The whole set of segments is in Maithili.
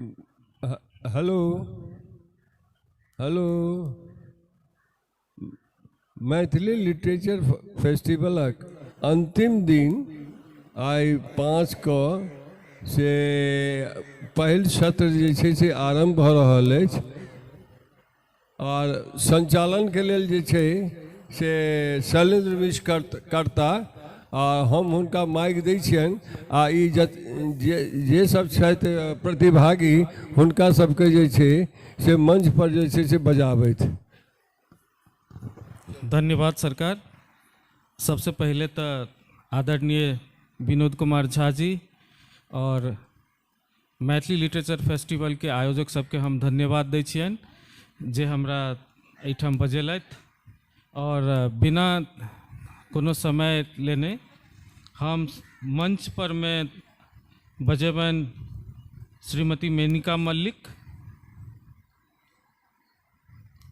हेलो हेलो, मैथिली लिटरेचर फेस्टिवलक अन्तिम दिन आइ 5 के से पहिल सत्र जे छै से आरम्भ भऽ रहल अछि आओर सञ्चालनके लेल जे छै से शैलेन्द्र मिश्र करता आ हम हुनका माइक दै छियनि आ ई जे सब छथि प्रतिभागी हुनका सबके जे छै से मंच पर जे छै से बजाबथि। धन्यवाद सरकार। सबसे पहिले तऽ आदरणीय विनोद कुमार झा जी और मैथिली लिटरेचर फेस्टिवल के आयोजक सबके हम धन्यवाद दै छियनि जे हमरा एहिठाम बजेलथि और बिना कोनो समय लेने हम मंच पर में बजेबनि श्रीमती मेनिका मल्लिक,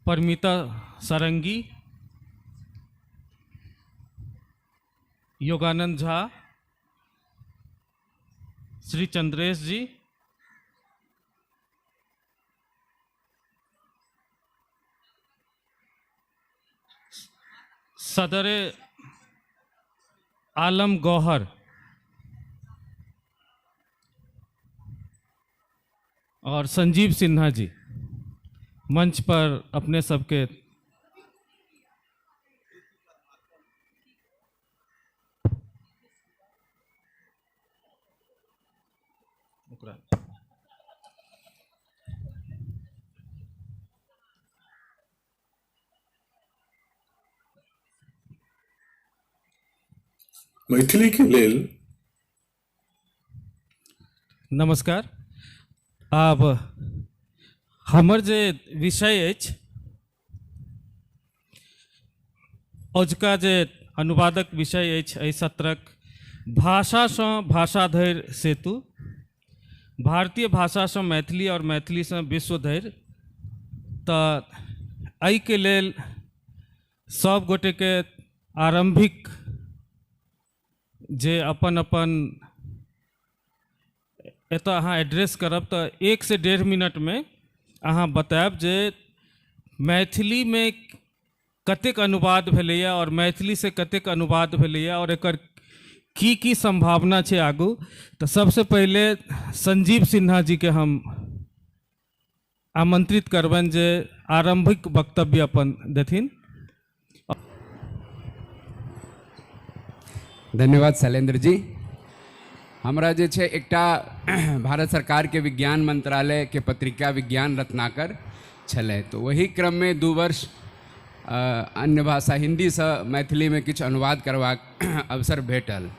परमिता सारंगी, योगानंद झा, श्री चंद्रेश जी, सदरे आलम गौहर और संजीव सिन्हा जी। मंच पर अपने सबके मैथिली के लेल नमस्कार। आब हमर जे विषय अछि अजुका जे अनुवादक विषय अछि एहि सत्रक, भाषासँ भाषा धरि सेतु, भारतीय भाषासँ मैथिली और मैथिलीसँ विश्व धरि। तऽ एहिके लेल सब गोटेके आरम्भिक जे अपन अपन एतऽ अहाँ एड्रेस करब तऽ 1 से 1.5 मिनटमे अहाँ बतायब जे मैथिलीमे कतेक अनुवाद भेलैए और मैथिलीसँ कतेक अनुवाद भेलैए और एकर की की संभावना छै आगू। तऽ सबसे पहिले संजीव सिन्हा जी के हम आमंत्रित करबनि जे आरंभिक वक्तव्य अपन देथिन। धन्यवाद शैलेंद्र जी। हमरा जे छै एकटा भारत सरकार के विज्ञान मंत्रालय के पत्रिका विज्ञान रत्नाकर छलै, तो वही क्रम में 2 वर्ष अन्य भाषा हिंदी से मैथिली में किछु अनुवाद करबाक अवसर भेटल।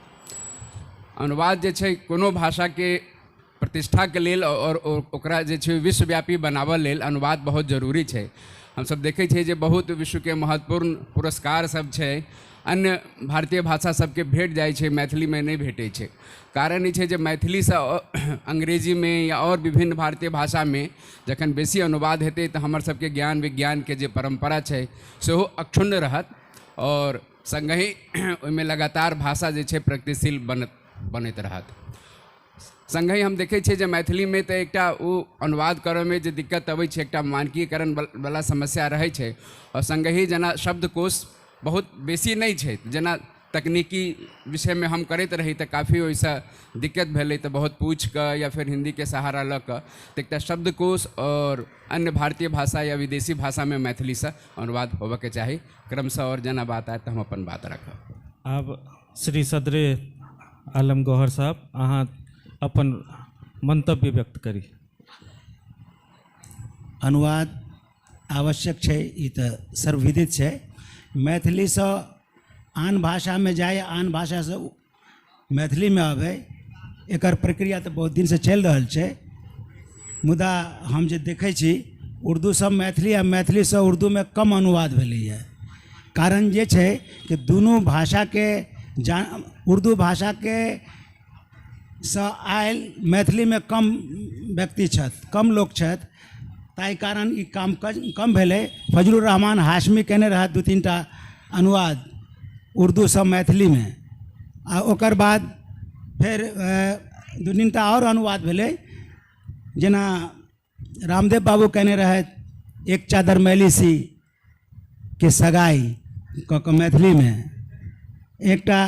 अनुवाद जे छै कोनो भाषा के प्रतिष्ठा के लेल और ओकरा जे छै विश्वव्यापी बनाबऽ लेल अनुवाद बहुत जरूरी छै। हमसब देखै छियै जे बहुत विश्व के महत्वपूर्ण पुरस्कार सब छै अन्य भारतीय भाषा सबके भेट जाइ छै, मैथिली में नहि भेटै छै। कारण ई छै जे मैथिलीसँ अंग्रेजी में या और विभिन्न भारतीय भाषा में जखन बेसी अनुवाद हेतै तऽ हमर सबके ज्ञान विज्ञान के जे परम्परा छै सेहो अक्षुण्ण रहत और सङ्गहि ओहिमे लगातार भाषा जे छै प्रगतिशील बनैत रहत। सङ्गहि हम देखै छियै जे मैथिलीमे तऽ एकटा ओ अनुवाद करऽमे जे दिक्कत अबै छै, एकटा मानकीकरण वला समस्या रहै छै और सङ्गहि जेना शब्दकोश बहुत बेसी नहि छै, जेना तकनीकी विषयमे हम करैत रही तऽ काफी ओहिसँ दिक्कत भेलै, तऽ बहुत पूछिकऽ या फेर हिन्दीके सहारा लऽ कऽ तऽ एकटा शब्दकोश और अन्य भारतीय भाषा या विदेशी भाषामे मैथिलीसँ अनुवाद होबऽके चाही। क्रमशः और जेना बात आयत तऽ हम अपन बात राखब। आब श्री सदरे आलम गौहर साहब अहाँ अपन मंतव्य व्यक्त करी। अनुवाद आवश्यक छै, ई तऽ सर्वविदित छै। मैथिलीसँ आन भाषामे जाय, आन भाषासँ मैथिलीमे आबै, एकर प्रक्रिया तऽ बहुत दिनसँ चलि रहल छै। मुदा हम जे देखै छी उर्दूसँ मैथिली आ मैथिलीसँ उर्दूमे कम अनुवाद भेलैए। कारण जे छै कि दुनू भाषाके उर्दू भाषाके सँ आयल मैथिलीमे कम व्यक्ति छथि, कम लोक छथि, ताहि कारण ई काम कम भेलै। फजलुर रहमान हाशमी कयने रहथि 2-3 टा अनुवाद उर्दूसँ मैथिलीमे, आ ओकर बाद फेर 2-3 टा आओर अनुवाद भेलै जेना रामदेव बाबू कहने रहथि एक चादर मैली सी के सगाई कऽ कऽ मैथिलीमे। एकटा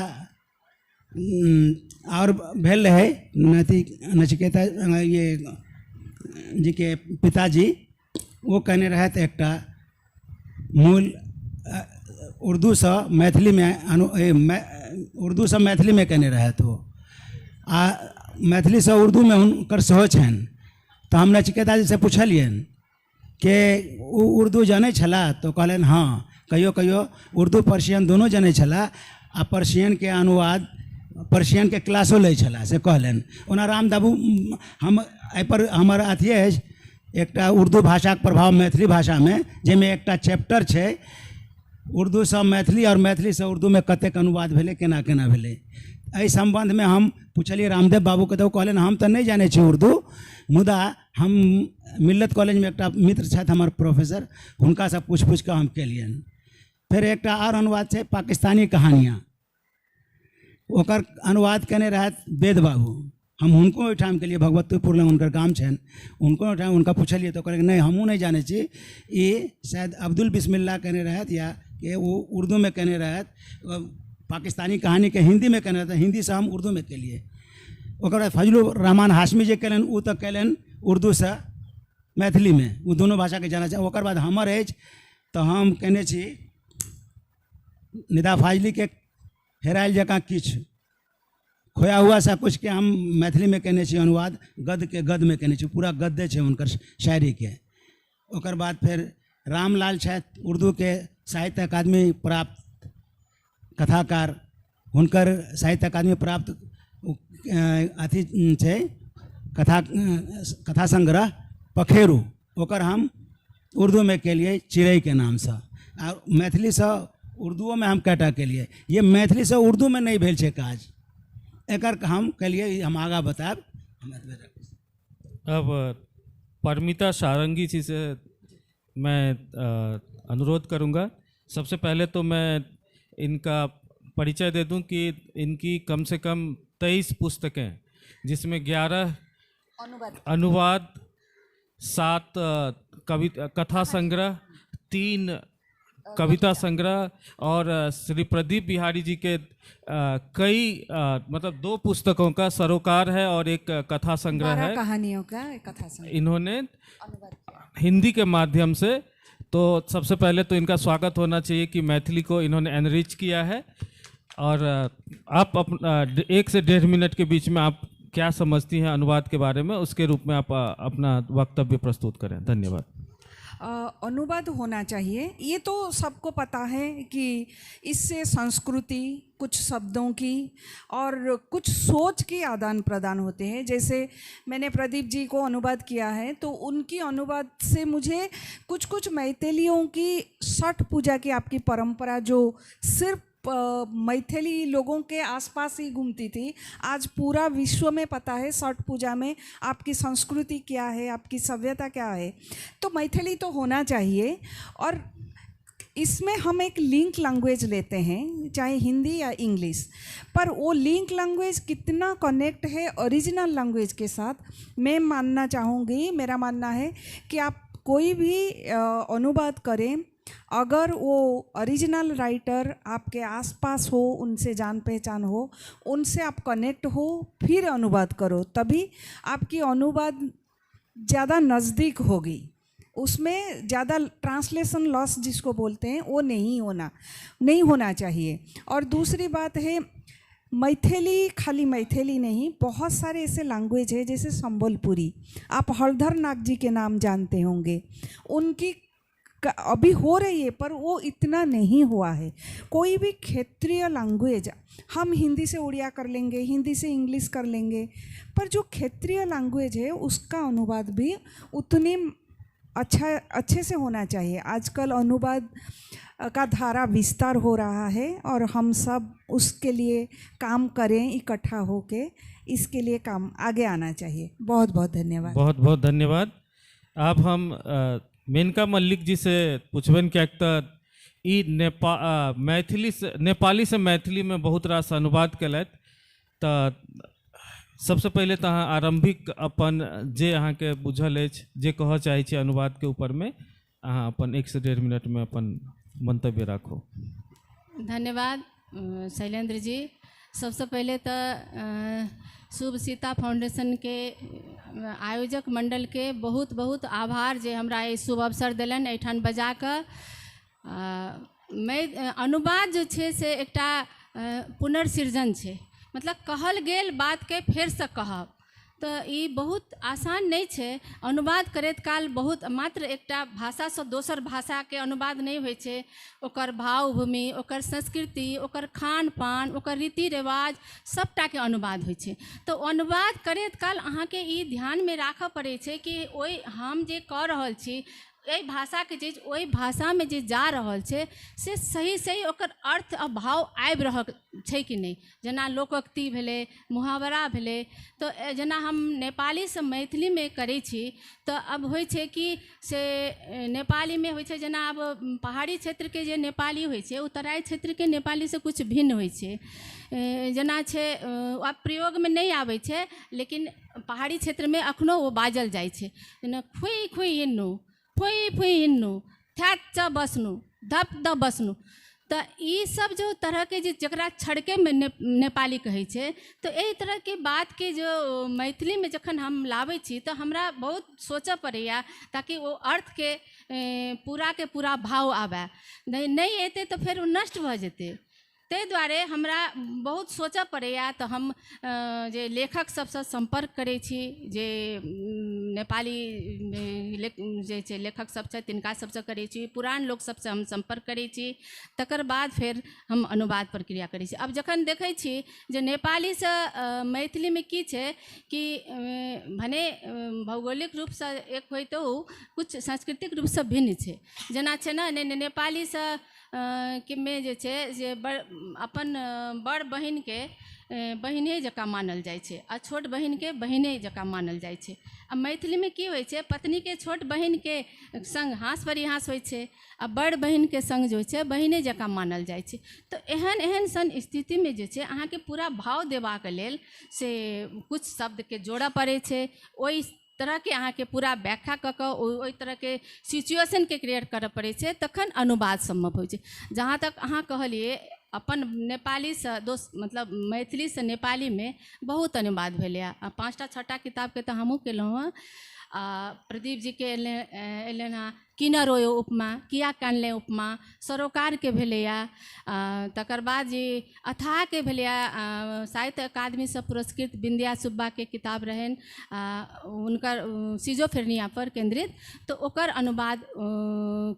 आओर भेल रहै अथी नचिकेता ये जीके पिताजी, ओ कहने रहथि एकटा मूल उर्दूसँ मैथिलीमे उर्दूसँ मैथिलीमे केने रहथि ओ, आ मैथिलीसँ उर्दूमे हुनकर सेहो छनि। तऽ हम नचिकेता जीसँ पुछलियनि कि ओ उर्दू जनै छलाह, तऽ कहलनि हँ, कहियो कहियो उर्दू पर्सियन दोनो जनै छलाह आ पर्सियनके अनुवाद पर्सियनके क्लासो लै छलाह, से कहलनि। ओना रामबाबू हम एहिपर हमर अथिए अछि एकटा उर्दू भाषाके प्रभाव मैथिली भाषामे, जाहिमे एकटा चैप्टर छै उर्दूसँ मैथिली आओर मैथिलीसँ उर्दूमे कतेक अनुवाद भेलै, केना केना भेलै। एहि सम्बन्धमे हम पुछलियै रामदेव बाबूके, तऽ ओ कहलनि हम तऽ नहि जानै छी उर्दू, मुदा हम मिल्लत कॉलेजमे एकटा मित्र छथि हमर प्रोफेसर, हुनकासँ पूछि पूछि कऽ हम केलियनि। फेर एकटा आओर अनुवाद छै पाकिस्तानी कहानियाँ, ओकर अनुवाद केने रहथि वेद बाबू। हम हुनको ओहिठाम गेलियै, भगवतीपुर लग हुनकर गाम छनि, हुनको ओहिठाम हुनका पुछलियै तऽ कहलकै नहि हमहूँ नहि जानै छी, ई शायद अब्दुल बिस्मिल्ला केने रहथि या के ओ उर्दूमे केने रहथि, पाकिस्तानी कहानीके हिन्दीमे केने रहथि, हिन्दीसँ हम उर्दूमे केलियै। ओकर बाद फजलुर रहमान हाशमी जे केलनि ओ तऽ केलनि उर्दूसँ मैथिलीमे, ओ दुनू भाषाके जानै छै। ओकर बाद हमर अछि तऽ हम केने छी निदा फाजलीके हेरायल जकाँ किछु खोया हुआ सा कुछके हम मैथिलीमे केने छी अनुवाद, गद्यके गद्यमे केने छी, पूरा गद्य छै हुनकर शायरीके। ओकर बाद फेर रामलाल छथि उर्दूके साहित्य अकादमी प्राप्त कथाकार, हुनकर साहित्य अकादमी प्राप्त अथी छै कथा कथा संग्रह पखेरू, ओकर हम उर्दूमे केलियै चिड़ैके नामसँ, आ मैथिलीसँ उर्दूओमे हम कएटा केलियै। ये मैथिलीसँ उर्दूमे नहि भेल छै काज, एकर हम केलियै, हम आगाँ बतायब। अब परमिता सारंगी जी से मैं अनुरोध करूंगा। सबसे पहले तो मैं इनका परिचय दे दूं कि इनकी कम से कम 23 पुस्तकें, जिसमें 11 अनुवाद, 7 कविता कथा संग्रह, 3 कविता संग्रह और श्री प्रदीप बिहारी जी के कई मतलब 2 पुस्तकों का सरोकार है और एक कथा संग्रह है, कहानियों का कथा संग्रह इन्होंने हिंदी के माध्यम से। तो सबसे पहले तो इनका स्वागत होना चाहिए कि मैथिली को इन्होंने एनरिच किया है। और आप अपना 1 से 1.5 मिनट के बीच में आप क्या समझती हैं अनुवाद के बारे में, उसके रूप में आप अपना वक्तव्य प्रस्तुत करें। धन्यवाद। अनुवाद होना चाहिए, ये तो सबको पता है कि इससे संस्कृति, कुछ शब्दों की और कुछ सोच की आदान प्रदान होते हैं। जैसे मैंने प्रदीप जी को अनुवाद किया है तो उनकी अनुवाद से मुझे कुछ कुछ मैथिलियों की छठ पूजा की आपकी परंपरा जो सिर्फ मैथिली लोगों के आसपास ही घूमती थी, आज पूरा विश्व में पता है छठ पूजा में आपकी संस्कृति क्या है, आपकी सभ्यता क्या है। तो मैथिली तो होना चाहिए। और इसमें हम एक लिंक लैंग्वेज लेते हैं, चाहे हिंदी या इंग्लिश, पर वो लिंक लैंग्वेज कितना कनेक्ट है ओरिजिनल लैंग्वेज के साथ, मैं मानना चाहूँगी, मेरा मानना है कि आप कोई भी अनुवाद करें, अगर वो ओरिजिनल राइटर आपके आसपास हो, उनसे जान पहचान हो, उनसे आप कनेक्ट हो, फिर अनुवाद करो, तभी आपकी अनुवाद ज़्यादा नज़दीक होगी, उसमें ज़्यादा ट्रांसलेशन लॉस जिसको बोलते हैं वो नहीं होना चाहिए। और दूसरी बात है, मैथिली खाली मैथिली नहीं, बहुत सारे ऐसे लैंग्वेज है, जैसे संबलपुरी, आप हलधर नाग जी के नाम जानते होंगे, उनकी अभी हो रही है पर वो इतना नहीं हुआ है। कोई भी क्षेत्रीय लैंग्वेज, हम हिंदी से उड़िया कर लेंगे, हिंदी से इंग्लिश कर लेंगे, पर जो क्षेत्रीय लैंग्वेज है उसका अनुवाद भी उतने अच्छे से होना चाहिए। आजकल अनुवाद का धारा विस्तार हो रहा है और हम सब उसके लिए काम करें, इकट्ठा होके इसके लिए काम आगे आना चाहिए। बहुत बहुत धन्यवाद। बहुत बहुत धन्यवाद। अब हम मेनका मल्लिक जी से पुछबनि, किएक तऽ ई मैथिली से नेपाली से मैथिली में बहुत रास अनुवाद केलथि, तऽ सबसँ पहिले तऽ अहाँ आरम्भिक अपन जे अहाँके बुझल अछि, जे कहऽ चाहै छी अनुवादके ऊपरमे, अहाँ अपन 1 से 1.5 मिनटमे अपन मंतव्य राखू। धन्यवाद शैलेंद्र जी। सबसँ पहिले तऽ शुभ सीता फाउंडेशनके आयोजक मंडलके बहुत बहुत आभार जे हमरा ई शुभ अवसर देलनि एहिठाम बजा कऽ। अनुवाद जे छै से एकटा पुनर्सृजन छै, मतलब कहल गेल बातके फेरसँ कहब, तऽ ई बहुत आसान नहि छै। अनुवाद करैत काल बहुत मात्र एकटा भाषासँ दोसर भाषाके अनुवाद नहि होइ छै, ओकर भावभूमि, ओकर संस्कृति, ओकर खान पान, ओकर रीति रिवाज सबटाके अनुवाद होइ छै। तऽ अनुवाद करैत काल अहाँके ई ध्यानमे राखऽ पड़ै छै कि ओहि हम जे कऽ रहल छी एहि भाषाके चीज ओहि भाषामे जे जा रहल छै से सही सही ओकर अर्थ आ भाव आबि रहल छै कि नहि। जेना लोकोक्ति भेलै, मुहावरा भेलै, तऽ जेना हम नेपालीसँ मैथिलीमे करै छी तऽ अब होइ छै कि से नेपालीमे होइ छै, जेना आब पहाड़ी क्षेत्रके जे नेपाली होइ छै ओ तराई क्षेत्रके नेपालीसँ किछु भिन्न होइ छै। जेना छै आब प्रयोगमे नहि आबै छै, लेकिन पहाड़ी क्षेत्रमे एखनो ओ बाजल जाइ छै। जेना खुइ खुइ इन्नू, फुई फुई इन्नू, थैत च बसनू, धप द बसनू, तऽ ई सब जो तरहके जे जकरा छड़केमे नेपाली कहै छै, तऽ एहि तरहके बातके जो मैथिलीमे जखन हम लाबै छी तऽ हमरा बहुत सोचऽ पड़ैए ताकि ओ अर्थके पूराके पूरा भाव आबय। नहि एतै तऽ फेर ओ नष्ट भऽ जेतै, ताहि दुआरे हमरा बहुत सोचऽ पड़ैए। तऽ हम जे लेखक सबसँ सम्पर्क करै छी, जे नेपाली जे छै लेखक सब छथि तिनका सबसँ करै छी, पुरान लोक सबसँ हम सम्पर्क करै छी, तकर बाद फेर हम अनुवाद प्रक्रिया करै छी। आब जखन देखै छी जे नेपालीसँ मैथिलीमे की छै कि भने भौगोलिक रूपसँ एक होइतो किछु सांस्कृतिक रूपसँ भिन्न छै। जेना छै ने नेपालीसँ मे जे छै जे बड़ अपन बड़ बहिनके बहिने जकाँ मानल जाइ छै आ छोट बहिनके बहिने जकाँ मानल जाइ छै। आ मैथिलीमे की होइ छै, पत्नीके छोट बहिनके सङ्ग हाँस परिहाँस होइ छै आ बड़ बहिनके सङ्ग जे होइ छै बहिने जकाँ मानल जाइ छै। तऽ एहन एहन सन स्थितिमे जे छै अहाँके पूरा भाव देबाक लेल से किछु शब्दके जोड़ऽ पड़ै छै, ओहि तरहके अहाँके पूरा व्याख्या कऽ कऽ ओहि तरहके सिचुएशनके क्रिएट करऽ पड़ै छै, तखन अनुवाद सम्भव होइ छै। जहाँ तक अहाँ कहलियै अपन नेपालीसँ मतलब मैथिलीसँ नेपालीमे बहुत अनुवाद भेलैए, 5टा 6टा किताबके तऽ हमहूँ केलहुँ हँ। आ प्रदीप जीके एलनि हँ किन रोयो उपमा, किया कानले उपमा, सरोकारके भेलैए। तकर बाद जी अथाहके भेलैए, साहित्य अकादमीसँ पुरस्कृत बिंदिया सुब्बाके किताब रहनि हुनकर सिजोफ्रेनिया पर केन्द्रित, तऽ ओकर अनुवाद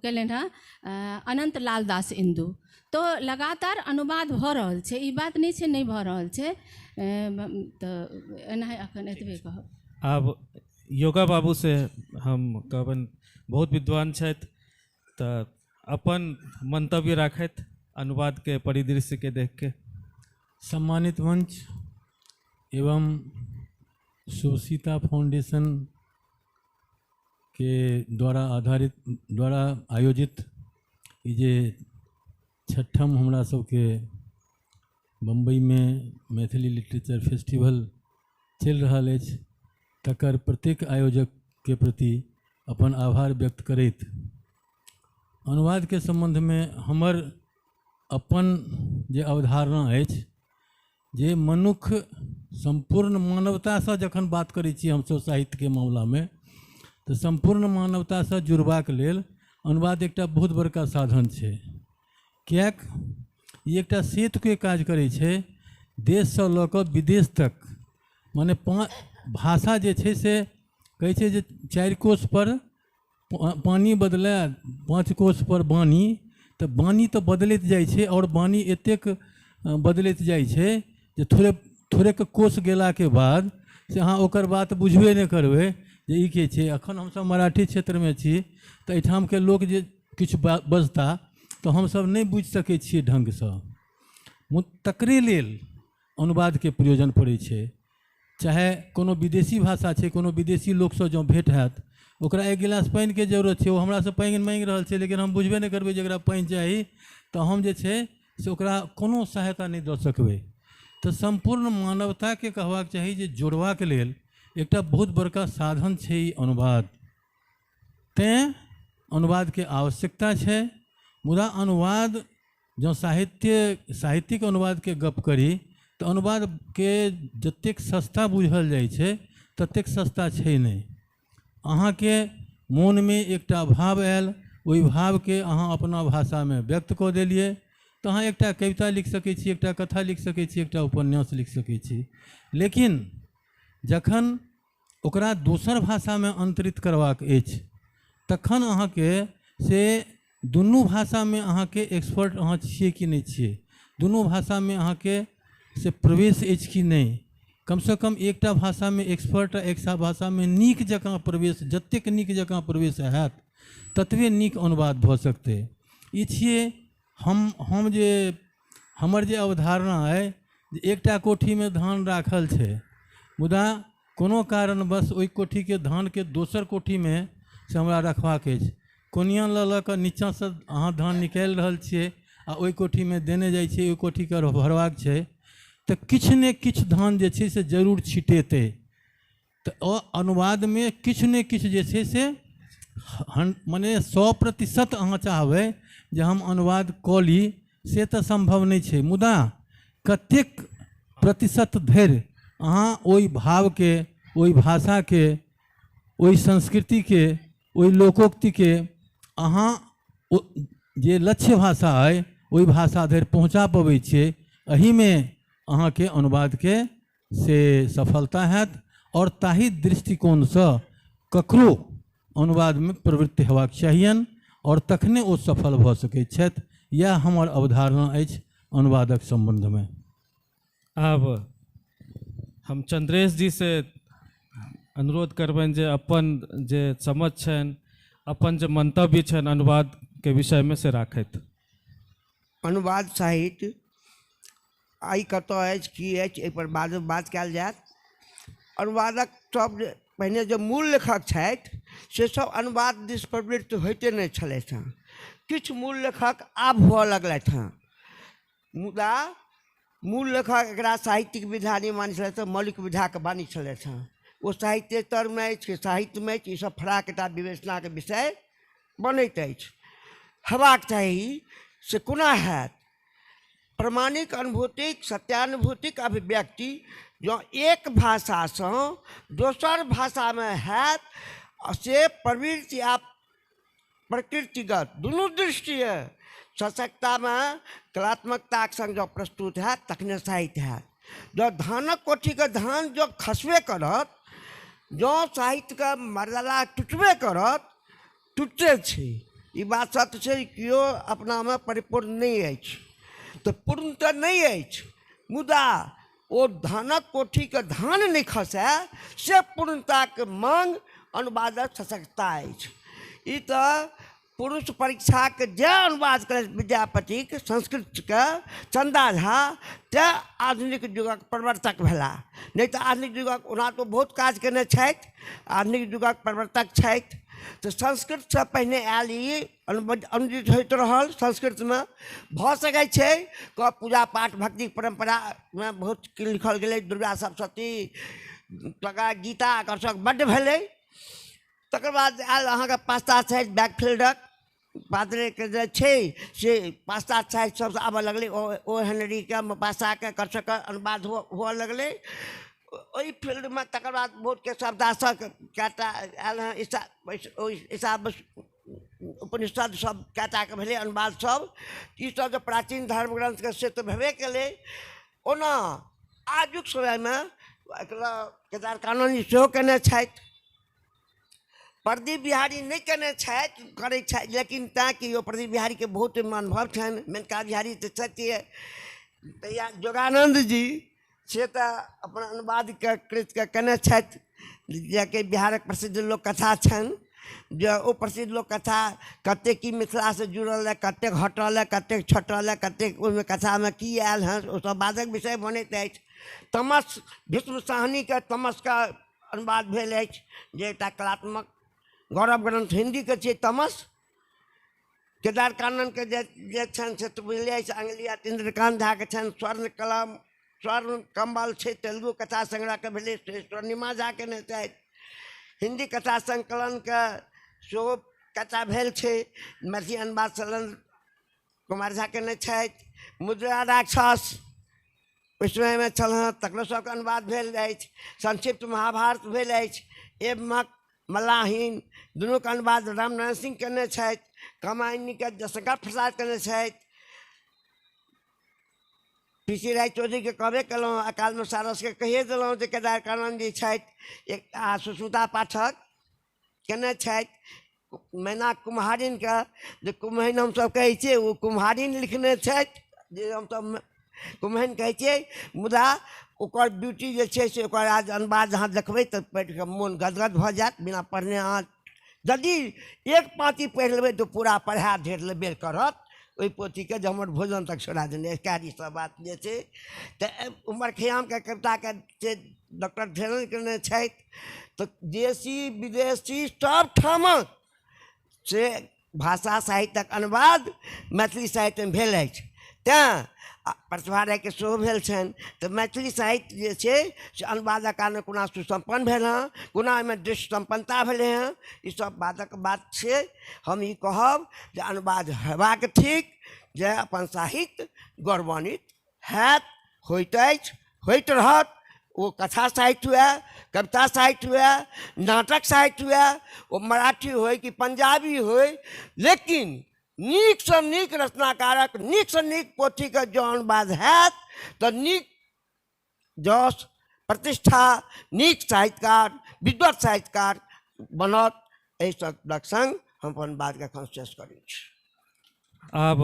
केलनि हँ अनन्त लाल दास इन्दु। तऽ लगातार अनुवाद भऽ रहल छै, ई बात नहि छै नहि भऽ रहल छै। तऽ एनाहि एखन एतबे कहब। आब योगा बाबू से हम कहबनि, बहुत विद्वान छथि, तऽ अपन मंतव्य राखथि अनुवादके परिदृश्यके देखके। सम्मानित मंच एवं शुभ सीता फाउंडेशन के द्वारा आधारित द्वारा आयोजित ई जे छठम हमरा सबके बम्बईमे मैथिली लिटरेचर फेस्टिवल चलि रहल अछि, तकर प्रत्येक आयोजकके प्रति अपन आभार व्यक्त करैत अनुवादके सम्बन्धमे हमर अपन जे अवधारणा अछि जे मनुख सम्पूर्ण मानवतासँ जखन बात करै छी हमसब साहित्यके मामलामे, तऽ सम्पूर्ण मानवतासँ जुड़बाक लेल अनुवाद एकटा बहुत बड़का साधन छै। किएक ई एकटा सेतुके काज करै छै, देशसँ लऽ कऽ विदेश तक, माने भाषा जे छै से कहै छै जे 4 कोस पर पानि बदलै, 5 कोस पर बानी, तऽ बानी तऽ बदलैत जाइ छै आओर बानी एतेक बदलैत जाइ छै जे थोड़े थोड़ेक कोस गेलाके बाद से अहाँ ओकर बात बुझबे नहि करबै जे ई के छै। एखन हमसब मराठी क्षेत्रमे छी तऽ एहिठामके लोक जे किछु बजता तऽ हमसब नहि बुझि सकै छियै ढङ्गसँ, तकरे लेल अनुवादके प्रयोजन पड़ै छै। चाहे कोनो विदेशी भाषा छै, कोनो विदेशी लोकसँ जँ भेँट हैत, ओकरा 1 गिलास पानिके जरूरत छै, ओ हमरासँ पानि माँगि रहल छै, लेकिन हम बुझबे नहि करबै जे एकरा पानि चाही, तऽ हम जे छै से ओकरा कोनो सहायता नहि दऽ सकबै। तऽ सम्पूर्ण मानवताके कहबाक चाही जे जोड़बाक लेल एकटा बहुत बड़का साधन छै ई अनुवाद। तैँ अनुवादके आवश्यकता छै। मुदा अनुवाद जँ साहित्यिक अनुवादके गप करी तऽ अनुवादके जतेक सस्ता बुझल जाइ छै ततेक सस्ता छै नहि। अहाँके मोनमे एकटा भाव आयल, ओहि भावके अहाँ अपना भाषामे व्यक्त कऽ देलियै तऽ अहाँ एकटा कविता लिख सकै छी, एकटा कथा लिख सकै छी, एकटा उपन्यास लिख सकै छी। लेकिन जखन ओकरा दोसर भाषामे अन्तरित करबाक अछि तखन अहाँके से दुनू भाषामे अहाँके एक्सपर्ट अहाँ छियै कि नहि छियै, दुनू भाषामे अहाँके से प्रवेश अछि कि नहि, कमसँ कम एकटा भाषामे एक्सपर्ट आ एकटा भाषामे नीक जकाँ प्रवेश, जतेक नीक जकाँ प्रवेश हैत ततबे नीक अनुवाद भऽ सकतै। ई छियै हम जे हमर जे अवधारणा अइ जे एकटा कोठीमे धान राखल छै, मुदा कोनो कारणवश ओहि कोठीके धानके दोसर कोठीमे से हमरा रखबाक अछि, कोनिया लऽ लऽ कऽ नीचाँसँ अहाँ धान निकालि रहल छियै आ ओहि कोठीमे देने जाइ छियै, ओहि कोठीके भरबाक छै, तऽ किछु ने किछु धान जे छै से जरूर छिटेतै। तऽ ओ अनुवादमे किछु ने किछु जे छै से मने 100% अहाँ चाहबै जे हम अनुवाद कऽ ली से तऽ सम्भव नहि छै, मुदा कतेक प्रतिशत धरि अहाँ ओहि भावके, ओहि भाषाके, ओहि संस्कृतिके, ओहि लोकोक्तिके अहाँ जे लक्ष्य भाषा अइ ओहि भाषा धरि पहुँचा पबै छियै, एहिमे अहाँके अनुवादके से सफलता हैत। आओर ताहि दृष्टिकोणसँ ककरो अनुवादमे प्रवृत्ति हेबाक चाहियनि आओर तखने ओ सफल भऽ सकै छथि। इएह हमर अवधारणा अछि अनुवादक सम्बन्धमे। आब हम चंद्रेश जी से अनुरोध करबनि जे अपन जे समझ छनि, अपन जे मंतव्य छनि अनुवादके विषयमे से राखथि। अनुवाद साहित्य आइ कतऽ अछि, की अछि, एहिपर बादमे बात कयल जायत। अनुवादक सब पहिने जे मूल लेखक छथि से सब अनुवाद दिस प्रवृत्त होइते नहि छलथि हँ, किछु मूल लेखक आब हुअ लगलथि हँ, मुदा मूल लेखक एकरा साहित्यिक विधा नहि मानै छलथि हँ, मौलिक विधाके मानै छलथि हँ। ओ साहित्येतरमे अछि, साहित्यमे अछि, ईसब फराक एकटा विवेचनाके विषय बनैत अछि। हेबाक चाही से कोना हैत? प्रमाणिक अनुभूतिक सत्यानुभूतिक अभिव्यक्ति जँ एक भाषासँ दोसर भाषामे हैत से प्रवृत्ति आ प्रकृतिगत दुनू दृष्टिए सशक्ततामे कलात्मकताके संग जँ प्रस्तुत हैत तखने साहित्य हैत। जँ धानक कोठीके धान जँ खसबे करत, जँ साहित्यके मर्यादा टुटबे करत, टुटते छै, ई बात सत्य छै, केओ अपनामे परिपूर्ण नहि अछि, तऽ पूर्ण तऽ नहि अछि, मुदा ओ धानक कोठीके धान नहि खसय से पूर्णताके मांग अनुवादक सशक्तता अछि। ई तऽ पुरुष परीक्षाके जे अनुवाद करैत विद्यापतिक संस्कृतके चन्दा झा तेँ आधुनिक युगक प्रवर्तक भेलाह, नहि तऽ आधुनिक युगक ओना तऽ बहुत काज केने छथि, आधुनिक युगक प्रवर्तक छथि। तऽ संस्कृतसँ पहिने आयल ई अनुदित होइत रहल संस्कृतमे, भऽ सकै छै क पूजा पाठ भक्ति परम्परामे बहुत लिखल गेलै, दुर्गा सप्तशती तकर गीता एकर सब बड्ड भेलै। तकर बाद आयल अहाँके पाश्चात्य साहित्य, बैकफील्डक पादरेके जे छै से पाश्चात्य साहित्य सबसँ आबऽ लगलै, ओ हेनरीके पाश्चाके एकर सबके अनुवाद हुअ लगलै ओहि फील्डमे। तकर बाद बहुत केशवदासक कएटा आयल हँ, ईसा उपनिषद सब कएटाके भेलै अनुवाद सब। ई सब जे प्राचीन धर्म ग्रन्थके से तऽ भेबे केलै। ओना आजुक समयमे एकरा केदार कानन जी सेहो केने छथि, प्रदीप बिहारी नहि केने छथि, करै छथि, लेकिन तैँ कि ओ प्रदीप बिहारीके बहुत अनुभव छनि, मेनका बिहारी तऽ छथिए, तहिया योगानन्द जी से तऽ अपन अनुवादके कृतके केने छथि, जेकि बिहारक प्रसिद्ध लोककथा छनि, जे ओ प्रसिद्ध लोककथा कतेक की मिथिलासँ जुड़ल अइ, कतेक हटल अइ, कतेक छटल अइ, कतेक ओहिमे कथामे की आयल हँ, ओ सब बादक विषय बनैत अछि। तमस भीष्म साहनीके तमसके अनुवाद भेल अछि, जे एकटा कलात्मक गौरव ग्रन्थ हिन्दीके छियै तमस। केदार काननके जे जे छनि से तऽ बुझले अछि, अंगलिया चंद्रकांत झाके छनि स्वर्ण कलम, स्वर्ण कम्बल छै तेलुगु कथा संग्रहके भेलै, से स्वर्णिमा झा केने छथि। हिन्दी कथा संकलनके सेहो कथा भेल छै, मैथिली अनुवाद शैलेन्द्र कुमार झा केने छथि। मुद्रा राक्षस ओहि समयमे छल हँ, तकरो सबके अनुवाद भेल अछि। संक्षिप्त महाभारत भेल अछि, एवमक मलाहिन दुनूके अनुवाद रामनारायण सिंह केने छथि। कामायनीके जयशंकर प्रसाद केने छथि। पी सी राय चौधरीके कहबे केलहुँ, अकालमे सारसके कहिए देलहुँ जे केदार कानन जी छथि। एक आ सुस्मिता पाठक केने छथि। मैना कुम्हारिनके जे कुम्हैन हमसब कहै छियै, ओ कुम्हारिन लिखने छथि, जे हमसब कुम्हैन कहै छियै, मुदा ओकर ब्यूटी जे छै से ओकर आज अनुवाद अहाँ देखबै तऽ पढ़िकऽ मोन गदगद भऽ जायत। बिना पढ़ने अहाँ यदि एक पाँति पढ़ि लेबै तऽ पूरा पढ़ा ढेर लेबे करत ओहि पोथीके, जे हमर भोजन तक छोड़ा देने कारी सब बात जे छै। तऽ उमर खयामके कविताके से डॉक्टर धीरेन्द्र केने छथि। तऽ देशी विदेशी सब ठामक से भाषा साहित्यक अनुवाद मैथिली साहित्यमे भेल अछि, तेँ प्रतिभा रायके सेहो भेल छनि। तऽ मैथिली साहित्य जे छै से अनुवादक कारण कोना सुसम्पन्न भेल हँ, कोना ओहिमे दृश्य सम्पन्नता भेलै हँ, ईसब बादक बात छै। हम ई कहब जे अनुवाद हेबाक थिक, जे अपन साहित्य गौरवान्वित हैत, होइत अछि, होइत रहत। ओ कथा साहित्य हुए, कविता साहित्य हुए, नाटक साहित्य हुए, ओ मराठी होय कि पंजाबी होय, लेकिन नीकसँ नीक रचनाकारक नीकसँ नीक पोथीके जँ अनुवाद हैत तऽ नीक जस प्रतिष्ठा, नीक साहित्यकार, विद्वत साहित्यकार बनत। एहि शब्दक संग हम अपन बातके एखन शेष करै छी। आब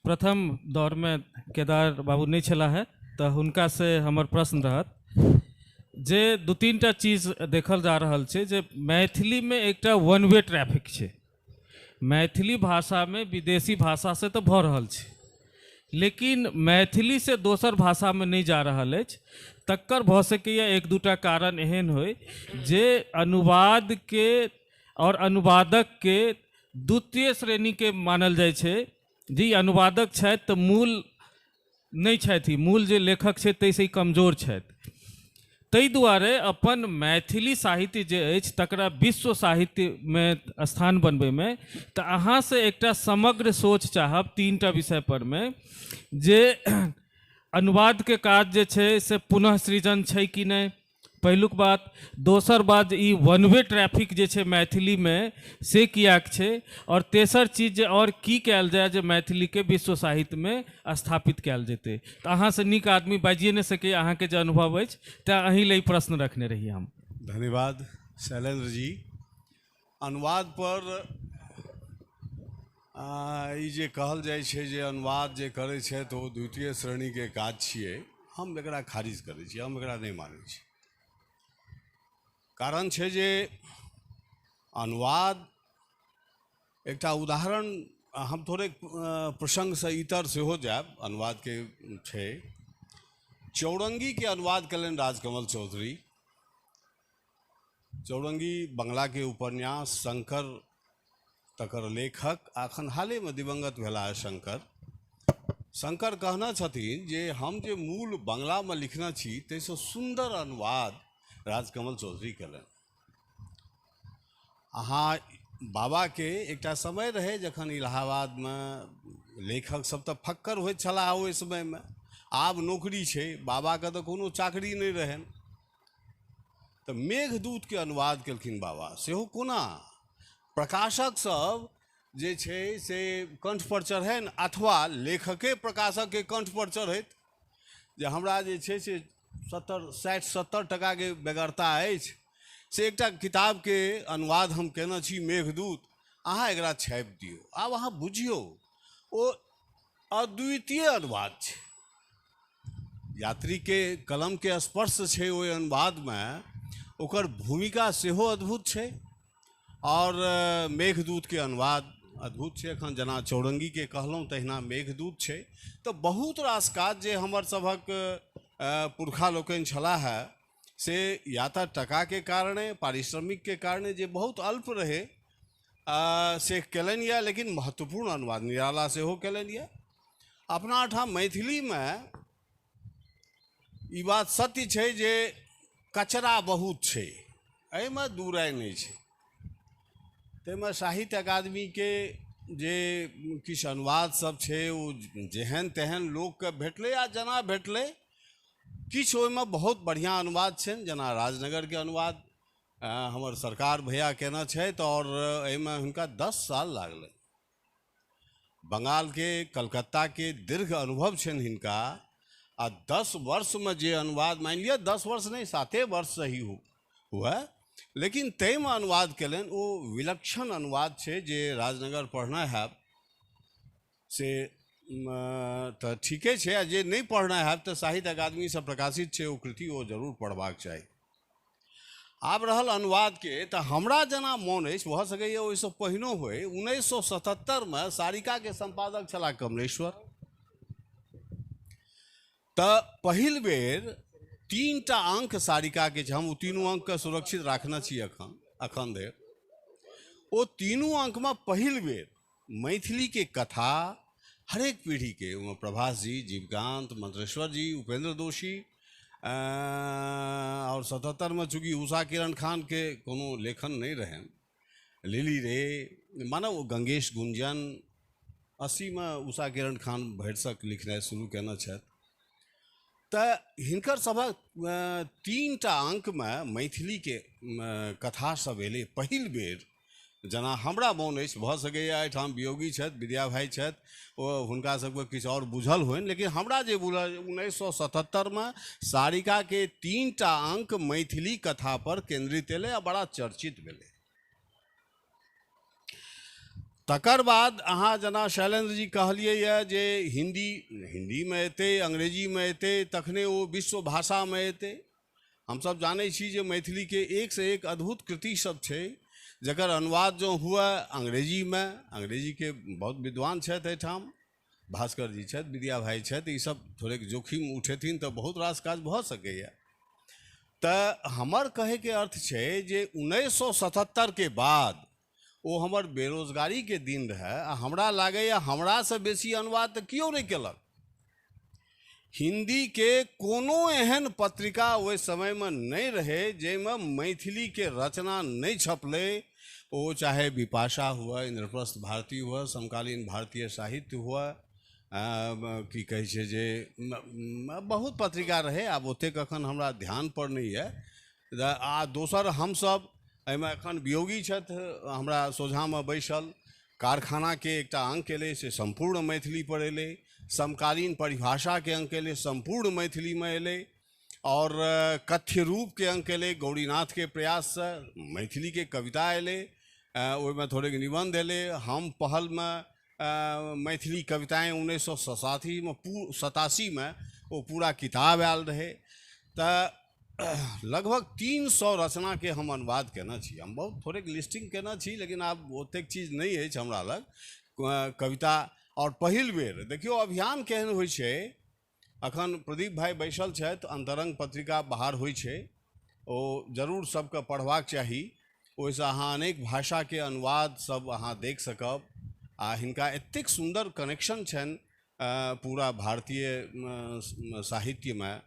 प्रथम दौरमे केदार बाबू नहि छलाह है, तऽ हुनकासँ हमर प्रश्न रहत जे दू तीन टा चीज देखल जा रहल छै जे मैथिलीमे एकटा वन वे ट्रैफिक छै। मैथिली भाषामे विदेशी भाषासँ तऽ भऽ रहल छै, लेकिन मैथिलीसँ दोसर भाषामे नहि जा रहल अछि। तकर भऽ सकैए एक दूटा कारण एहन होइ जे अनुवादके आओर अनुवादकके द्वितीय श्रेणीके मानल जाइ छै, जे ई अनुवादक छथि तऽ मूल नहि छथि, मूल जे लेखक छै ताहिसँ ई कमजोर छथि। ताहि दुआरे अपन मैथिली साहित्य जे अछि तकरा विश्व साहित्यमे स्थान बनबैमे तऽ अहाँसँ एकटा समग्र सोच चाहब तीन टा विषय परमे, जे अनुवादके काज जे छै से पुनः सृजन छै कि नहि, पहिलुक बात। दोसर बात, ई वन वे ट्रैफिक जे छै मैथिलीमे से किएक छै, आओर तेसर चीज जे आओर की कयल जाय जे मैथिलीके विश्व साहित्यमे स्थापित कयल जेतै। तऽ अहाँसँ नीक आदमी बाजिए नहि सकैए, अहाँके जे अनुभव अछि, तेँ अहीं लए ई प्रश्न रखने रही हम। धन्यवाद शैलेन्द्र जी। अनुवाद पर ई जे कहल जाइ छै जे अनुवाद जे करै छै तऽ ओ द्वितीय श्रेणीके काज छियै, हम एकरा खारिज करै छी, हम एकरा नहि मानै छी। कारण छै जे अनुवाद एकटा उदाहरण, हम थोड़े प्रसङ्गसँ इतर सेहो जायब, अनुवादके छै चौरङ्गीके अनुवाद कयलनि राजकमल चौधरी। चौरङ्गी बंगलाके उपन्यास, शंकर तकर लेखक, एखन हालेमे दिवंगत भेला है शंकर। शंकर कहने छथिन जे हम जे मूल बंगलामे लिखने छी ताहिसँ सुन्दर अनुवाद राजकमल चौधरी कयलनि। अहाँ बाबाके एकटा समय रहै जखन इलाहाबादमे लेखक सब तऽ फक्कर होइत छलाह ओहि समयमे, आब नौकरी छै, बाबाके तऽ कोनो चाकरी नहि रहनि। तऽ मेघदूतके अनुवाद केलखिन बाबा, सेहो कोना? प्रकाशक सब जे छै से कंठ पर चढ़नि अथवा लेखके प्रकाशकके कंठ पर चढ़ैत जे हमरा जे छै से 70 60 70 टकाके बेगरता अछि, से एकटा किताबके अनुवाद हम केने छी मेघदूत, अहाँ एकरा छापि दियौ। आब अहाँ बुझियौ, ओ अद्वितीय अनुवाद छै, यात्रीके कलमके स्पर्श छै ओहि अनुवादमे, ओकर भूमिका सेहो अद्भुत छै और मेघदूतके अनुवाद अद्भुत छै। एखन जेना चौरङ्गीके कहलहुँ तहिना मेघदूत छै। तऽ बहुत रास काज जे हमर सभक पुरखा लोकनि छलाह है से या तऽ टकाके कारणे, पारिश्रमिकके कारणे जे बहुत अल्प रहै से केलनि यऽ, लेकिन महत्वपूर्ण अनुवाद निराला सेहो केलनि यऽ। अपना ओहिठाम मैथिलीमे ई बात सत्य छै जे कचरा बहुत छै, एहिमे दू राय नहि छै। ताहिमे साहित्य अकादमीके जे किछु अनुवाद सब छै ओ जेहन तेहन लोकके भेटलै आ जेना भेटलै, किछु ओहिमे बहुत बढ़िआँ अनुवाद छनि, जेना राजनगरके अनुवाद हमर सरकार भैया केने छथि और एहिमे हुनका 10 साल लागलै। बंगालके कलकत्ताके दीर्घ अनुभव छनि हिनका, आ 10 वर्षमे जे अनुवाद, मानि लिअ 10 वर्ष नहि 7 वर्ष सही हुए, लेकिन ताहिमे अनुवाद केलनि, ओ विलक्षण अनुवाद छै जे राजनगर पढ़ने हैब से तऽ ठीके छै, आ जे नहि पढ़ने हैब तऽ साहित्य अकादमीसँ प्रकाशित छै ओ कृति, ओ जरूर पढ़बाक चाही। आब रहल अनुवादके, तऽ हमरा जेना मोन अछि, भऽ सकैए ओहिसँ पहिनो होइ, 1977मे सारिकाके सम्पादक छलाह कमलेश्वर, तऽ पहिल बेर 3 टा अंक सारिकाके छै, हम ओ तीनू अंकके सुरक्षित राखने छी अखन धरि। ओ तीनू अंकमे पहिल बेर मैथिलीके कथा हरेक पीढ़ीके, ओहिमे प्रभास जी, जीवकांत, मंत्रेश्वर जी, उपेंद्र दोषी, और 77में चूँकि उषा किरण खान के कोनो लेखन नहीं रहनि, लिली रे, माने ओ गंगेश गुंजन, 80में उषा किरण खान भरिसक लिखनाइ शुरू केने छथि। तऽ हिनकर सभक 3 टा अंकमे मैथिलीके कथा सब एलै पहिल बेर, जेना हमरा मोन अछि, भऽ सकैए एहिठाम वियोगी छथि, विद्या भाइ छथि, ओ हुनका सबके किछु आओर बुझल होइन, लेकिन हमरा जे बुझल 1977मे सारिकाके 3 टा अंक मैथिली कथा पर केंद्रित एलै आ बड़ा चर्चित भेलै। तकर बाद अहाँ जेना शैलेन्द्र जी कहलियै यऽ जे हिंदीमे एतै, अंग्रेजीमे एतै, तखने ओ विश्व भाषामे एतै। हमसब जानै छी जे मैथिलीके एक से एक अद्भुत कृति सब छै जकर अनुवाद जँ हुए अंग्रेजीमे, अंग्रेजीके बहुत विद्वान छथि एहिठाम, भास्कर जी छथि, विद्या भाइ छथि, ईसब थोड़ेक जोखिम उठेथिन तऽ बहुत रास काज भऽ सकैए। तऽ हमर कहैके अर्थ छै जे 1977 के बाद ओ हमर बेरोजगारीके दिन रहै, आ हमरा लागैए हमरासँ बेसी अनुवाद तऽ केओ नहि केलक। हिंदी के कोनो एहन पत्रिका ओहि समयमे नहि रहै जाहिमे मैथिलीके रचना नहि छपलै, ओ चाहे विपाशा हुए, इंद्रप्रस्थ भारती हुए, समकालीन भारतीय साहित्य हुए, की कहै छै जे बहुत पत्रिका रहै, आब ओतेक एखन हमरा ध्यान पर नहि यऽ। आ दोसर हमसब एहिमे एखन वियोगी छथि हमरा सोझाँमे बैसल, कारखानाके एकटा अंक एलै से सम्पूर्ण मैथिली पर एलै, समकालीन परिभाषाके अंक एलै सम्पूर्ण मैथिलीमे एलै, और कथ्य रूपके अंक एलै गौरीनाथके प्रयाससँ मैथिलीके कविता एलै, ओहिमे थोड़ेक निबन्ध एलै। हम पहलमे मैथिली कविताएँ 1987में ओ पूरा किताब आयल रहै। तऽ लगभग 300 रचनाके हम अनुवाद केने छी। हम बहुत थोड़ेक लिस्टिंग केने छी, लेकिन आब ओतेक चीज नहि अछि हमरा लग कविता। और पहिल बेर देखियौ अभियान केहन होइ छै, अखन प्रदीप भाई बैसल छथि, अंतरंग पत्रिका बाहर होइ छै, ओ जरूर सबके पढ़बाक चाही। ओहिसँ अहाँ अनेक भाषाके अनुवाद सब अहाँ देख सकब। आ हिनका एतेक सुन्दर कनेक्शन छनि पूरा भारतीय साहित्यमे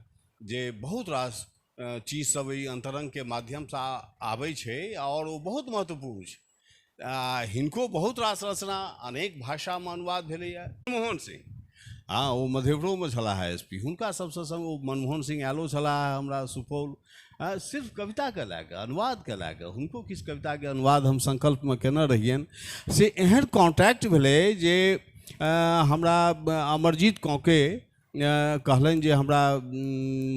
जे बहुत रास चीज सब ई अंतरंगके माध्यमसँ आबै छै और ओ बहुत महत्वपूर्ण छै। हिनको बहुत रास रचना अनेक भाषामे अनुवाद भेलैए। मनमोहन सिंह, हाँ, ओ मधेपुरोमे छलाह एस पी, हुनका सबसँ संग ओ मनमोहन सिंह आयलो छलाह हमरा सुपौल, सिर्फ कविताके लए कऽ, अनुवादके लए कऽ। हुनको किछु कविताके अनुवाद हम संकल्पमे केने रहियनि, से एहन कॉन्टैक्ट भेलै जे हमरा अमरजीत कौके कहलनि जे हमरा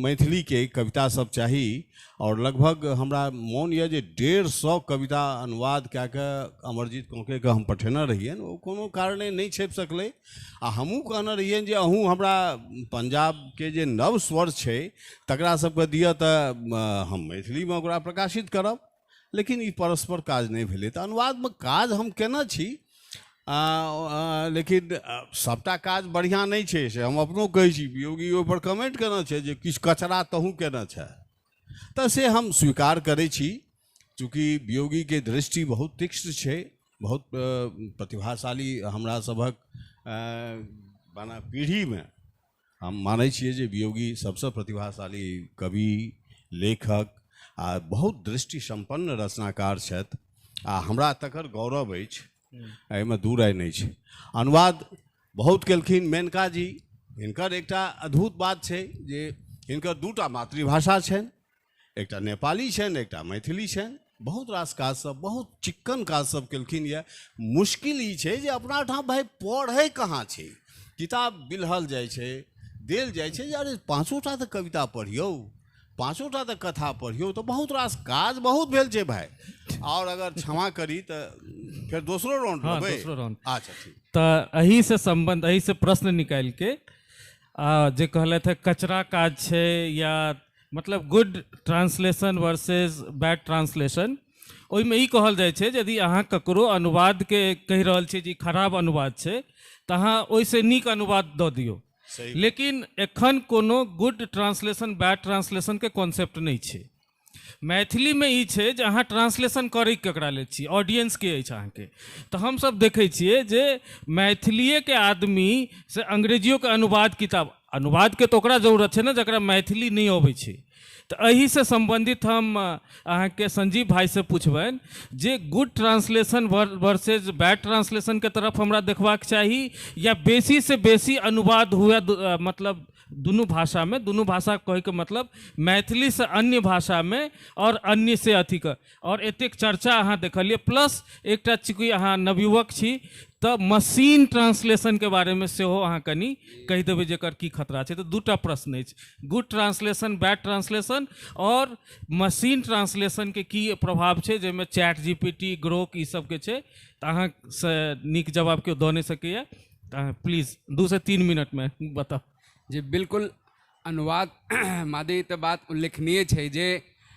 मैथिलीके कविता सब चाही, और लगभग हमरा मोन यऽ जे 150 कविता अनुवाद कए कऽ अमरजीत कौकेके हम पठेने रहियनि। ओ कोनो कारणे नहि छपि सकलै। आ हमहूँ कहने रहियनि जे अहूँ हमरा पंजाबके जे नव स्वर छै तकरा सबके दिअ तऽ हम मैथिलीमे ओकरा प्रकाशित करब, लेकिन ई परस्पर काज नहि भेलै। तऽ अनुवादमे काज हम केने छी, लेकिन सबटा काज बढ़िआँ नहि छै, से हम अपनो कहै छी। वियोगी ओहिपर कमेंट केने छै जे किछु कचरा तहूँ केने छै, तऽ से हम स्वीकार करै छी। चूँकि वियोगीके दृष्टि बहुत तीक्ष्ण छै, बहुत प्रतिभाशाली हमरा सभक माने पीढ़ीमे हम मानै छियै जे वियोगी सबसँ प्रतिभाशाली कवि, लेखक आ बहुत दृष्टि सम्पन्न रचनाकार छथि आ हमरा तकर गौरव अछि, एहिमे दू राय नहि छै। अनुवाद बहुत केलखिन मेनका जी। हिनकर एकटा अद्भुत बात छै जे हिनकर दूटा मातृभाषा छनि, एकटा नेपाली छनि, एकटा मैथिली छनि। बहुत रास काज सब, बहुत चिक्कन काज सब केलखिन यऽ। मुश्किल ई छै जे अपना ठाम भाइ पढ़ै कहाँ छै, किताब बिलहल जाइ छै, देल जाइ छै जे अरे पाँचोटा तऽ कविता पढ़ियौ, पाँचोटा तऽ कथा पढ़ियौ, तऽ बहुत रास काज बहुत भेल छै भाइ। आओर अगर क्षमा करी तऽ फेर दोसरो राउंड हाँ, लेबै। दोसरो राउंड। अच्छा ठीक। तऽ एहिसँ सम्बन्ध, एहिसँ प्रश्न निकालिके जे कहलथि हे कचरा काज छै या मतलब good translation versus bad translation, ओहिमे ई कहल जाइ छै यदि अहाँ ककरो अनुवादके कहि रहल छियै जे ई खराब अनुवाद छै तऽ अहाँ ओहिसँ नीक अनुवाद दऽ दियौ। लेकिन एखन कोनो गुड ट्रांसलेशन बैड ट्रांसलेशनके कॉन्सेप्ट नहि छै। मैथिलीमे ई छै जे अहाँ ट्रांसलेशन करै ककरा लेल छी, ऑडियंसके अछि अहाँके। तऽ हमसब देखै छियै जे मैथिलीएके आदमी से अंग्रेजियोके अनुवाद किताब, अनुवादके तऽ ओकरा जरूरत छै ने जकरा मैथिली नहि अबै छै। तऽ एहिसँ सम्बन्धित हम अहाँके संजीव भाइसँ पुछबनि जे गुड ट्रांसलेशन वर्सेज बैड ट्रांसलेशनके तरफ हमरा देखबाक चाही या बेसीसँ बेसी अनुवाद हुए, मतलब दुनू भाषामे, दुनू भाषा कहैके मतलब मैथिलीसँ अन्य भाषामे आओर अन्य से अथीके, आओर एतेक चर्चा अहाँ देखलियै, प्लस एकटा चूँकि अहाँ नवयुवक छी तऽ मशीन ट्रांसलेशनके बारेमे सेहो अहाँ कनि कहि देबै जे एकर की खतरा छै। तऽ दूटा प्रश्न अछि, गुड ट्रांसलेशन बैड ट्रांसलेशन आओर मशीन ट्रांसलेशनके की प्रभाव छै जाहिमे चैट जीपीटी, ग्रोक ई सबके छै। तऽ अहाँसँ नीक जवाब केओ दऽ नहि सकैए, तऽ अहाँ प्लीज 2 से 3 मिनटमे बताउ। जी बिल्कुल, अनुवाद मादे तऽ बात उल्लेखनीय छै जे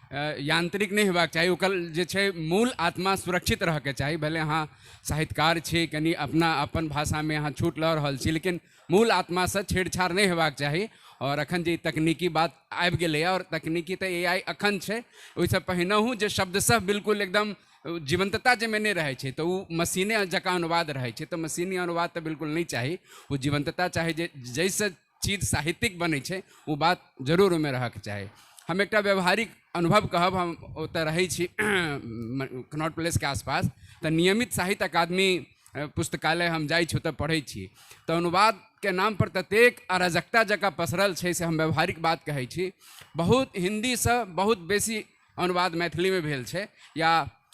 यांत्रिक नहि हेबाक चाही, ओकर जे छै मूल आत्मा सुरक्षित रहऽके चाही। भले अहाँ साहित्यकार छी, कनि अपना अपन भाषामे अहाँ छूट लऽ रहल छी, लेकिन मूल आत्मासँ छेड़छाड़ नहि हेबाक चाही। आओर अखन जे तकनीकी बात आबि गेलैए, आओर तकनीकी तऽ AI अखन छै, ओहिसँ पहिनहुँ जे शब्द सब बिल्कुल एकदम जीवन्तता जाहिमे नहि रहै छै तऽ ओ मशीने जकाँ अनुवाद रहै छै। तऽ मशीनी अनुवाद तऽ बिल्कुल नहि चाही, ओ जीवन्तता चाही जे जाहिसँ चीज साहित्यिक बनै छै ओ बात जरूर ओहिमे रहऽके चाही। हम एकटा व्यवहारिक अनुभव कहब, हम ओतऽ रहै छी कनॉट प्लेसके आसपास, तऽ नियमित साहित्य अकादमी पुस्तकालय हम जाइ छी, ओतऽ पढ़ै छी। तऽ अनुवादके नामपर ततेक अराजकता जकाँ पसरल छै से हम व्यवहारिक बात कहै छी। बहुत हिन्दीसँ बहुत बेसी अनुवाद मैथिलीमे भेल छै या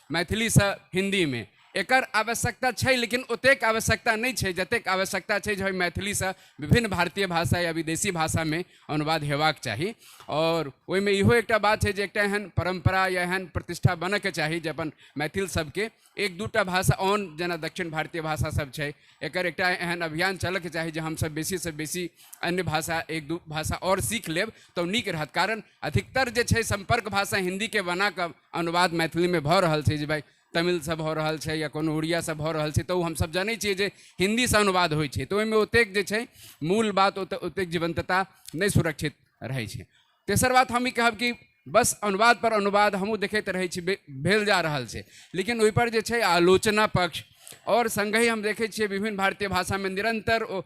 मैथिलीसँ हिन्दीमे, एकर आवश्यकता छै, लेकिन ओतेक आवश्यकता नहि छै जतेक आवश्यकता छै जे मैथिलीसँ विभिन्न भारतीय भाषा या विदेशी भाषामे अनुवाद हेबाक चाही। आओर ओहिमे इहो एकटा बात छै जे एकटा एहन परम्परा या एहन प्रतिष्ठा बनऽके चाही जे अपन मैथिल सबके एक दूटा भाषा ऑन जेना दक्षिण भारतीय भाषा सब छै, एकर एकटा एहन अभियान चलऽके चाही जे हमसब बेसीसँ बेसी अन्य भाषा एक दू भाषा आओर सीख लेब तऽ नीक रहत। कारण अधिकतर जे छै सम्पर्क भाषा हिन्दीके बनाकऽ अनुवाद मैथिलीमे भऽ रहल छै, जे भाइ तमिलसँ भऽ रहल छै या कोनो उड़ियासँ भऽ रहल छै, तऽ ओ हमसब जनै छियै जे हिन्दीसँ अनुवाद होइ छै, तऽ ओहिमे ओतेक जे छै मूल बात ओतेक जीवन्तता नहि सुरक्षित रहै छै। तेसर बात हम ई कहब कि बस अनुवाद पर अनुवाद हमहूँ देखैत रहै छी भेल जा रहल छै, लेकिन ओहिपर जे छै आलोचना पक्ष आओर सङ्गहि हम देखै छियै विभिन्न भारतीय भाषामे निरन्तर ओ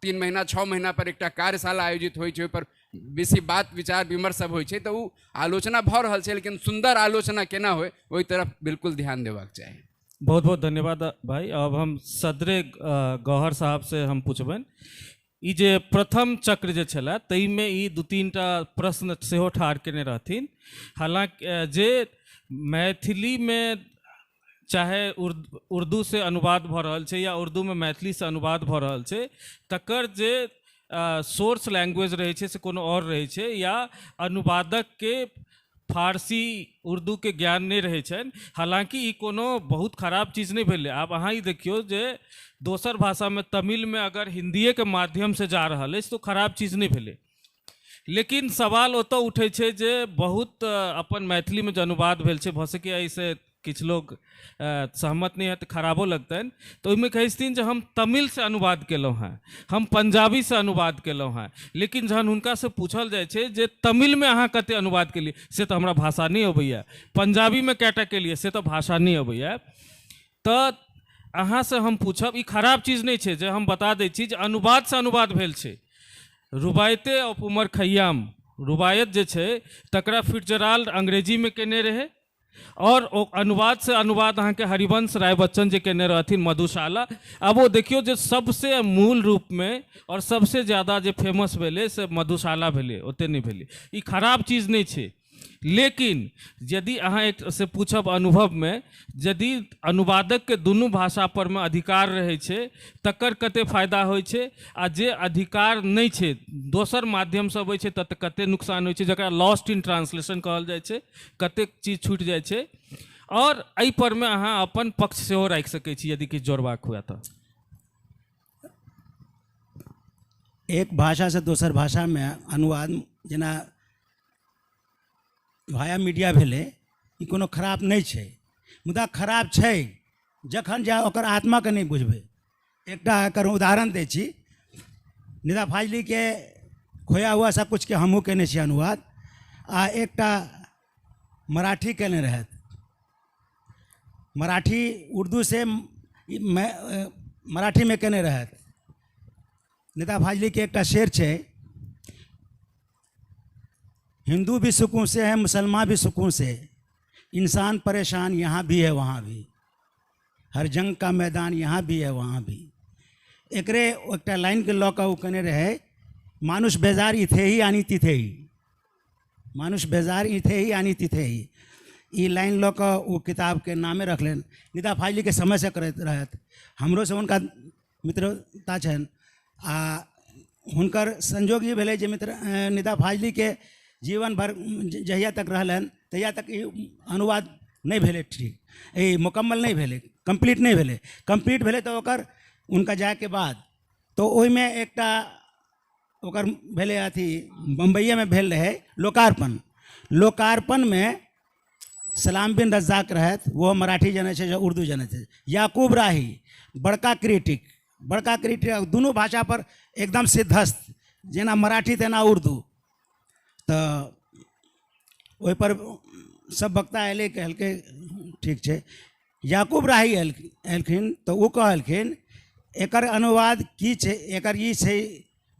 3 महीना 6 महीना पर एकटा कार्यशाला आयोजित होइ छै, ओहिपर बेसी बात विचार विमर्श सब होइ छै, तऽ ओ आलोचना भऽ रहल छै, लेकिन सुन्दर आलोचना केना होइ ओहि तरफ बिल्कुल ध्यान देबाक चाही। बहुत बहुत धन्यवाद भाई। अब हम सदरे गौहर साहब से हम पूछबनि, ई जे प्रथम चक्र जे छलै ताहिमे ई 2-3 टा प्रश्न सेहो ठाढ़ केने रहथिन। हालाँकि जे मैथिलीमे चाहे उर्दू से अनुवाद भऽ रहल छै या उर्दूमे मैथिलीसँ अनुवाद भऽ रहल छै, तकर जे सोर्स लैंग्वेज रहै छै से कोनो आओर रहै छै या अनुवादकके फारसी उर्दूके ज्ञान नहि रहै छनि। हालाँकि ई कोनो बहुत खराब चीज नहि भेलै। आब अहाँ ई देखियौ जे दोसर भाषामे तमिलमे अगर हिन्दीएके माध्यमसँ जा रहल अछि तऽ खराब चीज नहि भेलै, लेकिन सवाल ओतऽ उठै छै जे बहुत अपन मैथिलीमे जे अनुवाद भेल छै, भऽ सकैए एहिसँ किछु लोग सहमत नहि हैत, खराबो लगतनि, तऽ ओहिमे कहै छथिन जे हम तमिलसँ अनुवाद केलहुँ हेँ, हम पंजाबीसँ अनुवाद केलहुँ हेँ, लेकिन जहन हुनकासँ पूछल जाइ छै जे तमिलमे अहाँ कतेक अनुवाद केलियै, से तऽ हमरा भाषा नहि अबैए, पंजाबीमे कएटा केलियै, से तऽ भाषा नहि अबैए। तऽ अहाँसँ हम पूछब, ई खराब चीज नहि छै जे हम बता दै छी जे अनुवादसँ अनुवाद भेल छै, रुबायते ऑफ उमर खय्याम, रुबायत जे छै तकरा फिट्जराल्ड अंग्रेजीमे केने रहै, और ओ अनुवाद से अनुवाद अहाँके हरिवंश राय बच्चन जे केने रहथिन मधुशाला। आब ओ देखियौ जे सबसे मूल रूपमे और सबसे ज़्यादा जे फेमस भेलै से मधुशाला भेलै, ओते नहि भेलै। ई खराब चीज नहि छै, लेकिन यदि अहाँ एक से पूछब अनुभवमे, यदि अनुवादकके दुनू भाषा परमे अधिकार रहै छै तकर कते फायदा होइ छै, आ जे अधिकार नहि छै दोसर माध्यमसँ अबै छै तत कते नुकसान होइ छै, जकरा लॉस्ट इन ट्रांसलेशन कहल जाइ छै, कतेक चीज छूटि जाइ छै। और एहि परमे अहाँ अपन पक्ष सेहो राखि सकै छी यदि किछु जोड़बाक हुए तऽ। एक भाषासँ दोसर भाषामे अनुवाद जेना भाया मीडिया भेलै, ई कोनो खराब नहि छै, मुदा खराब छै जखन जा ओकर आत्माके नहि बुझबै। एकटा एकर उदाहरण दै छी, निदा फाजलीके खोया हुआ सब कुछके हमहूँ केने छी अनुवाद, आ एकटा मराठी केने रहथि, मराठी उर्दू से मराठीमे केने रहथि। निदा फाजलीके एकटा शेर छै, हिंदू भी सुकून से है मुसलमान भी सुकून से, इंसान परेशान यहाँ भी है वहाँ भी, हर जंग का मैदान यहाँ भी है वहाँ भी। एकरे एकटा लाइनके लऽ कऽ ओ केने रहै, मानुष बेजार इथे ही आनी तिथे ही, मानुष बेजार इथे ही आनी तिथे ही। ई लाइन लऽ कऽ ओ किताबके नामे रखलनि। निदा फाजलीके समयसँ करैत रहथि, हमरोसँ हुनका मित्रता छनि, आ हुनकर संजोग ई भेलै जे मित्र निदा फाजलीके जीवन भर जहिया तक रहलनि तहिया तक ई अनुवाद नहि भेलै, ठीक ई मुकम्मल नहि भेलै, कम्प्लीट नहि भेलै। कम्प्लीट भेलै तऽ ओकर हुनका जायके बाद तऽ ओहिमे एकटा ओकर भेलै अथी बम्बइएमे भेल रहै लोकार्पण। लोकार्पणमे सलाम बिन रज्जाक रहथि, ओहो मराठी जनै छै उर्दू जनै छै। याकूब राही बड़का क्रिटिक, बड़का क्रिटिक, दुनू भाषा पर एकदम सिद्धस्त, जेना मराठी तेना उर्दू। तऽ ओहिपर सब वक्ता अयलै, कहलकै ठीक छै। याकूब राही एलखिन तऽ ओ कहलखिन एकर अनुवाद की छै, एकर ई छै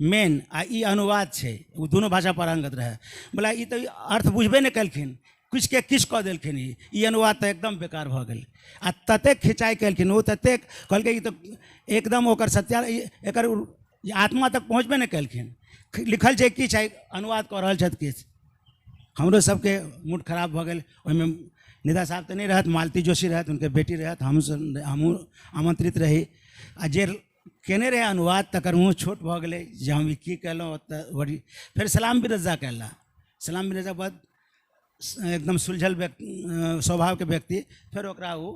मेन आ ई अनुवाद छै, ओ दुनू भाषा पारंगत रहै। बोला ई तऽ अर्थ बुझबे नहि केलखिन, किछुके किछु कऽ देलखिन, ई अनुवाद तऽ एकदम बेकार भऽ गेल। आ ततेक खिंचाइ केलखिन ओ, ततेक कहलकै ई तऽ एकदम ओकर सत्या एकर आत्मा तक पहुँचबे नहि केलखिन, लिखल छै किछु अनुवाद कऽ रहल छथि किछु। हमरो सबके मूड खराब भऽ गेल। ओहिमे निदा साहब तऽ नहि रहथि, मालती जोशी रहथि, हुनकर बेटी रहथि, हमहूँ आमंत्रित रही। आ जे केने रहै अनुवाद तकर मुँह छोट भऽ गेलै जे हम ई की केलहुँ ओतऽ बड़ी। फेर सलाम बिन रज्जाक अयला, सलाम बिन रज्जाक बाद एकदम सुलझल व्यक्ति स्वभावके व्यक्ति, फेर ओकरा ओ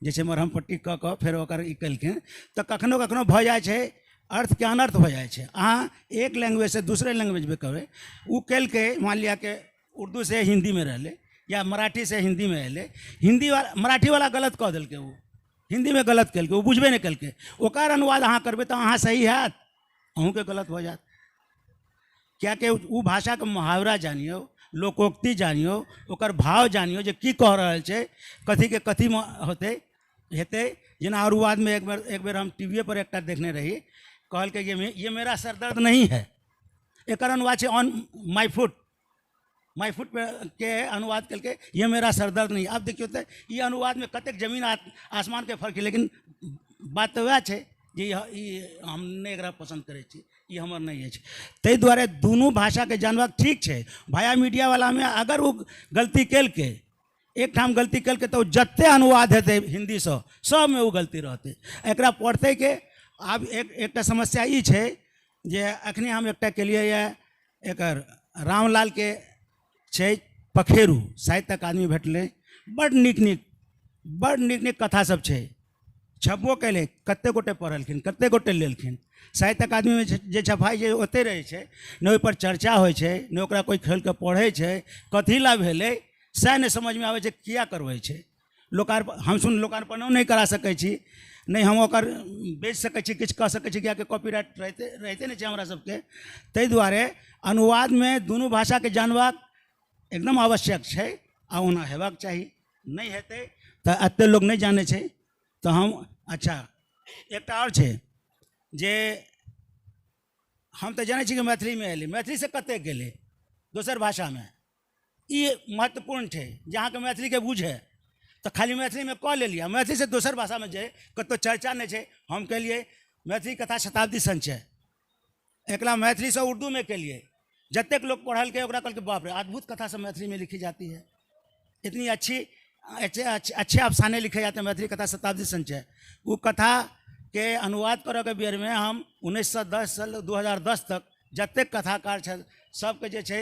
जे छै मरहम पट्टी कऽ कऽ फेर ओकर ई केलखिन। तऽ कखनो कखनो भऽ जाइ छै अर्थके अनर्थ भऽ जाइ छै, अहाँ एक लैंग्वेजसँ दूसरे लैंग्वेजमे कहबै, ओ केलकै मान लिअ कि उर्दूसँ हिन्दीमे रहलै या मराठीसँ हिन्दीमे एलै, हिन्दी वाला मराठीवला गलत कऽ देलकै, ओ हिन्दीमे गलत केलकै, ओ बुझबे नहि केलकै। ओकर अनुवाद अहाँ करबै तऽ अहाँ सही हैत, अहूँके गलत भऽ जायत। किएकि ओ भाषाके मुहावरा जानियौ, लोकोक्ति जानियौ, ओकर भाव जानियौ जे की कह रहल छै, कथीके कथीमे होतै हेतै। जेना अनुवादमे एक बेर हम टी वी पर एकटा देखने रही, कहलकै ये मेरा सर दर्द नहीं है, एकर अनुवाद छै on my foot, my foot पे के अनुवाद केलकै ये मेरा सर दर्द नहीं। आब देखियौ तऽ ई अनुवादमे कतेक जमीन आसमानके फर्क छै, लेकिन बात तऽ वएह छै जे ई हम नहि एकरा पसन्द करै छी, ई हमर नहि अछि। ताहि दुआरे दुनू भाषाके जानबाक ठीक छै। भाया मीडियावलामे अगर ओ गलती केलकै, एकठाम गलती केलकै तऽ ओ जते अनुवाद हेतै हिन्दीसँ सबमे ओ गलती रहतै। एकरा पढ़तै के आब एकटा समस्या ई छै जे अखने हम एकटा केलियै यऽ, एकर रामलालके छै पखेरू, साहित्य अकादमी भेटलै, बड़ नीक नीक, बड़ नीक नीक कथा सब छै, छपबो केलै, कते गोटे पढ़लखिन, कते गोटे लेलखिन। साहित्य अकादमीमे जे छपाइ छै ओतहि रहै छै, नहि ओहिपर चर्चा होइ छै, नहि ओकरा कोइ खोलिकऽ पढ़ै छै, कथी लए भेलै सएह नहि समझमे आबै छै, किया करबै छै। लोकार्पण हम सुन लोकार्पणो नहि करा सकै छी, नहि हम ओकर बेच सकै छी, किछु कऽ सकै छी, किएकि कॉपीराइट रहिते नहि छै हमरा सबके। ताहि दुआरे अनुवादमे दुनू भाषाके जानबाक एकदम आवश्यक छै आ ओना हेबाक चाही। नहि हेतै तऽ एतेक लोक नहि जानै छै तऽ हम अच्छा एकटा आओर छै जे हम तऽ जानै छी कि मैथिलीमे एलै, मैथिलीसँ कतेक गेलै दोसर भाषामे, ई महत्वपूर्ण छै जे अहाँके मैथिलीके बुझै तऽ खाली मैथिलीमे कऽ लेलियै, मैथिलीसँ दोसर भाषामे जे कतहु चर्चा नहि छै। हम केलियै मैथिली कथा शताब्दी संचय, एकरा मैथिलीसँ उर्दूमे केलियै, जतेक लोक पढ़लकै ओकरा कहलकै बाप रे अद्भुत कथा सब मैथिलीमे लिखी जाती है, इतनी अच्छी अच्छे अच्छे अच्छे अफसाने लिखे जाते हैं मैथिली कथा शताब्दी संचय। ओ कथाके अनुवाद करऽके बेरमे हम 1910 से 2010 तक जतेक कथाकार छथि सबके जे छै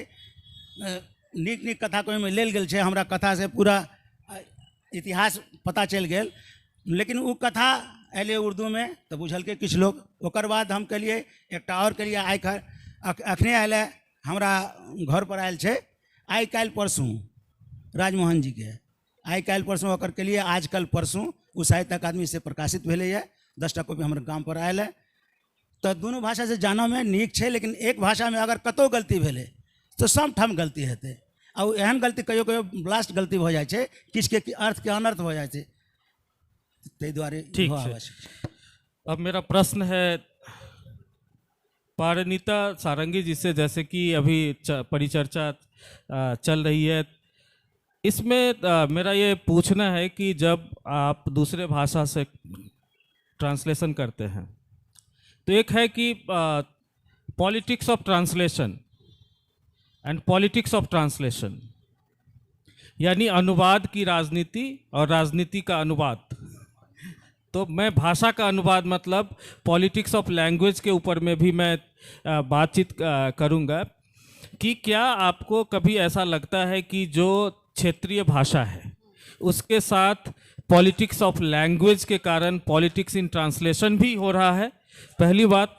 नीक नीक कथाके ओहिमे लेल गेल छै। हमरा कथासँ पूरा इतिहास पता चलि गेल, लेकिन ओ कथा अयलै उर्दूमे तऽ बुझलकै किछु लोक। ओकर बाद हम केलियै एकटा आओर केलियै, आइ अखने आयल है हमरा घरपर आयल छै आइ काल्हि परसू राजमोहन जीके आइ काल्हि परसू, ओकर केलियै आजकल परसू, ओ साहित्य अकादमीसँ प्रकाशित भेलैए, 10टा कॉपी हमर गामपर आयल है। तऽ दुनू भाषासँ जानऽमे नीक छै, लेकिन एक भाषामे अगर कतहु गलती भेलै तऽ सबठाम गलती हेतै, आ ओ एहन गलती कहियो कहियो ब्लास्ट गलती भऽ जाइ छै, किछुके अर्थके अनर्थ भऽ जाइ छै, ताहि दुआरे ठीक छै। अब मेरा प्रश्न है पारनीता सारंगी जी से, जैसे कि अभी परिचर्चा चल रही है, इसमें मेरा ये पूछना है कि जब आप दूसरे भाषा से ट्रांसलेशन करते हैं तो एक है कि politics of translation and politics of translation, यानी अनुवाद की राजनीति और राजनीति का अनुवाद। तो मैं भाषा का अनुवाद मतलब पॉलिटिक्स ऑफ लैंग्वेज के ऊपर में भी मैं बातचीत करूंगा कि क्या आपको कभी ऐसा लगता है कि जो क्षेत्रीय भाषा है उसके साथ पॉलिटिक्स ऑफ लैंग्वेज के कारण पॉलिटिक्स इन ट्रांसलेशन भी हो रहा है? पहली बात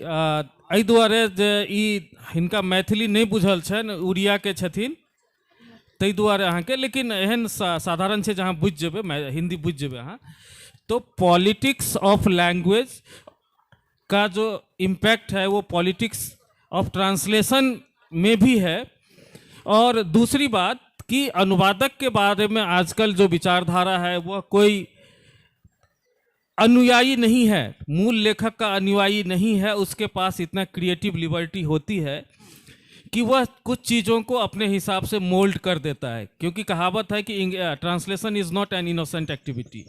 एहि दुआरे जे ई हिनका मैथिली नहि बुझल छनि, उड़ियाके छथिन, ताहि दुआरे अहाँके, लेकिन एहन साधारण छै जे अहाँ बुझि जेबै, हिंदी बुझि जेबै अहाँ। तो पॉलिटिक्स ऑफ लैंग्वेज का जो इम्पैक्ट है वो पॉलिटिक्स ऑफ ट्रांसलेशन में भी है। और दूसरी बात कि अनुवादक के बारे में आजकल जो विचारधारा है वह कोई अनुयायी नहीं है, मूल लेखक का अनुयायी नहीं है, उसके पास इतना क्रिएटिव लिबर्टी होती है कि वह कुछ चीज़ों को अपने हिसाब से मोल्ड कर देता है, क्योंकि कहावत है कि translation is not an innocent activity,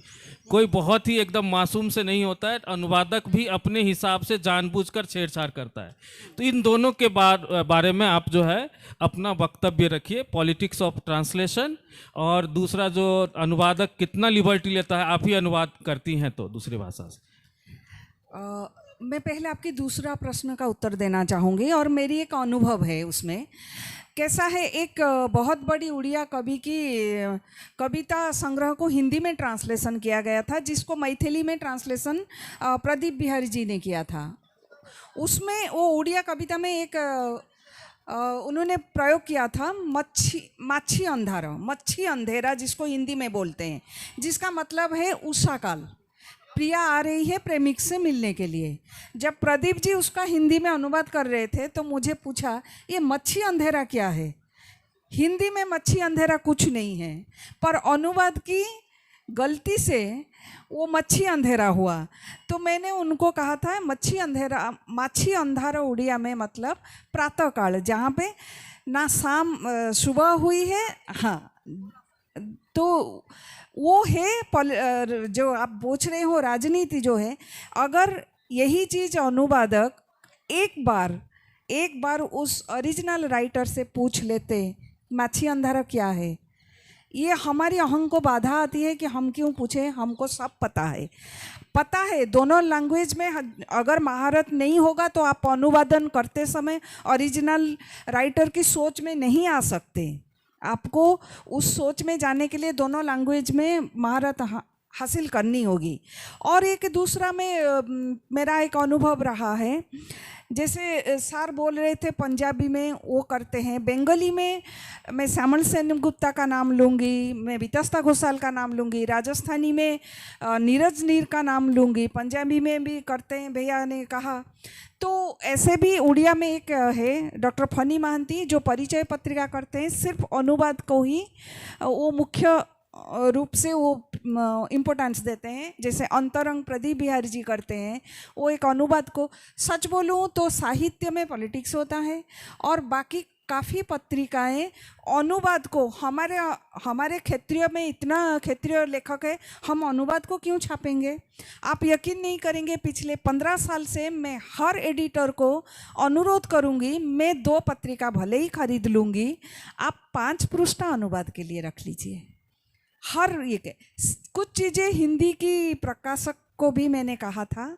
कोई बहुत ही एकदम मासूम से नहीं होता है, अनुवादक भी अपने हिसाब से जानबूझकर छेड़छाड़ करता है। तो इन दोनों के बारे में आप जो है अपना वक्तव्य रखिए, पॉलिटिक्स ऑफ ट्रांसलेशन और दूसरा जो अनुवादक कितना लिबर्टी लेता है, आप ही अनुवाद करती हैं तो दूसरी भाषा से। मैं पहले आपके दूसरा प्रश्न का उत्तर देना चाहूँगी और मेरी एक अनुभव है उसमें कैसा है। एक बहुत बड़ी उड़िया कवि की कविता संग्रह को हिंदी में ट्रांसलेशन किया गया था, जिसको मैथिली में ट्रांसलेशन प्रदीप बिहारी जी ने किया था। उसमें वो उड़िया कविता में एक उन्होंने प्रयोग किया था मच्छी माछी अंधारा, मच्छी अंधेरा जिसको हिंदी में बोलते हैं, जिसका मतलब है उषा काल, प्रिया आ रही है प्रेमिक से मिलने के लिए। जब प्रदीप जी उसका हिंदी में अनुवाद कर रहे थे तो मुझे पूछा ये मच्छी अंधेरा क्या है। हिंदी में मच्छी अंधेरा कुछ नहीं है, पर अनुवाद की गलती से वो मच्छी अंधेरा हुआ। तो मैंने उनको कहा था मच्छी अंधेरा, माछी अंधारा उड़िया में मतलब प्रातःकाल, जहाँ पे ना शाम सुबह हुई है, हाँ तो वो है जो आप पूछ रहे हो राजनीति जो है, अगर यही चीज़ अनुवादक एक बार उस ओरिजिनल राइटर से पूछ लेते माछी अंधारा क्या है, ये हमारी अहं को बाधा आती है कि हम क्यों पूछें, हमको सब पता है। पता है दोनों लैंग्वेज में अगर महारत नहीं होगा तो आप अनुवादन करते समय ओरिजिनल राइटर की सोच में नहीं आ सकते। आपको उस सोच में जाने के लिए दोनों लैंग्वेज में महारत हासिल करनी होगी। और एक दूसरा में मेरा एक अनुभव रहा है, जैसे सर बोल रहे थे पंजाबी में वो करते हैं, बंगाली में मैं श्यामल सेन गुप्ता का नाम लूँगी, मैं वितस्ता घोषाल का नाम लूँगी, राजस्थानी में नीरज नीर का नाम लूँगी, पंजाबी में भी करते हैं भैया ने कहा। तो ऐसे भी उड़िया में एक है डॉक्टर फनी महंती जो परिचय पत्रिका करते हैं, सिर्फ अनुवाद को ही वो मुख्य रूप से वो इम्पोर्टेंस देते हैं। जैसे अंतरंग प्रदीप बिहारी जी करते हैं, वो एक अनुवाद को, सच बोलूँ तो साहित्य में पॉलिटिक्स होता है और बाकी काफ़ी पत्रिकाएं अनुवाद को, हमारे हमारे क्षेत्रीय में इतना क्षेत्रीय लेखक है, हम अनुवाद को क्यों छापेंगे? आप यकीन नहीं करेंगे, पिछले 15 साल से मैं हर एडिटर को अनुरोध करूंगी, मैं 2 पत्रिका भले ही खरीद लूँगी, आप 5 पृष्ठा अनुवाद के लिए रख लीजिए। हर एक कुछ चीज़ें हिंदी की प्रकाशक को भी मैंने कहा था।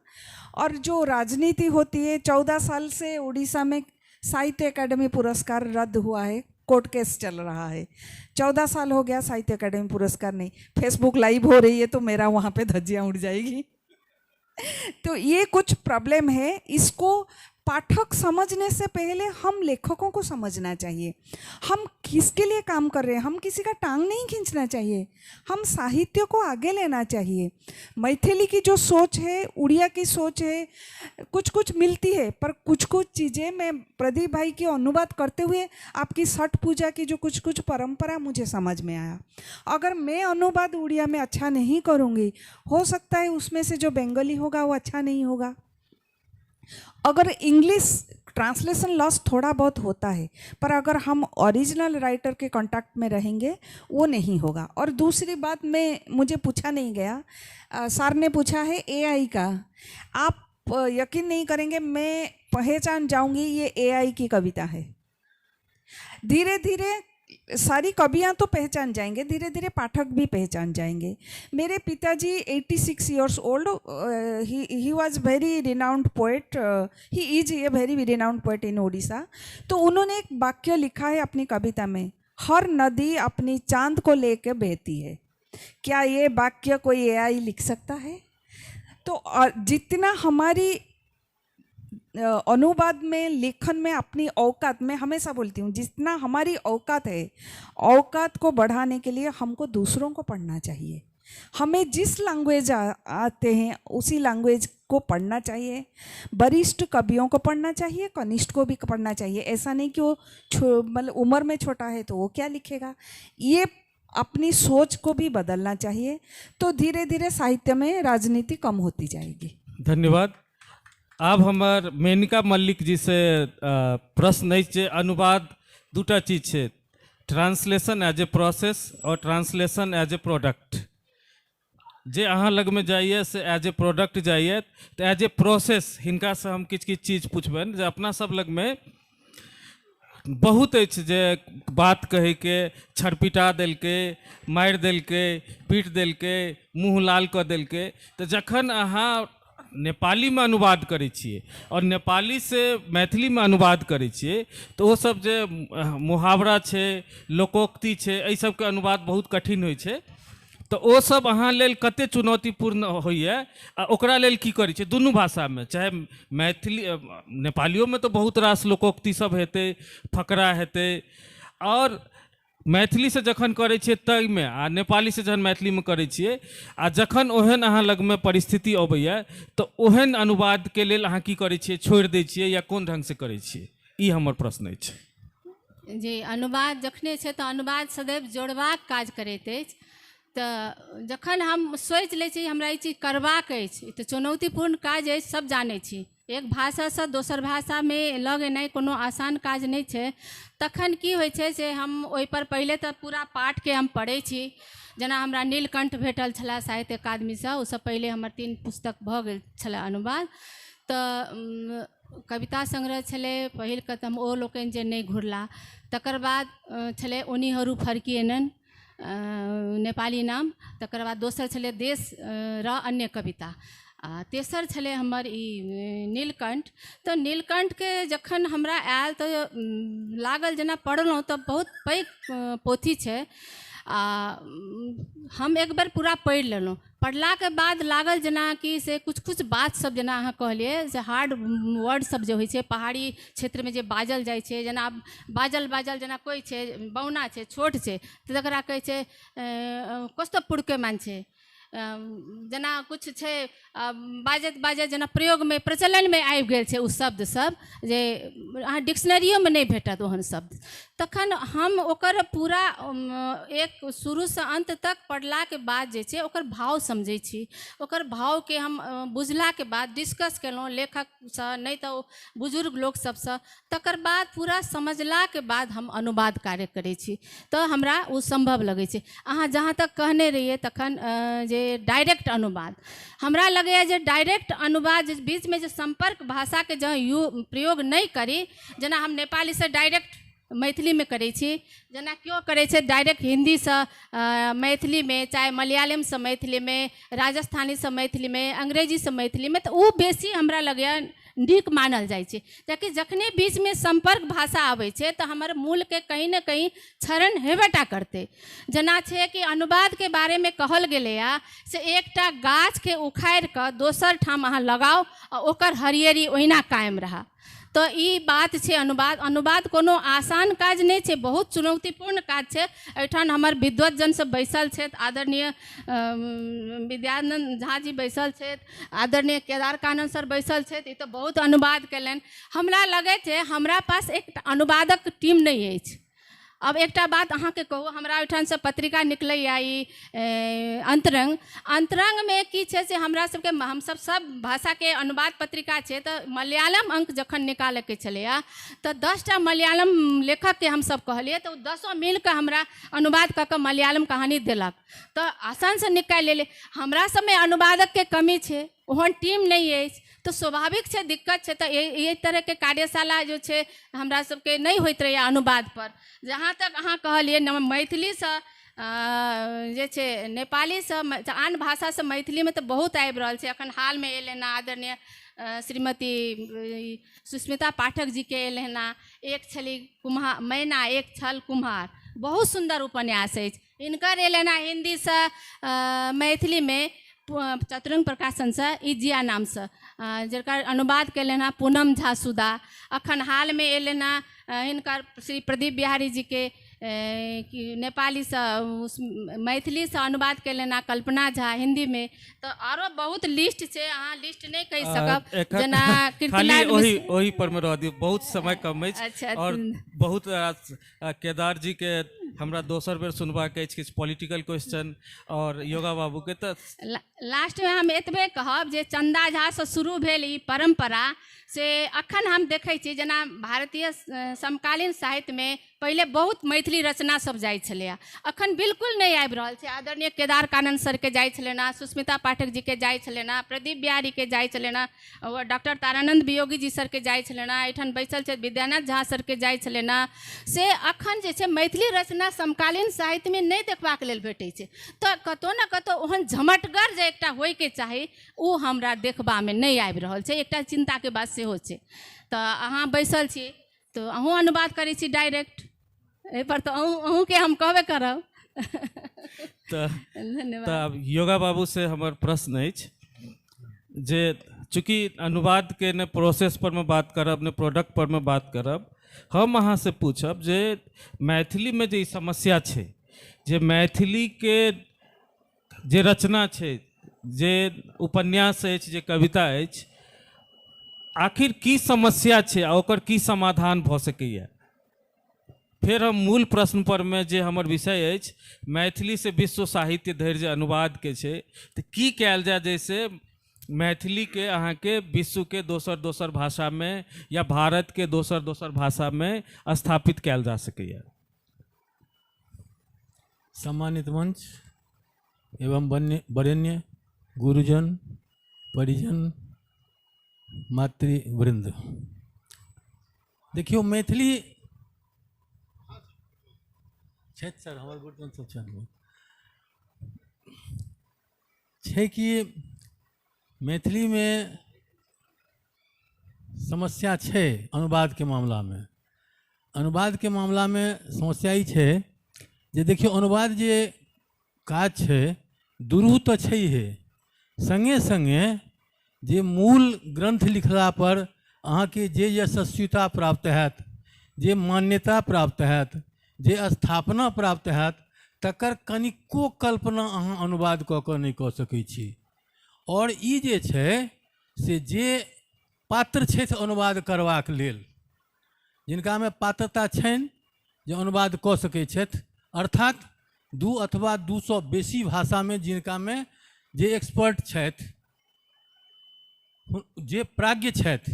और जो राजनीति होती है, 14 साल से उड़ीसा में साहित्य अकादमी पुरस्कार रद्द हुआ है, कोर्ट केस चल रहा है, 14 साल हो गया साहित्य अकादमी पुरस्कार नहीं। फेसबुक लाइव हो रही है तो मेरा वहाँ पे धज्जियाँ उड़ जाएगी। तो ये कुछ प्रॉब्लम है, इसको पाठक समझने से पहले हम लेखकों को समझना चाहिए। हम किसके लिए काम कर रहे हैं, हम किसी का टांग नहीं खींचना चाहिए, हम साहित्य को आगे लेना चाहिए। मैथिली की जो सोच है, उड़िया की सोच है, कुछ कुछ मिलती है, पर कुछ कुछ चीज़ें मैं प्रदीप भाई के अनुवाद करते हुए आपकी छठ पूजा की जो कुछ कुछ परंपरा मुझे समझ में आया। अगर मैं अनुवाद उड़िया में अच्छा नहीं करूँगी, हो सकता है उसमें से जो बंगाली होगा वो अच्छा नहीं होगा। अगर इंग्लिश ट्रांसलेशन लॉस थोड़ा बहुत होता है, पर अगर हम ओरिजिनल राइटर के कांटेक्ट में रहेंगे वो नहीं होगा। और दूसरी बात, मैं मुझे पूछा नहीं गया, सर ने पूछा है एआई का, आप यकीन नहीं करेंगे, मैं पहचान जाऊंगी ये एआई की कविता है। धीरे धीरे सारी कवियाँ तो पहचान जाएंगे, धीरे धीरे पाठक भी पहचान जाएंगे। मेरे पिताजी 86 years old, he was very renowned poet, he is a very renowned poet in Odisha. तो उन्होंने एक वाक्य लिखा है अपनी कविता में, हर नदी अपनी चांद को लेकर बहती है। क्या ये वाक्य कोई एआई लिख सकता है? तो जितना हमारी अनुवाद में, लेखन में अपनी औकात, मैं हमेशा बोलती हूँ, जितना हमारी औकात है, औकात को बढ़ाने के लिए हमको दूसरों को पढ़ना चाहिए। हमें जिस लैंग्वेज आते हैं उसी लैंग्वेज को पढ़ना चाहिए। वरिष्ठ कवियों को पढ़ना चाहिए, कनिष्ठ को भी पढ़ना चाहिए। ऐसा नहीं कि वो मतलब उम्र में छोटा है तो वो क्या लिखेगा। ये अपनी सोच को भी बदलना चाहिए, तो धीरे धीरे साहित्य में राजनीति कम होती जाएगी। धन्यवाद। आब हमर मेनका मल्लिक जी से प्रश्न अछि जे अनुवाद दूटा चीज छै, ट्रांसलेशन एज ए प्रोसेस और ट्रांसलेशन एज ए प्रोडक्ट। जे अहाँ लगमे जाइए से एज ए प्रोडक्ट जाइए, तो एज ए प्रोसेस हिनकासँ हम किछु किछु चीज पुछबनि जे अपना सब लगमे बहुत अछि जे बात कहैके छरपिटा देलकै, मारि देलकै, पीट देलकै, मुँह लाल कऽ देलकै। तऽ जखन अहाँ नेपालीमे अनुवाद करै छियै और नेपालीसँ मैथिलीमे अनुवाद करै छियै तऽ ओ सब जे मुहावरा छै, लोकोक्ति छै, एहि सबके अनुवाद बहुत कठिन होइ छै। तऽ ओ सब अहाँ लेल कते चुनौतीपूर्ण होइए आ ओकरा लेल की करै छियै दुनू भाषामे, चाहे मैथिली नेपालियोमे तऽ बहुत रास लोकोक्ति सब हेतै, फकरा हेतै, और मैथिलीसँ जखन करै छियै ताहिमे आ नेपालीसँ जखन मैथिलीमे करै छियै आ जखन ओहन अहाँ लगमे परिस्थिति अबैए तऽ ओहन अनुवादके लेल अहाँ की करै छियै, छोड़ि दै छियै या कोन ढङ्गसँ करै छियै? ई हमर प्रश्न अछि। जी, अनुवाद जखने छै तऽ अनुवाद सदैव जोड़बाक काज करैत अछि। तऽ जखन हम सोचि लै छी हमरा ई चीज करबाक अछि, तऽ चुनौतीपूर्ण काज अछि, सब जानै छी। एक भाषासँ दोसर भाषामे लऽ गेनाइ कोनो आसान काज नहि छै। तखन की होइ छै से हम ओहिपर पहिले तऽ पूरा पाठके हम पढ़ै छी। जेना हमरा नीलकण्ठ भेटल छलै साहित्य अकादमीसँ, ओहिसँ पहिले हमर 3 पुस्तक भऽ गेल छलै अनुवाद। तऽ कविता संग्रह छलै पहिल कदम ओ लोकनि जे नहि घुरला, तकर बाद छलै उनीहरू फर्किएनन् नेपाली नाम, तकर बाद दोसर छलै देश र अन्य कविता, आ तेसर छलै हमर ई नीलकण्ठ। तऽ नीलकण्ठके जखन हमरा आयल तऽ लागल जेना पढ़लहुँ तऽ बहुत पैघ पोथी छै आ हम एक बेर पूरा पढ़ि लेलहुँ। पढ़लाके बाद लागल जेनाकि से कुछ कुछ बात सब जेना अहाँ कहलियै से हार्ड वर्ड सब जे होइ छै पहाड़ी क्षेत्रमे जे बाजल जाइ छै, जेना बाजल बाजल जेना कोइ छै बौना छै छोट छै तऽ तकरा कहै छै कस्तो पुरके मान्छे, जेना किछु छै बाजैत बाजैत जेना प्रयोगमे प्रचलनमे आबि गेल छै ओ शब्दसभ जे अहाँ डिक्शनरियोमे नहि भेटत ओहन शब्द। तखन हम ओकर पूरा एक शुरूसँ अन्त तक पढ़लाके बाद जे छै ओकर भाव समझै छी, ओकर भावके हम बुझलाके बाद डिस्कस केलहुँ लेखकसँ नहि तऽ बुजुर्ग लोक सबसँ, तकर बाद पूरा समझलाके बाद हम अनुवाद कार्य करै छी तऽ हमरा ओ सम्भव लगै छै। अहाँ जहाँ तक कहने रहियै तखन जे डायरेक्ट अनुवाद, हमरा लगैए जे डायरेक्ट अनुवाद जे बीचमे जे सम्पर्क भाषाके जँ प्रयोग नहि करी, जेना हम नेपालीसँ डायरेक्ट मैथिलीमे करै छी, जेना केओ करै छै डायरेक्ट हिन्दीसँ मैथिलीमे, चाहे मलयालमसँ मैथिलीमे, राजस्थानीसँ मैथिलीमे, अंग्रेजीसँ मैथिलीमे, तऽ ओ बेसी हमरा लगैए नीक मानल जाइ छै। कियाकि जखने बीचमे सम्पर्क भाषा आबै छै तऽ हमर मूलके कहीं ने कहीं क्षरण हेबेटा करतै। जेना छै कि अनुवादके बारेमे कहल गेलैए से एकटा गाछके उखाड़ि कऽ दोसर ठाम अहाँ लगाउ आ ओकर हरियरी ओहिना कायम रहए। तऽ ई बात छै अनुवाद। अनुवाद कोनो आसान काज नहि छै, बहुत चुनौतीपूर्ण काज छै। एहिठाम हमर विद्वतजन सब बैसल छथि, आदरणीय विद्यानंद झा जी बैसल छथि, आदरणीय केदार कानन सर बैसल छथि, ई तऽ बहुत अनुवाद कयलनि। हमरा लगै छै हमरा पास एक अनुवादक टीम नहि अछि। अब एकटा बात अहाँके कहू, हमरा ओहिठामसँ पत्रिका निकलैए ई अंतरंग। अंतरंगमे की छै से हमरा सबके हमसब सब भाषाके अनुवाद पत्रिका छै, तऽ मलयालम अंक जखन निकालैके छलैए तऽ 10टा मलयालम लेखकके हमसब कहलियै तऽ ओ 10 मिलके हमरा अनुवाद कऽ कऽ मलयालम कहानी देलक, तऽ आसानसँ निकालि लेलियै। हमरा सबमे अनुवादकके कमी छै, ओहन टीम नहि अछि, तऽ स्वाभाविक छै दिक्कत छै। तऽ एहि तरहके कार्यशाला जे छै हमरा सबके नहि होइत रहैए अनुवाद पर। जहाँ तक अहाँ कहलियै मैथिलीसँ जे छै नेपालीसँ आन भाषासँ मैथिलीमे तऽ बहुत आबि रहल छै। एखन हालमे एलै हँ आदरणीय श्रीमती सुस्मिता पाठक जीके एलै हँ, एक छली कुम्हार मैना एक छल कुम्हार, बहुत सुन्दर उपन्यास अछि। हिनकर एलै हँ हिन्दीसँ मैथिलीमे चतुरंग प्रकाशनसँ इजिया नामसँ, जकर अनुवाद कयलनि हँ पूनम झा सुधा। अखन हालमे एलनि हँ हिनकर श्री प्रदीप बिहारी जीके नेपालीसँ मैथिलीसँ अनुवाद कयलनि हँ कल्पना झा हिन्दीमे। तऽ आरो बहुत लिस्ट छै, अहाँ लिस्ट नहि कहि सकब। जेना खाली ओहि पर मे रह दियौ, बहुत समय कम अछि। अच्छा, और बहुत केदार जी के हमरा दोसर बेर सुनबाक अछि किछु पॉलिटिकल क्वेश्चन और योगा बाबू के। तऽ लास्टमे हम एतबे कहब जे चंदा झासँ शुरू भेल ई परम्परा, से अखन हम देखै छी जेना भारतीय समकालीन साहित्यमे पहिले बहुत मैथिली रचना सब जाइ छलैए, अखन बिल्कुल नहि आबि रहल छै। आदरणीय केदार कानन सरके जाइ छलनि हँ, सुस्मिता पाठक जीके जाइ छलनि हँ, प्रदीप बिहारीके जाइ छलनि हँ, डॉक्टर तारानंद वियोगी जी सरके जाइ छलनि हँ, एहिठाम बैसल छथि विद्यानाथ झा सरके जाइ छलनि हँ। से अखन जे छै मैथिली रचना समकालीन साहित्यमे नहि देखबाक लेल भेटै छै। तऽ कतहु ने कतहु ओहन झमटगर जे एकटा होइके चाही ओ हमरा देखबामे नहि आबि रहल छै, एकटा चिन्ताके बात सेहो छै। तऽ अहाँ बैसल छी तऽ अहूँ अनुवाद करै छी डायरेक्ट, एहिपर तऽ अहूँके हम कहबे करब। तऽ धन्यवाद। योगा बाबू से हमर प्रश्न अछि जे चूँकि अनुवादके ने प्रोसेस पर मे बात करब ने प्रोडक्ट पर मे बात करब, हम अहाँ से पूछब जे मैथिलीमे जे ई समस्या छै जे मैथिलीके जे रचना छै, जे उपन्यास अछि, जे कविता अछि, आखिर की समस्या छै आ ओकर की समाधान भऽ सकैए? फेर हम मूल प्रश्न पर मे जे हमर विषय अछि मैथिली से विश्व साहित्य धरि जे अनुवाद के छै, तऽ की कयल जाय जैसे मैथिली के अहाँके विश्व के दोसर दोसर भाषा में या भारत के दोसर दोसर भाषा में स्थापित कयल जा सकैए? सम्मानित मंच एवं वरेण्य गुरुजन, परिजन, मातृवृंद, देखियौ मैथिली छथि सर, हमर गुरुजन सब छथि। छै कि मैथिलीमे समस्या छै अनुवादके मामलामे। अनुवादके मामलामे समस्या ई छै जे देखियौ अनुवाद जे काज छै दुरूह तऽ छैहे, सङ्गे सङ्गे जे मूल ग्रन्थ लिखला पर अहाँके जे यशस्विता प्राप्त हैत, जे मान्यता प्राप्त हैत, जे स्थापना प्राप्त हैत, तकर कनिको कल्पना अहाँ अनुवाद कऽ कऽ नहि कऽ सकै छी। आओर ई जे छै से जे पात्र छथि अनुवाद करबाक लेल, जिनकामे पात्रता छनि जे अनुवाद कऽ सकै छथि, अर्थात 2 अथवा 2 बेसी भाषामे जिनकामे जे एक्सपर्ट छथि, जे प्राज्ञ छथि,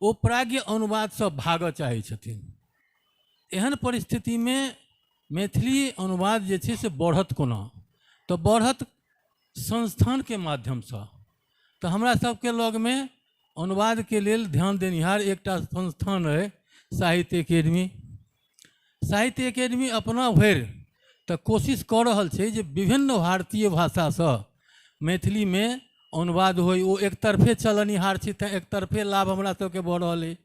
ओ प्राज्ञ अनुवादसँ भागऽ चाहै छथिन। एहन परिस्थितिमे मैथिली अनुवाद जे छै से बढ़त कोना? तऽ बढ़त संस्थानके माध्यमसँ। तऽ हमरा सबके लगमे अनुवादके लेल ध्यान देनिहार एकटा संस्थान अइ, साहित्य एकेडमी। साहित्य एकेडमी अपना भरि तऽ कोशिश कऽ रहल छै जे विभिन्न भारतीय भाषासँ मैथिलीमे अनुवाद होइ। ओ एकतरफे चलनिहार छै, तैँ एकतरफे लाभ हमरा सबके भऽ रहल अइ।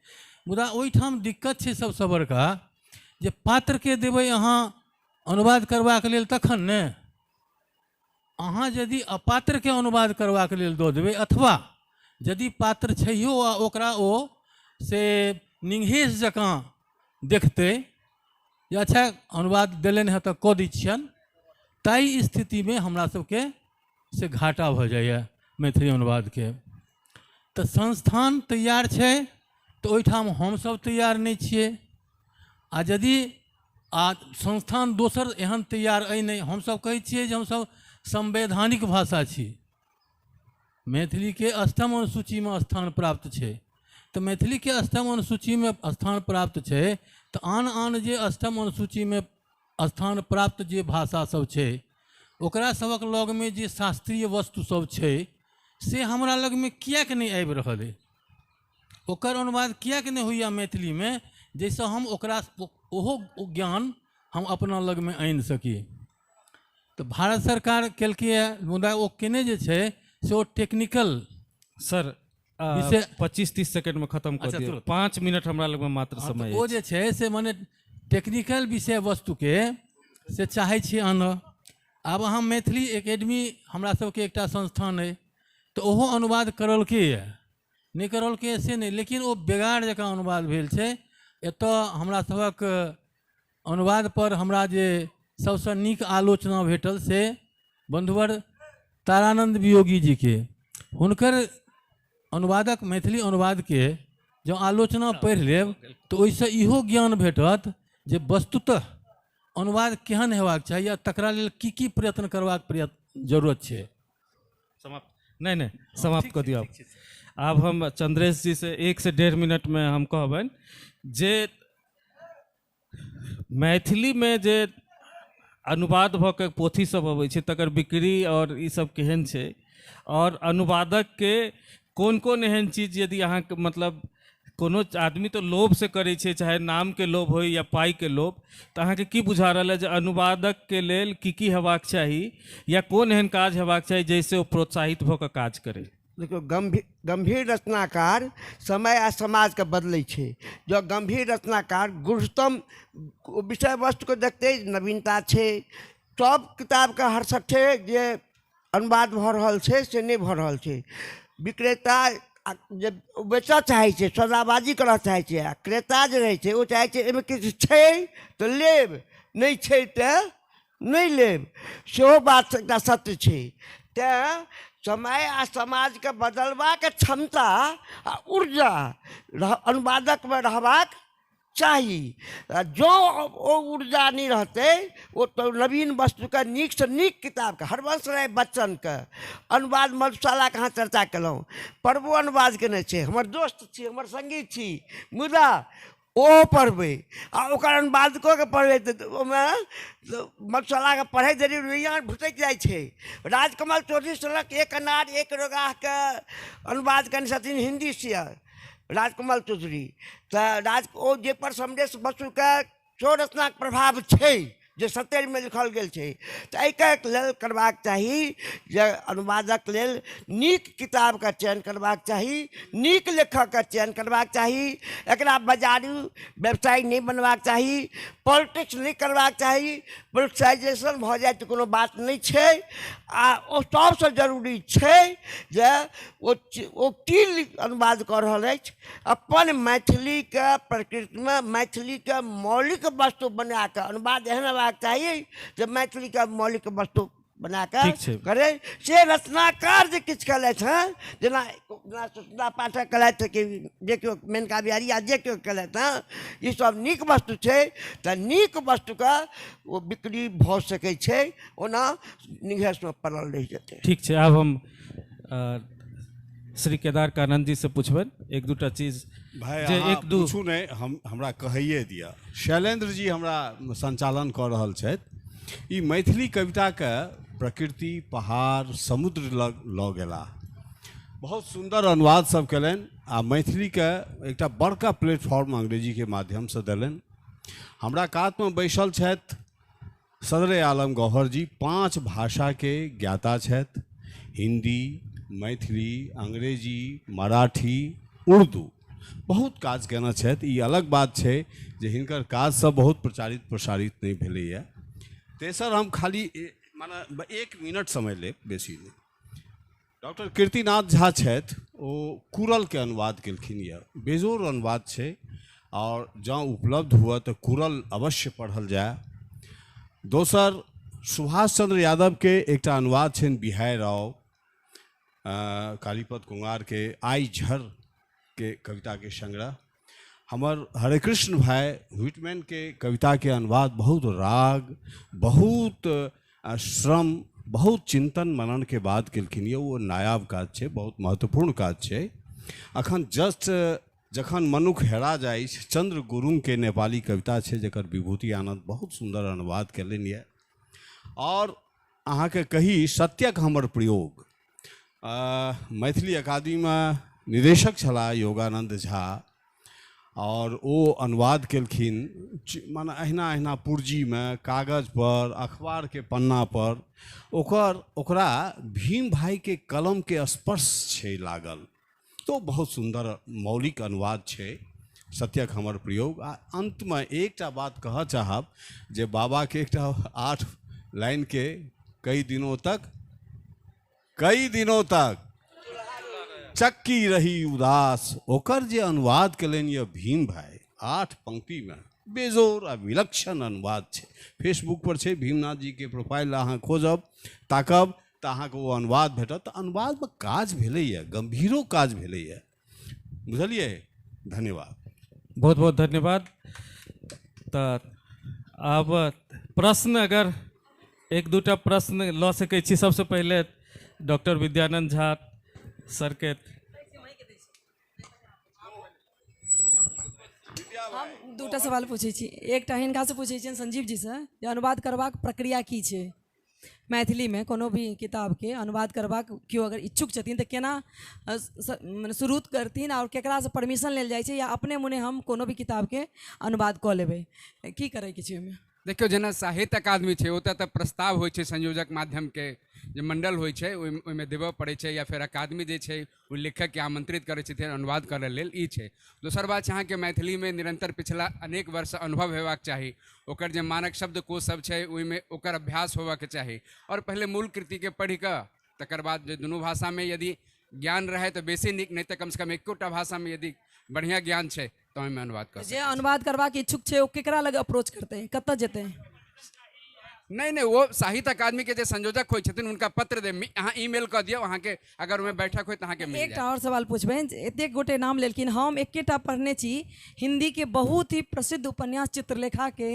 मुदा ओहिठाम दिक्कत छै सबसँ बड़का जे पात्रके देबै अहाँ अनुवाद करबाक लेल तखन ने, अहाँ यदि अपात्रके अनुवाद करबाक लेल दऽ देबै, अथवा यदि पात्र छैहो आ ओकरा ओ से निंघेस जकाँ देखतै जे अच्छा अनुवाद देलनि हँ तऽ कऽ दै छियनि, ताहि स्थितिमे हमरा सबके से घाटा भऽ जाइए मैथिली अनुवादके। तऽ संस्थान तैयार छै तऽ ओहिठाम हमसब तैयार नहि छियै, आ यदि संस्थान दोसर एहन तैयार अइ नहि, हमसब कहै छियै जे हमसब संवैधानिक भाषा छी, मैथिलीके अष्टम अनुसूचीमे स्थान प्राप्त छै, तऽ मैथिलीके अष्टम अनुसूचीमे स्थान प्राप्त छै तऽ आन आन जे अष्टम अनुसूचीमे स्थान प्राप्त जे भाषा सब छै ओकरा सबक लगमे जे शास्त्रीय वस्तु सब छै से हमरा लगमे किएक नहि आबि रहल अइ, ओकर अनुवाद किएक नहि होइए मैथिलीमे, जाहिसँ हम ओकरा ओहो ज्ञान हम अपना लगमे आनि सकी। तऽ भारत सरकार केलकैए, मुदा ओ केने जे छै से ओ टेक्निकल सर 25-30 सेकेंडमे खत्म कऽ दियौ, 5 मिनट हमरा लगमे मात्र समय। ओ जे छै से मने टेक्निकल विषय वस्तुके से चाहै छियै आनऽ। आब अहाँ मैथिली एकेडमी हमरा सबके एकटा संस्थान अइ, तऽ ओहो अनुवाद करलकैए, नहि करलकैए से नहि, लेकिन ओ बेगार जकाँ अनुवाद भेल छै। एतऽ हमरा सबक अनुवादपर हमरा जे सबसँ नीक आलोचना भेटल से बन्धुवर तारानन्द वियोगी जीके, हुनकर अनुवादक मैथिली अनुवादके जँ आलोचना पढ़ि लेब तऽ ओहिसँ इहो ज्ञान भेटत जे वस्तुतः अनुवाद केहन हेबाक चाही आ तकरा लेल की की प्रयत्न करबाक जरूरत छै। समाप्त नहीं नहीं समाप्त कऽ दियौ। आब हम चंद्रेश जी से 1 से 1.5 मिनटमे हम कहबनि जे मैथिलीमे जे अनुवाद भऽ के पोथी सब अबै छै तकर बिक्री और ई सब केहन छै, और अनुवादकके कोन कोन एहन चीज यदि अहाँके मतलब कोनो आदमी तो लोभ से करै छै, चाहे नामके लोभ होइ या पाइके लोभ, तऽ अहाँके की बुझा रहल है जे अनुवादकके लेल की की हेबाक चाही या कोन एहन काज हेबाक चाही जाहिसँ ओ प्रोत्साहित भऽ कऽ काज करै? देखियौ, गंभीर रचनाकार समय आ समाजके बदलै छै। जँ गंभीर रचनाकार गूढ़तम विषय वस्तुके देखतै, नवीनता छै, सब किताबके हरसठे जे अनुवाद भऽ रहल छै से नहि भऽ रहल छै। विक्रेता जे बेचऽ चाहै छै, सौदाबाजी करऽ चाहै छै, आ क्रेता जे रहै छै ओ चाहै छै एहिमे किछु छै तऽ लेब, नहि छै तऽ नहि लेब, सेहो बात एकटा सत्य छै। तेँ समय आ समाजके बदलबाक क्षमता आ ऊर्जा अनुवादकमे रहबाक चाही। जँ ओ ऊर्जा नहि रहतै ओ तऽ नवीन वस्तुके नीकसँ नीक किताबके, हरवंश राय बच्चनके अनुवाद मधुशालाके अहाँ चर्चा केलहुँ, प्रभु अनुवाद केने छै, हमर दोस्त छी, हमर सङ्गी छी, मुदा ओहो पढ़बै आ ओकर अनुवाद कऽ के पढ़बै तऽ ओहिमे मधुशालाके पढ़ै देरी रुइयाँ भुसकि जाइ छै। राजकमल चौधरी सनक एक अनार एक रोगाहके अनुवाद केने छथिन हिन्दीसँ राजकमल चौधरी, तऽ ओ जाहिपर समरेश बसुके सेहो रचनाके प्रभाव छै जे 70मे लिखल गेल छै। तऽ एहिके लेल करबाक चाही जे अनुवादक लेल नीक किताबके चयन करबाक चाही, नीक लेखकके चयन करबाक चाही, एकरा बाजारू व्यवसाय नहि बनबाक चाही, पॉलिटिक्स नहि करबाक चाही, पोलिटिसाइजेशन भऽ जाय तऽ कोनो बात नहि छै। आ ओ सबसँ जरूरी छै जे ओ की अनुवाद कऽ रहल अछि, अपन मैथिलीके प्रकृतिमे मैथिलीके मौलिक वस्तु बनाकऽ अनुवाद एहन हेबाक हेबाक चाही जे मैथिलीके मौलिक वस्तु बना कऽ करै। से रचनाकार जे किछु केलथि हँ, जेना जेना सुषमा पाठक केलथि कि जे केओ मेनका बिहारी या जे केओ केलथि हँ, ईसब नीक वस्तु छै। तऽ नीक वस्तुके ओ बिक्री भऽ सकै छै, ओना निघेसमे पड़ल रहि जेतै। ठीक छै, आब हम श्री केदार कानन जी से पूछबनि एक दूटा चीज। भाई जे एक दू पूछू नहि, हम हमरा कहैए दिअ। शैलेंद्र जी हमरा संचालन कऽ रहल छथि। ई मैथिली कविताके प्रकृति, पहाड़, समुद्र लग लऽ गेला, बहुत सुन्दर अनुवाद सब केलनि आ मैथिलीके एकटा बड़का प्लेटफॉर्म अंग्रेजीके माध्यमसँ देलनि। हमरा कातमे बैसल छथि सदरे आलम गौहर जी, 5 भाषाके ज्ञाता छथि, हिंदी, मैथिली, अंग्रेजी, मराठी, उर्दू, बहुत काज केने छथि। ई अलग बात छै जे हिनकर काज सब बहुत प्रचारित प्रसारित नहि भेलैए। तेसर, हम खाली माने 1 मिनट समय लेब, बेसी नहि। डॉक्टर कीर्तिनाथ झा छथि, ओ कुरलके अनुवाद केलखिन यऽ, बेजोड़ अनुवाद छै और जँ उपलब्ध हुए तऽ कुरल अवश्य पढ़ल जाय। दोसर, सुभाष चंद्र यादव के एकटा अनुवाद छनि बिहाय राव, कालीपद कुमार के आई झर के कविता के संग्रह। हमर हरेकृष्ण भाई व्हिटमैन के कविता के अनुवाद बहुत राग, बहुत श्रम, बहुत चिंतन मनन के बाद केलखिन यऽ, ओ नायाब काज छै, बहुत महत्वपूर्ण काज छै। अखन जस्ट जखन मनुख हेरा जाइ छै, चंद्र गुरुंग के नेपाली कविता छै जकर विभूति आनंद बहुत सुन्दर अनुवाद केलनि यऽ। और अहाँके कही सत्यक हमर प्रयोग, मैथिली अकादमीमे निदेशक छलाह योगानंद झा और ओ अनुवाद केलखिन माने अहिना अहिना पुर्जीमे, कागज पर, अखबार के पन्ना पर ओकर ओकरा भीम भाई के कलम के स्पर्श छै लागल, तो बहुत सुन्दर मौलिक अनुवाद छै सत्यक हमर प्रयोग। आ अंतमे एकटा बात कहऽ चाहब जे बाबा के एकटा 8 लाइन के कई दिनों तक चक्की रही उदास, ओकर जे अनुवाद केलनि यऽ भीम भाई 8 पंक्तिमे बेजोड़ आ विलक्षण अनुवाद छै। फेसबुक पर छै भीमनाथ जी के प्रोफाइल, अहाँ खोजब ताकब तऽ अहाँके ओ अनुवाद भेटत। तऽ अनुवादमे काज भेलैए, गंभीरो काज भेलैए, बुझलियै। धन्यवाद, बहुत बहुत धन्यवाद। तऽ आब प्रश्न, अगर एक दूटा प्रश्न लऽ सकै छी। सबसँ पहिले डॉक्टर विद्यानंद झा सर के। हम दूटा सवाल पूछै छी। एकटा हिनकासँ पूछै छियनि संजीव जीसँ जे अनुवाद करबाक प्रक्रिया की छै मैथिलीमे, कोनो भी किताबके अनुवाद करबाक केओ अगर इच्छुक छथिन तऽ केना मने शुरू करथिन आओर केकरासँ परमिशन लेल जाइ छै, या अपने मोने हम कोनो भी किताबके अनुवाद कऽ लेबै, की करैके छै ओहिमे? देखियौ, जेना साहित्य अकादमी छै ओतऽ तऽ प्रस्ताव होइ छै संयोजक माध्यमके जे मंडल होइ छै ओहिमे देबऽ पड़ै छै, या फेर अकादमी जे छै ओ लेखकके आमंत्रित करै छथिन अनुवाद करै लेल, ई छै। दोसर बात छै अहाँके मैथिलीमे निरंतर पिछला अनेक वर्ष अनुभव हेबाक चाही, ओकर जे मानक शब्दकोश सब छै ओहिमे ओकर अभ्यास होबाक चाही, और पहिले मूल कृतिके पढ़ि कऽ तकर बाद जे दुनू भाषामे यदि ज्ञान रहै तऽ बेसी नीक, नहि तऽ कमसँ कम एकोटा भाषामे यदि बढ़िआँ ज्ञान छै तऽ ओहिमे अनुवाद कर। जे अनुवाद करबाक इच्छुक छै ओ केकरा लग अप्रोच करतै, कतऽ जेतै? नहीं नहीं, वो साहित्य अकादमी के जे संयोजक होइ छथिन हुनका पत्र दे, अहाँ ईमेल कऽ दियौ, अहाँके अगर ओहिमे बैठक होय तऽ अहाँके मिल एकटा और सवाल पूछबनि, एतेक गोटे नाम लेलखिन, हम एकेटा पढ़ने छी हिंदी के बहुत ही प्रसिद्ध उपन्यास चित्रलेखा के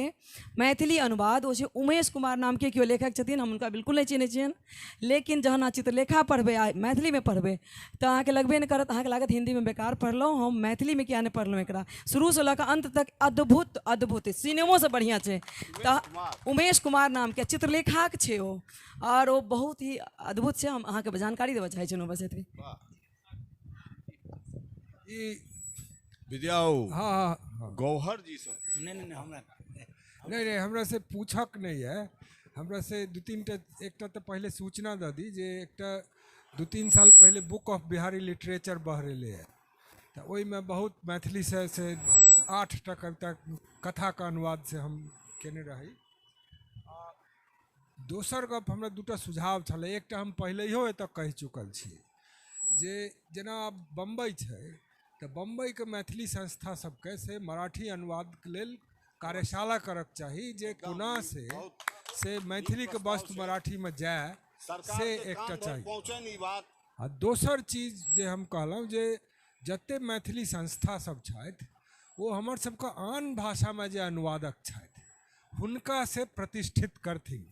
मैथिली अनुवाद, ओ छै उमेश कुमार नामके केओ लेखक छथिन, हम हुनका बिल्कुल नहि चिन्है छियनि, लेकिन जहन अहाँ चित्रलेखा पढ़बै आ मैथिलीमे पढ़बै तऽ अहाँके लगबे नहि करत, अहाँके लागत हिन्दीमे बेकार पढ़लहुँ, हम मैथिलीमे किया नहि पढ़लहुँ एकरा। शुरूसँ लऽ कऽ अन्त तक अद्भुत अद्भुत, सिनेमोसँ बढ़िआँ छै। तऽ उमेश कुमार नामके चित्रलेखाके छै ओ, आओर ओ बहुत ही अद्भुत छै। हम अहाँके जानकारी देबऽ चाहै छलहुँ बस एतबे। विद्या हाँ, गौहर जी सब नहीं नहीं हमरा नहीं नहीं हमरा से पूछक नहीं है, हमरा से 2-3 टा, एकटा तो पहले सूचना दऽ दी जे एकटा 2-3 साल पहले बुक ऑफ बिहारी लिटरेचर बहरेले है, तो ओहिमे बहुत मैथिली से 8टा कविता कथा के अनुवाद से हम केने रही। दोसर गप हमरा 2टा सुझाव छलै, एकटा हम पहिलहियो एतऽ कहि चुकल छी जे जेना आब बम्बई छै तऽ बम्बईके मैथिली संस्था सबके से मराठी अनुवादके लेल कार्यशाला करक चाही जे कोना से मैथिलीके वस्तु मराठीमे जाय, से एकटा चाही। आ दोसर चीज जे हम कहलहुँ जे जते मैथिली संस्था सब छथि ओ हमर सबके आन भाषामे जे अनुवादक छथि हुनका से प्रतिष्ठित करथिन।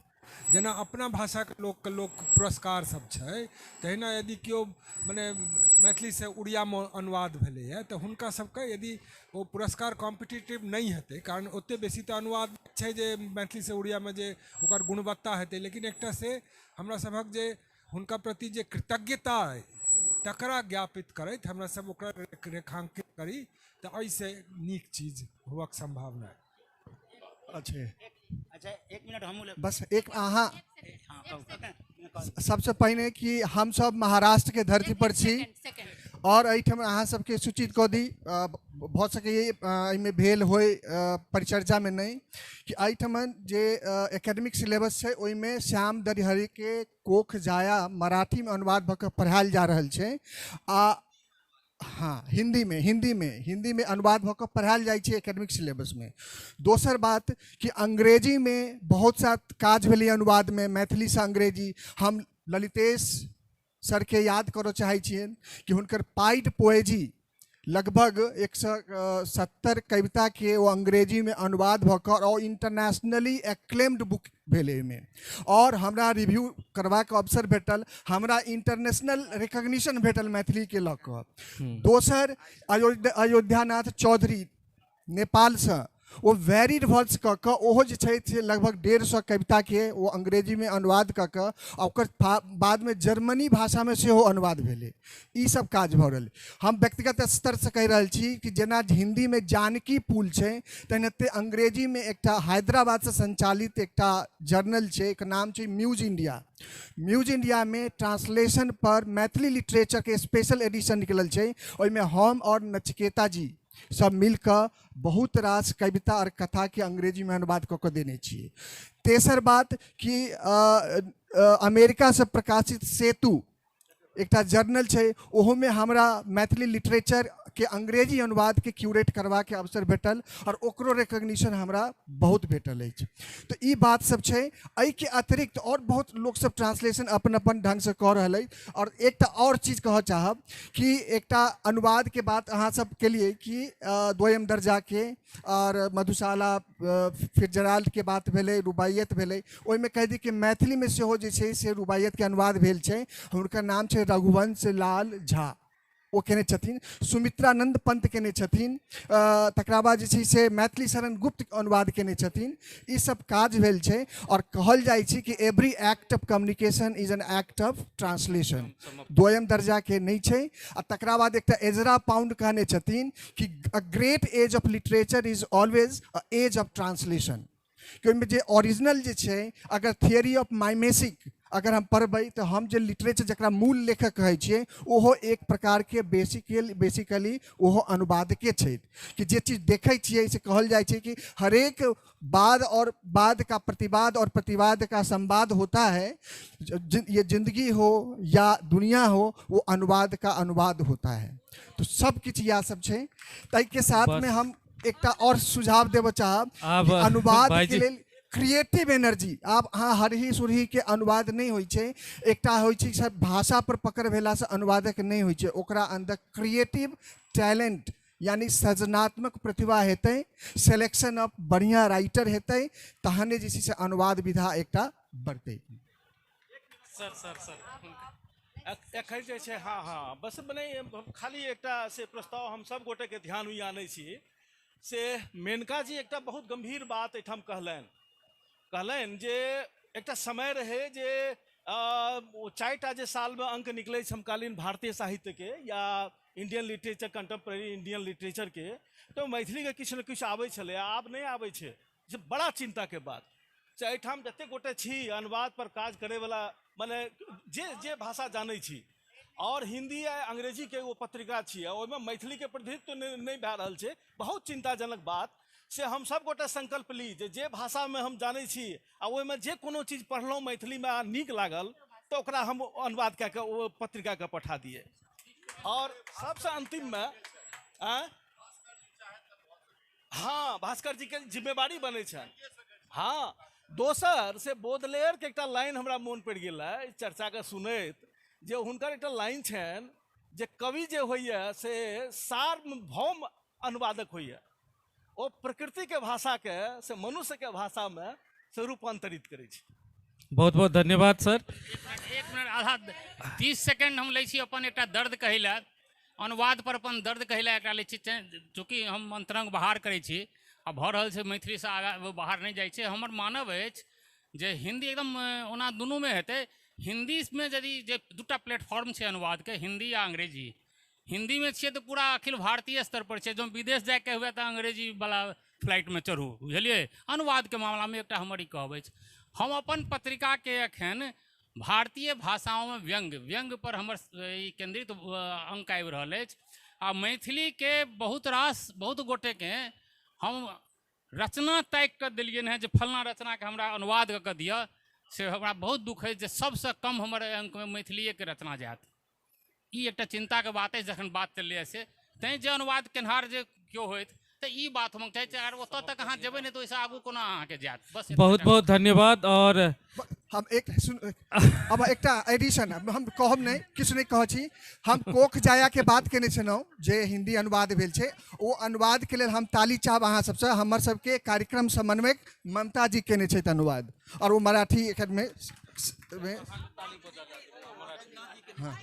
जेना अपना भाषाके लोकके लोक पुरस्कार सब छै, तहिना यदि केओ मने मैथिलीसँ उड़ियामे अनुवाद भेलैए तऽ हुनका सबके यदि ओ पुरस्कार कॉम्पिटिटिव नहि हेतै, कारण ओते बेसी तऽ अनुवाद छै जे मैथिलीसँ उड़ियामे जे ओकर गुणवत्ता हेतै, लेकिन एकटा से हमरा सभक जे हुनका प्रति जे कृतज्ञता अइ तकरा ज्ञापित करैत हमरा सब ओकरा रेखांकित करी, तऽ एहिसँ नीक चीज होबाक सम्भावना अइ। अच्छा अच्छा, एक मिनट हम बस एक अहाँ सबसे पहिने कि हम सब महाराष्ट्र के धरती पर छी और एहिठाम अहाँ सबके सूचित कऽ दी, भऽ सकैए एहिमे भेल होय परिचर्चा में नहीं, कि एहिठाम जे एकेडमिक सिलेबस छै ओहिमे श्याम दरिहरी के कोख जाया मराठी में अनुवाद भऽ कऽ पढ़ायल जा रहल छै, आ हाँ हिंदी में अनुवाद भऽ कऽ पढ़ायल जाइ छै एकेडमिक सिलेबसमे। दोसर बात कि अंग्रेजीमे बहुत सा काज भेलै अनुवादमे, मैथिलीसँ अंग्रेजी। हम ललितेश सरके याद करऽ चाहै छियनि कि हुनकर पाइड पोएजी लगभग 170 कविता के वो अंग्रेजी में अनुवाद भऽ कऽ और इंटरनेशनली एक्लेम्ड बुक भेलै ओहिमे, और हमरा रिव्यू करबाक अवसर भेटल, हमरा इंटरनेशनल रिकॉग्निशन भेटल मैथिलीके लऽ कऽ। दोसर अयोध्यानाथ चौधरी नेपालसँ ओ वेरिड वर्स कऽ कऽ ओहो जे छै से लगभग 150 कविताके ओ अंग्रेजीमे अनुवाद कऽ कऽ आ ओकर बादमे जर्मनी भाषामे सेहो अनुवाद भेलै। ई सब काज भऽ रहल। हम व्यक्तिगत स्तरसँ कहि रहल छी कि जेना हिन्दीमे जानकी पुल छै तेनाहिते अंग्रेजीमे एकटा हैदराबादसँ संचालित एकटा जर्नल छै, एकर नाम छै म्यूज इंडिया। म्यूज इंडियामे ट्रांसलेशन पर मैथिली लिटरेचरके स्पेशल एडिशन निकलल छै, ओहिमे हम और नचिकेता जी सब मिलकऽ बहुत रास कविता और कथा के अंग्रेजी में अनुवाद कऽ कऽ देने छियै। तेसर बात कि अमेरिका से प्रकाशित सेतु एकटा जर्नल छै, ओहोमे हमरा मैथिली लिटरेचर के अंग्रेजी अनुवाद के क्यूरेट करबाके अवसर भेटल और ओकरो रिकॉग्निशन हमरा बहुत भेटल अछि। तऽ ई बात सब छै। एहिके अतिरिक्त और बहुत लोक सब ट्रांसलेशन अपन अपन ढङ्गसँ कऽ रहल अछि। और एकटा और चीज कहऽ चाहब कि एकटा अनुवाद के बात अहाँ सब केलियै कि दोयम दर्जा के और मधुशाला फिट्जराल्ड के बात भेलै, रुबाइयत भेलै, ओहिमे कहि दी कि मैथिलीमे सेहो जे छै से रुबाइयतके अनुवाद भेल छै। हुनकर नाम छै रघुवंश लाल झा, ओ केने छथिन। सुमित्रानंद पंत केने छथिन। तकरा बाद जे छै से मैथिली शरण गुप्त अनुवाद केने छथिन। ई सब काज भेल छै। और कहल जाइ छै कि every act of communication is an act of translation, दोयम दर्जा के नहि छै। आ तकरा बाद एकटा एजरा पाउंड कहने छथिन कि a great age of literature is always a age of translation. कि ओहिमे जे ओरिजिनल जे छै, अगर थियरी ऑफ माइमेसिक अगर हम पढ़बै तऽ हम जे लिटरेचर जकरा मूल लेखक कहै छियै ओहो एक प्रकारके बेसिकली ओहो अनुवादके छै। कि जे चीज देखै छियै से कहल जाइ छै कि हरेक वाद और वाद का प्रतिवाद और प्रतिवाद का संवाद होता है, ये जिंदगी हो या दुनिया हो, वो अनुवाद का अनुवाद होता है। तो सब किछु इएह सब छै। ताहिके साथमे हम एकटा और सुझाव देबऽ चाहब कि अनुवाद के लेल क्रिएटिव एनर्जी, आब अहाँ हरही सुरही के अनुवाद नहि होइ छै। एकटा होइ छै सर भाषा पर पकड़ भेलासँ अनुवादक नहि होइ छै, ओकरा अन्दर क्रिएटिव टैलेंट यानी सृजनात्मक प्रतिभा हेतै, सिलेक्शन ऑफ बढ़िआँ राइटर हेतै, तहने जे छै से अनुवाद विधा एकटा बढ़तै। सर सर सर एखन जे छै, हाँ हाँ बस मने खाली एकटा से प्रस्ताव हम सब गोटेके ध्यान में आनै छी से मेनका जी एकटा बहुत गंभीर बात एहिठाम कहलनि जे एकटा समय रहे जे 4टा जे सालमे अंक निकलै समकालीन भारतीय साहित्यके या Indian literature, contemporary Indian literature के, तऽ मैथिलीके किछु ने किछु आबै छलै, आब नहि आबै छै, जे बड़ा चिंताके बात। से एहिठाम जतेक गोटे छी अनुवाद पर काज करैवला, मने जे जे भाषा जानै छी, और हिंदी या अंग्रेजी के एगो पत्रिका छियै, ओहिमे मैथिली के प्रतिनिधित्व नहि भए रहल छै, बहुत चिंताजनक बात। से हम सब गोटे संकल्प ली जे जे भाषामे हम जानै छी आ ओहिमे जे कोनो चीज पढ़लहुँ मैथिलीमे आ नीक लागल तऽ ओकरा हम अनुवाद कए कऽ ओ पत्रिकाके पठा दियै। और सबसँ अंतिममे हाँ, भास्कर जी के जिम्मेवारी बनै छनि। हाँ, दोसर से बोदलेयर के एकटा लाइन हमरा मोन पड़ि गेल है चर्चाके सुनैत, जे हुनकर एकटा लाइन छनि जे कवि जे होइए से सार्वभौम अनुवादक होइए, ओ प्रकृतिके भाषाके से मनुष्यके भाषामे से रूपांतरित करै छै। बहुत बहुत धन्यवाद सर। एक मिनट, आधा 30 सेकेंड हम लै छी अपन एकटा दर्द कहै लए, अनुवाद पर अपन दर्द कहै लए एकटा लै छी। चूँकि हम अंतरंग बाहर करै छी आ भऽ रहल छै मैथिलीसँ आगाँ बाहर नहि जाइ छै, हमर मानब अछि जे हिन्दी एकदम ओना दुनूमे हेतै। हिन्दीमे यदि जे दूटा प्लेटफॉर्म छै अनुवादके, हिन्दी आ अंग्रेजी। हिन्दीमे छियै तऽ पूरा अखिल भारतीय स्तर पर छै, जँ विदेश जाइके हुए तऽ अंग्रेजीवला फ्लाइटमे चढ़ू, बुझलियै। अनुवादके मामलामे एकटा हमर ई कहब अछि, हम अपन पत्रिकाके एखन भारतीय भाषाओंमे व्यंग्य व्यंग्य पर हमर ई केंद्रित अंक आबि रहल अछि आ मैथिलीके बहुत रास बहुत गोटेके हम रचना ताकि कऽ देलियनि हेँ जे फलना रचनाके हमरा अनुवाद कऽ कऽ दिअ, से हमरा बहुत दुख अछि जे सबसँ कम हमर अंकमे मैथिलीएके रचना जायत। ई एकटा चिन्ताके बात अछि जखन बात चलैए से, तैँ जे अनुवाद केनहार जे केओ होथि तऽ ई बात हम चाहै छी, अगर ओतऽ तक अहाँ जेबै नहि तऽ ओहिसँ आगू कोना अहाँके जायत। बस बहुत बहुत धन्यवाद। और हम एक सुन, अब एकटा एडिशन हम कहब नहि, किछु नहि कहै छी। हम कोख जाया के बात केने छलहुँ जे हिंदी अनुवाद भेल छै, ओ अनुवाद के लेल हम ताली चाहब अहाँ सबसँ। हमर सबके कार्यक्रम समन्वयक ममता जी केने छथि अनुवाद, और ओ मराठी एखन में हाँ।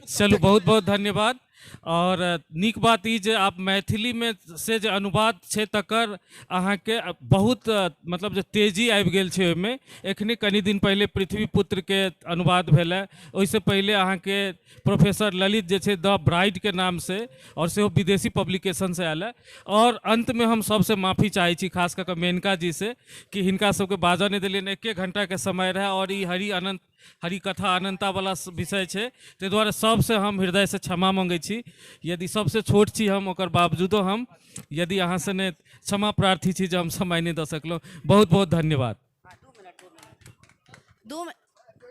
चलू, बहुत बहुत धन्यवाद। और नीक बात ई जे आप मैथिलीमे से जे अनुवाद छै तकर अहाँके बहुत मतलब जे तेजी आबि गेल छै ओहिमे। एखने कनि दिन पहिले पृथ्वी पुत्रके अनुवाद भेलै, ओहिसँ पहिले अहाँके प्रोफेसर ललित जे छै द ब्राइडके नामसँ, और सेहो विदेशी पब्लिकेशनसँ आयल है। और अन्तमे हम सबसँ माफी चाहै छी, खास कऽ कऽ मेनका जी से, कि हिनका सबके बाजऽ नहि देलियनि, 1 घंटाके समय रहै और ई हरि अनंत हरि कथा अनंता वाला विषय छै, ताहि दुआरे सबसँ हम हृदयसँ क्षमा मङ्गै छी। यदि सबसँ छोट छी हम, ओकर बावजूदो हम यदि अहाँसँ नहि क्षमा प्रार्थी छी जे हम समय नहि दऽ सकलहुँ। बहुत बहुत धन्यवाद। 2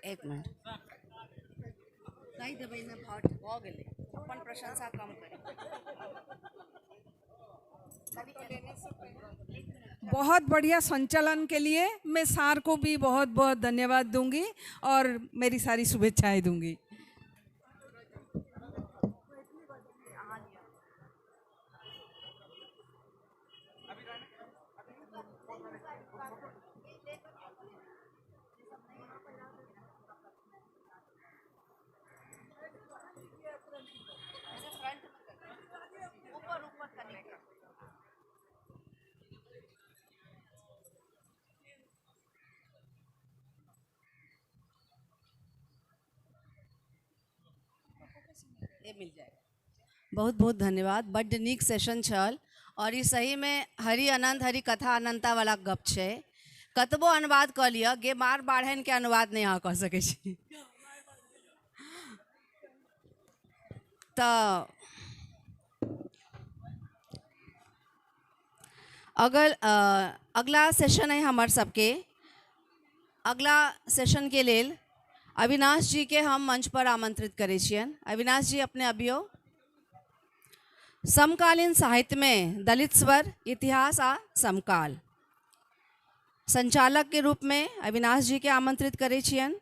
1 मिनट नहीं देबै ने, भऽ गेलै, अपन प्रशंसा कम करी। बहुत बढ़िया संचालन के लिए मैं सार को भी बहुत बहुत धन्यवाद दूंगी और मेरी सारी शुभेच्छाएं दूंगी। ये मिल जाएगा। बहुत बहुत धन्यवाद। बड्ड नीक सेशन छल और ई सही में हरि अनंत हरि कथा अनंता वाला गप छै। कतबो अनुवाद कऽ लिअ, गे मार बाढ़नि के अनुवाद नहि अहाँ कऽ सकै छी। तऽ अगला सेशन है हमर सबके। अगला सेशन के लेल अविनाश जी के हम मंच पर आमंत्रित करै छियनि। अविनाश जी अपने अबियौ। समकालीन साहित्य में दलित स्वर, इतिहास आ समकाल संचालक के रूप में अविनाश जी के आमंत्रित करै छियनि।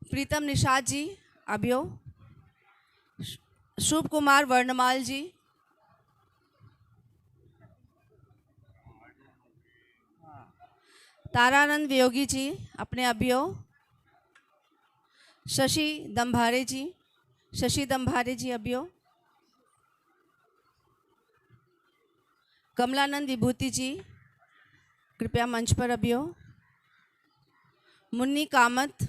प्रीतम निषाद जी अबियौ। शुभ कुमार वर्णमाल जी, तारानंद वियोगी जी अपने अबियौ। शशि दम्भारे जी, शशि दम्भारे जी अबियौ। कमलानंद विभूति जी कृपया मंच पर अबियौ। मुन्नी कामत,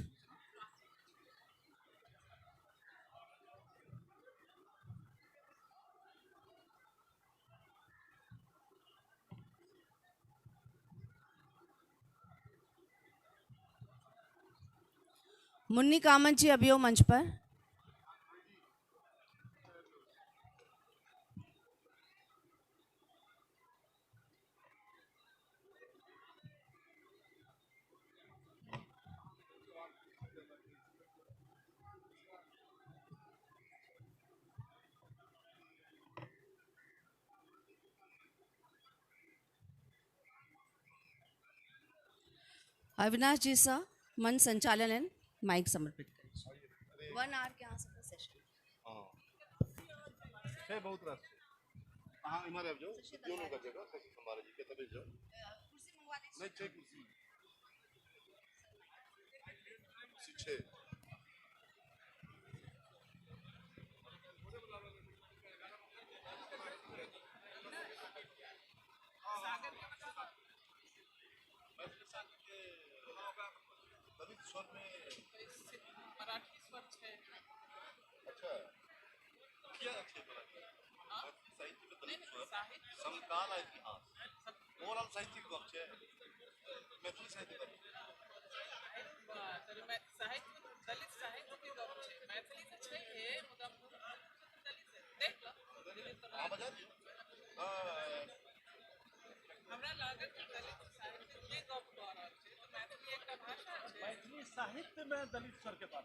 मुन्नी कामत जी अबियौ मंच पर। अविनाश जीसँ मंच संचालन एंड माइक समर्पित करै छी। 1 आवर के अहाँ सबके सेशन। छै बहुत रास छै। अहाँ इम्हर आबि जाउ, दुनू का जगह शशि कुमार जी के तबे जाउ। नहि छै कुर्सी, कुर्सी छै। दलित स्वर में मराठी स्वर छै। अच्छा, किया छै मराठी? मैथिली साहित्य में दलित स्वर, समकाल आ इतिहास, ओवरऑल साहित्यिक गप छै, मैथिली साहित्य गप। साहित्य दलित साहित्य के गप छै, मैथिली तऽ छै हे, मुदा दलित देख ल। अहाँ बजा दियौ। हमरा लागल कि दलित साहित्य के गप कऽ रहल छै तऽ मैथिली एकटा भाषा छै। मैथिली साहित्य में दलित स्वर के बात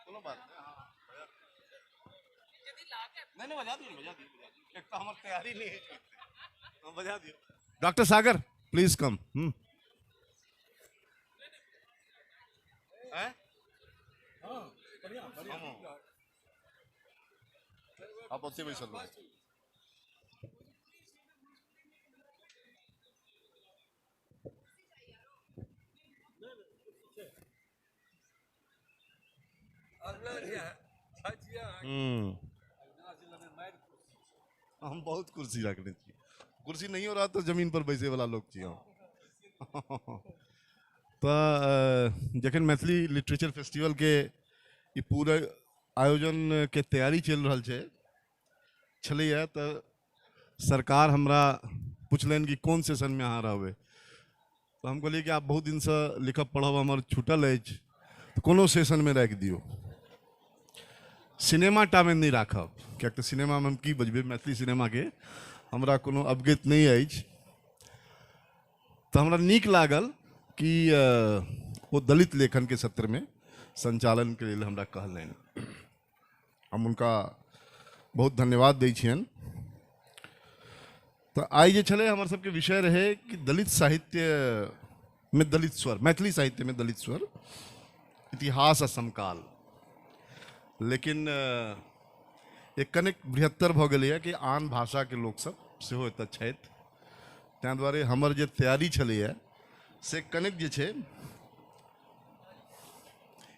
कोनो बात नहि। हाँ, यदि लागत नहि नहि, बजा दियौ, बजा दियौ, बजा दियौ। एक तऽ हमर तैयारी नहि अछि, हम बजा दियौ। Doctor Sagar please come. हाँ, बढ़िया बढ़िया। आप ओतै बैसल रहू। हम बहुत कुर्सी रखने छी, कुर्सी नहियो रहत तऽ जमीन पर बैसे वाला लोक छी हम। तऽ जखन मैथिली लिटरेचर फेस्टिवल के ई पूरा आयोजन के तैयारी चलि रहल छै छलैए, तऽ सरकार हमरा पुछलनि कि कोन सेशनमे अहाँ रहबै, तऽ हम कहलियै कि आब बहुत दिनसँ लिखब पढ़ब हमर छूटल अछि, तऽ कोनो सेशनमे राखि दियौ, सिनेमा टामे नहि राखब, किएक तऽ सिनेमामे हम की बजबै, मैथिली सिनेमाके हमरा कोनो अवगत नहि अछि। तऽ हमरा नीक लागल कि ओ दलित लेखनके सत्रमे संचालनके लेल हमरा कहलनि। हम हुनका बहुत धन्यवाद दै छियनि। तऽ आइ जे छलै हमर सबके विषय रहै कि दलित साहित्यमे दलित स्वर, मैथिली साहित्यमे दलित स्वर, इतिहास आ समकाल। लेकिन एक कनेक बृहत्तर भऽ गेलैए कि आन भाषाके लोकसब सेहो एतऽ छथि, ताहि दुआरे हमर जे तैयारी छलैए से कनेक जे छै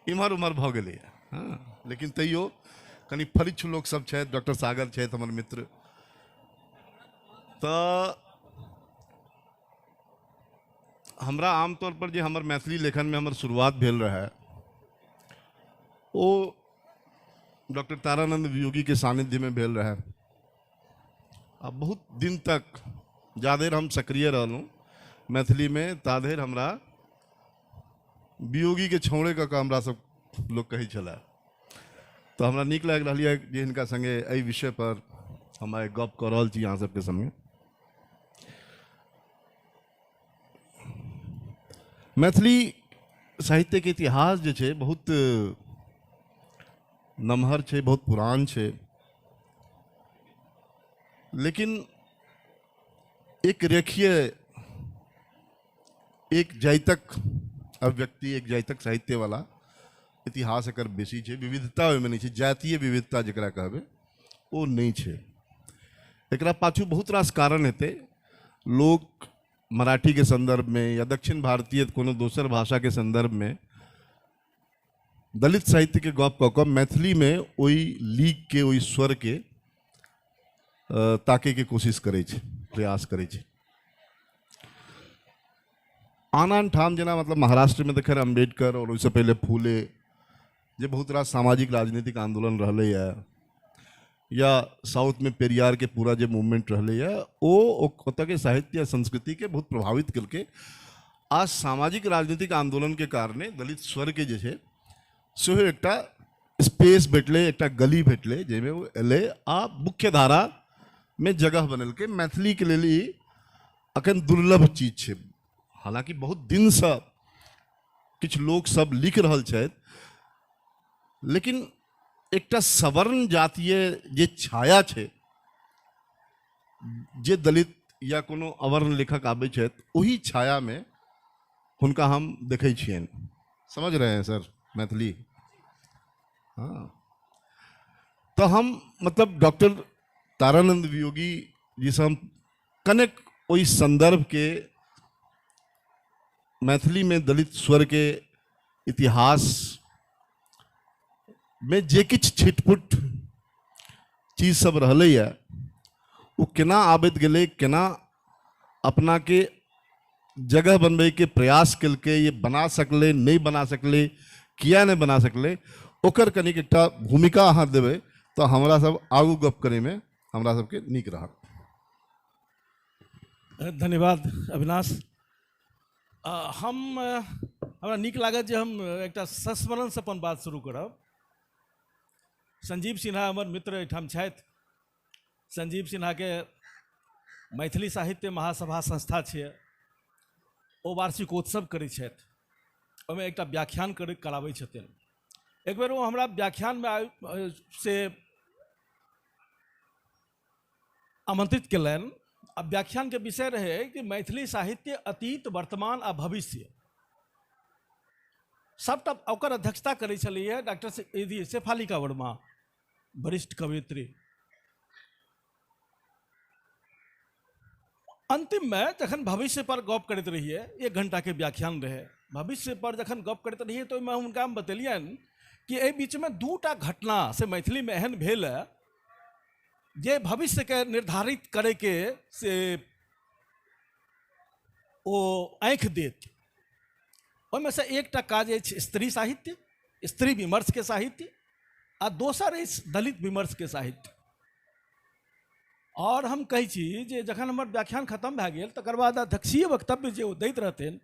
इम्हर उम्हर भऽ गेलैए। हँ, लेकिन तैयो कनि फरिच्छ लोकसब छथि, डॉक्टर सागर छथि हमर मित्र। तऽ हमरा आमतौर पर जे हमर मैथिली लेखनमे हमर शुरुआत भेल रहै ओ डॉक्टर तारानंद वियोगी के सानिध्यमे भेल रहै। आ बहुत दिन तक जाधरि हम सक्रिय रहलहुँ मैथिलीमे ताधरि हमरा वियोगीके छौड़े कऽ कऽ हमरा सब लोक कहै छलै। तऽ हमरा नीक लागि रहल यऽ जे हिनका सङ्गे एहि विषय पर हम आइ गप कऽ रहल छी अहाँ सबके सङ्गे। मैथिली साहित्यके इतिहास जे छै बहुत नमहर छै, बहुत पुरान छै, लेकिन एक रेखीय एक जाइतक अभिव्यक्ति, एक जाइतक साहित्यवला इतिहास एकर बेसी छै, विविधता ओहिमे नहि छै, जातीय विविधता जकरा कहबै ओ नहि छै। एकरा पाछू बहुत रास कारण हेतै। लोक मराठीके सन्दर्भमे या दक्षिण भारतीय कोनो दोसर भाषाके सन्दर्भमे दलित साहित्यके गप कऽ कऽ मैथिलीमे ओहि लीकके, ओहि स्वरके ताकैके कोशिश करै छै, प्रयास करै छै। आन आन ठाम जेना मतलब महाराष्ट्रमे तऽ खैर अम्बेडकर और ओहिसँ पहिले फूले, जे बहुत रास सामाजिक राजनीतिक आंदोलन रहलैए, या साउथमे पेरियारके पूरा जे मूवमेंट रहलैए ओ ओतऽके साहित्य आ संस्कृतिके बहुत प्रभावित केलकै। आ सामाजिक राजनीतिक आंदोलनके कारणे दलित स्वरके जे छै सेहो एकटा स्पेस भेटलै, एकटा गली भेटलै जाहिमे ओ एलै आ मुख्य धारामे जगह बनेलकै। मैथिलीके लेल ई अखन दुर्लभ चीज छै। हालाँकि बहुत दिनसँ किछु लोक सब लिख रहल छथि, लेकिन एकटा सवर्ण जातीय जे छाया छै, जे दलित या कोनो अवर्ण लेखक आबै छथि ओहि छायामे हुनका हम देखै छियनि। समझ रहे हैं सर मैथिली? हाँ, तऽ हम मतलब डॉक्टर तारानंद वियोगी जीसँ हम कनेक ओहि संदर्भके मैथिलीमे दलित स्वरके इतिहास में जे किछु छिटपुट चीज सब रहलैए ओ केना आबैत गेलै, केना अपनाके जगह बनबैके प्रयास केलकै, ये बना सकलै नहि बना सकलै, किया नहि बना सकलै, ओकर कनिक एकटा भूमिका अहाँ देबै तऽ हमरा सब आगू गप करैमे हमरा सबके नीक रहत। धन्यवाद अविनाश। हमरा नीक लागत जे हम एकटा संस्मरणसँ अपन बात शुरू करब। संजीव सिन्हा हमर मित्र एहिठाम छथि। संजीव सिन्हाके मैथिली साहित्य महासभा संस्था छियै, ओ वार्षिकोत्सव करै छथि, ओहिमे एकटा व्याख्यान कराबै छथिन। एक बेर ओ हमरा व्याख्यानमे से आमंत्रित केलनि। आ व्याख्यानके विषय रहै कि मैथिली साहित्य अतीत, वर्तमान आ भविष्य। सबटा ओकर अध्यक्षता करै छलैए डॉक्टर शेफालिका वर्मा, वरिष्ठ कवयित्री। अंतिममे जखन भविष्य पर गप करैत रहियै, 1 घंटाके व्याख्यान रहै, भविष्य पर जखन गप करैत रहियै तऽ ओहिमे हुनका हम बतेलियनि कि एहि बीचमे 2टा घटना से मैथिलीमे एहन भेल जे भविष्यके निर्धारित करैके से ओ आँखि देत। ओहिमे से एकटा काज अछि स्त्री साहित्य, स्त्री विमर्शके साहित्य, आ दोसर अछि दलित विमर्शके साहित्य। और हम कहै छी जे जखन हमर व्याख्यान खत्म भए गेल तकर बाद अध्यक्षीय वक्तव्य जे ओ दैत रहथिन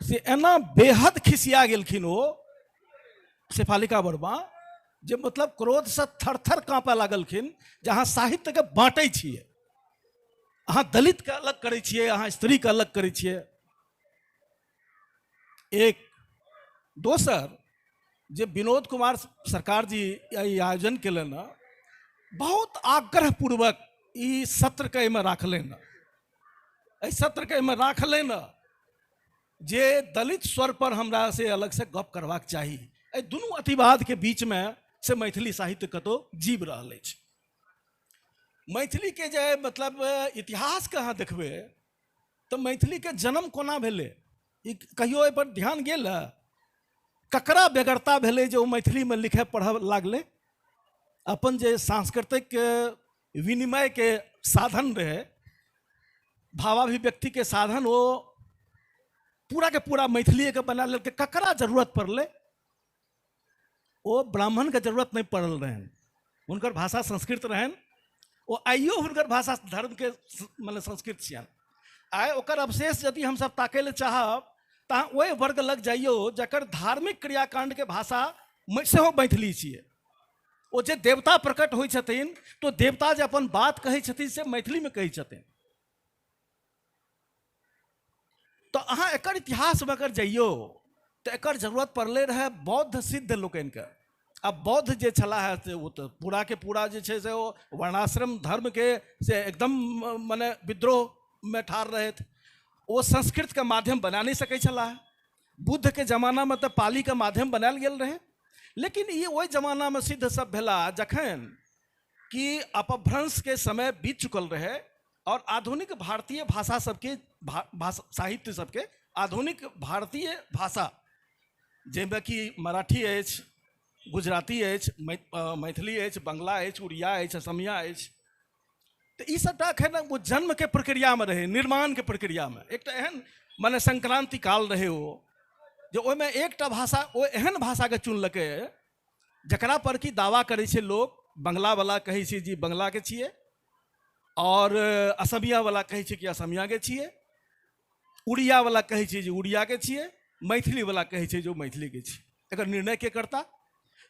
से एना बेहद खिसिया गेलखिन ओ शेफालिका वर्मा, जे मतलब क्रोधसँ थरथर काँपय लागलखिन जे अहाँ साहित्यके बाँटै छियै, अहाँ दलितके अलग करै छियै, अहाँ स्त्रीके अलग करै छियै। एक दोसर जे विनोद कुमार सरकार जी ई आयोजन केलनि, बहुत आग्रहपूर्वक ई सत्रके एहिमे राखलनि, एहि सत्रके एहिमे राखलनि जे दलित स्वर पर हमरा से अलग से गप करबाक चाही। एहि दुनू अतिवादके बीचमे से मैथिली साहित्य कतौ जीव रहल अछि। मैथिलीके जे मतलब इतिहासके अहाँ देखबै तऽ मैथिलीके जन्म कोना भेलै, ई कहियो एहिपर ध्यान गेल? ककरा बेगरता भेलै जे ओ मैथिलीमे लिखय पढ़य लागलै? अपन जे सांस्कृतिक विनिमयके साधन रहै, भावाभिव्यक्तिके साधन, ओ पूरा के पूरा मैथिलीके बना लेलकै। ककरा जरूरत पड़लै? ओ ब्राह्मणके जरूरत नहि पड़ल रहनि, हुनकर भाषा संस्कृत रहनि, ओ आइयो हुनकर भाषा धर्मके मतलब संस्कृत छियनि। आइ ओकर अवशेष यदि हमसब ताकै लए चाहब तऽ अहाँ ओहि वर्ग लग जाइयो जकर धार्मिक क्रियाकांडके भाषा सेहो मैथिली छियै। ओ जे देवता प्रकट होइ छथिन तो देवता जे अपन बात कहै छथिन से मैथिलीमे कहै छथिन। तऽ अहाँ एकर इतिहासमे अगर जइयो तऽ एकर जरूरत पड़लै रहए बौद्ध सिद्ध लोकनिके। आ बौद्ध जे छलाह है से ओ तऽ पूरा के पूरा जे छै से ओ वर्णाश्रम धर्मके से एकदम मने विद्रोहमे ठाढ़ रहथि। ओ संस्कृतके माध्यम बना नहि सकै छलाह। बुद्धके जमानामे तऽ पालीके माध्यम बनायल गेल रहै, लेकिन ई ओहि जमानामे सिद्ध सब भेला जखन कि अपभ्रंशके समय बीत चुकल रहै और आधुनिक भारतीय भाषा सबके साहित्य सबके आधुनिक भारतीय भाषा जाहिमे कि मराठी अछि, गुजराती अछि, मैथिली अछि, बंगला अछि, उड़िया अछि, असमिया अछि, तऽ ई सबटा एखन ओ जन्मके प्रक्रियामे रहै, निर्माणके प्रक्रियामे। एकटा एहन मने संक्रान्ति काल रहै ओ जे ओहिमे एकटा भाषा ओ एहन भाषाके चुनलकै जकरा पर कि दावा करै छै लोक। बंगलावला कहै छै जी बंगलाके छियै, और असमियावला कहै छै कि असमियाके छियै, उड़ियावला कहै छै जे उड़ियाके छियै, मैथिलीवला कहै छै जे ओ मैथिलीके छियै। एकर निर्णय के करता?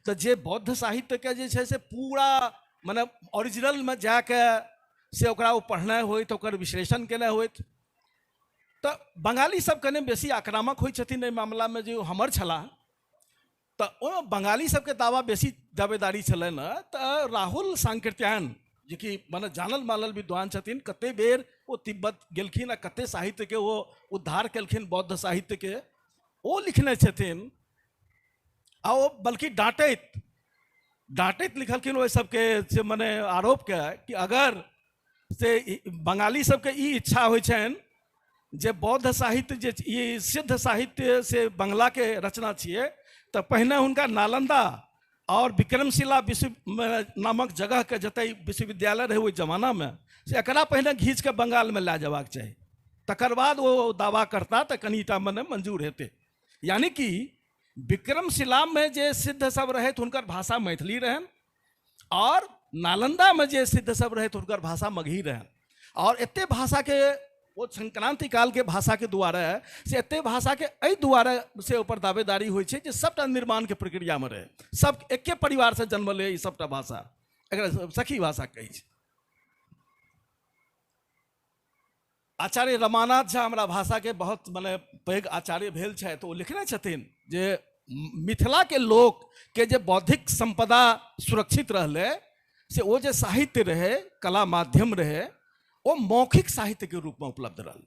तऽ जे बौद्ध साहित्यके जे छै से पूरा मने ओरिजिनलमे जाके से ओकरा ओ पढ़नाइ होइत, ओकर विश्लेषण केनाइ होइत। तऽ बंगाली सब कने बेसी आक्रामक होइ छथिन एहि मामलामे जे हमर छलाह, तऽ ओहिमे बंगाली सबके दावा बेसी दावेदारी छलनि। तऽ राहुल सांकृत्यायन जेकि मने जानल मानल विद्वान छथिन, कते बेर ओ तिब्बत गेलखिन आ कते साहित्यके ओ उद्धार केलखिन, बौद्ध साहित्यके ओ लिखने छथिन। आ ओ बल्कि डाँटैत डाँटैत लिखलखिन ओहि सबके से मने आरोपके कि अगर से बंगाली सबके ई इच्छा होइ छनि जे बौद्ध साहित्य जे ई सिद्ध साहित्य से बंगलाके रचना छियै, तऽ पहिने हुनका नालंदा और विक्रमशिला विश्व नामक जगहके जतय विश्वविद्यालय रहै ओहि जमानामे, से एकरा पहिने घीच के बंगालमे लए जेबाक चाही, तकर बाद ओ दावा करता तऽ कनिटा मने मंजूर हेतै। यानी कि विक्रमशिलामे जे सिद्ध सब रहथि हुनकर भाषा मैथिली रहनि, और नालंदामे जे सिद्ध सब रहथि हुनकर भाषा मगही रहनि। और एते भाषाके ओ संक्रांति कालके भाषाके दुआरे से एते भाषाके एहि दुआरे से ऊपर दावेदारी होइ छै जे सबटा निर्माणके प्रक्रियामे रहै, सब एके परिवारसँ जन्मल ई सबटा भाषा, एकरा सखी भाषा कहै छै। आचार्य रमानाथ झा हमरा भाषाके बहुत मने पैघ आचार्य भेल छथि, ओ लिखने छथिन जे मिथिलाके लोकके जे बौद्धिक संपदा सुरक्षित रहलै से ओ जे साहित्य रहै, कला माध्यम रहै, ओ मौखिक साहित्यके रूपमे उपलब्ध रहल।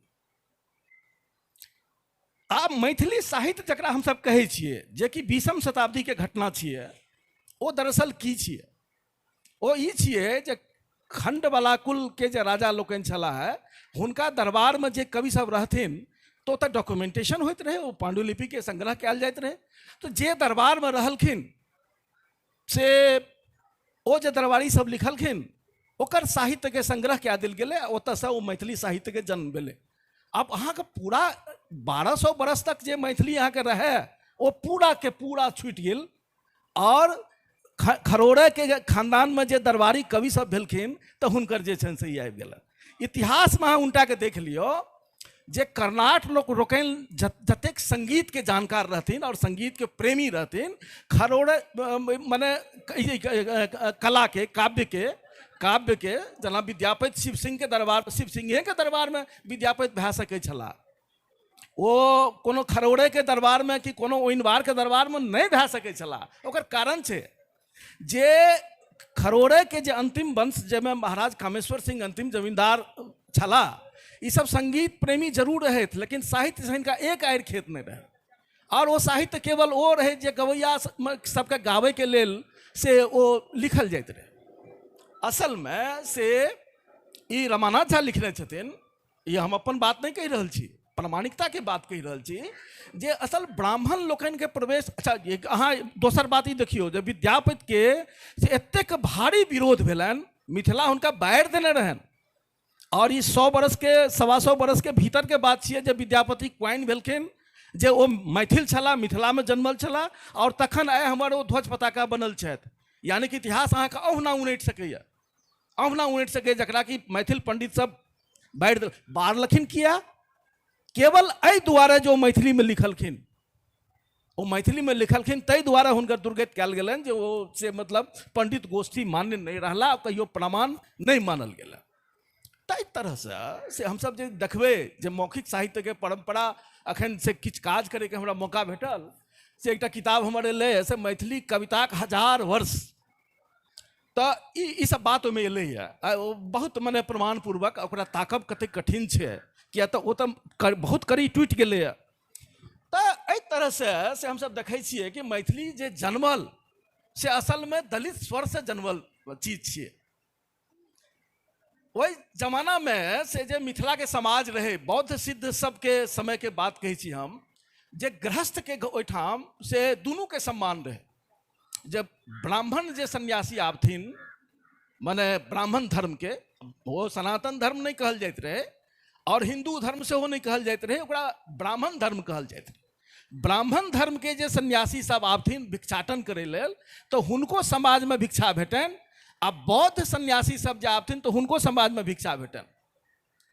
आब मैथिली साहित्य जकरा हमसब कहै छियै, जेकि 20म शताब्दीके घटना छियै, ओ दरअसल की छियै? ओ ई छियै जे खंडवला कुलके जे राजा लोकनि छलाह है, हुनका दरबारमे जे कवि सब रहथिन तऽ ओतऽ डॉक्यूमेंटेशन होइत रहै, ओ पांडुलिपिके संग्रह कयल जाइत रहै। तऽ जे दरबारमे रहलखिन से ओ जे दरबारी सब लिखलखिन ओकर साहित्यके संग्रह कए देल गेलै, ओतऽसँ ओ मैथिली साहित्यके जन्म भेलै। आब अहाँके पूरा 1200 बरस तक जे मैथिली अहाँके रहै ओ पूरा के पूरा छूटि गेल। और खरोड़ेके खानदानमे जे दरबारी कवि सब भेलखिन तऽ हुनकर जे छनि से ई आबि गेलनि। इतिहासमे अहाँ उनटाके देख लियौ जे कर्नाट लोक लोकनि जतेक संगीतके जानकार रहथिन और संगीतके प्रेमी रहथिन, खरोड़े मने कलाके काव्यके जेना विद्यापति शिव सिंहके दरबार, शिव सिंहेके दरबारमे विद्यापति भए सकै छलाह, ओ कोनो खरोड़ेके दरबारमे कि कोनो ओइनवारके दरबारमे नहि भए सकै छलाह। ओकर कारण छै जे खरोड़ेके जे अंतिम वंश, जाहिमे महाराज कामेश्वर सिंह अंतिम जमींदार छलाह, ई सब संगीत प्रेमी जरूर रहथि, लेकिन साहित्यसँ हिनका एक आरि खेत नहि रहै। और ओ साहित्य केवल ओ रहै जे गवैया सबके गाबैके लेल से ओ लिखल जाइत रहै। असलमे से ई रमानाथ झा लिखने छथिन, ई हम अपन बात नहि कहि रहल छी, प्रामाणिकताके बात कहि रहल छी, जे असल ब्राह्मण लोकनिके प्रवेश। अच्छा, अहाँ दोसर बात ई देखियौ जे विद्यापतिके से एतेक भारी विरोध भेलनि, मिथिला हुनका बाढ़ि देने रहनि। और ई 100 बरस के 125 बरस के भीतर के बात छियै जे विद्यापति क्वाइन भेलखिन, जे ओ मैथिल छलाह, मिथिलामे जन्मल छलाह, और तखन आइ हमर ओ ध्वज पताका बनल छथि। यानी कि इतिहास अहाँके अहुना उनटि सकैए, अहुना उनटि सकैए, जकरा कि मैथिल पंडित सब बाढ़ि बारलखिन। किया? केवल एहि दुआरे जे ओ मैथिलीमे लिखलखिन, ओ मैथिलीमे लिखलखिन ताहि दुआरे हुनकर दुर्गति कयल गेलनि जे ओ से मतलब पंडित गोष्ठी मान्य नहि रहला, कहियो प्रमाण नहि मानल गेलनि। ताहि तरहसँ से हमसब जे देखबै जे मौखिक साहित्यके परम्परा अखन से किछु काज करैके हमरा मौका भेटल, से एकटा किताब हमर एलै से मैथिली कविताक 1000 वर्ष, तऽ ई सब बात ओहिमे एलैए। ओ बहुत मने प्रमाणपूर्वक ओकरा ताकब कतेक कठिन छै, किया तऽ ओ तऽ बहुत कड़ी टूटि गेलैए। तऽ एहि तरहसँ से हमसब देखै छियै कि मैथिली जे जन्मल से असलमे दलित स्वरसँ जन्मल चीज छियै। ओहि जमानामे से जे मिथिलाके समाज रहै, बौद्ध सिद्ध सबके समयके बात कहै छी हम, जे गृहस्थके ओहिठाम से दुनूके सम्मान रहै। जब ब्राह्मण जे सन्यासी आबथिन, मने ब्राह्मण धर्मके, ओ सनातन धर्म नहि कहल जाइत रहै और हिंदू धर्म सेहो नहि कहल जाइत रहै, ओकरा ब्राह्मण धर्म कहल जाइत रहै। ब्राह्मण धर्मके जे सन्यासी सब आबथिन भिक्षाटन करै लेल तऽ हुनको समाजमे भिक्षा भेटनि, आ बौद्ध सन्यासी सब जे आबथिन तऽ हुनको समाजमे भिक्षा भेटनि।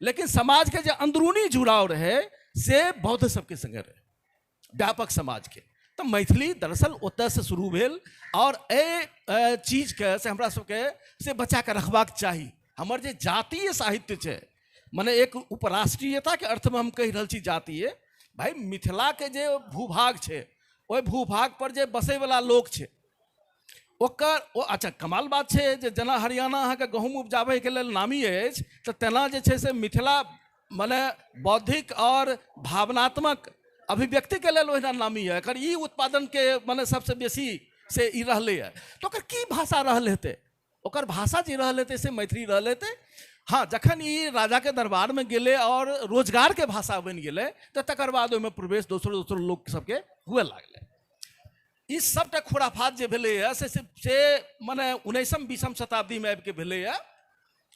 लेकिन समाजके जे अंदरूनी जुड़ाव रहै से बौद्ध सबके संगे रहै, व्यापक समाजके। तऽ मैथिली दरअसल ओतयसँ शुरू भेल और एहि चीजके से हमरा सबके से बचा कऽ रखबाक चाही। हमर जे जातीय साहित्य छै, मने एक उपराष्ट्रीयताके अर्थमे हम कहि रहल छी जातीय, भाई मिथिलाके जे भूभाग छै ओहि भूभाग पर जे बसैवला लोक छै ओकर ओ अच्छा कमाल बात छै जे जेना हरियाणा अहाँके गहूँम उपजाबैके लेल नामी अछि, तऽ तेना जे छै से मिथिला मने बौद्धिक आओर भावनात्मक अभिव्यक्तिके लेल ओहिना नामी यऽ। एकर ई उत्पादनके मने सबसँ बेसी से ई रहलैए। तऽ ओकर की भाषा रहल हेतै? ओकर भाषा जे रहल हेतै से मैथिली रहल हेतै। हँ, जखन ई राजाके दरबारमे गेलै आओर रोजगारके भाषा बनि गेलै, तऽ तकर बाद ओहिमे प्रवेश दोसरो दोसरो लोक सबके हुए लागलै। ई सबटा खुराफात जे भेलैए से से मने 19म 20म शताब्दीमे आबिके भेलैए,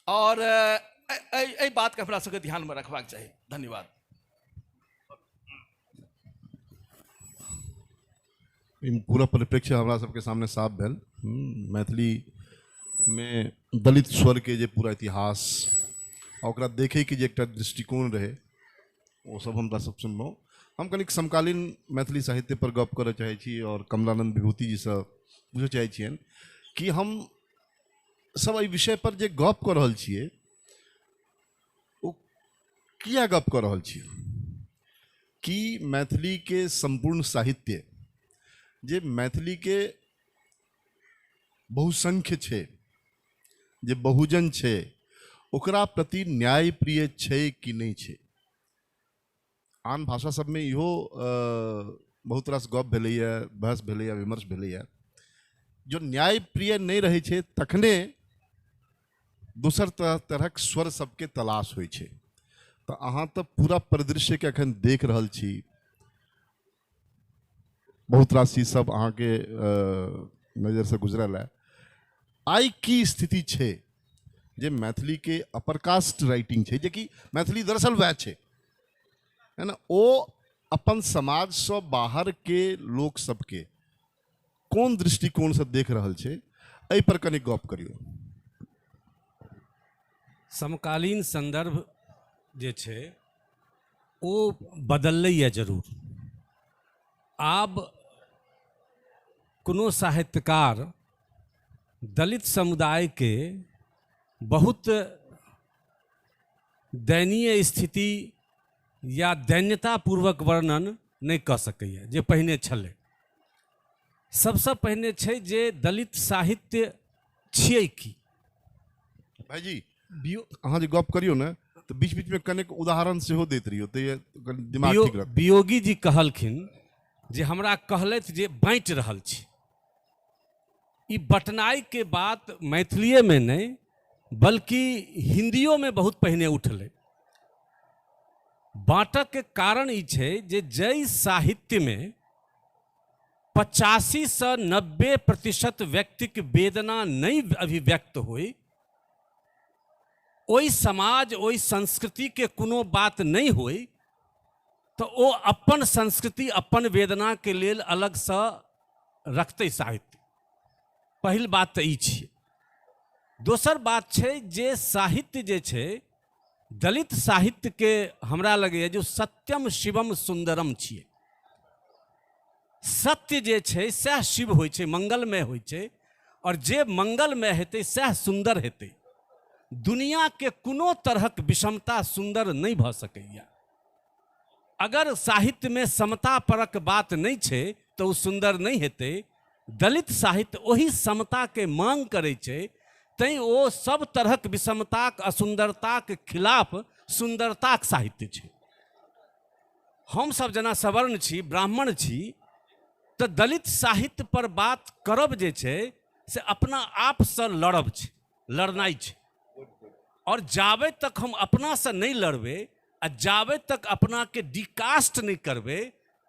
आओर एहि बातके हमरा सबके ध्यानमे रखबाक चाही। धन्यवाद। ई पूरा परिप्रेक्ष्य हमरा सबके सामने साफ भेल। मैथिलीमे दलित स्वरके जे पूरा इतिहास आ ओकरा देखैके जे एकटा दृष्टिकोण रहै, ओ सब हमरा सब सुनलहुँ। हम कनिक समकालीन मैथिली साहित्य पर गप करऽ चाहै छी आओर कमलानंद विभूति जीसँ पूछऽ चाहै छियनि कि हम सब एहि विषय पर जे गप कऽ रहल छियै, ओ किया गप कऽ रहल छियै? कि मैथिलीके सम्पूर्ण साहित्य जे मैथिलीके बहुसंख्य छै, जे बहुजन छै, ओकरा प्रति न्यायप्रिय छै कि नहि छै? आन भाषा सबमे इहो बहुत रास गप भेलैए, बहस भेलैए, विमर्श भेलैए। जो न्यायप्रिय नहि रहै छै तखने दोसर तरहक स्वर सबके तलाश होइ छै। तऽ अहाँ तऽ पूरा परिदृश्यके एखन देख रहल छी, बहुत रास चीज सब अहाँके नजरसँ गुजरल है। आइ की स्थिति छै जे मैथिलीके अपर कास्ट राइटिंग छै, जेकि मैथिली दरअसल वएह छै, है ना, ओ अपन समाजसँ बाहरके लोक सबके कोन दृष्टिकोणसँ देख रहल छै, एहि पर कनि गप करियौ। समकालीन सन्दर्भ जे छै ओ बदललैए जरूर। आब कोनो साहित्यकार दलित समुदायके बहुत दयनीय स्थिति या दैन्यतापूर्वक वर्णन नहि कऽ सकैए जे पहिने छलै। सबसँ पहिने छै जे दलित साहित्य छियै की। भाईजी, अहाँ जे गप करियौ ने तऽ बीच बीचमे कनेक उदाहरण सेहो दैत रहियौ, तऽ कनि दिमाग ठीक रहत। वियोगी जी कहलखिन जे हमरा कहलथि जे बाँटि रहल छी। ई बटनाइके बात मैथिलीएमे नहि बल्कि हिन्दियोमे बहुत पहिने उठलै। बाँटऽके कारण ई छै जे जाहि साहित्यमे 85 से 90% व्यक्तिक वेदना नहि अभिव्यक्त होइ, ओहि समाज ओहि संस्कृतिके कोनो बात नहि होइ, तऽ ओ अपन संस्कृति अपन वेदनाके लेल अलगसँ रखतै साहित्य। पहिल बात तऽ ई छियै। दोसर बात छै जे साहित्य जे छै दलित साहित्यके हमरा लगैए जे सत्यम शिवम सुन्दरम छियै। सत्य जे छै सएह शिव होइ छै, मंगलमय होइ छै, आओर जे मंगलमय हेतै सएह सुन्दर हेतै। दुनियाके कोनो तरहक विषमता सुन्दर नहि भऽ सकैए। अगर साहित्यमे समता परक बात नहि छै तऽ ओ सुन्दर नहि हेतै। दलित साहित्य ओहि समताके मांग करै छै, तैँ ओ सब तरहक विषमताक असुन्दरताक खिलाफ सुन्दरताक साहित्य छै। हमसब जेना सवर्ण छी, ब्राह्मण छी, तऽ दलित साहित्य पर बात करब जे छै से अपना आपसँ लड़ब छै, लड़नाइ छै। आओर जाबे तक हम अपनासँ नहि लड़बै आ जाबे तक अपनाके डिकास्ट नहि करबै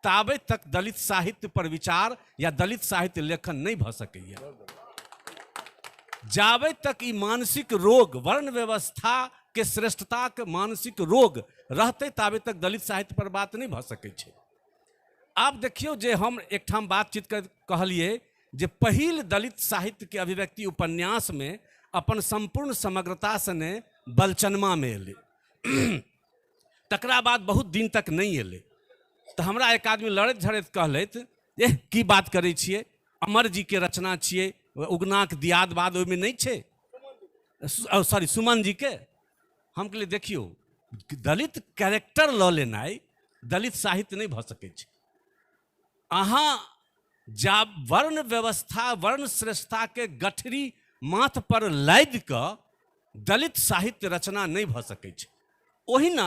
ताबे तक दलित साहित्य पर विचार या दलित साहित्य लेखन नहि भऽ सकैए। जाबे तक ई मानसिक रोग वर्ण व्यवस्था के श्रेष्ठताक मानसिक रोग रहतै ताबे तक दलित साहित्य पर बात नहि भऽ सकै छै। आब देखियौ जे हम एकठाम बातचीत कर कहलियै जे पहिल दलित साहित्यके अभिव्यक्ति उपन्यासमे अपन सम्पूर्ण समग्रता सने बलचनमामे एलै, तकरा बाद बहुत दिन तक नहि एलै। तऽ हमरा एक आदमी लड़ैत झड़ैत कहलथि जे की बात करै छियै, अमर जीके रचना छियै, उगनाक दियाद बाद ओहिमे नहि छै, सॉरी सुमन जीके। हम कहलियै देखियौ दलित कैरेक्टर लऽ लेनाइ दलित साहित्य नहि भऽ सकै छै। अहाँ जा वर्ण व्यवस्था वर्ण श्रेष्ठताके गठरी माथ पर लादि कऽ दलित साहित्य रचना नहि भऽ सकै छै। ओहिना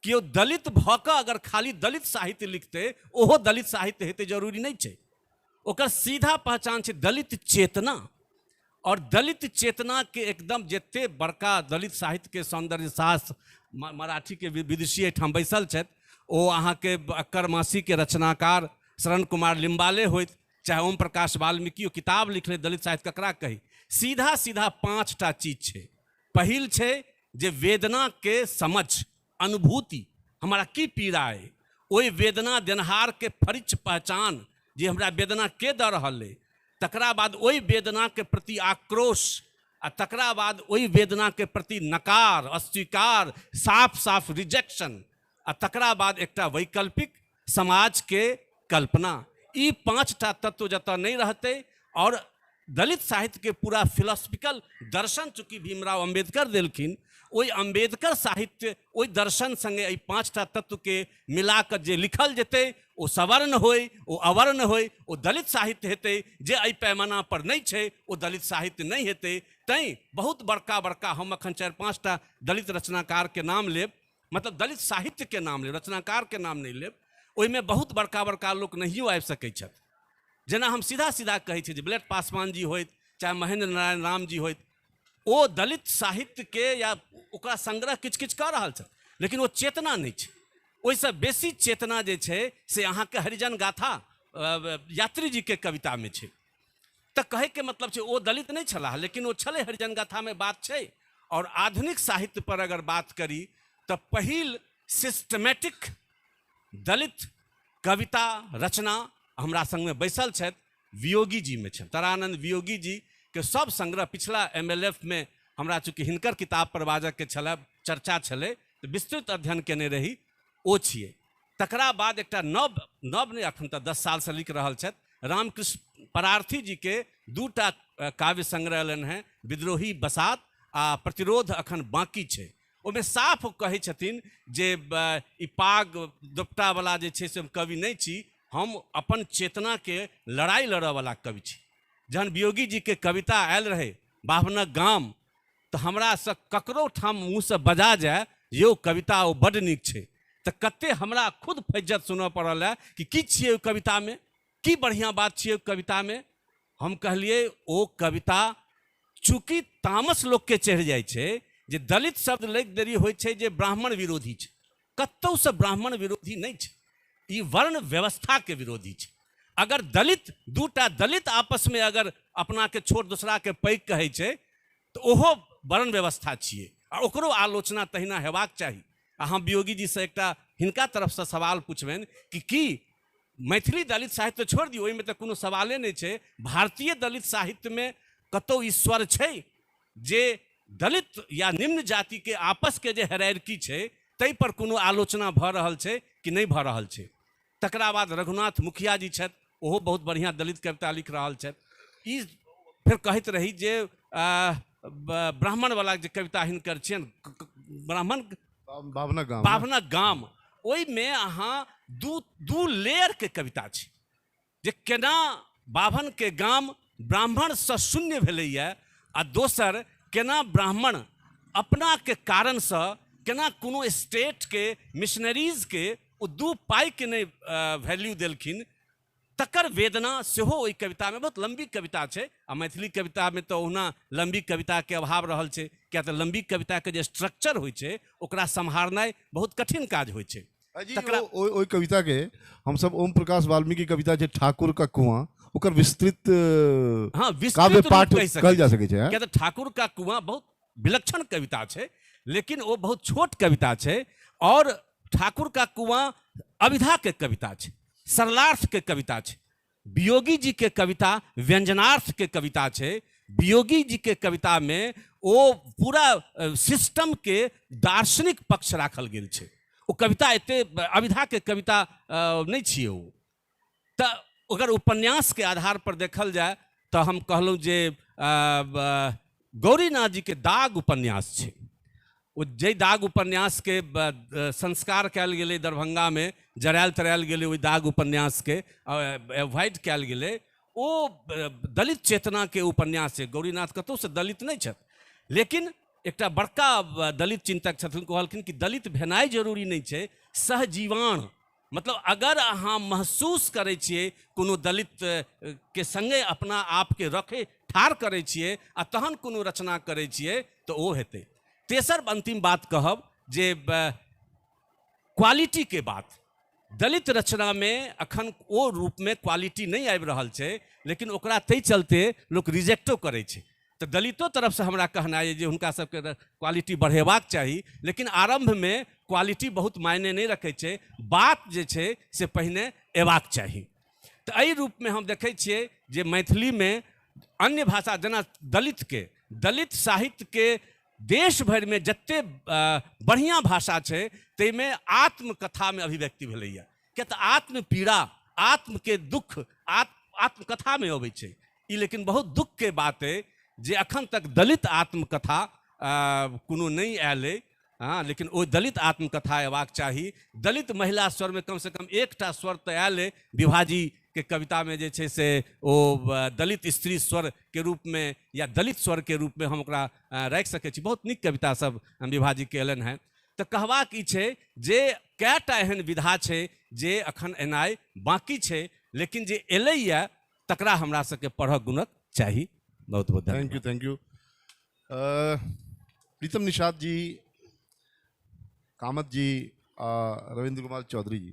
केओ दलित भऽ कऽ अगर खाली दलित साहित्य लिखतै ओहो दलित साहित्य हेतै जरूरी नहि छै। ओकर सीधा पहचान छै दलित चेतना, और दलित चेतना के एकदम जते बड़का दलित साहित्य के सौंदर्य शास्त्र मराठी के विदुषी एहिठाम बैसल छथि, ओ अहाँके अक्कर मासी के रचनाकार शरण कुमार लिम्बाले होइत, चाहे ओम प्रकाश वाल्मीकि, ओ किताब लिखले दलित साहित्य ककरा कही। सीधा सीधा 5टा चीज छै। पहिल छै जे वेदना के समझ, अनुभूति, हमारा की पीड़ा है, ओहि वेदना देनहार के फरिच पहचान जे हमरा वेदना के दऽ रहल अइ, तकरा बाद ओहि वेदना के प्रति आक्रोश, आ तकरा बाद ओहि वेदना के प्रति नकार, अस्वीकार, साफ साफ रिजेक्शन, आ तकरा बाद एकटा वैकल्पिक समाज के कल्पना। ई 5टा तत्व जतऽ नहि रहतै, और दलित साहित्य के पूरा फिलोसफिकल दर्शन चूँकि भीमराव अम्बेडकर देलखिन, ओहि अम्बेडकर साहित्य ओहि दर्शन संगे एहि 5टा तत्व के मिला कऽ जे लिखल जेतै ओ सवर्ण होय, ओ अवर्ण होय, ओ दलित साहित्य हेतै। जे एहि पैमाना पर नहि छै ओ दलित साहित्य नहि हेतै। तैँ बहुत बड़का बड़का हम अखन 4-5टा दलित रचनाकार के नाम लेब, मतलब दलित साहित्य के नाम लेब, रचनाकार के नाम नहि लेब, ओहिमे बहुत बड़का बड़का लोक नहियो आबि सकै छथि। जेना हम सीधा सीधा कहै छी जे बुलेट पासवान जी होइत, चाहे महेंद्र नारायण राम जी होइत, ओ दलित साहित्य के या ओकरा संग्रह किछु किछु कऽ रहल छथि, लेकिन ओ चेतना नहि छै। ओहिसँ बेसी चेतना जे छै से अहाँके हरिजन गाथा यात्री जी के कविता में छै। तऽ कहैके मतलब छै ओ दलित नहि छलाह, लेकिन ओ छलै, हरिजन गाथामे बात छै। और आधुनिक साहित्य पर अगर बात करी तऽ पहिल सिस्टमेटिक दलित कविता रचना हमरा संगमे बैसल छथि वियोगी जी में छथि, तारानंद वियोगी जी के सब संग्रह पिछला MLF में हमरा चूँकि हिनकर किताब पर बाजऽके छलै, चर्चा छलै, तऽ विस्तृत अध्ययन केने रही, ओ छियै। तकरा बाद एकटा नव, नव नहि अखन तऽ 10 सालसँ लिख रहल छथि रामकृष्ण परार्थी जी के 2टा काव्य संग्रह एलनि हेँ, विद्रोही बसात आ प्रतिरोध अखन बाँकी छै। ओहिमे साफ कहै छथिन जे ई पाग दोपटावला जे छै से हम कवि नहि छी, हम अपन चेतनाके लड़ाइ लड़ऽवला कवि छी। जहन वियोगी जीके कविता आयल रहै बाभनक गाम, तऽ हमरासँ ककरो ठाम मुँहसँ बजा जाय यौ कविता ओ बड्ड नीक छै, तऽ कते हमरा खुद फज्जत सुनऽ पड़ल है कि की छियै ओहि कवितामे, की बढ़िआँ बात छियै ओहि कवितामे। हम कहलियै ओ कविता चूँकि तामस लोकके चढ़ि जाइ छै जे दलित शब्द लैत देरी होइ छै जे ब्राह्मण विरोधी छै, कतहुसँ ब्राह्मण विरोधी नहि छै, ई वर्ण व्यवस्थाके विरोधी छै। अगर दलित 2टा दलित आपसमे अगर अपनाके छोट दोसराके पैघ कहै छै तऽ ओहो वर्ण व्यवस्था छियै, आ ओकरो आलोचना तहिना हेबाक चाही। आ हम वियोगी जीसँ एकटा हिनका तरफसँ सवाल पुछबनि कि की मैथिली दलित साहित्य छोड़ि दियौ, ओहिमे तऽ कोनो सवाले नहि छै, भारतीय दलित साहित्यमे कतहु ई स्वर छै जे दलित या निम्न जातिके आपसके जे हेरार्की छै ताहि पर कोनो आलोचना भऽ रहल छै कि नहि भऽ रहल छै। तकरा बाद रघुनाथ मुखिया जी छथि, ओहो बहुत बढ़िआँ दलित कविता लिख रहल छथि। ई फेर कहैत रही जे ब्राह्मणवला जे कविता हिनकर छियनि, ब्राह्मण बाभनक गाम, बाभनक गाम, ओहिमे अहाँ दू लेयरके कविता छै जे केना बाभनके गाम ब्राह्मणसँ शून्य भेलैए, आ दोसर केना ब्राह्मण अपनाके कारणसँ केना कोनो स्टेटके मिशनरीजके ओ 2 पाइके नहि वैल्यू देलखिन, तकर वेदना सेहो ओहि कवितामे। बहुत लम्बी कविता छै, आ मैथिली कवितामे तऽ ओहुना लम्बी कविताके अभाव रहल छै, किया तऽ लम्बी कविताके जे स्ट्रक्चर होइ छै ओकरा सम्हारनाइ बहुत कठिन काज होइ छै। तकरा ओहि कविताके हमसब ओम प्रकाश वाल्मीकि कविता जे ठाकुर का कुआं, ओकर विस्तृत हाँ, काव्य पाठ कहल जा सकै छै। किया तऽ ठाकुर का कुआं बहुत विलक्षण कविता छै, लेकिन ओ बहुत छोट कविता छै, और ठाकुर का कुआं अभिधा के कविता छै, सरलार्थ के कविता छै। वियोगी जी के कविता व्यंजनार्थ के कविता छै। वियोगी जी के कविता में ओ पूरा सिस्टम के दार्शनिक पक्ष राखल गेल छै। ओ कविता एते अभिधा के कविता नहि छियै ओ। तऽ अगर उपन्यास के आधार पर देखल जाय तऽ हम कहलहुँ जे गौरीनाथ जी के दाग उपन्यास छै। ओ जाहि दाग उपन्यासके संस्कार कयल गेलै दरभंगामे, जरायल तरायल गेलै, ओहि दाग उपन्यासके एवॉइड कयल गेलै, ओ दलित चेतनाके उपन्यास छै। गौरीनाथ कतहुसँ दलित नहि छथि, लेकिन एकटा बड़का दलित चिन्तक छथिन, कहलखिन कि दलित भेनाइ जरूरी नहि छै, सहजीवान, मतलब अगर अहाँ महसूस करै छियै कोनो दलित के सङ्गे अपना आपके रखै ठाढ़ करै छियै आ तहन कोनो रचना करै छियै तऽ ओ हेतै। तेसर अन्तिम बात कहब जे क्वालिटीके बात, दलित रचनामे अखन ओ रूपमे क्वालिटी नहि आबि रहल छै, लेकिन ओकरा ताहि चलते लोक रिजेक्टो करै छै। तऽ दलितो तरफसँ हमरा कहनाइ अइ जे हुनका सबके क्वालिटी बढ़ेबाक चाही, लेकिन आरम्भमे क्वालिटी बहुत मायने नहि रखै छै, बात जे छै से पहिने अयबाक चाही। तऽ एहि रूपमे हम देखै छियै जे मैथिलीमे अन्य भाषा जेना दलितके, दलित साहित्यके देश भरिमे जते बढ़िआँ भाषा छै ताहिमे आत्मकथामे अभिव्यक्ति भेलैए, किया तऽ आत्मपीड़ा, आत्मके दुःख आत्मकथामे अबै छै। ई लेकिन बहुत दुःखके बात अइ जे अखन तक दलित आत्मकथा कोनो नहि आयल अइ, हँ, लेकिन ओ दलित आत्मकथा अयबाक चाही। दलित महिला स्वरमे कमसँ कम एकटा स्वर तऽ आयल अइ, विभाजी के कवितामे जे छै से ओ दलित स्त्री स्वरके रूपमे या दलित स्वरके रूपमे हम ओकरा राखि सकै छी। बहुत नीक कविता सब विभाजीके अयलनि हेँ। तऽ कहबाक ई छै जे कएटा एहन विधा छै जे अखन एनाइ बाँकी छै, लेकिन जे एलैए तकरा हमरा सबके पढ़क गुणक चाही। बहुत बहुत thank you, thank you. Pritam Nishad ji, Kamat ji आ रविन्द्र कुमार चौधरी जी,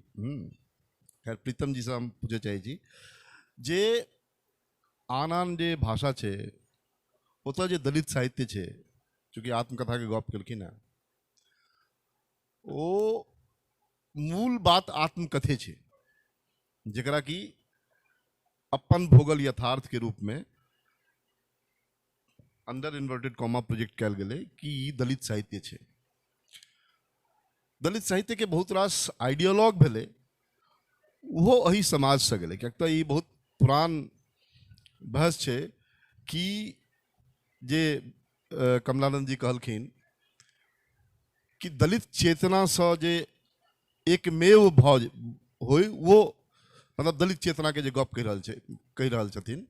खैर प्रीतम जी से हम पूछे चाहै छी जे आन आन जे भाषा छै ओतऽ जे दलित साहित्य छै, चूँकि आत्मकथाके गप केलखिन हेँ, ओ मूल बात आत्मकथे छै, जकरा कि अपन भोगल यथार्थके रूपमे अंडर इन्वर्टेड कॉमा प्रोजेक्ट कयल गेलै कि ई दलित साहित्य छै। दलित साहित्यके बहुत रास आइडियोलॉग भेलै, ओहो एहि समाजसँ गेलै, किएक तऽ ई बहुत पुरान बहस छै कि जे कमलानंद जी कहलखिन कि दलित चेतनासँ जे एकमेव भऽ होय वो मतलब दलित चेतनाके जे गप कहि रहल छथिन।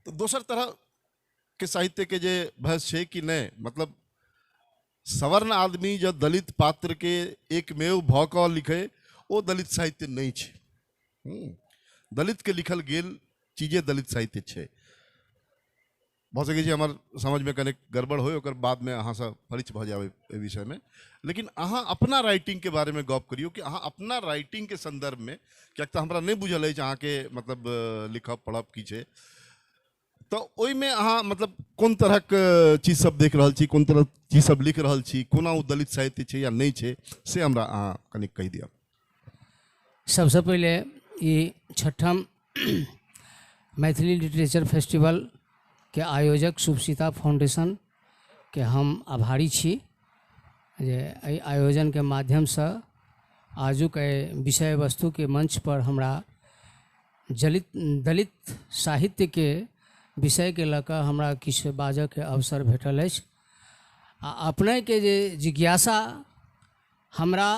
तऽ दोसर तरहके साहित्यके जे बहस छै कि नहि, मतलब सवर्ण आदमी जब दलित पात्रके एकमेव भऽ कऽ लिखै ओ दलित साहित्य नहि छै। दलितके लिखल गेल चीजे दलित साहित्य छै। भऽ सकै छै हमर समझमे कनेक गड़बड़ होय, ओकर बादमे अहाँसँ परिच भऽ जायब एहि विषयमे, लेकिन अहाँ अपना राइटिंगके बारेमे गप करियौ कि अहाँ अपना राइटिंगके सन्दर्भमे, किएक तऽ हमरा नहि बुझल अछि अहाँके मतलब लिखब पढ़ब की छै, तऽ ओहिमे अहाँ मतलब कोन तरहक चीज सब देख रहल छी, कोन तरहक चीज सब लिख रहल छी, कोना ओ दलित साहित्य छै या नहि छै, से हमरा अहाँ कनिक कहि दिअ। सबसँ पहिले ई छठम मैथिली लिटरेचर फेस्टिवल के आयोजक शुभ सीता फाउंडेशन के हम आभारी छी जे एहि आयोजनके माध्यमसँ आजुक एहि विषय वस्तुके मंच पर हमरा दलित साहित्यके विषयके लऽ कऽ हमरा किछु बाजऽके अवसर भेटल अछि। आ अपनेके जे जिज्ञासा हमरा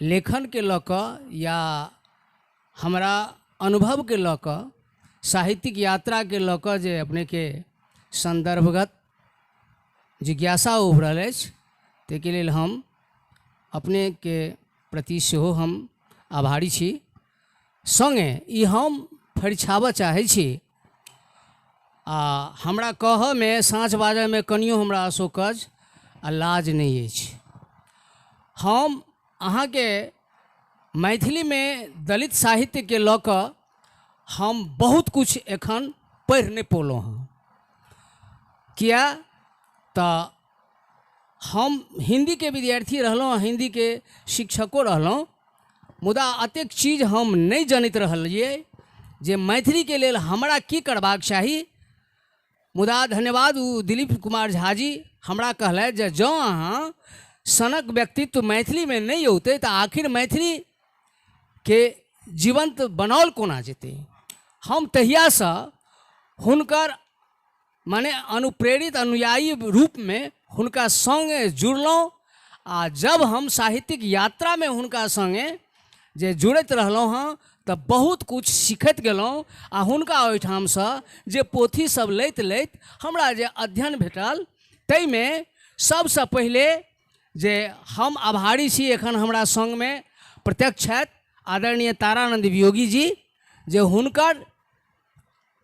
लेखनके लऽ कऽ या हमरा अनुभवके लऽ कऽ साहित्यिक यात्राके लऽ कऽ जे अपनेके सन्दर्भगत जिज्ञासा उभरल अछि, ताहिके लेल हम अपनेके प्रति सेहो हम आभारी छी। सङ्गे ई हम फरिछाबऽ चाहै छी आ हमरा कहऽमे साँच बाजऽमे कनियो हमरा असोकज आ लाज नहि अछि। हम अहाँके मैथिलीमे दलित साहित्यके लऽ कऽ हम बहुत किछु एखन पढ़ि नहि पौलहुँ हँ, किया तऽ हम हिन्दीके विद्यार्थी रहलहुँ, हिन्दीके शिक्षको रहलहुँ, मुदा एतेक चीज हम नहि जनैत रहलियै जे मैथिलीके लेल हमरा की करबाक चाही। मुदा धन्यवाद ओ दिलीप कुमार झा जी हमरा कहलथि जे जँ अहाँ सनक व्यक्तित्व मैथिलीमे नहि औतै तऽ आखिर मैथिलीके जीवन्त बनाओल कोना जेतै। हम तहियासँ हुनकर माने अनुप्रेरित अनुयायी रूपमे हुनका सङ्गे जुड़लहुँ। आ जब हम साहित्यिक यात्रामे हुनका सङ्गे जे जुड़ैत रहलहुँ हँ तऽ बहुत किछु सीखैत गेलहुँ। आ हुनका ओहिठामसँ जे पोथी सब लैत लैत हमरा जे अध्ययन भेटल ताहिमे सबसँ पहिले जे हम आभारी छी, एखन हमरा सङ्गमे प्रत्यक्ष छथि आदरणीय तारानंद वियोगी जी, जे हुनकर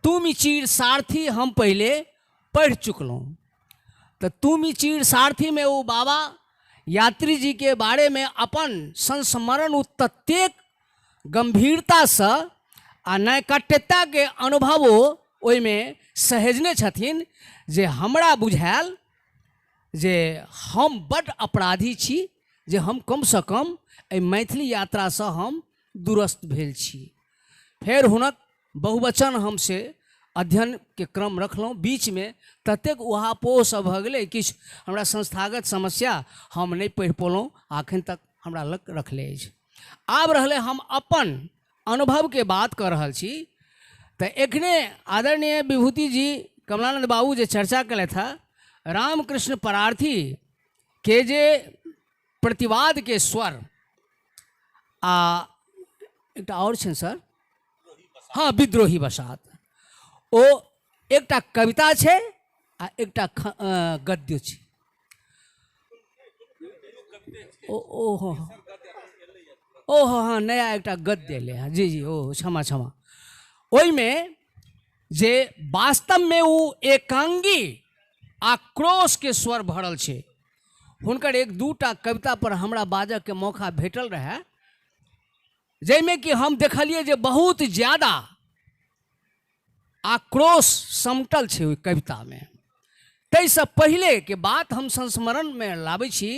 तुमि चीर सारथी हम पहिले पढ़ि चुकलहुँ। तऽ तुमि चीर सारथीमे ओ बाबा यात्री जीके बारेमे अपन संस्मरण ओ ततेक गम्भीरतासँ आ नैकट्यताके अनुभव ओ ओहिमे सहेजने छथिन जे हमरा बुझायल जे हम बड्ड अपराधी छी जे हम कमसँ कम एहि मैथिली यात्रासँ हम दूरस्थ भेल छी। फेर हुनक बहुवचन हम से अध्ययनके क्रम रखलहुँ। बीचमे ततेक उहापोह सब भऽ गेलै, किछु हमरा संस्थागत समस्या हम नहि पढ़ि पौलहुँ, एखन तक हमरा लग रखले अछि। आब रहलै हम अपन अनुभवके बात कऽ रहल छी तऽ एखने आदरणीय विभूति जी कमलानंद बाबू जे चर्चा केलथि हँ रामकृष्ण परार्थी के जे प्रतिवादके स्वर आ एकटा आओर छनि सर, हाँ विद्रोही बसात, ओ एकटा कविता छै आ एकटा गद्य छै। ओ हो ओ हो हाँ नया एकटा गद्य एलै हँ, जी जी, ओ क्षमा क्षमा। ओहिमे जे वास्तवमे ओ एकांगी आक्रोशके स्वर भरल छै। हुनकर एक दूटा कविता पर हमरा बाजऽके मौका भेटल रहए, जाहिमे कि हम देखलियै जे बहुत ज्यादा आक्रोश समटल छै ओहि कवितामे। ताहिसँ पहिलेके बात हम संस्मरणमे लाबै छी।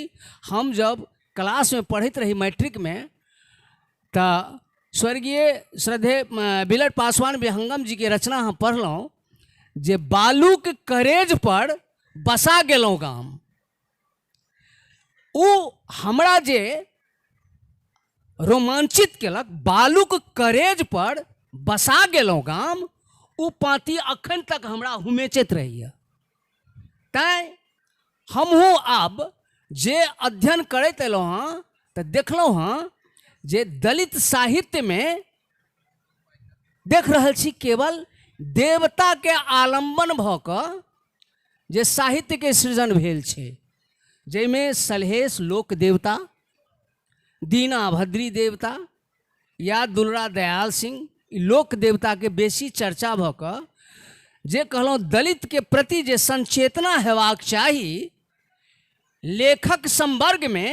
हम जब क्लासमे पढ़ैत रही मैट्रिकमे तऽ स्वर्गीय श्रद्धेय बिलट पासवान विहंगम जीके रचना हम पढ़लहुँ जे बालूक करेज पर बसा गेलहुँ गाम। ओ हमरा जे रोमांचित केलक, बालूक करेज पर बसा गेलहुँ गाम, ओ पाँति अखन तक हमरा हुमेचैत रहैए। तैँ हमहूँ आब जे अध्ययन करैत एलहुँ हँ तऽ देखलहुँ हँ जे दलित साहित्यमे देख रहल छी केवल देवताके आलम्बन भऽ कऽ जे साहित्यके सृजन भेल छै, जाहिमे सलहेश लोक देवता, दीना भद्री देवता या दुलरा दयाल सिंह, ई लोक देवताके बेसी चर्चा भऽ कऽ जे कहलहुँ दलितके प्रति जे संचेतना हेबाक चाही लेखक संवर्गमे,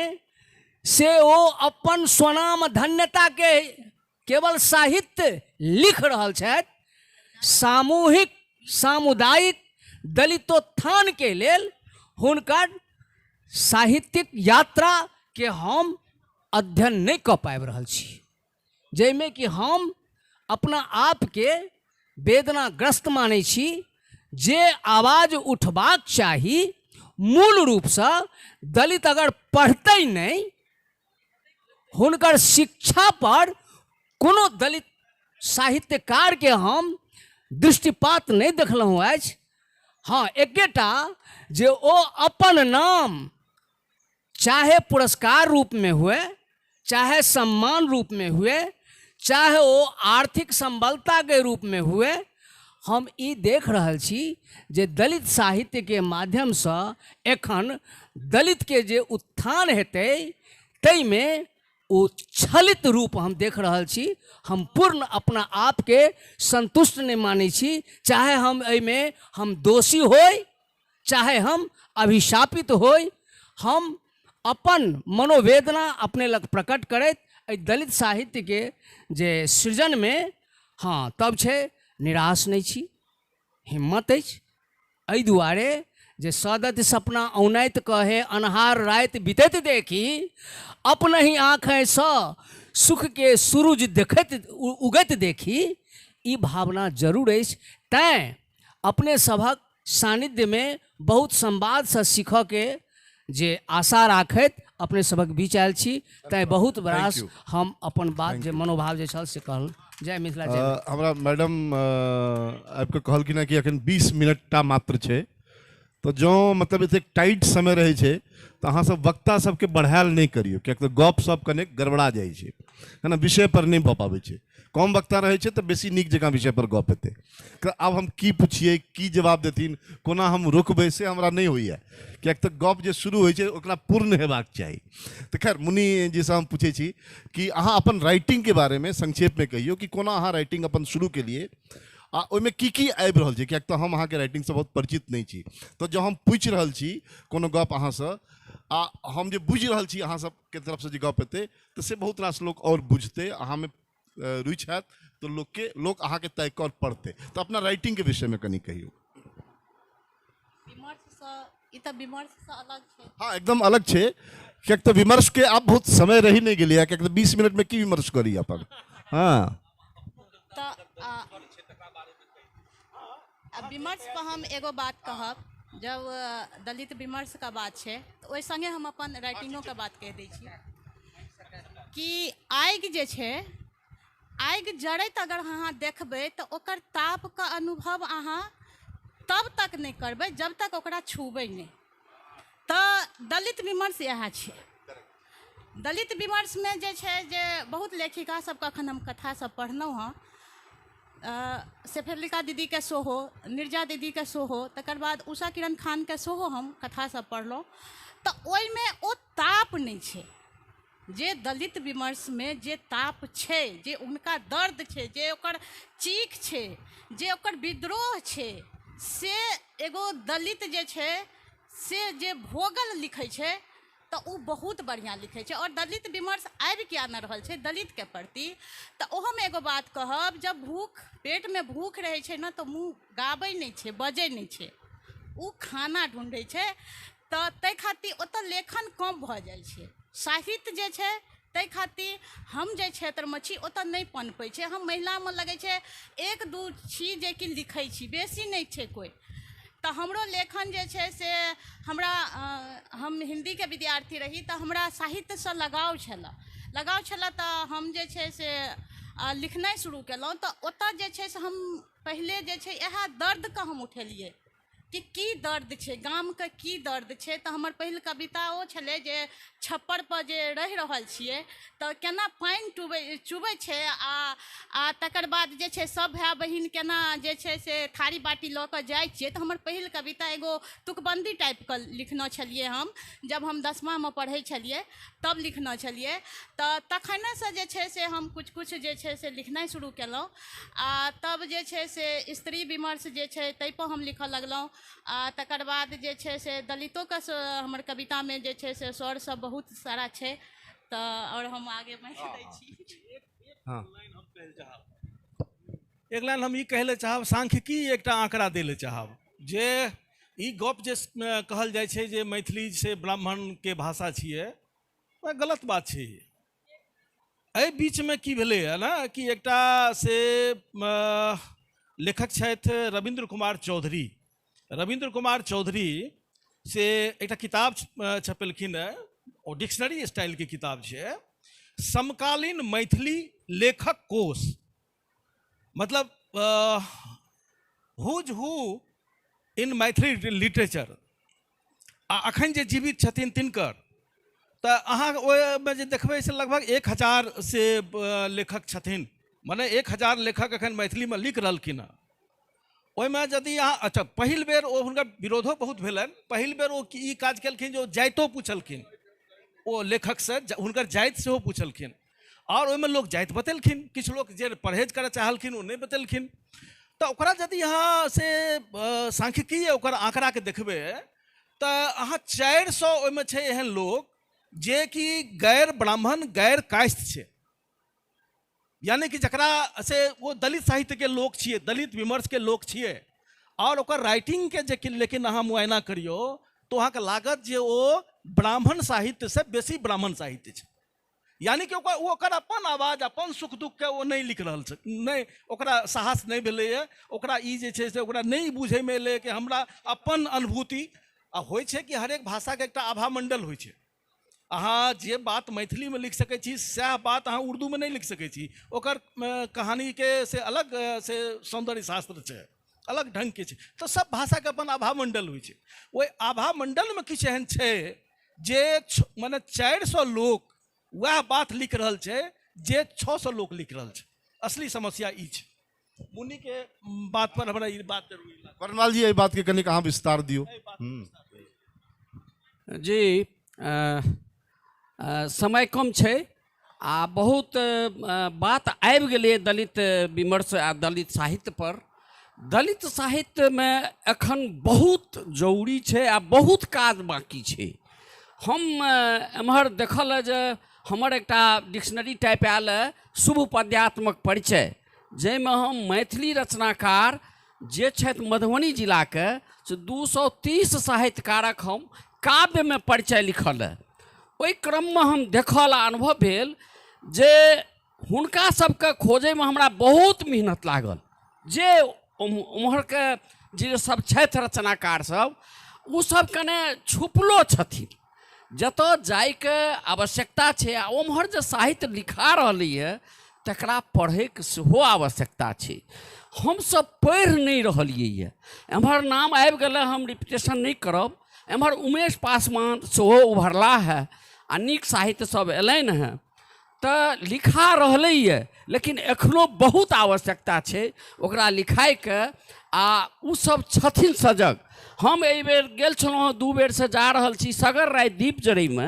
से ओ अपन स्वनाम धन्यताके केवल साहित्य लिख रहल छथि। सामूहिक सामुदायिक दलितोत्थानके लेल हुनकर साहित्यिक यात्राके हम अध्ययन नहि कऽ पाबि रहल छी, जाहिमे कि हम अपना आपके वेदनाग्रस्त मानै छी। जे आवाज उठबाक चाही मूल रूपसँ दलित अगर पढ़तै नहि, हुनकर शिक्षा पर कोनो दलित साहित्यकारके हम दृष्टिपात नहि देखलहुँ अछि। हाँ, एकेटा जे ओ अपन नाम चाहे पुरस्कार रूपमे हुए, चाहे सम्मान रूपमे हुए, चाहे ओ आर्थिक संबलताके रूपमे हुए, हम ई देख रहल छी जे दलित साहित्यके माध्यमसँ एखन दलितके जे उत्थान हेतै ताहिमे ओ छलित रूप हम देख रहल छी। हम पूर्ण अपना आपके संतुष्ट नहि मानै छी, चाहे हम एहिमे हम दोषी होइ, चाहे हम अभिशापित होइ। हम अपन मनोवेदना अपने लग प्रकट करैत एहि दलित साहित्यके जे सृजनमे, हाँ तब छै निराश नहि छी, हिम्मत अछि। एहि दुआरे जे सदति सपना औनाइत कहे अन्हार राति बितैत देखी, अपनहि आँखिसँ सुखके सुरुज देखैत उगैत देखी, ई भावना जरूर अछि। तैँ अपने सभक सानिध्यमे बहुत संवादसँ सीखऽके जे आशा राखैत अपने सभक बीच आयल छी। तैँ बहुत रास हम अपन बात जे मनोभाव जे छल से कहल। जय मिथिला, जय मैथिली। हमरा मैडम आबिकऽ कहलखिन हँ कि एखन 20 मिनट टा मात्र छै, तऽ जँ मतलब एतेक टाइट समय रहै छै तऽ अहाँसभ वक्ता सबके बढ़ायल नहि करियौ, किएक तऽ गप सप कने गड़बड़ा जाइ छै, है ना, विषय पर नहि भऽ पाबै छै। कम वक्ता रहै छै तऽ बेसी नीक जकाँ विषय पर गप हेतै। तऽ आब हम की पुछियै, की जवाब देथिन, कोना हम रोकबै, से हमरा नहि होइए, किएक तऽ गप जे शुरू होइ छै ओकरा पूर्ण हेबाक चाही। तऽ खैर मुनि जीसँ हम पूछै छी कि अहाँ अपन राइटिंगके बारेमे संक्षेपमे कहियौ कि कोना अहाँ राइटिंग अपन शुरू केलियै आ ओहिमे की की आबि रहल छै, किएक तऽ हम अहाँके राइटिंगसँ बहुत परिचित नहि छी। तऽ जँ हम पूछि रहल छी कोनो गप अहाँसँ आ हम जे बुझि रहल छी अहाँ सबके तरफसँ जे गप हेतै तऽ से बहुत रास लोक आओर बुझतै, अहाँमे रुचि हैत तऽ लोक अहाँके ताकि कऽ पढ़तै। तऽ अपना राइटिंगके विषयमे कनि कहियौ। ई तऽ विमर्शसँ अलग छै। हाँ, एकदम अलग छै, किएक तऽ विमर्शके आब बहुत समय रहि नहि गेलैए, किएक तऽ 20 मिनटमे की विमर्श करी अपन। हाँ, तऽ विमर्श पर हम एगो बात कहब, जब दलित विमर्शके बात छै तऽ ओहि सङ्गे हम अपन राइटिंगोके बात कहि दै छी कि आगि जे छै, आगि जरैत अगर अहाँ देखबै तऽ ओकर तापके अनुभव अहाँ तब तक नहि करबै जब तक ओकरा छूबै नहि। तऽ दलित विमर्श इएह छै। दलित विमर्शमे जे छै जे बहुत लेखिका सबके एखन हम कथा सब पढ़लहुँ हँ, शेफालिका दीदीके सेहो, निर्जा दीदीके सेहो, तकर बाद उषा किरण खानके सेहो हम कथा सब पढ़लहुँ, तऽ ओहिमे ओ ताप नहि छै जे दलित विमर्शमे जे ताप छै, जे हुनका दर्द छै, जे ओकर चीख छै, जे ओकर विद्रोह छै, से एगो दलित जे छै से जे भोगल लिखै छै तऽ ओ बहुत बढ़िआँ लिखै छै। आओर दलित विमर्श आबि किया नहि रहल छै दलितके प्रति, तऽ ओहोमे एगो बात कहब, जब भूख पेटमे भूख रहै छै ने तऽ मुँह गाबै नहि छै, बजै नहि छै, ओ खाना ढूँढै छै। तऽ ताहि खातिर ओतऽ लेखन कम भऽ जाइ छै। साहित्य जे छै ताहि खातिर हम जाहि क्षेत्रमे छी ओतऽ नहि पनपै छै। हम महिलामे लगै छै 1-2 छी जेकि लिखै छी, बेसी नहि छै कोइ। तऽ हमरो लेखन जे छै से हमरा, हम हिन्दीके विद्यार्थी रही तऽ हमरा साहित्यसँ लगाव छलए, तऽ हम जे छै से लिखनाइ शुरू केलहुँ। तऽ ओतऽ जे छै से हम पहिले जे छै इएह दर्दके हम उठेलियै कि की दर्द छै, गामके की दर्द छै। तऽ हमर पहिल कविता ओ छलै जे छप्परपर जे रहि रहल छियै तऽ केना पानि चुबै छै आ तकर बाद जे छै सब भाय बहिन केना जे छै से थारी बाटी लऽ कऽ जाइ छियै। तऽ हमर पहिल कविता एगो तुकबन्दी टाइपके लिखने छलियै हम, जब हम 10मामे पढ़ै छलियै तब लिखने छलियै। तऽ तखनेसँ जे छै से हम किछु किछु जे छै से लिखनाइ शुरू केलहुँ। आ तब जे छै से स्त्री विमर्श जे छै ताहिपर हम लिखऽ लगलहुँ। आ तकर बाद जे छै से दलितोके हमर कवितामे जे छै से स्वर सब बहुत सारा छै। तऽ आओर हम आगे बढ़ि दै छी। एक लाइन हम ई कहै लए चाहब, सांख्यिकी एकटा आंकड़ा दै लए चाहब जे ई गप जे कहल जाइ छै जे मैथिली से ब्राह्मणके भाषा छियै, गलत बात छै। एहि बीचमे की भेलैए ने कि एकटा से लेखक छथि रविन्द्र कुमार चौधरी, रविन्द्र कुमार चौधरी से एकटा किताब छपेलखिन हँ, ओ डिक्शनरी स्टाइलके किताब छै, समकालीन मैथिली लेखक कोश, मतलब who's who in Maithili literature. आ अखन जे जीवित छथिन तिनकर तऽ अहाँ ओहिमे जे देखबै से लगभग 1000 से लेखक छथिन, मने 1000 लेखक एखन मैथिलीमे लिख रहलखिन हँ। ओहिमे यदि अहाँ, अच्छा पहिल बेर ओ हुनकर विरोधो बहुत भेलनि, पहिल बेर ओ ई काज केलखिन जे ओ जातिओ पुछलखिन, ओ लेखकसँ हुनकर जाति सेहो पुछलखिन आओर ओहिमे लोक जाति बतेलखिन, किछु लोक जे परहेज करऽ चाहलखिन ओ नहि बतेलखिन। तऽ ओकरा यदि अहाँ से सांख्यिकीय ओकर आंकड़ाके देखबै तऽ अहाँ 400 ओहिमे छै एहन लोक जे कि गैर ब्राह्मण गैर कायस्थ छै, यानी कि जकरा से ओ दलित साहित्यके लोक छियै, दलित विमर्शके लोक छियै, आओर ओकर राइटिंगके जे कि लेकिन अहाँ मुआयना करियौ तऽ अहाँके लागत जे ओ ब्राह्मण साहित्यसँ बेसी ब्राह्मण साहित्य छै, यानी कि ओकर ओ ओकर अपन आवाज अपन सुख दुखके ओ नहि लिख रहल छै, नहि ओकरा साहस नहि भेलैए, ओकरा ई जे छै से ओकरा नहि बुझैमे एलै कि हमरा अपन अनुभूति। आ होइ छै कि हरेक भाषाके एकटा आभामण्डल होइ छै, अहाँ जे बात मैथिलीमे लिख सकै छी सएह बात अहाँ उर्दूमे नहि लिख सकै छी। ओकर कहानीके से अलग से सौन्दर्य शास्त्र छै, अलग ढङ्गके छै। तऽ सब भाषाके अपन आभामण्डल होइ छै। ओहि आभामण्डलमे किछु एहन छै जे मने 400 लोक वएह बात लिख रहल छै जे 600 लोक लिख रहल छै। असली समस्या ई छै। मुन्नीके बात पर हमरा ई बात जरूरी लागल। वर्णमाल जी, एहि बातके कनिक अहाँ विस्तार दियौ। जी, समय कम छै आ बहुत बात आबि गेलै दलित विमर्श आ दलित साहित्य पर। दलित साहित्यमे एखन बहुत जरूरी छै आ बहुत काज बाँकी छै। हम एम्हर देखल जे हमर एकटा डिक्शनरी टाइप आयल है शुभ पद्यात्मक परिचय, जाहिमे हम मैथिली रचनाकार जे छथि मधुबनी जिलाके से 230 साहित्यकारक हम काव्यमे परिचय लिखल है। ओहि क्रममे हम देखल आ अनुभव भेल जे हुनका सबके खोजैमे हमरा बहुत मेहनत लागल। जे उम्हरके जे सब छथि रचनाकार सब, ओ सब कने छुपलो छथिन, जतऽ जाइके आवश्यकता छै। आ ओम्हर जे साहित्य लिखा रहलैए तकरा पढ़ैके सेहो आवश्यकता छै। हमसब पढ़ि नहि रहलियैए। एम्हर नाम आबि गेलै, हम रिपीटेशन नहि करब। एम्हर उमेश पासवान सेहो उभरला है आ नीक साहित्य सब एलनि हेँ, तऽ लिखा रहलैए, लेकिन एखनो बहुत आवश्यकता छै ओकरा लिखाइके। आ ओसब छथिन सजग। हम एहिबेर गेल छलहुँ हँ, 2 बेरसँ जा रहल छी सगर राति दीप जरैमे।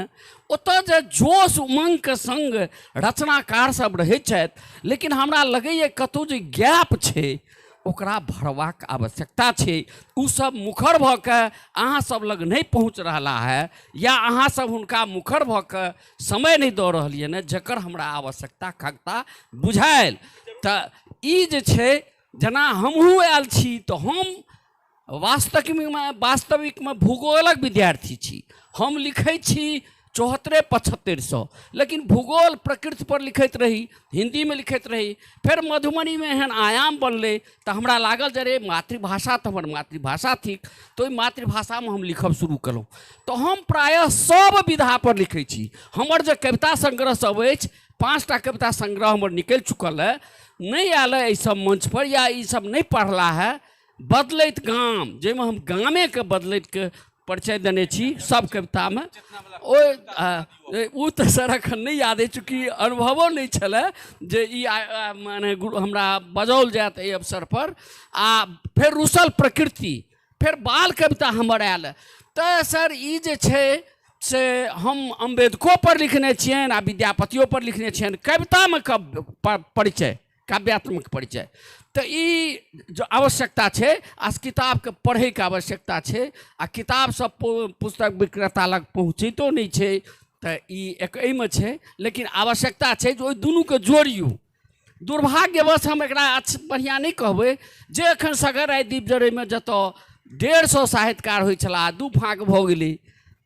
ओतऽ जे जोश उमङ्गके सङ्ग रचनाकार सब रहै छथि, लेकिन हमरा लगैए कतहु जे गैप छै ओकरा भरबाक आवश्यकता छै। ओसब मुखर भऽ कऽ अहाँ सब लग नहि पहुँच रहला है, या अहाँ सब हुनका मुखर भऽ कऽ समय नहि दऽ रहलियनि हँ, जकर हमरा आवश्यकता खगता बुझायल। तऽ ई जे छै, जेना हमहूँ आयल छी तऽ हम वास्तविकमे भूगोलक विद्यार्थी छी। हम लिखै छी 74-75 सौ, लेकिन भूगोल प्रकृति पर लिखैत रही, हिन्दीमे लिखैत रही। फेर मधुबनीमे एहन आयाम बनलै तऽ हमरा लागल जे रे मातृभाषा तऽ हमर मातृभाषा थिक, तऽ ओहि मातृभाषामे हम लिखब शुरू केलहुँ। तऽ हम प्रायः सब विधापर लिखै छी। हमर जे कविता संग्रह सब अछि, 5टा कविता संग्रह हमर निकलि चुकल है, नहि आयल है एहि सब मंचपर या ई सब नहि पढ़ला है। बदलैत गाम, जाहिमे हम गामेके बदलैतके परिचय देने छी सब कवितामे। ओ तऽ सर एखन नहि याद अछि, चूँकि अनुभवो नहि छलै जे ई माने हमरा बजाओल जायत एहि अवसरपर। आ फेर रुसल प्रकृति, फेर बाल कविता हमर आयल। तऽ सर ई जे छै से हम अम्बेडको पर लिखने छियनि आ विद्यापतियो पर लिखने छियनि कवितामे परिचय, काव्यात्मक परिचय। तऽ ई जो आवश्यकता छै आ किताबके पढ़ैके आवश्यकता छै, आ किताब सब पुस्तक विक्रेता लग पहुँचितो नहि छै, तऽ ई एक एहिमे छै। लेकिन आवश्यकता छै जे ओहि दुनूके जोड़ियौ। दुर्भाग्यवश हम एकरा बढ़िआँ नहि कहबै जे एखन सगर राति दीप जरैमे जतऽ 150 साहित्यकार होइ छलाह, 2 फाँक भऽ गेलै,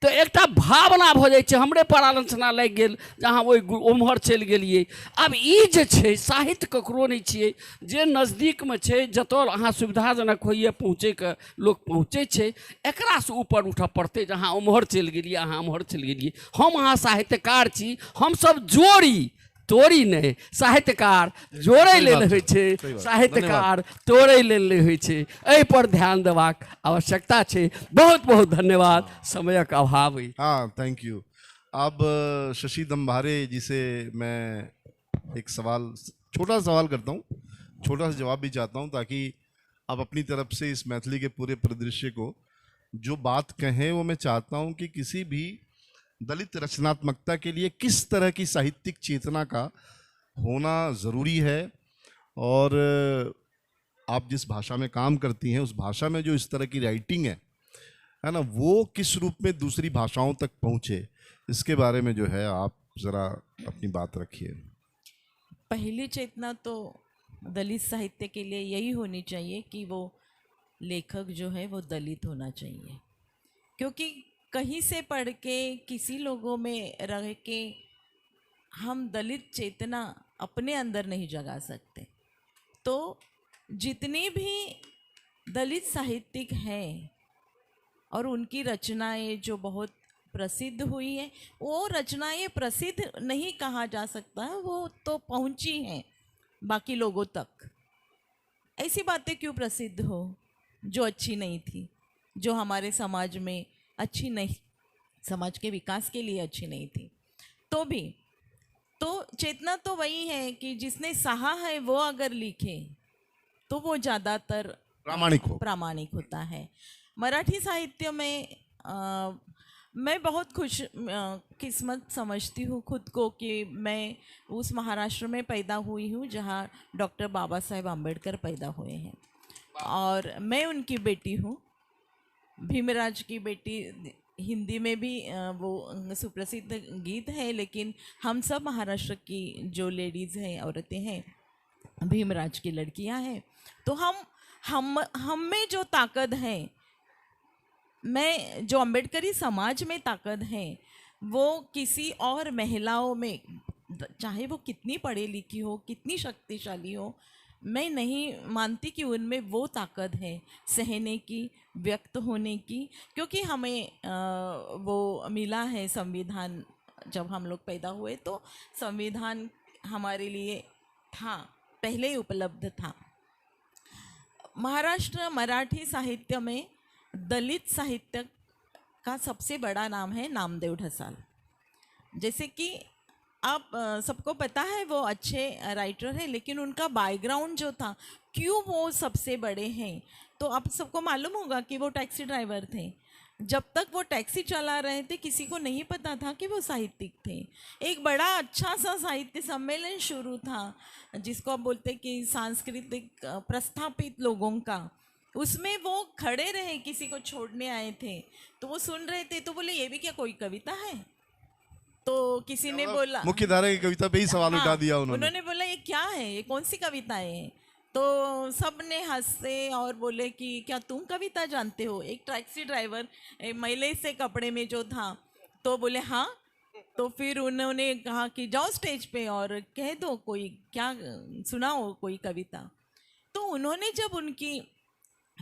तऽ एकटा भावना भऽ जाइ छै। हमरे पर आलोचना लागि गेल जे अहाँ ओहि ओम्हर चलि गेलियै। आब ई जे छै साहित्य ककरो नहि छियै, जे नजदीकमे छै, जतऽ अहाँ सुविधाजनक होइए पहुँचैके लोक पहुँचै छै। एकरासँ ऊपर उठऽ पड़तै जे अहाँ ओम्हर चलि गेलियै, अहाँ ओम्हर चलि गेलियै। हम अहाँ साहित्यकार छी, हमसब जोड़ी तोड़ी नहि, साहित्यकार जोड़ै लेल होइ छै, साहित्यकार तोड़ै लेल नहि होइ छै। एहि पर ध्यान देबाक आवश्यकता छै। बहुत बहुत धन्यवाद, समयक अभाव अछि। हाँ, thank you. अब शशि दंभारे जी से मैं एक सवाल, छोटा सवाल करता हूँ, छोटा सा जवाब भी चाहता हूँ, ताकि आप अपनी तरफ से इस मैथिली के पूरे परिदृश्य को जो बात कहें वो मैं चाहता हूँ कि किसी भी दलित रचनात्मकता के लिए किस तरह की साहित्यिक चेतना का होना ज़रूरी है, और आप जिस भाषा में काम करती हैं उस भाषा में जो इस तरह की राइटिंग है ना, वो किस रूप में दूसरी भाषाओं तक पहुँचे, इसके बारे में जो है आप ज़रा अपनी बात रखिए। पहली चेतना तो दलित साहित्य के लिए यही होनी चाहिए कि वो लेखक जो है वो दलित होना चाहिए, क्योंकि कहीं से पढ़ के किसी लोगों में रह के हम दलित चेतना अपने अंदर नहीं जगा सकते। तो जितने भी दलित साहित्यिक हैं और उनकी रचनाएं जो बहुत प्रसिद्ध हुई है, वो रचनाएं प्रसिद्ध नहीं कहा जा सकता है, वो तो पहुंची हैं बाकी लोगों तक। ऐसी बातें क्यों प्रसिद्ध हो जो अच्छी नहीं थी, जो हमारे समाज में अच्छी नहीं, समाज के विकास के लिए अच्छी नहीं थी। तो भी तो चेतना तो वही है कि जिसने सहा है वो अगर लिखे तो वो ज़्यादातर प्रामाणिक हो, प्रामाणिक होता है। मराठी साहित्य में मैं बहुत खुश किस्मत समझती हूँ खुद को कि मैं उस महाराष्ट्र में पैदा हुई हूँ जहाँ डॉक्टर बाबा साहेब आम्बेडकर पैदा हुए हैं और मैं उनकी बेटी हूँ, भीमराज की बेटी। हिंदी में भी वो सुप्रसिद्ध गीत है, लेकिन हम सब महाराष्ट्र की जो लेडीज़ हैं, औरतें हैं, भीमराज की लड़कियां हैं, तो हम में जो ताकत है, मैं जो अम्बेडकरी समाज में ताकत है, वो किसी और महिलाओं में, चाहे वो कितनी पढ़ी लिखी हो, कितनी शक्तिशाली हो, मैं नहीं मानती कि उनमें वो ताकत है सहने की, व्यक्त होने की, क्योंकि हमें वो मिला है संविधान। जब हम लोग पैदा हुए तो संविधान हमारे लिए था, पहले ही उपलब्ध था। महाराष्ट्र मराठी साहित्य में दलित साहित्य का सबसे बड़ा नाम है नामदेव ढसाल। जैसे कि आप सबको पता है वो अच्छे राइटर हैं, लेकिन उनका बैकग्राउंड जो था, क्यों वो सबसे बड़े हैं, तो आप सबको मालूम होगा कि वो टैक्सी ड्राइवर थे। जब तक वो टैक्सी चला रहे थे किसी को नहीं पता था कि वो साहित्यिक थे। एक बड़ा अच्छा सा साहित्य सम्मेलन शुरू था, जिसको आप बोलते कि सांस्कृतिक प्रस्थापित लोगों का, उसमें वो खड़े रहे, किसी को छोड़ने आए थे तो वो सुन रहे थे, तो बोले ये भी क्या कोई कविता है। तो किसी ने बोला, मुख्य धारा की कविता पे ही सवाल उठा दिया उन्होंने। उन्होंने बोला ये क्या है, ये कौन सी कविताएं हैं। तो सब ने हंसे और बोले कि क्या तुम कविता जानते हो। एक टैक्सी ड्राइवर मैले से कपड़े में जो था, तो बोले हाँ। तो फिर उन्होंने कहा कि जाओ स्टेज पे और कह दो कोई, क्या सुनाओ कोई कविता। तो उन्होंने जब उनकी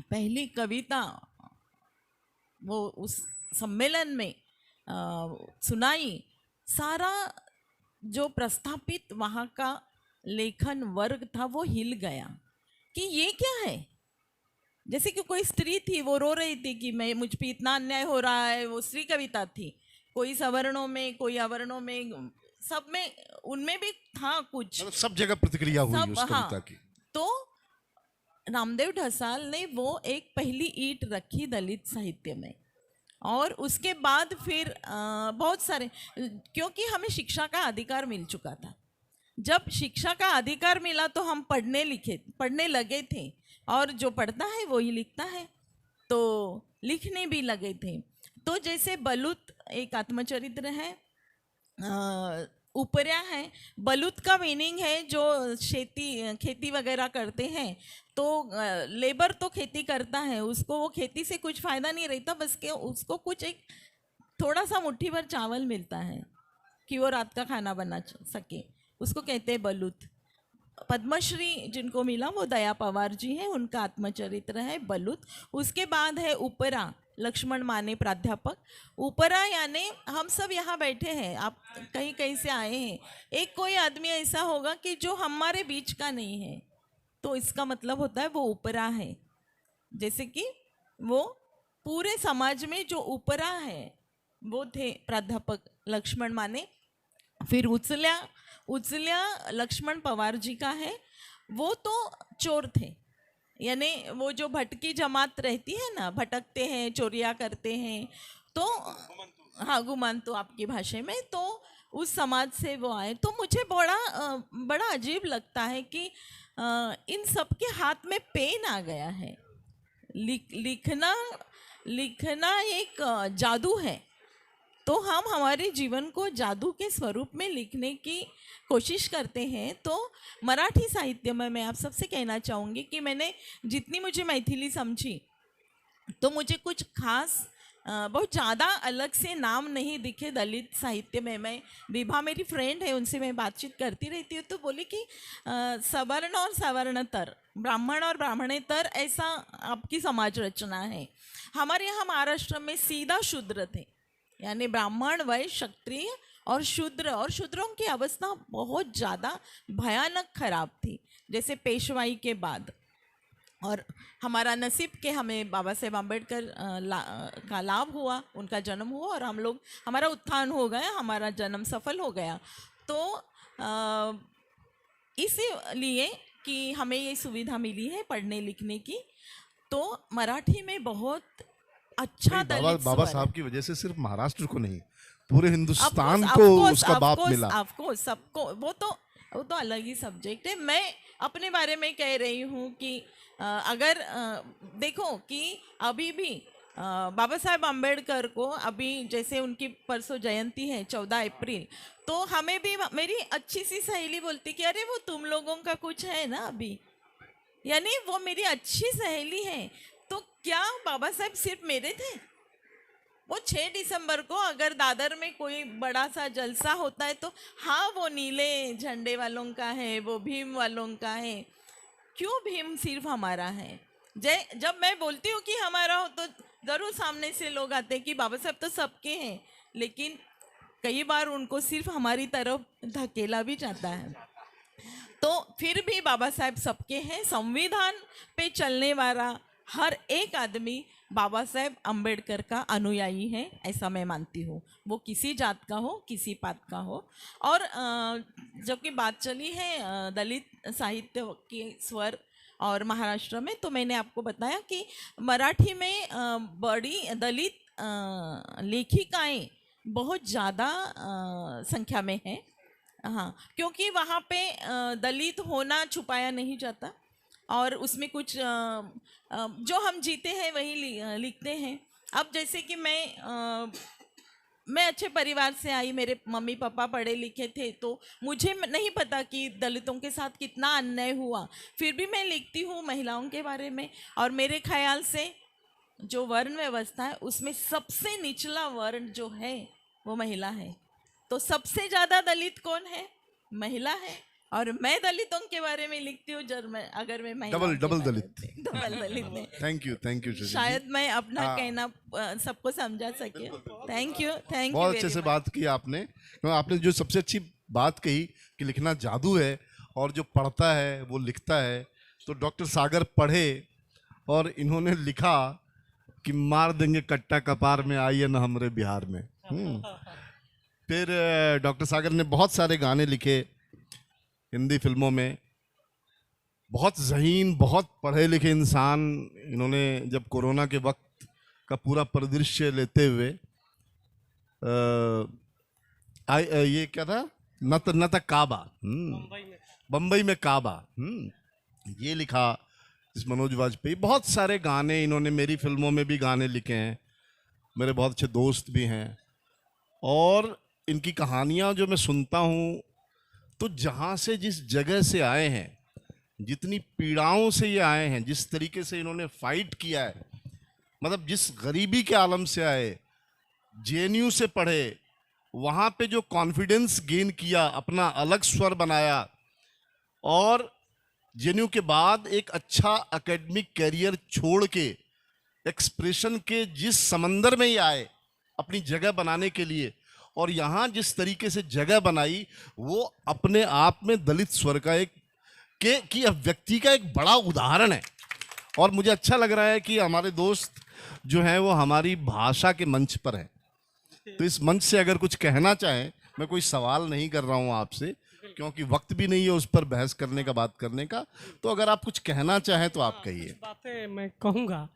पहली कविता वो उस सम्मेलन में सुनाई, सारा जो प्रस्थापित वहाँ का लेखन वर्ग था वो हिल गया कि ये क्या है। जैसे कि कोई स्त्री थी, वो रो रही थी कि मैं, मुझ पे इतना अन्याय हो रहा है, वो स्त्री कविता थी। कोई सवर्णों में, कोई अवर्णों में, सब में, उनमें भी था कुछ, मतलब सब जगह प्रतिक्रिया हुई उस कविता की। तो नामदेव ढसाल ने वो एक पहली ईंट रखी दलित साहित्य में, और उसके बाद फिर बहुत सारे, क्योंकि हमें शिक्षा का अधिकार मिल चुका था। जब शिक्षा का अधिकार मिला तो हम पढ़ने लगे थे, और जो पढ़ता है वो ही लिखता है, तो लिखने भी लगे थे। तो जैसे बलूत एक आत्मचरित्र है, उपर्या है। बलूत का मीनिंग है जो खेती वगैरह करते हैं, तो लेबर तो खेती करता है, उसको वो खेती से कुछ फ़ायदा नहीं रहता, बस के उसको कुछ एक थोड़ा सा मुट्ठी भर चावल मिलता है कि वो रात का खाना बना सके, उसको कहते हैं बलूत। पद्मश्री जिनको मिला वो दया पवार जी हैं, उनका आत्मचरित्र है बलूत। उसके बाद है उपरा, लक्ष्मण माने प्राध्यापक। उपरा यानी हम सब यहाँ बैठे हैं, आप कहीं कहीं से आए हैं, एक कोई आदमी ऐसा होगा कि जो हमारे बीच का नहीं है, तो इसका मतलब होता है वो उपरा है। जैसे कि वो पूरे समाज में जो उपरा है वो थे प्राध्यापक लक्ष्मण माने। फिर उचल्या लक्ष्मण पवार जी का है, वो तो चोर थे, यानी वो जो भटकी जमात रहती है ना, भटकते हैं, चोरियाँ करते हैं, तो हाँ गुमानतु आपकी भाषा में, तो उस समाज से वो आए। तो मुझे बड़ा अजीब लगता है कि इन सबके हाथ में पेन आ गया है। लिखना एक जादू है, तो हम हमारे जीवन को जादू के स्वरूप में लिखने की कोशिश करते हैं। तो मराठी साहित्य में मैं आप सबसे कहना चाहूँगी कि मैंने जितनी मुझे मैथिली समझी, तो मुझे कुछ खास बहुत ज़्यादा अलग से नाम नहीं दिखे दलित साहित्य में। मैं विभा मेरी फ्रेंड है, उनसे मैं बातचीत करती रहती हूँ, तो बोली कि सवर्ण और सवर्णतर, ब्राह्मण और ब्राह्मणेतर, ऐसा आपकी समाज रचना है। हमारे यहाँ महाराष्ट्र में सीधा शूद्र थे, यानी ब्राह्मण, वैश्य, क्षत्रिय और शूद्र। और शूद्रों की अवस्था बहुत ज़्यादा भयानक खराब थी, जैसे पेशवाई के बाद। और हमारा नसीब के हमें बाबा साहेब आम्बेडकर का लाभ हुआ, उनका जन्म हुआ और हम लोग, हमारा उत्थान हो गया, हमारा जन्म सफल हो गया। तो इसीलिए कि हमें ये सुविधा मिली है पढ़ने लिखने की। तो मराठी में बहुत अच्छा दलित बाबा साहब की वजह से सिर्फ महाराष्ट्र को नहीं, पूरे हिंदुस्तान को उसका बाप मिला। ऑफ कोर्स सबको, वो तो अलग ही सब्जेक्ट है। मैं अपने बारे में कह रही हूँ कि अगर देखो कि अभी भी बाबा साहेब आम्बेडकर को अभी जैसे उनकी परसों जयंती है 14 अप्रैल, तो हमें भी, मेरी अच्छी सी सहेली बोलती कि अरे वो तुम लोगों का कुछ है ना अभी, यानी वो मेरी अच्छी सहेली है। तो क्या बाबा साहेब सिर्फ मेरे थे? वो 6 दिसंबर को अगर दादर में कोई बड़ा सा जलसा होता है तो हाँ वो नीले झंडे वालों का है, वो भीम वालों का है। क्यों भीम सिर्फ हमारा है? जब मैं बोलती हूँ कि हमारा हो तो ज़रूर सामने से लोग आते हैं कि बाबा साहब तो सबके हैं, लेकिन कई बार उनको सिर्फ हमारी तरफ धकेला भी जाता है। तो फिर भी बाबा साहब सबके हैं। संविधान पे चलने वाला हर एक आदमी बाबा साहेब अम्बेडकर का अनुयायी है, ऐसा मैं मानती हूँ। वो किसी जात का हो, किसी पात का हो। और जबकि बात चली है दलित साहित्य के स्वर और महाराष्ट्र में, तो मैंने आपको बताया कि मराठी में बड़ी दलित लेखिकाएँ बहुत ज़्यादा संख्या में हैं। हाँ, क्योंकि वहाँ पे दलित होना छुपाया नहीं जाता और उसमें कुछ जो हम जीते हैं वही लिखते हैं। अब जैसे कि मैं अच्छे परिवार से आई, मेरे मम्मी पापा पढ़े लिखे थे, तो मुझे नहीं पता कि दलितों के साथ कितना अन्याय हुआ, फिर भी मैं लिखती हूँ महिलाओं के बारे में। और मेरे ख्याल से जो वर्ण व्यवस्था है उसमें सबसे निचला वर्ण जो है वो महिला है। तो सबसे ज़्यादा दलित कौन है? महिला है। और मैं दलितों के बारे में लिखती हूँ, अगर मैं महिला डबल दलित, डबल दलित है। Thank you, thank you. शायद मैं अपना कहना सबको समझा सके। Thank you, thank you. बहुत अच्छे से बात की आपने। आपने जो सबसे अच्छी बात कही कि लिखना जादू है और जो पढ़ता है वो लिखता है। तो डॉक्टर सागर पढ़े और इन्होंने लिखा कि मार देंगे कट्टा कपार में, आइए न हमरे बिहार में। फिर डॉक्टर सागर ने बहुत सारे गाने लिखे हिंदी फिल्मों में। बहुत ज़हीन, बहुत पढ़े लिखे इंसान। इन्होंने जब कोरोना के वक्त का पूरा परिदृश्य लेते हुए ये क्या था, न त काबा, बम्बई में काबा, ये लिखा इस मनोज वाजपेयी। बहुत सारे गाने इन्होंने, मेरी फिल्मों में भी गाने लिखे हैं। मेरे बहुत अच्छे दोस्त भी हैं और इनकी कहानियाँ जो मैं सुनता हूँ, तो जहाँ से, जिस जगह से आए हैं, जितनी पीड़ाओं से ये आए हैं, जिस तरीके से इन्होंने फाइट किया है, मतलब जिस गरीबी के आलम से आए, जेएनयू से पढ़े, वहाँ पे जो कॉन्फिडेंस गेन किया, अपना अलग स्वर बनाया और जेएनयू के बाद एक अच्छा एकेडमिक कैरियर छोड़ के एक्सप्रेशन के जिस समंदर में ये आए अपनी जगह बनाने के लिए, और यहाँ जिस तरीके से जगह बनाई, वो अपने आप में दलित स्वर का एक के की अभिव्यक्ति का एक बड़ा उदाहरण है। और मुझे अच्छा लग रहा है कि हमारे दोस्त जो हैं वो हमारी भाषा के मंच पर हैं। तो इस मंच से अगर कुछ कहना चाहें, मैं कोई सवाल नहीं कर रहा हूँ आपसे क्योंकि वक्त भी नहीं है उस पर बहस करने का, बात करने का, तो अगर आप कुछ कहना चाहें तो आप कहिए। बातें मैं कहूँगा,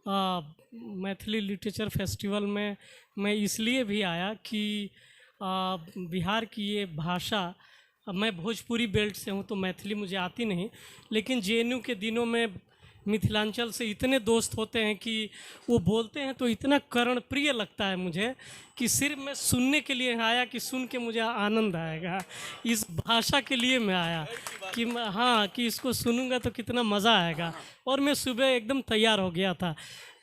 मैथिली लिटरेचर फेस्टिवल में मैं इसलिए भी आया कि बिहार की ये भाषा, मैं भोजपुरी बेल्ट से हूँ तो मैथिली मुझे आती नहीं, लेकिन जेएनयू के दिनों में मिथिलांचल से इतने दोस्त होते हैं कि वो बोलते हैं तो इतना कर्णप्रिय लगता है मुझे कि सिर्फ मैं सुनने के लिए आया कि सुन के मुझे आनंद आएगा। इस भाषा के लिए मैं आया कि हाँ, कि इसको सुनूंगा तो कितना मज़ा आएगा। और मैं सुबह एकदम तैयार हो गया था।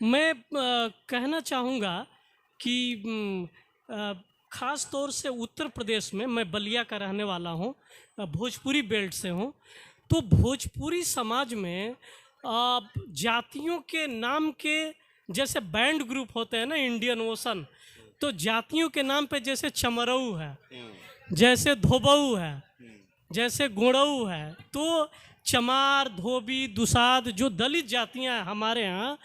मैं कहना चाहूँगा कि ख़ास तौर से उत्तर प्रदेश में, मैं बलिया का रहने वाला हूँ, भोजपुरी बेल्ट से हूँ, तो भोजपुरी समाज में जातियों के नाम के जैसे बैंड ग्रुप होते हैं ना, इंडियन ओशन, तो जातियों के नाम पे जैसे चमरऊ है, जैसे धोबऊ है, जैसे गोड़ऊ है, तो चमार, धोबी, दुसाध जो दलित जातियां हैं हमारे यहाँ,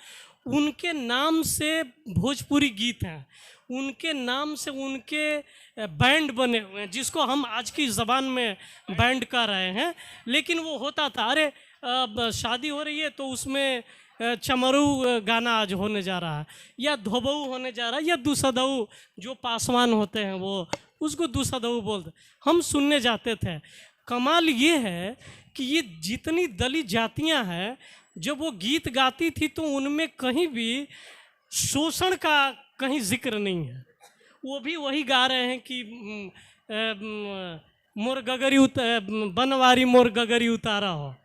उनके नाम से भोजपुरी गीत हैं, उनके नाम से उनके बैंड बने हुए हैं, जिसको हम आज की ज़बान में बैंड कर रहे हैं। लेकिन वो होता था, अरे अब शादी हो रही है तो उसमें चमरू गाना आज होने जा रहा है, या धोबऊ होने जा रहा है, या दुसदऊ, जो पासवान होते हैं वो उसको दुसदऊ बोलते, हम सुनने जाते थे। कमाल ये है कि ये जितनी दलित जातियां हैं, जब वो गीत गाती थी तो उनमें कहीं भी शोषण का कहीं जिक्र नहीं है। वो भी वही गा रहे हैं कि मोर गगरी बनवारी मोर गगरी उतारा हो।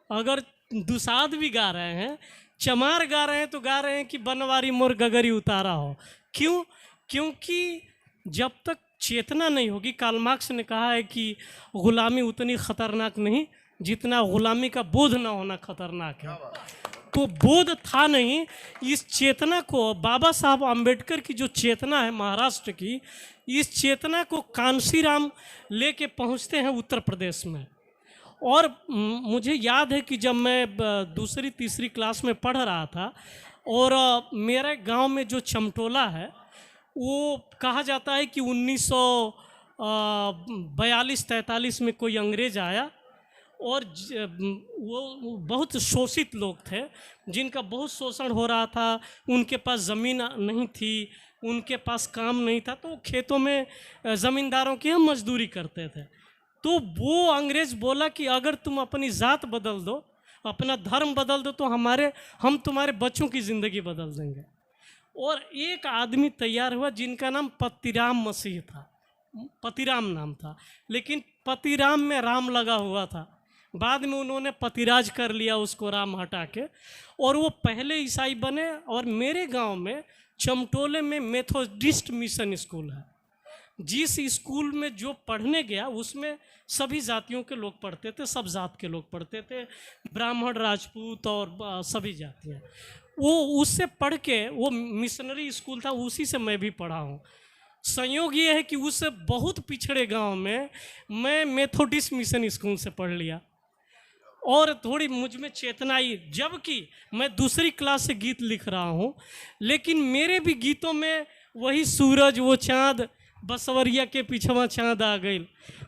अगर दुसाध भी गा रहे हैं, चमार गा रहे हैं, तो गा रहे हैं कि बनवारी मोर गगरी उतारा हो। क्यों? क्योंकि जब तक चेतना नहीं होगी, कार्ल मार्क्स ने कहा है कि गुलामी उतनी ख़तरनाक नहीं जितना गुलामी का बोध ना होना खतरनाक है। तो बोध था नहीं, इस चेतना को बाबा साहब आम्बेडकर की जो चेतना है महाराष्ट्र की, इस चेतना को कांशीराम लेके पहुंचते हैं उत्तर प्रदेश में। और मुझे याद है कि जब मैं दूसरी तीसरी क्लास में पढ़ रहा था, और मेरे गांव में जो चमटोला है, वो कहा जाता है कि 1942-43 में कोई अंग्रेज आया, और वो बहुत शोषित लोग थे, जिनका बहुत शोषण हो रहा था, उनके पास ज़मीन नहीं थी, उनके पास काम नहीं था, तो वो खेतों में ज़मींदारों की हम मजदूरी करते थे। तो वो अंग्रेज़ बोला कि अगर तुम अपनी ज़ात बदल दो, अपना धर्म बदल दो, तो हम तुम्हारे बच्चों की ज़िंदगी बदल देंगे। और एक आदमी तैयार हुआ जिनका नाम पतिराम मसीह था, पतिराम नाम था, लेकिन पतिराम में राम लगा हुआ था। बाद में उन्होंने पतिराज कर लिया उसको, राम हटा के, और वो पहले ईसाई बने। और मेरे गांव में चमटोले में मेथोडिस्ट मिशन स्कूल है, जिस स्कूल में जो पढ़ने गया उसमें सभी जातियों के लोग पढ़ते थे, सब जात के लोग पढ़ते थे, ब्राह्मण, राजपूत और सभी जातियाँ। वो उससे पढ़ के, वो मिशनरी स्कूल था, उसी से मैं भी पढ़ा हूँ। संयोग ये है कि उस बहुत पिछड़े गांव में मैं मेथोडिस्ट मिशन स्कूल से पढ़ लिया, और थोड़ी मुझ में चेतना आई, जबकि मैं दूसरी क्लास से गीत लिख रहा हूँ, लेकिन मेरे भी गीतों में वही सूरज वो चाँद, बसवरिया के पिछवा चाँद आ गई।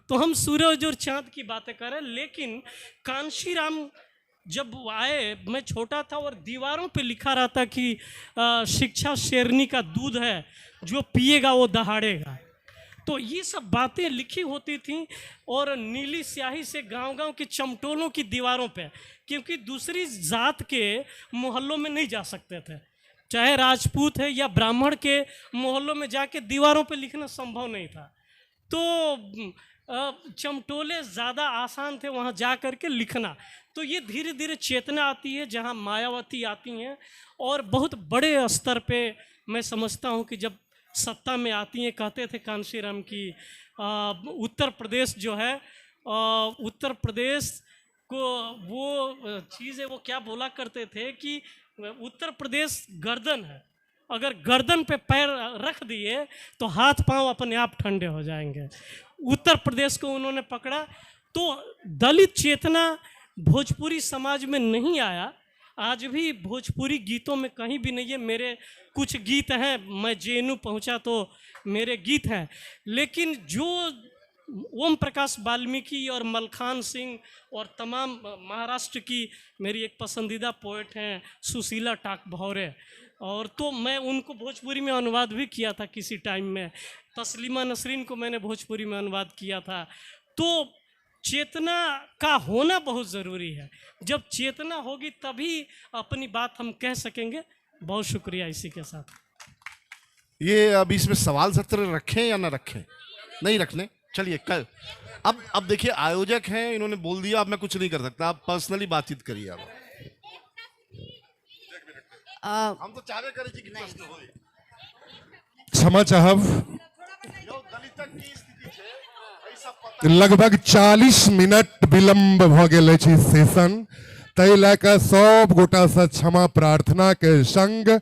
तो हम सूरज और चाँद की बातें करें। लेकिन कांशीराम जब आए, मैं छोटा था, और दीवारों पे लिखा रहा था कि शिक्षा शेरनी का दूध है, जो पिएगा वो दहाड़ेगा। तो ये सब बातें लिखी होती थी, और नीली स्याही से गांव-गांव के चमटोलों की दीवारों पे, क्योंकि दूसरी जात के मोहल्लों में नहीं जा सकते थे, चाहे राजपूत है या ब्राह्मण के मोहल्लों में जाके दीवारों पे लिखना संभव नहीं था। तो चमटोले ज़्यादा आसान थे वहाँ जा कर के लिखना। तो ये धीरे धीरे चेतना आती है, जहाँ मायावती आती हैं, और बहुत बड़े स्तर पे मैं समझता हूँ कि जब सत्ता में आती हैं, कहते थे कांशीराम की उत्तर प्रदेश जो है, उत्तर प्रदेश को वो चीज़ है, वो क्या बोला करते थे कि उत्तर प्रदेश गर्दन है, अगर गर्दन पे पैर रख दिए तो हाथ पांव अपने आप ठंडे हो जाएंगे। उत्तर प्रदेश को उन्होंने पकड़ा। तो दलित चेतना भोजपुरी समाज में नहीं आया, आज भी भोजपुरी गीतों में कहीं भी नहीं है। मेरे कुछ गीत हैं, मैं जेएनयू पहुंचा तो मेरे गीत हैं, लेकिन जो ओम प्रकाश वाल्मीकि और मलखान सिंह और तमाम महाराष्ट्र की मेरी एक पसंदीदा पोएट हैं सुशीला टाकभौरे, और तो मैं उनको भोजपुरी में अनुवाद भी किया था किसी टाइम में। तस्लीमा नसरीन को मैंने भोजपुरी में अनुवाद किया था। तो चेतना का होना बहुत ज़रूरी है, जब चेतना होगी तभी अपनी बात हम कह सकेंगे। बहुत शुक्रिया। इसी के साथ ये अब इसमें सवाल सत्र रखें या ना रखें? नहीं रखने, चलिए कल। अब देखिए आयोजक हैं, इन्होंने बोल दिया, अब मैं कुछ नहीं कर सकता। आप पर्सनली बातचीत करिए। अब हम तो चाहे करें कि प्रश्न हो। क्षमा चाहब, लगभग 40 मिनट विलंब भ गेल अछि सेशन, ताहि लए कऽ सब गोटासँ क्षमा प्रार्थना के संग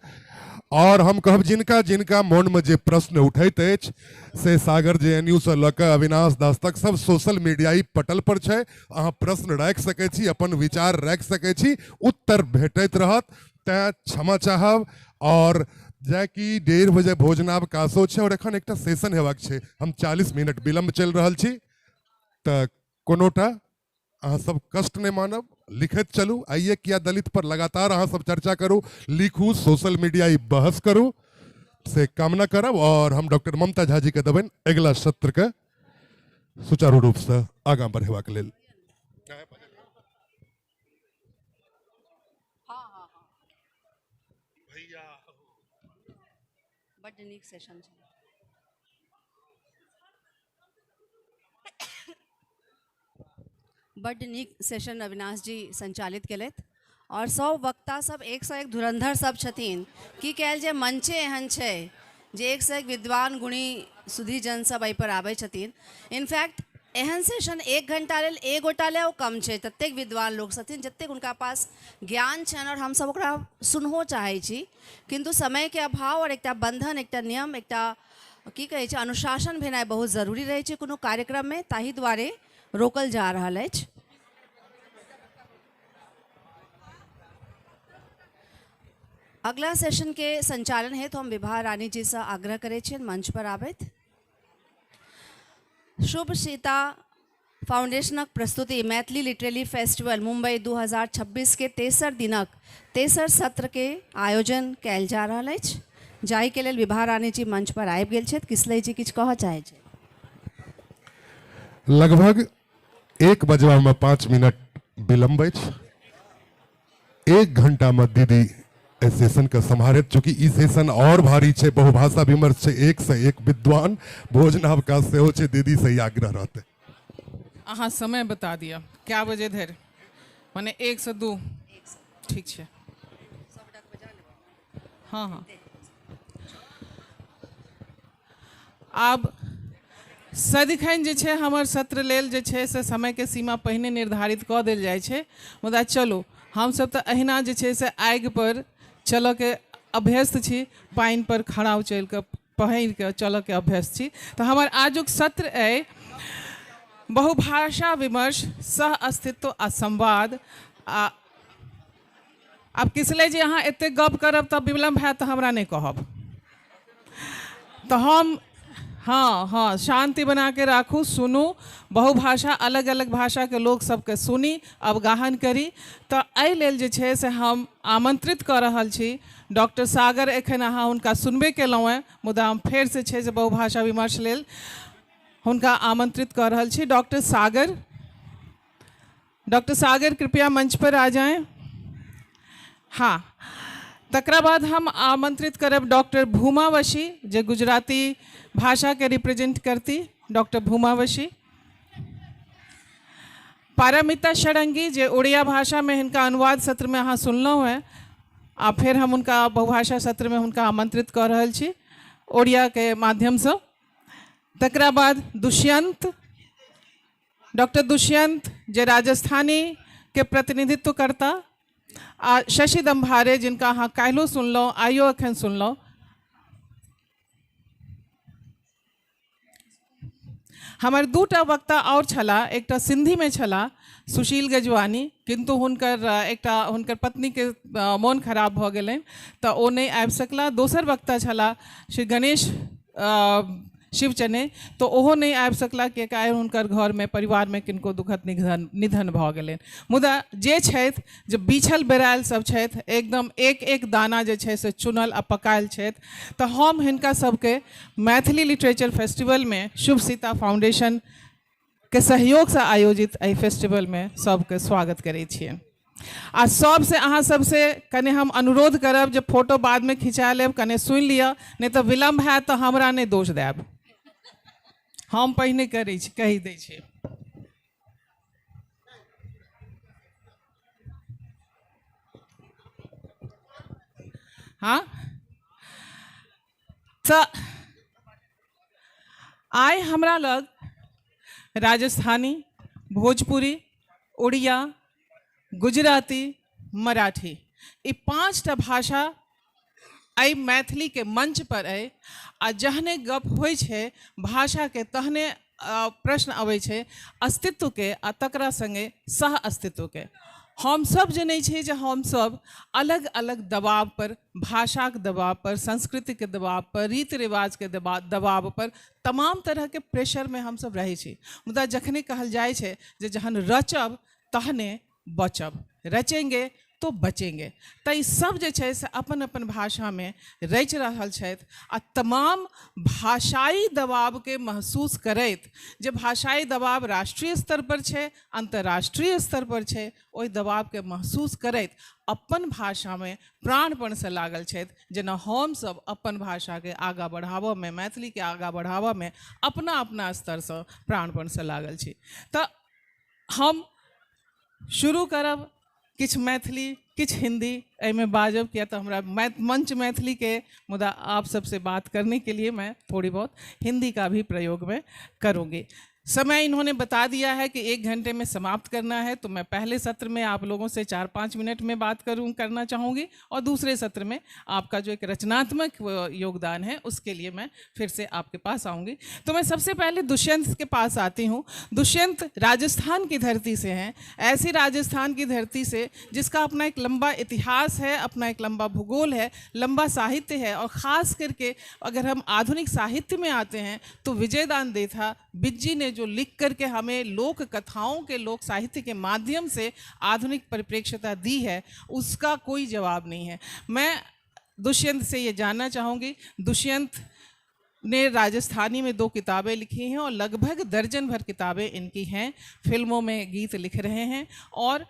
और हम कहब जिनका जिनका मोनमे जे प्रश्न उठैत अछि से सागर JNU से लऽ कऽ अविनाश दास तक सब सोशल मीडियाई पटल पर छै। अहाँ प्रश्न राखि सकै छी, अपन विचार राखि सकै छी, उत्तर भेटैत रहत। तैँ क्षमा चाहब। और जेकि 1:30 बजे भोजनावकाशो छै और एखन एकटा सेशन हेबाक छै, हम 40 मिनट विलम्ब चलि रहल छी, तऽ कोनोटा अहाँ सब कष्ट नहीं मानब, लिखैत चलू। आइए किया दलित पर लगातार अहाँ सब चर्चा करू, लिखू, सोशल मीडिया बहस करू, से कामना करब। और हम डॉक्टर ममता झा जी के देबनि अगिला सत्र के सुचारू रूप से आगाँ बढ़ेबाक लेल। बड्ड नीक सेशन छै। बड्ड नीक सेशन अविनाश जी संचालित केलथि और सब वक्ता सब एक सँ एक धुरंधर सब छथिन। की कयल जे मंचे एहन छै जे एक सँ एक विद्वान गुणी सुधीजन सब एहिपर आबै छथिन। इनफैक्ट एहन सेशन 1 घंटा लेल एक गोटा लेल ओ कम छै, ततेक विद्वान लोक छथिन, जतेक हुनका पास ज्ञान छनि और हमसब ओकरा सुनहो चाहै छी, किन्तु समयके अभाव और एकटा बंधन, एकटा नियम, एकटा की कहै छै अनुशासन भेनाइ बहुत जरूरी रहै छै कोनो कार्यक्रममे, ताहि दुआरे रोकल जा रहल अछि। अगला सेशन के संचालन हेतु हम विभा रानी जी से आग्रह करै छियनि मंच पर आबैत। शुभ सीता फाउंडेशनक प्रस्तुति मैथिली लिटरेरी फेस्टिवल मुंबई 2026 के तेसर दिनक तेसर सत्र के आयोजन कयल जा रहल अछि, जाहि के लेल विभा रानी जी मंच पर आबि गेल छथि। किसलय जी किछु कहऽ चाहै छथि? लगभग 1 बजबा में 5 मिनट विलम्ब अछि। 1 घंटा में दीदी एहि सेशन के सम्हारैत, चूँकि ई सेशन और भारी छै, बहुभाषा विमर्श छै, एक से एक विद्वान, भोजनावकाश सेहो छै, दीदी से ही आग्रह रहतै। अहाँ समय बता दिअ क्या बजे धरि, माने 1 से 2 ठीक छै? हाँ हाँ। आब सदिखन जे छै हमर सत्र लेल जे छै से समयके सीमा पहिने निर्धारित कऽ देल जाइ छै, मुदा चलू हमसब तऽ अहिना जे छै से आगिपर चलऽके अभ्यस्त छी, पानिपर खड़ाउ चलि कऽ पहिर कऽ चलऽके अभ्यस्त छी। तऽ हमर आजुक सत्र अइ बहुभाषा विमर्श, सह अस्तित्व आ संवाद। आ आब किसलय जी अहाँ एतेक गप करब तऽ विलम्ब हैत तऽ हमरा नहि कहब, तऽ हम हाँ हाँ शांति बना के राखू, सुनू, बहुभाषा अलग अलग भाषा के लोक सबके सुनी, अवगाहन करी। तऽ एहि लेल जे छै से हम आमंत्रित कऽ रहल छी डॉक्टर सागर, एखन अहाँ हुनका सुनबे केलहुँ हेँ, मुदा हम फेरसँ छै से बहुभाषा विमर्श लेल हुनका आमंत्रित कऽ रहल छी। डॉक्टर सागर, डॉक्टर सागर कृपया मंच पर आ जाएं। हाँ, तकरा बाद हम आमंत्रित करब डॉक्टर भूमावशी, जे गुजराती भाषा के रिप्रेजेंट करती, डॉक्टर भूमावशी। पारामिता षडंगी, जे उड़िया भाषा में हिनका अनुवाद सत्र में अहाँ सुनलहुँ हेँ, आ फेर हम हुनका बहुभाषा सत्र में हुनका आमंत्रित कऽ रहल छी ओड़िया के माध्यमसँ। तकरा बाद दुष्यंत, डॉक्टर दुष्यंत जे राजस्थानी के प्रतिनिधित्व करता, आ शशि दम्भारे, जिनका अहाँ काल्हिओ सुनलहुँ, आइयो एखन सुनलहुँ। हमर 2टा वक्ता और छलाह, एकटा सिंधीमे छलाह सुशील गजवानी, किन्तु हुनकर एकटा हुनकर पत्नीके मोन खराब भऽ गेलनि तऽ ओ नहि आबि सकलाह। दोसर वक्ता छलाह श्री गणेश शिवचने, तऽ ओहो नहि आबि सकलाह किएकि आइ हुनकर घरमे परिवारमे किनको दुखद निधन भऽ गेलनि। मुदा जे छथि, जे बीछल बेरायल सब छथि, एकदम एक एक दाना जे छै से चुनल आ पकायल छथि, तऽ हम हिनका सबके मैथिली लिटरेचर फेस्टिवलमे शुभ सीता फाउंडेशन के सहयोगसँ आयोजित एहि फेस्टिवलमे सबके स्वागत करै छियनि। आ सबसे अहाँ सबसे कने हम अनुरोध करब जे फोटो बादमे खिंचा लेब, कने सुनि लिअ, नहि तऽ विलम्ब हैत तऽ हमरा नहि दोष देब, हम पहिने करै छी, कहि दै छी। हाँ, तऽ आइ हमरा लग राजस्थानी, भोजपुरी, उड़िया, गुजराती, मराठी, ई 5टा भाषा एहि मैथिलीके मंच पर अइ आ जहने गप होइ छै भाषाके तहने प्रश्न अबै छै अस्तित्वके आ तकरा संगे सह अस्तित्वके। हमसब जनै छियै जे हमसब अलग अलग दबाव पर, भाषाके दबाव पर, संस्कृतिके दबाव पर, रीति रिवाजके दबाव पर, तमाम तरहके प्रेशरमे हमसब रहै छी। मुदा जखने कहल जाइ छै जे जहन रचब तहने बचब, रचेंगे तो बचेंगे, तऽ ई सब जे छै से अपन अपन भाषामे रचि रहल छथि आ तमाम भाषाई दबावके महसूस करैत, जे भाषाई दबाव राष्ट्रीय स्तर पर छै, अंतर्राष्ट्रीय स्तर पर छै, ओहि दबावके महसूस करैत अपन भाषामे प्राणपणसँ लागल छथि। जेना हमसब अपन भाषाके आगाँ बढ़ाबऽमे, मैथिलीके आगाँ बढ़ाबऽमे अपना अपना स्तरसँ प्राणपणसँ लागल छी। तऽ हम शुरू करब किछु मैथिली किछु हिंदी एहिमे बाजब, किया तो हमरा मंच मैथिली के, मुदा आप सबसे बात करने के लिए मैं थोड़ी बहुत हिंदी का भी प्रयोग में करूँगी। समय इन्होंने बता दिया है कि 1 घंटे में समाप्त करना है, तो मैं पहले सत्र में आप लोगों से 4-5 मिनट में बात करना चाहूँगी और दूसरे सत्र में आपका जो एक रचनात्मक योगदान है उसके लिए मैं फिर से आपके पास आऊँगी। तो मैं सबसे पहले दुष्यंत के पास आती हूँ। दुष्यंत राजस्थान की धरती से हैं, ऐसी राजस्थान की धरती से जिसका अपना एक लंबा इतिहास है, अपना एक लंबा भूगोल है, लंबा साहित्य है और ख़ास करके अगर हम आधुनिक साहित्य में आते हैं तो विजयदान देथा बिज्जी ने जो लिख करके हमें लोक कथाओं के, लोक साहित्य के माध्यम से आधुनिक परिप्रेक्ष्यता दी है, उसका कोई जवाब नहीं है। मैं दुष्यंत से ये जानना चाहूँगी, दुष्यंत ने राजस्थानी में 2 किताबें लिखी हैं और लगभग दर्जन भर किताबें इनकी हैं, फिल्मों में गीत लिख रहे हैं और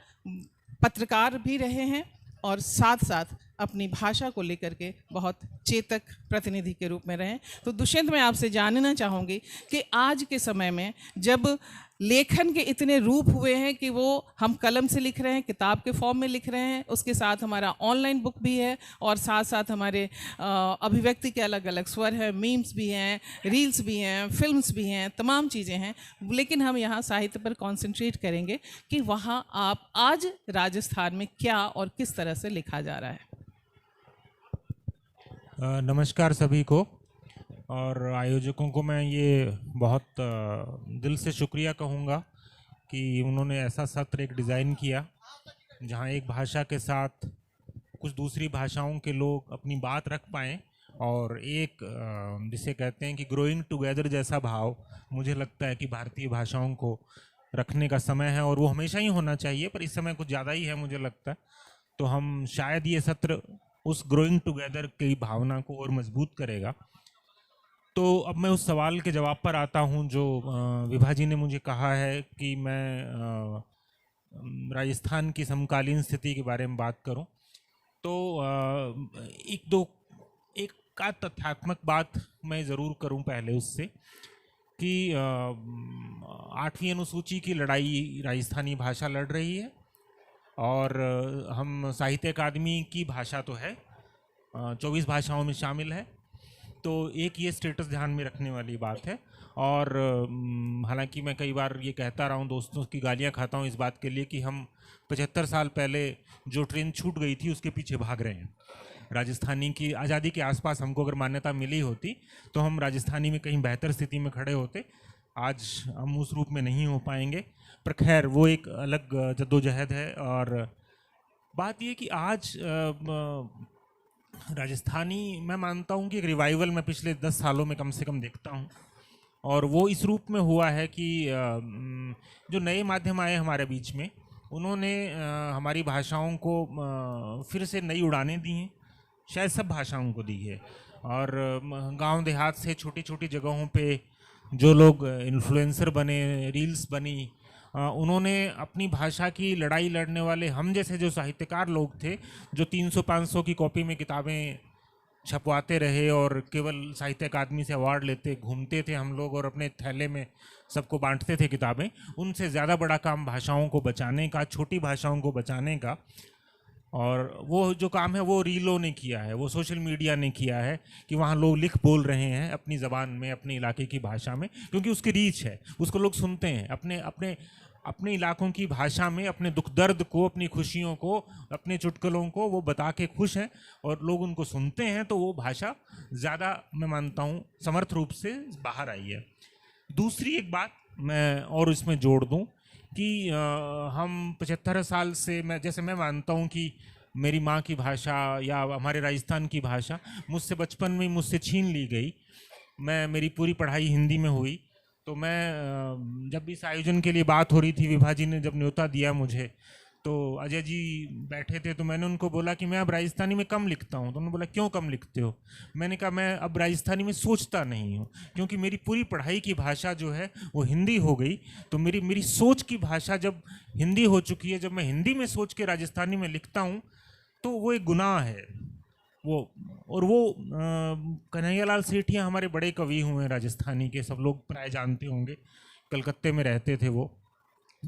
पत्रकार भी रहे हैं और साथ साथ अपनी भाषा को लेकर के बहुत चेतक प्रतिनिधि के रूप में रहे। तो दुष्यंत, मैं आपसे जानना चाहूँगी कि आज के समय में जब लेखन के इतने रूप हुए हैं कि वो हम कलम से लिख रहे हैं, किताब के फॉर्म में लिख रहे हैं, उसके साथ हमारा ऑनलाइन बुक भी है और साथ साथ हमारे अभिव्यक्ति के अलग अलग स्वर हैं, मीम्स भी हैं, रील्स भी हैं, फिल्म्स भी हैं, तमाम चीज़ें हैं, लेकिन हम यहाँ साहित्य पर कॉन्सेंट्रेट करेंगे कि वहाँ आप आज राजस्थान में क्या और किस तरह से लिखा जा रहा है। नमस्कार सभी को और आयोजकों को मैं ये बहुत दिल से शुक्रिया कहूँगा कि उन्होंने ऐसा सत्र एक डिज़ाइन किया जहाँ एक भाषा के साथ कुछ दूसरी भाषाओं के लोग अपनी बात रख पाएँ और एक जिसे कहते हैं कि ग्रोइंग टुगेदर जैसा भाव, मुझे लगता है कि भारतीय भाषाओं को रखने का समय है और वो हमेशा ही होना चाहिए, पर इस समय कुछ ज़्यादा ही है मुझे लगता है। तो हम शायद ये सत्र उस ग्रोइंग टुगेदर की भावना को और मजबूत करेगा। तो अब मैं उस सवाल के जवाब पर आता हूँ जो विभा जी ने मुझे कहा है कि मैं राजस्थान की समकालीन स्थिति के बारे में बात करूँ। तो एक का तथ्यात्मक बात मैं ज़रूर करूँ पहले उससे कि 8वीं अनुसूची की लड़ाई राजस्थानी भाषा लड़ रही है और हम साहित्य अकादमी की भाषा तो है, 24 भाषाओं में शामिल है, तो एक ये स्टेटस ध्यान में रखने वाली बात है। और हालांकि मैं कई बार ये कहता रहा हूँ, दोस्तों की गालियाँ खाता हूँ इस बात के लिए कि हम 75 साल पहले जो ट्रेन छूट गई थी उसके पीछे भाग रहे हैं। राजस्थानी की आज़ादी के आसपास हमको अगर मान्यता मिली होती तो हम राजस्थानी में कहीं बेहतर स्थिति में खड़े होते, आज हम उस रूप में नहीं हो पाएंगे। पर खैर वो एक अलग जद्दोजहद है। और बात ये कि आज राजस्थानी मैं मानता हूँ कि एक रिवाइवल मैं पिछले 10 सालों में कम से कम देखता हूँ, और वो इस रूप में हुआ है कि जो नए माध्यम आए हमारे बीच में उन्होंने हमारी भाषाओं को फिर से नई उड़ानें दी हैं, शायद सब भाषाओं को दी है। और गांव देहात से छोटी छोटी जगहों पे जो लोग इन्फ्लुएंसर बने, रील्स बनी, उन्होंने अपनी भाषा की लड़ाई लड़ने वाले हम जैसे जो साहित्यकार लोग थे जो 300-500 की कॉपी में किताबें छपवाते रहे और केवल साहित्य अकादमी से अवार्ड लेते घूमते थे हम लोग और अपने थैले में सबको बांटते थे किताबें, उनसे ज़्यादा बड़ा काम भाषाओं को बचाने का, छोटी भाषाओं को बचाने का, और वो जो काम है वो रीलों ने किया है, वो सोशल मीडिया ने किया है कि वहाँ लोग लिख बोल रहे हैं अपनी ज़बान में, अपने इलाके की भाषा में, क्योंकि उसकी रीच है, उसको लोग सुनते हैं। अपने अपने अपने इलाकों की भाषा में अपने दुख दर्द को, अपनी खुशियों को, अपने चुटकुलों को वो बता के खुश हैं और लोग उनको सुनते हैं, तो वो भाषा ज़्यादा मैं मानता हूँ समर्थ रूप से बाहर आई है। दूसरी एक बात मैं और इसमें जोड़ दूँ कि हम 75 साल से, मैं जैसे मैं मानता हूँ कि मेरी माँ की भाषा या हमारे राजस्थान की भाषा मुझसे बचपन में मुझसे छीन ली गई। मैं, मेरी पूरी पढ़ाई हिंदी में हुई, तो मैं जब इस आयोजन के लिए बात हो रही थी, विभा जी ने जब न्योता दिया मुझे, तो अजय जी बैठे थे, तो मैंने उनको बोला कि मैं अब राजस्थानी में कम लिखता हूँ। तो उन्होंने बोला क्यों कम लिखते हो? मैंने कहा मैं अब राजस्थानी में सोचता नहीं हूँ, क्योंकि मेरी पूरी पढ़ाई की भाषा जो है वो हिंदी हो गई। तो मेरी मेरी सोच की भाषा जब हिंदी हो चुकी है, जब मैं हिंदी में सोच के राजस्थानी में लिखता हूँ तो वो एक गुनाह है वो। और वो कन्हैयालाल सेठिया हमारे बड़े कवि हुए हैं राजस्थानी के, सब लोग प्राय जानते होंगे, कलकत्ते में रहते थे वो।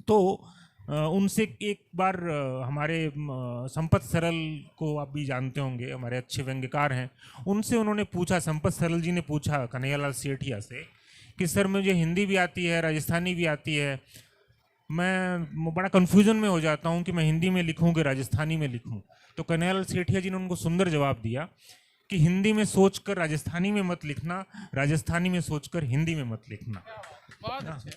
तो उनसे एक बार हमारे संपत सरल को आप भी जानते होंगे, हमारे अच्छे व्यंग्यकार हैं, उनसे उन्होंने पूछा, संपत सरल जी ने पूछा कन्हैयालाल सेठिया से कि सर मुझे हिंदी भी आती है, राजस्थानी भी आती है, मैं बड़ा कन्फ्यूज़न में हो जाता हूँ कि मैं हिंदी में लिखूँ कि राजस्थानी में लिखूँ। तो कन्हैयालाल सेठिया जी ने उनको सुंदर जवाब दिया कि हिंदी में सोचकर राजस्थानी में मत लिखना, राजस्थानी में सोचकर हिंदी में मत लिखना। बहुत अच्छे।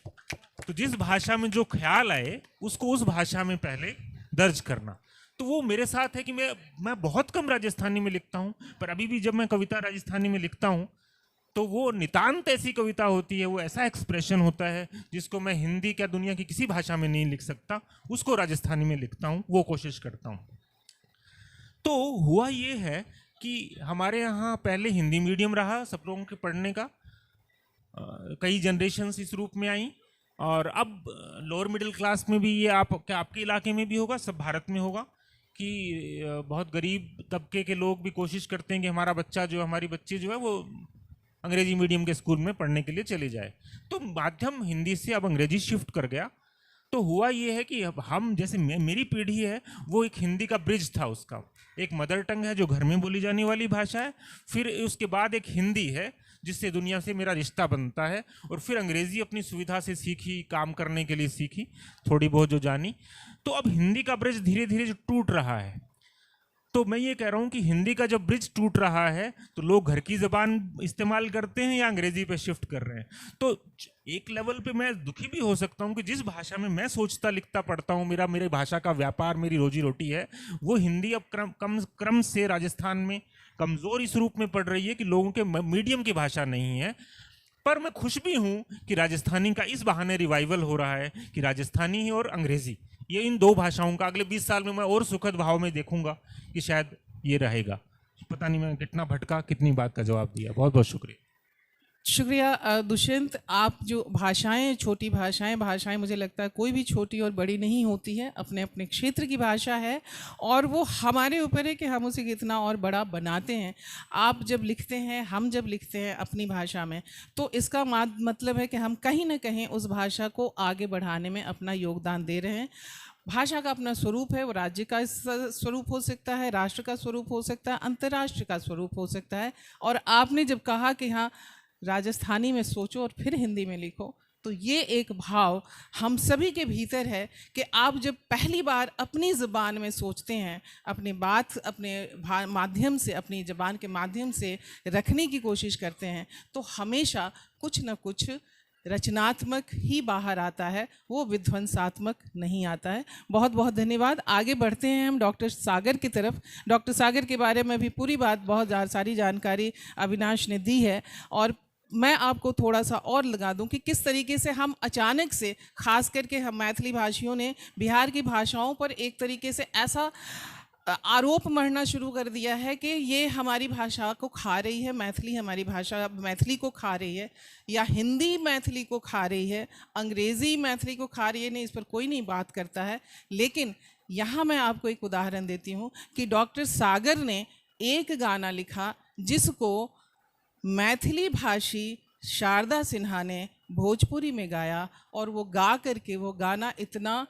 तो जिस भाषा में जो ख्याल आए उसको उस भाषा में पहले दर्ज करना। तो वो मेरे साथ है कि मैं बहुत कम राजस्थानी में लिखता हूँ, पर अभी भी जब मैं कविता राजस्थानी में लिखता हूँ तो वो नितांत ऐसी कविता होती है, वो ऐसा एक्सप्रेशन होता है जिसको मैं हिंदी क्या दुनिया की किसी भाषा में नहीं लिख सकता, उसको राजस्थानी में लिखता हूँ, वो कोशिश करता हूँ। तो हुआ ये है कि हमारे यहाँ पहले हिंदी मीडियम रहा सब लोगों के पढ़ने का, कई जनरेशन्स इस रूप में आई, और अब लोअर मिडिल क्लास में भी ये आपके इलाके में भी होगा, सब भारत में होगा कि बहुत गरीब तबके के लोग भी कोशिश करते हैं कि हमारा बच्चा जो, हमारी बच्ची जो है वो अंग्रेजी मीडियम के स्कूल में पढ़ने के लिए चले जाए। तो माध्यम हिंदी से अब अंग्रेजी शिफ्ट कर गया। तो हुआ ये है कि अब हम जैसे मेरी पीढ़ी है वो एक हिंदी का ब्रिज था, उसका एक मदर टंग है जो घर में बोली जाने वाली भाषा है, फिर उसके बाद एक हिंदी है जिससे दुनिया से मेरा रिश्ता बनता है, और फिर अंग्रेज़ी अपनी सुविधा से सीखी, काम करने के लिए सीखी, थोड़ी बहुत जो जानी। तो अब हिंदी का ब्रिज धीरे धीरे जो टूट रहा है, तो मैं ये कह रहा हूँ कि हिंदी का जब ब्रिज टूट रहा है तो लोग घर की ज़बान इस्तेमाल करते हैं या अंग्रेज़ी पे शिफ्ट कर रहे हैं। तो एक लेवल पे मैं दुखी भी हो सकता हूँ कि जिस भाषा में मैं सोचता लिखता पढ़ता हूँ, मेरा मेरे भाषा का व्यापार मेरी रोजी रोटी है, वो हिंदी अब क्रम से राजस्थान में कमज़ोर इस रूप में पड़ रही है कि लोगों के मीडियम की भाषा नहीं है। पर मैं खुश भी हूँ कि राजस्थानी का इस बहाने रिवाइवल हो रहा है कि राजस्थानी और अंग्रेज़ी, ये इन दो भाषाओं का अगले 20 साल में मैं और सुखद भाव में देखूंगा कि शायद ये रहेगा। पता नहीं मैं कितना भटका, कितनी बात का जवाब दिया। बहुत बहुत शुक्रिया। शुक्रिया दुष्यंत। आप जो भाषाएं, छोटी भाषाएं, भाषाएं मुझे लगता है कोई भी छोटी और बड़ी नहीं होती है, अपने अपने क्षेत्र की भाषा है और वो हमारे ऊपर है कि हम उसे कितना और बड़ा बनाते हैं। आप जब लिखते हैं, हम जब लिखते हैं अपनी भाषा में, तो इसका मतलब है कि हम कहीं ना कहीं उस भाषा को आगे बढ़ाने में अपना योगदान दे रहे हैं। भाषा का अपना स्वरूप है, वो राज्य का स्वरूप हो सकता है, राष्ट्र का स्वरूप हो सकता है, अंतर्राष्ट्र का स्वरूप हो सकता है। और आपने जब कहा कि हाँ राजस्थानी में सोचो और फिर हिंदी में लिखो, तो ये एक भाव हम सभी के भीतर है कि आप जब पहली बार अपनी ज़ुबान में सोचते हैं, अपनी बात अपने माध्यम से, अपनी ज़बान के माध्यम से रखने की कोशिश करते हैं, तो हमेशा कुछ न कुछ रचनात्मक ही बाहर आता है, वो विध्वंसात्मक नहीं आता है। बहुत बहुत धन्यवाद। आगे बढ़ते हैं हम डॉक्टर सागर की तरफ। डॉक्टर सागर के बारे में भी पूरी बात, बहुत सारी जानकारी अविनाश ने दी है, और मैं आपको थोड़ा सा और लगा दूं कि किस तरीके से हम अचानक से, खास करके हम मैथिली भाषियों ने बिहार की भाषाओं पर एक तरीके से ऐसा आरोप मढ़ना शुरू कर दिया है कि ये हमारी भाषा को खा रही है, मैथिली हमारी भाषा मैथिली को खा रही है, या हिंदी मैथिली को खा रही है, अंग्रेज़ी मैथिली को खा रही है। नहीं, इस पर कोई नहीं बात करता है। लेकिन यहाँ मैं आपको एक उदाहरण देती हूँ कि डॉक्टर सागर ने एक गाना लिखा जिसको मैथिली भाषी शारदा सिन्हा ने भोजपुरी में गाया, और वो गा करके वो गाना इतना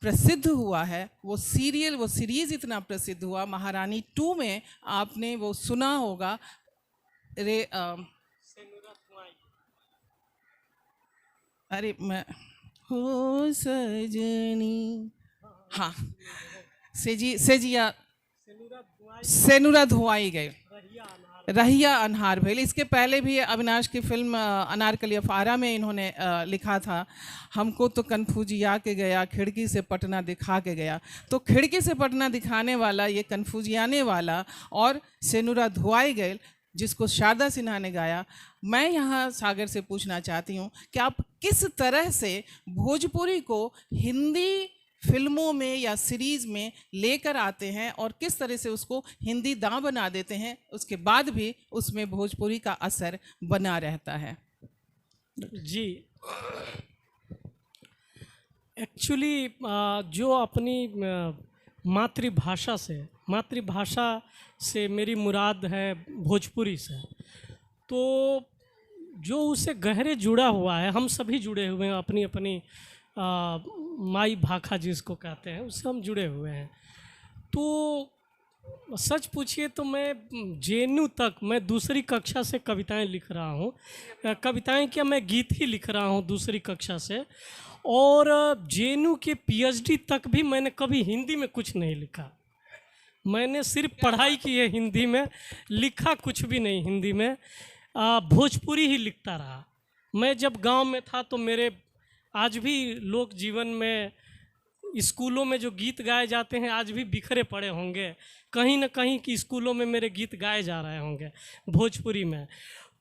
प्रसिद्ध हुआ है, वो सीरियल, वो सीरीज़ इतना प्रसिद्ध हुआ, महारानी 2 में आपने वो सुना होगा। अरे मैं हो सजनी। हाँ, सेजी सेजिया सेनुरा धुआई गए रहिया अन्हार भेल। इसके पहले भी अविनाश की फिल्म अनारकली अफारा में इन्होंने लिखा था, हमको तो कन्फ्यूजिया के गया खिड़की से पटना दिखा के गया। तो खिड़की से पटना दिखाने वाला, ये कन्फ्यूजियाने वाला और सेनुरा धुआई गए जिसको शारदा सिन्हा ने गाया। मैं यहाँ सागर से पूछना चाहती हूँ कि आप किस तरह से भोजपुरी को हिंदी फिल्मों में या सीरीज़ में लेकर आते हैं और किस तरह से उसको हिंदी दां बना देते हैं, उसके बाद भी उसमें भोजपुरी का असर बना रहता है। जी, एक्चुअली जो अपनी मातृभाषा से मेरी मुराद है भोजपुरी से, तो जो उसे गहरे जुड़ा हुआ है, हम सभी जुड़े हुए हैं अपनी अपनी माई भाखा जिसको कहते हैं उससे हम जुड़े हुए हैं। तो सच पूछिए तो मैं जेएनयू तक, मैं दूसरी कक्षा से कविताएं लिख रहा हूँ, कविताएं क्या मैं गीत ही लिख रहा हूँ दूसरी कक्षा से, और जेएनयू के पीएचडी तक भी मैंने कभी हिंदी में कुछ नहीं लिखा। मैंने सिर्फ पढ़ाई की है हिंदी में, लिखा कुछ भी नहीं हिंदी में, भोजपुरी ही लिखता रहा। मैं जब गांव में था तो मेरे आज भी लोक जीवन में स्कूलों में जो गीत गाए जाते हैं आज भी बिखरे पड़े होंगे, कहीं ना कहीं कि स्कूलों में मेरे गीत गाए जा रहे होंगे भोजपुरी में।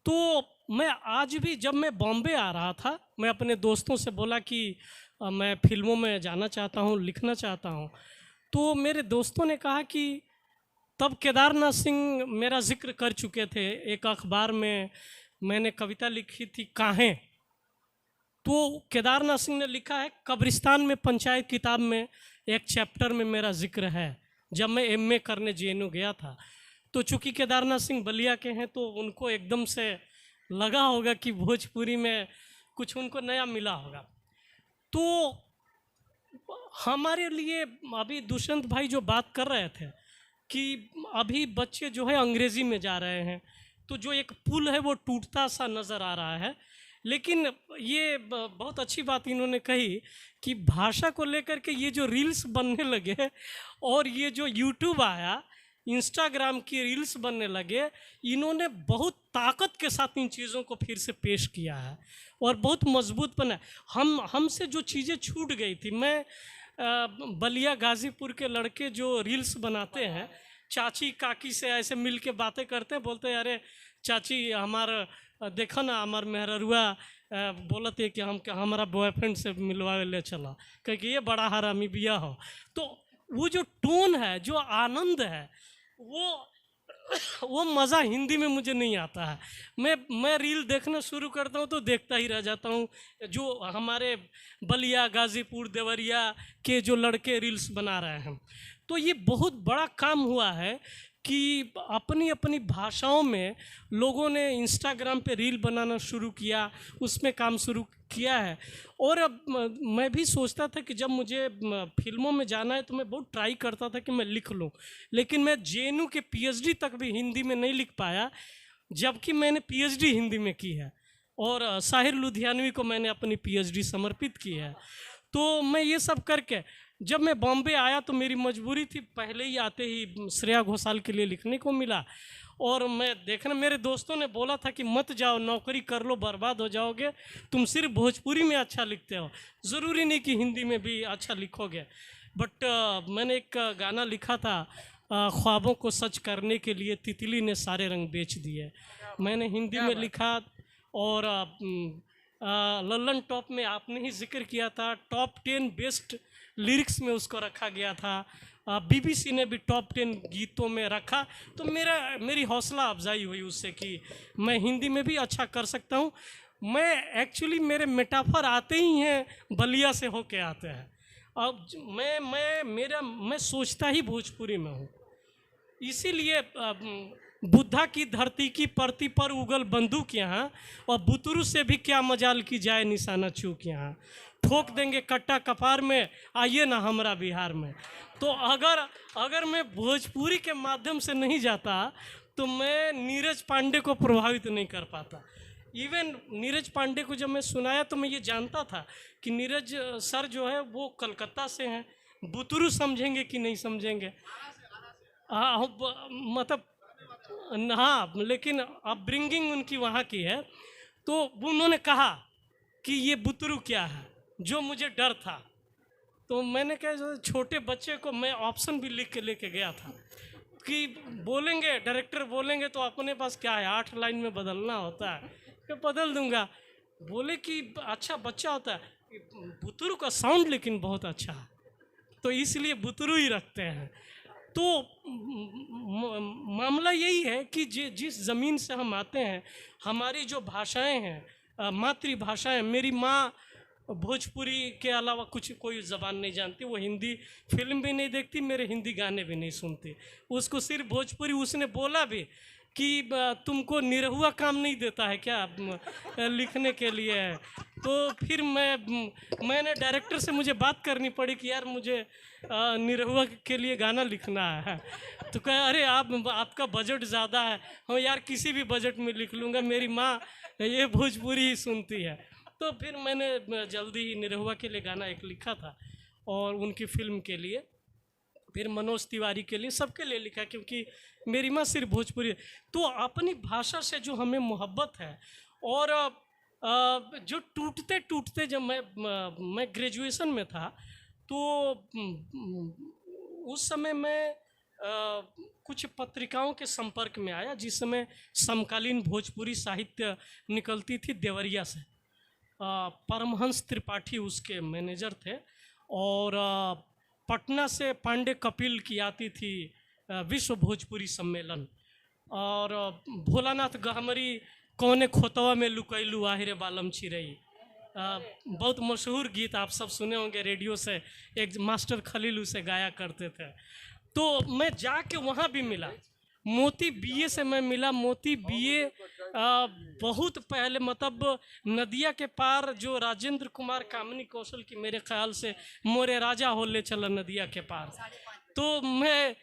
तो मैं आज भी जब मैं बॉम्बे आ रहा था, मैं अपने दोस्तों से बोला कि मैं फिल्मों में जाना चाहता हूँ, लिखना चाहता हूँ, तो मेरे दोस्तों ने कहा कि तब केदारनाथ सिंह मेरा जिक्र कर चुके थे, एक अखबार में मैंने कविता लिखी थी काहें, तो केदारनाथ सिंह ने लिखा है कब्रिस्तान में पंचायत किताब में एक चैप्टर में मेरा जिक्र है, जब मैं एमए करने जेएनयू गया था। तो चूँकि केदारनाथ सिंह बलिया के हैं तो उनको एकदम से लगा होगा कि भोजपुरी में कुछ उनको नया मिला होगा। तो हमारे लिए अभी दुष्यंत भाई जो बात कर रहे थे कि अभी बच्चे जो है अंग्रेज़ी में जा रहे हैं, तो जो एक पुल है वो टूटता सा नज़र आ रहा है। लेकिन ये बहुत अच्छी बात इन्होंने कही कि भाषा को लेकर के ये जो रील्स बनने लगे और ये जो यूट्यूब आया, इंस्टाग्राम की रील्स बनने लगे, इन्होंने बहुत ताकत के साथ इन चीज़ों को फिर से पेश किया है और बहुत मजबूत बना। हमसे जो चीज़ें छूट गई थी, मैं बलिया गाज़ीपुर के लड़के जो रील्स बनाते हैं, चाची काकी से ऐसे मिल के बातें करते हैं, बोलते हैं अरे चाची हमारा देखो ना हमार मेहररुआ बोलते है कि हम हमारा बॉयफ्रेंड से मिलवावे ले चला, कह कि ये बड़ा हरामी बिया हो। तो वो जो टोन है, जो आनंद है, वो मज़ा हिंदी में मुझे नहीं आता है। मैं रील देखना शुरू करता हूँ तो देखता ही रह जाता हूँ। जो हमारे बलिया गाज़ीपुर देवरिया के जो लड़के रील्स बना रहे हैं, तो ये बहुत बड़ा काम हुआ है कि अपनी अपनी भाषाओं में लोगों ने इंस्टाग्राम पे रील बनाना शुरू किया, उसमें काम शुरू किया है। और अब मैं भी सोचता था कि जब मुझे फिल्मों में जाना है तो मैं बहुत ट्राई करता था कि मैं लिख लूँ, लेकिन मैं जेएनयू के पीएचडी तक भी हिंदी में नहीं लिख पाया, जबकि मैंने पीएचडी हिंदी में की है और साहिर लुधियानवी को मैंने अपनी पीएचडी समर्पित की है। तो मैं ये सब करके जब मैं बॉम्बे आया तो मेरी मजबूरी थी, पहले ही आते ही श्रेया घोषाल के लिए लिखने को मिला। और मैं देखना, मेरे दोस्तों ने बोला था कि मत जाओ, नौकरी कर लो, बर्बाद हो जाओगे, तुम सिर्फ भोजपुरी में अच्छा लिखते हो, ज़रूरी नहीं कि हिंदी में भी अच्छा लिखोगे। बट मैंने एक गाना लिखा था, ख्वाबों को सच करने के लिए तितली ने सारे रंग बेच दिए, मैंने हिंदी में लिखा। और लल्लन टॉप में आपने ही जिक्र किया था, टॉप 10 बेस्ट लिरिक्स में उसको रखा गया था, बीबीसी ने भी टॉप 10 गीतों में रखा। तो मेरी हौसला अफजाई हुई उससे कि मैं हिंदी में भी अच्छा कर सकता हूँ। मैं एक्चुअली मेरे मेटाफर आते ही हैं बलिया से होके आते हैं। अब मैं सोचता ही भोजपुरी में हूँ, इसीलिए बुद्धा की धरती की परती पर उगल बंदूक यहाँ, और बुतरू से भी क्या मजाल की जाए निशाना चूक यहाँ, ठोक देंगे कट्टा कपार में, आइए ना हमरा बिहार में। तो अगर मैं भोजपुरी के माध्यम से नहीं जाता तो मैं नीरज पांडे को प्रभावित नहीं कर पाता। इवन नीरज पांडे को जब मैं सुनाया तो मैं ये जानता था कि नीरज सर जो है वो कलकत्ता से हैं, बुतरू समझेंगे कि नहीं समझेंगे। हाँ मतलब हाँ, लेकिन अपब्रिंगिंग उनकी वहाँ की है। तो उन्होंने कहा कि ये बुतरू क्या है, जो मुझे डर था। तो मैंने कहा छोटे बच्चे को मैं ऑप्शन भी लिख के लेके गया था कि बोलेंगे डायरेक्टर बोलेंगे तो अपने पास क्या है, 8 लाइन में बदलना होता है, मैं बदल दूंगा। बोले कि अच्छा बच्चा होता है, बुतरू का साउंड लेकिन बहुत अच्छा है, तो इसलिए बुतरू ही रखते हैं। तो मामला यही है कि जिस ज़मीन से हम आते हैं, हमारी जो भाषाएं हैं, मातृभाषाएं, मेरी माँ भोजपुरी के अलावा कुछ कोई ज़बान नहीं जानती, वो हिंदी फिल्म भी नहीं देखती, मेरे हिंदी गाने भी नहीं सुनती, उसको सिर्फ भोजपुरी। उसने बोला भी कि तुमको निरहुआ काम नहीं देता है क्या लिखने के लिए। तो फिर मैंने डायरेक्टर से मुझे बात करनी पड़ी कि यार मुझे निरहुआ के लिए गाना लिखना है। तो कहे अरे आपका बजट ज़्यादा है। हम यार किसी भी बजट में लिख लूँगा, मेरी माँ ये भोजपुरी ही सुनती है। तो फिर मैंने जल्दी ही निरहुआ के लिए गाना एक लिखा था और उनकी फिल्म के लिए, फिर मनोज तिवारी के लिए, सबके लिए लिखा, क्योंकि मेरी माँ सिर्फ भोजपुरी। तो अपनी भाषा से जो हमें मोहब्बत है और जो टूटते टूटते जब मैं ग्रेजुएशन में था तो उस समय मैं कुछ पत्रिकाओं के संपर्क में आया, जिस समय समकालीन भोजपुरी साहित्य निकलती थी देवरिया से। परमहंस त्रिपाठी उसके मैनेजर थे और पटना से पांडे कपिल की आती थी विश्व भोजपुरी सम्मेलन, और भोलानाथ गहमरी कौने खोतवा में लुकैलू आहिरे बालम चिरई, बहुत मशहूर गीत आप सब सुने होंगे रेडियो से, एक मास्टर खलील उसे गाया करते थे। तो मैं जाके वहाँ भी मिला, मोती बीए से मैं मिला। मोती बीए बहुत पहले, मतलब नदिया के पार जो राजेंद्र कुमार कामिनी कौशल की मेरे ख्याल से मोरे राजा हो ले चला नदिया के पार, तो मैं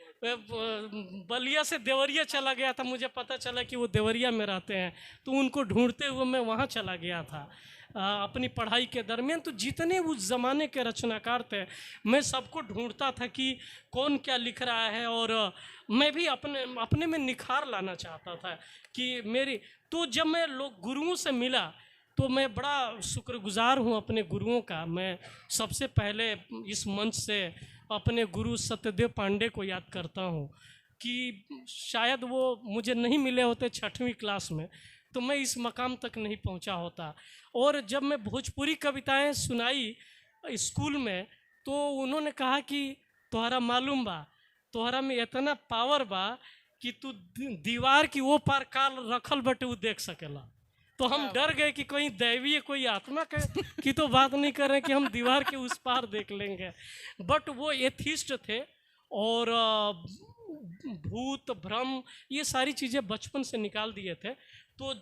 बलिया से देवरिया चला गया था। मुझे पता चला कि वो देवरिया में रहते हैं, तो उनको ढूंढते हुए मैं वहाँ चला गया था अपनी पढ़ाई के दरमियान। तो जितने उस ज़माने के रचनाकार थे मैं सबको ढूंढता था कि कौन क्या लिख रहा है, और मैं भी अपने अपने में निखार लाना चाहता था कि मेरी। तो जब मैं लोग गुरुओं से मिला तो मैं बड़ा शुक्रगुजार हूँ अपने गुरुओं का। मैं सबसे पहले इस मंच से अपने गुरु सत्यदेव पांडे को याद करता हूँ कि शायद वो मुझे नहीं मिले होते 6वीं क्लास में तो मैं इस मकाम तक नहीं पहुंचा होता। और जब मैं भोजपुरी कविताएं सुनाई स्कूल में तो उन्होंने कहा कि तोहरा मालूम बा, तोहरा में इतना पावर बा कि तू दीवार की वो पार काल रखल बटे वो देख सकेला। तो हम डर गए कि कोई दैवीय कोई आत्मा की तो बात नहीं कर रहे कि हम दीवार के उस पार देख लेंगे। बट वो एथिस्ट थे और भूत भ्रम ये सारी चीज़ें बचपन से निकाल दिए थे। तो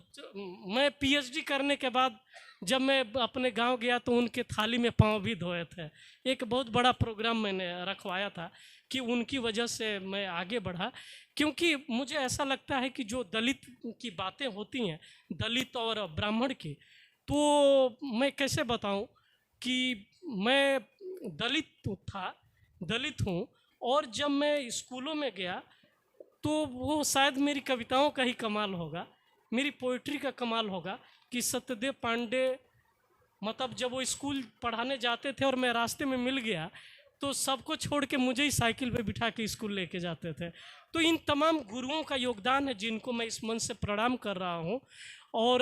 मैं पीएचडी करने के बाद जब मैं अपने गांव गया तो उनके थाली में पाँव भी धोए थे। एक बहुत बड़ा प्रोग्राम मैंने रखवाया था कि उनकी वजह से मैं आगे बढ़ा, क्योंकि मुझे ऐसा लगता है कि जो दलित की बातें होती हैं, दलित और ब्राह्मण की, तो मैं कैसे बताऊं कि मैं दलित था, दलित हूँ, और जब मैं स्कूलों में गया तो वो शायद मेरी कविताओं का ही कमाल होगा, मेरी पोइट्री का कमाल होगा कि सत्यदेव पांडे, मतलब जब वो स्कूल पढ़ाने जाते थे और मैं रास्ते में मिल गया तो सबको छोड़ के मुझे ही साइकिल पे बिठा के स्कूल लेके जाते थे। तो इन तमाम गुरुओं का योगदान है जिनको मैं इस मन से प्रणाम कर रहा हूँ। और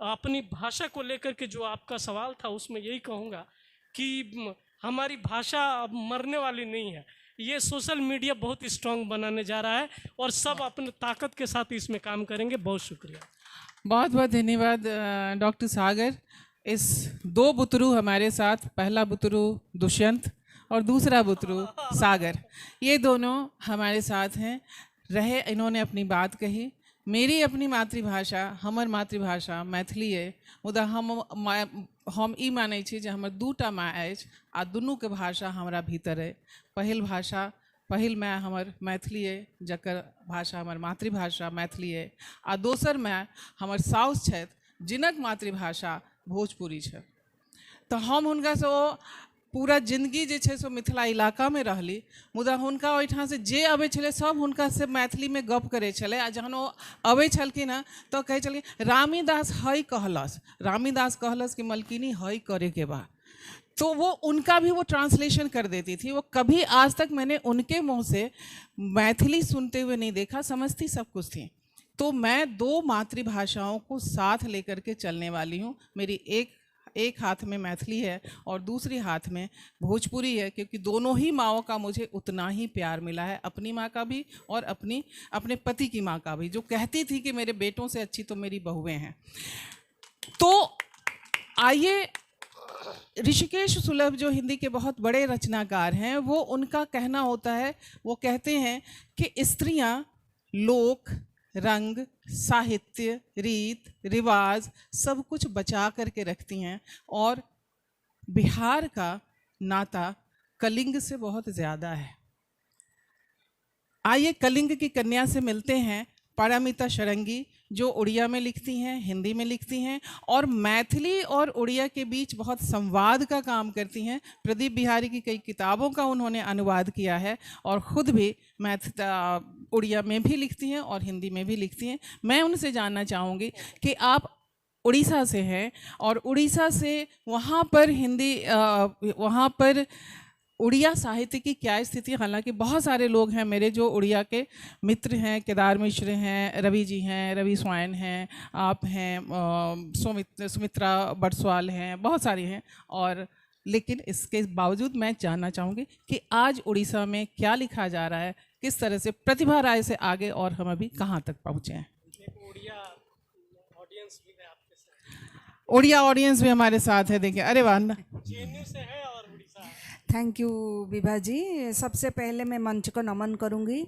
अपनी भाषा को लेकर के जो आपका सवाल था उसमें यही कहूँगा कि हमारी भाषा अब मरने वाली नहीं है। ये सोशल मीडिया बहुत स्ट्रांग बनाने जा रहा है और सब अपने ताकत के साथ इसमें काम करेंगे। बहुत शुक्रिया। बहुत बहुत धन्यवाद डॉक्टर सागर। इस दो बुतरू हमारे साथ, पहला बुतरू दुष्यंत और दूसरा बुतरू सागर, ये दोनों हमारे साथ हैं रहे। इन्होंने अपनी बात कही। मेरी अपनी मातृभाषा, हमर मातृभाषा मैथिली है, मुदा हम ई मानै छी जे हमर दूटा माय अछि आ दुनूके भाषा हमरा भीतर है। पहिल भाषा, पहिल my हमर मैथिली है, जकर भाषा हमर मातृभाषा मैथिली है, आ दोसर my हमर साउस छथि जिनक मातृभाषा भोजपुरी छै। तऽ हम हुनकासँ ओ पूरा जिन्दगी जे छै से मिथिला इलाकामे रहली, मुदा हुनका ओहिठामसँ जे अबै छलै सब हुनकासँ मैथिलीमे गप करै छलै। आ जहन ओ अबै छलखिन हँ तऽ कहै छलखिन रामीदास हई कहलस, रामीदास कहलस कि मलकिनी हई करैके बा। तो वो उनका भी वो ट्रांसलेशन कर देती थी। वो कभी आज तक मैंने उनके मुँह से मैथिली सुनते हुए नहीं देखा, समझती सब कुछ थी। तो मैं दो मातृभाषाओं को साथ लेकर के चलने वाली हूँ। मेरी एक हाथ में मैथिली है और दूसरी हाथ में भोजपुरी है, क्योंकि दोनों ही माओं का मुझे उतना ही प्यार मिला है, अपनी माँ का भी और अपने पति की माँ का भी, जो कहती थी कि मेरे बेटों से अच्छी तो मेरी बहुएं हैं। तो आइए, ऋषिकेश सुलभ जो हिंदी के बहुत बड़े रचनाकार हैं, वो उनका कहना होता है, वो कहते हैं कि स्त्रियाँ लोक, रंग, साहित्य, रीत रिवाज सब कुछ बचा करके रखती हैं और बिहार का नाता कलिंग से बहुत ज़्यादा है। आइए कलिंग की कन्या से मिलते हैं, पारामिता षडंगी, जो उड़िया में लिखती हैं, हिंदी में लिखती हैं और मैथिली और उड़िया के बीच बहुत संवाद का काम करती हैं। प्रदीप बिहारी की कई किताबों का उन्होंने अनुवाद किया है और ख़ुद भी उड़िया में भी लिखती हैं और हिंदी में भी लिखती हैं। मैं उनसे जानना चाहूँगी कि आप उड़ीसा से हैं और उड़ीसा से वहाँ पर हिंदी, वहाँ पर उड़िया साहित्य की क्या स्थिति। हालांकि बहुत सारे लोग हैं मेरे जो उड़िया के मित्र हैं, केदार मिश्र हैं, रवि जी हैं, रवि स्वाइन हैं, आप हैं, सुमित्रा बरसवाल हैं, बहुत सारी हैं। और लेकिन इसके बावजूद मैं जानना चाहूँगी कि आज उड़ीसा में क्या लिखा जा रहा है, किस तरह से प्रतिभा राय से आगे और हम अभी कहाँ तक पहुँचे हैं। उड़िया ऑडियंस भी हमारे साथ है, देखिए। अरे वाह, thank you Vibha जी। सबसे पहले मैं मंच को नमन करूंगी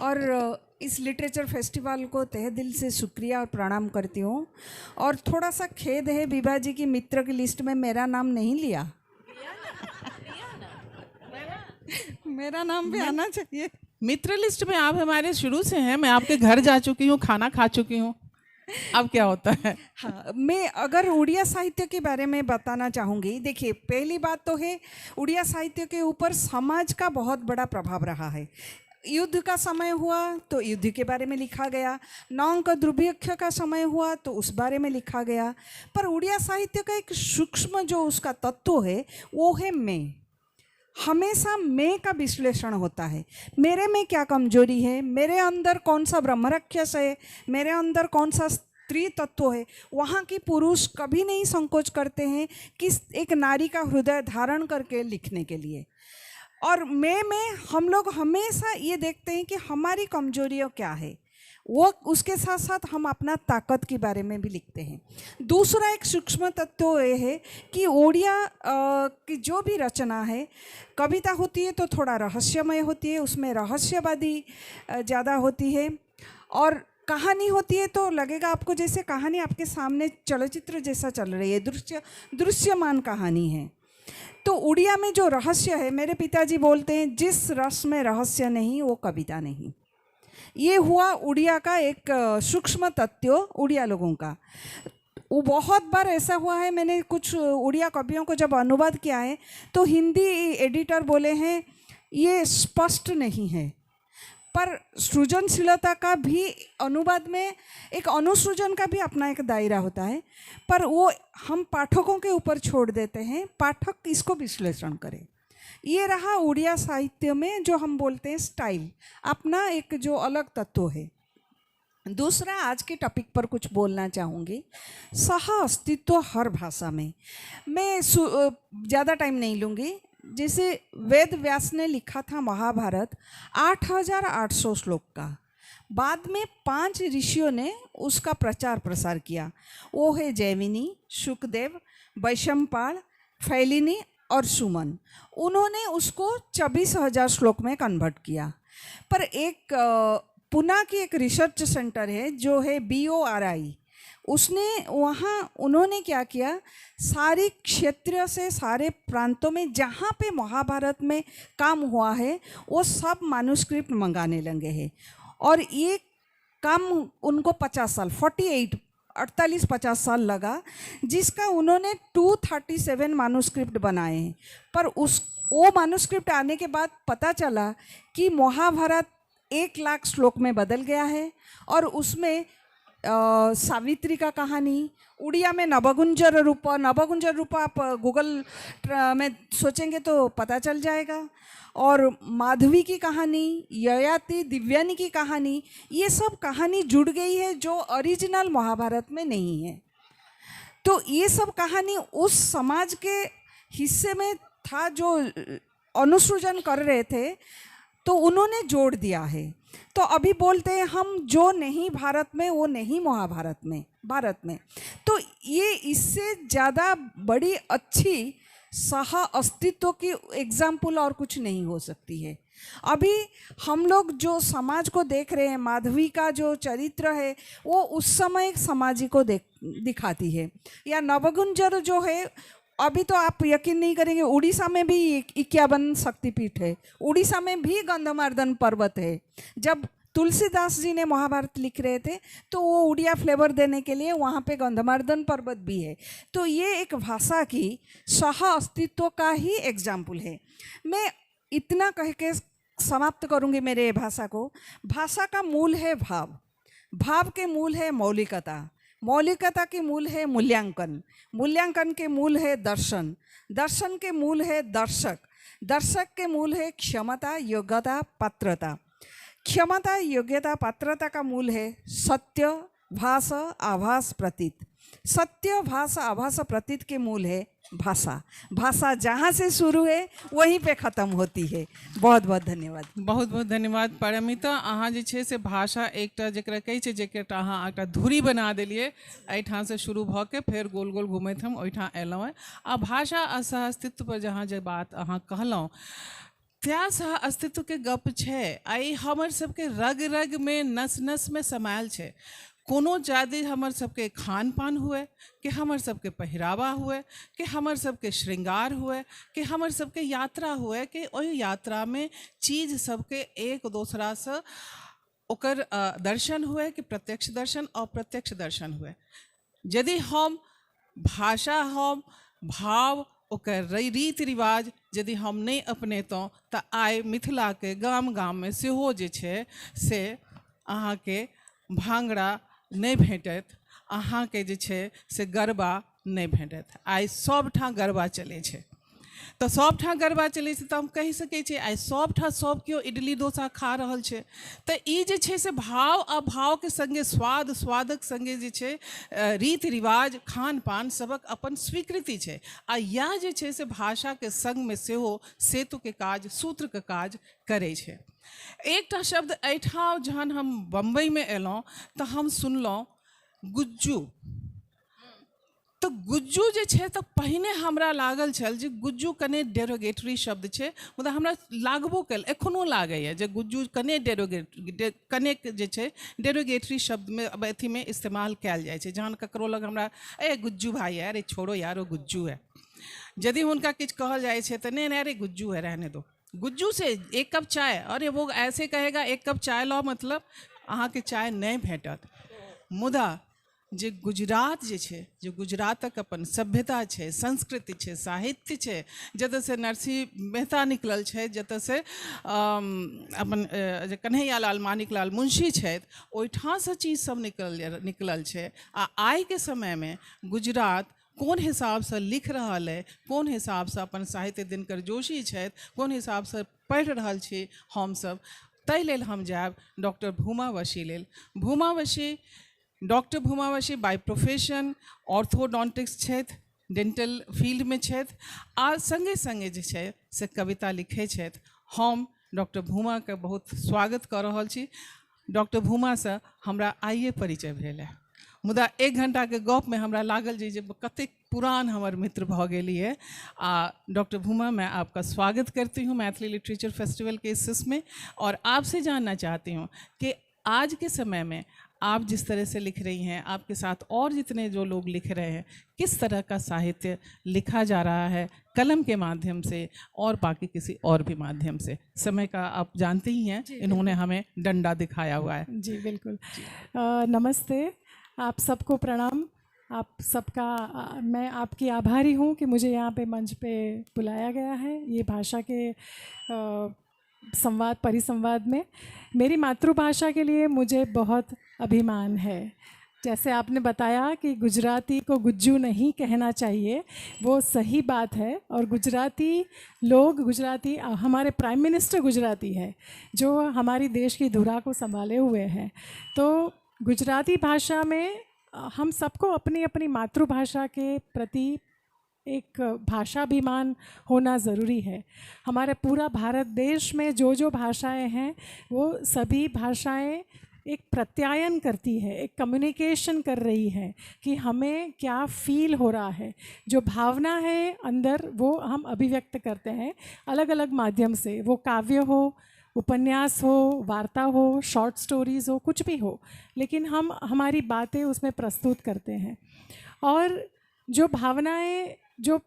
और इस लिटरेचर फेस्टिवल को तहे दिल से शुक्रिया और प्रणाम करती हूँ। और थोड़ा सा खेद है विभा जी की मित्र की लिस्ट में मेरा नाम नहीं लिया। मेरा नाम भी आना चाहिए मित्र लिस्ट में। आप हमारे शुरू से हैं, मैं आपके घर जा चुकी हूँ, खाना खा चुकी हूँ, अब क्या होता है। हाँ, मैं अगर उड़िया साहित्य के बारे में बताना चाहूँगी। देखिए, पहली बात तो है उड़िया साहित्य के ऊपर समाज का बहुत बड़ा प्रभाव रहा है। युद्ध का समय हुआ तो युद्ध के बारे में लिखा गया, नौंक दुर्भिक्ष का समय हुआ तो उस बारे में लिखा गया। पर उड़िया साहित्य का एक सूक्ष्म जो उसका तत्व है वो है मैं। हमेशा मैं का विश्लेषण होता है। मेरे में क्या कमजोरी है, मेरे अंदर कौन सा ब्रह्मरक्षस है, मेरे अंदर कौन सा स्त्री तत्व है। वहाँ की पुरुष कभी नहीं संकोच करते हैं कि एक नारी का हृदय धारण करके लिखने के लिए। और मैं में हम लोग हमेशा ये देखते हैं कि हमारी कमजोरियाँ क्या है, वो उसके साथ साथ हम अपना ताकत के बारे में भी लिखते हैं। दूसरा एक सूक्ष्म तत्व ये है कि ओडिया की जो भी रचना है, कविता होती है तो थोड़ा रहस्यमय होती है, उसमें रहस्यवादी ज़्यादा होती है। और कहानी होती है तो लगेगा आपको जैसे कहानी आपके सामने चलचित्र जैसा चल रही है, दृश्यमान कहानी है। तो उड़िया में जो रहस्य है, मेरे पिताजी बोलते हैं जिस रस में रहस्य नहीं वो कविता नहीं। ये हुआ उड़िया का एक सूक्ष्म तत्व उड़िया लोगों का। वो बहुत बार ऐसा हुआ है, मैंने कुछ उड़िया कवियों को जब अनुवाद किया है तो हिंदी एडिटर बोले हैं ये स्पष्ट नहीं है। पर सृजनशीलता का भी अनुवाद में एक अनुसृजन का भी अपना एक दायरा होता है, पर वो हम पाठकों के ऊपर छोड़ देते हैं, पाठक इसको विश्लेषण करें। ये रहा उड़िया साहित्य में जो हम बोलते हैं स्टाइल, अपना एक जो अलग तत्व है। दूसरा, आज के टॉपिक पर कुछ बोलना चाहूँगी, सह अस्तित्व हर भाषा में। मैं ज़्यादा टाइम नहीं लूँगी। जैसे वेद व्यास ने लिखा था महाभारत 8800 श्लोक का, बाद में 5 ऋषियों ने उसका प्रचार प्रसार किया। वो है जैमिनी, शुकदेव, वैशंपायन, फैलिनी और सुमन। उन्होंने उसको 24,000 श्लोक में कन्वर्ट किया। पर एक पुणे की एक रिसर्च सेंटर है जो है BORI, उसने वहाँ उन्होंने क्या किया, सारी क्षेत्र से सारे प्रांतों में जहाँ पे महाभारत में काम हुआ है वो सब मानुस्क्रिप्ट मंगाने लगे हैं। और ये काम उनको 50 साल 48 48-50 साल लगा, जिसका उन्होंने 237 मानुस्क्रिप्ट बनाए हैं। पर उस वो मानुस्क्रिप्ट आने के बाद पता चला कि महाभारत 1 लाख श्लोक में बदल गया है और उसमें सावित्री का कहानी, उड़िया में नवगुंजर रूप, नवगुंजर रूप आप गूगल में सोचेंगे तो पता चल जाएगा, और माधवी की कहानी, ययाति दिव्यानी की कहानी, ये सब कहानी जुड़ गई है जो ओरिजिनल महाभारत में नहीं है। तो ये सब कहानी उस समाज के हिस्से में था जो अनुसृजन कर रहे थे, तो उन्होंने जोड़ दिया है। तो अभी बोलते हैं हम जो नहीं भारत में वो नहीं महाभारत में, भारत में। तो ये इससे ज़्यादा बड़ी अच्छी सह अस्तित्व की एग्जाम्पल और कुछ नहीं हो सकती है। अभी हम लोग जो समाज को देख रहे हैं, माधवी का जो चरित्र है वो उस समय समाज को दिखाती है, या नवगुंजर जो है, अभी तो आप यकीन नहीं करेंगे उड़ीसा में भी 51 शक्तिपीठ है, उड़ीसा में भी गंधमार्दन पर्वत है। जब तुलसीदास जी ने महाभारत लिख रहे थे तो वो उड़िया फ्लेवर देने के लिए वहाँ पे गंधमार्दन पर्वत भी है। तो ये एक भाषा की सह अस्तित्व का ही एग्जाम्पल है। मैं इतना कह के समाप्त करूँगी मेरे भाषा को। भाषा का मूल है भाव, भाव के मूल है मौलिकता, मौलिकता के मूल है मूल्यांकन, मूल्यांकन के मूल है दर्शन, दर्शन के मूल है दर्शक, दर्शक के मूल है क्षमता, योग्यता, पात्रता, क्षमता, योग्यता, पात्रता का मूल है सत्य, भाष, आभास, प्रतीत। सत्य, भाष, आभास, प्रतीत के मूल है भाषा। भाषा जहाँ से शुरू है वहीं पे ख़त्म होती है। बहुत बहुत धन्यवाद। बहुत बहुत धन्यवाद परमिता। अहाँ जे छै से भाषा एकटा जकरा कहै छै जेकरा अहाँ एकटा धुरी बना देलियै, एहिठाम से शुरू भऽ के फेर गोल गोल घुमैत हम ओहिठाम अयलहुँ हेँ। आ भाषा आ सह अस्तित्व पर जहाँ जे बात अहाँ कहलहुँ त्या सह अस्तित्व के गप छै। आइ हमर सबके रग रग में नस नस में समायल छै। कोनो जादे हमर सबके खान पान हुए, कि हमर सबके पहिरावा हुए, कि हमर सबके श्रृंगार हुए, कि हमर सबके यात्रा हुए, कि ओहि यात्रा में चीज सबके एक दोसरासँ ओकर दर्शन हुए, कि प्रत्यक्ष दर्शन अप्रत्यक्ष दर्शन हुए। यदि हम भाषा, हम भाव, ओकर रीति रिवाज यदि हम नहीं अपनेतहुँ तऽ आइ मिथिलाके गाम गाममे सेहो जे छै से अहाँके भांगड़ा नहि भेटत, अहाँके जे छै से गरबा नहि भेटत। आइ सबठाम गरबा चलै छै, तऽ सबठाम गरबा चलै छै तऽ हम कहि सकै छियै आइ सबठाम सब केओ इडली डोसा खा रहल छै। तऽ ई जे छै से भाव आ भावके सङ्गे स्वाद, स्वादक सङ्गे जे छै रीति रिवाज खान पान सबक अपन स्वीकृति छै। आ इएह जे छै से भाषाके सङ्गमे सेहो सेतुके काज, सूत्रके काज करै छै। एकटा शब्द एहिठाम जहन हम बम्बईमे एलहुँ तऽ हम सुनलहुँ गुज्जू। तऽ गुज्जू जे छै तऽ पहिने हमरा लागल छल जे गुज्जू कने डेरोगेटरी शब्द छै, मुदा हमरा लागबो कयल, एखनो लागैए जे गुज्जू कने कनेक जे छै डेरोगेटरी शब्दमे अथीमे इस्तेमाल कयल जाइ छै। जहन ककरो लग हमरा ए गुज्जू भाई है, अरे छोड़ो यार वो गुज्जू है, यदि हुनका किछु कहल जाइ छै तऽ नहीं नहीं अरे गुज्जू है रहने दो, गुज्जू से एक कप चाय, अरे वो ऐसे कहेगा एक कप चाय लाओ, मतलब अहाँके चाय नहि भेटत। मुदा जे गुजरात जे छै, जे गुजरातक अपन सभ्यता छै, संस्कृति छै, साहित्य छै, जतऽसँ नरसिंह मेहता निकलल छै, जतऽसँ अपन जे कन्हैयालाल मानिकलाल मुंशी छथि, ओहिठामसँ चीज सब निकलल छै। आ आइके समयमे गुजरात कोन हिसाबसँ लिख रहल अइ, कोन हिसाबसँ अपन साहित्य दिनकर जोशी छथि, कोन हिसाबसँ पढ़ि रहल छी हमसब, ताहि लेल हम जायब डॉक्टर भूमा वशी लेल। Bhuma Vashi, doctor Bhuma Vashi by profession orthodontics छथि, डेंटल फील्डमे छथि आ सङ्गे सङ्गे जे छै से कविता लिखै छथि। हम डॉक्टर भूमाके बहुत स्वागत कऽ रहल छी। डॉक्टर भूमासँ हमरा आइए परिचय भेल है, मुदा एक घंटाके गपमे हमरा लागल जे कतेक पुरान हमर मित्र भऽ गेलियै। आ डॉक्टर भूमा, मैं आपका स्वागत करती हूँ मैथिली लिटरेचर फेस्टिवल के इस में, और आपसे जानना चाहती हूँ कि आज के समय में आप जिस तरह से लिख रही हैं, आपके साथ और जितने जो लोग लिख रहे हैं, किस तरह का साहित्य लिखा जा रहा है कलम के माध्यम से और बाकी किसी और भी माध्यम से। समय का आप जानते ही हैं, इन्होंने हमें डंडा दिखाया हुआ है। जी बिल्कुल। नमस्ते। आप सबको प्रणाम। आप सबका मैं आपकी आभारी हूँ कि मुझे यहाँ पे मंच पे बुलाया गया है ये भाषा के संवाद परिसंवाद में। मेरी मातृभाषा के लिए मुझे बहुत अभिमान है। जैसे आपने बताया कि गुजराती को गुज्जू नहीं कहना चाहिए, वो सही बात है। और गुजराती लोग, गुजराती हमारे प्राइम मिनिस्टर गुजराती है जो हमारी देश की धुरा को संभाले हुए हैं। तो गुजराती भाषा में हम सबको अपनी अपनी मातृभाषा के प्रति एक भाषाभिमान होना ज़रूरी है। हमारे पूरा भारत देश में जो जो भाषाएं हैं वो सभी भाषाएं एक प्रत्यायन करती है, एक कम्युनिकेशन कर रही है कि हमें क्या फील हो रहा है, जो भावना है अंदर वो हम अभिव्यक्त करते हैं अलग अलग माध्यम से। वो काव्य हो, उपन्यास हो, वार्ता हो, शॉर्ट स्टोरीज़ हो, कुछ भी हो, लेकिन हम हमारी बातें उसमें प्रस्तुत करते हैं। और जो भावनाएं जो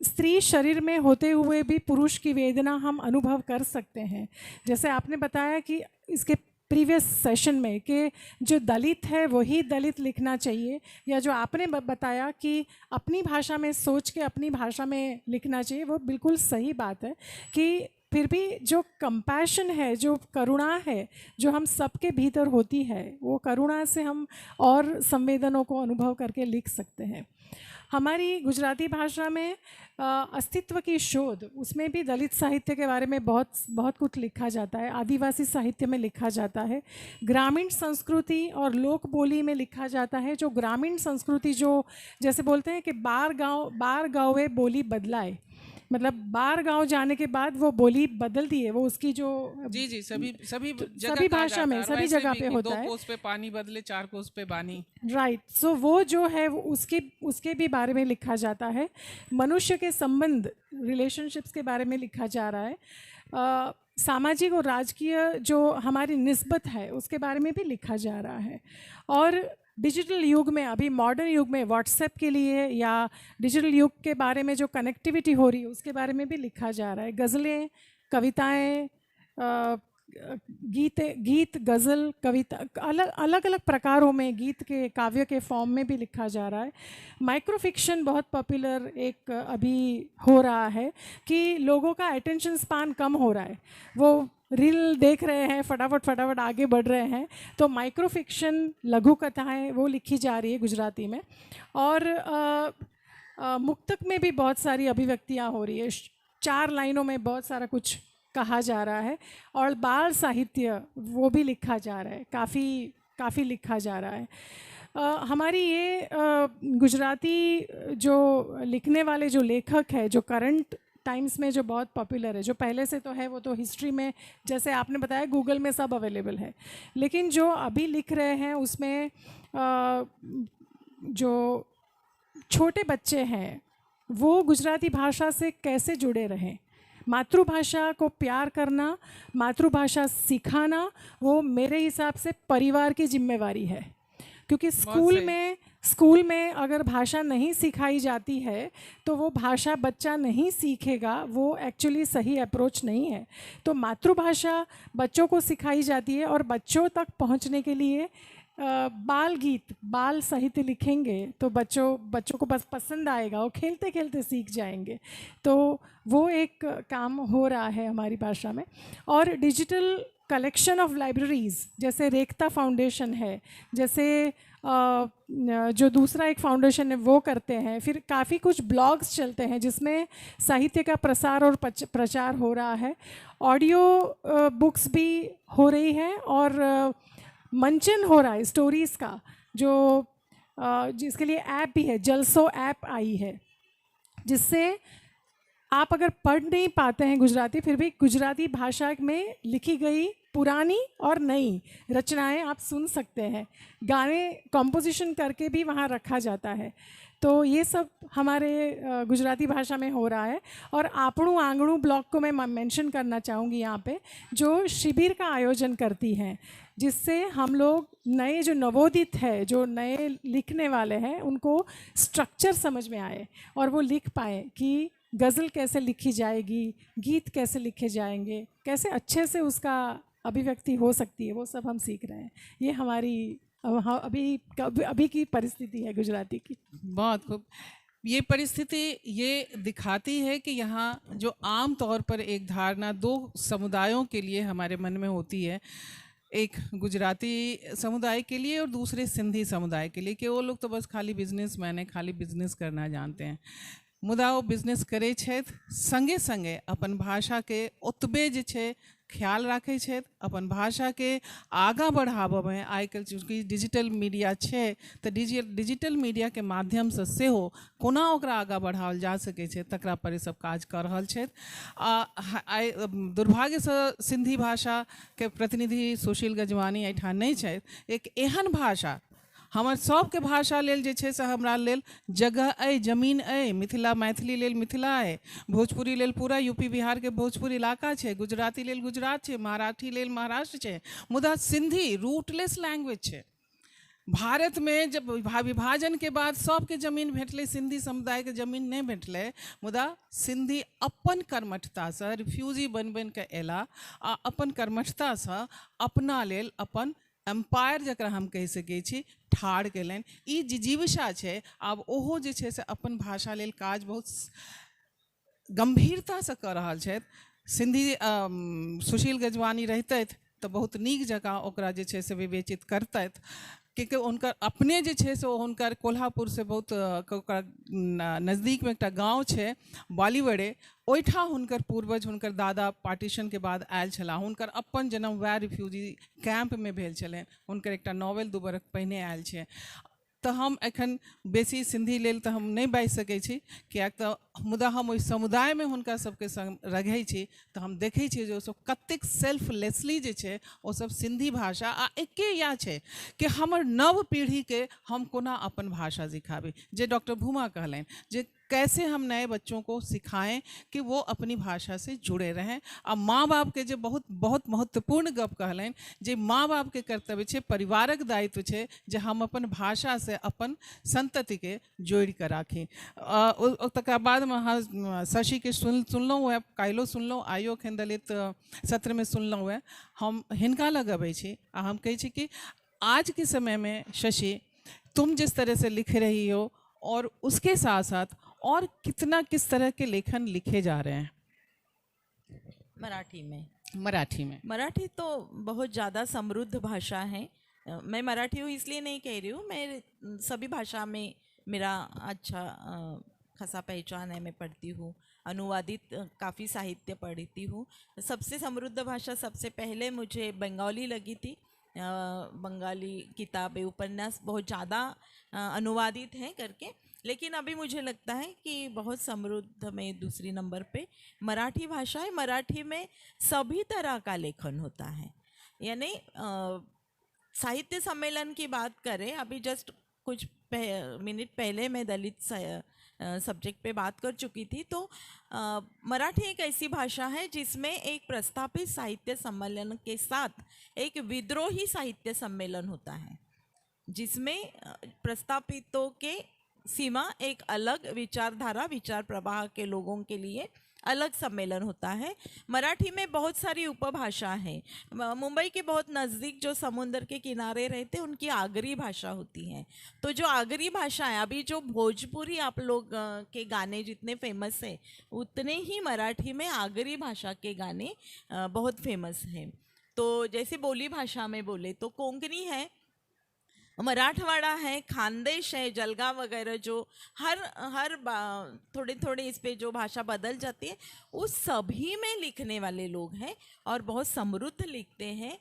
स्त्री शरीर में होते हुए भी पुरुष की वेदना हम अनुभव कर सकते हैं। जैसे आपने बताया कि इसके प्रीवियस सेशन में कि जो दलित है वही दलित लिखना चाहिए, या जो आपने बताया कि अपनी भाषा में सोच के अपनी भाषा में लिखना चाहिए, वो बिल्कुल सही बात है कि फिर भी जो कंपैशन है, जो करुणा है, जो हम सबके भीतर होती है, वो करुणा से हम और संवेदनों को अनुभव करके लिख सकते हैं। हमारी गुजराती भाषा में अस्तित्व की शोध, उसमें भी दलित साहित्य के बारे में बहुत बहुत कुछ लिखा जाता है, आदिवासी साहित्य में लिखा जाता है, ग्रामीण संस्कृति और लोक बोली में लिखा जाता है। जो ग्रामीण संस्कृति, जो जैसे बोलते हैं कि बार गाँवे बोली बदलाए, मतलब बार गांव जाने के बाद वो बोली बदलती है, वो उसकी जो जी जी सभी सभी सभी भाषा में सभी जगह पे होता है। 2 कोस पे पानी बदले, 4 कोस पे बानी, राइट। सो वो जो है वो उसके उसके भी बारे में लिखा जाता है। मनुष्य के संबंध, रिलेशनशिप्स के बारे में लिखा जा रहा है। सामाजिक और राजकीय जो हमारी निस्बत है उसके बारे में भी लिखा जा रहा है। और डिजिटल युग में, अभी मॉडर्न युग में व्हाट्सएप के लिए या डिजिटल युग के बारे में जो कनेक्टिविटी हो रही है उसके बारे में भी लिखा जा रहा है। गज़लें, कविताएं, गीत, गज़ल, कविता, अलग अलग अलग प्रकारों में गीत के, काव्य के फॉर्म में भी लिखा जा रहा है। माइक्रो फिक्शन बहुत पॉपुलर एक अभी हो रहा है कि लोगों का अटेंशन स्पान कम हो रहा है, वो रील देख रहे हैं, फटाफट फटाफट आगे बढ़ रहे हैं। तो माइक्रो फिक्शन, लघु कथाएँ वो लिखी जा रही है गुजराती में। और मुक्तक में भी बहुत सारी अभिव्यक्तियाँ हो रही है, 4 लाइनों में बहुत सारा कुछ कहा जा रहा है। और बाल साहित्य वो भी लिखा जा रहा है, काफ़ी काफ़ी लिखा जा रहा है। हमारी ये गुजराती जो लिखने वाले जो लेखक है, जो करंट टाइम्स में जो बहुत पॉपुलर है, जो पहले से तो है वो तो हिस्ट्री में जैसे आपने बताया गूगल में सब अवेलेबल है, लेकिन जो अभी लिख रहे हैं उसमें जो छोटे बच्चे हैं वो गुजराती भाषा से कैसे जुड़े रहें, मातृभाषा को प्यार करना, मातृभाषा सिखाना, वो मेरे हिसाब से परिवार की जिम्मेवारी है। क्योंकि स्कूल में अगर भाषा नहीं सिखाई जाती है तो वो भाषा बच्चा नहीं सीखेगा, वो एक्चुअली सही अप्रोच नहीं है। तो मातृभाषा बच्चों को सिखाई जाती है और बच्चों तक पहुंचने के लिए बाल गीत, बाल साहित्य लिखेंगे तो बच्चों को बस पसंद आएगा, वो खेलते खेलते सीख जाएंगे। तो वो एक काम हो रहा है हमारी भाषा में। और डिजिटल कलेक्शन ऑफ लाइब्रेरीज़, जैसे रेखता फाउंडेशन है, जैसे जो दूसरा एक फाउंडेशन है वो करते हैं। फिर काफ़ी कुछ ब्लॉग्स चलते हैं जिसमें साहित्य का प्रसार और प्रचार हो रहा है। ऑडियो बुक्स भी हो रही है और मंचन हो रहा है स्टोरीज़ का, जो जिसके लिए ऐप भी है, जलसो ऐप आई है, जिससे आप अगर पढ़ नहीं पाते हैं गुजराती, फिर भी गुजराती भाषा में लिखी गई पुरानी और नई रचनाएं आप सुन सकते हैं। गाने कॉम्पोजिशन करके भी वहाँ रखा जाता है। तो ये सब हमारे गुजराती भाषा में हो रहा है। और आपणु आंगणु ब्लॉग को मैं मेंशन करना चाहूँगी यहाँ पे, जो शिविर का आयोजन करती हैं, जिससे हम लोग नए जो नवोदित है, जो नए लिखने वाले हैं, उनको स्ट्रक्चर समझ में आए और वो लिख पाए कि गज़ल कैसे लिखी जाएगी, गीत कैसे लिखे जाएंगे, कैसे अच्छे से उसका अभिव्यक्ति हो सकती है, वो सब हम सीख रहे हैं। ये हमारी अब हाँ, अभी अभी की परिस्थिति है गुजराती की। बहुत खूब। ये परिस्थिति ये दिखाती है कि यहाँ जो आम तौर पर एक धारणा दो समुदायों के लिए हमारे मन में होती है, एक गुजराती समुदाय के लिए और दूसरे सिंधी समुदाय के लिए, कि वो लोग तो बस खाली बिजनेसमैन है, खाली बिजनेस करना जानते हैं। मुदा ओ बिजनेस करै छथि, संगे संगे अपन भाषाके ओतबे जे छै ख्याल राखै छथि, अपन भाषाके आगाँ बढ़ाबऽमे। आइ काल्हि चूँकि डिजिटल मीडिया छै तऽ डिजिटल मीडियाके माध्यमसँ सेहो कोना ओकरा आगाँ बढ़ाओल जा सकै छै तकरा पर ई सब काज कऽ रहल छथि। आ आइ दुर्भाग्यसँ सिंधी भाषाके प्रतिनिधि सुशील गजवानी एहिठाम नहि छथि। एक एहन भाषा हमर सबके भाषा लेल जे छै से हमरा लेल जगह अइ, जमीन अइ। मिथिला मैथिली लेल मिथिला अइ, भोजपुरी लेल पूरा यूपी बिहार के भोजपुर इलाका छै, गुजराती लेल गुजरात छै, मराठी लेल महाराष्ट्र छै, मुदा सिंधी रूटलेस लैंग्वेज छै। भारत में जब विभाजन के बाद सबके जमीन भेटलै, सिंधी समुदाय के जमीन नहि भेटलै, मुदा सिंधी अपन कर्मठतासँ रिफ्यूजी बनि बनि कऽ अयला आ अपन कर्मठतासँ अपना लेल अपन एम्पायर जकरा हम कहि सकै छी ठाढ़ कयलनि। ई जिजीविषा छै। आब ओहो जे छै से अपन भाषा लेल काज बहुत गम्भीरतासँ कऽ रहल छथि। सिंधी सुशील गजवानी रहितथि तऽ बहुत नीक जकाँ ओकरा जे छै से विवेचित करतथि, क्योंकि हुनकर अपने जे छै से हुनकर कोल्हापुर से बहुत ओकरा नजदीकमे एकटा गाँव छै बालीवड़े, ओहिठाम हुनकर पूर्वज हुनकर दादा पार्टीशनके बाद आयल छलाह। हुनकर अपन जन्म वएह रिफ्यूजी कैंपमे भेल छलनि। हुनकर एकटा नॉवेल 2 बरख पहिने आयल छै। तऽ हम एखन बेसी सिंधी लेल तऽ हम नहि बाजि सकै छी, किएक तऽ मुदा हम ओहि समुदायमे हुनका सबके संग रहै छी तऽ हम देखै छियै जे ओसब कतेक सेल्फलेसली जे छै ओसब सिंधी भाषा आ एके इएह छै कि हमर नव पीढ़ीके हम कोना अपन भाषा सिखाबी। जे डॉक्टर भूमा कहलनि जे कैसे हम नए बच्चों को सिखाएं कि वो अपनी भाषा से जुड़े रहें। आ माँ बापके जे बहुत बहुत महत्वपूर्ण गप कहलनि जे माँ बापके कर्तव्य छै, परिवारक दायित्व छै जे हम अपन भाषा से अपन संततिके जोड़ि कऽ राखी। तकरा बादमे अहाँ शशिके सुनलहुँ हेँ, काल्हिओ सुनलहुँ, आइयो एखन दलित सत्रमे सुनलहुँ हेँ। हम हिनका लग अबै छी आ हम कहै छी कि आज के समय में शशि तुम जिस तरह से लिख रही हो और उसके साथ साथ और कितना किस तरह के लेखन लिखे जा रहे हैं मराठी में? मराठी में मराठी तो बहुत ज़्यादा समृद्ध भाषा है। मैं मराठी हूँ इसलिए नहीं कह रही हूँ, मैं सभी भाषा में मेरा अच्छा खासा पहचान है। मैं पढ़ती हूँ, अनुवादित काफ़ी साहित्य पढ़ती हूँ। सबसे समृद्ध भाषा सबसे पहले मुझे बंगाली लगी थी। बंगाली किताबें उपन्यास बहुत ज़्यादा अनुवादित हैं करके, लेकिन अभी मुझे लगता है कि बहुत समृद्ध में दूसरी नंबर पे मराठी भाषा है। मराठी में सभी तरह का लेखन होता है, यानी साहित्य सम्मेलन की बात करें, अभी जस्ट कुछ मिनट पहले मैं दलित सब्जेक्ट पे बात कर चुकी थी, तो मराठी एक ऐसी भाषा है जिसमें एक प्रस्तापित साहित्य सम्मेलन के साथ एक विद्रोही साहित्य सम्मेलन होता है, जिसमें प्रस्तापितों के सीमा एक अलग विचारधारा विचार प्रवाह के लोगों के लिए अलग सम्मेलन होता है। मराठी में बहुत सारी उपभाषा है। मुंबई के बहुत नज़दीक जो समुंदर के किनारे रहते हैं उनकी आगरी भाषा होती है। तो जो आगरी भाषा है, अभी जो भोजपुरी आप लोग के गाने जितने फेमस हैं उतने ही मराठी में आगरी भाषा के गाने बहुत फेमस हैं। तो जैसे बोली भाषा में बोले तो कोंकणी है, मराठवाड़ा है, खानदेश है, जलगांव वगैरह, जो हर हर थोड़े थोड़े इस पे जो भाषा बदल जाती है उस सभी में लिखने वाले लोग हैं और बहुत समृद्ध लिखते हैं।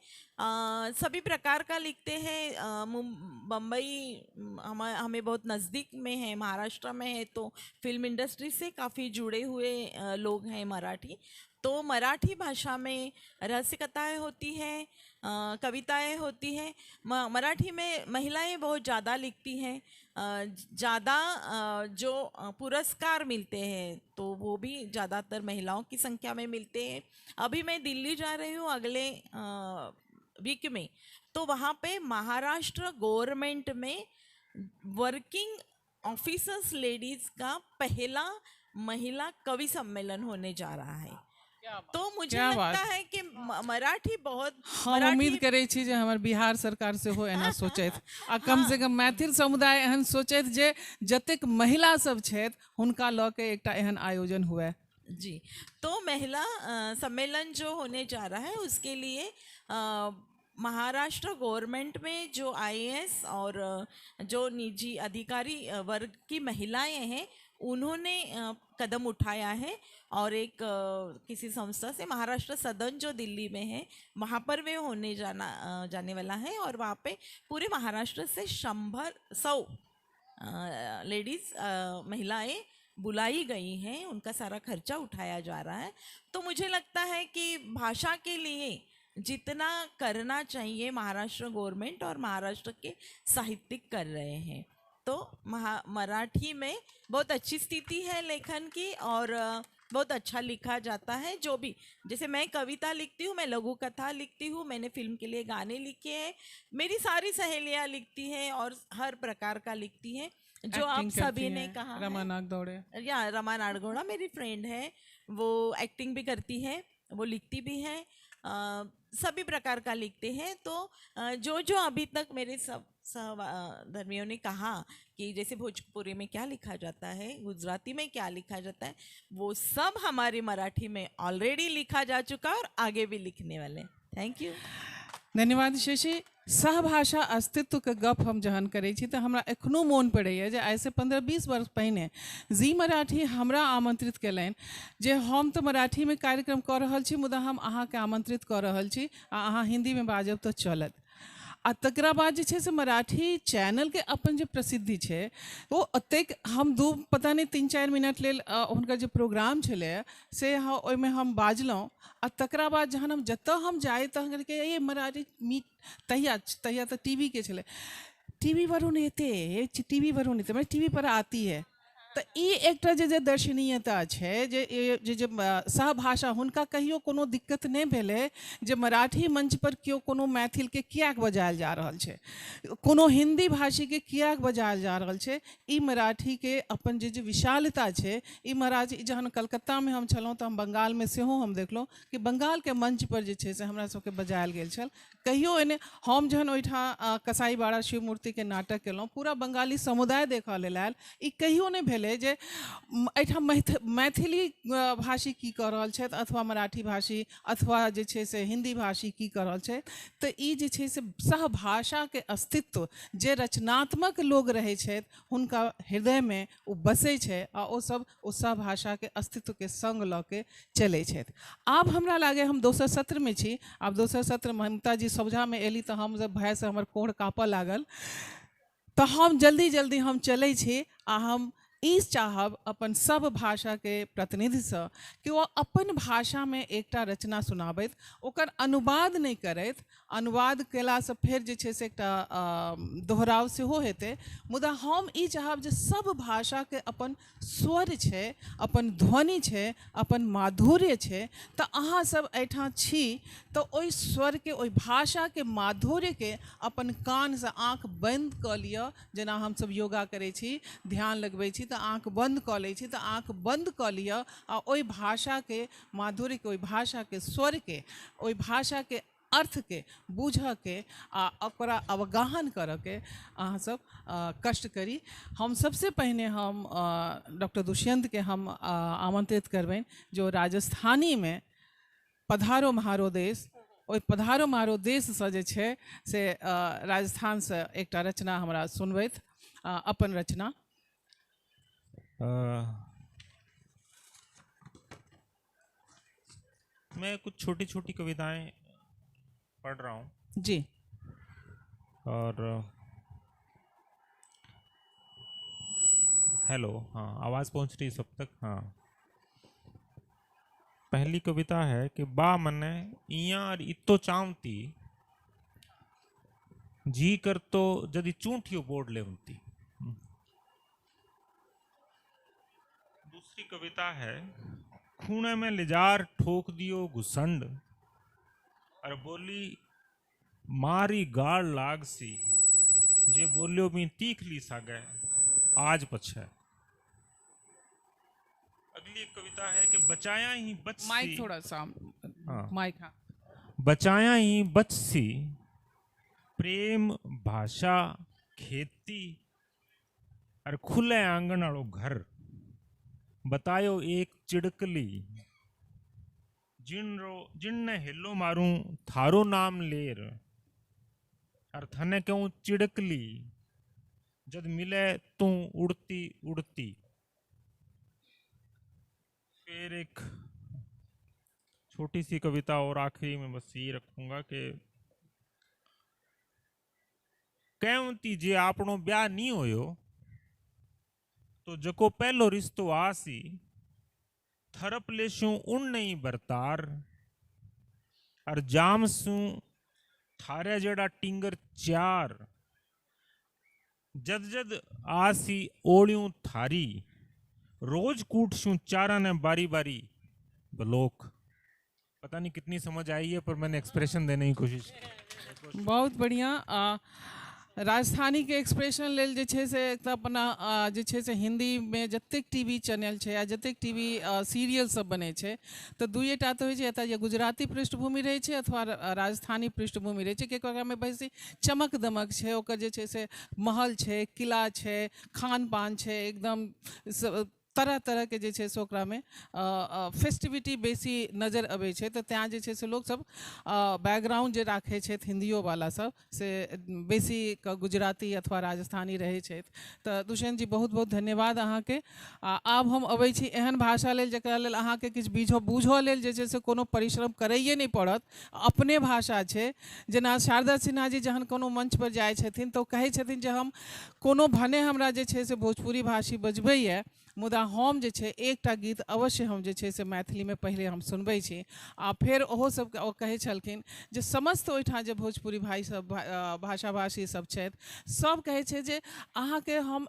सभी प्रकार का लिखते हैं। बम्बई हमें बहुत नज़दीक में है, महाराष्ट्र में है, तो फिल्म इंडस्ट्री से काफ़ी जुड़े हुए लोग हैं मराठी। तो मराठी भाषा में रहस्य कथाएँ होती हैं, कविताएं होती हैं। मराठी में महिलाएं बहुत ज़्यादा लिखती हैं, ज़्यादा जो पुरस्कार मिलते हैं तो वो भी ज़्यादातर महिलाओं की संख्या में मिलते हैं। अभी मैं दिल्ली जा रही हूँ अगले वीक में, तो वहाँ पे महाराष्ट्र गवर्नमेंट में वर्किंग ऑफिसर्स लेडीज़ का पहला महिला कवि सम्मेलन होने जा रहा है। तो मुझे क्या लगता बात। है कि मराठी बहुत हम उम्मीद करै छी जे हमर बिहार सरकार सेहो एना सोचैत आ कम से कम मैथिल समुदाय एहन सोचैत जे जतेक महिला सब छथि हुनका लऽ के एकटा एहन आयोजन हुए। जी, तो महिला सम्मेलन जो होने जा रहा है उसके लिए महाराष्ट्र गवर्नमेंट में जो आईएएस और जो निजी अधिकारी वर्ग की महिलाएं हैं उन्होंने कदम उठाया है और एक किसी संस्था से महाराष्ट्र सदन जो दिल्ली में है वहाँ पर वे होने जाने वाला है और वहाँ पे पूरे महाराष्ट्र से 100 लेडीज़ महिलाएं बुलाई गई हैं, उनका सारा खर्चा उठाया जा रहा है। तो मुझे लगता है कि भाषा के लिए जितना करना चाहिए महाराष्ट्र गवर्नमेंट और महाराष्ट्र के साहित्यिक कर रहे हैं। तो मराठी में बहुत अच्छी स्थिति है लेखन की और बहुत अच्छा लिखा जाता है। जो भी, जैसे मैं कविता लिखती हूँ, मैं लघु कथा लिखती हूँ, मैंने फिल्म के लिए गाने लिखे हैं, मेरी सारी सहेलियाँ लिखती हैं और हर प्रकार का लिखती हैं। जो आप एक्टिंग सभी करती ने हैं, कहा रमा है। नागदौड़े। या रमा नागदौड़ा मेरी फ्रेंड है, वो एक्टिंग भी करती है, वो लिखती भी है, सभी प्रकार का लिखते हैं। तो जो जो अभी तक मेरे सब धर्मियों ने कहा कि जैसे भोजपुरी में क्या लिखा जाता है, गुजराती में क्या लिखा जाता है, वो सब हमारी मराठी में ऑलरेडी लिखा जा चुका और आगे भी लिखने वाले। Thank you. धन्यवाद शशि। सहभाषा अस्तित्व के गप हम जहन करै छी तऽ हमरा एखनो मोन पड़ैए जे आइसँ 15-20 वर्ष पहिने जी मराठी हमरा आमंत्रित कयलनि जे हम तऽ मराठीमे कार्यक्रम कऽ रहल छी मुदा हम अहाँके आमंत्रित कऽ रहल छी आ अहाँ हिन्दीमे बाजब तऽ चलत। आ तकरा बाद जे छै से मराठी चैनलके अपन जे प्रसिद्धि छै ओ ओतेक हम पता नहि 3-4 मिनट लेल हुनकर जे प्रोग्राम छलै से ओहिमे हम बाजलहुँ। आ तकरा बाद जहन हम जतऽ हम जाइ तहन कहलकै ये मराठी मी तहिया तहिया तऽ टी वी के छलै, टी वी वरून येते, टी वी वरून येते, मतलब टी वी पर आती है। तऽ ई एकटा जे जे दर्शनीयता छै जे जे जे सहभाषा हुनका कहियो कोनो दिक्कत नहि भेलै जे मराठी मंच पर केओ कोनो मैथिलके किएक बजायल जा रहल छै, कोनो हिंदी भाषीके किएक बजायल जा रहल छै। ई मराठीके अपन जे जे विशालता छै ई मराठी। जहन कलकत्तामे हम छलहुँ तऽ हम बंगालमे सेहो हम देखलहुँ कि बंगालके मंच पर जे छै से हमरा सबके बजायल गेल छल। कहियो एने हम जहन ओहिठाम कसाईबाड़ा शिवमूर्तिके नाटक केलहुँ पूरा बंगाली समुदाय देखऽ लेल आयल। ई कहियो नहि भेलै जे एहिठाम मैथिली भाषी की कऽ रहल छथि अथवा मराठी भाषी अथवा जे छै से हिंदी भाषी की कऽ रहल छथि। तऽ ई जे छै से सहभाषाके अस्तित्व जे रचनात्मक लोग रहै छथि हुनका हृदयमे ओ बसै छै आ ओ सब ओ सहभाषाके अस्तित्वके संग लऽ के चलै छथि। आब हमरा लागै हम दोसर सत्रमे छी। आब दोसर सत्रमे ममता जी सोझामे एली तऽ हम जब भयसँ हमर कोढ़ काँपऽ लागल तऽ हम जल्दी जल्दी हम चलै छी आ हम ई चाहब अपन सब भाषाके प्रतिनिधिसँ कि ओ अपन भाषामे एकटा रचना सुनाबैत, ओकर अनुवाद नहि करैत। अनुवाद कयलासँ फेर जे छै से एकटा दोहराव सेहो हेतै, मुदा हम ई चाहब जे सब भाषाके अपन स्वर छै, अपन ध्वनि छै, अपन माधुर्य छै। तऽ अहाँ सब एहिठाम छी तऽ ओहि स्वरके, ओहि भाषाके माधुर्यके अपन कानसँ आँखि बन्द कऽ लिअ। जेना हमसब योगा करै छी, ध्यान लगबै छी तऽ आँखि बन्द कऽ लै छी, तऽ आँखि बन्द कऽ लिअ आ ओहि भाषाके माधुर्यके, ओहि भाषाके स्वरके, ओहि भाषाके अर्थके बूझऽके आ ओकरा अवगाहन करऽके अहाँ सब कष्ट करी। हम सबसे पहिने हम डॉक्टर दुष्यंत के हम आमंत्रित करबनि जो राजस्थानीमे पधारो महारो देश, ओहि पधारो महारो देशसँ जे छै से राजस्थानसँ एकटा रचना हमरा सुनबैत, अपन रचना। मैं कुछ छोटी छोटी कविताएं पढ़ रहा हूँ जी। और हेलो, हाँ आवाज़ पहुँच रही है सब तक? हाँ, पहली कविता है कि बा मने इया और इतो चावती जी कर तो जदि चूंठियो बोर्ड लेवती। दूसरी कविता है खूने में लिजार ठोक दियो घुसंड और बोली मारी गाड़ लाग सी जे बोलियो मी तीख ली सागे आज पछे। अगली एक कविता है कि बचाया ही बच सी, माइक थोड़ा सा, हाँ। माइक, हाँ। बचाया ही बच सी प्रेम भाषा खेती और खुले आंगन वालो घर, बतायो एक चिड़कली जिन रो जिन ने हेलो मारूं थारो नाम लेर, और थने क्यों चिड़कली जद मिले तू उड़ती उड़ती। फिर एक छोटी सी कविता और आखिरी में बस ये रखूंगा कि कहती जे आपनो ब्याह नहीं होयो तो जको पहलो रिश्तो आसी थरप लेशू उन नहीं बरतार, और जाम सू थारे जड़ा टिंगर चार, जद जद आसी ओलियूं थारी रोज कूटशू चारा ने बारी बारी बलोक। पता नहीं कितनी समझ आई है, पर मैंने एक्सप्रेशन देने की कोशिश की। बहुत बढ़िया। राजस्थानी के एक्सप्रेशन लेल जे छै से एक तऽ अपना जे छै से हिंदीमे जतेक टीवी चैनल छै आ जतेक टीवी सीरियल सब बनै छै तऽ दुइएटा तऽ होइ छै, एतऽ या गुजराती पृष्ठभूमि रहै छै अथवा राजस्थानी पृष्ठभूमि रहै छै, कियाकि ओकरामे बेसी चमक दमक छै, ओकर जे छै से महल छै, किला छै, खान पान छै, एकदम तरह तरह के जे छै से ओकरामे फेस्टिविटी बेसी नजर अबै छै। तऽ तैँ जे छै से लोकसब बैकग्राउंड जे राखै छथि हिन्दियोवला सब से बेसी गुजराती अथवा राजस्थानी रहै छथि। तऽ दुष्यंत जी बहुत बहुत धन्यवाद अहाँके। आ आब हम अबै छी एहन भाषा लेल जकरा लेल अहाँके किछु बूझऽ लेल जे छै से कोनो परिश्रम करैए नहि पड़त, अपने भाषा छै। जेना शारदा सिन्हा जी जहन कोनो मंच पर जाइ छथिन तऽ ओ कहै छथिन जे हम कोनो भने हमरा जे छै से भोजपुरी भाषी बजबैए, मुदा हम जे छै एकटा गीत अवश्य हम जे छै से मैथिलीमे पहिले हम सुनबै छी। आ फेर ओहो सबके ओ कहै छलखिन जे समस्त ओहिठाम जे भोजपुरी भाई सब भाषा भाषी सब छथि सब कहै छै जे अहाँके हम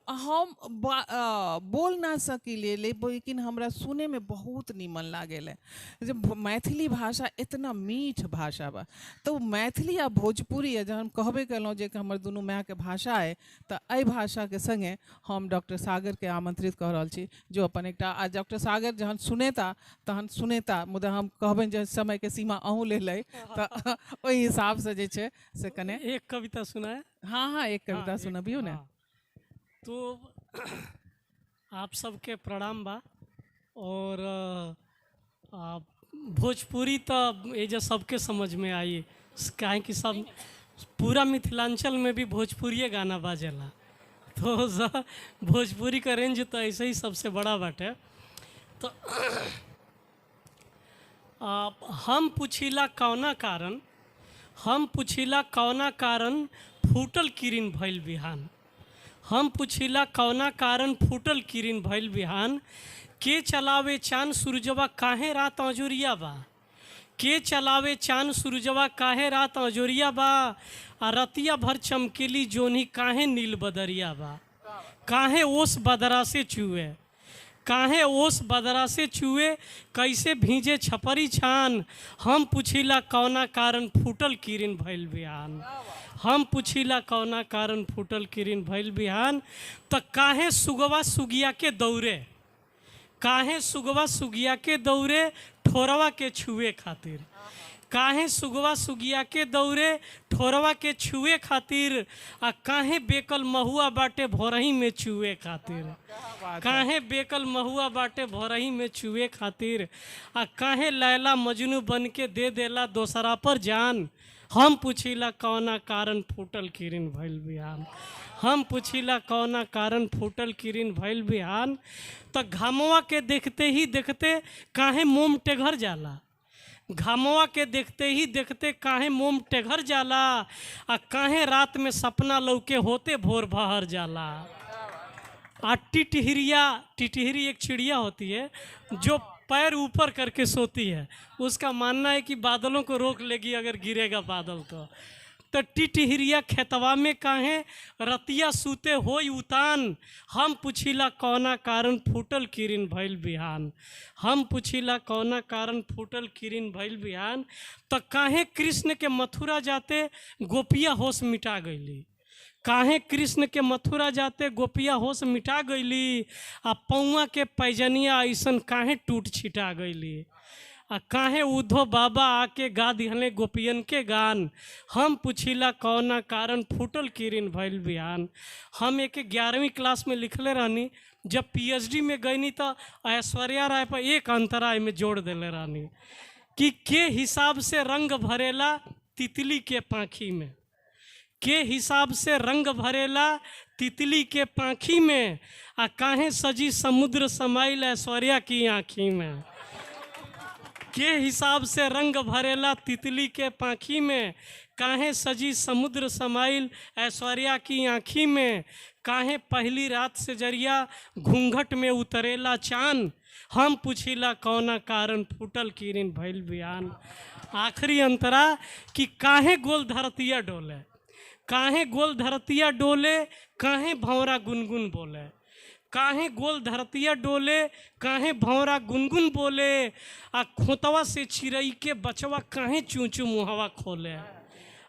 बोल ना सकिले लेकिन हमरा सुनैमे बहुत नीमन लागेल जे मैथिली भाषा इतना मीठ भाषा बा। तऽ मैथिली आ भोजपुरी जहन कहबे केलहुँ जे हमर दुनू मायके भाषा अइ, तऽ एहि भाषाके सङ्गे हम डॉक्टर सागरके आमंत्रित कऽ रहल छी जो अपन एकटा आ डॉक्टर सागर जहन सुनेता तहन सुनेता, मुदा हम कहबनि जे समय के सीमा अहूँ ले तऽ ओहि हिसाबसँ जे छै से कने एक कविता सुनाए। हाँ हाँ, एक कविता सुनबियौ ने। तो आप सबके प्रणाम बा। और भोजपुरी तो ये जो सबके समझ में आई, काहे कि सब पूरा मिथिलांचल में भी भोजपुरिये गाना बाजेला, तो भोजपुरी का रेंज तो ऐसे ही सबसे बड़ा बाटे। तो हम पुछिला कौना कारण, हम पुछिला कौना कारण फूटल किरिन भइल बिहान, हम पुछिला कौना कारण फूटल किरिन भइल बिहान, के चलावे चांद सूरजवा काहे रात अजोरिया बा, के चलावे चांद सूरजवा काहे रात अजोरिया बा, आ रतिया भर चमकेली जोनी काहे नील बदरिया बा, काहे ओस बदरा से चुए, काहे ओस बदरा से चुए, कैसे भीजे छपरी छान, हम पुछिला कौना कारण फूटल किरिन भइल बिहान, हम पुछिला कौना कारण फूटल किरिन भइल बिहान। त काहे सुगवा सुगिया के दौरे, काहे सुगवा सुगिया के दौरे ठोरवा के छुए खातिर, काहे सुगवा सुगिया के दौरे ठोरवा के छुए खातिर, आ काहे बेकल महुआ बाटे भोरही में छुए खातिर, काहे बेकल महुआ बाटे भोरही में छुए खातिर, आ काहे लैला मजनू बन के दे देला दोसरा पर जान, हम पुछिला कौना कारण फूटल किरिन भइल बिहान, हम पुछिला कौना कारण फूटल किरिन भइल बिहान। त घामवा के देखते ही देखते काहे मोम टेघर जाला, घामवा के देखते ही देखते काहे मोम टेघर जाला, आ काहे रात में सपना लौके होते भोर बहर जाला। आ टिटहिरिया, टिटहिरी एक चिड़िया होती है जो पैर ऊपर करके सोती है, उसका मानना है कि बादलों को रोक लेगी अगर गिरेगा बादल तो। तो टिटहिरिया खेतवा में काहे रतिया सूते होई उतान, हम पुछिला कौना कारण फूटल किरिन भइल बिहान, हम पुछिला कौना कारण फूटल किरिन भइल बिहान। तो काहे कृष्ण के मथुरा जाते गोपिया होश मिटा गईली, काहे कृष्ण के मथुरा जाते गोपिया होश मिटा गईली, आ पौआ के पैजनिया ऐसन काहे टूट छिटा गईली। आ काहे उद्धव बाबा आके गा दिहले गोपियन के गान, हम पुछिला कौना कारण फूटल किरिन भइल बिहान। हम एक 11वीं क्लास में लिखले रहनी, जब PhD में गईनी तो ऐश्वर्या राय पर एक अंतरा में जोड़ देले रहनी कि के हिसाब से रंग भरेला तितली के पाँखी में, के हिसाब से रंग भरेला तितली के पाँखी में, आ काहे सजी समुद्र समाइल ऐश्वर्या की आँखी में। के हिसाब से रंग भरेला तितली के पाँखी में, काहे सजी समुद्र समाइल ऐश्वर्या की आँखी में, काहे पहली रात से जरिया घूंघट में उतरेला चांद, हम पुछिला कौना कारण फूटल किरिन भइल बिहान। आखिरी अंतरा कि काहे गोल धरतिया डोले, काहे गोल धरतिया डोले, काहे भंवरा गुनगुन बोले, काहे गोल धरतिया डोले, काहे भंवरा गुनगुन बोले, आ खोतवा से चिरई के बचवा काहे चूचू मुहवा खोले,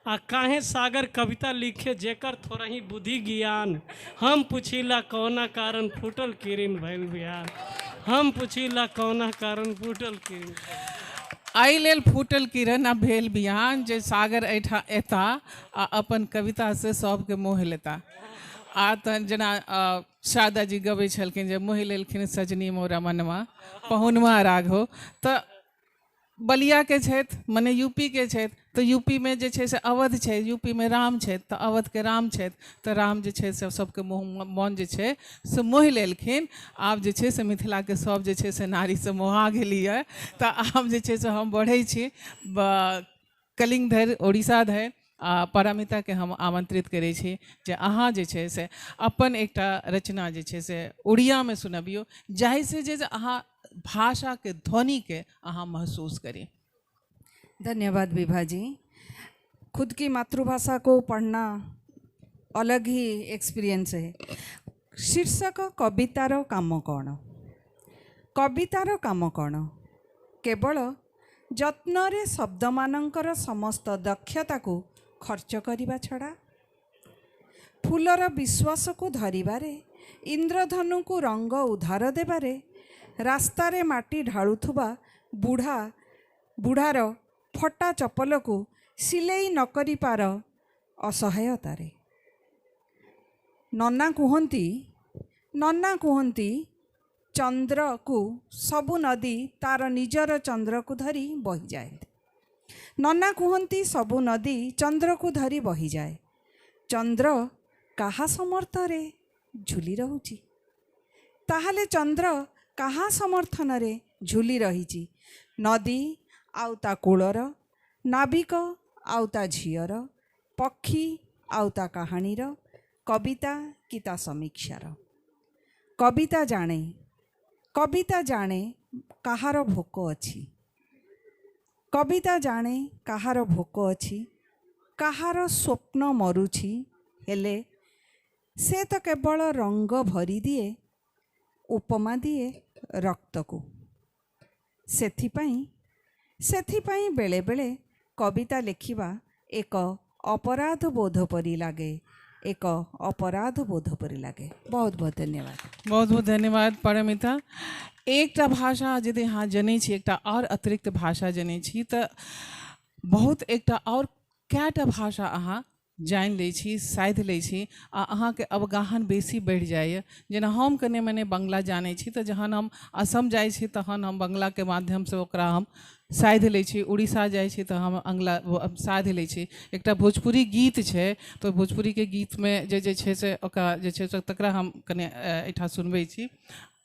आ काहे सागर कविता लिखे जेकर थोड़ा ही बुद्धि ज्ञान, हम पुछिला कौना कारण फूटल किरिन भइल बिहान, हम पुछिला कौना कारण फूटल किरिन। एहि लेल फूटल किरण आ भेल बिहान जे सागर एहिठाम एता आ अपन कविता से सबके मोहि लेता। आ तहन जेना शारदा जी गबै छलखिन जे मोहि लेलखिन सजनी मोरा मनवा पहुनवा राघो, तऽ बलिया के छथि मने यूपी के छथि, तऽ यूपी में जे छै से अवध छै, यूपी में राम छथि, तऽ अवध के राम छथि, तऽ राम जे छै से सबके मोन जे छै से मोहि लेलखिन। आब जे छै से मिथिला के सब जे छै से नारी से मोहा गेली है। तऽ आब जे छै से हम बढ़ै छी कलिंग धरि, उड़ीसा धरि, आ पारमिता के हम आमंत्रित करै छी जे अहाँ जे छै से अपन एकटा रचना जे छै से उड़ियामे सुनबियौ, जाहिसँ जे अहाँ भाषा के ध्वनि के अहाँ महसूस करी। धन्यवाद विभा जी। खुद की मातृभाषा को पढ़ना अलग ही एक्सपीरियंस है। शीर्षक कवितार काम कौन, कवितार काम कौन? केवल ଯତ୍ନରେ ଶବ୍ଦମାନଙ୍କର ସମସ୍ତ ଦକ୍ଷତାକୁ ଖର୍ଚ୍ଚ କରିବା ଛଡ଼ା, ଫୁଲର ବିଶ୍ୱାସକୁ ଧରିବାରେ, ଇନ୍ଦ୍ରଧନୁକୁ ରଙ୍ଗ ଉଧାର ଦେବାରେ, ରାସ୍ତାରେ ମାଟି ଢାଳୁଥିବା ବୁଢ଼ାର ଫଟା ଚପଲକୁ ସିଲେଇ ନ କରିପାର ଅସହାୟତାରେ। ନନା କୁହନ୍ତି ଚନ୍ଦ୍ରକୁ ସବୁ ନଦୀ ତାର ନିଜର ଚନ୍ଦ୍ରକୁ ଧରି ବହିଯାଏ। ନନା କୁହନ୍ତି ସବୁ ନଦୀ ଚନ୍ଦ୍ରକୁ ଧରି ବହିଯାଏ। ଚନ୍ଦ୍ର କାହା ସମର୍ଥରେ ଝୁଲି ରହୁଛି? ତାହେଲେ ଚନ୍ଦ୍ର କାହା ସମର୍ଥନରେ ଝୁଲି ରହିଛି? ନଦୀ ଆଉ ତା କୂଳର, ନାବିକ ଆଉ ତା ଝିଅର, ପକ୍ଷୀ ଆଉ ତା କାହାଣୀର, କବିତା କି ତା ସମୀକ୍ଷାର। କବିତା ଜାଣେ କାହାର ଭୋକ ଅଛି, କବିତା ଜାଣେ କାହାର ଭୋକ ଅଛି, କାହାର ସ୍ୱପ୍ନ ମରୁଛି, ହେଲେ ସେ ତ କେବଳ ରଙ୍ଗ ଭରିଦିଏ, ଉପମା ଦିଏ ରକ୍ତକୁ। ସେଥିପାଇଁ ବେଳେବେଳେ କବିତା ଲେଖିବା ଏକ ଅପରାଧ ବୋଧ ପରି ଲାଗେ, एक अपराध बोध परि लागे। बहुत बहुत धन्यवाद। बहुत बहुत धन्यवाद पारमिता। एकटा भाषा यदि अहाँ जनै छी, एकटा और अतिरिक्त भाषा जनै छी, तऽ बहुत एकटा और कएटा भाषा अहाँ जानि लै छी, साधि लै छी, आ अहाँके अवगाहन बेसी बढ़ि जाइए। जेना हम कने मने बंगला जानै छी, तऽ जहन हम असम जाइ छी तहन हम बंगलाके माध्यमसँ ओकरा हम साधि लै छी, उड़ीसा जाइ छी तऽ हम अंगला साधि लै छी। एकटा भोजपुरी गीत छै, तऽ भोजपुरीके गीतमे जे जे छै से ओकरा जे छै से तकरा हम कने एहिठाम सुनबै छी।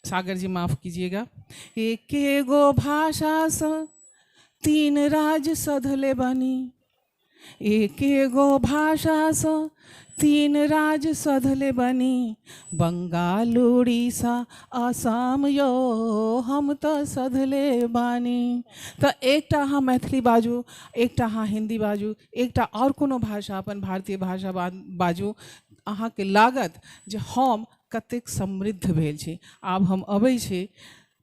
सागर जी माफ कीजिएगा। एके गो भाषासँ तीन राज सधले बनी, एके गो भाषासँ तीन राज सधले बनी, बंगाल उड़ीसा आसाम यो हम तऽ सधले बानी। तऽ एकटा अहाँ मैथिली बाजू, एकटा अहाँ हिंदी बाजू, एकटा आओर कोनो भाषा अपन भारतीय भाषा बाजू, अहाँके लागत जे हम कतेक समृद्ध भेल छी। आब हम अबै छी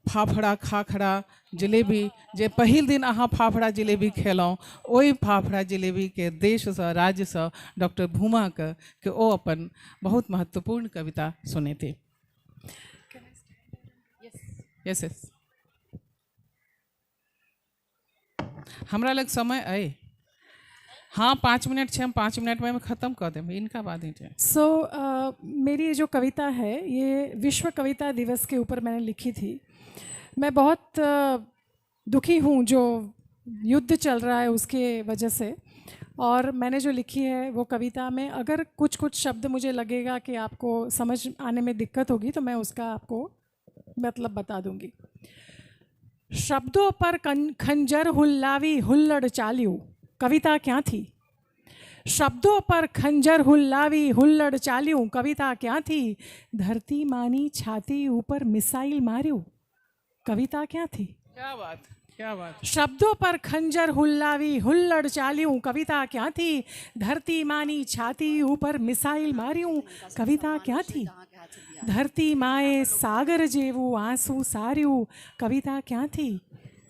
फाफड़ा खाखड़ा जिलेबी, जे पहिल दिन अहाँ फाफड़ा जिलेबी खेलहुँ, ओहि फाफड़ा जिलेबीके देशसँ राज्यसँ डॉक्टर भूमाके के ओ अपन बहुत महत्वपूर्ण कविता सुनेती। यस यस, हमरा लग समय अइ, हाँ 5 मिनट छै, हम 5 मिनट में खत्म कर देब, इनका बाद ही। सो मेरी ये जो कविता है ये विश्व कविता दिवस के ऊपर मैंने लिखी थी। मैं बहुत दुखी हूँ जो युद्ध चल रहा है उसके वजह से, और मैंने जो लिखी है वो कविता में अगर कुछ कुछ शब्द मुझे लगेगा कि आपको समझ आने में दिक्कत होगी तो मैं उसका आपको मतलब बता दूँगी। शब्दों पर खंजर हुल्लावी हुल्लड़ चाल्यू, कविता क्या थी। शब्दों पर खंजर हुल्लावी हुल्लड़ चाल्यू, कविता क्या थी। धरती मानी छाती ऊपर मिसाइल मार्यू, कविता क्या थी। क्या बात, क्या बात। शब्दों पर खंजर हुल्लावी हुल्लड़ चाल्यू, कविता क्या थी। धरती मानी छाती ऊपर मिसाइल मार्यू, कविता क्या थी। धरती माए सागर जेवू आंसू सार्यू, कविता क्या थी।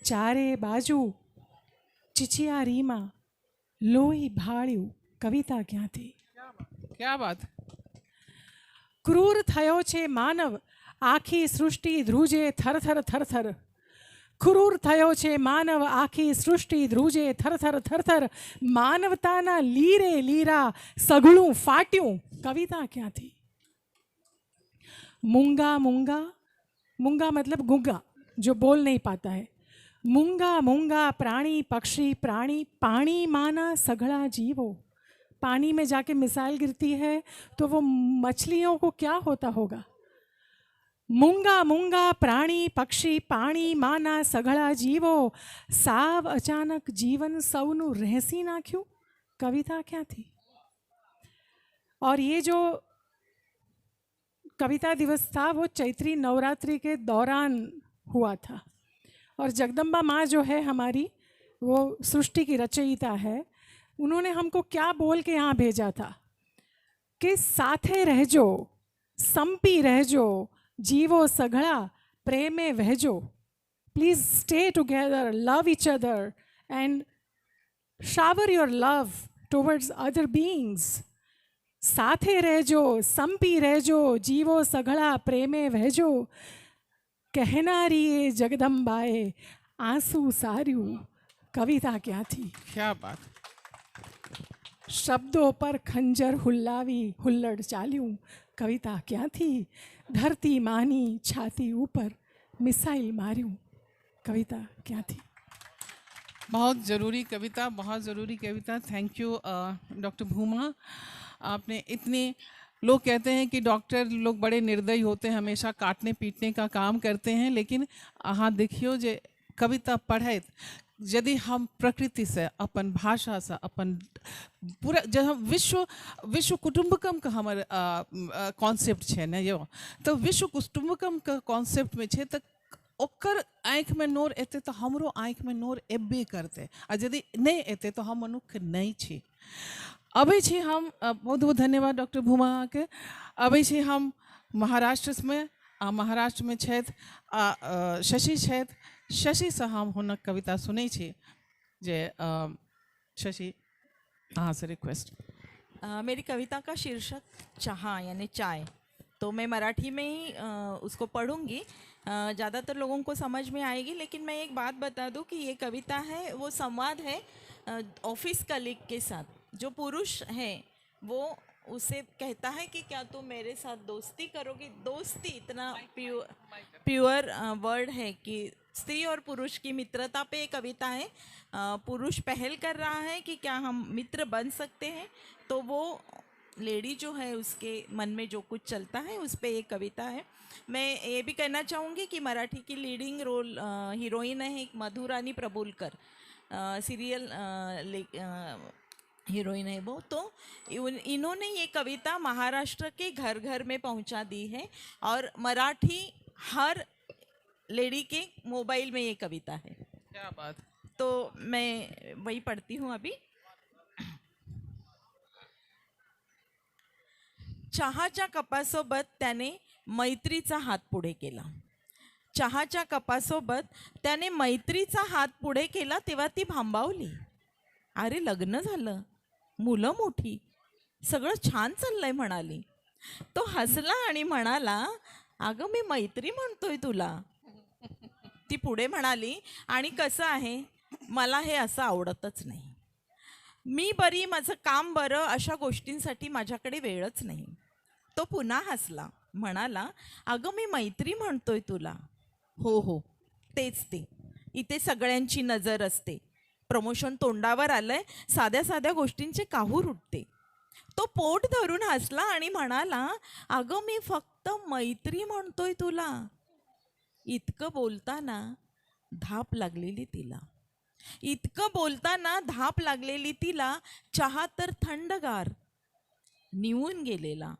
चारे बाजू चिचियारीमा लोही भाळ्यू, कविता क्या थी। क्या बात। क्रूर थयो छे मानव आखी सृष्टि ध્રુજે थर थर थर थर। क्रूर थयो छे मानव आखी सृष्टि ध્રુજે थर थर थर थर। मानवताना लीरे लीरा सगळुं फाट्યું, कविता क्या थी। मूंगा मूंगा, मूंगा मतलब गुंगा जो बोल नहीं पाता है। मूंगा मूंगा प्राणी पक्षी प्राणी पानी माना सगड़ा जीवो। पानी में जाके मिसाइल गिरती है तो वो मछलियों को क्या होता होगा। मूंगा मूंगा प्राणी पक्षी पानी माना सगड़ा जीवो। साव अचानक जीवन सौनु रहसी नाख्યું, कविता क्या थी। और ये जो कविता दिवस था वो चैत्री नवरात्रि के दौरान हुआ था, और जगदम्बा माँ जो है हमारी वो सृष्टि की रचयिता है। उन्होंने हमको क्या बोल के यहाँ भेजा था कि साथे रहजो संपी रहजो जीवो सघड़ा प्रेमे वहजो। Please stay together, love each other and shower your love towards other beings. साथे रहजो संपी रहजो जीवो सघड़ा प्रेमे वहजो। कहनारी ए जगदम्बाए आंसू सार्यू, कविता क्या थी। क्या बात। शब्दों पर खंजर हुल्लावी हुल्लड़ चाल्यूं, कविता क्या थी। धरती मानी छाती ऊपर मिसाइल मार्यूं, कविता क्या थी। बहुत ज़रूरी कविता, बहुत ज़रूरी कविता। Thank you doctor Bhuma. आपने इतने, लोग कहते हैं कि डॉक्टर लोग बड़े निर्दयी होते हैं, हमेशा काटने पीटने का काम करते हैं, लेकिन अहाँ देखियो जे कविता पढ़ैत यदि हम प्रकृति से अपन भाषा से अपन पूरा जब हम विश्व विश्व कुटुम्बकम का हमर कॉन्सेप्ट छै ने यो, तो विश्व कुटुम्बकम का कॉन्सेप्ट में छै तो ओकर आँखिमे नोर एतै तो हमरो आँखिमे नोर एबे करतै, आ यदि नहि एतै तो हम मनुष्य नहि छी। अबै छी हम, बहुत बहुत धन्यवाद डॉक्टर भूमा अहाँके। अबै छी हम महाराष्ट्रमे, आ महाराष्ट्रमे छथि आ शशि छथि। शशिसँ हम हुनक कविता सुनै छी जे शशि अहाँसँ रिक्वेस्ट। मेरी कविता का शीर्षक चहा यानी चाय, तो मैं मराठी में ही उसको पढ़ूंगी, ज़्यादातर लोगों को समझ में आएगी। लेकिन मैं एक बात बता दूं कि ये कविता है वो संवाद है ऑफिस कलीग के साथ। जो पुरुष है वो उसे कहता है कि क्या तुम मेरे साथ दोस्ती करोगी। दोस्ती इतना प्योर वर्ड है कि स्त्री और पुरुष की मित्रता पे एक कविता है। पुरुष पहल कर रहा है कि क्या हम मित्र बन सकते हैं, तो वो लेडी जो है उसके मन में जो कुछ चलता है उस पर एक कविता है। मैं ये भी कहना चाहूँगी कि मराठी की लीडिंग रोल हीरोइन है एक मधुरानी प्रबुलकर, सीरियल हीरोइन है वो। तो इन्होंने ये कविता महाराष्ट्र के घर घर में पहुंचा दी है और मराठी हर लेडी के मोबाइल में ये कविता है। क्या बात। तो मैं वही पढ़ती हूँ अभी। चहाच्या कपासोबत त्याने मैत्रीचा हात पुढे केला। चहाच्या कपासोबत त्याने मैत्रीचा हात पुढे केला तेव्हा ती भांबावली. अरे लग्न झालं, मुलं मोठी, सगळं छान चाललंय म्हणाली. तो हसला आणि म्हणाला, अगं मी मैत्री म्हणतोय तुला. ती पुढे म्हणाली, आणि कसं आहे, मला हे असं आवडतच नाही. मी बरी, माझं काम बरं, अशा गोष्टींसाठी माझ्याकडे वेळच नाही. तो पुन्हा हसला, म्हणाला, अगं मी मैत्री म्हणतोय तुला. हो हो तेच ते, इथे सगळ्यांची नजर असते. प्रमोशन तोंडावर आलंय, साध्या साध्या गोष्टींचे काहूर उठते. तो पोट धरून हसला आणि म्हणाला, अगं मी फक्त मैत्री म्हणतोय तुला. इतकं बोलताना धाप लागलेली तिला, इतकं बोलताना धाप लागलेली तिला. चहा तर थंडगार निवून गेलेला.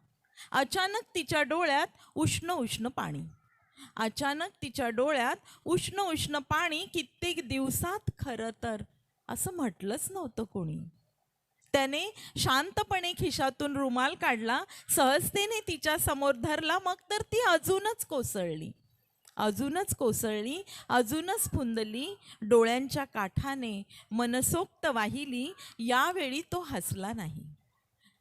अचानक तिच्या डोळ्यात उष्ण उष्ण पाणी, अचानक तिच्या डोळ्यात उष्ण उष्ण पाणी. कित्येक दिवसात खरं तर असं म्हटलंच नव्हतं कोणी. त्याने शांतपणे खिशातून रुमाल काढला, सहजतेने तिच्या समोर धरला. मग तर ती अजूनच कोसळली, अजूनच कोसळली, अजूनच फुंदली. डोळ्यांच्या काठाने मनसोक्त वाहिली. यावेळी तो हसला नाही,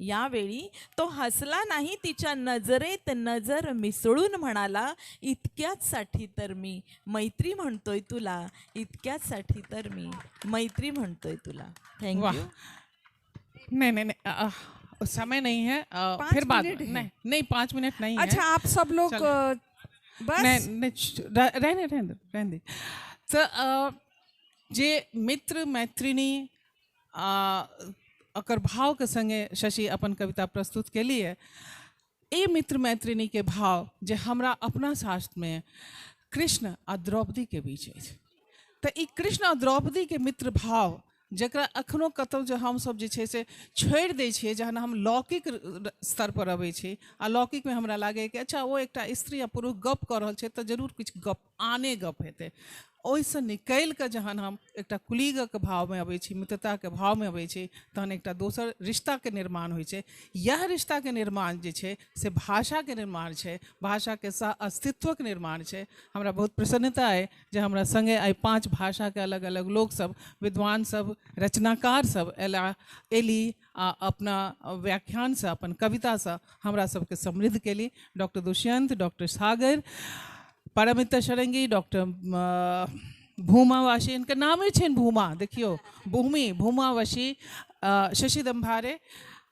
यावेळी तो हसला नाही. तिच्या नजरेत नजर मिसळून म्हणाला, इतक्याचसाठी तर मी मैत्री म्हणतोय तुला, इतक्याचसाठी तर मी मैत्री म्हणतोय तुला. Thank you. नहीं नहीं नहीं, समय नहीं है, फिर बाद में. नहीं नहीं, 5 मिनट नहीं है. अच्छा आप सब लोग बस नहीं नहीं, रहने रहने रहने. तो जे मित्र मैत्रिणी अकर भाव के संगे शशि अपन कविता प्रस्तुत के लिए, ए मित्र मैत्रिणी के भाव जे हमरा अपना शास्त्र में कृष्ण आ द्रौपदी के बीच अछि, तो ई कृष्ण आ द्रौपदी के मित्र भाव जकरा अखनो कतौ जे हमसब जे छै से छोड़ि दै छियै, जहन हम लौकिक स्तर पर अबै छी आ लौकिकमे हमरा लागै कि अच्छा ओ एकटा स्त्री आ पुरुष गप कऽ रहल छै तऽ जरूर किछु गप आने गप हेतै, ओहिसँ निकलि कऽ जहन हम एकटा कुलीगक भावमे अबै छी, मित्रताके भावमे अबै छी, तहन एकटा दोसर रिश्ताके निर्माण होइ छै। इएह रिश्ताके निर्माण जे छै से भाषाके निर्माण छै, भाषाके सह अस्तित्वके निर्माण छै। हमरा बहुत प्रसन्नता अइ जे हमरा सङ्गे आइ 5 भाषाके अलग अलग लोकसब, विद्वान सब, रचनाकार सब एली आ अपना व्याख्यानसँ, अपन कवितासँ हमरा सबके समृद्ध केली। Doctor Dushyant, doctor Sagar, Paramita Sharangi, doctor Bhumavashi, इनके नामे छनि भूमा, देखियौ भूमि, भूमावासी, शशि दम्भारे,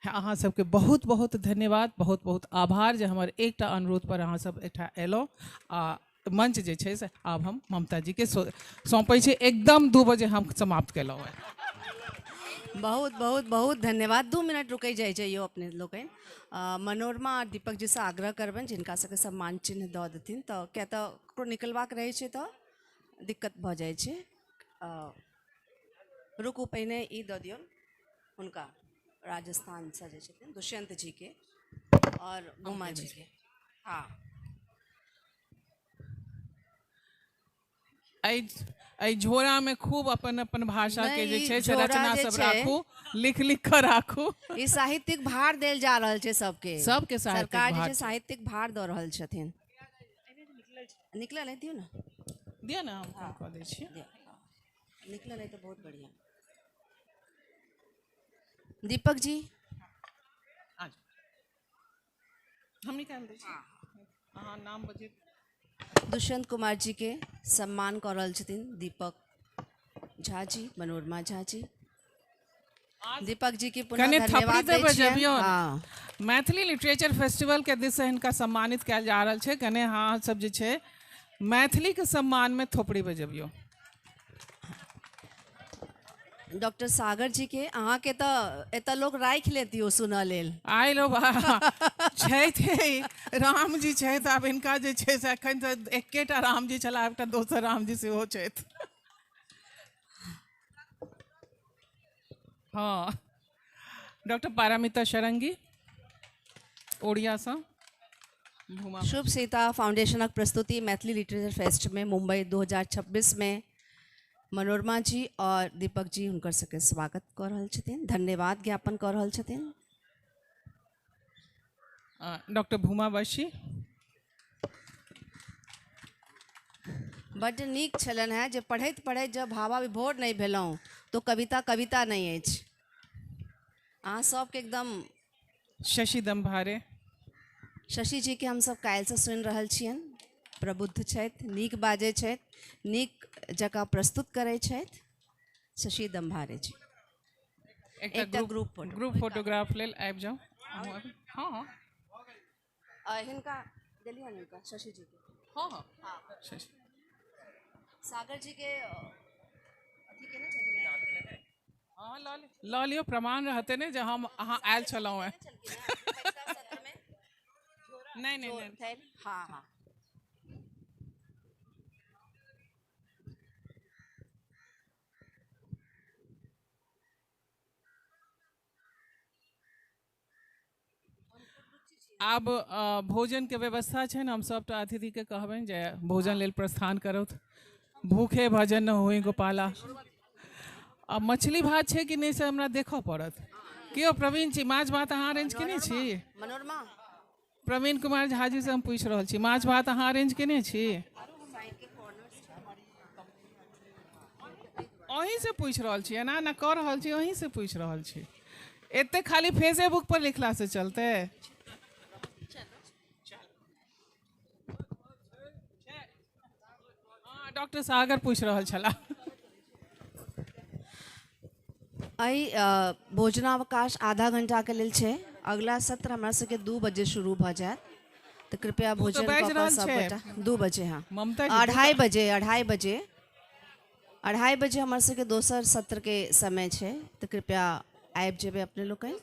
अहाँ सबके बहुत बहुत धन्यवाद, बहुत बहुत आभार जे हमर एकटा अनुरोध पर अहाँ सब एकटा अयलहुँ। आ मंच जे छै से आब हम ममता जी के सौंपै छी। एकदम 2 बजे हम समाप्त केलहुँ। बहुत बहुत बहुत धन्यवाद। 2 मिनट रुकै जाइ जइयौ अपने लोकनि। मनोरमा आ दीपक जी से आग्रह करबनि जिनका सबके सम्मान चिन्ह दऽ देथिन, तऽ किया तऽ ककरो निकलबाक रहै छै तऽ दिक्कत भऽ जाइ छै। रुकू, पहिने ई दऽ दियौन हुनका, राजस्थानसँ जे छथिन दुष्यंत जी के और भूमा जी के। हाँ, एहि झोरा में खूब अपन अपन भाषा के जे छै से रचना सब राखू, लिख लिख कर राखू। ई साहित्यिक भार देल जा रहल छै सबके, सबके सरकार जे छै साहित्यिक भार दऽ रहल छथिन। निकलल है, दियौ ना, दियौ ना, हम कऽ दै छी। निकलल है तऽ बहुत बढ़िया। दीपक जी हम निकाल दै छी, अहाँ नाम बजे। दुष्यंत कुमार जी के सम्मान कऽ रहल छथिन दीपक झा जी, मनोरमा झा जी। दीपक जी के पुनः धन्यवाद दै छियनि। हाँ, मैथिली लिटरेचर फेस्टिवल के दिस से हिनका सम्मानित कयल जा रहल छै। कने अहाँ सब जे छै मैथिली के सम्मान में थोपड़ी बजबियौ। डॉक्टर सागर जी के, अहाँ के तऽ एतऽ लोक राखि लेतियो सुनऽ लेल। आइ लो छथि राम जी छथि, आब हिनका जे छै से एखन तऽ एकेटा राम जी छलाह, एकटा दोसर राम जी सेहो छथि। हाँ, डॉक्टर पारामिता षडंगी ओडियासँ। शुभ सीता फाउंडेशनक प्रस्तुति मैथिली लिटरेचर फेस्ट में मुंबई 2026 में मनोरमा जी और दीपक जी हुनकर सबके स्वागत कऽ रहल छथिन, धन्यवाद ज्ञापन कऽ रहल छथिन। डॉक्टर भूमा वशी। बड्ड नीक छलनि हेँ जे पढ़ैत पढ़ैत जब भावा विभोर नहि भेलहुँ तो कविता कविता नहि अछि। अहाँ सबके एकदम शशि दम्भारे, शशि जी के हमसब काल्हिसँ सुनि रहल छियनि, प्रबुद्ध छथि, नीक बाजै छथि, नीक जकाँ प्रस्तुत करै छथि। शशि दम्भारे जी एकटा ग्रुप फोटोग्राफ लेल आबि जाउ। हँ हँ, हिनका देलियनि हिनका शशि जी के। हँ हँ, शशि सागर जी के अथी केने छथिन। हँ, लऽ लियौ, प्रमाण रहतै ने जे हम अहाँ आयल छलहुँ हेँ। नहीं नहीं नहीं, हाँ हाँ। आब भोजन के व्यवस्था छै ने, हम सबटा अतिथि के कहबनि जे भोजन लेल प्रस्थान करौथ। भूखे भजन न होई गोपाला। अब मछली भात छै कि नहि से हमरा देखऽ पड़त। क्यों प्रवीण जी, माछ भात अहाँ अरेंज केने छी? मनोरमा, प्रवीण कुमार झा जी से हम पूछि रहल छी, माछ भात अहाँ अरेंज केने छी? अहीं से पूछि रहल छी, एना एना कऽ रहल छी, अहीं से पूछि रहल छी। एते खाली फेसबुक पर लिखला से चलते? डॉक्टर सागर पूछि रहल छलाह। एहि भोजनावकाश आधा घंटा के लेल छै। अगला सत्र हमरा सबके 2 बजे शुरू भऽ जायत, तऽ कृपया भोजन कऽ कऽ सब गोटा 2 बजे। हाँ, 2:30 बजे, 2:30 बजे हमर सबके दोसर सत्र के समय छै, तऽ कृपया आबि जेबै अपने लोकनि।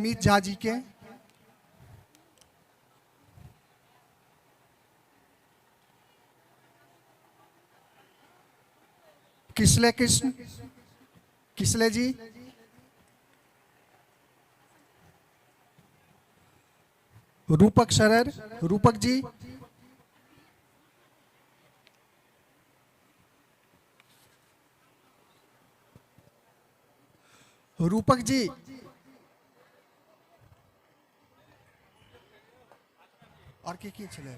अमित झा जी के। किसले कृष्ण, किसले जी, रूपक शरर, रूपक जी, रूपक जी, और की छलै,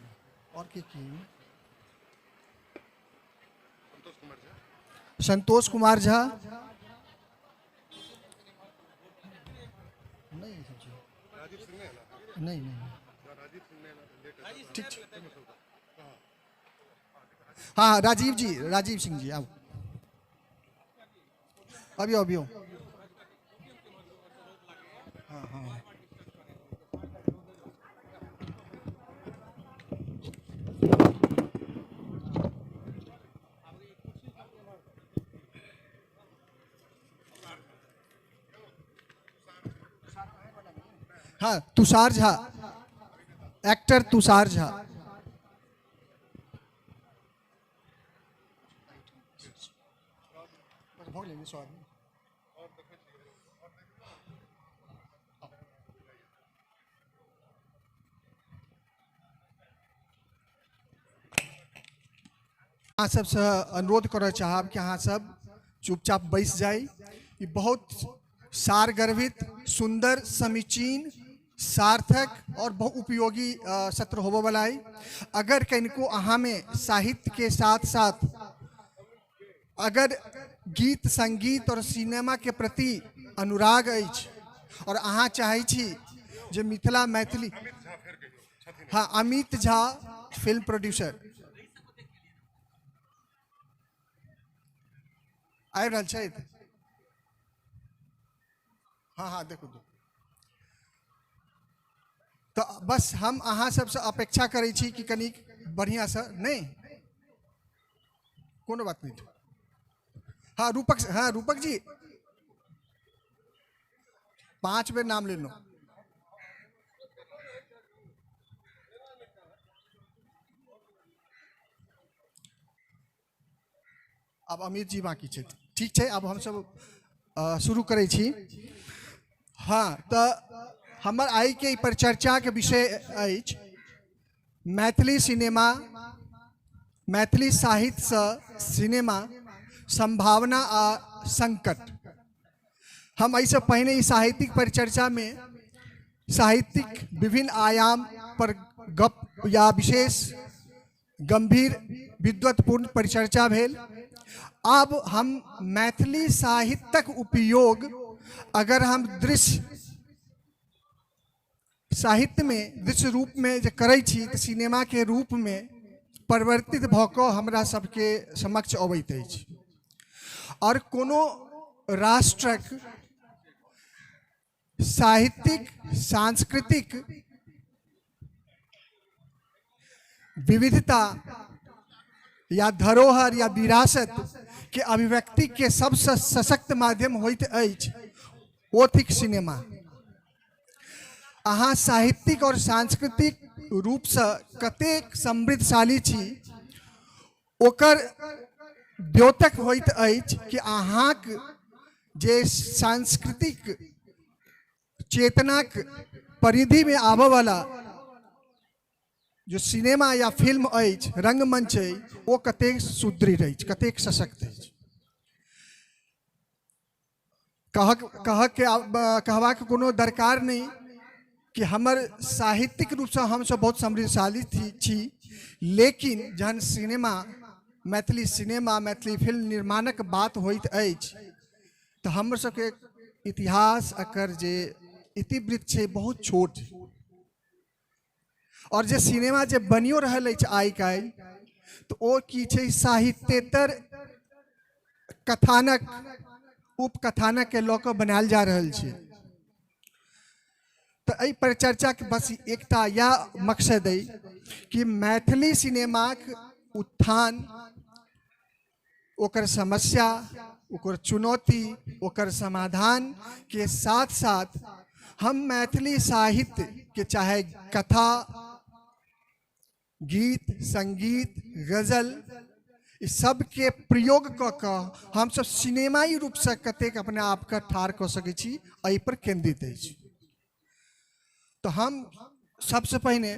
और की संतोष कुमार झा, नहीं नहीं नहीं, ठीक। हाँ राजीव जी, राजीव सिंह जी आओ, अभी अभी हाँ हाँ। हाँ तुषार झा, एक्टर तुषार झा। अहाँ सबसँ अनुरोध करऽ चाहब कि अहाँ सब चुपचाप बैस जाइ। ई बहुत सारगर्भित, सुंदर, समीचीन, सार्थक और बहुत उपयोगी सत्र होबऽ वाला है। अगर कनिको अहाँ में साहित्य के साथ साथ अगर गीत संगीत और सिनेमा के प्रति अनुराग अछि और अहाँ चाहै छी जे मिथिला मैथिली, हाँ अमित झा फिल्म प्रोड्यूसर आबि रहल छथि। हाँ हाँ देखू, तो बस हम अहाँ सबसँ अपेक्षा करै छी कि कनिक बढ़िआँसँ, नहीं कोनो बात नहीं। हाँ रूपक, हाँ रूपक जी 5 बेर नाम लेलहुँ। अब अमित जी बाकी छथि, ठीक छै। अब हमसब शुरू करै छी। हाँ तो हमर आइ के परिचर्चा के विषय अछि मैथिली सिनेमा, मैथिली साहित्यसँ सिनेमा संभावना आ संकट। हम एहिसँ पहिने ई साहित्यिक परिचर्चा में साहित्यिक विभिन्न आयाम पर गप या विशेष गंभीर विद्वत्पूर्ण परिचर्चा भेल। अब हम मैथिली साहित्यक उपयोग अगर हम दृश्य साहित्य में दृश्य रूप में जे करै छी तऽ सिनेमा के रूप में परिवर्तित भऽ कऽ हमरा सबके समक्ष अबैत अछि। और कोनो राष्ट्रक साहित्यिक सांस्कृतिक विविधता या धरोहर या विरासत के अभिव्यक्ति के सबसँ सशक्त माध्यम होइत अछि ओ थिक सिनेमा। अहाँ साहित्यिक और सांस्कृतिक रूपसँ कतेक समृद्धशाली छी ओकर द्योतक होइत अछि कि अहाँक जे सांस्कृतिक चेतनाक परिधिमे आबऽवला जो सिनेमा या फिल्म अछि, रंगमंच अछि, ओ कतेक सुदृढ़ अछि, कतेक सशक्त अछि। कहबाक कोनो दरकार नहि कि हमर साहित्यिक रूपसँ हमसब बहुत समृद्धशाली छी, लेकिन जहन cinema, Maithili cinema, Maithili film निर्माणक बात होइत अछि तऽ हमर सबके इतिहास एकर जे इतिवृत्त छै बहुत छोट। और जे सिनेमा जे बनियो रहल अछि आइ काल्हि तऽ ओ की छै, साहित्येतर कथानक उपकथानक के लऽ कऽ बनायल जा रहल छै। तऽ एहि परिचर्चाके बस एकटा इएह मकसद अइ कि मैथिली सिनेमाक उत्थान, ओकर समस्या, ओकर चुनौती, ओकर समाधान के साथ साथ हम मैथिली साहित्य के चाहे कथा, गीत, संगीत, गजल, ई सबके प्रयोग कऽ कऽ हमसब सिनेमाई रूपसँ कतेक अपना आपके ठाढ़ कऽ सकै छी, एहि पर केंद्रित अछि। तऽ हम सबसँ पहिने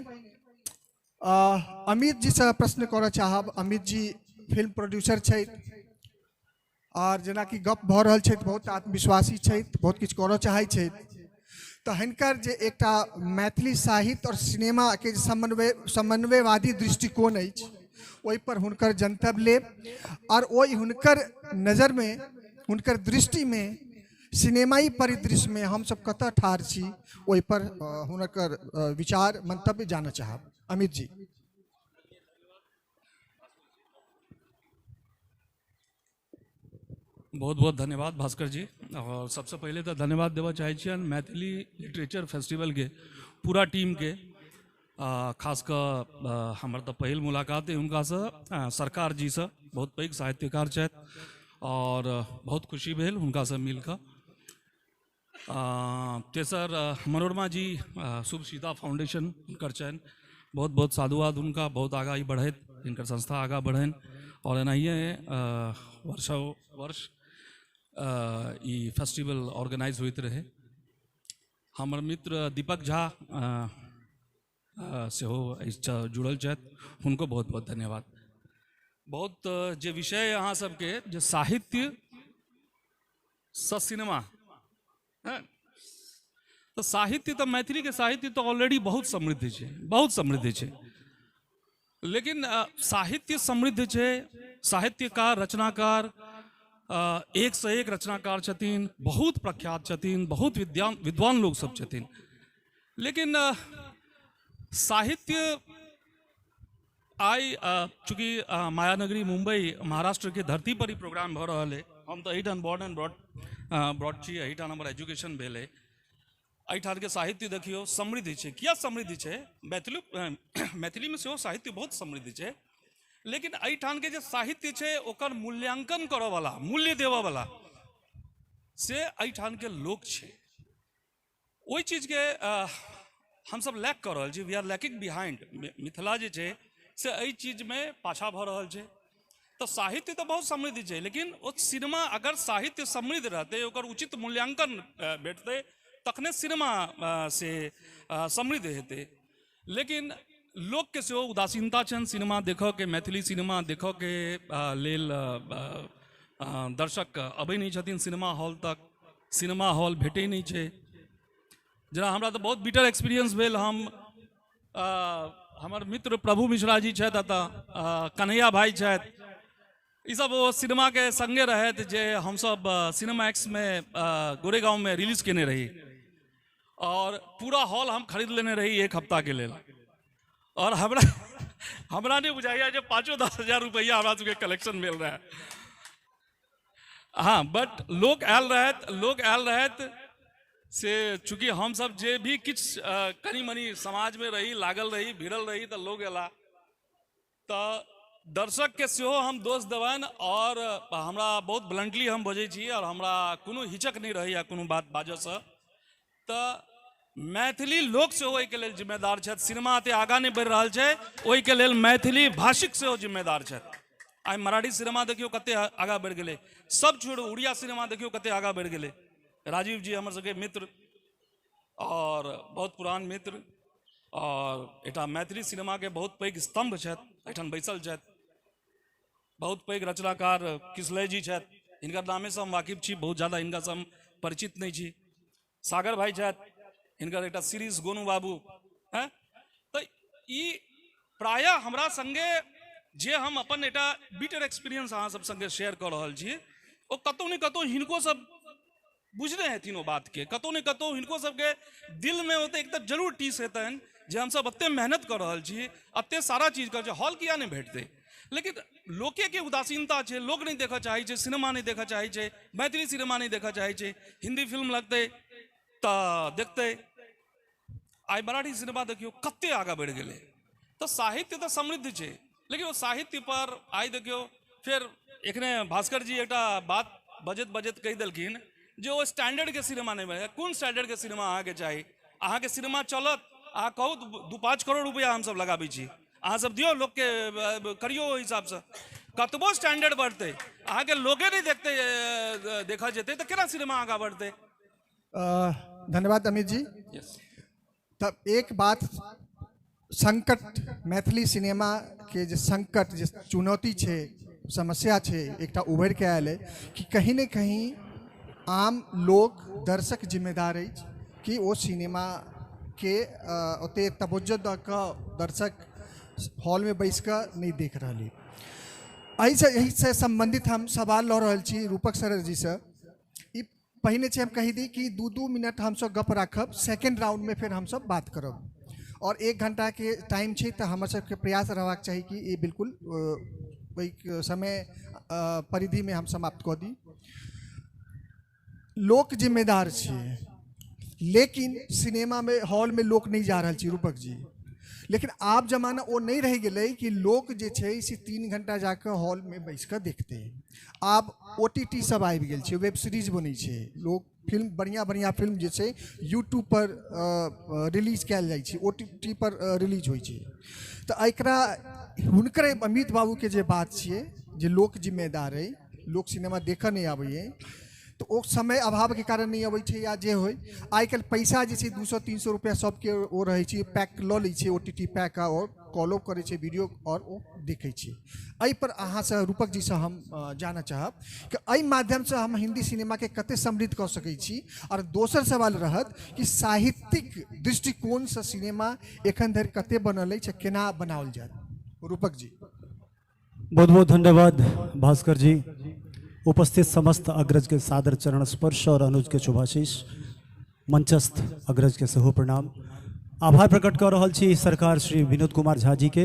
अमित जीसँ प्रश्न करऽ चाहब। अमित जी फिल्म प्रोड्यूसर छथि और जेनाकि गप भऽ रहल छथि, बहुत आत्मविश्वासी छथि, बहुत किछु करऽ चाहै छथि। तऽ हिनकर जे एकटा मैथिली साहित्य और सिनेमा के जे समन्वयवादी दृष्टिकोण अछि, ओहि पर हुनकर जनतब लेब और ओहि हुनकर नजरमे, हुनकर दृष्टिमे सिनेमाई परिदृश्यमे हमसब कतऽ ठाढ़ छी, ओहि पर हुनकर विचार मंतव्य जानऽ चाहब। अमित जी। बहुत बहुत धन्यवाद भास्कर जी। और सबसे पहले तो धन्यवाद देवा चाहे छियनि मैथिली लिटरेचर फेस्टिवल के पूरा टीम के, खास कऽ हमर तऽ पहिल मुलाकात हुनकासँ, सरकार जीसँ, बहुत पैघ साहित्यकार छथि और बहुत खुशी भेल हुनकासँ मिलकऽ। तेसर मनोरमा जी, शुभ सीता फाउंडेशन हुनकर छनि, बहुत बहुत साधुवाद हुनका, बहुत आगाँ ई बढ़ैत, हिनकर संस्था आगाँ बढ़नि और एनाहिए वर्षों वर्ष ई फेस्टिवल ऑर्गेनाइज होइत रहै। हमर मित्र दीपक झा सेहो एहिसँ जुड़ल छथि, हुनको बहुत बहुत धन्यवाद। बहुत जे विषय अहाँ सबके जे साहित्य स सिनेमा है, तऽ साहित्य तऽ मैथिली के साहित्य तऽ ऑलरेडी बहुत समृद्ध छै, बहुत समृद्ध छै, लेकिन साहित्य समृद्ध छै, साहित्यकार रचनाकार एक से एक रचनाकार छथिन, बहुत प्रख्यात छथिन, बहुत विद्वान लोग सब छथिन, लेकिन साहित्य आइ चूँकि मायानगरी मुंबई महाराष्ट्र के धरती पर ही प्रोग्राम भऽ रहल है, हम तऽ एहिठाम बॉर्न एंड ब्रॉड छी, एहिठाम हमर एजुकेशन भेल है। एहिठामके साहित्य देखियौ समृद्ध छै। किया समृद्ध छै? मैथिलीमे सेहो साहित्य बहुत समृद्ध छै, लेकिन एहिठामके जे साहित्य छै ओकर मूल्यांकन करऽवला, मूल्य देबऽवला से एहिठामके लोक छै। ओहि चीजके हमसब लैक कऽ रहल छी, वी आर लैकिंग बिहाइंड। मिथिला जे छै से एहि चीजमे पाछा भऽ रहल छै। तऽ साहित्य तऽ बहुत समृद्ध छै, लेकिन ओ सिनेमा अगर साहित्य समृद्ध रहतै, ओकर उचित मूल्यांकन भेटतै, तखने सिनेमा से समृद्ध हेतै। लेकिन लोकके सेहो उदासीनता छनि सिनेमा देखऽके, मैथिली सिनेमा देखऽके लेल दर्शक अबै नहि छथिन सिनेमा हॉल तक, सिनेमा हॉल भेटै नहि छै। जेना हमरा तऽ बहुत बिटर एक्सपीरियंस भेल। हम हमर मित्र प्रभु मिश्रा जी छथि एतऽ, कन्हैया भाई छथि, ईसब ओ सिनेमाके संगे रहथि जे हमसब सिनेमा एक्समे गोरेगांवमे रिलीज केने रही और पूरा हॉल हम खरीद लेने रही एक हफ्ताके लेल। और हमरा नहि बुझाइए जे 5-10 हजार रुपैआ हमरा सबके कलेक्शन भेल रहै। हाँ, बट लोक आयल रहथि, से चूँकि हमसब जे भी किछु कनि मनि समाजमे रही, लागल रही, भिड़ल रही, तऽ लोक अयला। तऽ दर्शकके सेहो हम दोष देबनि और हमरा बहुत ब्लंटली हम बजै छी और हमरा कोनो हिचक नहि रहैए कोनो बात बाजऽसँ। तऽ मैथिली लोक सेहो एहिके लेल जिम्मेदार छथि। सिनेमा एते आगाँ नहि बढ़ि रहल छै, ओहिके लेल मैथिली भाषिक सेहो जिम्मेदार छथि। आइ मराठी सिनेमा देखियौ कते आगाँ बढ़ि गेलै, सब छोड़ू उड़िया सिनेमा देखियौ कते आगाँ बढ़ि गेलै। राजीव जी हमर सबके मित्र और बहुत पुरान मित्र और एकटा मैथिली सिनेमाके बहुत पैघ स्तंभ छथि, एहिठाम बैसल छथि। बहुत पैघ रचनाकार किसलय जी छथि, हिनकर नामेसँ हम वाकिफ छी, बहुत ज़्यादा हिनकासँ हम परिचित नहि छी। सागर भाई छथि, हिनकर एकटा सीरीज गोनू बाबू हैं। तऽ ई प्रायः हमरा संगे जे हम अपन एकटा बिटर एक्सपीरियंस अहाँ सब संगे शेयर कऽ रहल छी, ओ कतहु ने कतहु हिनको सब बुझने हेथिन ओ बातके, कतहु ने कतहु हिनको सबके दिलमे ओते एक तऽ जरूर टीस हेतनि जे हमसब एते मेहनत कऽ रहल छी, एते सारा चीज करै छी, हॉल किया नहि भेटतै। लेकिन लोकेके उदासीनता छै, लोक नहि देखऽ चाहै छै, सिनेमा नहि देखऽ चाहै छै, मैथिली सिनेमा नहि देखऽ चाहै छै। हिंदी फिल्म लगतै तऽ देखतै। आइ मराठी सिनेमा देखियौ कते आगाँ बढ़ि गेलै। तऽ साहित्य तऽ समृद्ध छै, लेकिन ओ साहित्य पर आइ देखियौ फेर एखने भास्कर जी एकटा बात बजैत बजैत कहि देलखिन जे ओ स्टैंडर्डके सिनेमा नहि बने। कोन स्टैंडर्डके सिनेमा अहाँके चाही? अहाँके सिनेमा चलत, अहाँ कहू 2-5 करोड़ रुपैआ हमसब लगाबै छी, अहाँ सब दियौ लोकके, करियौ ओहि हिसाबसँ। कतबो स्टैंडर्ड बढ़तै, अहाँके लोके नहि देखतै, देखऽ जेतै तऽ केना सिनेमा आगाँ बढ़तै? धन्यवाद अमित जी। तब एक बात, संकट, मैथिली सिनेमा के जे संकट, जे चुनौती छै, समस्या छै, एकटा उभरि के आयल है कि कहीं ने कहीं आम लोक, दर्शक जिम्मेदार अछि कि ओ सिनेमा के ओते तवज्जो दऽ कऽ दर्शक हॉलमे बैस कऽ नहि देख रहल है। एहिसँ सम्बन्धित हम सवाल लऽ रहल छी रूपक सर जीसँ। ई पहिने छै हम कहि दी कि 2-2 मिनट हमसब गप राखब, सेकेंड राउंडमे फेर हमसब बात करब और 1 घंटाके टाइम छै, तऽ हमर सबके प्रयास रहबाक चाही कि ई बिल्कुल ओहि समय परिधिमे हम समाप्त कऽ दी। लोक जिम्मेदार छै, लेकिन सिनेमामे हॉलमे लोक नहि जा रहल छै रूपक जी। लेकिन आब जमाना ओ नहि रहि गेलै कि लोक जे छै से 3 घंटा जाकऽ हॉलमे बैस कऽ देखतै। आब OTT सब आबि गेल छै, वेब सीरीज बनै छै, लोक फिल्म, बढ़िआँ बढ़िआँ फिल्म जे छै यूट्यूब पर रिलीज कयल जाइ छै, OTT पर रिलीज होइ छै। तऽ एकरा हुनकर अमित बाबूके जे बात छियै जे लोक जिम्मेदार अइ, लोक सिनेमा देखऽ नहि आबैए, तऽ ओ समय अभावके कारण नहि अबै छै या जे होइ। आइ काल्हि पैसा जे छै 200-300 रुपैआ सबके ओ रहै छै, पैक लऽ लै छै, OTT pack, आओर कॉलो करै छै वीडियो और ओ देखै छै। एहिपर अहाँसँ रूपक जीसँ हम जानऽ चाहब कि एहि माध्यमसँ हम हिंदी सिनेमाके कते समृद्ध कऽ सकै छी। और दोसर सवाल रहत कि साहित्यिक दृष्टिकोणसँ सिनेमा एखन धरि कते बनल अछि, केना बनाओल जायत? रूपक जी। बहुत बहुत धन्यवाद भास्कर जी। उपस्थित समस्त अग्रज के सादर चरण स्पर्श और अनुज के शुभाशीष, मंचस्थ अग्रज के सेहो प्रणाम। आभार प्रकट कऽ रहल छी सरकार श्री विनोद कुमार झा जी के,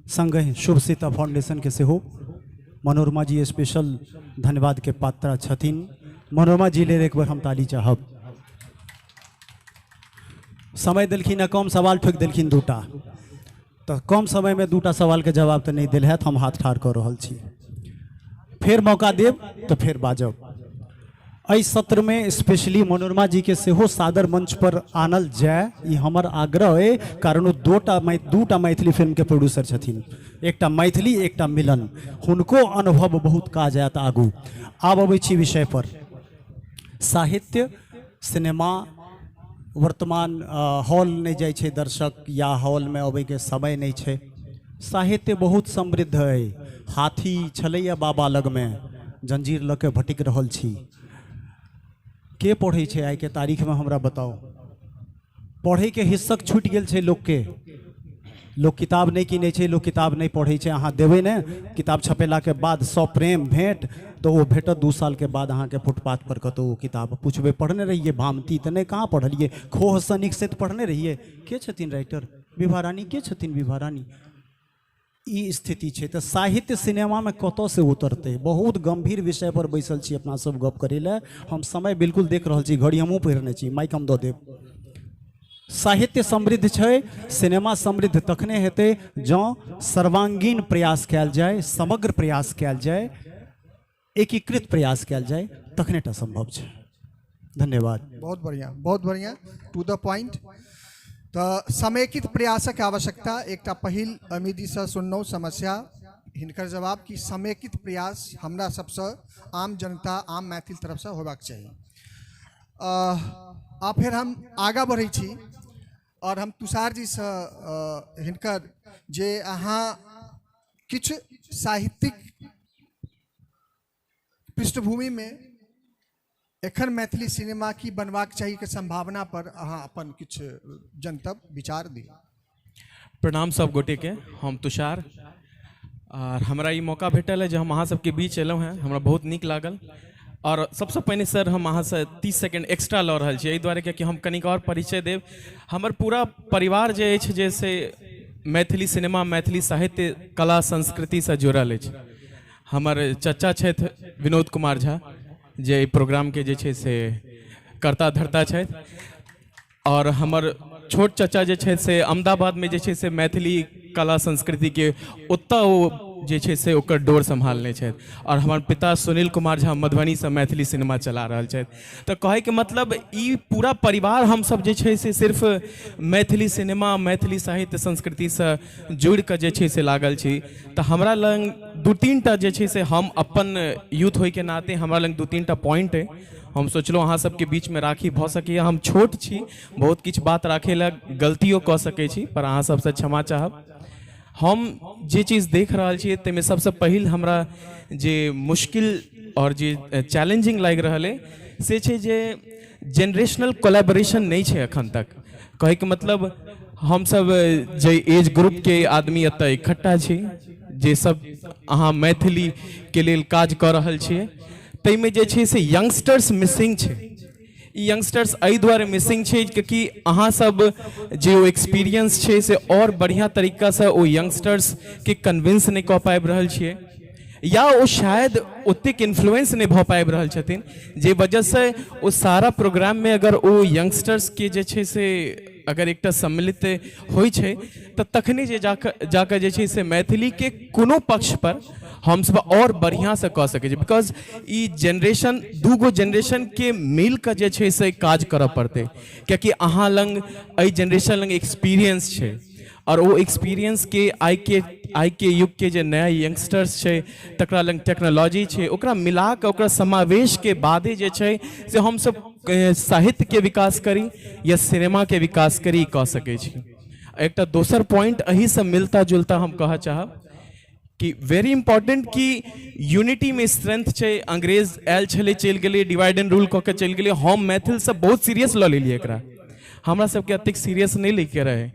संगहि शुभ सीता फाउंडेशन के सेहो। मनोरमा जी स्पेशल धन्यवाद के पात्रा छथिन। मनोरमा जी लेल एक बार हम ताली चाहब। समय देलखिन आ कम सवाल ठोकि देलखिन 2टा, तऽ कम समय में 2टा सवाल के जवाब तऽ नहि देल हैत, हम हाथ ठाढ़ कऽ रहल छी। फेर मौका देब तऽ फेर बाजब। एहि सत्रमे स्पेशली मनोरमा जी के सेहो सादर मंच पर आनल जाय, ई हमर आग्रह अइ। कारण ओ दूटा मैथिली फिल्म के प्रोड्यूसर छथिन, एकटा मैथिली एकटा मिलन। हुनको अनुभव बहुत काज आयत आगू। आब अबै छी विषय पर। साहित्य, सिनेमा, वर्तमान हॉल नहि जाइ छै दर्शक, या हॉलमे अबैके समय नहि छै। साहित्य बहुत समृद्ध अइ। हाथी छलैया बाबा लगमे, जंजीर लऽ के भटकि रहल छी। के पढ़ै छै आइके तारीखमे हमरा बताउ? पढ़ैके हिस्सक छूटि गेल छै लोकके। लोक किताब नहि किनै छै, लोक किताब नहि पढ़ै छै। अहाँ देबै ने किताब छपेलाके बाद सप्रेम भेंट, तऽ ओ भेटत 2 सालके बाद अहाँके फुटपाथ पर कतहु ओ किताब। पुछबै पढ़ने रहियै भामती? तऽ नहि, कहाँ पढ़लियै? खोहसँ नीकसँ पढ़ने रहियै? के छथिन राइटर? विभा रानी। के छथिन विभा रानी? ई स्थिति छै। तऽ साहित्य सिनेमामे कतऽसँ उतरतै? बहुत गंभीर विषय पर बैसल छी अपना सब गप करै लए। हम समय बिल्कुल देख रहल छी, घड़ी हमहूँ पहिरने छी, माइक हम दऽ देब। साहित्य समृद्ध छै, सिनेमा समृद्ध तखने हेतै जँ सर्वांगीण प्रयास कयल जाय, समग्र प्रयास कयल जाय, एकीकृत प्रयास कयल जाय, तखने टा संभव छै। धन्यवाद। बहुत बढ़िया, बहुत बढ़िया, टू the point. तऽ समेकित प्रयासक आवश्यकता एकटा पहिल अमित जीसँ सुनलहुँ समस्या, हिनकर जवाब कि समेकित प्रयास हमरा सबसँ आम जनता, आम मैथिल तरफसँ होबाक चाही। आ फेर हम आगाँ बढ़ै छी और हम तुषार जीसँ हिनकर जे अहाँ किछु साहित्यिक पृष्ठभूमिमे एखन मैथिली सिनेमा की बनबाक चाही के संभावना पर अहाँ अपन किछु जनतब विचार दी। प्रणाम सब गोटे के, हम तुषार और हमरा ई मौका भेटल है जे हम अहाँ सबके बीच एलहुँ हैं, हमरा बहुत नीक लागल। और सबसँ पहिने सर हम अहाँसँ 30 सेकेंड एक्स्ट्रा लऽ रहल छी एहि दुआरे कियाकि हम कनिक और परिचय देब। हमर पूरा परिवार जे अछि जे से मैथिली सिनेमा, मैथिली साहित्य, कला संस्कृतिसँ जुड़ल अछि। हमर चचा छथि विनोद कुमार झा जे एहि प्रोग्रामके जे छै से कर्ता धर्ता छथि, और हमर छोट चचा जे छथि से अहमदाबादमे जे छै से मैथिली कला संस्कृतिके ओतऽ ओ जे छै से ओकर डोर सम्हालने छथि। आओर हमर पिता सुनील कुमार झा मधुबनीसँ मैथिली सिनेमा चला रहल छथि। तऽ कहैके मतलब ई पूरा परिवार हमसब जे छै से सिर्फ मैथिली सिनेमा, मैथिली साहित्य संस्कृतिसँ जुड़िकऽ जे छै से लागल छी। तऽ हमरा लग 2-3 टा जे छै से हम अपन यूथ होइके नाते हमरा लग 2-3 टा पॉइंट अइ, हम सोचलहुँ अहाँ सबके बीचमे राखी भऽ सकैए। हम छोट छी, बहुत किछु बात राखै लए गलतियो कऽ सकै छी, पर अहाँ सबसँ क्षमा चाहब। हम जे चीज देख रहल छियै ताहिमे सबसँ पहिल हमरा जे मुश्किल आओर जे चैलेंजिंग लागि रहल अइ से छै जे जेनरेशनल कोलैबोरेशन नहि छै एखन तक। कहैके मतलब हमसब जे एज ग्रुपके आदमी एतऽ इकट्ठा छी, जे सब अहाँ मैथिलीके लेल काज कऽ रहल छियै, ताहिमे जे छै से यंगस्टर्स मिसिंग छै। ई यंगस्टर्स एहि दुआरे मिसिंग छै कियाकि अहाँ सब जे ओ एक्सपीरियंस छै से आओर बढ़िआँ तरीकासँ ओ यंगस्टर्सके कन्विंस नहि कऽ पाबि रहल छियै, या ओ शायद ओतेक इन्फ्लुएंस नहि भऽ पाबि रहल छथिन, जे वजहसँ ओ सारा प्रोग्राममे अगर ओ यंगस्टर्सके जे छै से अगर एकटा सम्मिलित होइ छै तऽ तखने जे जाकऽ जे छै से मैथिलीके कोनो पक्षपर हमसब आओर बढ़िआँसँ कऽ सकै छी। Because ई जेनरेशन, 2 गो जेनरेशनके मिलकऽ जे छै से काज करऽ पड़तै, कियाकि अहाँ लग एहि जेनरेशन लग एक्सपीरियंस छै आओर ओ एक्सपीरियंसके आइके युगके जे नया यंगस्टर्स छै तकरा लग टेक्नोलॉजी छै, ओकरा मिलाकऽ ओकरा समावेशके बादे जे छै से हमसब साहित्यके विकास करी या सिनेमाके विकास करी कऽ सकै छी। एकटा दोसर पॉइंट एहिसँ मिलता जुलता हम कहऽ चाहब कि वेरी इम्पोर्टेंट कि यूनिटीमे स्ट्रेंथ छै। अंग्रेज आयल छलै, चलि गेलै, डिवाइड एंड रूल कऽ के चलि गेलै। हम मैथिल सब बहुत सीरियस लऽ लेलियै एकरा, हमरा सबके एतेक सीरियस नहि लैके रहै।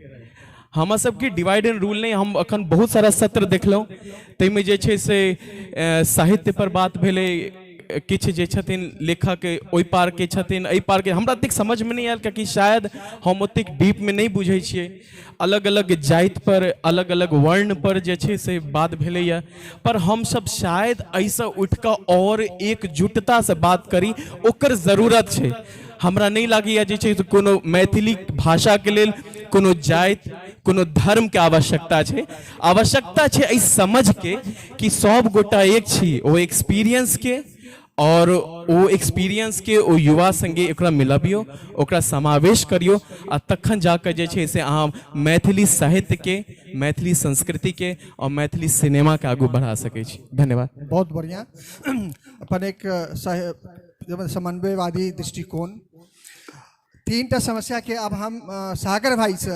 हमरा सबके डिवाइड एंड रूल नहि, हम अखन बहुत सारा सत्र देखलहुँ ताहिमे जे छै से साहित्य पर बात भेलै, किछु जे छथिन लेखक ओहि पारके छथिन एहि पारके, हमरा एतेक समझमे नहि आयल कियाकि शायद हम ओतेक डीपमे नहि बुझै छियै। अलग अलग जाति पर अलग अलग वर्ण पर जे छै से बात भेलैए, पर हमसब शायद एहिसँ उठिकऽ आओर एकजुटतासँ बात करी, ओकर जरूरत छै। हमरा नहि लागैए जे छै से कोनो मैथिली भाषाके लेल कोनो जाति कोनो धर्मके आवश्यकता छै। आवश्यकता छै एहि समझके कि सब गोटा एक छी, ओ एक्सपीरियंसके और ओ एक्सपीरियंसके ओ युवा संगे ओकरा मिलबियौ, ओकरा समावेश करियौ आ तखन जाकऽ जे छै से अहाँ मैथिली साहित्यके, मैथिली संस्कृतिके और मैथिली सिनेमाके आगू बढ़ा सकै छी। धन्यवाद। बहुत बढ़िया। अपन एक समन्वयवादी दृष्टिकोण। 3 टा समस्या के अब हम सागर भाई से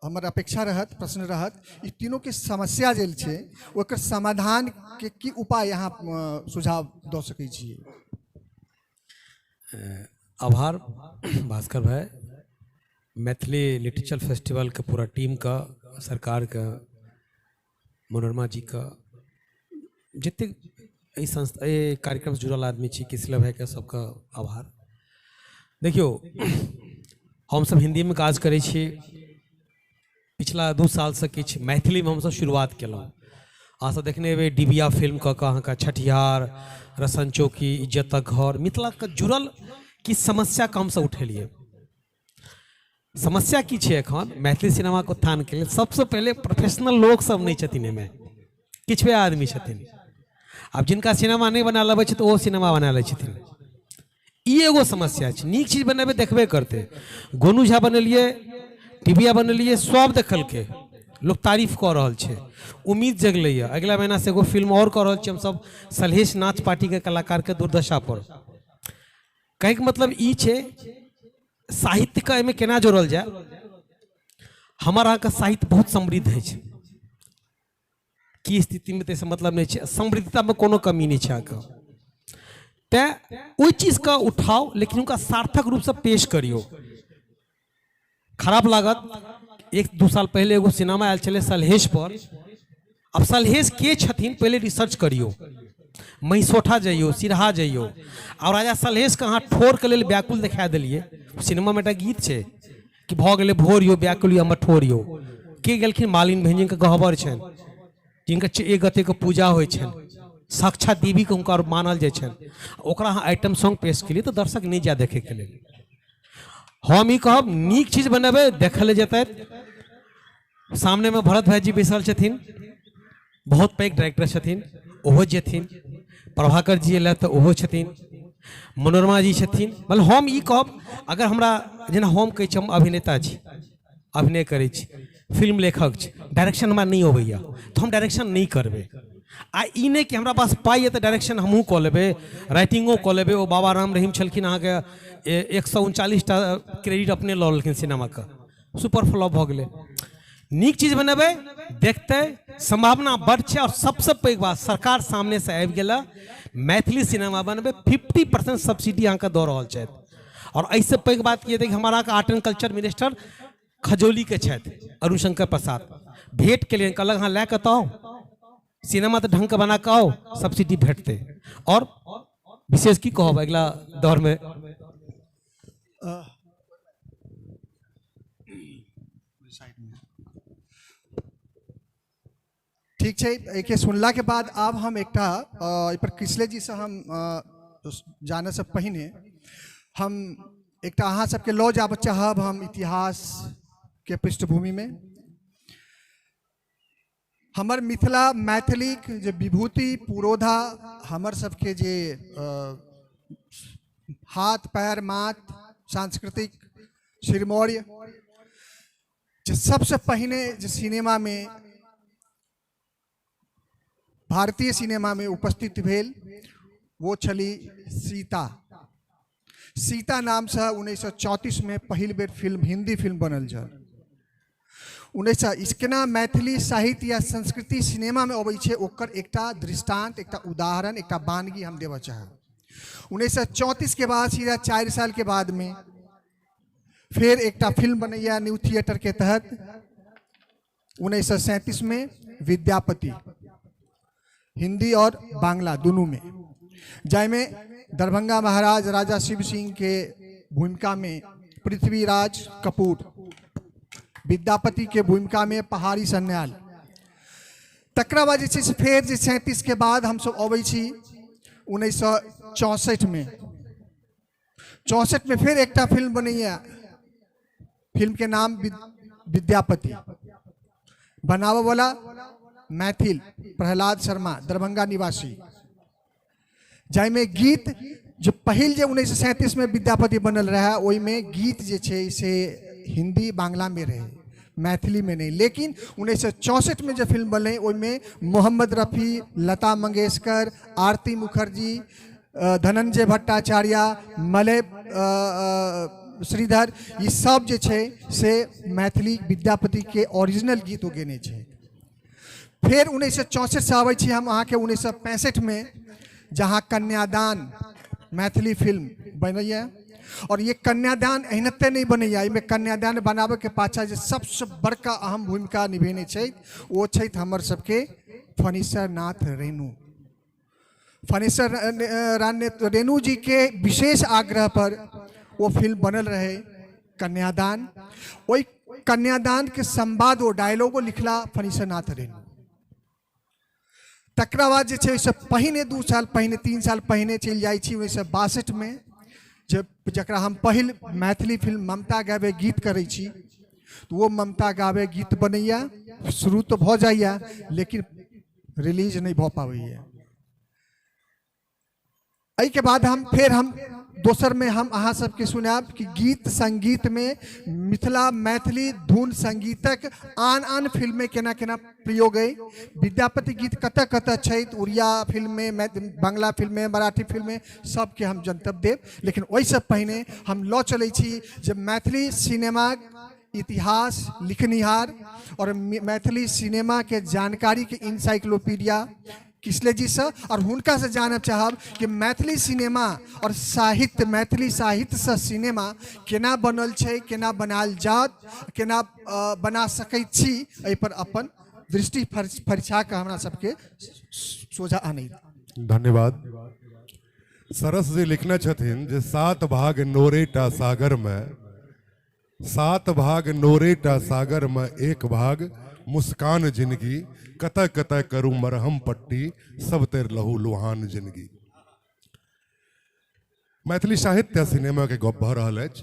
हमर अपेक्षा रहत, प्रश्न रहत, ई तीनों के समस्या जे छै ओकर समाधान के की उपाय अहाँ सुझाव दऽ सकै छियै? आभार भास्कर भाई। मैथिली लिटरेचर फेस्टिवल के पूरा टीम का, सरकार के, मनोरमा जी का, जतेक एहि संस्था एहि कार्यक्रम से जुड़ल आदमी छी, किसलय भाई के, सबका आभार। देखियौ, हमसब हिंदी में काज करै छी, पिछला 2 साल से किछु मैथिलीमे हमसब शुरुआत केलहुँ। अहाँ सब देखने हेबै डिबिया फिल्म कऽ कऽ अहाँके छठिहार, रसन चौकी, इज्जतक घर, मिथिलाके जुड़ल किछु समस्याके हमसब उठेलियै। समस्या की छै एखन मैथिली सिनेमाके उत्थानके लेल? सबसँ पहिले प्रोफेशनल लोक सब नहि छथिन एहिमे, किछुए आदमी छथिन। आब जिनका सिनेमा नहि बनायल अबै छै तऽ ओ सिनेमा बना लै छथिन। ई एगो समस्या छै। नीक चीज बनेबै देखबे करतै। गोनू झा बनेलियै, टिबिया बनेलियै, सब देखलकै, लोक तारीफ कऽ रहल छै, उम्मीद जगलैए। अगिला महीनासँ एगो फिल्म आओर कऽ रहल छी हमसब सलहेश नाच पार्टीके कलाकारके दुर्दशा पर। कहैके मतलब ई छै साहित्यके एहिमे केना जोड़ल जाय। हमर अहाँके साहित्य बहुत समृद्ध अछि, की स्थितिमे ताहिसँ मतलब नहि छै, समृद्धतामे कोनो कमी नहि छै अहाँके। तैँ ओहि चीजके उठाउ, लेकिन हुनका सार्थक रूपसँ पेश करियौ। खराब लागत, 1-2 साल पहिले एगो सिनेमा आयल छलै सलहेश पर। आब सलहेश के छथिन पहिले रिसर्च करियौ, महिसोठा जइयौ, सिरहा जइयौ, आओर राजा सलहेशके अहाँ ठोरके लेल व्याकुल देखा देलियै। सिनेमामे एकटा गीत छै कि भऽ गेलै भोर यौ व्याकुल यौ हमर ठोर यौ। के गेलखिन? मालिन बहिन जिनकर गहबर छनि, जिनकर एक गतेके पूजा होइ छनि, साक्षात देवीके हुनकर मानल जाइ छनि, ओकरा अहाँ आइटम सॉन्ग पेश केलियै तऽ दर्शक नहि जाय देखैके लेल। हम ई कहब नीक चीज बनेबै, देखै लए जेतै। सामनेमे भरत भाईजी बैसल छथिन, बहुत पैघ डायरेक्टर छथिन, ओहो जेथिन। प्रभाकर जी अयलथि तऽ ओहो छथिन, मनोरमा जी छथिन। मतलब हम ई कहब, अगर हमरा जेना हम कहै छी हम अभिनेता छी, अभिनय करै छी, फिल्म लेखक छी, डायरेक्शन हमरा नहि अबैए तऽ हम डायरेक्शन नहि करबै। आ ई नहि कि हमरा पास पाइ यऽ तऽ डायरेक्शन हमहूँ कऽ लेबै, राइटिंगो कऽ लेबै। ओ बाबा राम रहीम छलखिन अहाँके 139 टा क्रेडिट अपने लऽ लेलखिन सिनेमाके, सुपर फ्लॉप भऽ गेलै। नीक चीज बनेबै, देखतै, सम्भावना बड्ड छै। आओर सबसँ पैघ बात, सरकार सामनेसँ आबि गेल, मैथिली सिनेमा बनबै 50% सब्सिडी अहाँके दऽ रहल छथि। आओर एहिसँ पैघ बात की हेतै कि हमारा आर्ट एंड कल्चर मिनिस्टर खजौलीके छथि अरुण शंकर प्रसाद, भेंट केलियनि, कहलक अहाँ लए कऽ तऽ आउ सिनेमा, तऽ ढङ्गके बना कऽ आउ, सब्सिडी भेटतै। आओर विशेष की कहब अगिला दौरमे। ठीक छै, एहिके सुनलाके बाद आब हम एकटा एहिपर किसले जीसँ हम जानऽसँ पहिने हम एकटा अहाँ सबके लऽ जाबऽ चाहब हम इतिहासके पृष्ठभूमिमे। हमर मिथिला मैथिलीक जे विभूति पुरोधा, हमर सबके जे हाथ पैर माथ सांस्कृतिक सिरमौर्य, जे सबसे पहिने जे सिनेमा में भारतीय सिनेमा में उपस्थित भेल वो छली सीता। सीता नाम से 1934 में पहिल बेर फिल्म, हिंदी फिल्म बनल छल। 1900 केना मैथिली साहित्य या संस्कृति सिनेमा में अबै छै ओकर एकटा दृष्टांत, एकटा उदाहरण, एकटा बानगी हम देबऽ चाहब। 1934 के बाद सीधा 4 साल के बाद में फिर एकटा फिल्म बनैया न्यू थिएटर के तहत 1937 में विद्यापति, हिंदी और बांग्ला दोनों में, जाहिमे दरभंगा महाराज राजा शिव सिंह के भूमिका में पृथ्वीराज कपूर, विद्यापति के भूमिका में पहाड़ी सन्याल। तकरा बाद जे छै से फेर जे 37 के बाद हमसब अबै छी 1964 में। 64 में फिर एकटा फिल्म बनैया, फिल्म के नाम विद्यापति, बनाबऽ वाला मैथिल प्रहलाद शर्मा, दरभंगा निवासी, जाहिमे गीत जो पहिल जे 1937 में विद्यापति बनल रहे ओहिमे गीत जे छै से हिंदी बांग्ला में रहे, मैथिली में नहीं। लेकिन 1964 में जो फिल्म बनलै ओहिमे मोहम्मद रफ़ी, लता मंगेशकर, आरती मुखर्जी, धनंजय भट्टाचार्य, मलय श्रीधर, ई सब जे छै से मैथिली विद्यापति के ओरिजिनल गीत ओ गेने छै। फेर 1964 से आबै छी हम अहाँके 1965 में, जहाँ कन्यादान मैथिली फिल्म बनैया। और ये कन्यादान एहनते नहीं बनैया, एहिमे कन्यादान बनाबे के पाछा जे सबसे बड़का अहम भूमिका निभेने छै ओ छै हमर सबके फणीश्वर नाथ रेणु। फणीश्वर रेणु जी के विशेष आग्रह पर वो फिल्म बनल रहे कन्यादान। ओहि कन्यादान के संवाद ओ डायलॉगो लिखला फणीश्वर नाथ रेणु। तकरा बाद जे छै ओहिसँ पहिने 2 साल पहिने 3 साल पहिने चलि जाइ छी 1962 में, जे जकरा हम पहिल मैथिली फिल्म ममता गावे गीत करै छी, तऽ ओ ममता गावे गीत बनैया, शुरू तऽ भऽ जाइया लेकिन रिलीज नहि भऽ पाबैया। एहिके बाद हम फेर हम दोसर में हम अहाँ सबके सुनायब कि गीत संगीत में मिथिला मैथिली धुन संगीतक आन आन फिल्म में केना केना प्रयोग अइ, विद्यापति गीत कतऽ कतऽ छै, उड़िया फिल्म में, बांग्ला फिल्म में, मराठी फिल्म में, सबके हम जनतब देब। लेकिन ओहिसँ पहिने हम लऽ चलै छी जे मैथिली सिनेमाक इतिहास लिखनिहार और मैथिली सिनेमा के जानकारी के इनसाइक्लोपीडिया किसले जी से, और हुनका से जानब चाहब कि मैथिली सिनेमा और साहित्य, मैथिली साहित्य से सिनेमा केना बनल छै, केना बनायल जात, केना बना सकै छी, एहि पर अपन दृष्टि फरिछा कऽ हमरा सबके सोझा आनै। धन्यवाद। सरस जी लिखने छथिन जे 7 भाग नोरेटा सागर में, 7 भाग नोरेटा सागर में 1 भाग मुस्कान जिंदगी, कतऽ कतऽ करू मरहम पट्टी, सब तेर लहू लुहान जिंदगी। मैथिली साहित्य सिनेमा के गप भऽ रहल अछि,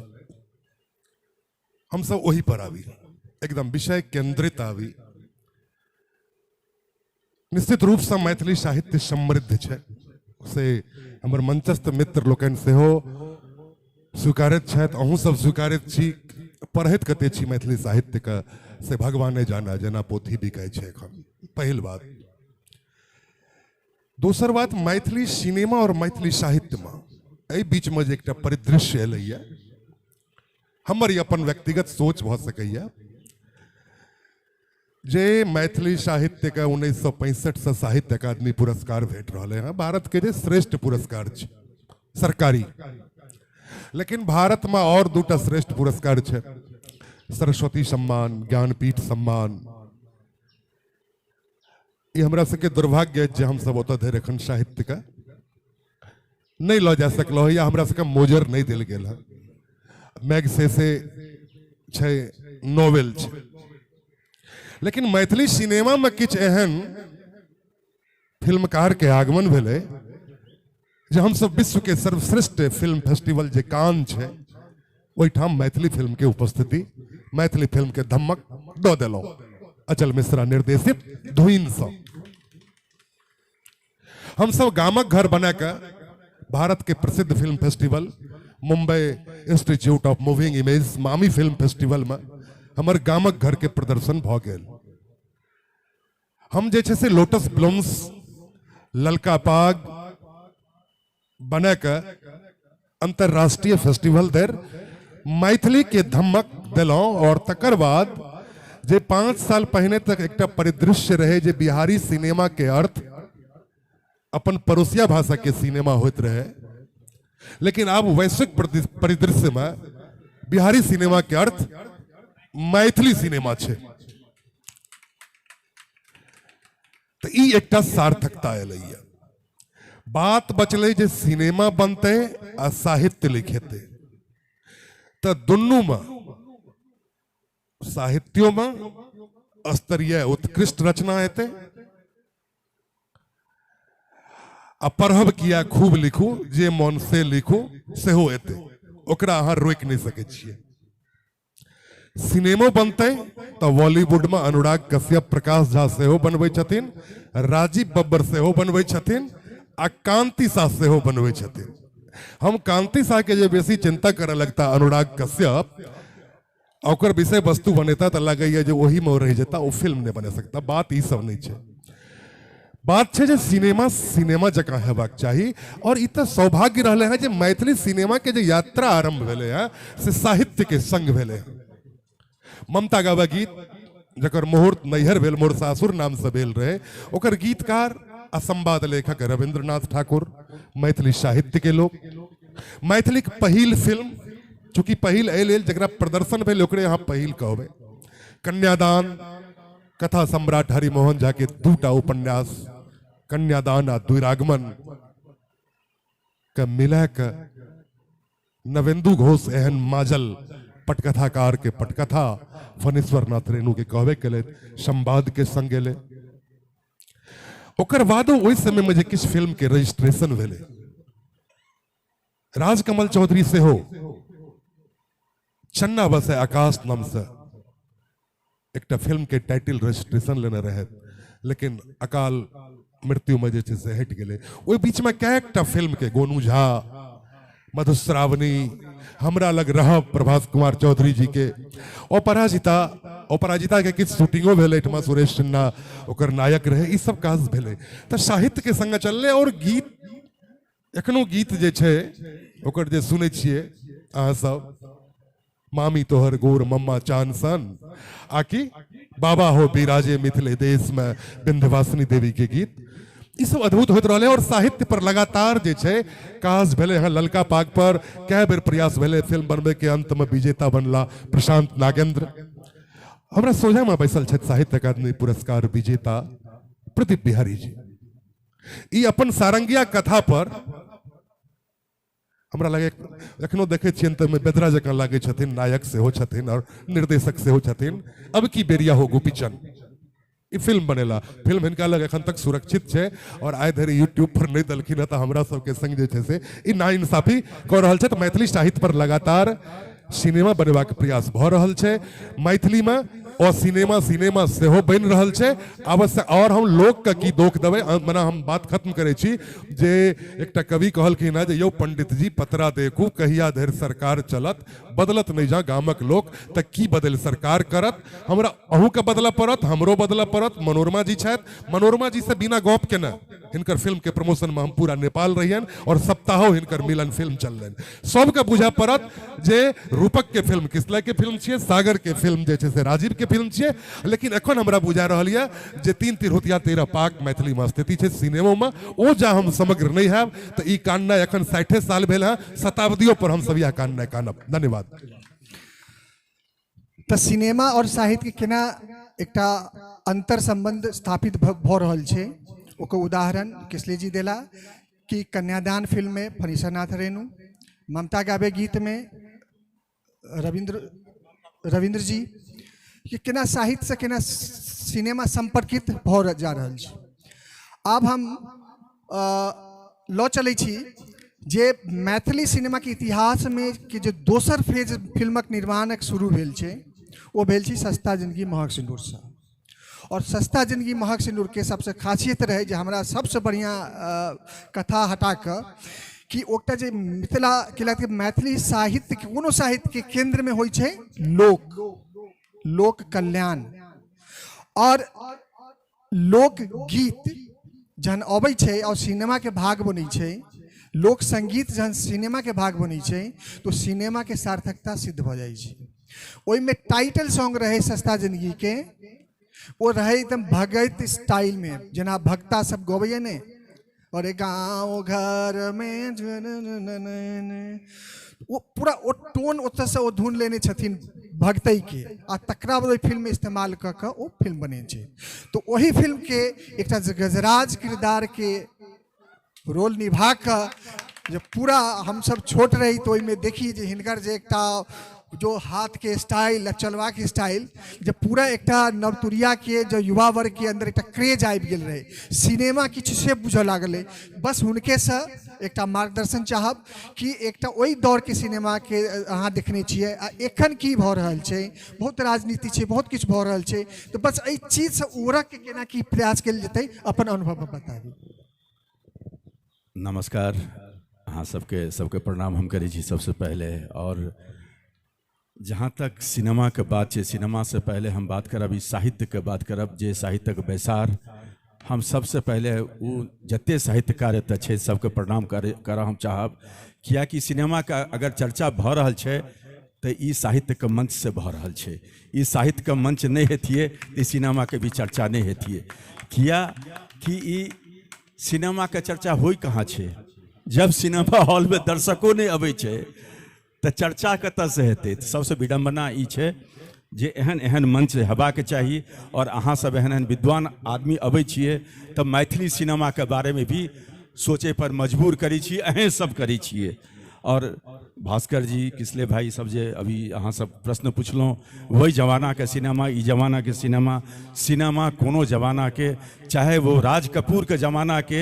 हमसब ओहि पर आबी, एकदम विषय केंद्रित आबी। निश्चित रूपसँ मैथिली साहित्य समृद्ध छै, से हमर मंचस्थ मित्र लोकनि सेहो स्वीकारैत छथि, अहूँ सब स्वीकारैत छी। पढ़ैत कते छी मैथिली साहित्यके से भगवाने जाना, जेना पोथी बिकाइ छै एखन। पहिल बात। दोसर बात, मैथिली सिनेमा और मैथिली साहित्यमे एहि बीचमे जे एकटा परिदृश्य एलैए, हमर ई अपन व्यक्तिगत सोच भऽ सकैए जे मैथिली साहित्यके 1965 से साहित्य अकादमी पुरस्कार भेट रहलै हँ, भारतके जे श्रेष्ठ पुरस्कार छै सरकारी। लेकिन भारतमे और दूटा श्रेष्ठ पुरस्कार छै, सरस्वती सम्मान, ज्ञानपीठ सम्मान। ई हमरा सबके दुर्भाग्य अछि जे हमसब ओतऽ धरि एखन साहित्यके नहि लऽ जा सकलहुँ या हमरा सबके मोजर नहि देल गेल हँ। मैगसेसे छै, नोवेल छै, लेकिन मैथिली सिनेमामे किछु एहन फिल्मकार के आगमन भेलै जे हमसब विश्व के सर्वश्रेष्ठ फिल्म फेस्टिवल जे कान छै ओहिठाम मैथिली फिल्म के उपस्थिति, मैथिली फिल्म के धमक दऽ देलहुँ अचल मिश्रा निर्देशित धुइनसँ। हमसब गामक घर बना कऽ भारत के प्रसिद्ध film festival Mumbai institute of moving image Mami film festival में हमर गामक घर के प्रदर्शन भऽ गेल। हम जे छै से लोटस ब्लूम्स, ललका पाग बना कऽ अंतर्राष्ट्रीय फेस्टिवल धरि मैथिली के धमक देलहुँ। और तकर बाद जे 5 साल पहिने तक एकटा परिदृश्य रहे जे बिहारी सिनेमा के अर्थ अपन पड़ोसिया भाषा के सिनेमा होइत रहे, लेकिन आब वैश्विक परिदृश्य में बिहारी सिनेमा के अर्थ मैथिली सिनेमा छै। तऽ ई एकटा सार्थकता एलैया। बात बचलै जे सिनेमा बनतै आ साहित्य लिखेतै, तऽ दुनूमे साहित्योमे स्तरीय उत्कृष्ट रचना हेतै आ पढ़ब किया खूब लिखू, जे मन से लिखू सेहो एतै, ओकरा अहाँ रोकि नहि सकै छियै। सिनेमो बनतै तऽ बॉलीवुडमे अनुराग कश्यप, प्रकाश झा सेहो बनबै छथिन, राजीव बब्बर सेहो बनबै छथिन आ कांति शाह सेहो बनबै छथिन। हम कांति शाह के जे बेसी चिंता करऽ लगता अनुराग कश्यप आ ओकर विषय वस्तु बनेता तऽ लगैया जे ओहीमे ओ रहि जेता, ओ फिल्म नहि बना सकता। बात ई सब नहि छै, बात छै जे सिनेमा सिनेमा जकाँ हेबाक चाही। और ई तऽ सौभाग्य रहलै हँ जे मैथिली सिनेमा के जे यात्रा आरम्भ भेलै हँ से साहित्य के संग भेलै हँ। ममता गाबा गीत जकर मुहूर्त नैहर भेल मोर सासुर नाम से भेल रहे, ओकर गीतकार आ संवाद लेखक रविन्द्रनाथ ठाकुर मैथिली साहित्य के लोक। मैथिलीक पहिल फिल्म, चूँकि पहिल एहि लेल जकरा प्रदर्शन भेल ओकरे अहाँ पहिल कहबै, कन्यादान, कथा सम्राट हरिमोहन झा के दूटा उपन्यास कन्यादान आ द्विरागमन के मिला के नवेंदु घोष एहन माजल पटकथाकार के पटकथा फणीश्वर नाथ रेणु के कहबे केलथि, संवाद के संग गेलै। ओकर बादो ओहि समय में जे किछु फिल्म के रजिस्ट्रेशन भेलै, राजकमल चौधरी सेहो चन्ना बसे आकाश नाम से एकटा फिल्म के टाइटल रजिस्ट्रेशन लेने रहे, लेकिन अकाल मृत्यु में जे छै से हटि गेलै। ओहि बीच में कएकटा फिल्म के गोनू झा, मधुश्रावणी, हमरा लग रहब प्रभास कुमार चौधरी जी के, अपराजिता, अपराजिता के किछु शूटिंगो भेलै एहिठमा, सुरेश सिन्हा ओकर नायक रहै, ई सब काज भेलै। तऽ साहित्य के संग चललै। और गीत, एखनो गीत जे छै ओकर जे सुनै छियै अहाँ सब, मामी तोहर गोर मम्मा चान सन, आकि बाबा हो बिराजे मिथिले देश में विंध्यवासिनी देवी के गीत, ई सब अद्भुत होइत रहलै। और साहित्य पर लगातार जे छै काज भेलै हँ। ललका पाग पर कए बेर प्रयास भेलै फिल्म बनबै के, अंत में विजेता बनला प्रशांत नागेंद्र। हमरा सोझा में बैसल छथि साहित्य अकादमी पुरस्कार विजेता प्रदीप बिहारी जी। ई अपन सारंगिया कथा पर हमरा लगे एखनो देखै छियनि तऽ ओहिमे बेदरा जकाँ लागै छथिन, नायक सेहो छथिन और निर्देशक सेहो छथिन। अब की बेरिया हो गोपीचंद ई फिल्म बनेला, फिल्म हिनका लग एखन तक सुरक्षित छै और आइ धरि यूट्यूब पर नहि देलखिन हँ, तऽ हमरा सबके संग जे छै से ई नाइंसाफी कऽ रहल छथि। मैथिली साहित्य पर लगातार सिनेमा बनेबाक प्रयास भऽ रहल छै। मैथिलीमे और सिनेमा सिनेमा सेहो बनि रहल छै आवश्यक। और हम लोकके की दोख देबै, मने हम बात खत्म करै छी जे एकटा कवि कहलखिन हँ जे यौ पंडित जी पतरा देखू कहिया धरि सरकार चलत, बदलत नहि जा गामक लोक तऽ की बदलि सरकार करत। हमरा अहूँके बदलऽ पड़त, हमरो बदलऽ पड़त। मनोरमा जी छथि, मनोरमा जी से बिना गप केने हिनकर फिल्म के प्रमोशन में हम पूरा नेपाल रहियन और सप्ताहो हिनकर मिलन फिल्म चललनि। सबके बुझऽ पड़त जे रूपक के फिल्म किसलय के फिल्म छियै, सागर के फिल्म जे छै से राजीव के फिल्म छियै, लेकिन एखन हमरा बुझा रहल यऽ जे 3 तिरहुतिया 13 पाक मैथिली में स्थिति छै सिनेमो में, ओ जा हम समग्र नहीं हैब तऽ ई काननाइ एखन 60 साल भेल हँ, शताब्दियों पर हम सब इएह काननाइ कानब। धन्यवाद। तऽ सिनेमा और साहित्य के केना एकटा अंतर संबंध स्थापित भऽ रहल छै ओकर उदाहरण किसले जी देला कि कन्यादान फिल्म में फणीश्वरनाथ रेणु, ममता गाबे गीत में रविंद्र जी, कि केना साहित्य से केना सिनेमा संपर्कित भऽ जा रहल छै। आब हम लऽ चलै छी जे मैथिली सिनेमाके इतिहासमे के जे दोसर फेज फिल्मक निर्माणक शुरू भेल छै ओ भेल छै सस्ता जिंदगी महग सिन्दूरसँ। और सस्ता जिंदगी महग सिन्दूरके सबसँ खासियत रहै जे हमरा सबसँ बढ़िआँ कथा हटा कऽ कि ओकटा जे मिथिला के मैथिली साहित्य कोनो साहित्यके केन्द्रमे होइ छै लोक, लोक कल्याण और लोकगीत जहन अबै छै और सिनेमाके भाग बनै छै, लोक संगीत जहन सिनेमाके भाग बनै छै तो सिनेमाके सार्थकता सिद्ध भऽ जाइ छै। ओहिमे टाइटल सॉन्ग रहै सस्ता जिंदगीके, ओ रहै एकदम भगैत स्टाइलमे, जेना भक्ता सब गबैए ने, अरे गाँव घर में ओ पूरा ओ टोन ओतऽसँ ओ धुन लेने छथिन भगतैके आ तकरा बाद ओहि फिल्ममे इस्तेमाल कऽ कऽ ओ फिल्म बनेने छै। तऽ ओहि फिल्मके एकटा गजराज किरदारके रोल निभा कऽ जे पूरा हमसब छोट रही तऽ ओहिमे देखी जे हिनकर जे एकटा जो हाथके स्टाइल आ चलबाके स्टाइल जे पूरा एकटा नवतुरियाके जो युवा वर्गके अन्दर एकटा क्रेज आबि गेल रहै, सिनेमा किछु से बुझऽ लागलै। बस हुनकेसँ एकटा मार्गदर्शन चाहब कि एकटा ओहि दौरके सिनेमाके अहाँ देखने छियै आ एखन की भऽ रहल छै, बहुत राजनीति छै, बहुत किछु भऽ रहल छै, तऽ बस एहि चीजसँ उबरऽके केना की प्रयास कयल जेतै अपन अनुभव बताबी। नमस्कार, अहाँ सबके सबके प्रणाम हम करै छी सबसे पहले। और जहाँ तक सिनेमाके बात छै, सिनेमासँ पहले हम बात करब ई साहित्यके बात करब, जे साहित्यक बैसार हम सबसे पहले ओ जते साहित्यकार एतऽ छै सबके प्रणाम करऽ हम चाहब, किएकि सिनेमाके अगर चर्चा भऽ रहल छै तऽ ई साहित्यके मंचसँ भऽ रहल छै। ई साहित्यके मंच नहि हेतियै तऽ सिनेमाके भी चर्चा नहि हेतियै, किया कि ई सिनेमाके चर्चा होइ कहाँ छै, जब सिनेमा हॉलमे दर्शको नहि अबै छै तऽ चर्चा कतऽसँ हेतै। तऽ सबसँ विडम्बना ई छै जे एहन एहन मंच हेबाक चाही और अहाँ सब एहन एहन विद्वान आदमी अबै छियै तऽ मैथिली सिनेमाके बारेमे भी सोचै पर मजबूर करै छी, अहें सब करै छियै। और भास्कर जी, किसले भाई सब जे अभी अहाँ सब प्रश्न पुछलहुँ, वही जमानाके सिनेमा, ई जमानाके सिनेमा, सिनेमा कोनो जमानाके, चाहे वो राज कपूरके जमानाके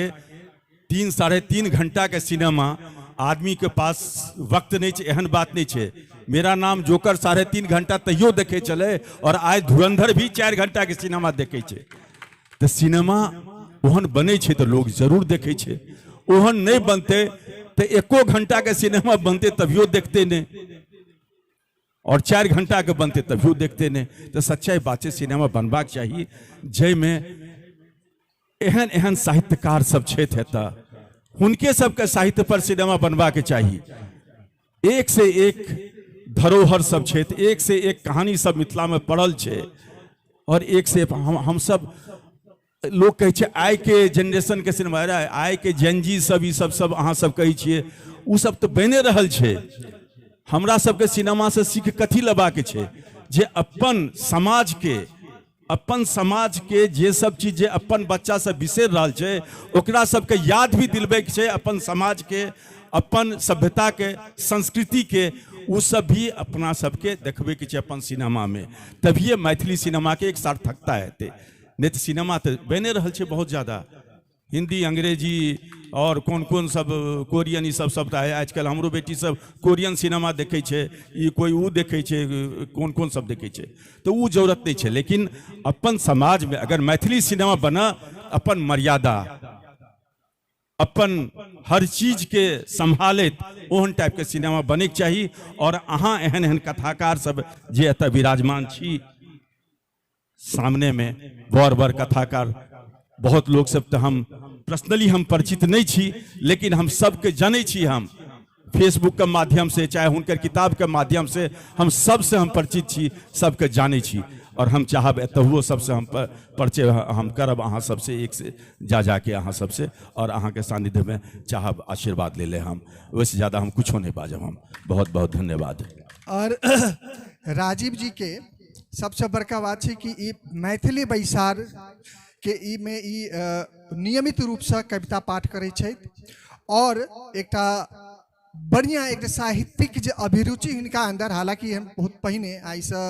3 साढ़े 3 घंटाके सिनेमा, आदमीके पास वक्त नहीं छै, एहन बात नहीं छै। मेरा नाम जोकर 3.5 घंटा तैयो देखे चले और आइ धुरंधर भी 4 घंटा के सिनेमा देखे छै। तऽ सिनेमा ओहन बनै छै तऽ लोग जरूर देखे छै, ओहन नहीं बनते तऽ 1 घंटा के सिनेमा बनते तभियो देखते नहीं, और 4 घंटा के बनते तभियो देखते नहीं। तऽ सच्चाई बात छै, सिनेमा बनबाक चाही जाहिमे एहन एहन साहित्यकार सब छथि एतऽ, हुनके सबके साहित्य पर सिनेमा बनबाक चाही। एक से एक धरोहर सब छथि, एक से एक कहानी सब मिथिला में पड़ल छै, और एक से हम सब लोग कहै छै आइ के जेनरेशन के सिनेमा, अरे आइ के जेनजी सब ई सब सब अहाँ सब कहै छियै, ओ सब तऽ बनि रहल छै। हमरा सबके सिनेमा से सीख कथी लेबाक छै जे अपन समाज के, अपन समाज के जे सब चीज जे अपन बच्चा सब बिसरि रहल छै ओकरा सबके याद भी दिलबैके छै, अपन समाज के, अपन सभ्यता के, संस्कृति के, ओ सब भी अपना सबके देखबैके छै अपन सिनेमामे, तभिए मैथिली सिनेमाके एक सार्थकता हेतै। नहि तऽ सिनेमा तऽ बनि रहल छै बहुत ज़्यादा, हिंदी अंग्रेजी आओर कोन कोन सब कोरियन ई सब सबटा आजकल हमरो बेटी सब कोरियन सिनेमा देखै छै, ई कोइ ओ देखै छै, कोन कोन सब देखै छै, तऽ ओ जरूरत नहि छै। लेकिन अपन समाजमे अगर मैथिली सिनेमा बना, अपन मर्यादा अपन हर चीजके सम्हालैत ओहन टाइपके सिनेमा बनैके चाही। आओर अहाँ एहन एहन कथाकार सब जे एतऽ विराजमान छी सामनेमे, बड़ बड़ कथाकार बहुत लोक सब तऽ हम पर्सनली हम परिचित नहि छी, लेकिन हम सबके जनै छी। हम फेसबुकके माध्यमसँ चाहे हुनकर किताबके माध्यमसँ हम सबसँ हम परिचित छी, सबके जानै छी। और हम चाहब एतहुओ सबसे हम परिचय हम करब अहाँ सबसे, एक से जा जाके अहाँ सबसे, और अहाँके सान्निध्यमे चाहब आशीर्वाद ले ले हम, ओहिसँ ज़्यादा हम कुछो नहीं बाजब। हम बहुत बहुत धन्यवाद। और राजीव जी के सबसे बड़का बात छै कि ई मैथिली बैसार के ई में ई नियमित रूपसँ कविता पाठ करै छथि और एकटा बढ़िआँ एकटा साहित्यिक जे अभिरुचि हिनका अन्दर, हालाँकि हम बहुत पहिने आइसँ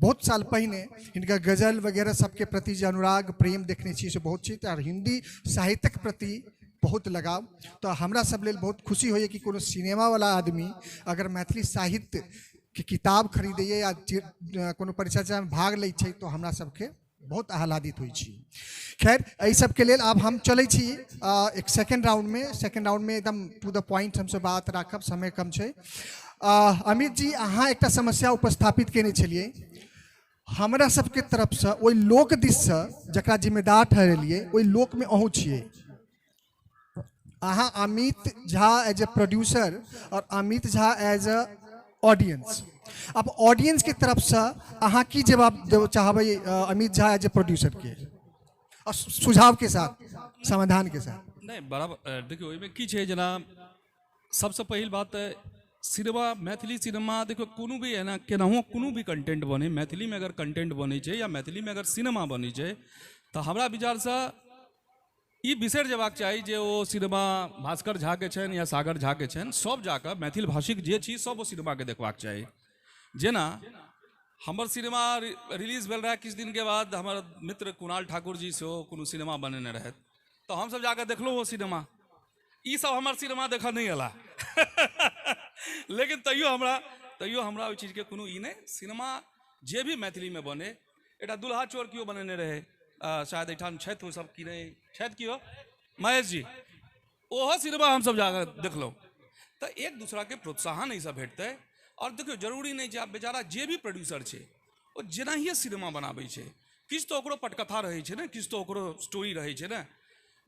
बहुत साल पहिने हिनका गजल वगैरह सबके प्रति जे अनुराग प्रेम देखने छी से बहुत छै, आओर हिन्दी साहित्यक प्रति बहुत लगाव। तऽ हमरा सब लेल बहुत खुशी होइए कि कोनो सिनेमावला आदमी अगर मैथिली साहित्यके किताब खरीदैए या कोनो परिचर्चामे भाग लै छै तऽ हमरा सबके बहुत आह्लादित होइ छी। खैर एहि सबके लेल आब हम चलै छी एक सेकेंड राउंडमे एकदम टू the point हमसब बात राखब, समय कम छै। अमित जी, अहाँ एकटा समस्या उपस्थापित केने छलियै हमरा सबके तरफसँ, ओहि लोक दिससँ जकरा जिम्मेदार ठहरेलियै ओहि लोकमे अहूँ छियै। अहाँ Amit Jha as a producer और Amit Jha as a audience, अब ऑडियंस के तरफसँ अहाँ की जवाब देबऽ चाहबै Amit Jha as a producer के, और सुझाव के साथ, समाधान के साथ? नहि बराबर, देखियौ एहिमे की छै, जेना सबसँ पहिल बात तऽ सिनेमा, मैथिली सिनेमा देखियौ कोनो भी एना केनाहु कोनो भी कंटेंट बनै, मैथिलीमे अगर कंटेंट बनै छै या मैथिलीमे अगर सिनेमा बनै छै तऽ हमरा विचारसँ ई बिसरि जेबाक चाही जे ओ सिनेमा भास्कर झाके छनि या सागर झाके छनि, सब जाकऽ मैथिल भाषिक जे छी सब ओ सिनेमाके देखबाक चाही। जेना हमर सिनेमा रिलीज भेल रहै किछु दिनके बाद, हमर मित्र कुणाल ठाकुर जी सेहो कोनो सिनेमा बनेने रहथि, तऽ हमसब जाकऽ देखलहुँ ओ सिनेमा। ई सब हमर सिनेमा देखऽ नहि अयला लेकिन तैयो हमरा ओहि चीजके कोनो ई नहि, सिनेमा जे भी मैथिलीमे बने, एकटा दुल्हा चोर केओ बनेने रहै, शायद एहिठाम छथि ओ सब कि नहि छथि केओ, महेश जी, ओहो सिनेमा हमसब जाकऽ देखलहुँ। तऽ एक दूसराके प्रोत्साहन एहिसँ भेटतै। आओर देखियौ जरूरी नहि छै, आब बेचारा जे भी प्रोड्यूसर छै ओ जेनाहिए सिनेमा बनाबै छै, किछु तऽ ओकरो पटकथा रहै छै ने, किछु तऽ ओकरो स्टोरी रहै छै ने।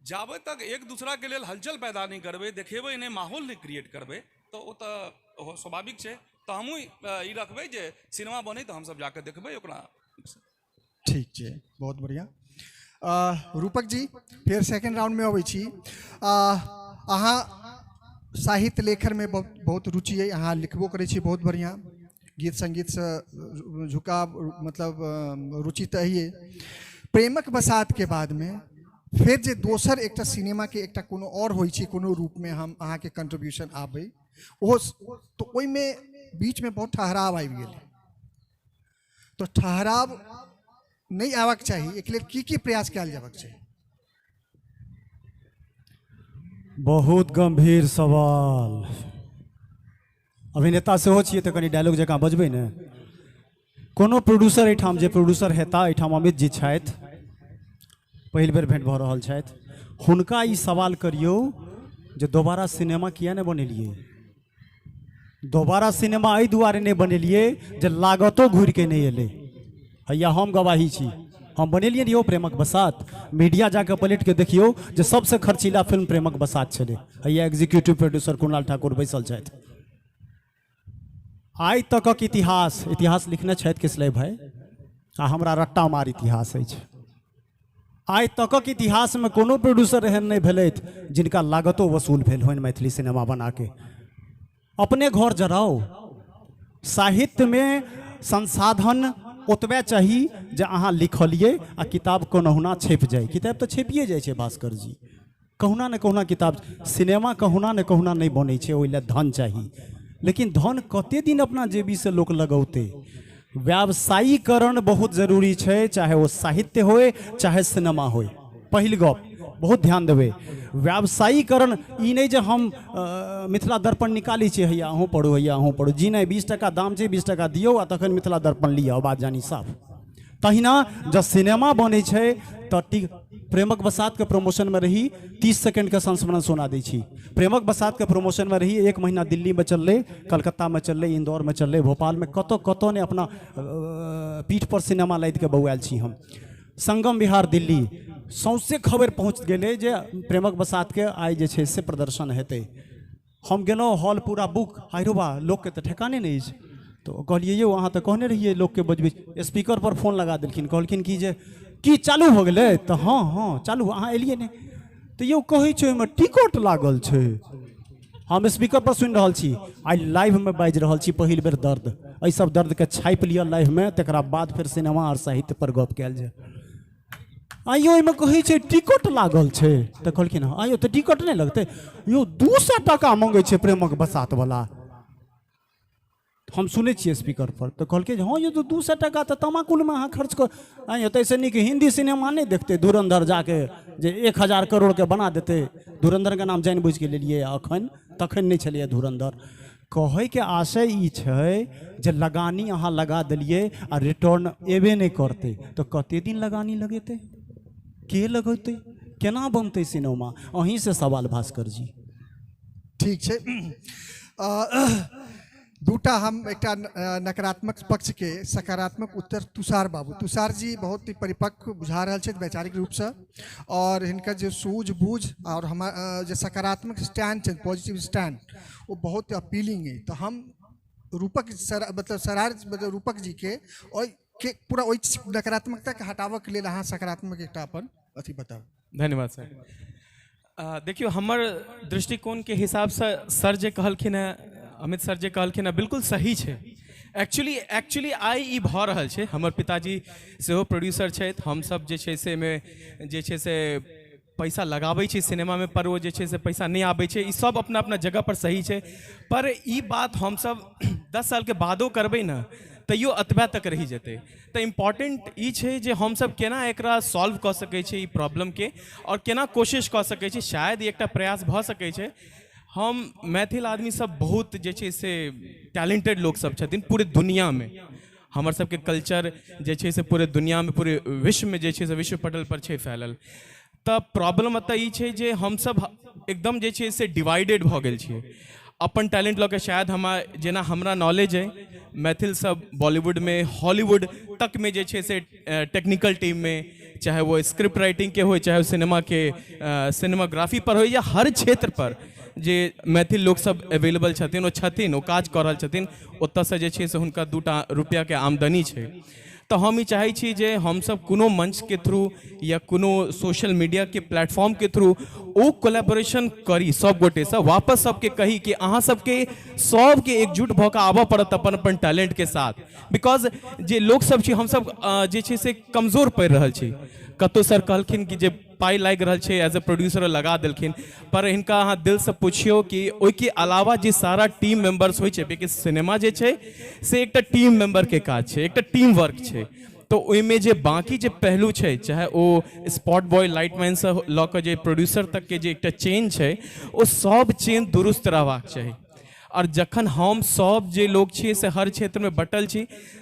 जाबे तक एक दूसराके लेल हलचल पैदा नहि करबै, देखेबै नहि, माहौल नहि क्रिएट करबै, तऽ ओ तऽ स्वाभाविक छै। तऽ हमहूँ ई रखबै जे सिनेमा बनै तऽ हमसब जाकऽ देखबै ओकरा। ठीक छै, बहुत बढ़िआँ। रूपक जी, फेर सेकेंड राउंडमे अबै छी। अहाँ साहित्य लेखनमे बहुत रुचि अइ, अहाँ लिखबो करै छी बहुत बढ़िआँ, गीत सङ्गीतसँ झुकाव मतलब रुचि तऽ अहिए। प्रेमक बसातके बादमे फेर जे दोसर एकटा सिनेमाके एकटा कोनो आओर होइ छै, कोनो रूपमे हम अहाँके कंट्रीब्यूशन आबै, ओहो तऽ ओहिमे बीचमे बहुत ठहराव आबि गेलै, तऽ ठहराव नहि आबक चाही, एहिके लेल की की प्रयास कयल जेबाक चाही? बहुत गंभीर सवाल। अभिनेता सेहो छियै तऽ कनि डायलॉग जकाँ बजबै ने। कोनो प्रोड्यूसर एहिठाम जे प्रोड्यूसर हेता, एहिठाम अमित जी छथि, पहिल बेर भेंट भऽ रहल छथि, हुनका ई सवाल करियौ जे दोबारा सिनेमा किया नहि बनेलियै। दोबारा सिनेमा एहि दुआरे नहि बनेलियै जे लागतो घुरिके नहि एलै। हैया हम गवाही छी, हम बनेलियै ने यौ प्रेमक बसात। मीडिया जाके पलटिके देखियौ जे सबसँ खर्चीला फिल्म प्रेमक बसात छलै। हैया एग्जीक्यूटिव प्रोड्यूसर कुणाल ठाकुर बैसल छथि। आइ तकक इतिहास, इतिहास लिखने छथि किसलय भाई, आ हमरा रट्टा मार इतिहास अछि। आइ तकक इतिहासमे कोनो प्रोड्यूसर एहन नहि भेलथि जिनका लागतो वसूल भेल होइन मैथिली सिनेमा बनाके। अपने घर जराउ। साहित्यमे संसाधन ओतबे चाही जे अहाँ लिखलियै आ किताब कोनहुना छपि जाय। किताब तऽ छपिए जाइ छै भास्कर जी, कहुना ने कहुना किताब, सिनेमा कहुना ने कहुना नहि बनै छै, ओहि लए धन चाही। लेकिन धन कते दिन अपना जेबीसँ लोक लगौतै? व्यावसायीकरण बहुत जरूरी छै, चाहे ओ साहित्य होय चाहे सिनेमा होय। पहिल गप। बहुत ध्यान देबै। व्यावसायीकरण ई नहि जे हम मिथिला दर्पण निकालै छियै, हैया अहूँ पढ़ू, हैया अहूँ पढ़ू, जी नहि, 20 टका दाम छै, 20 टका दियौ आ तखन मिथिला दर्पण लिअ, बात जानी साफ। तहिना जब सिनेमा बनै छै तऽ प्रेमक बसातके प्रमोशनमे रही, 30 सेकेंडके संस्मरण सुना दै छी। प्रेमक बसातके प्रमोशनमे रही, 1 महीना दिल्लीमे चललै, कलकत्तामे चललै, इंदौरमे चललै, भोपालमे, कतऽ कतऽ नहि अपना पीठपर सिनेमा लादिके बौआयल छी हम। संगम विहार दिल्ली सौंसे खबरि पहुँच गेलै जे प्रेमक बसातके आइ जे छै से प्रदर्शन हेतै। हम गेलहुँ, हॉल पूरा बुक, हाय रो बा, लोकके तऽ ठेकाने नहि अछि। तो कहलियै यौ अहाँ तऽ कहने रहियै लोकके बजबै, स्पीकर पर फोन लगा देलखिन, कहलखिन कि जे की चालू हो गेलै? तऽ हँ हँ चालू, अहाँ एलियै नहि? तऽ यौ कहै छै ओहिमे टिकट लागल छै। हम स्पीकर पर सुनि रहल छी, आइ लाइवमे बाजि रहल छी पहिल बेर दर्द, एहि सब दर्दके छापि लिअ लाइवमे, तकरा बाद फेर सिनेमा आओर साहित्य पर गप कयल जाय। आइयो ओहिमे कहै छै टिकट लागल छै, तऽ कहलखिन हँ आइयो तऽ टिकट नहि लगतै यौ, 200 टाका मङ्गै छै प्रेमक बसातवला। हम सुनै छियै स्पीकर पर, तऽ कहलकै जे हँ यौ तऽ 200 टाका तऽ तमाकुलमे अहाँ खर्च कर, आँय यौ ताहिसँ नीक हिन्दी सिनेमा नहि देखतै धुरन्धर जाके जे 1000 करोड़के बना देतै। धुरन्धरके नाम जानि बुझिके लेलियै अखन, तखन नहि छलैए धुरन्धर। कहैके आशय ई छै जे लगानी अहाँ लगा देलियै आ रिटर्न एबे नहि करतै तऽ कते दिन लगानी लगेतै, के लगेतै, केना बनतै सिनेमा? अहीँसँ सवाल भास्कर जी। ठीक छै, दूटा हम एकटा नकारात्मक पक्षके सकारात्मक उत्तर तुषार बाबू, तुषार जी बहुत ही परिपक्व बुझा रहल छथि वैचारिक रूपसँ, और हिनकर जे सूझबूझ और हमार जे सकारात्मक स्टैंड छै, पॉजिटिव स्टैंड, वो बहुत अपीलिंग है। तो हम रूपक सर मतलब सरार मतलब रूपक जी के और के पूरा ओहि नकारात्मकताके हटाबऽके लेल अहाँ सकारात्मक एकटा अपन अथी बताउ। धन्यवाद सर। देखियौ हमर दृष्टिकोणके हिसाबसँ सर जे कहलखिन हेँ, अमित सर जे कहलखिन हेँ, बिल्कुल सही छै। एक्चुअली आइ ई भऽ रहल छै। हमर पिताजी सेहो प्रोड्यूसर छथि, हमसब जे छै से एहिमे जे छै से पैसा लगाबै छी सिनेमामे, पर ओ जे छै से पैसा नहि आबै छै। ई सब अपना अपना जगह पर सही छै, पर ई बात हमसब 10 सालके बादो करबै ने तैयो एतबे तक रहि जेतै। तऽ इम्पोर्टेंट ई छै जे हमसब केना एकरा सॉल्व कऽ सकै छी ई प्रॉब्लमके, आओर केना कोशिश कऽ सकै छी। शायद एकटा प्रयास भऽ सकै छै। हम मैथिल आदमी सब बहुत जे छै से टैलेंटेड लोक सब छथिन पूरे दुनियामे। हमर सबके कल्चर जे छै से पूरे दुनियामे, पूरे विश्वमे जे छै से विश्व पटल पर छै फैलल। तऽ प्रॉब्लम एतऽ ई छै जे हमसब एकदम जे छै से डिवाइडेड भऽ गेल छियै अपन टैलेंट लऽ के। शायद हमरा जेना हमरा नॉलेज अइ, मैथिल सब बॉलीवुडमे, हॉलीवुड तकमे जे छै से टेक्निकल टीममे, चाहे वो स्क्रिप्ट राइटिंगके होइ, चाहे सिनेमाके सिनेमाग्राफी पर होइ, या हर क्षेत्र पर जे मैथिल लोकसब अवेलेबल छथिन, ओ छथिन, ओ काज कऽ रहल छथिन। ओतऽसँ जे छै से हुनका 2 रुपैआके आमदनी छै। तऽ हम ई चाहै छी जे हमसब कोनो मंचके थ्रू या कोनो सोशल मीडियाके प्लेटफॉर्मके थ्रू ओ कोलेबोरेशन करी सब गोटेसँ, वापस सबके कही कि अहाँ सबके सबके एकजुट भऽ कऽ आबऽ पड़त अपन अपन टैलेंटके साथ। Because जे लोकसब छी हमसब जे छै से कमजोर पड़ि रहल छी। कतहु सर कहलखिन कि जे पाइ लागि रहल छै एज ए प्रोड्यूसर लगा देलखिन, पर हिनका अहाँ दिलसँ पुछियौ कि ओहिके अलावा जे सारा टीम मेम्बर्स होइ छै, because cinema जे छै से एकटा टीम मेम्बरके काज छै, एकटा टीम वर्क छै। तऽ ओहिमे जे बाँकी जे पहलू छै, चाहे ओ स्पॉट बॉय लाइटमैनसँ लऽ कऽ जे प्रोड्यूसर तकके जे एकटा चेन छै, ओ सब चेन दुरुस्त रहबाक चाही। आओर जखन हम सब जे लोक छियै से हर क्षेत्रमे बटल छी,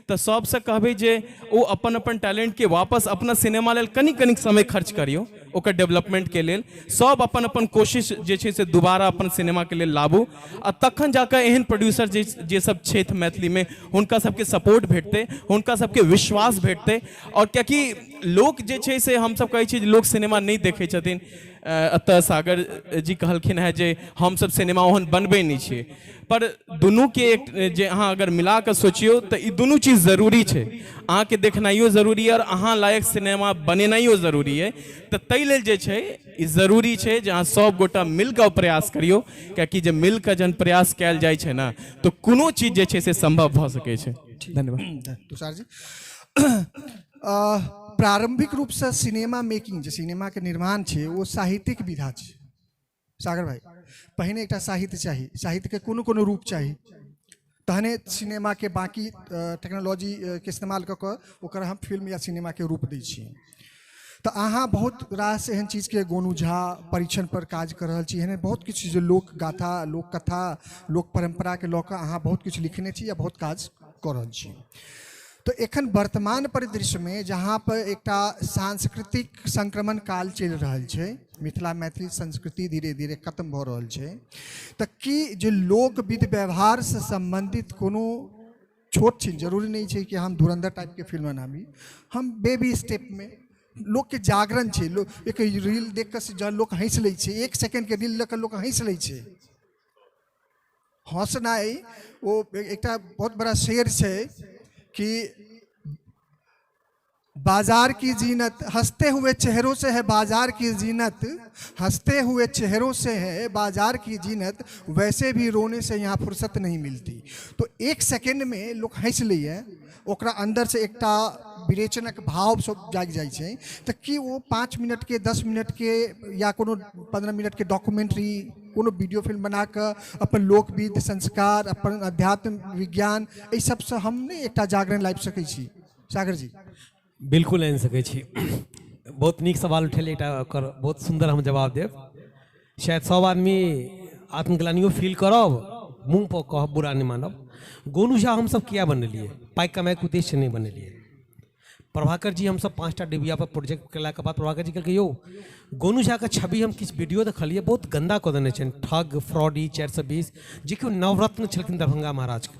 तऽ सबसँ कहबै जे ओ अपन अपन टैलेंटके वापस अपना सिनेमा लेल कनि कनि समय खर्च करियौ, ओकर डेवलपमेंटके लेल सब अपन अपन कोशिश जे छै से दोबारा अपन सिनेमाके लेल लाबू, आ तखन जाकऽ एहन प्रोड्यूसर जे सब छथि मैथिलीमे, हुनका सबके सपोर्ट भेटतै, हुनका सबके विश्वास भेटतै। आओर कियाकि लोक जे छै से हमसब कहै छियै जे लोक सिनेमा नहि देखै छथिन। एतऽ सागर जी कहलखिन हेँ जे हमसब सिनेमा ओहन बनबै नहि छियै, पर दुनूके एक जे अहाँ अगर मिला कऽ सोचियौ तऽ ई दुनू चीज जरूरी छै। अहाँके देखनाइयो जरूरी अइ आओर अहाँ लायक सिनेमा बनेनाइयो जरूरी अइ। तऽ ताहि लेल जे छै ई जरूरी छै जे अहाँ सब गोटा मिलकऽ प्रयास करियौ, कियाकि जे मिलकऽ जहन प्रयास कयल जाइ छै ने तऽ कोनो चीज जे छै से सम्भव भऽ सकै छै। धन्यवाद। तुषार जी, प्रारंभिक रूपसँ सिनेमा मेकिंग जे सिनेमाके निर्माण छै ओ साहित्यिक विधा छै। सागर भाई, पहिने एकटा साहित्य चाही, साहित्यके कोनो कोनो रूप चाही, तहने सिनेमाके बाँकी टेक्नोलॉजीके इस्तेमाल कऽ कऽ ओकर हम फिल्म या सिनेमाके रूप दै छियै। तऽ अहाँ बहुत रास एहन चीजके गोनू झा परीक्षण पर काज कऽ रहल छी, एहन बहुत किछु जे लोक गाथा, लोक कथा, लोक परम्पराके लऽ कऽ अहाँ बहुत किछु लिखने छी आ बहुत काज कऽ रहल छी। तऽ एखन वर्तमान परिदृश्यमे जहाँ पर एकटा सांस्कृतिक संक्रमण काल चलि रहल छै, मिथिला मैथिली संस्कृति धीरे धीरे खत्म भऽ रहल छै, तऽ की जे लोक विध व्यवहारसँ सम्बन्धित कोनो छोट छिन, जरूरी नहि छै कि हम धुरंधर टाइपके फिल्म बनाबी, हम बेबी स्टेपमे लोकके जागरण छै, लोक एक रील देख कऽ जहन लोक हँसि लै छै, 1 सेकेंडके रील लऽ कऽ लोक हँसि लै छै। हँसनाइ ओ एकटा बहुत बड़ा शेर छै कि बाजार की जीनत हंसते हुए चेहरों से है, बाजार की जीनत हंसते हुए चेहरों से है बाजार की जीनत, वैसे भी रोने से यहाँ फुर्सत नहीं मिलती। तो 1 सेकेंड में लोग हंसि लैए, ओकरा अंदर से एकटा विरेचनक भाव सब जागि जाइ छै। तऽ की ओ 5 मिनट के, 10 मिनट के या कोनो 15 मिनट के डॉक्यूमेंट्री, कोनो वीडियो फिल्म बना कऽ अपन लोकविद संस्कार, अपन अध्यात्म विज्ञान, एहि सबसँ हम नहि एकटा जागरण लाबि सकै छी? सागर जी। बिल्कुल आनि सकै छी। बहुत नीक सवाल उठेलियै, एकटा ओकर बहुत सुन्दर हम जवाब देब। शायद सब आदमी आत्मग्लानियो फील करब, मुँह पर कहब, बुरा नहि मानब। गोनू झा हमसब किया बनेलियै? पाइ कमाइके उद्देश्य नहि बनेलियै। प्रभाकर जी हमसब 5टा डिबिया पर प्रोजेक्ट केलाके बाद प्रभाकर जी कहलकै, यौ गोनू झाके छवि हम किछु वीडियो देखलियै, बहुत गन्दा कऽ देने छनि, ठग फ्रॉडी 420, जे कि नवरत्न छलखिन दरभंगा महाराजके,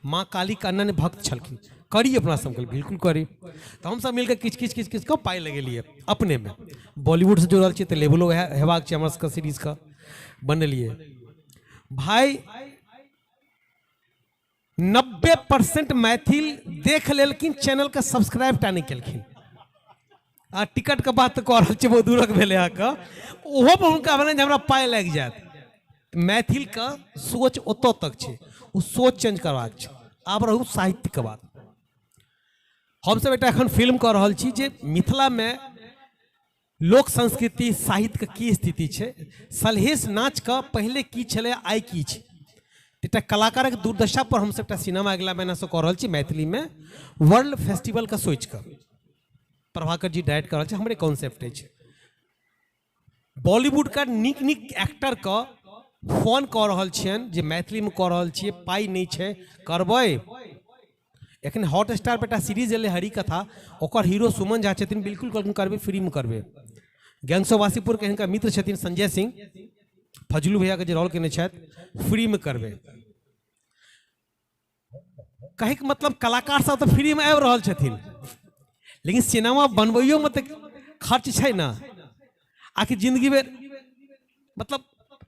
माँ कालीके अनन्य भक्त छलखिन, करी अपना सबके, बिल्कुल करी। तऽ हमसब मिलके किछु किछु किछु किछु कऽ पाइ लगेलियै अपनेमे। बॉलीवुडसँ जुड़ल छियै तऽ लेवलो हेबाक छै हमरा सबके सीरीजके, बनेलियै। भाय 90% मैथिल देख लेलखिन, चैनलके सब्सक्राइब टा नहि केलखिन। आ टिकटके बात तऽ कऽ रहल छी, बहुत दूरक भेलै अहाँके, ओहो पर हुनका भेलनि जे हमरा पाइ लागि जायत। मैथिलके सोच ओतऽ तक छै, ओ सोच चेंज करबाक छै। आब रहू साहित्यके बात। हमसब एकटा एखन फिल्म कऽ रहल छी जे मिथिलामे लोक संस्कृति साहित्यके की स्थिति छै, सलहेश नाचके पहिले की छलै, आइ की छै, एकटा कलाकारक दुर्दशा पर हमसब एकटा सिनेमा अगिला महीनासँ कऽ रहल छी मैथिलीमे, वर्ल्ड फेस्टिवलके सोचिकऽ। प्रभाकर जी डायरेक्ट कऽ रहल छै, हमरे कॉन्सेप्ट अछि। बॉलीवुडके नीक नीक एक्टरके फोन कऽ रहल छियनि जे मैथिलीमे कऽ रहल छियै, पाइ नहि छै, करबै। एखन हॉट स्टार पर एकटा सीरीज एलै हरि कथा, ओकर हीरो सुमन झा छथिन, बिल्कुल कहलखिन करबै, फ्रीमे करबै। गैंग्स ऑफ वासीपुरके हिनका मित्र छथिन संजय सिंह, फजलू भैयाके जे रोल केने छथि, फ्रीमे करबै। कहैके मतलब कलाकार सब तऽ फ्रीमे आबि रहल छथिन, लेकिन सिनेमा बनबैयोमे तऽ खर्च छै ने। आखिर जिंदगी भरि मतलब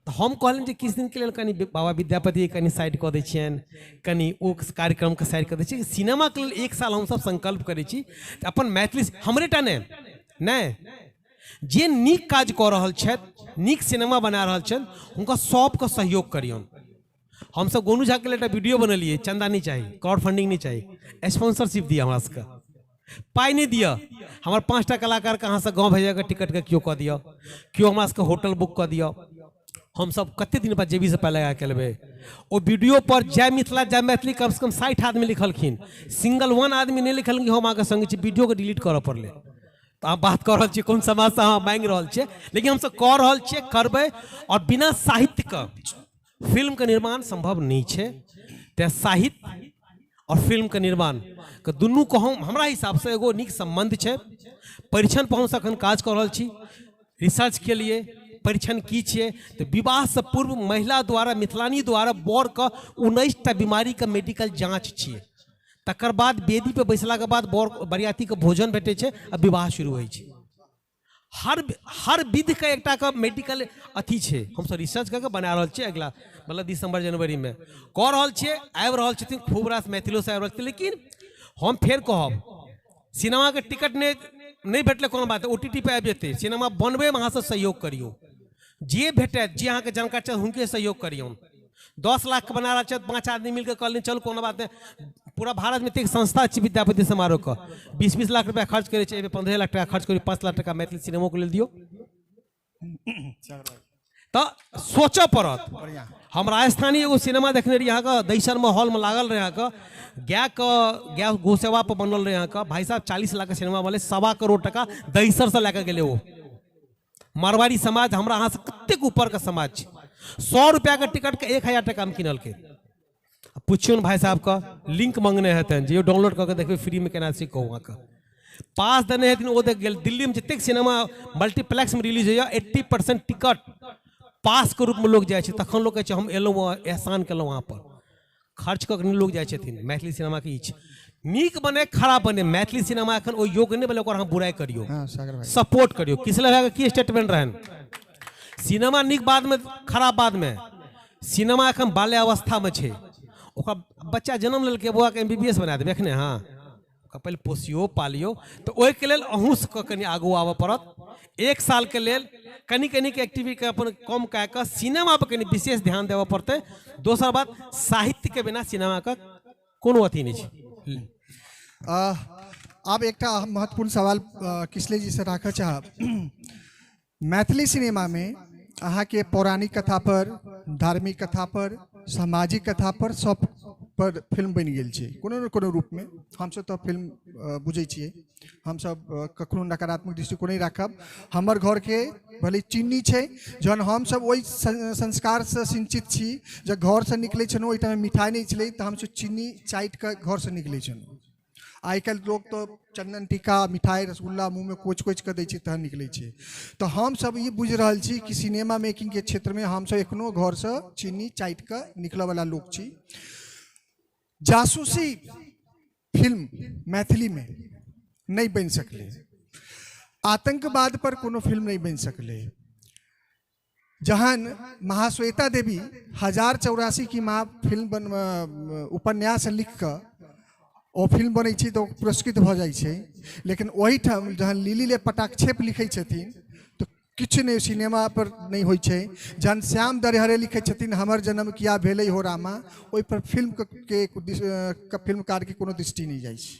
हम कहलनि जे किछु दिनके लेल कनि बाबा विद्यापति कनि साइड कऽ दै छियनि, कनि ओ कार्यक्रमके साइड कऽ दै छियै। सिनेमाके लेल 1 साल हमसब संकल्प करै छी अपन मैथिली, हमरे टा नहि, जे नीक काज कऽ रहल छथि, नीक सिनेमा बना रहल छथि, हुनका सबके सहयोग करियौन। हमसब गोनू झाके लेल एकटा वीडियो बनेलियै, चंदा नहि चाही, क्राउड फंडिंग नहि चाही, स्पॉन्सरशिप दिअ, हमरा सबके पाइ नहि दिअ, हमर 5टा कलाकारके अहाँसँ गाँव भेजैके टिकटके केओ कऽ दिअ, केओ हमरा सबके होटल बुक कऽ दिअ। हमसब कते दिन बाद जेबीसँ पाइ लगा के लेबै। ओ वीडियो पर जय मिथिला जय मैथिली कमसँ कम 60 आदमी लिखलखिन, सिंगल 1 आदमी नहि लिखलखिन कि हम अहाँके संगे छी। वीडियोके डिलीट करऽ पड़लै। तऽ अहाँ बात कऽ रहल छियै कोन समाजसँ अहाँ मांगि रहल छियै, लेकिन हमसब कऽ रहल छियै, करबै। आओर बिना साहित्यके फिल्मके निर्माण सम्भव नहि छै, तेँ साहित्य आओर फिल्मके निर्माणके दुनूके हम हमरा हिसाबसँ एगो नीक सम्बन्ध छै। परीक्षण पर हमसब एखन काज कऽ रहल छी, रिसर्च के लिए परीक्षण की छियै तऽ विवाहसँ पूर्व महिला द्वारा, मिथिलानी द्वारा बरके 19टा बीमारीके मेडिकल जाँच छियै, तकर बाद वेदी पर बैसलाके बाद बर बरियातीके भोजन भेटै छै आ विवाह शुरू होइ छै। हर विधके एकटा के मेडिकल अथी छै, हमसब रिसर्च कऽ के बना रहल छियै। अगिला मतलब दिसंबर जनवरीमे कऽ रहल छियै, आबि रहल छथिन खूब रास मैथिलोसँ आबि रहल छथिन। लेकिन हम फेर कहब, सिनेमाके टिकट नहि भेटलै कोनो बात, OTT पर आबि जेतै। सिनेमा बनबैमे अहाँसब सहयोग करियौ, जे भेटत, जे अहाँके जानकार छथि हुनके सहयोग करियौन। 10 लाखके बना रहल छथि, 5 आदमी मिलके कहलनि चलू कोनो बात नहि। पूरा भारतमे एतेक संस्था छै विद्यापति समारोहके, 20-20 लाख रुपया खर्च करै छै, एहिमे 15 लाख टाका खर्च करू, 5 लाख टाका मैथिली सिनेमोके लेल दियौ। तऽ सोचऽ पड़त। हम राजस्थानी एगो सिनेमा देखने रही अहाँके दहिसरमे हॉलमे लागल रहै अहाँके गायके गाय गोसेवा पर बनल रहै अहाँके। भाई साहब 40 लाखके सिनेमा बनलै, 1.25 करोड़ टका दहिसरसँ लए कऽ गेलै ओ। मारवाड़ी समाज हमरा अहाँसँ कतेक ऊपरके समाज छै। 100 रुपैआके टिकटके 1000 टकामे किनलकै। पुछियौ ने भाई साहबके, लिंक मंगने हेतनि जे डाउनलोड कऽ के देखबै फ्रीमे केना छै, कहू अहाँके पास देने हेथिन ओ देख गेल। दिल्लीमे जतेक सिनेमा मल्टीप्लेक्समे रिलीज होइए 80% टिकट पासके रूपमे लोक जाइ छै। तखन लोक कहै छै हम एलहुँ एहसान केलहुँ अहाँ पर, खर्च कऽ के लोक जाइ छथिन। मैथिली सिनेमाके ई छै, नीक बने खराब बने, मैथिली सिनेमा एखन ओहि योग्य नहि भेलै ओकर अहाँ बुराइ करियौ, सपोर्ट करियौ। किसलय भाइके की स्टेटमेंट रहनि, सिनेमा नीक बादमे खराब बादमे, सिनेमा एखन बाल्यावस्थामे छै, ओकरा बच्चा जन्म लेलकै बौआके MBBS बना देबै एखने? हाँ, ओकरा पहिले पोसियौ पालियौ। तऽ ओहिके लेल अहूँ सबके कनि आगू आबऽ पड़त। 1 सालके लेल कनि कनिके एक्टिविटीके अपन कम कए कऽ सिनेमा पर कनि विशेष ध्यान देबऽ पड़तै। दोसर बात, साहित्यके बिना सिनेमाके कोनो अथी नहि छै। आब एकटा महत्वपूर्ण सवाल किसले जी से राखऽ चाहब। मैथिली सिनेमामे अहाँके पौराणिक कथा पर, धार्मिक कथा पर, सामाजिक कथा पर सब पर फिल्म बनि गेल छै कोनो ने कोनो रूपमे। हमसब तऽ फिल्म बुझै छियै, हमसब कखनो नकारात्मक दृष्टिकोण नहि राखब। हमर घरके भले चीनी छै, जहन हमसब ओहि संस्कारसँ सिंचित छी, जब घरसँ निकलै छलहुँ ओहि टाइममे मिठाइ नहि छलै तऽ हमसब चीनी चाटिके घरसँ निकलै छलहुँ। आइ काल्हि लोक तऽ चन्दन टीका मिठाइ रसगुल्ला मुँहमे कोचि कोचि कऽ दै छै तहन निकलै छै। तऽ हमसब ई बुझि रहल छी कि सिनेमा मेकिंगके क्षेत्रमे हमसब एखनो घरसँ चीनी चाटि कऽ निकलऽवला लोक छी। जासूसी फिल्म मैथिलीमे नहि बनि सकलै, आतंकवाद पर कोनो फिल्म नहि बनि सकलै। जहन महाश्वेता देवी 1084 की माँ फिल्म बन उपन्यास लिख कऽ ओ फिल्म बनै छै तऽ ओ पुरस्कृत भऽ जाइ छै, लेकिन ओहिठाम जहन लिली ले पटाक्षेप लिखै छथिन तऽ किछु नहि सिनेमा पर नहि होइ छै। जहन श्याम दरिहरे लिखै छथिन हमर जन्म किया भेलै हो रामा, ओहिपर फिल्म के फिल्मकारके कोनो दृष्टि नहि जाइ छै।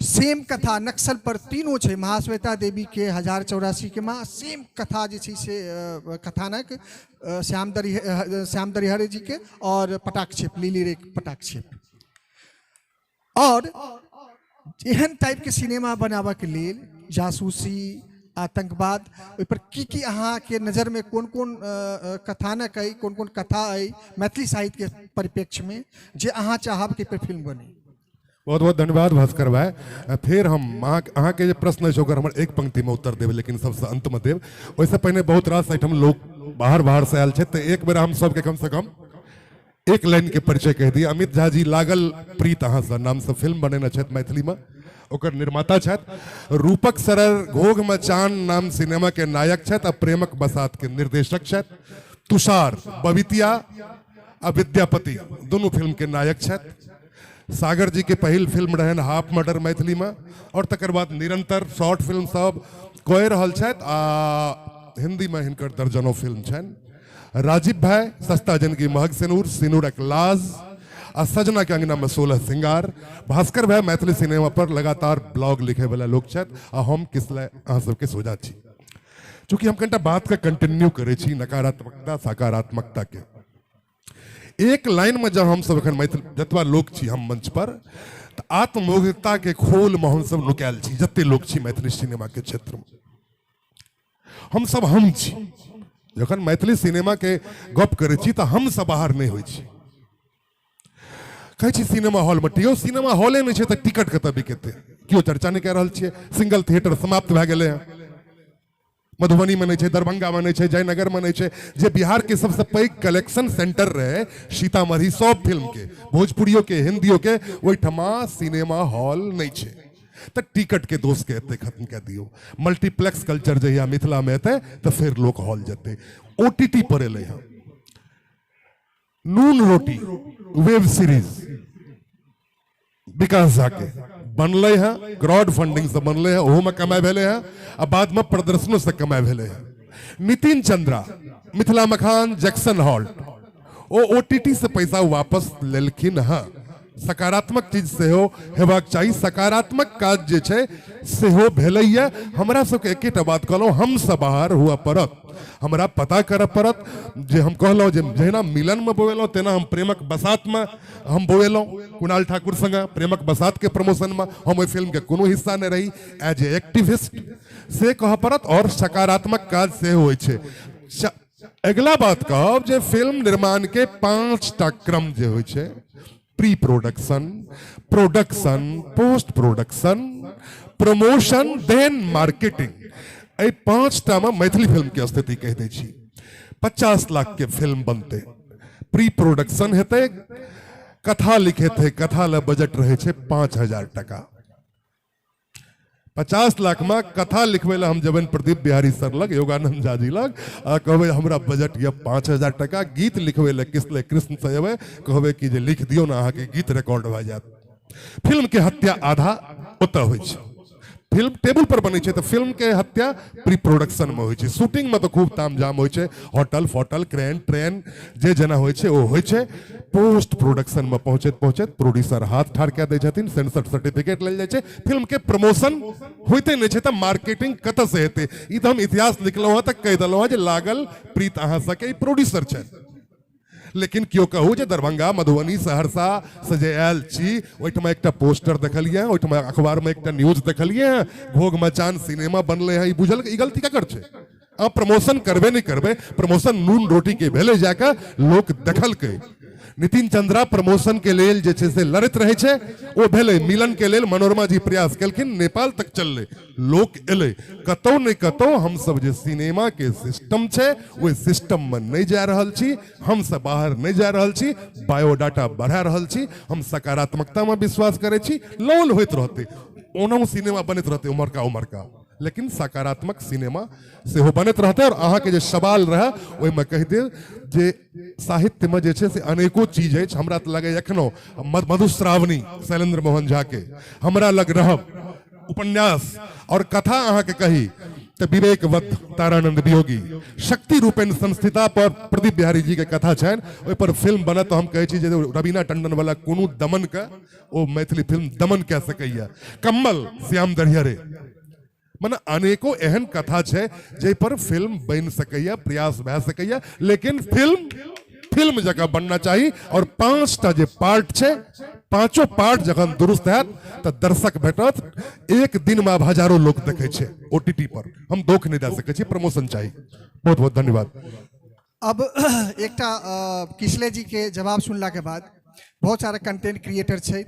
सेम कथा नक्सल पर तीनों छै, महाश्वेता देवी के 1084 के माँ सेम कथा जे छै से कथानक श्याम दरिहरे जी के और पटाक्षेप लिली रे पटाक्षेप। और एहन टाइप के सिनेमा बनाबऽ के लेल जासूसी आतंकवाद ओहि पर की की अहाँके नजरमे कोन कोन कथानक अइ, कोन कोन कथा अइ मैथिली साहित्यके परिप्रेक्ष्यमे जे अहाँ चाहब कि एहि पर फिल्म बने? बहुत बहुत धन्यवाद भास्कर भाई। फेर हम अहाँके जे प्रश्न अछि ओकर हमर एक पंक्तिमे उत्तर देब, लेकिन सबसँ अंतमे देब। ओहिसँ पहिने बहुत रास एहिठाम लोक बाहर बाहर से आयल छथि, तऽ एक बेर हम सबके कमसँ कम एक लाइन के परिचय कहि दी। अमित झा जी लागल प्रीत अहाँसँ नामसँ फिल्म बनेने छथि मैथिलीमे, ओकर निर्माता छथि। रूपक सरर घोघ मचान नाम सिनेमा के नायक छथि आ प्रेमक बसात के निर्देशक छथि। तुषार बबितिया आ विद्यापति दुनू फिल्म के नायक छथि। सागर जी के पहिल फिल्म रहनि हाफ मर्डर मैथिली में, और तकर बाद निरंतर शॉर्ट फिल्म सब कए रहल छथि आ हिंदी में हिनकर दर्जनों फिल्म छनि। राजीव भाई सस्ता जिंदगी महग सिनूर, सिनूरक लाज आ सजना के अंगना में 16 सिंगार। भास्कर भाई मैथिली सिनेमा पर लगातार ब्लॉग लिखे वाला लोग छथि आ हम किसलय अहाँ सबके सोझा छी। चूँकि हम कनिटा बात के कंटिन्यू करै छी नकारात्मकता सकारात्मकता के, एक लाइन में जब हम सब एखन मैथिल जतबा लोक छी हम मंच पर, तऽ आत्ममुग्धता के खोल में हम सब नुकायल छी। जते लोक छी मैथिली सिनेमा के क्षेत्र में हम सब हम छी। जखन मैथिली सिनेमा के गप करै छी तऽ हम सब बाहर नहि होइ छी। कहै छी सिनेमा हॉल में टियो, सिनेमा हॉले नहि छै तऽ टिकट कतऽ बिकेतै? केओ चर्चा नहि कए रहल छियै। सिंगल थिएटर समाप्त भए गेलै हँ, मधुबनी में नहीं छै, दरभंगा में नहीं छै, जयनगर में नहीं छै। जे बिहार के सबसे पैघ कलेक्शन सेंटर रहे सीतामढ़ी, सब फिल्म के, भोजपुरियो के, हिंदियो के, ओहिठमा सिनेमा हॉल नहीं छै। तऽ टिकट के दोष के एते खत्म कए दियौ। मल्टीप्लेक्स कल्चर जहिया मिथिला में एतै तऽ फेर लोक हॉल जेतै। OTT पर एलै हँ नून रोटी वेब सीरीज विकास झा के बनलै हँ, क्राउड फंडिंग से बनलै हँ, ओहोमे कमाइ भेलै हँ आ बादमे प्रदर्शनो से कमाइ भेलै हँ। नितिन चंद्रा मिथिला मखान जैक्सन हॉल्ट ओ OTT से पैसा वापस लेलखिन हँ। सकारात्मक चीज सेहो हेबाक चाही। सकारात्मक काज जे छै सेहो भेलैए। हमरा सबके एकेटा बात कहलहुँ, हमसँ बाहर हुअ पड़त, हमरा पता करऽ पड़त जे हम कहलहुँ जे जहिना मिलनमे बौएलहुँ तेना हम प्रेमक बसातमे हम बौएलहुँ कुणाल ठाकुर संगे प्रेमक बसातके प्रमोशनमे हम ओहि फिल्मके कोनो हिस्सा नहि रही एज ए एक्टिविस्ट, से कहऽ पड़त। आओर सकारात्मक काज सेहो होइ छै। अगिला बात कहब जे फिल्म निर्माणके 5टा क्रम जे होइ छै, pre production, production, post production, promotion, then marketing, एहि 5टा में मैथिली फिल्म के स्थिति कहि दै छी। 50 लाख के फिल्म बनतै, प्री प्रोडक्शन हेतै, कथा लिखेतै, कथा लए बजट रहै छै 5000 टका। 50 लाख में कथा लिखबै लए हम जेबनि प्रदीप बिहारी सर लग, योगानंद झा जी लग, आ कहबै हमरा बजट यऽ 5000 टका। गीत लिखबै लए किसले कृष्ण से जेबै, कहबै कि जे लिख दियौ ने, अहाँके गीत रिकॉर्ड भए जायत। फिल्म के हत्या आधा ओतऽ होइ छै। फिल्म टेबुल पर बनै छै तऽ फिल्म के हत्या प्री प्रोडक्शन में होइ छै। शूटिंग में तऽ खूब तामझाम होइ छै, होटल फोटल क्रेन ट्रेन जे जेना होइ छै ओ होइ छै। पोस्ट प्रोडक्शन में पहुँचैत पहुँचैत प्रोड्यूसर हाथ ठाढ़ कए दै छथिन, सेंसर सर्टिफिकेट लेल जाइ छै, फिल्म के प्रमोशन होइते नहि छै तऽ मार्केटिंग कतऽ से हेतै? ई तऽ हम इतिहास लिखलहुँ हँ तऽ कहि देलहुँ हँ जे लागल प्रीत अहाँ सबके ई प्रोड्यूसर छथि। लेकिन केओ कहू जे दरभंगा मधुबनी सहरसा से जे आयल छी ओहिठमा एकटा पोस्टर देखलियै, ओहिठमा अखबारमे एकटा न्यूज देखलियै हँ, घोघ मचान सिनेमा बनलै हँ, ई बुझल ई गलती ककर छै? अहाँ प्रमोशन करबे नहि करबै, प्रमोशन नून रोटी के भेलै जाकऽ लोक देखलकै। नितिन चंद्रा प्रमोशन के लेल जे छै से लड़ैत रहै छै, ओ भेलै। मिलन के लेल मनोरमा जी प्रयास केलखिन, नेपाल तक चललै, लोक एलै। कतौ नहि कतौ हमसब जे सिनेमा के सिस्टम छै ओहि सिस्टम में नहि जा रहल छी, हमसब बाहर नहि जा रहल छी, बायोडाटा बढ़ा रहल छी। हम सकारात्मकता में विश्वास करै छी, लौल होइत रहतै, ओनाहु सिनेमा बनैत रहतै उम्हरका उम्हरका, लेकिन सकारात्मक सिनेमा सेहो बनैत रहतै। और अहाँके जे सवाल रहए ओहिमे कहि देब जे साहित्यमे जे छै से अनेको चीज अछि। हमरा तऽ लगैए एखनो मधुश्रावणी शैलेन्द्र मोहन झाके हमरा लग रहब उपन्यास और कथा अहाँके कही तऽ विवेक वध तारानंद वियोगी, शक्ति रूपेण संस्थिता पर प्रदीप बिहारी जी के कथा छनि, ओहिपर फिल्म बनत तऽ हम कहै छी जे रवीना टंडन वाला कोनो दमन के ओ मैथिली फिल्म दमन कए सकैए। कम्बल श्याम दरिहरे, मने अनेको एहन कथा छै जाहि पर फिल्म बनि सकैए, प्रयास भए सकैए, लेकिन फिल्म फिल्म जकाँ बनना चाही। और 5टा जे पार्ट छै, 5 पार्ट जखन दुरुस्त हैत तऽ दर्शक भेटत। एक दिन में आब हजारों लोग देखै छै OTT पर, हम दोख नहि दए सकै छी, प्रमोशन चाही। बहुत बहुत धन्यवाद। अब एकटा किसले जी के जवाब सुनला के बाद बहुत सारा कंटेंट क्रिएटर छै,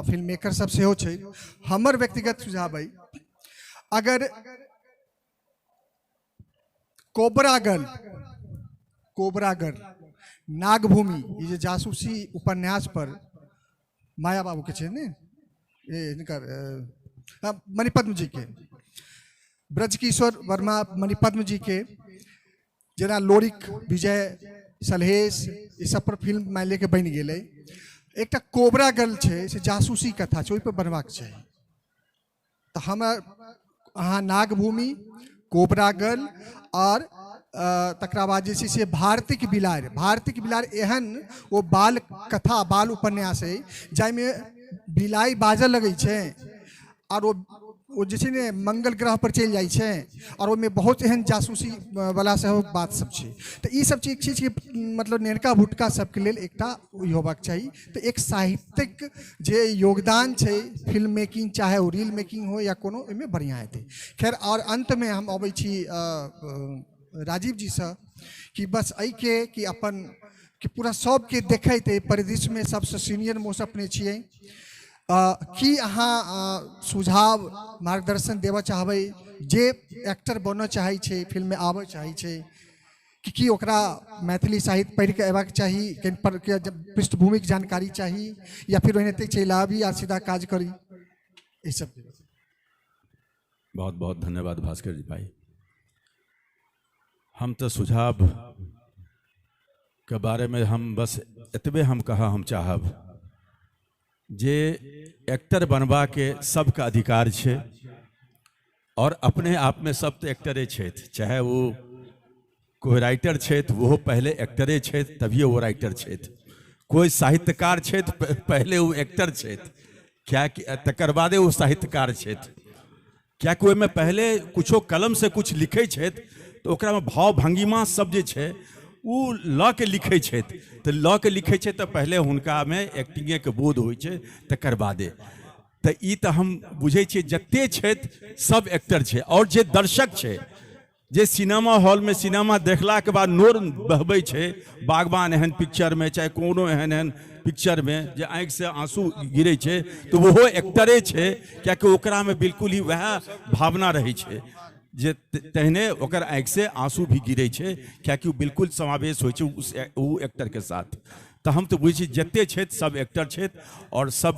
फिल्म मेकर सब सेहो छै। हमर व्यक्तिगत सुझाव अइ, अगर कोबरा गर्ल नागभूमि, ई जे जासूसी उपन्यास पर माया बाबू के छै ने, हिनकर मणिपद्म जी के, ब्रजकिशोर वर्मा मणिपद्म जी के, जेना लोरिक, विजय, सलहेश, ई सब पर फिल्म मानि लिअ कि बनि गेलै। एकटा कोबरा गर्ल छै से जासूसी कथा छै, ओहिपर बनबाक चाही। तऽ हमरा अहाँ नागभूमि, कोबरा गर्ल और तकरा बाद जे छै से भारतीक बिलाड़ि, भारतीक बिलाड़ि एहन ओ बाल कथा बाल उपन्यास अइ जाहिमे बिलाइ बाजऽ लगै छै और ओ जे छै ने मंगल ग्रह पर चलि जाइ छै और ओहिमे बहुत एहन जासूसी वाला सेहो बात सब छै। तऽ ई सब चीज छै कि मतलब नेनका भुटका सबके लेल एकटा ई होबाक चाही। तऽ एक साहित्यिक जे योगदान छै फिल्म मेकिंग, चाहे ओ रील मेकिंग हो या कोनो, ओहिमे बढ़िआँ हेतै। खैर, और अन्तमे हम अबै छी राजीव जीसँ कि बस एहिके कि अपन कि पूरा सबके देखैत एहि परिदृश्यमे सबसँ सीनियर मोस्ट अपने छियै, की अहाँ सुझाव मार्गदर्शन देबऽ चाहबै जे एक्टर बनऽ चाहै छै, फिल्ममे आबऽ चाहै छै, कि ओकरा मैथिली साहित्य पढ़िके अयबाक चाही, कनि पर के पृष्ठभूमिक जानकारी चाही, या फिर ओनाहिते चलि आबी आ सीधा काज करी, ई सब। बहुत बहुत धन्यवाद भास्कर जी भाई। हम तो सुझाव के बारे में हम बस एतबे हम कहा हम चाहब जे एक्टर बनबा के सबके अधिकार छै और अपने आप में सब तो एक्टरे छथि, चाहे वो कोई राइटर छथि वो पहले एक्टरे छथि तभिए वो राइटर छथि, कोइ साहित्यकार छथि, पहिले ओ एक्टर छथि, कियाकि तकर बादे ओ साहित्यकार छथि। कियाकि ओहिमे पहिले कुछो कलमसँ कुछ लिखै छथि तऽ ओकरामे भाव भंगिमा सब जे छै ओ लऽ के लिखै छथि, तऽ लऽ के लिखै छै तऽ पहिले हुनकामे एक्टिंगेके बोध होइ छै, तकर बादे। तऽ ई तऽ हम बुझै छियै जते छथि सब एक्टर छै। आओर जे दर्शक छै, जे सिनेमा हॉलमे सिनेमा देखलाके बाद नोर बहबै छै, बागवान एहन पिक्चरमे चाहे कोनो एहन एहन पिक्चरमे जे आँखिसँ आंसू गिरै छै, तऽ ओहो एक्टरे छै, कियाकि ओकरामे बिल्कुल ही वएह भावना रहै छै जे तहने ओकर आँखिसँ आंसू भी गिरै छै, कियाकि ओ बिल्कुल समावेश होइ छै ओ एक्टरके साथ। तऽ हम तऽ बुझै छी जते छथि सब एक्टर छथि आओर सब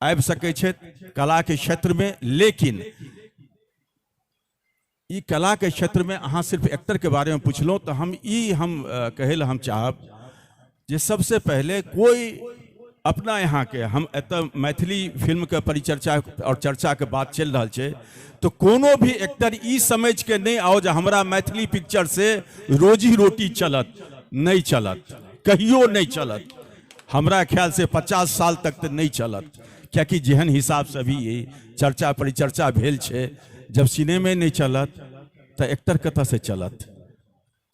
आबि सकै छथि कलाके क्षेत्रमे। लेकिन ई कलाके क्षेत्रमे अहाँ सिर्फ एक्टरके बारेमे पुछलहुँ, तऽ हम ई हम कहै लए हम चाहब जे सबसे पहिले कोइ अपना यहाँके, हम एतऽ मैथिली फिल्मके परिचर्चा और चर्चाके बात चलि रहल छै, तऽ कोनो भी एक्टर ई समझिके नहि आओ जे हमरा मैथिली पिक्चर से रोजी रोटी चलत। नहि चलत, कहियो नहि चलत। हमरा ख्याल से 50 साल तक तऽ नहि चलत, कियाकि जेहन हिसाबसँ अभी ई चर्चा परिचर्चा भेल छै, जब सिनेमे नहि चलत तऽ एक्टर कतऽसँ चलत?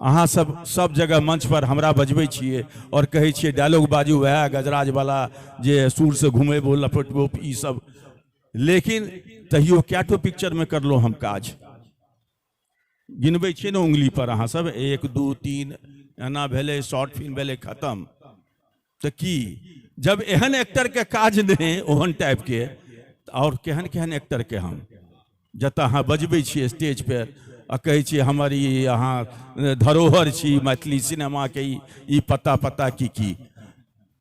अहाँ सब सब जगह मंच पर हमरा बजबै छियै और कहै छियै डायलॉग बाजू वएह गजराजवाला जे सूरसँ घुमेबो लपटबो ई सब, लेकिन तहियो कए ठो पिक्चरमे करलहुँ हम काज, गिनबै छियै ने उंगली पर अहाँ सब, 1 2 3 एना भेलै, शॉर्ट फिल्म भेलै, खत्म। तऽ की जब एहन एक्टरके काज नहि ओहन टाइपके, आओर केहन केहन एक्टरके हम जतऽ अहाँ बजबै छियै स्टेज पर आ कहै छियै हमर ई अहाँ धरोहर छी मैथिली सिनेमाके, ई पता पता की की,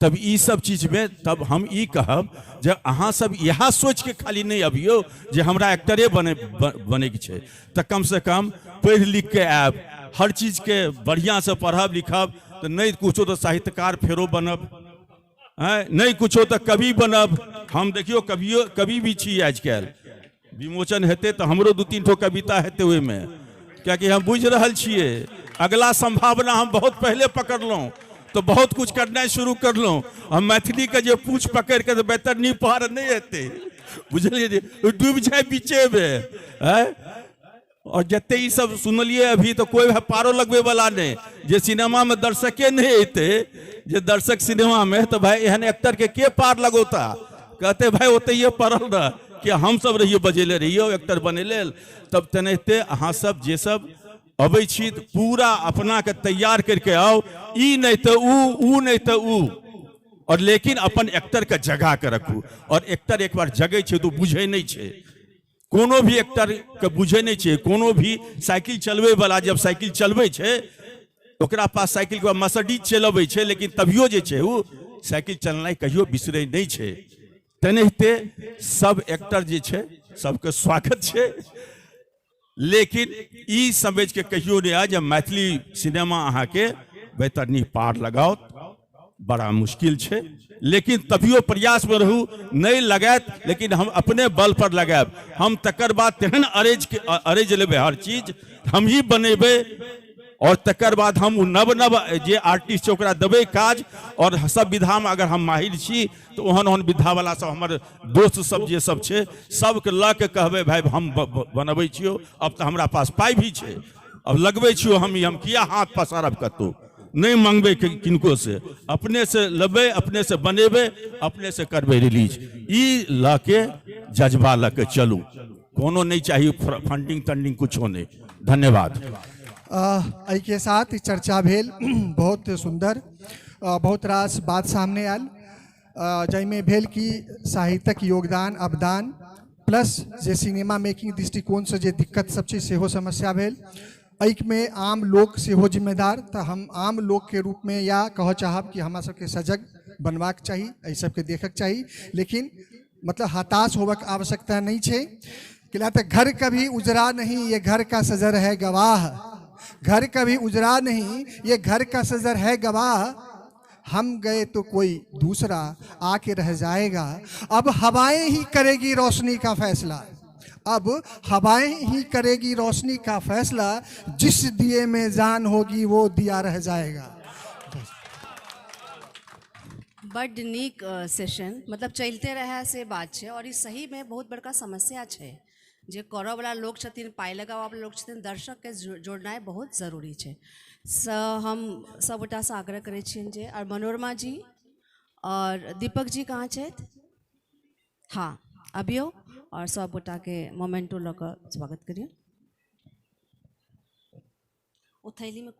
तब ई सब चीजमे तब हम ई कहब जे अहाँ सब इएह सोचिके खाली नहि अबियौ जे हमरा एक्टरे बनैके छै, तऽ कमसँ कम पढ़ि लिखके आयब, हर चीजके बढ़िआँसँ पढ़ब लिखब, तऽ नहि कुछो तऽ साहित्यकार फेरो बनब, नहि कुछो तऽ कवि बनब। हम देखियौ कवियो कवि भी छी आजकल, विमोचन हेतै तऽ हमरो 2-3 ठो कविता हेतै ओहिमे, कियाकि हम बुझि रहल छियै अगला संभावना हम बहुत पहले पकड़लहुँ, तो बहुत कुछ करनाइ शुरू करलहुँ। हम मैथिलीके जे पूछ पकड़िके तऽ बेतरनी पार नहि हेतै, बुझलियै जे डूबि जाय बीचेमे। और जते ई सब सुनलियै अभी तऽ कोइ पारो लगबै वाला नहि, जे सिनेमामे दर्शके नहि अयतै, जे दर्शक सिनेमामे, तऽ भाय एहन एक्टरके के पार लगौता? कहते भाय ओतहिए पड़ल रह कि हम सब रहियो बजेले रहियो एक्टर बने लेल। तब तेनाहिते अहाँ सब जे सब अबै छी तऽ पूरा अपनाके तैयार करके आउ, ई नहि तऽ ऊ, ऊ नहि तऽ ऊ, और लेकिन अपन एक्टरके जगा के रखू। और एक्टर एक बार जगै छै तऽ बुझै नहि छै, कोनो भी एक्टरके बुझै नहि छै। कोनो भी साइकिल चलबै वाला जब साइकिल चलबै छै, ओकरा पास साइकिलके बाद मर्सिडीज चलबै छै, लेकिन तभियो जे छै ओ साइकिल चलनाइ कहियो बिसरै नहि छै। तेनाहिते सब एक्टर जे छै सबके स्वागत छै, लेकिन ई समझिके कहियो नहि आय जे मैथिली सिनेमा अहाँके बेतरनी पार लगाओत, बड़ा मुश्किल छै। लेकिन तभियो प्रयासमे रहू, नहि लगायत लेकिन हम अपने बल पर लगायब। हम तकर बाद तेहन अरेज लेबै, हर चीज हम ही बनेबै, और तकर बाद हम नव नव जे आर्टिस्ट छै ओकरा देबै काज। और सब विधामे अगर हम माहिर छी तऽ ओहन ओहन विधावला सब हमर दोस्त सब जे सब छै सबके लऽ के कहबै भाय हम बनबै छियौ, अब तऽ हमरा पास पाइ भी छै, अब लगबै छियौ हम, हम किया हाथ पसारब कतहु, नहि मंगबै किनको से, अपने से लेबै, अपने से बनेबै, अपने से करबै रिलीज। ई लऽ के जज्बा लऽ के चलू, कोनो नहि चाही फंडिंग तंडिंग कुछो नहि। धन्यवाद। एहिके साथ चर्चा भेल बहुत सुन्दर, बहुत रास बात सामने आयल, जाहिमे भेल कि साहित्यक योगदान अवदान प्लस जे सिनेमा मेकिंग दृष्टिकोणसँ जे दिक्कत सब छै सेहो समस्या भेल। एहिमे आम लोक सेहो जिम्मेदार, तऽ हम आम लोकके रूपमे या कहऽ चाहब कि हमरा सबके सजग बनबाक चाही, एहि सबके देखक चाही, लेकिन मतलब हताश होबक आवश्यकता नहि छै। किला तऽ घर कभी उजरा नहीं ये घर का सजर है गवाह, घर कभी उजरा नहीं ये घर का सजर है गवाह, हम गए तो कोई दूसरा आके रह जाएगा, अब हवाएं ही करेगी रोशनी का फैसला, अब हवाएं ही करेगी रोशनी का फैसला, जिस दिए में जान होगी वो दिया रह जाएगा। बड्ड नीक सेशन, मतलब चलिते रहए से बात छै। आओर ई सहीमे बहुत बड़का समस्या छै जे करऽवला लोक छथिन, पाइ लगाबऽवला लोक छथिन, दर्शकके जोड़नाइ बहुत जरूरी छै। से हम सभगोटासँ आग्रह करै छियनि जे, आओर मनोरमा जी आओर दीपक जी कहाँ छथि? हाँ, अबियौ आओर सभगोटाके मोमेंटो लऽ कऽ स्वागत करियौ। ओ थैलीमे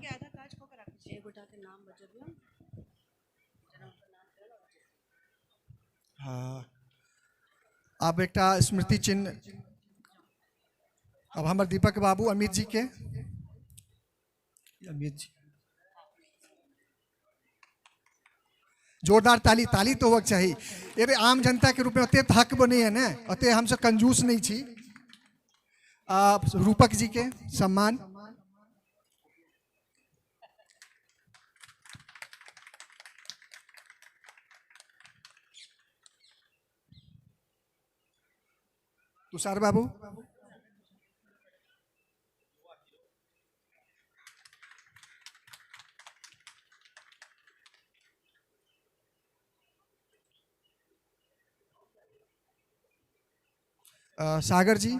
आधा काज कऽ के राखै छी, एक गोटाके नाम बजबियौ। हाँ, आब एकटा स्मृति चिन्ह अब हमर दीपक बाबू अमित जी के, अमित जी जोरदार ताली, ताली तो होबक चाही। अरे आम जनता के रूप में ओते हक बने है ने, ओते हमसब कंजूस नहीं छी। रूपक जी के सम्मान। तुषार बाबू, सागर जी,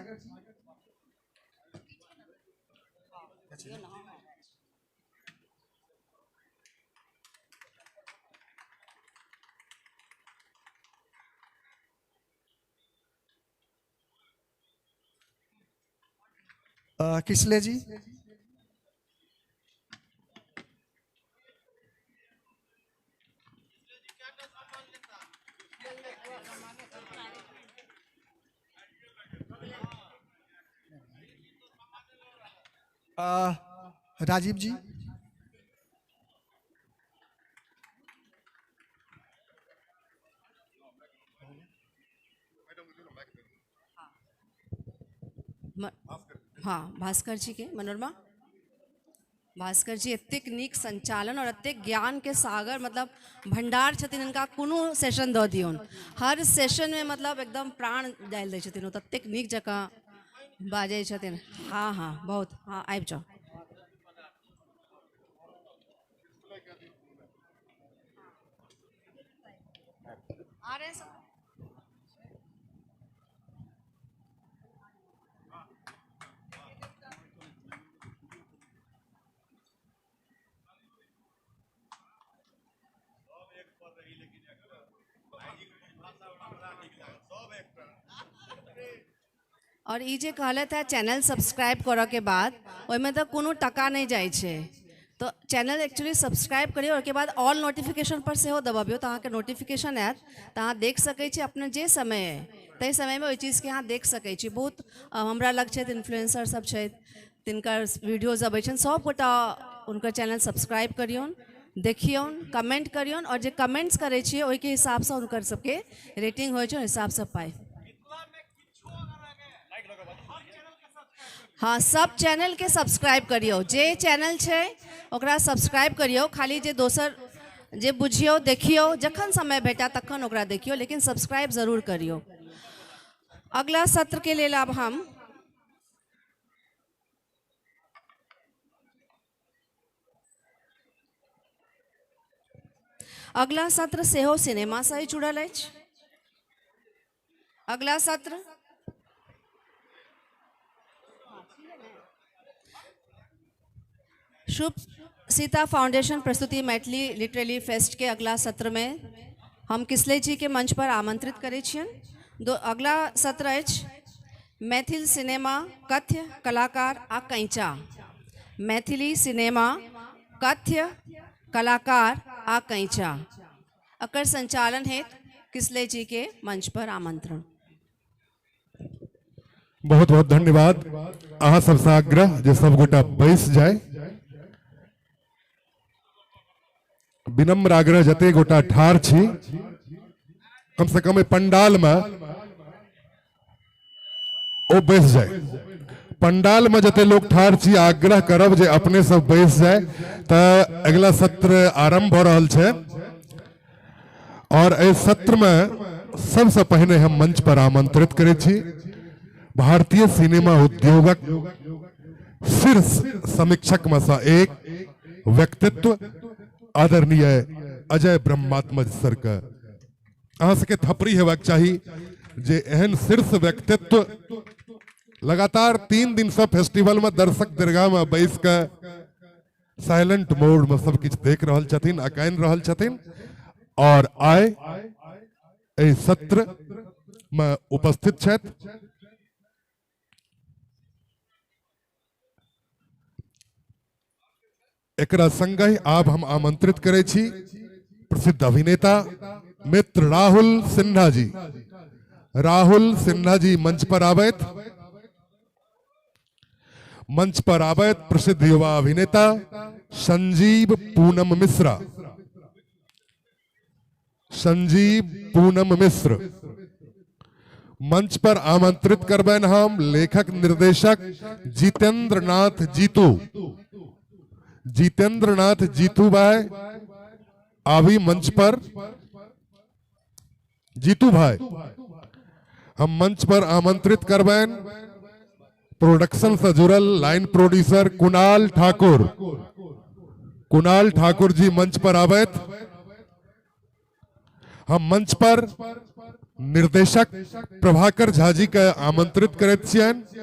किसले जी, राजीव जी, हाँ भास्कर जी के, मनोरमा भास्कर जी एतेक नीक संचालन और एतेक ज्ञान के सागर, मतलब भंडार छथिन। हिनका कोनो सेशन दऽ दियौन, हर सेशन में मतलब एकदम प्राण डालि दै छथिन ओ, ततेक नीक जकाँ बाजै छथिन। हाँ हाँ बहुत, हाँ आबि जाउ। आ रहे हैं सब? और ई जे कहलथि है चैनल सब्सक्राइब करऽ के बाद ओहिमे तऽ कोनो टका नहि जाइ छै, तऽ चैनल एक्चुअली सब्सक्राइब करियौ, ओहिके बाद ऑल नोटिफिकेशन पर सेहो दबबियौ तऽ अहाँके नोटिफिकेशन आयत, तऽ अहाँ देख सकै छी अपने जे समय अइ ताहि समयमे ओहि चीजके अहाँ देख सकै छी। बहुत हमरा लग छथि इन्फ्लुएंसर सब छथि, तिनकर वीडियोज अबै छनि, सभगोटा हुनकर चैनल सब्सक्राइब करियौन, देखियौन, कमेंट करियौन, और जे कमेंट्स करै छियै ओहिके हिसाबसँ हुनकर सबके रेटिंग होइ छै, ओहि हिसाबसँ पाइ। हाँ, सब चैनल के सब्सक्राइब करियौ, जे चैनल छै ओकरा सब्सक्राइब करियौ, खाली जे दोसर जे बुझियौ देखियौ, जखन समय भेटा तखन ओकरा देखियौ, लेकिन सब्सक्राइब जरूर करियौ। अगला सत्र के लेल आब हम अगला सत्र सेहो सिनेमा से ही जुड़ल अछि। अगला सत्र शुभ सीता फाउंडेशन प्रस्तुति मैथिली लिटरेरी फेस्ट के अगला सत्र में हम किसले जी के मंच पर आमंत्रित करै छियनि। अगला सत्र अछि मैथिल सिनेमा कथ्य कलाकार आ कैंचा। मैथिली सिनेमा कथ्य कलाकार आ कैंचा, एकर संचालन हेतु किसले जी के मंच पर आमंत्रण। बहुत बहुत धन्यवाद। अहाँ सबसँ आग्रह जे सब गोटा बैस जाय, विनम्र आग्रह, जते गोटा ठाढ़ छी कम से कम पंडाल में ओ बैस जाय। पंडाल में जते लोग ठाढ़ छी आग्रह करब जे अपने सब बैस जाय। तऽ अगला सत्र आरंभ भऽ रहल छै और एहि सत्र में सबसे पहिने हम मंच पर आमंत्रित करै छी भारतीय सिनेमा उद्योगक शीर्ष समीक्षक में से एक व्यक्तित्व आदरणीय अजय ब्रह्मात्मज सर के अहाँ सबके थपड़ी हेबाक चाही जे एहन शीर्ष व्यक्तित्व लगातार 3 दिन से फेस्टिवल में दर्शक दीर्घा में बैस के साइलेंट मोड में सब किछु देख रहल छथिन, अकानि रहल छथिन और आइ एहि सत्र में उपस्थित छथि। एकरा संगहि आब हम आमंत्रित करै छी प्रसिद्ध अभिनेता मित्र राहुल सिन्हा जी। राहुल सिन्हा जी मंच पर आबैत, मंच पर आबैत प्रसिद्ध युवा अभिनेता संजीव पूनम मिश्रा, संजीव पूनम मिश्र मंच पर आमंत्रित करबनि हम लेखक निर्देशक जितेंद्र नाथ जीतू, जितेंद्र नाथ जीतू भाई आवी मंच पर। जीतू भाई हम मंच पर आमंत्रित करबनि प्रोडक्शन से जुड़ल लाइन प्रोड्यूसर कुणाल ठाकुर, कुणाल ठाकुर जी मंच पर आबैत। हम मंच पर निर्देशक प्रभाकर झा जी के आमंत्रित करैत छियनि,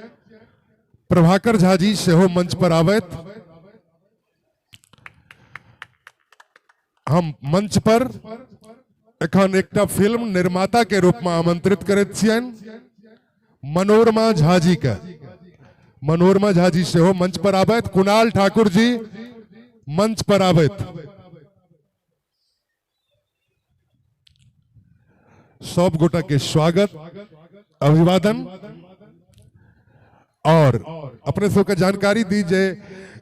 प्रभाकर झा जी सेहो मंच पर आबैत। हम मंच पर एखन एकटा फिल्म निर्माता के रूप में आमंत्रित करैत छियनि मनोरमा झा जी के, मनोरमा झा जी सेहो मंच पर आबैत। कुणाल ठाकुर जी मंच पर आबैत। सब गोटा के स्वागत अभिवादन और अपने सबके जानकारी दी जे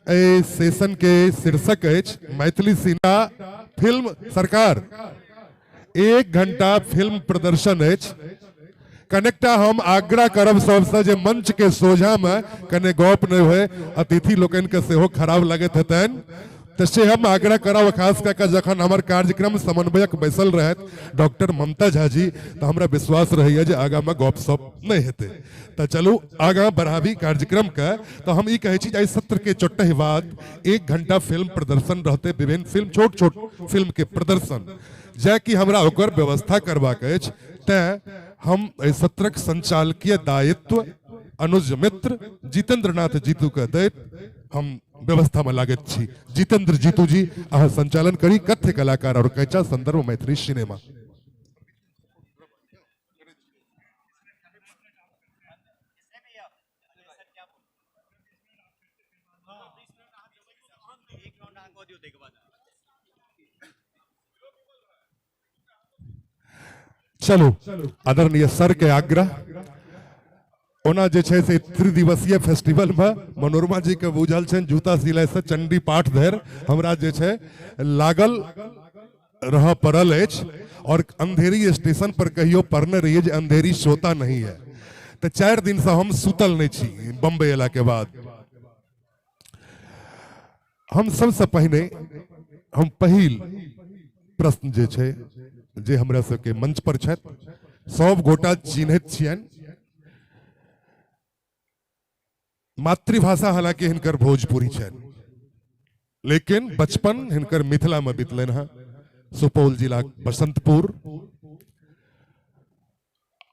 एहि सेशन के शीर्षक अछि मैथिली सिनेमा फिल्म सरकार। 1 घंटा फिल्म प्रदर्शन अछि। कनेक्टा हम आग्रह करब सबसे जे मंच के सोझा में कने गप नहीं होए, अतिथि लोकनि के सेहो खराब लगैत हेतनि, तो से हम आग्रह करब खास कऽ जखन हमर कार्यक्रम समन्वयक बैसल रहत डॉक्टर ममता झा जी, तो हमरा विश्वास रहैया जे आगाँ में गपशप नहीं हेतै। तो चलू आगाँ बढ़ाबी कार्यक्रम के। तो हम ई कहै छी जे एहि सत्र के चोटहि बाद 1 घंटा फिल्म प्रदर्शन रहतै, विभिन्न फिल्म, छोट छोट फिल्म के प्रदर्शन, जे कि हमरा ओकर व्यवस्था करबाक अछि। तैं हम एहि सत्रक संचालकीय दायित्व अनुज मित्र जितेंद्र नाथ जीतू के दैत हम व्यवस्था में लागैत छी। जितेंद्र जीतू जी अहाँ संचालन करी कथ्य कलाकार और कैचा संदर्भ मैथिली सिनेमा। चलू आदरणीय सर के आग्रह ओना जे छै से त्रिदिवसीय फेस्टिवल में मनोरमा जी के बुझल छनि जूता सिलाई से चंडी पाठ धरि हमरा जे छै लागल रह पड़ल अछि। और अंधेरी स्टेशन पर कहियो पढ़ने रहिए जे अंधेरी सोता नहीं है, तो 4 दिन से हम सुतल नहीं छी बम्बई अयला के बाद। हम सबसे पहिने हम पहिल प्रश्न जे छै जे हमरा सबके मंच पर छथि सब गोटा चिन्हैत छियनि, मातृभाषा हालांकि हिनकर भोजपुरी छनि लेकिन बचपन हिनकर मिथिला में बीतलनि हँ, सुपौल जिला बसंतपुर।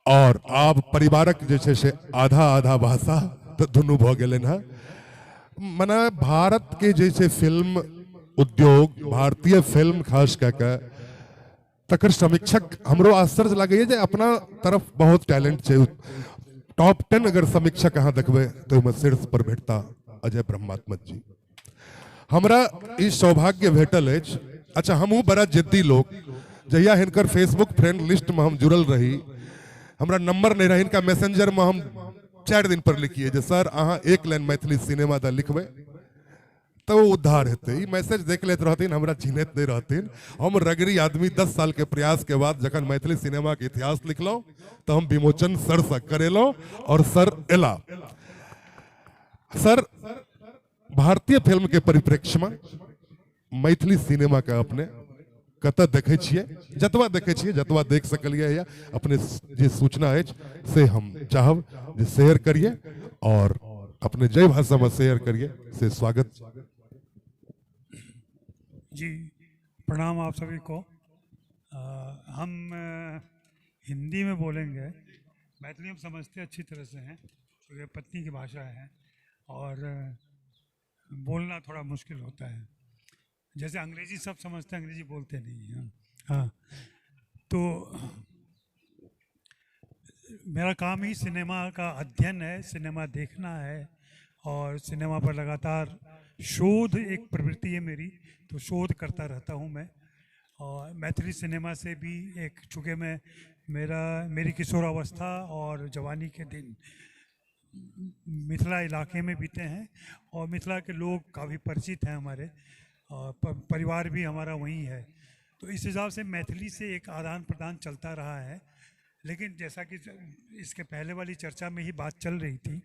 और आब परिवारक जे छै से आधा आधा भाषा तो दुनू भऽ गेलनि हँ। मने भारत के जे छै फिल्म उद्योग, भारतीय फिल्म खास कऽ के तकर समीक्षक हमरो आश्चर्य लागैए जे अपना तरफ बहुत टैलेंट छै। टॉप 10 अगर समीक्षक अहाँ देखबै तो ओहिमे शीर्ष पर भेटता अजय ब्रह्मात्मज जी। हमरा ई सौभाग्य भेटल अछि। अच्छा हमहूँ बड़ा जिद्दी लोक, जहिया हिनकर फेसबुक फ्रेंड लिस्ट में हम जुड़ल रही, हमरा नंबर नहीं रही, हिनका मैसेंजर में हम 4 दिन पर लिखिए जे सर अहाँ 1 लाइन मैथिली सिनेमा द लिखबै तो उद्धार हेतै। ई मैसेज देख लेत रहथिन, हमरा चिन्हैत नहीं रहथिन। हम रगड़ी आदमी 10 साल के प्रयास के बाद जखन मैथिली सिनेमा के इतिहास लिखलहुँ तो हम विमोचन सर से करेलहुँ और सर एला। सर भारतीय फिल्म के परिप्रेक्ष्य में मैथिली सिनेमा के अपने कतऽ देखै छियै, जतबा देखै छियै, जतबा देख सकलियै या अपने जे सूचना अछि से हम चाहब जे शेयर करिए और अपने जय भाषा में शेयर करिए से स्वागत। जी प्रणाम आप सभी को। हम हिंदी में बोलेंगे, मैथिली हम समझते अच्छी तरह से हैं क्योंकि पत्नी की भाषा है और बोलना थोड़ा मुश्किल होता है। जैसे अंग्रेजी सब समझते हैं, अंग्रेजी बोलते नहीं हैं। हाँ, तो मेरा काम ही सिनेमा का अध्ययन है, सिनेमा देखना है और सिनेमा पर लगातार शोध एक प्रवृत्ति है मेरी, तो शोध करता रहता हूँ मैं। और मैथिली सिनेमा से भी एक, चूँकि मैं मेरी किशोरावस्था और जवानी के दिन मिथिला इलाके में बीते हैं और मिथिला के लोग काफ़ी परिचित हैं हमारे, और परिवार भी हमारा वहीं है, तो इस हिसाब से मैथिली से एक आदान प्रदान चलता रहा है। लेकिन जैसा कि इसके पहले वाली चर्चा में ही बात चल रही थी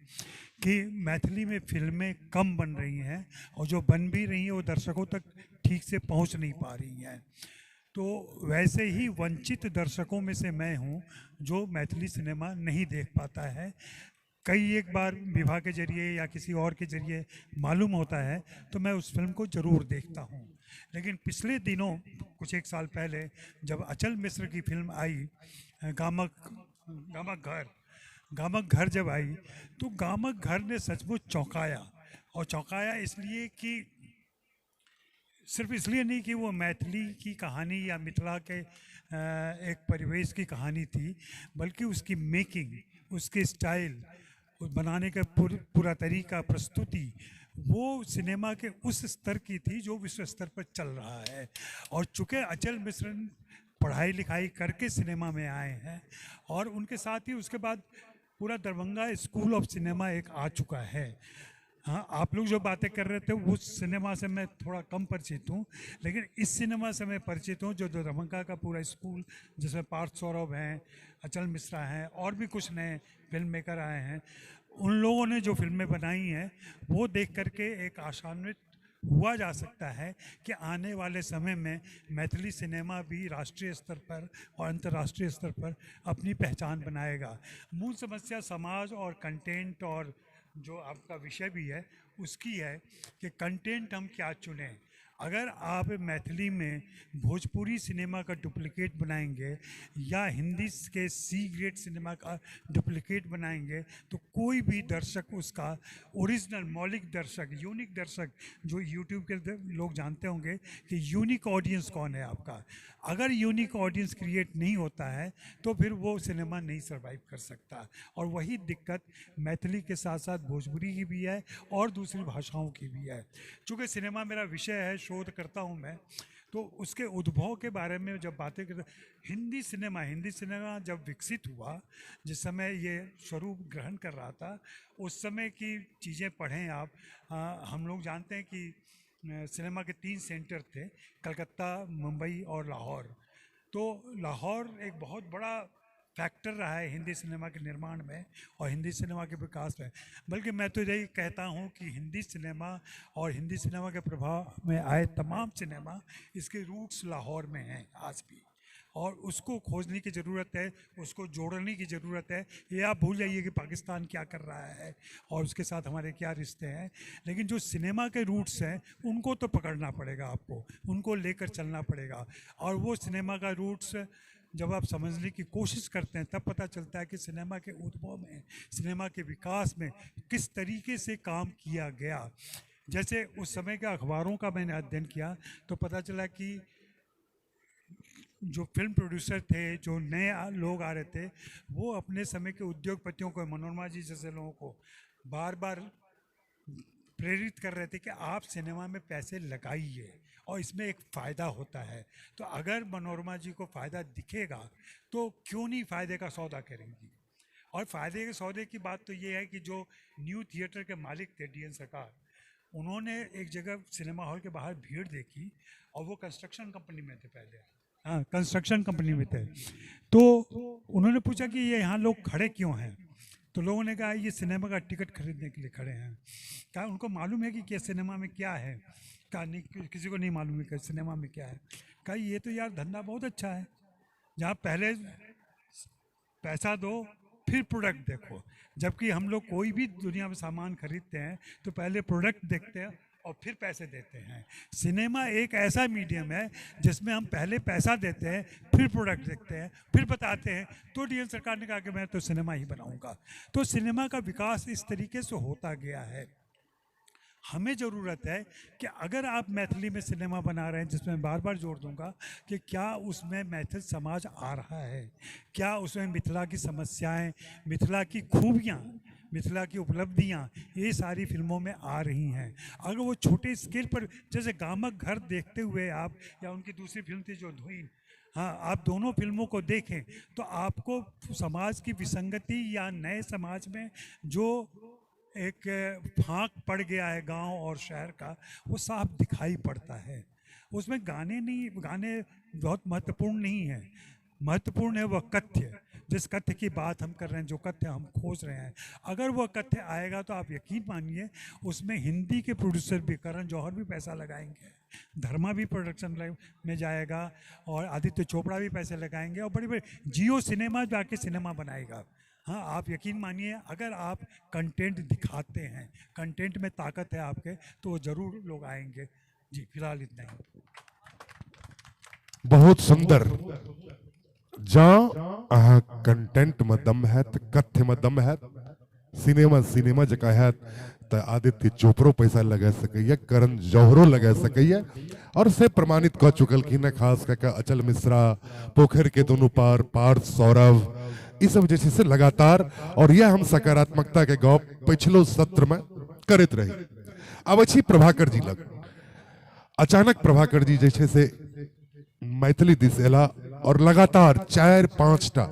कि मैथिली में फिल्में कम बन रही हैं और जो बन भी रही हैं वो दर्शकों तक ठीक से पहुंच नहीं पा रही हैं। तो वैसे ही वंचित दर्शकों में से मैं हूं जो मैथिली सिनेमा नहीं देख पाता है। कई एक बार विवाह के जरिए या किसी और के जरिए मालूम होता है तो मैं उस फिल्म को ज़रूर देखता हूँ। लेकिन पिछले दिनों कुछ एक साल पहले जब अचल मिश्र की फिल्म आई गामक घर जब आई तो गामक घर ने सचमुच चौंकाया। और चौंकाया इसलिए कि सिर्फ इसलिए नहीं कि वो मैथिली की कहानी या मिथिला के एक परिवेश की कहानी थी, बल्कि उसकी मेकिंग, उसके स्टाइल, बनाने का पूरा तरीका, प्रस्तुति, वो सिनेमा के उस स्तर की थी जो विश्व स्तर पर चल रहा है। और चूँकि अचल मिश्र पढ़ाई लिखाई करके सिनेमा में आए हैं और उनके साथ ही उसके बाद पूरा दरभंगा स्कूल ऑफ सिनेमा एक आ चुका है। हाँ, आप लोग जो बातें कर रहे थे उस सिनेमा से मैं थोड़ा कम परिचित हूँ, लेकिन इस सिनेमा से मैं परिचित हूँ जो दरभंगा का पूरा स्कूल, जिसमें पार्थ सौरभ हैं, अचल मिश्रा हैं और भी कुछ नए फिल्म मेकर आए हैं, उन लोगों ने जो फिल्में बनाई हैं वो देख करके एक आशान्वित हुआ जा सकता है कि आने वाले समय में मैथिली सिनेमा भी राष्ट्रीय स्तर पर और अंतर्राष्ट्रीय स्तर पर अपनी पहचान बनाएगा। मूल समस्या समाज और कंटेंट और जो आपका विषय भी है उसकी है कि कंटेंट हम क्या चुनें। अगर आप मैथिली में भोजपुरी सिनेमा का डुप्लीकेट बनाएंगे या हिंदी के सी ग्रेड सिनेमा का डुप्लीकेट बनाएंगे तो कोई भी दर्शक उसका ओरिजिनल मौलिक दर्शक, यूनिक दर्शक, जो यूट्यूब के लोग जानते होंगे कि यूनिक ऑडियंस कौन है आपका, अगर यूनिक ऑडियंस क्रिएट नहीं होता है तो फिर वो सिनेमा नहीं सर्वाइव कर सकता। और वही दिक्कत मैथिली के साथ साथ भोजपुरी की भी है और दूसरी भाषाओं की भी है। चूँकि सिनेमा मेरा विषय है, शोध करता हूँ मैं, तो उसके उद्भव के बारे में जब बातें करते, हिंदी सिनेमा जब विकसित हुआ, जिस समय ये स्वरूप ग्रहण कर रहा था, उस समय की चीज़ें पढ़ें आप। हम लोग जानते हैं कि सिनेमा के 3 सेंटर थे, कलकत्ता, मुंबई और लाहौर। तो लाहौर एक बहुत बड़ा फैक्टर रहा है हिंदी सिनेमा के निर्माण में और हिंदी सिनेमा के विकास में। बल्कि मैं तो यही कहता हूँ कि हिंदी सिनेमा और हिंदी सिनेमा के प्रभाव में आए तमाम सिनेमा, इसके रूट्स लाहौर में हैं आज भी, और उसको खोजने की ज़रूरत है, उसको जोड़ने की ज़रूरत है। ये आप भूल जाइए कि पाकिस्तान क्या कर रहा है और उसके साथ हमारे क्या रिश्ते हैं, लेकिन जो सिनेमा के रूट्स हैं उनको तो पकड़ना पड़ेगा आपको, उनको लेकर चलना पड़ेगा। और वो सिनेमा का रूट्स जब आप समझने की कोशिश करते हैं तब पता चलता है कि सिनेमा के उद्भव में, सिनेमा के विकास में किस तरीके से काम किया गया। जैसे उस समय के अखबारों का मैंने अध्ययन किया तो पता चला कि जो फिल्म प्रोड्यूसर थे, जो नए लोग आ रहे थे, वो अपने समय के उद्योगपतियों को, मनोरमा जी जैसे लोगों को बार बार प्रेरित कर रहे थे कि आप सिनेमा में पैसे लगाइए और इसमें एक फ़ायदा होता है। तो अगर मनोरमा जी को फ़ायदा दिखेगा तो क्यों नहीं फ़ायदे का सौदा करेंगी। और फ़ायदे के सौदे की बात तो ये है कि जो न्यू थिएटर के मालिक थे डीएन सरकार, उन्होंने एक जगह सिनेमा हॉल के बाहर भीड़ देखी और वो कंस्ट्रक्शन कंपनी में थे पहले, हाँ कंस्ट्रक्शन कंपनी में थे। तो उन्होंने पूछा कि ये यहाँ लोग खड़े क्यों हैं, तो लोगों ने कहा ये सिनेमा का टिकट खरीदने के लिए खड़े हैं। क्या उनको मालूम है कि क्या सिनेमा में क्या है? कहा नहीं, किसी को नहीं मालूम है कि सिनेमा में क्या है। कहा ये तो यार धंधा बहुत अच्छा है, जहाँ पहले पैसा दो फिर प्रोडक्ट देखो। जबकि हम लोग कोई भी दुनिया में सामान खरीदते हैं तो पहले प्रोडक्ट देखते हैं और फिर पैसे देते हैं। सिनेमा एक ऐसा मीडियम है जिसमें हम पहले पैसा देते हैं, फिर प्रोडक्ट देखते हैं, फिर बताते हैं। तो डीएन सरकार ने कहा कि मैं तो सिनेमा ही बनाऊंगा। तो सिनेमा का विकास इस तरीके से होता गया है। हमें ज़रूरत है कि अगर आप मैथिली में सिनेमा बना रहे हैं, जिसमें बार बार जोर दूंगा कि क्या उसमें मैथिल समाज आ रहा है, क्या उसमें मिथिला की समस्याएं, मिथिला की खूबियाँ, मिथिला की उपलब्धियाँ, ये सारी फिल्मों में आ रही हैं। अगर वो छोटे स्केल पर, जैसे गामक घर देखते हुए आप, या उनकी दूसरी फिल्म थी जो धुइन, हाँ, आप दोनों फिल्मों को देखें तो आपको समाज की विसंगति या नए समाज में जो एक फाँक पड़ गया है गांव और शहर का, वो साफ दिखाई पड़ता है। उसमें गाने नहीं, गाने बहुत महत्वपूर्ण नहीं है, महत्वपूर्ण है वह कथ्य, जिस कथ्य की बात हम कर रहे हैं, जो कथ्य हम खोज रहे हैं। अगर वह कथ्य आएगा तो आप यकीन मानिए उसमें हिंदी के प्रोड्यूसर भी, करण जौहर भी पैसा लगाएंगे, धर्मा भी प्रोडक्शन में जाएगा और आदित्य चोपड़ा भी पैसे लगाएंगे और बड़ी बड़ी जियो सिनेमा जाके सिनेमा बनाएगा। हाँ, आप यकीन मानिए अगर आप कंटेंट दिखाते हैं, कंटेंट में ताकत है आपके, तो वो ज़रूर लोग आएंगे। जी, फिलहाल इतना ही। बहुत सुंदर। जँ अहाँ कंटेंट में दम हैत, कथ्य में दम हैत, सिनेमा सिनेमा जकाँ हैत, तऽ आदित्य चोपड़ो पैसा लगा सकैया, करण जौहरो लगा सकैया, और से प्रमाणित कऽ चुकलखिन हँ, खास कऽ कऽ अचल मिश्रा, पोखरि के दुनू पार, पार्थ सौरभ, ई सब जे छै से लगातार। और यह हम सकारात्मकता के गप पिछलो सत्र में करैत रही। आबै छी प्रभाकर जी लग। अचानक प्रभाकर जी जे छै से मैथिली दिस एला और लगातार 4-5 टा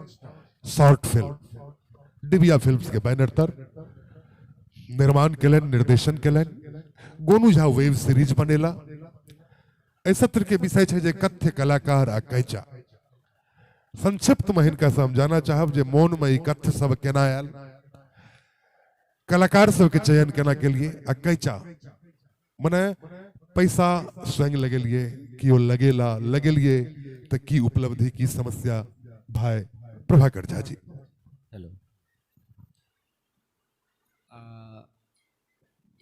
शॉर्ट फिल्म डिबिया फिल्म्स के बैनर तर निर्माण केलनि, निर्देशन केलनि। गोनू झा वेब सीरीज बनेला। एहि सत्र के विषय छै जे कथ्य, कलाकार आ कैचा। संक्षिप्त में हिनका से हम जाना चाहब जे मोन में ई कथ्य सब केना आयल, कलाकार सबके चयन केना केलिए आ कैचा मने पैसा स्वयं लगेलिए कि ओ लगेला, लगेलिए तऽ की उपलब्धि, की समस्या। भाई प्रभाकर झा जी। हेलो।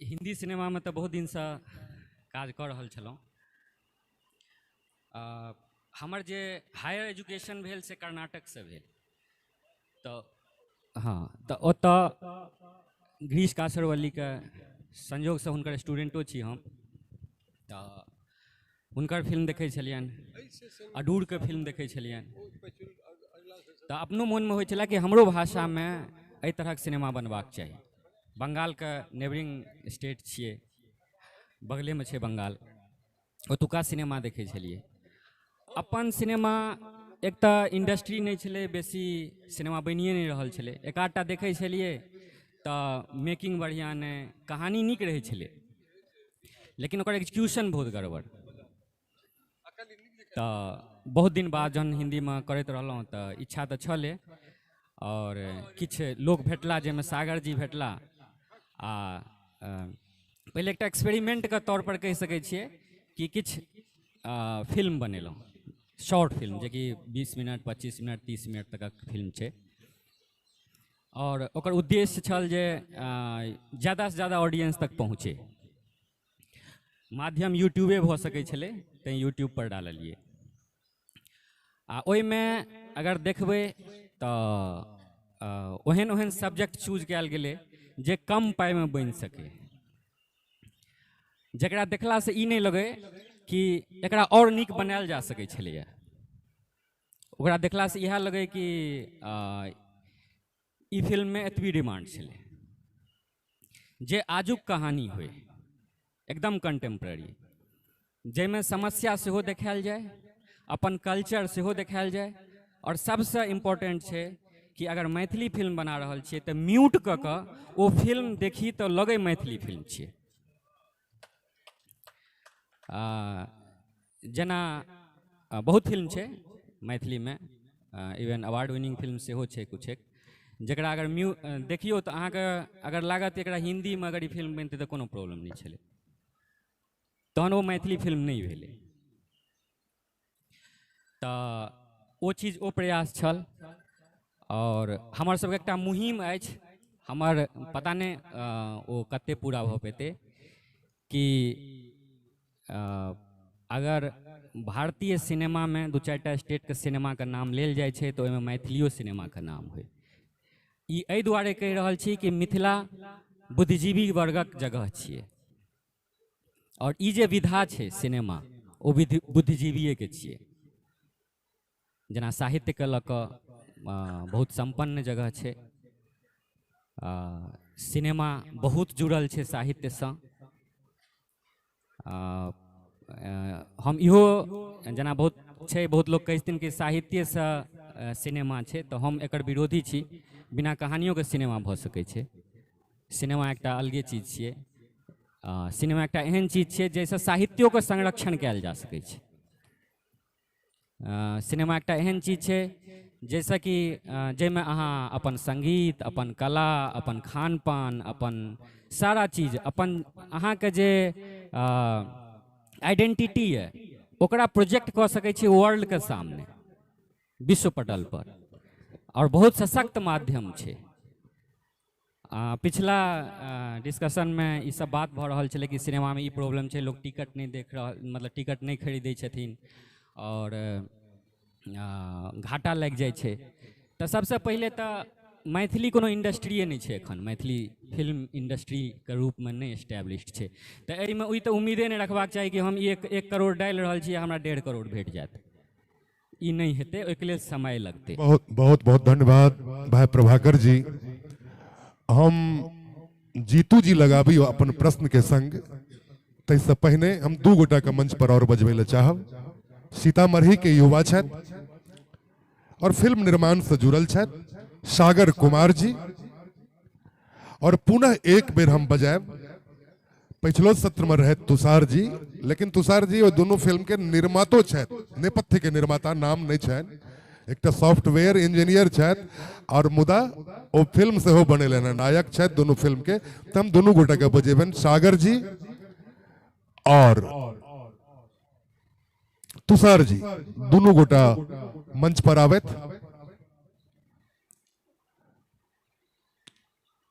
हिंदी सिनेमा में तऽ बहुत दिनसँ काज कऽ रहल छलहुँ। हमर जे हायर एजुकेशन भेल से कर्नाटकसँ भेल, तऽ हाँ, तऽ ओतऽ गिरीश कासरवल्लीके संयोगसँ हुनकर स्टूडेंटो छी हम, तऽ हुनकर फिल्म देखै छलियनि, अडूरके फिल्म देखै छलियनि, तऽ अपनो मोनमे होइ छलै कि हमरो भाषामे एहि तरहक सिनेमा बनबाक चाही। बंगालके नेबरिंग स्टेट छियै, बगलेमे छै बंगाल, ओतुका सिनेमा देखै छलियै। अपन सिनेमा एक तऽ इंडस्ट्री नहि छलै, बेसी सिनेमा बनिए नहि रहल छलै, एक आधटा देखै छलियै तऽ मेकिंग बढ़िआँ नहि, कहानी नीक रहै छलै लेकिन ओकर एक्जीक्यूशन बहुत गड़बड़। तऽ बहुत दिन बाद जहन हिन्दीमे करैत रहलहुँ तऽ इच्छा तऽ छलै, और किछु लोक भेटला जाहिमे सागर जी भेटला, आ पहिले एकटा एक्सपेरिमेंटके तौर पर कहि सकै छियै कि किछु फिल्म बनेलहुँ, शॉर्ट फिल्म, जेकि 20 मिनट 25 मिनट 30 मिनट तकक फिल्म छै, और ओकर उद्देश्य छल जे ज़्यादासँ ज़्यादा ऑडियंस तक पहुँचे। माध्यम यूट्यूबे भऽ सकै छलै, तैँ यूट्यूब पर डाललियै। आ ओहिमे अगर देखबै तऽ ओहन ओहन सब्जेक्ट चूज कयल गेलै जे कम पाइमे बनि सकै, जकरा देखलासँ ई नहि लगै कि एकरा आओर नीक बनायल जा सकै छलैए, ओकरा देखलासँ इएह लगै कि ई फिल्ममे एतबी डिमांड छलै जे आजुक कहानी होइ, एकदम कंटेम्प्रेरी, जाहिमे समस्या सेहो देखायल जाय, अपन कल्चर सेहो देखायल जाय, और सबसँ इम्पोर्टेंट छै कि अगर मैथिली फिल्म बना रहल छियै तऽ म्यूट कऽ कऽ ओ फिल्म देखी तऽ लगै मैथिली फिल्म छियै। जेना बहुत फिल्म छै मैथिलीमे, इवन अवार्ड विनिंग फिल्म सेहो छै किछु एक, जकरा अगर देखियौ तऽ अहाँके अगर लागत एकरा हिन्दीमे अगर ई फिल्म बनतै तऽ कोनो प्रॉब्लम नहि छलै, तहन ओ मैथिली फिल्म नहि भेलै। तऽ ओ चीज, ओ प्रयास छल। आओर हमर सबके एकटा मुहिम अछि, हमर पता नहि ओ कते पूरा भऽ पेतै, कि अगर भारतीय सिनेमामे 2-4टा स्टेटके सिनेमाके नाम लेल जाइ छै तऽ ओहिमे मैथिलियो सिनेमाके नाम होइ। ई एहि दुआरे कहि रहल छी कि मिथिला बुद्धिजीवी वर्गक जगह छियै आओर ई जे विधा छै सिनेमा, ओ बुद्धिजीविएके छियै। जेना साहित्यके लऽ कऽ बहुत सम्पन्न जगह छै, सिनेमा बहुत जुड़ल छै साहित्यसँ। हम इहो जेना बहुत छै, बहुत लोक कहै छथिन कि साहित्यसँ सिनेमा छै, तऽ हम एकर विरोधी छी। बिना कहानियोके सिनेमा भऽ सकै छै। सिनेमा एकटा अलगे चीज छियै। सिनेमा एकटा एहन चीज छियै जाहिसँ साहित्योके संरक्षण कयल जा सकै छै। सिनेमा एकटा एहन चीज छै जाहिसँ कि जाहिमे अहाँ अपन सङ्गीत, अपन कला, अपन खान पान, अपन सारा चीज, अपन अहाँके जे आइडेंटिटी यऽ ओकरा प्रोजेक्ट कऽ सकै छी वर्ल्डके सामने, विश्व पटल पर, आओर बहुत सशक्त माध्यम छै। पिछला डिस्कशनमे ई सब बात भऽ रहल छलै कि सिनेमामे ई प्रॉब्लम छै, लोक टिकट नहि देख रहल, मतलब टिकट नहि खरीदै छथिन आओर घाटा लागि जाइ छै। तऽ सबसँ पहिले तऽ मैथिली कोनो इंडस्ट्रिए नहि छै एखन, मैथिली फिल्म इंडस्ट्रीके रूपमे नहि एस्टैब्लिश्ड छै। तऽ एहिमे ओहि तऽ उम्मीदे नहि रखबाक चाही कि हम 1 करोड़ डालि रहल छी हमरा 1.5 करोड़ भेट जायत, ई नहि हेतै, ओहिके लेल समय लगतै। बहुत बहुत बहुत धन्यवाद भाई प्रभाकर जी। हम जीतू जी लगाबी अपन प्रश्न के संग, ताहिसँ पहिने हम 2 गोटाके मंच पर और बजबै लए चाहब। सीतामढ़ी के युवा छथि और फिल्म निर्माण से जुड़ल छथि सागर कुमार जी, और पुनः एक बेर हम बजायब पिछलो सत्र में रहे तुषार जी, लेकिन तुषार जी वो दोनों फिल्म के निर्मातो छथि, नेपथ्य के निर्माता नाम नहीं छनि, एकटा सॉफ्टवेयर इंजीनियर छथि और मुदा ओ फिल्म सेहो बनेलनि, नायक छथि दोनों फिल्म के। तो हम दोनों गोटा के बजेबनि, सागर जी और तुषार जी, दोनों गोटा मंच पर आबैत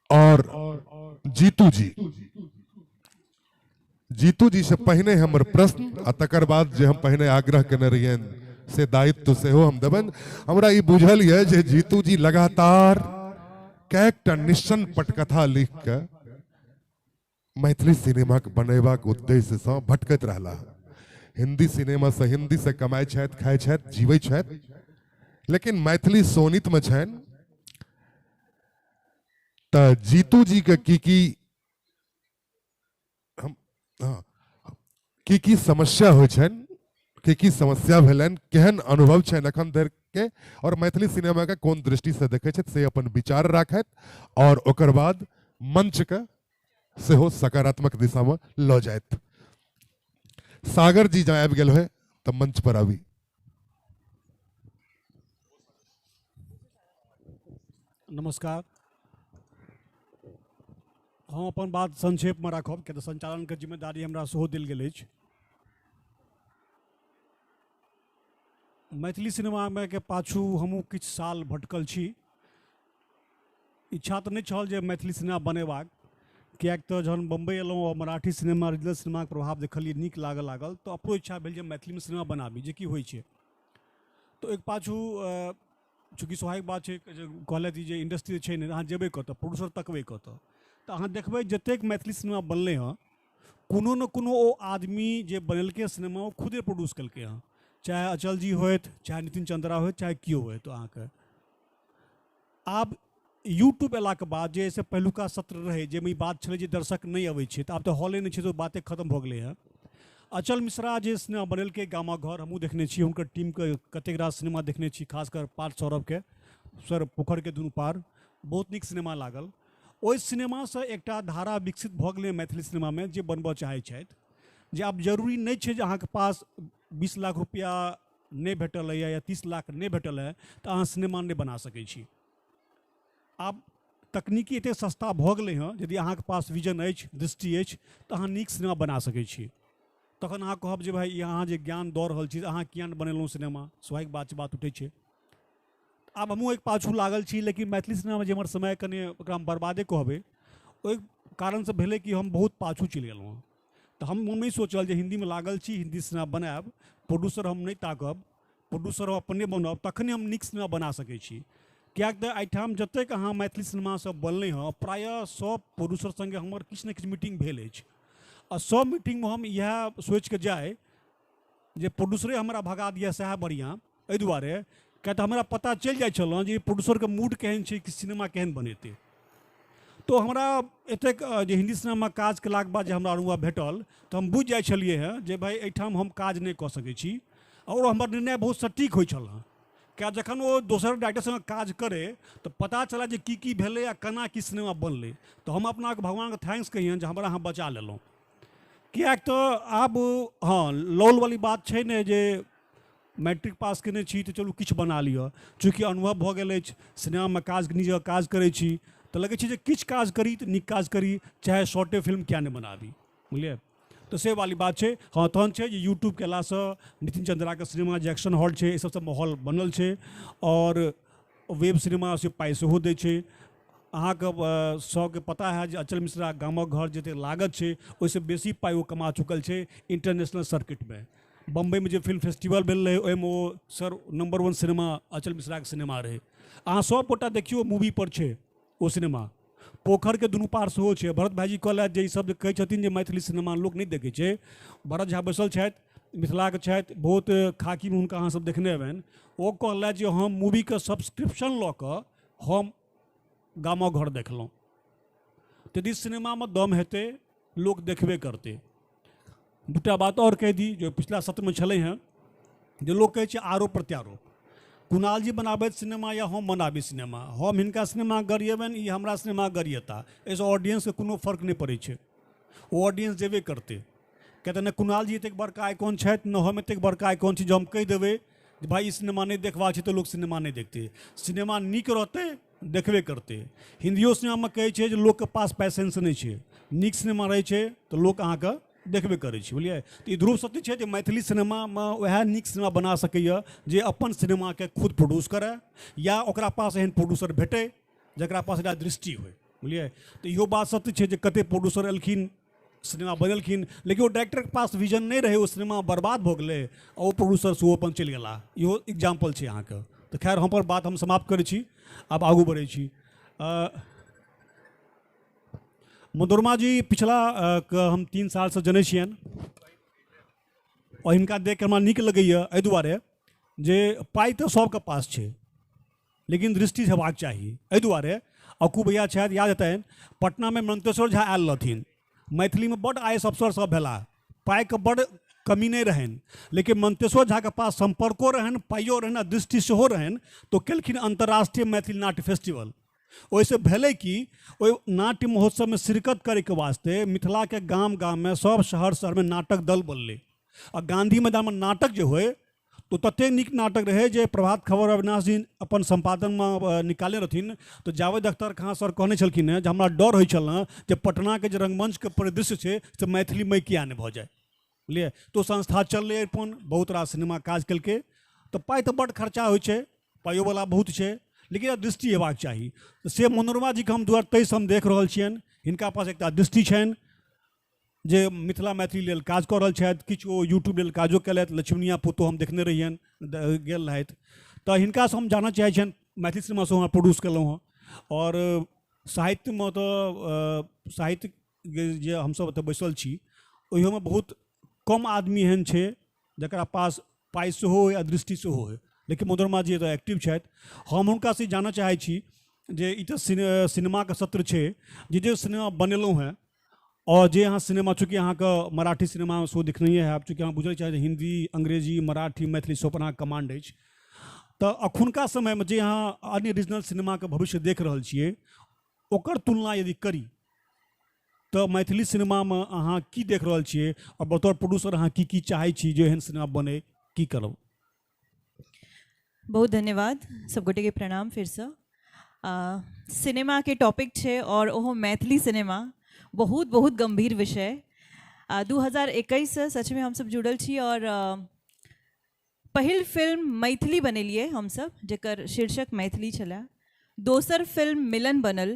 और जीतू जी, जीतू जी से पहिने हमर प्रश्न आ तकर बाद जे हम पहिने आग्रह केने रहियनि से दायित्व सेहो हम देबनि। हमरा ई बुझल यऽ जे जीतू जी लगातार कएकटा निस्सन पटकथा लिख के मैथिली सिनेमाके बनेबाक उद्देश्यसँ भटकैत रहला। हिंदी सिनेमा से हिंदी से कमाइ छथि, खाइ छथि, जीवै छथि, लेकिन मैथिली शोणितमे छनि। तऽ जीतू जी के की की हम की की समस्या होइ छनि, की की समस्या भेलनि, केहन अनुभव छनि एखन धरि के, और मैथिली सिनेमा के कोन दृष्टि से देखै छथि से अपन विचार राखथि और ओकर बाद मंच के सेहो सकारात्मक दिशा में लऽ जायत। सागर जी जँ आबि गेल होय तऽ मंच पर आबी। नमस्कार, हम अपन बात संक्षेपमे राखब किया तऽ संचालनके जिम्मेदारी हमरा सेहो देल गेल अछि। मैथिली सिनेमामे के पाछू हमहूँ किछु साल भटकल छी। इच्छा तऽ नहि छल जे मैथिली सिनेमा बनेबाक, किएक तऽ जहन बम्बई एलहुँ आओर मराठी सिनेमा, रीजनल सिनेमाके प्रभाव देखलियै, नीक लागऽ लागल, तऽ अपनो इच्छा भेल जे मैथिलीमे सिनेमा बनाबी, जे कि होइ छै। तऽ ओहिके पाछू चूँकि स्वाभाविक बात छै जे कहलथि जे इंडस्ट्री छै नहि, अहाँ जेबै कतऽ, प्रोड्यूसर तकबै कतऽ, तऽ अहाँ देखबै जतेक मैथिली सिनेमा बनलै हँ कोनो ने कोनो ओ आदमी जे बनेलकै सिनेमा ओ खुदे प्रोड्यूस केलकै हँ, चाहे अचल जी होथि, चाहे नितिन चंद्रा होथि, चाहे केओ होथि। अहाँके आब यूट्यूब अयलाके बाद जे एहिसँ पहिलुका सत्र रहै जाहिमे ई बात छलै जे दर्शक नहि अबै छै, तऽ आब तऽ हॉले नहि छै, तऽ ओ बाते खत्म भऽ गेलै हँ। अचल मिश्रा जे सिनेमा बनेलकै गामक घर, हमहूँ देखने छी, हुनकर टीमके कतेक रास सिनेमा देखने छी, खासकर पार्थ सौरभके सर पोखरिके दुनू पार, बहुत नीक सिनेमा लागल। ओहि सिनेमासँ एकटा धारा विकसित भऽ गेलै मैथिली सिनेमामे जे बनबऽ चाहै छथि, जे आब जरूरी नहि छै जे अहाँके पास 20 लाख रुपैआ नहि भेटल अइ या 30 लाख नहि भेटल अइ तऽ अहाँ सिनेमा नहि बना सकै छी। आब तकनीकी एतेक सस्ता भऽ गेलै हँ, यदि अहाँके पास विजन अछि, दृष्टि अछि, तऽ अहाँ नीक सिनेमा बना सकै छी। तखन अहाँ कहब जे भाइ ई अहाँ जे ज्ञान दऽ रहल छी, अहाँ किया नहि बनेलहुँ सिनेमा, स्वाभाविक बात उठै छै। आब हमहूँ एक पाछू लागल छी, लेकिन मैथिली सिनेमामे जे हमर समय कनि ओकरा हम बर्बादे कहबै, ओहि कारणसँ भेलै कि हम बहुत पाछू चलि गेलहुँ हँ। तऽ हम मोनमे ई सोचल जे हिन्दीमे लागल छी, हिन्दी सिनेमा बनायब, प्रोड्यूसर हम नहि ताकब, प्रोड्यूसर हम अपने बनब, तखने हम नीक सिनेमा बना सकै छी। किएक तऽ एहिठाम जतेक अहाँ मैथिली सिनेमा सब बनलै हँ, प्रायः सब प्रोड्यूसर सङ्गे हमर किछु ने किछु मीटिंग भेल अछि, आ सब मीटिंगमे हम इएह सोचिके जाइ जे प्रोड्यूसरे हमरा भगा दिए सएह बढ़िआँ, एहि दुआरे किएक तऽ हमरा पता चलि जाइ छल जे प्रोड्यूसरके मूड केहन छै, कि सिनेमा केहन बनेतै। तो हमरा एतेक जे हिन्दी सिनेमामे काज केलाके बाद जे हमरा अनुभव भेटल, तऽ हम बुझि जाइ छलियै हँ जे भाइ एहिठाम हम काज नहि कऽ सकै छी, आओर हमर निर्णय बहुत सटीक होइ छल हँ। किएक जखन ओ दोसर डायरेक्टर सङ्गे काज करै तऽ पता चलै जे की की भेलै आ केना की सिनेमा बनलै। तऽ हम अपनाके भगवानके thanks कहियनि जे हमरा अहाँ बचा लेलहुँ। किएक तऽ आब हँ लौलवाली बात छै ने जे मैट्रिक पास केने छी तऽ चलू किछु बना लिअ, चूँकि अनुभव भऽ गेल अछि, सिनेमामे काज नीक जकाँ काज करै छी, तऽ लगै छै जे किछु काज करी तऽ नीक काज करी, चाहे शॉर्टे फिल्म किएक नहि बनाबी, बुझलियै? तऽ से वाली बात छै। हँ तहन छै जे यूट्यूब केलासँ नितिन चन्द्राके सिनेमा जे एक्शन हॉल छै, एहि सबसँ माहौल बनल छै, आओर वेब सिनेमा से पाइ सेहो दै छै। अहाँके सबके पता हैत जे अचल मिश्रा गामक घर जतेक लागत छै ओहिसँ बेसी पाइ ओ कमा चुकल छै इंटरनेशनल सर्किटमे। बम्बइमे जे फिल्म फेस्टिवल भेल रहै ओहिमे ओ सर नम्बर 1 सिनेमा अचल मिश्राके सिनेमा रहै। अहाँ सब गोटा देखियौ मूवी पर छै ओ सिनेमा, पोखरिके दुनू पार सेहो छै। भरत भाइजी कहलथि जे ईसब जे कहै छथिन जे मैथिली सिनेमा लोक नहि देखै छै, भरत झा बैसल छथि, मिथिलाके छथि, बहुत खाकीमे हुनका अहाँ सब देखने हेबनि। ओ कहलथि जे हम मूवीके सब्सक्रिप्शन लऽ कऽ हम गामक घर देखलहुँ। यदि सिनेमामे दम हेतै लोक देखबे करतै। दूटा बात आओर कहि दी जो पिछला सत्रमे छलै हँ, जे लोक कहै छै आरोप प्रत्यारोप, कुणाल जी बनाबैत सिनेमा या हम बनाबी सिनेमा, हम हिनका सिनेमा गरियेबनि, ई हमरा सिनेमा गरियेता, एहिसँ ऑडियंसके कोनो फर्क नहि पड़ै छै, ओ ऑडियंस जेबे करतै। किया तऽ नहि कुणाल जी एतेक बड़का आइकॉन छथि, नहि हम एतेक बड़का आइकॉन छी जे हम कहि देबै जे भाइ ई सिनेमा नहि देखबाक छै तऽ लोक सिनेमा नहि देखतै। सिनेमा नीक रहतै देखबे करतै। हिन्दियो सिनेमामे कहै छै जे लोकके पास पैसेंस नहि छै, नीक सिनेमा रहै छै तऽ लोक अहाँके देखबे करै छै, बुझलियै? तऽ ई ध्रुव सत्य छै जे मैथिली सिनेमामे वएह नीक सिनेमा बना सकैए जे अपन सिनेमाके खुद प्रोड्यूस करय, या ओकरा पास एहन प्रोड्यूसर भेटै जकरा पास एकटा दृष्टि होइ, बुझलियै? तऽ इहो बात सत्य छै जे कतेक प्रोड्यूसर एलखिन, सिनेमा बनेलखिन, लेकिन ओ डायरेक्टरके पास विजन नहि रहै, ओ सिनेमा बर्बाद भऽ गेलै आ ओ प्रोड्यूसर सेहो अपन चलि गेला। इहो एग्जाम्पल छै अहाँके। तऽ खैर हम पर बात हम समाप्त करै छी, आब आगू बढ़ै छी। मनोरमा जी पिछला हम 3 सालसँ जनै छियनि, आओर हिनका देख कऽ हमरा नीक लगैए एहि दुआरे जे पाइ तऽ सबके पास छै लेकिन दृष्टि हेबाक चाही। एहि दुआरे अकू भैया छथि, याद हेतनि पटनामे मंतेश्वर झा आयल रहथिन, मैथिलीमे बड्ड I S अफसर सब भेला, पाइके बड्ड कमी नहि रहनि, लेकिन मंतेश्वर झाके पास सम्पर्को रहनि, पाइयो रहनि आ दृष्टि सेहो रहनि, तऽ केलखिन अन्तर्राष्ट्रीय मैथिली नाट्य फेस्टिवल। ओहिसँ भेलै कि ओहि नाट्य महोत्सवमे शिरकत करैके वास्ते मिथिलाके गाम गाममे सब शहर शहरमे नाटक दल बनलै, आ गाँधी मैदानमे नाटक जे होइ तो ततेक नीक नाटक रहै जे प्रभात खबर अविनाश जी अपन सम्पादनमे निकालने रहथिन। तऽ जावेद अख्तर खान सर कहने छलखिन हँ जे हमरा डर होइ छल हँ जे पटनाके जे रंगमंचके परिदृश्य छै से मैथिलीमे किया नहि भऽ जाय, बुझलियै? तो संस्था चललै अपन, बहुत रास सिनेमा काज केलकै। तऽ पाइ तऽ बड्ड खर्चा होइ छै, पाइयोवला बहुत छै, लेकिन दृष्टि हेबाक चाही। से मनोरमा जीके हम 2023 हम देख रहल छियनि, हिनका पास एकटा दृष्टि छनि जे मिथिला मैथिली लेल काज कऽ रहल छथि, किछु ओ यूट्यूब लेल काजो केलथि, लक्ष्मणिया पुतोह हम देखने रहियनि गेल रहथि। तऽ हिनकासँ हम जानऽ चाहै छियनि, मैथिली सिनेमा सेहो हम प्रोड्यूस केलहुँ हँ, आओर साहित्यमे तऽ साहित्य जे हमसब एतऽ बैसल छी ओहियोमे बहुत कम आदमी एहन छै जकरा पास पाइ सेहो होइ आ दृष्टि सेहो होइ, लेकिन मनोरमा जी एतऽ एक्टिव छथि। हम हुनकासँ जानऽ चाहै छी जे ई तऽ सिनेमाके सत्र छै, जे सिनेमा बनेलहुँ हेँ और जे अहाँ सिनेमा, चूँकि अहाँके मराठी सिनेमा सेहो देखनहिए हैब, चूँकि अहाँ बुझल चाही हिन्दी अंग्रेजी मराठी मैथिली सब पर अहाँके कमांड अछि, तऽ अखुनका समयमे जे अहाँ अन्य रीजनल सिनेमाके भविष्य देख रहल छियै ओकर तुलना यदि करी तऽ मैथिली सिनेमामे अहाँ की देख रहल छियै और बतौर प्रोड्यूसर अहाँ की की चाहै छी जे एहन सिनेमा बनै, की करब? बहुत धन्यवाद, सबगोटे के प्रणाम फिरसँ। सिनेमा के टॉपिक छै और ओहो मैथिली सिनेमा, बहुत बहुत गंभीर विषय। 2021 से सच में हम सब जुड़ल छी और पहिल फिल्म मैथिली बनेलियै हमसब, जकर शीर्षक मैथिली छलै। दोसर फिल्म मिलन बनल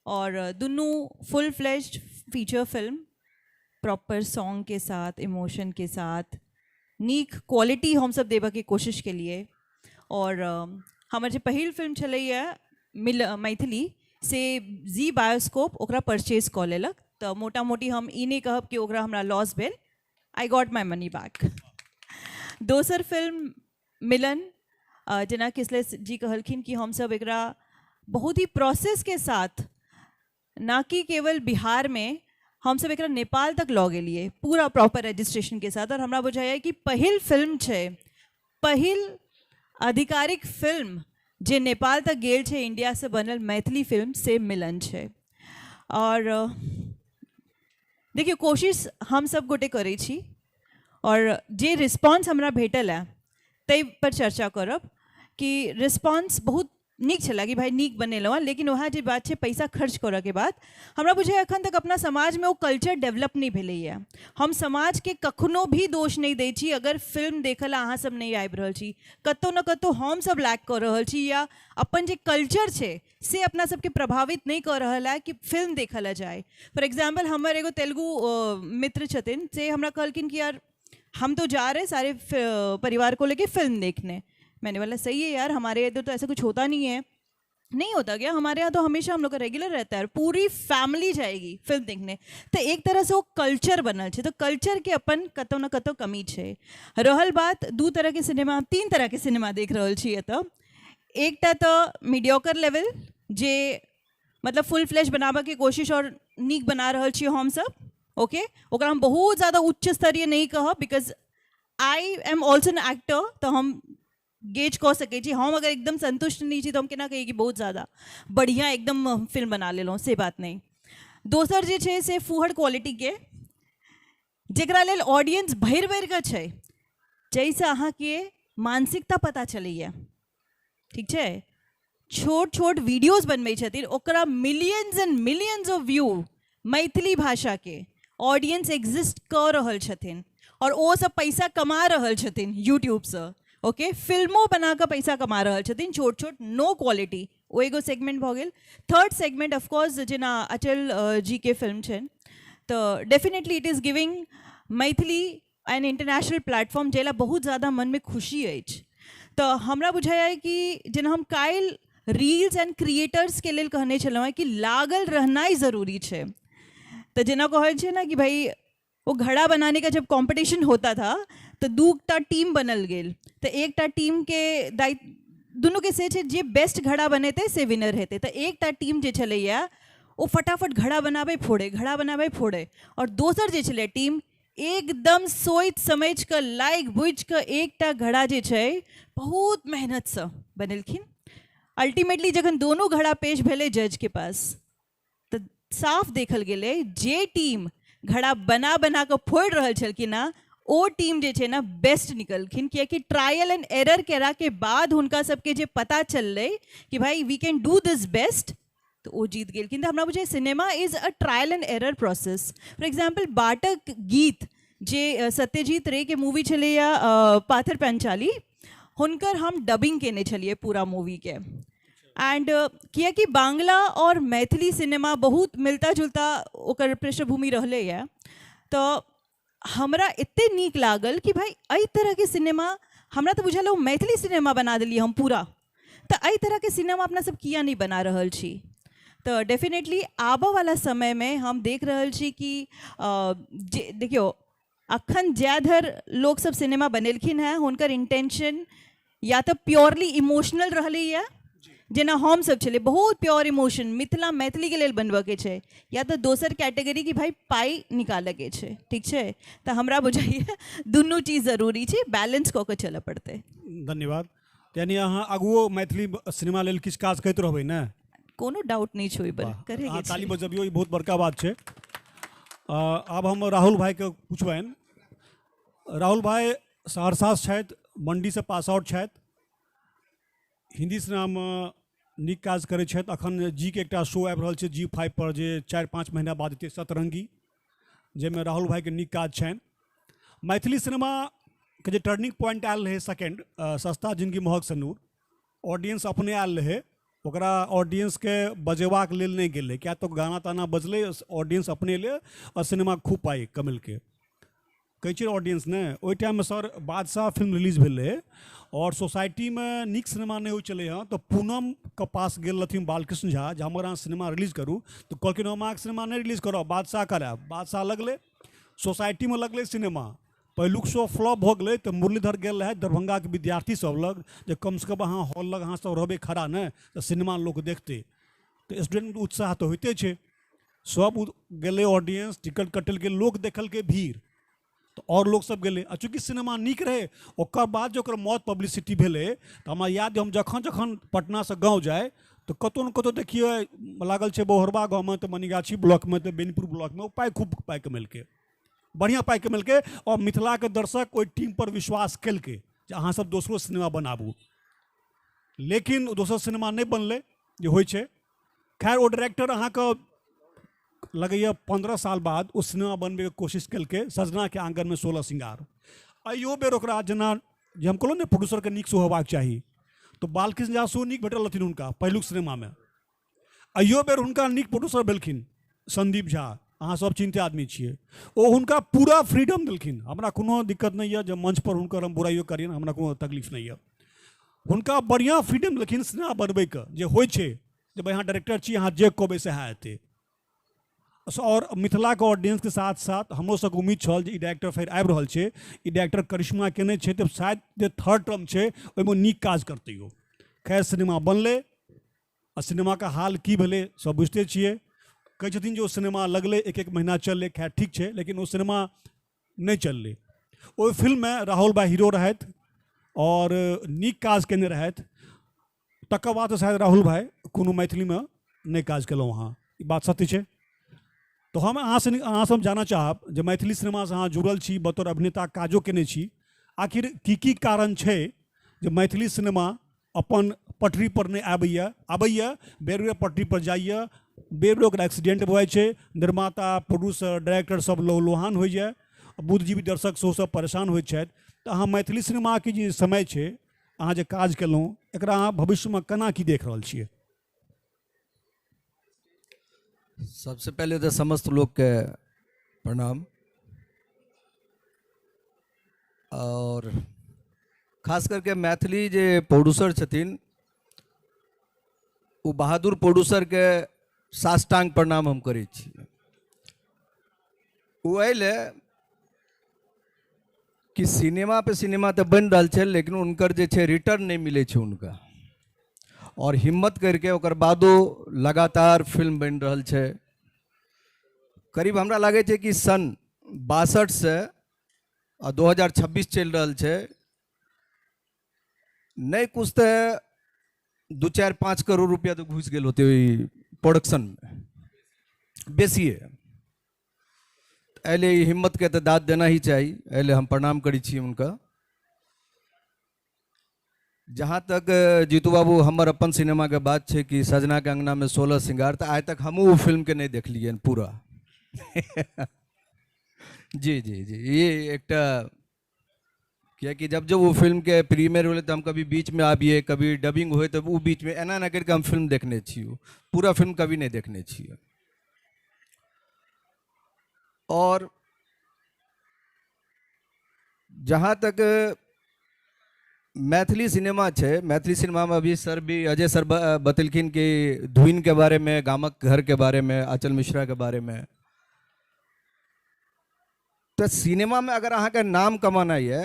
और दुनू full fledged feature film, proper song के साथ, इमोशन के साथ, नीक क्वालिटी हमसब देबऽके कोशिश केलियै। और हमर जे पहिल फिल्म छलैए मैथिली, से जी बायोस्कोप ओकरा परचेज कऽ लेलक। तऽ मोटा मोटी हम ई नहि कहब कि ओकरा हमरा लॉस भेल, I got my money back. दोसर फिल्म मिलन, जेना किसले जी कहलखिन कि हमसब एकरा बहुत ही प्रोसेस के साथ, ना कि केवल बिहार में, हमसब एकरा नेपाल तक लऽ गेलियै पूरा प्रॉपर रजिस्ट्रेशन के साथ। और हमरा बुझाइए कि पहिल फिल्म छै, पहिल आधिकारिक फिल्म जे नेपाल तक गेल छै इंडिया से बनल मैथिली फिल्म, से मिलन छै। और देखियौ, कोशिश हम सब गोटे करै छी और जे रिस्पॉन्स हमरा भेटल है ताहि पर चर्चा करब कि रिस्पॉन्स बहुत नीक छलै कि भाई नीक बनेलहुँ हँ, लेकिन वएह जे बात छै पैसा खर्च करऽके बाद हमरा बुझाइए एखन तक अपना समाजमे ओ कल्चर डेवलप नहि भेलैए। हम समाजके कखनो भी दोष नहि दै छी अगर फिल्म देखऽ लए अहाँ सब नहि आबि रहल छी, कतहु ने कतहु हमसब लैक कऽ रहल छी या अपन जे कल्चर छै से अपना सबके प्रभावित नहि कऽ रहल है कि फिल्म देखऽ लए जाय। फॉर एग्जाम्पल हमर एगो तेलुगु मित्र छथिन, से हमरा कहलखिन कि यार हम तो जा रहे सारे परिवार को लेके फिल्म देखने। मैंने बोला सही है यार, हमारे इधर तो ऐसा कुछ होता नहीं है। नहीं होता क्या, हमारे यहाँ तो हमेशा हम लोग का रेगुलर रहता है, पूरी फैमिली जाएगी फिल्म देखने। तो एक तरह से वो कल्चर बनल छै, तो कल्चर के अपन कतौ न कतौ कमी छै। रहल बात दू तरह के सिनेमा, तीन तरह के सिनेमा देख रहल छी एतऽ। एकटा तऽ मीडियोकर लेवल जे मतलब फुल फ्लैश बनाबऽके कोशिश और नीक बना रहल छी हमसब, ओके, ओकरा हम बहुत ज़्यादा उच्च स्तरीय नहीं कहब because I am also an actor, तो हम गेज कऽ सकै छी। हम अगर एकदम संतुष्ट नहीं छी तो हम केना कहियै कि बहुत ज़्यादा बढ़िया एकदम फिल्म बना लेलहुँ, से बात नहीं। दोसर जे छै से फूहड़ क्वालिटीके, जकरा लेल ऑडियंस भरि भरि कऽ छै, जाहिसँ अहाँके मानसिकता पता चलैए, ठीक छै। छोट छोट वीडियोज बनबै छथिन, ओकरा millions and millions of view Maithili भाषाके ऑडियंस एग्जिस्ट कऽ रहल छथिन और ओ सब पैसा कमा रहल छथिन यूट्यूबसँ, ओके। फिल्मो बना कऽ पैसा कमा रहल छथिन, छोट छोट नो क्वालिटी, ओ एगो सेगमेंट भऽ गेल। थर्ड सेगमेंट ऑफकोर्स जेना अचल जी के फिल्म छनि, तऽ definitely it is giving Maithili an international platform, जाहि लए बहुत ज़्यादा मनमे खुशी अछि। तऽ हमरा बुझाइए कि जेना हम काल्हि रील्स एंड क्रिएटर्सके लेल कहने छलहुँ हेँ कि लागल रहनाइ जरूरी छै। तऽ जेना कहै छै ने कि भाई वो घड़ा बनाने का जब कॉम्पिटिशन होता था तो दूटा टीम बनल गेल, तऽ एकटा टीमके दायित्व दुनूके से छै जे बेस्ट घड़ा बनेतै से विनर हेतै। तऽ एकटा टीम जे छलैए ओ फटाफट घड़ा बनाबै फोड़े, घड़ा बनाबै फोड़े, और दोसर जे छलै टीम एकदम सोचि समझि कऽ लाइक बुझि कऽ एकटा घड़ा जे छै बहुत मेहनतसँ बनेलखिन। अल्टीमेटली जखन दोनों घड़ा पेश भेलै जजके पास तऽ साफ देखल गेलै जे टीम घड़ा बना बना कऽ फोड़ि रहल छलखिन हँ ओ टीम जे छै ने बेस्ट निकलखिन, कियाकि ट्रायल एंड एरर केलाके बाद हुनका सबके जे पता चललै कि भाई we can do this best, तऽ ओ जीत गेलखिन। तऽ हमरा बुझाइए cinema is a trial and error process. For example बाटक गीत जे सत्यजीत रे के मूवी छलैए पाथर पंचाली, हुनकर हम डबिंग केने छलियै पूरा मूवीके। एंड कियाकि बांग्ला और मैथिली सिनेमा बहुत मिलता जुलता ओकर पृष्ठभूमि रहलैए, तऽ हमरा एते नीक लागल कि भाई एहि तरहके सिनेमा हमरा तऽ बुझल ओ मैथिली सिनेमा बना देलियै हम पूरा, तऽ एहि तरहके सिनेमा अपना सब किया नहि बना रहल छी। तऽ डेफिनेटली आबऽवला समयमे हम देख रहल छी कि जे देखियौ अखन जा धरि लोकसब सिनेमा बनेलखिन हेँ हुनकर इंटेंशन या तऽ प्योरली इमोशनल रहलैए, जेना हमसब छलै बहुत प्योर इमोशन मिथिला मैथिलीके लेल बनबऽके छै, या तऽ दोसर कैटेगरी कि भाई पाइ निकालऽके छै, ठीक छै। तऽ हमरा बुझाइए दुनू चीज जरूरी छै, बैलेंस कऽ के चलऽ पड़तै। धन्यवाद। यानी अहाँ आगुओ मैथिली सिनेमा लेल किछु काज करैत रहबै ने? कोनो डाउट नहि छै ओहि पर, करैके अहाँ छै। ताली बजबियौ, ई बहुत बड़का बात छै। आब हम राहुल भाईके पूछबनि। राहुल भाई सहरसासँ छथि, मंडीसँ पास आउट छथि, हिंदी सिनेमामे नीक काज करै छथि। अखन जी के एकटा शो आबि रहल छै जी5 पर जे 4-5 महीना बाद एतै सतरंगी, जाहिमे राहुल भाईके नीक काज छनि। मैथिली सिनेमा के जे टर्निंग पॉइंट आयल रहै सेकेंड, सस्ता जिनगी महग सनूर, ऑडियंस अपने आयल रहै, ओकरा ऑडियंसके बजेबाक लेल नहि गेलै, किया तऽ गाना ताना बजलै, ऑडियंस अपने एलै आओर सिनेमा खूब पाइ कमेलकै। कहै छियै ऑडियंस ने, ओहि टाइममे सर बादशाह फिल्म रिलीज भेल रहै आओर सोसाइटीमे नीक सिनेमा नहि होइ छलै हँ, तऽ पूनमके पास गेल रहथिन बालकृष्ण झा जे हमर अहाँ सिनेमा रिलीज करू, तऽ कहलखिन हम अहाँके सिनेमा नहि रिलीज करब, बादशाह करायब। बादशाह लगलै, सोसाइटीमे लगलै सिनेमा, पहिलुक शो फ्लॉप भऽ गेलै। तऽ मुरलीधर गेल रहै दरभंगाके विद्यार्थी सब लग जे कमसँ कम अहाँ हॉल लग अहाँ सब रहबै खड़ा ने तऽ सिनेमा लोक देखतै। तऽ स्टूडेंटके उत्साह तऽ होइते छै, सब गेलै ऑडियंस, टिकट कटेलकै, लोक देखलकै भीड़, तऽ आओर लोक सब गेलै। आ चूँकि सिनेमा नीक रहै, ओकर बाद जे ओकर मौत पब्लिसिटी भेलै, तऽ हमरा याद हम जखन जखन पटनासँ गाँव जाइ तऽ कतहु ने कतहु देखियै लागल छै बौहरबा गाँवमे, तऽ मनिगाछी ब्लॉकमे, तऽ बेनीपुर ब्लॉकमे, ओ पाइ खूब पाइ कमेलकै, बढ़िआँ पाइ कमेलकै। आओर मिथिलाके दर्शक ओहि टीमपर विश्वास केलकै जे अहाँ सब दोसरो सिनेमा बनाबू, लेकिन दोसर सिनेमा नहि बनलै जे होइ छै। खैर ओ डायरेक्टर अहाँके लगैए 15 साल बाद ओ सिनेमा बनबैके कोशिश केलकै, सजनाके आँगनमे 16 सिंगार। अइयो बेर ओकरा जेना जे हम कहलहुँ ने प्रोड्यूसरके नीक सेहो होबाक चाही, तऽ बालकृष्ण झा सेहो नीक भेटल रहथिन हुनका पहिलुक सिनेमामे। अइयो बेर हुनका नीक प्रोड्यूसर भेलखिन संदीप झा, अहाँ सब चिन्हते आदमी छियै, ओ हुनका पूरा फ्रीडम देलखिन। हमरा कोनो दिक्कत नहि यऽ जे मंच पर हुनकर हम बुराइयो करियनि, हमरा कोनो तकलीफ नहि यऽ। हुनका बढ़िआँ फ्रीडम देलखिन सिनेमा बनबैके, जे होइ छै जे भाइ अहाँ डायरेक्टर छी, अहाँ जे कहबै सएह हेतै। आओर मिथिलाके ऑडियंसके साथ साथ हमरो सबके उम्मीद छल जे ई डायरेक्टर फेर आबि रहल छै, ई डायरेक्टर करिश्मा केने छै, तऽ शायद जे थर्ड टर्म छै ओहिमे नीक काज करतै ओ। खैर सिनेमा बनलै आ सिनेमाके हाल की भेलै सब बुझिते छियै। कहै छथिन जे ओ सिनेमा लगलै, एक एक महीना चललै, खैर ठीक छै, लेकिन ओ सिनेमा नहि चललै। ओहि फिल्ममे राहुल भाई हीरो रहथि आओर नीक काज केने रहथि। तकर बाद शायद राहुल भाई कोनो मैथिलीमे नहि काज केलहुँ अहाँ, ई बात सत्य छै। तऽ हम अहाँसँ हम जानऽ चाहब जे मैथिली सिनेमासँ अहाँ जुड़ल छी, बतौर अभिनेता काजो केने छी, आखिर की की कारण छै जे मैथिली सिनेमा अपन पटरी पर नहि आबैए, आबैए बेर बेर पटरी पर जाइए, बेर बेर ओकरा एक्सीडेंट भऽ जाइ छै, निर्माता प्रोड्यूसर डायरेक्टर सब लहूलुहान होइए, बुद्धिजीवी दर्शक सेहो सब परेशान होइ छथि। तऽ अहाँ मैथिली सिनेमाके जे समय छै, अहाँ जे काज केलहुँ, एकरा अहाँ भविष्यमे केना की देख रहल छियै? सबसे पहले तऽ समस्त लोकके प्रणाम, और खास करके मैथिली जे प्रोड्यूसर छथिन ओ बहादुर प्रोड्यूसरके साष्टांग प्रणाम हम करै छी। ओ एहि लए कि सिनेमा पे सिनेमा तऽ बनि रहल छै, लेकिन हुनकर जे छै रिटर्न नहि मिलै छै हुनका, और हिम्मत करके ओकर बादो लगातार फिल्म बनि रहल छै। करीब हमरा लागै छै कि सन 62 से आ 2026 चलि रहल छै, नहि कुछ तऽ 2-4-5 करोड़ रुपया तऽ घुसि गेल होतै ओहि प्रोडक्शनमे, बेसिए। एहि लेल हिम्मतके तऽ दाद देना ही चाही, एहि लेल हम प्रणाम करै छी हुनका। जहाँ तक जीतू बाबू हमर अपन सिनेमाके बात छै कि सजनाके अंगनामे 16 सिंगार, तऽ आइ तक हमहूँ ओ फिल्मके नहि देखलियनि पूरा। जी जी जी, ये एकटा कियाकि जब जब वो फिल्म के प्रीमियर होलै तऽ हम कभी बीच में आबिए, कभी डबिंग होए तऽ ओ बीच में एना एना करिके हम फिल्म देखने छी, पूरा फिल्म कभी नहीं देखने छी। और जहाँ तक मैथिली सिनेमा छै, मैथिली सिनेमा में अभी सर भी अजय सर बतेलखिन कि धुइन के बारे में, गामक घर के बारे में, आंचल मिश्रा के बारे में। तो सिनेमा में अगर अहाँ के नाम कमाना है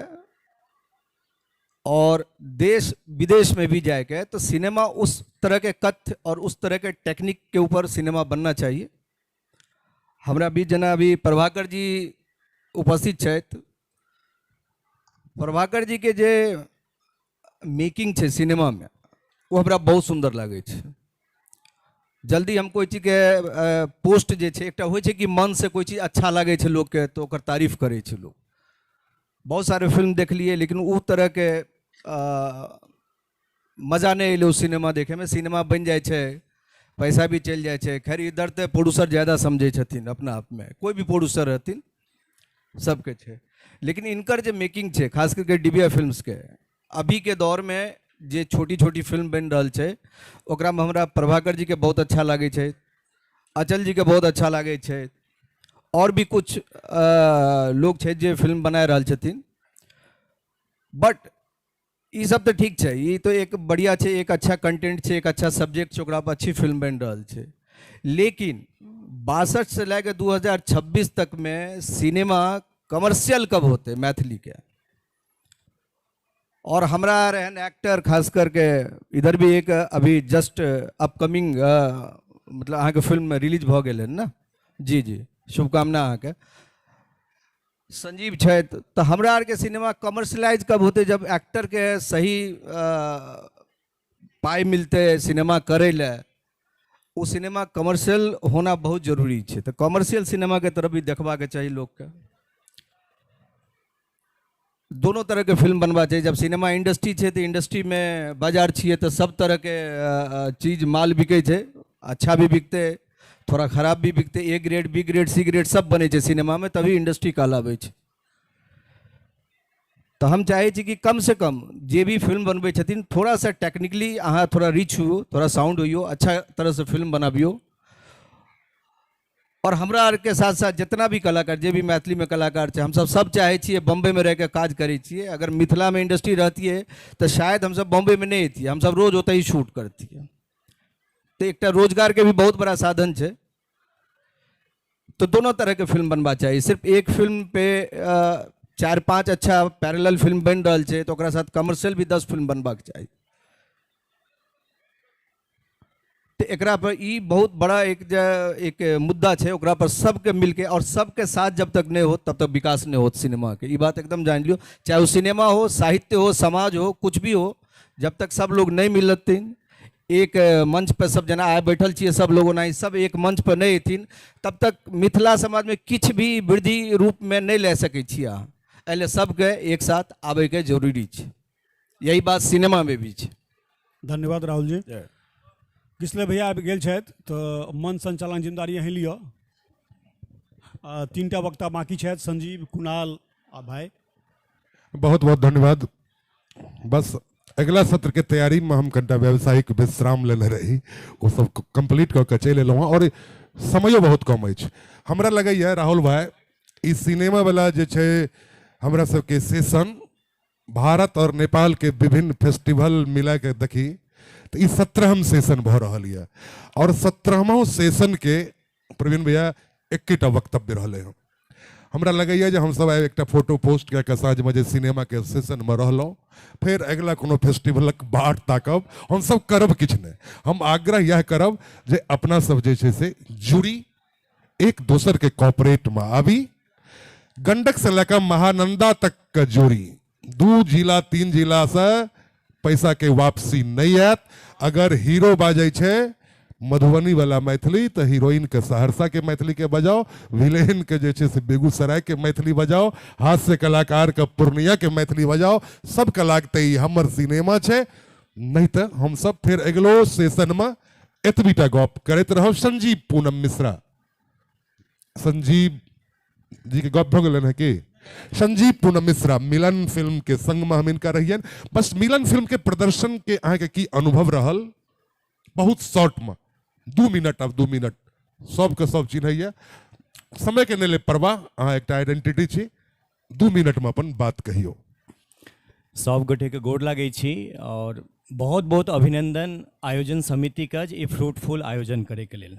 और देश विदेश में भी जाके, तो सिनेमा उस तरह के कथ्य और उस तरह के टेक्निक के ऊपर सिनेमा बनना चाहिए। हमरा बीच जना अभी प्रभाकर जी उपस्थित छथि, प्रभाकर जी के जे मेकिंग छै सिनेमा में वो हमरा बहुत सुंदर लागै छै। जल्दी हम कोई चीज के पोस्ट जे छै, एकटा होइ छै कि मन से कोई चीज अच्छा लागै छै लोकके तो ओकर तारीफ करै छै लोक। बहुत सारे फिल्म देखलिए लेकिन उ तरह के मजा नहीं एलै सिनेमा देखे में। सिनेमा बनि जाइ छै, पैसा भी चलि जाइ छै। खैर इधर तऽ प्रोड्यूसर ज़्यादा समझै छथिन अपना आप में, कोई भी प्रोड्यूसर रहथिन सबके छै। लेकिन इनकर जे मेकिंग छै, खास करके डिबिया फिल्म्सके, अभीके दौरमे जे छोटी छोटी फिल्म बनि रहल छै ओकरामे हमरा प्रभाकर जीके बहुत अच्छा लागै छै, अचल जीके बहुत अच्छा लागै छै, और भी कुछ लोग छै जे फिल्म बना रहल छथिन। बट ई सब तऽ ठीक छै, ई तो एक बढ़िया छै, एक अच्छा कंटेंट छै, एक अच्छा सब्जेक्ट छै, ओकरा पर अच्छी फिल्म बनि रहल छै। लेकिन 62 से लए के 2026 तक में सिनेमा कमर्शियल कब होते मैथिली के? और हमरा रहन एक्टर खास करके इधर भी एक अभी जस्ट अपकमिंग मतलब अहाँके फिल्म रिलीज भऽ गेल हन ने, जी जी शुभकामना अहाँके। संजीव छथि, तऽ हमरा आरके सिनेमा कमर्शियलाइज कब होते? जब एक्टरके सही पाइ मिलतै सिनेमा करै लए। ओ सिनेमा कमर्शियल होना बहुत जरूरी छै, तऽ कमर्शियल सिनेमाके तरफ भी देखबाके चाही लोकके। दोनों तरहके फिल्म बनबा चाही। जब सिनेमा इंडस्ट्री छै तऽ इंडस्ट्रीमे बाजार छियै तऽ सब तरहके चीज माल बिकै छै, अच्छा भी बिकतै, थोड़ा खराब भी बिकतै, A grade B grade C grade सब बनै छै सिनेमामे, तभी इंडस्ट्री कहलाबै छै। तऽ हम चाहै छी कि कम से कम जे भी फिल्म बनबै छथिन थोड़ा सा टेक्निकली अहाँ थोड़ा रिच हुओ, थोड़ा साउंड होइयो, अच्छा तरहसँ फिल्म बनाबियौ। और हमरा आरके साथ साथ जितना भी कलाकार, जे भी मैथिलीमे कलाकार छै, हमसब सब चाहै छियै बम्बईमे रहिके काज करै छियै। अगर मिथिलामे इंडस्ट्री रहतियै तऽ शायद हमसब बम्बईमे नहि अयतियै, हमसब रोज ओतहि शूट करतियै। तऽ एकटा रोजगारके भी बहुत बड़ा साधन छै। तो दोनों तरहके फिल्म बनबा चाही, सिर्फ एक फिल्म पे 4-5 अच्छा पैरेलल फिल्म बनि रहल छै तऽ ओकरा साथ कमर्शियल भी 10 फिल्म बनबाक चाही। तऽ एकरा पर ई बहुत बड़ा एक मुद्दा छै, ओकरा पर सबके मिलके और सबके साथ जब तक नहीं हो तब तक विकास नहीं होत सिनेमा के। ई बात एकदम जान लियो, चाहे वो सिनेमा हो, साहित्य हो, समाज हो, कुछ भी हो, जब तक सब लोग नहीं मिलतिन, एक मंच पर सब जना आए बैठल छियै सब लोग ओनाही सब एक मंच पर नहीं अयथिन, तब तक मिथिला समाजमे किछु भी वृद्धि रूपमे नहीं लए सकै छियै अहाँ। एहि लए सबके एक साथ आबैके जरूरी छै, यही बात सिनेमामे भी छै। धन्यवाद राहुल जी। किसले भैया आबि गेल छथि तऽ मंच संचालन जिम्मेदारी अहीं लिअ। 3टा वक्ता बाकी छथि, संजीव, कुणाल आ भाई। बहुत बहुत धन्यवाद। बस अगला सत्र के तैयारी में हम कनिटा व्यावसायिक विश्राम लेने रही, ओ सब कंप्लीट कऽ के चलि एलहुँ हँ और समयो बहुत कम अछि। हमरा लगैए राहुल भाई, ई सिनेमा वाला जे छै हमरा सबके सेशन भारत और नेपाल के विभिन्न फेस्टिवल मिला के देखी तऽ ई 17वां सेशन भऽ रहल यऽ और 17वां सेशन के प्रवीण भैया एकेटा वक्तव्य रहलै हँ। हमरा लगैए जे हमसब आइ एकटा फोटो पोस्ट कए कऽ साँझमे जे सिनेमाके सेशनमे रहलहुँ, फेर अगिला कोनो फेस्टिवलक बाट ताकब। हमसब करब किछु नहि, हम आग्रह इएह करब जे अपना सब जे छै से जुड़ी, एक दोसरके कॉपरेटमे आबी, गंडक से लऽ कऽ महानंदा तक के जोड़ी, 2 जिला 3 जिलासँ पैसा के वापसी नहीं आयत। अगर हीरो बाजै छै मधुबनी वाला मैथिली तऽ हीरोइन के सहरसा के मैथिली के बजाओ, विलेन के जे छै से बेगूसराय के मैथिली बजाओ, हास्य कलाकार के पूर्णिया के मैथिली बजाओ, सबके लागतै ई हमर सिनेमा छै। नहीं तऽ हमसब फेर अगिलो सेशनमे एतबीटा गप करैत रहब। संजीव पूनम मिश्रा, संजीव जी के गप भऽ गेलनि हँ की? संजीव पूनम मिश्रा मिलन फिल्म के संग में हम इनका रहियन। बस मिलन फिल्म के प्रदर्शन के अहाँके की अनुभव रहल? बहुत शॉर्ट में 2 मिनट, अब 2 मिनट सबके सब चिन्हैया, समय के नहीं ले परवाह, अहाँ एकटा आइडेंटिटी छी, 2 मिनट में अपन बात कहियो। सब गोटे के गोर लागै छी और बहुत बहुत अभिनंदन आयोजन समिति के जे ई फ्रूटफुल आयोजन करे के लेल,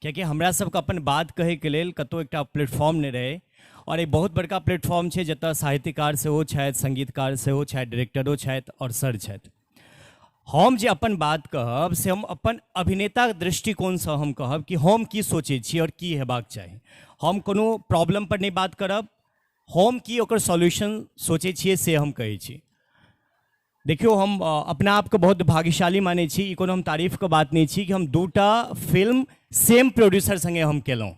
कियाकि हमरा सबके अपन बात कहै के लेल कतौ एकटा प्लेटफॉर्म नहि रहै और ई बहुत बड़का प्लेटफॉर्म छै जतऽ साहित्यकार सेहो छथि, संगीतकार सेहो छथि, डायरेक्टरो छथि और सर छथि। हम जे अपन बात कहब से हम अपन अभिनेताके दृष्टिकोणसँ हम कहब कि हम की सोचै छी और की हेबाक चाही। हम कोनो प्रॉब्लम पर नहि बात करब, हम की ओकर सॉल्यूशन सोचै छियै से हम कहै छी। देखियौ, हम अपना आपके बहुत भाग्यशाली मानै छी, ई कोनो हम तारीफके बात नहि छी कि हम 2टा फिल्म सेम प्रोड्यूसर सङ्गे हम केलहुँ,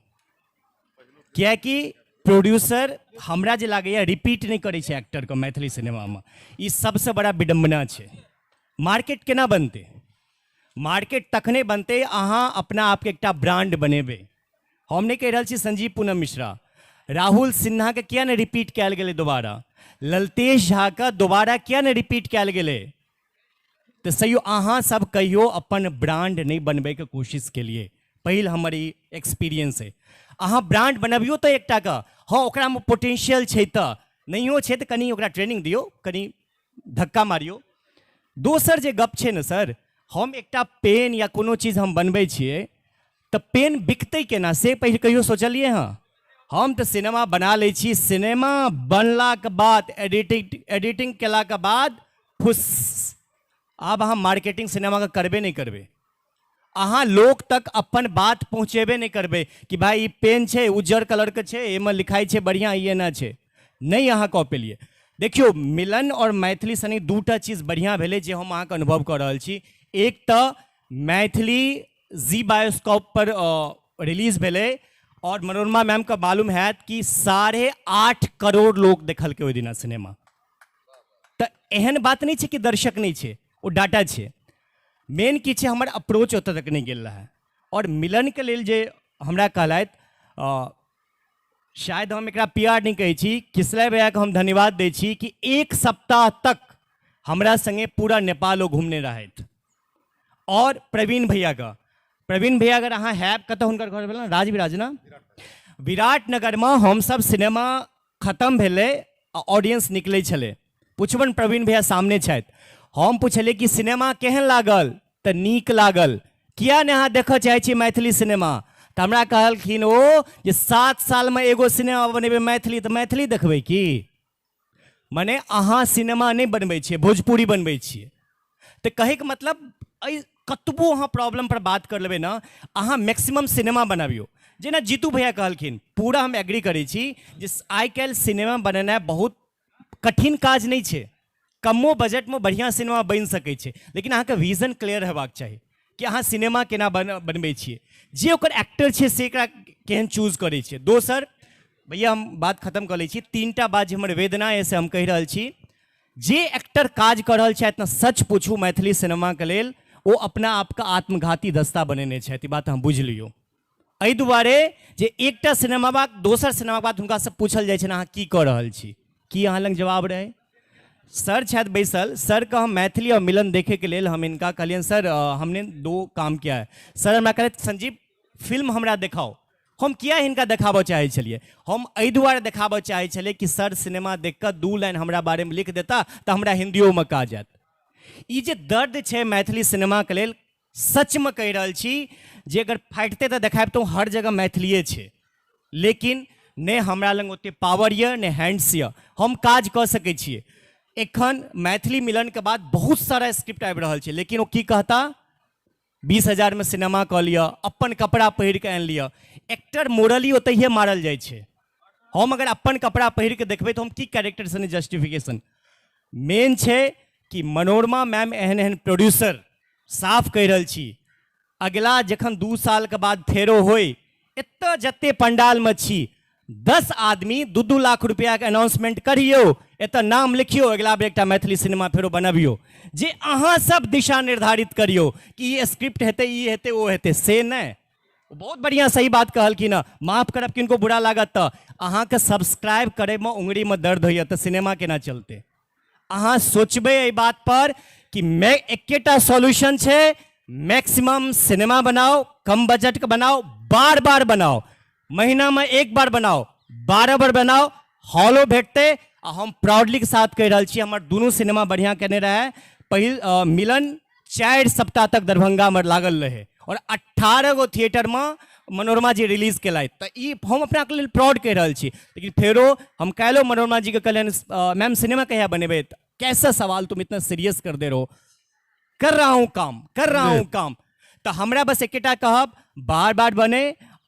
किएकि प्रोड्यूसर हमरा जे लागैए रिपीट नहि करै छै एक्टरके मैथिली सिनेमामे। ई सबसँ बड़ा विडम्बना छै। मार्केट केना बनतै? मार्केट तखने बनतै अहाँ अपना आपके एकटा ब्रांड बनेबै। हम नहि कहि रहल छी संजीव पूनम मिश्रा, राहुल सिन्हाके किया नहि रिपीट कयल गेलै दोबारा? ललतेश झाके दोबारा किया नहि रिपीट कयल गेलै? तऽ सहियो अहाँ सब कहियो अपन ब्रांड नहि बनबैके कोशिश केलियै। पहिल हमर ई एक्सपीरियंस अइ। अहाँ ब्रांड बनबियौ तऽ एकटाके, हँ ओकरामे पोटेंशियल छै तऽ, नहियो छै तऽ कनि ओकरा ट्रेनिंग दियौ, कनि धक्का मारियौ। दोसर जे गप छै ने सर, हम एकटा पेन या कोनो चीज हम बनबै छियै तऽ पेन बिकतै केना से पहिल कहियो सोचलियै हँ? हम तऽ सिनेमा बना लै छी, सिनेमा बनलाके बाद एडिटिंग केलाके बाद फुस, आब अहाँ मार्केटिंग सिनेमाके करबे नहि करबै, अहाँ लोक तक अपन बात पहुँचेबे नहि करबै कि भाइ ई पेन छै, उज्जर कलरके छै, एहिमे लिखाइ छै बढ़िआँ, ई एना छै, नहि अहाँ कऽ पेलियै। देखियौ, मिलन आओर मैथिली सनी दूटा चीज बढ़िआँ भेलै जे हम अहाँके अनुभव कऽ रहल छी। एक तऽ मैथिली जी बायोस्कोप पर रिलीज भेलै और मनोरमा मैमके मालूम हैत कि 8.5 करोड़ लोक देखलकै ओहि दिना सिनेमा। तऽ एहन बात नहि छै कि दर्शक नहि छै, ओ डाटा छै। मेन की छै, हमर अप्रोच ओतऽ तक नहि गेल रहै। आओर मिलनके लेल जे हमरा कहलथि, शायद हम एकरा पी आर नहि कहै छी, किसलय भैयाके हम धन्यवाद दै छी कि 1 सप्ताह तक हमरा संगे पूरा नेपाल ओ घुमने रहथि। और प्रवीण भैयाके, प्रवीण भैया अगर अहाँ हैब, कतऽ हुनकर घर भेल? राजविराज ने, विराटनगरमे हमसब सिनेमा खतम भेलै आ ऑडियंस निकलै छलै, पुछबनि प्रवीण भैया सामने छथि, हम पुछलियै कि सिनेमा केहन लागल? तऽ नीक लागल। किया नहि अहाँ देखऽ चाहै छी मैथिली सिनेमा? तऽ हमरा कहलखिन ओ जे 7 सालमे एगो सिनेमा बनेबै मैथिली, तऽ मैथिली देखबै की? मने अहाँ सिनेमा नहि बनबै छियै, भोजपुरी बनबै छियै। तऽ कहैके मतलब एहि कतबो अहाँ प्रॉब्लम पर बात कर लेबै ने, अहाँ मैक्सिमम सिनेमा बनाबियौ। जेना जीतू भैया कहलखिन, पूरा हम एग्री करै छी जे आइ काल्हि सिनेमा बनेनाइ बहुत कठिन काज नहि छै, कमो बजटमे बढ़िआँ सिनेमा बनि सकै छै, लेकिन अहाँके विजन क्लियर हेबाक चाही कि अहाँ सिनेमा केना बनबै छियै, जे ओकर एक्टर छै से एकरा केहन चूज करै छै। दोसर भैया हम बात खतम कऽ लै छी, 3टा बात जे हमर वेदना अइ से हम कहि रहल छी। जे एक्टर काज कऽ रहल छथि ने, सच पूछू मैथिली सिनेमाके लेल ओ अपना आपके आत्मघाती दस्ता बनेने छथि, ई बात अहाँ बुझि लियौ। एहि दुआरे जे एकटा सिनेमा बाद दोसर सिनेमा बाद हुनकासँ पूछल जाइ छनि अहाँ की कऽ रहल छी, की अहाँ लग जवाब रहै? सर छथि बैसल, सरके हम मैथिली और मिलन देखैके लेल हम हिनका कहलियनि सर हमने 2 काम किया है। सर हमरा कहलथि संजीव फिल्म हमरा देखाओ। हम किया हिनका देखाबऽ चाहै छलियै? हम एहि दुआरे देखाबऽ चाहै छलियै कि सर सिनेमा देख कऽ 2 लाइन हमरा बारेमे लिख देता तऽ हमरा हिन्दियोमे काज आयत। ई जे दर्द छै मैथिली सिनेमाके लेल, सचमे कहि रहल छी जे अगर फाटितै तऽ देखाबितहुँ हर जगह मैथिलिए छै, लेकिन नहि हमरा लग ओतेक पावर यऽ नहि हैंड्स यऽ, हम काज कऽ सकै छियै। एखन मैथिली मिलनके बाद बहुत सारा स्क्रिप्ट आबि रहल छै, लेकिन ओ की कहता, 20,000 मे सिनेमा कऽ लिअ, अपन कपड़ा पहिर कऽ आनि लिअ। एक्टर मोरली ओतहिए मारल जाइ छै। हम अगर अपन कपड़ा पहिर कऽ देखबै तऽ हम की कैरेक्टर से जस्टिफिकेशन। मेन छै कि मनोरमा मैम एहन एहन प्रोड्यूसर, साफ कहि रहल छी, अगिला जखन 2 सालके बाद फेरो होय, एतऽ जते पंडालमे छी 10 आदमी 2-2 लाख रुपयाके अनाउंसमेंट करियौ, एतऽ नाम लिखियौ, अगिला बेर एकटा मैथिली सिनेमा फेरो बनबियौ, जे अहाँ सब दिशा निर्धारित करियौ कि ई स्क्रिप्ट हेतै, ई हेतै, ओ हेतै, से नहि। बहुत बढ़िआँ सही बात कहलखिन हँ, माफ करब किनको बुरा लागत तऽ, अहाँके सब्सक्राइब करैमे उंगरीमे दर्द होइए तऽ सिनेमा केना चलतै? अहाँ सोचबै एहि बात पर कि मैं एकेटा सॉल्यूशन छै, मैक्सिमम सिनेमा बनाओ, कम बजट के बनाओ, बार बार बनाओ, महीना में 1 बार बनाओ, 12 बार बनाओ, हॉलो भेटतै। आ हम प्राउडली के साथ कहि रहल छी, हमर दुनू सिनेमा बढ़िआँ केने रहै। पहिल मिलन 4 सप्ताह तक दरभंगा में लागल रहे और 18 गो थिएटर में मनोरमा जी रिलीज केलथि। तऽ ई हम अपना के लेल प्राउड कहि रहल छी। लेकिन फेरो हम काल्हिओ मनोरमा जी के कहलियनि, मैम सिनेमा कहिया बनेबै? तऽ कैसा सवाल तुम इतना सीरियस कर दे रहे हो, कर रहा हूँ काम, कर रहा हूँ काम। तऽ हमरा बस एकेटा कहब, बार बार बने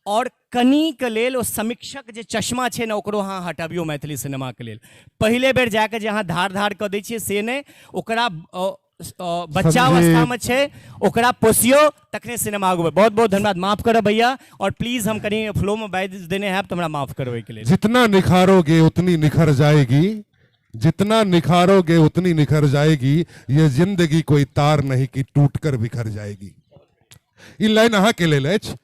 और कनिक लेल ओ समीक्षक जे चश्मा छै ने ओकरो अहाँ हटबियौ मैथिली सिनेमाके लेल। पहिले बेर जाकऽ जे अहाँ धार धार कऽ दै छियै से नहि, ओकरा बच्चा अवस्थामे छै ओकरा पोसियौ तखने सिनेमा आगू। बहुत बहुत धन्यवाद, माफ करब भैया, और प्लीज हम कनि फ्लो में बाजि देने हैब तऽ हमरा माफ करब एहिके लेल। जितना निखारोगे उतनी निखर जाएगी, जितना निखारोगे उतनी निखर जाएगी, ये जिंदगी कोई तार नहीं कि टूट कर बिखर जाएगी। ई लाइन अहाँ के लेल अछि।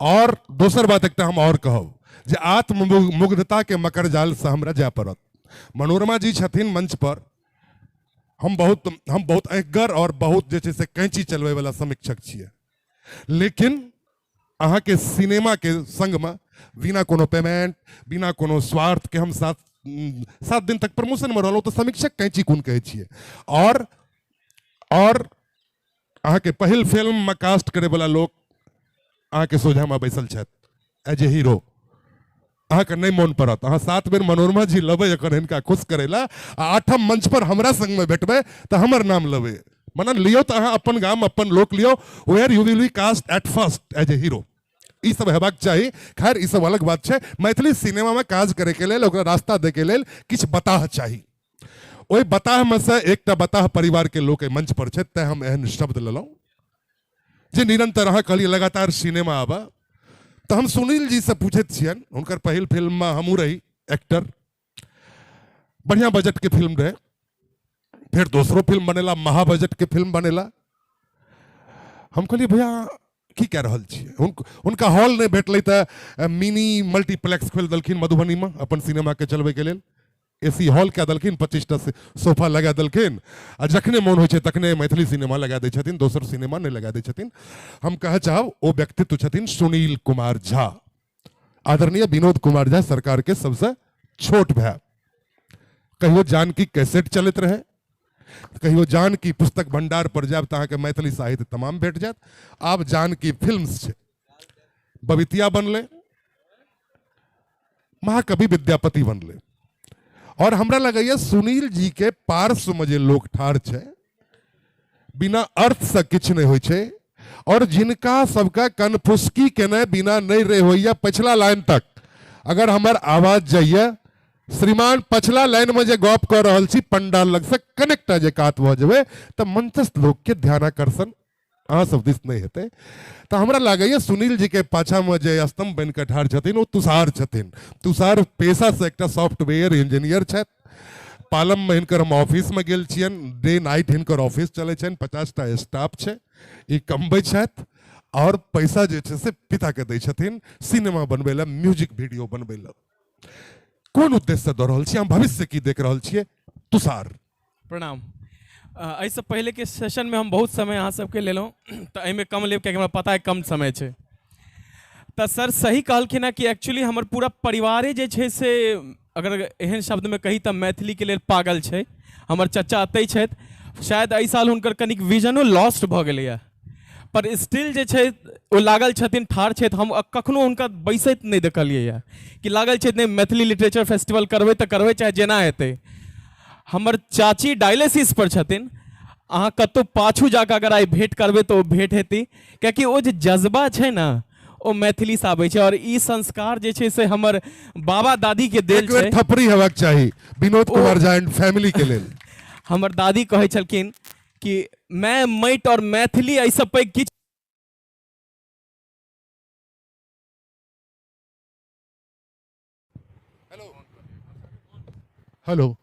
और दोसर बात एकटा हम और कहब जे आत्ममुग्धताके मकर जालसँ हमरा जाय पड़त। मनोरमा जी छथिन मंच पर, हम बहुत अँखगर और बहुत जे छै से कैंची चलबैवला समीक्षक छियै, लेकिन अहाँके सिनेमाके संगमे बिना कोनो पेमेंट बिना कोनो स्वार्थके हम 7 दिन तक प्रमोशनमे रहलहुँ, तऽ समीक्षक कैंची कोन कहै छियै। और अहाँके पहिल फिल्ममे कास्ट करैवला लोक अहाँके सोझामे बैसल छथि एज ए हीरो, अहाँके नहि मोन पड़त। अहाँ 7 बेर मनोरमा जी लेबै एखन हिनका खुश करै लए, आ 8म मंच पर हमरा संगमे भेटबै तऽ हमर नाम लेबै। मने लियौ तऽ अहाँ अपन गाम अपन लोक लियौ, where you will be cast at first as a hero. ई सब हेबाक चाही। खैर ई सब अलग बात छै। मैथिली सिनेमामे काज करैके लेल, ओकरा रास्ता दैके लेल किछु बताह चाही। ओहि बताहमे से एकटा बताह परिवारके लोक एहि मंच पर छै, तैं हम एहन शब्द लेलहुँ जे निरंतर अहाँ कहलियै लगातार सिनेमा आबऽ। तऽ हम सुनील जी से पूछैत छियनि, हुनकर पहिल फिल्ममे हमहूँ रही एक्टर, बढ़िआँ बजटके फिल्म रहै, फेर दोसरो फिल्म बनेला, महा बजटके फिल्म बनेला। हम कहलियै भैया की कए रहल छियै? हुनका हॉल नहि भेटलै तऽ मिनी मल्टीप्लेक्स खोलि देलखिन मधुबनीमे अपन सिनेमाके चलबैके लेल, एसी हॉल कए देलखिन, 25टा सोफा लगा देलखिन, आ जखने मोन होइ छै तखने मैथिली सिनेमा लगा दै छथिन, दोसर सिनेमा नहि लगा दै छथिन। हम कहऽ चाहब ओ व्यक्तित्व छथिन सुनील कुमार झा, आदरणीय विनोद कुमार झा सरकार के सबसे छोट भाय। कहियो जानकी कैसेट चलैत रहे, कहियो जानकी पुस्तक भंडार पर जायब तऽ अहाँके मैथिली साहित्य तमाम भेट जायत। आब जानकी फिल्म्स छै, बबितिया बनलै, महाकवि विद्यापति बनलै। और हमरा लगैया सुनील जी के पार्श्व में जे लोक ठाढ़ छै, बिना अर्थ से किछु नहि होइ छै, और जिनका सबके कनफुसकी केने बिना नहि रहि होइया पछिला लाइन तक अगर हमर आवाज जाइए श्रीमान, पछिला लाइन में जे गप कऽ रहल छी पंडाल लग से कनेक्ट जे कात भऽ जेबै तऽ मंचस्थ लोक के ध्यानाकर्षण अहाँ सब दिस नहि हेतै। तऽ हमरा लागैया सुनील जी के पाछामे जे स्तंभ बनि कऽ ठाढ़ छथिन ओ तुषार छथिन। तुषार पेशासँ एकटा सॉफ्टवेयर इंजीनियर छथि। पालममे हिनकर हम ऑफिसमे गेल छियनि, डे नाइट हिनकर ऑफिस चलै छनि, 50टा स्टाफ छै, ई कमबै छथि और पैसा जे छै से पिताके दै छथिन सिनेमा बनबै लए, म्यूजिक वीडियो बनबै लए। कोन उद्देश्यसँ दऽ रहल छियै, हम भविष्य की देख रहल छियै? तुषार प्रणाम। एहिसँ पहिलेके सेशनमे हम बहुत समय अहाँ सबके लेलहुँ, तऽ एहिमे कम लेब कियाकि हमरा पता है कम समय छै। तऽ सर सही कहलखिन हँ कि एक्चुअली हमर पूरा परिवारे जे छै से अगर एहन शब्दमे कही तऽ मैथिलीके लेल पागल छै। हमर चचा एतहि छथि, शायद एहि साल हुनकर कनिक विजनो लॉस्ट भऽ गेलैए, पर स्टिल जे छै ओ लागल छथिन, ठाढ़ छथि। हम कखनो हुनका बैसैत नहि देखलियै कि लागल छथि नहि मैथिली लिटरेचर फेस्टिवल करबै तऽ करबै चाहे जेना हेतै। हमर चाची डायलिसिस पर छथिन, अहाँ कतहु पाछू जाकऽ अगर आइ भेँट करबै तऽ ओ भेँट हेती, कियाकि ओ जे जज्बा छै ने ओ मैथिलीसँ आबै छै। और ई संस्कार जे छै से हमर बाबा दादीके देल छै। थपड़ी हेबाक चाही विनोद कुमार झा एंड फैमिली के लेल। हमर दादी कहै छलखिन कि मैं माटि और मैथिली एहिसँ पैघ किछु। हेलो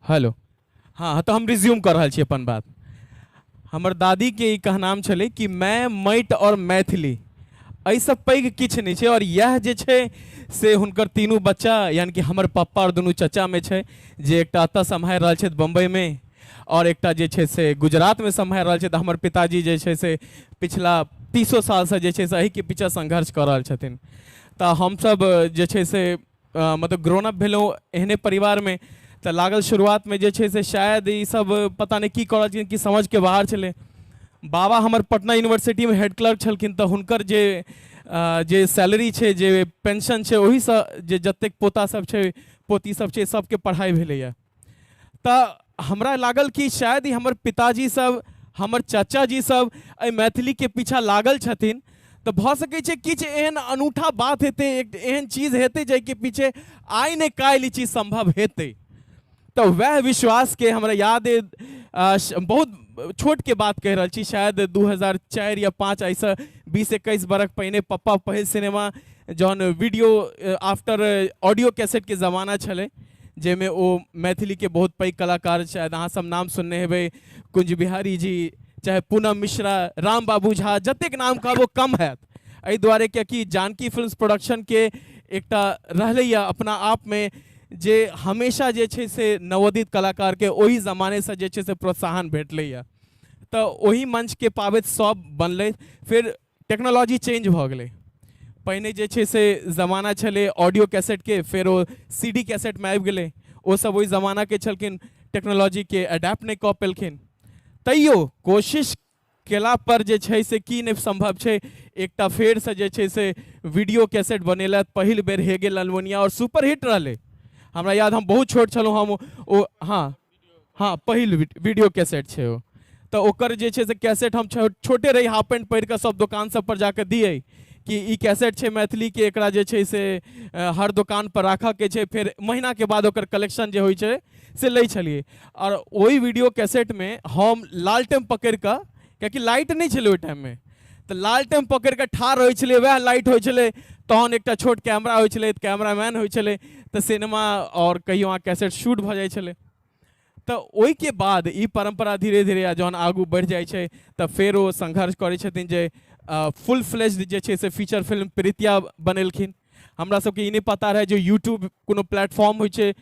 हेलो, हाँ तऽ हम रिज्यूम कऽ रहल छी अपन बात। हमर दादीके ई कहनाम छलै कि मैं माटि और मैथिली एहिसँ पैघ किछु नहि छै। और इएह जे छै से हुनकर तीनू बच्चा यानि कि हमर पप्पा और दुनू चचामे छै, जे एकटा एतऽ सम्हारि रहल छथि बम्बइमे और एकटा जे छै से गुजरातमे सम्हारि रहल छथि। हमर पिताजी जे छै से पिछला 30 सालसँ जे छै से एहिके पीछा संघर्ष कऽ रहल छथिन। तऽ हमसब जे छै से मतलब ग्रोन अप भेलहुँ एहने परिवारमे, तऽ लागल शुरुआतमे जे छै से शायद ई सब पता नहि की कऽ रहल छथिन, कि समझके बाहर छलै। बाबा हमर पटना यूनिवर्सिटीमे हेड क्लर्क छलखिन, तऽ हुनकर जे सैलरी छै, जे पेंशन छै, ओहिसँ जे जतेक पोता सब छै, पोती सब छै, सबके पढ़ाइ भेलैए। तऽ हमरा लागल कि शायद ई हमर पिताजी सब, हमर चाचाजी सब एहि मैथिलीके पीछा लागल छथिन, तऽ भऽ सकै छै किछु एहन अनूठा बात हेतै, एक एहन चीज हेतै जाहिके पीछे आइ नहि काल्हि ई चीज सम्भव हेतै। तऽ वएह विश्वासके हमरा याद बहुत छोटके बात कहि रहल छी, शायद 2004 या 5 एहिसँ 20-21 बरख पहिने पप्पा पहिल सिनेमा जहन वीडियो आफ्टर ऑडियो कैसेटके जमाना छलै, जाहिमे ओ मैथिलीके बहुत पैघ कलाकार, शायद अहाँ सब नाम सुनने हेबै, कुंज बिहारी जी, चाहे पूनम मिश्रा, राम बाबू झा, जतेक नाम कहब ओ कम हैत। एहि दुआरे कियाकि जानकी फिल्म्स प्रोडक्शनके एकटा रहलैए अपना आपमे जे हमेशा जे छै से नवोदित कलाकारके ओहि जमानेसँ जे छै से प्रोत्साहन भेटलैए, तऽ ओहि मंचके पाबैत सब बनलै। फेर टेक्नोलॉजी चेंज भऽ गेलै। पहिने जे छै से जमाना छलै ऑडियो कैसेटके, फेर ओ सी डी कैसेटमे आबि गेलै। ओसब ओहि जमानाके छलखिन, टेक्नोलॉजीके एडेप्ट नहि कऽ पेलखिन। तैयो कोशिश केला पर जे छै से की नहि सम्भव छै, एकटा फेरसँ जे छै से वीडियो कैसेट बनेलथि पहिल बेर हे गे ललमुनिया, आओर सुपर हिट रहलै। हमरा याद, हम बहुत छोट छलहुँ, हम ओ हाँ हाँ पहिल वीडियो कैसेट छै ओ, तऽ ओकर जे छै से कैसेट हम छोटे रही, हाफ पैंट पहिर कऽ सब दोकान सब पर जाकऽ दियै कि ई कैसेट छै मैथिलीके, एकरा जे छै से हर दोकान पर राखऽके छै। फेर महीनाके बाद ओकर कलेक्शन जे होइ छै से लै छलियै। आओर ओहि वीडियो कैसेटमे हम लालटेम पकड़ि कऽ, कियाकि लाइट नहि छलै ओहि टाइममे, तऽ लालटेम पकड़ि कऽ ठाढ़ रहै छलियै, वएह लाइट होइ छलै, तहन एकटा छोट कैमरा होइ छलै, कैमरामैन होइ छलै, तऽ सिनेमा आओर कहियो अहाँ कैसेट शूट भऽ जाइ छलै। तऽ ओहिके बाद ई परम्परा धीरे धीरे जहन आगू बढ़ि जाइ छै तऽ फेर ओ संघर्ष करै छथिन जे फुल फ्लेज्ड जे छै से फीचर फिल्म प्रीतिया बनेलखिन। हमरा सबके ई नहि पता रहै जे यूट्यूब कोनो प्लेटफॉर्म होइ छै।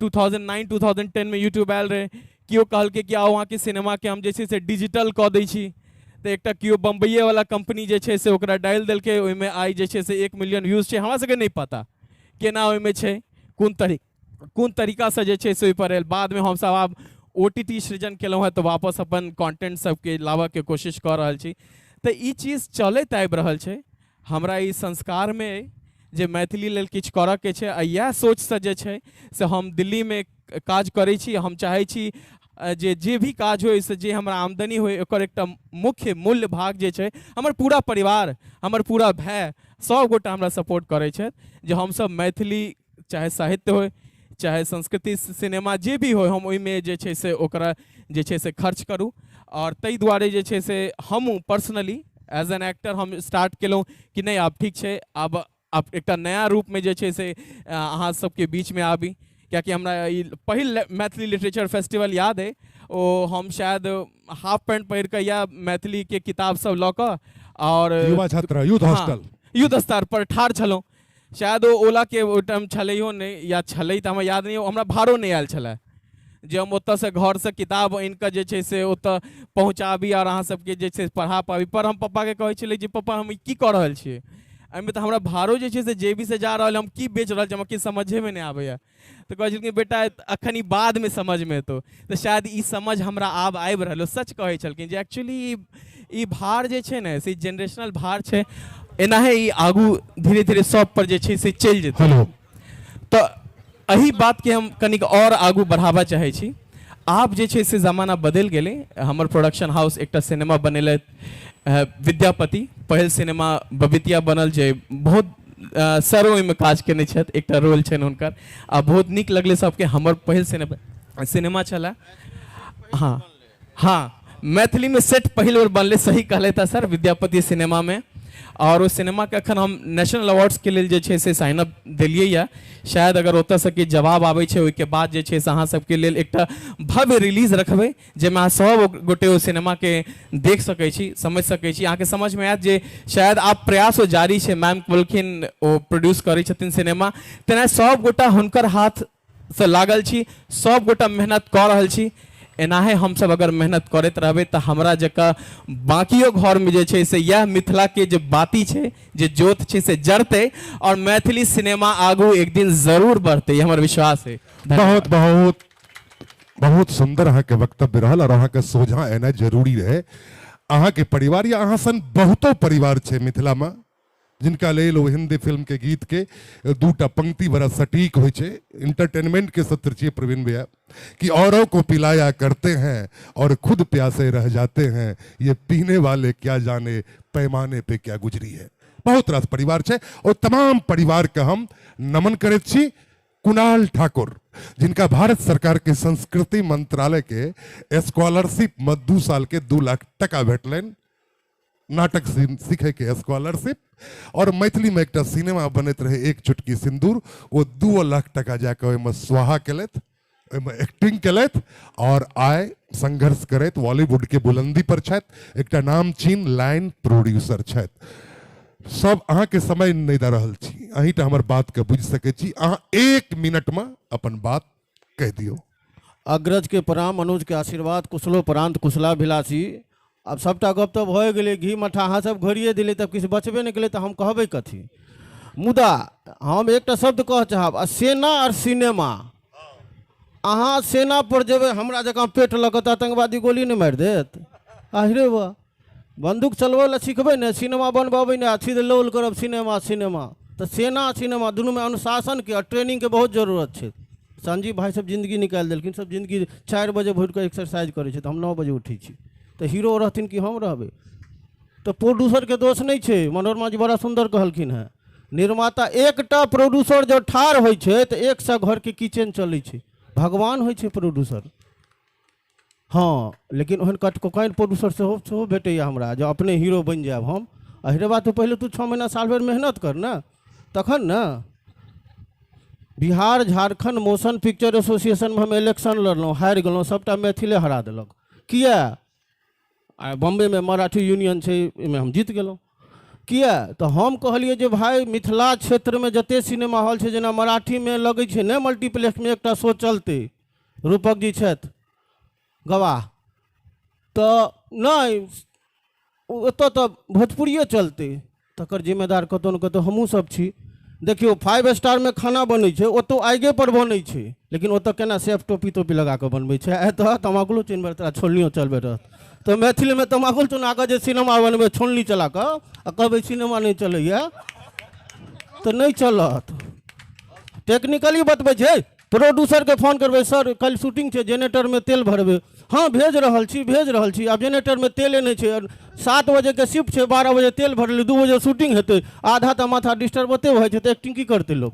2009 2010 में यूट्यूब आयल रहै, केओ कहलकै कि आउ अहाँके सिनेमाके हम जे छै से डिजिटल कऽ दै छी, तऽ एकटा केओ बम्बइएवला कम्पनी जे छै से ओकरा डालि देलकै, ओहिमे आइ जे छै से 1 मिलियन व्यूज छै। हमरा सबके नहि पता केना ओहिमे छै, कोन तरीकासँ जे छै से ओहिपर आयल। बादमे हमसब आब OTT सृजन केलहुँ हेँ तऽ वापस अपन कॉन्टेंट सबके लाबऽके कोशिश कऽ रहल छी। तऽ ई चीज चलैत आबि रहल छै। हमरा ई संस्कारमे अइ जे मैथिली लेल किछु करऽके छै, आ इएह सोचसँ जे छै से हम दिल्लीमे काज करै छी। हम चाहै छी जे जे भी काज होइ से जे हमरा आमदनी होइ ओकर एकटा मुख्य मूल्य भाग जे छै हमर पूरा परिवार, हमर पूरा भाय, सब गोटा हमरा सपोर्ट करै छथि जे हमसब मैथिली चाहे साहित्य होइ चाहे संस्कृति सिनेमा जे भी होइ, हम ओहिमे जे छै से ओकरा जे छै से खर्च करू। आओर ताहि दुआरे जे छै से हमहूँ पर्सनली एज एन एक्टर हम स्टार्ट केलहुँ कि नहि आब ठीक छै, आब एकटा नया रूपमे जे छै से अहाँ सबके बीचमे आबी। कियाकि हमरा ई पहिल मैथिली लिटरेचर फेस्टिवल याद अइ, ओ हम शायद हाफ पैंट पहिर कऽ या मैथिलीके किताब सब लऽ कऽ आओर युवा छात्रा यूथ हॉस्टल युद्ध स्तर पर ठाढ़ छलहुँ। शायद ओ ओला के ओहि टाइम छलैयो नहि, या छलै तऽ हमरा याद नहि, हमरा भाड़ो नहि आयल छलै जे हम ओतऽसँ घरसँ किताब आनिकऽ जे छै से ओतऽ पहुँचाबी आओर अहाँ सबके जे छै पढ़ा पाबी। पर हम पप्पाके कहै छलियै जे पप्पा हम ई की कऽ रहल छियै, एहिमे तऽ हमरा भाड़ो जे छै से जेबीसँ जा रहल, हम की बेच रहल छी हमरा किछु समझेमे नहि आबैए। तऽ कहै छलखिन बेटा एखन ई बादमे समझमे एतौ। तऽ शायद ई समझ हमरा आब आबि रहल, सच कहै छलखिन जे एक्चुअली ई भार जे छै ने से जेनरेशनल भार छै, एनाहे ई आगू धीरे धीरे सब पर जे छै से चलि जेतै। तऽ एहि बातके हम कनिक आओर आगू बढ़ाबऽ चाहै छी। आब जे छै से जमाना बदलि गेलै। हमर प्रोडक्शन हाउस एकटा सिनेमा बनेलथि विद्यापति, पहिल सिनेमा बबितिया बनल जे बहुत सर ओहिमे काज केने छथि, एकटा रोल छनि हुनकर, आ बहुत नीक लगलै सबके। हमर पहिल सिनेमा छलै। हाँ हाँ, मैथिलीमे सेट पहिल बेर बनलै, सही कहलथि सर, विद्यापति सिनेमामे। आओर ओ सिनेमाके एखन हम नेशनल अवार्ड्सके लेल जे छै से साइन अप देलियै यऽ। शायद अगर ओतऽसँ किछु जवाब आबै छै ओहिके बाद जे छै से अहाँ सबके लेल एकटा भव्य रिलीज रखबै जाहिमे अहाँ सब गोटे ओ सिनेमाके देख सकै छी, समझि सकै छी। अहाँके समझमे आयत जे शायद आब प्रयास ओ जारी छै। मैम बोलखिन ओ प्रोड्यूस करै छथिन सिनेमा, तेना सब गोटा हुनकर हाथसँ लागल छी, सब गोटा मेहनत कऽ रहल छी। एनाहे हमसब अगर मेहनत करैत रहबै तऽ हमरा जकाँ बाकियो घरमे जे छै से इएह मिथिलाके जे बाती छै, जे जोत छै से जरतै आओर मैथिली सिनेमा आगू एक दिन जरूर बढ़तै, ई हमर विश्वास है। बहुत बहुत बहुत सुंदर अहाँके वक्तव्य रहल और अहाँके सोझा एनाइ जरूरी रहे। अहाँके परिवार या अहाँ सन बहुतो परिवार छै मिथिलामे जिनका लेल ओ हिंदी फिल्म के गीत के दूटा पंक्ति बड़ा सटीक होइ छै। इंटरटेनमेंट के सत्र छियै प्रवीण भैया कि औरों को पिलाया करते हैं और खुद प्यासे रह जाते हैं, ये पीने वाले क्या जाने पैमाने पे क्या गुजरी है। बहुत रास परिवार छै और तमाम परिवार के हम नमन करैत छी। कुणाल ठाकुर जिनका भारत सरकार के संस्कृति मंत्रालय के स्कॉलरशिप में 2 साल के 2 लाख टका भेटलनि नाटक सीखे के स्कॉलरशिप, और मैथिली में एकटा सिनेमा बनैत रहे एक चुटकी सिंदूर, ओ 2 लाख टका जाके ओहिमे स्वाहा केलथि। ओहिमे एक्टिंग केलथि आओर आइ संघर्ष करैत बॉलीवुड के बुलंदी पर छथि, एकटा नामचीन लाइन प्रोड्यूसर छथि। सब अहाँके समय नहि दऽ रहल छी, अहीँटा हमर बातके बुझि सकै छी। अहाँ 1 मिनटमे अपन बात कहि दियौ। अग्रज के प्रणाम, अनुज के आशीर्वाद, कुशलोपरांत कुशलाभिलाषी। आब सबटा गप तऽ भए गेलै, घी मठा अहाँ सब घोरिए देलियै, तब किछु बचबे नहि केलै तऽ हम कहबै कथी। मुदा हम एकटा शब्द कहऽ चाहब, आ सेना आओर सिनेमा। अहाँ सेना पर जेबै हमरा जकाँ पेट लऽ कऽ तऽ आतंकवादी गोली नहि मारि देत? आहिरे बा, बंदूक चलबै लए सिखबै ने, सिनेमा बनबेबै ने, आ सीधे लोल करब सिनेमा सिनेमा। तऽ सेना सिनेमा दुनूमे अनुशासनके आओर ट्रेनिंगके बहुत जरूरत छै। संजीव भाइ सब जिन्दगी निकालि देलखिन, सब जिन्दगी 4 बजे भोर कऽ एक्सरसाइज करै छै, तऽ हम 9 बजे उठै छी। तऽ हीरो रहथिन कि हम रहबै? तऽ प्रोड्यूसरके दोष नहि छै। मनोरमा जी बड़ा सुन्दर कहलखिन हेँ, निर्माता एकटा प्रोड्यूसर जब ठाढ़ होइ छै तऽ 100 घरके किचन चलै छै, भगवान होइ छै प्रोड्यूसर। हँ, लेकिन ओहन कटकोकाइन प्रोड्यूसर सेहो सेहो भेटैए हमरा, जे अपने हीरो बनि जायब हम। अहिरे बात, तू पहिले तू 6 महीना साल भरि मेहनत कर ने, तखन ने। बिहार झारखंड मोशन पिक्चर एसोसिएशनमे हम इलेक्शन लड़लहुँ, हारि गेलहुँ, सबटा मैथिले हरा देलक। किया? आ बम्बेमे मराठी यूनियन छै, ओहिमे हम जीत गेलहुँ। किया? तऽ हम कहलियै जे भाय मिथिला क्षेत्रमे जते सिनेमा हॉल छै, जेना मराठीमे लगै छै ने मल्टीप्लेक्समे एकटा शो चलतै, रूपक जी छथि गवाह, तऽ नहि ओतऽ तऽ भोजपुरिये चलतै, तकर जिम्मेदार कतहु ने कतहु हमहूँ सब छी। देखियौ 5 स्टारमे खाना बनै छै, ओतौ आगिए पर बनै छै, लेकिन ओतऽ केना सेफ टोपी तोपी लगा कऽ बनबै छै। एतऽ तमाकुलो चिन्हबै तोरा छोलनियो चलबैत रहत। तऽ मैथिलीमे तमाकुल चुना कऽ जे सिनेमा बनबै छोलनी चला कऽ आ कहबै सिनेमा नहि चलैए तऽ नहि चलत। टेक्निकली बतबै छै, प्रोड्यूसरके फोन करबै, सर काल्हि शूटिंग छै, जेनेरेटरमे तेल भरबै। हँ भेज रहल छी, भेज रहल छी। आब जेनेरेटरमे तेले नहि छै, 7 बजेके शिफ्ट छै, 12 बजे तेल भरलै, 2 बजे शूटिंग हेतै, आधा तऽ माथा डिस्टर्ब ओते भऽ जाइ छै, तऽ एक्टिंग की करतै लोक?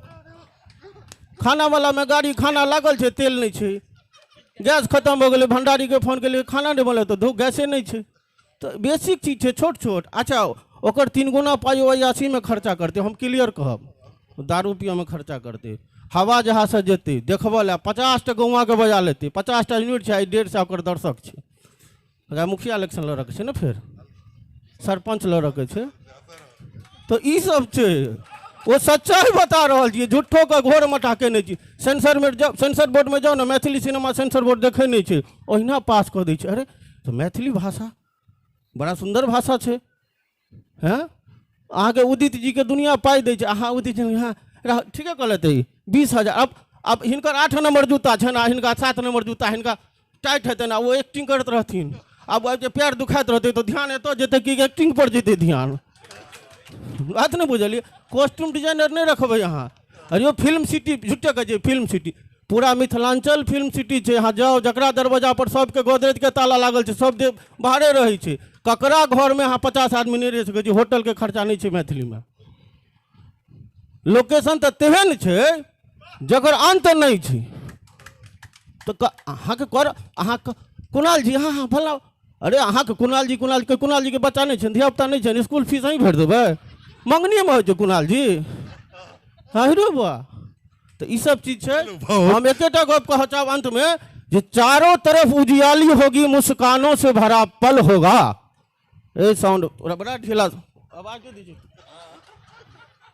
खानावलामे गाड़ी खाना लागल छै, तेल नहि छै, गैस खतम भऽ गेलै, भण्डारीके फोन केलियै खाना नहि बनलै, तऽ धो गैसे नहि छै। तऽ बेसिक चीज छै छोट छोट। अच्छा ओकर 3 गुना पाइ ओ अयासीमे खर्चा करतै, हम क्लियर कहब, दारू पियऽमे खर्चा करतै, हवा जहाजसँ जेतै देखबऽ लए, 50टा गौआँके बजा लेतै, 50टा यूनिट छै, आइ 150 ओकर दर्शक छै। ओकरा मुखिया इलेक्शन लड़ऽके छै ने, फेर सरपञ्च लड़ऽके छै, तऽ ई सब छै। ओ सच्चाइ बता रहल छियै, झूठोके घोर मटा केने छी। सेंसरमे जाउ, सेंसर बोर्डमे जाउ ने, मैथिली सिनेमा सेंसर बोर्ड देखै नहि छै, ओहिना पास कऽ दै छै। अरे तऽ मैथिली भाषा बड़ा सुन्दर भाषा छै। हँ, अहाँके उदित जीके दुनिया पाइ दै छै, अहाँ उदित जी हँ ठीके कहलथि 20,000। अब हिनकर 8 नम्बर जूता छनि आ हिनका 7 नम्बर जूता, हिनका टाइट हेतनि आ ओ एक्टिंग करैत रहथिन। आब जे पैर दुखाइत रहतै तऽ ध्यान एतऽ जेतै कि एक्टिंग पर जेतै ध्यान? बात नहि बुझलियै? कॉस्ट्यूम डिजाइनर नहि रखबै अहाँ। अरे यौ फिल्म सिटी झूठे कहै छै, फिल्म सिटी पूरा मिथिलाञ्चल फिल्म सिटी छै। अहाँ जाउ, जकरा दरवाजा पर सबके गोदरेजके ताला लागल छै, सब जे बाहरे रहै छै। ककरा घरमे अहाँ 50 आदमी नहि रहि सकै छी, होटलके खर्चा नहि छै मैथिलीमे। लोकेशन तऽ तेहन छै जकर अन्त नहि छै। तऽ अहाँके कर, अहाँके कुणाल जी, हँ हँ फलाँ, अरे अहाँके कुणाल जी, कुणाल जी, कुणाल जीके बच्चा नहि छनि, धियापुता नहि छनि, इसकुल फीस अहीं भरि देबै? मङ्गनीमे होइ छै कुणाल जी। हँ रे बौआ, तऽ ई सब चीज छै। हम एकेटा गप कहऽ चाहब अन्तमे, जे चारों तरफ उजियाली होगी, मुस्कानों से भरा पल होगा। ए साउंड बड़ा ढीला आवाज दे दीजिए।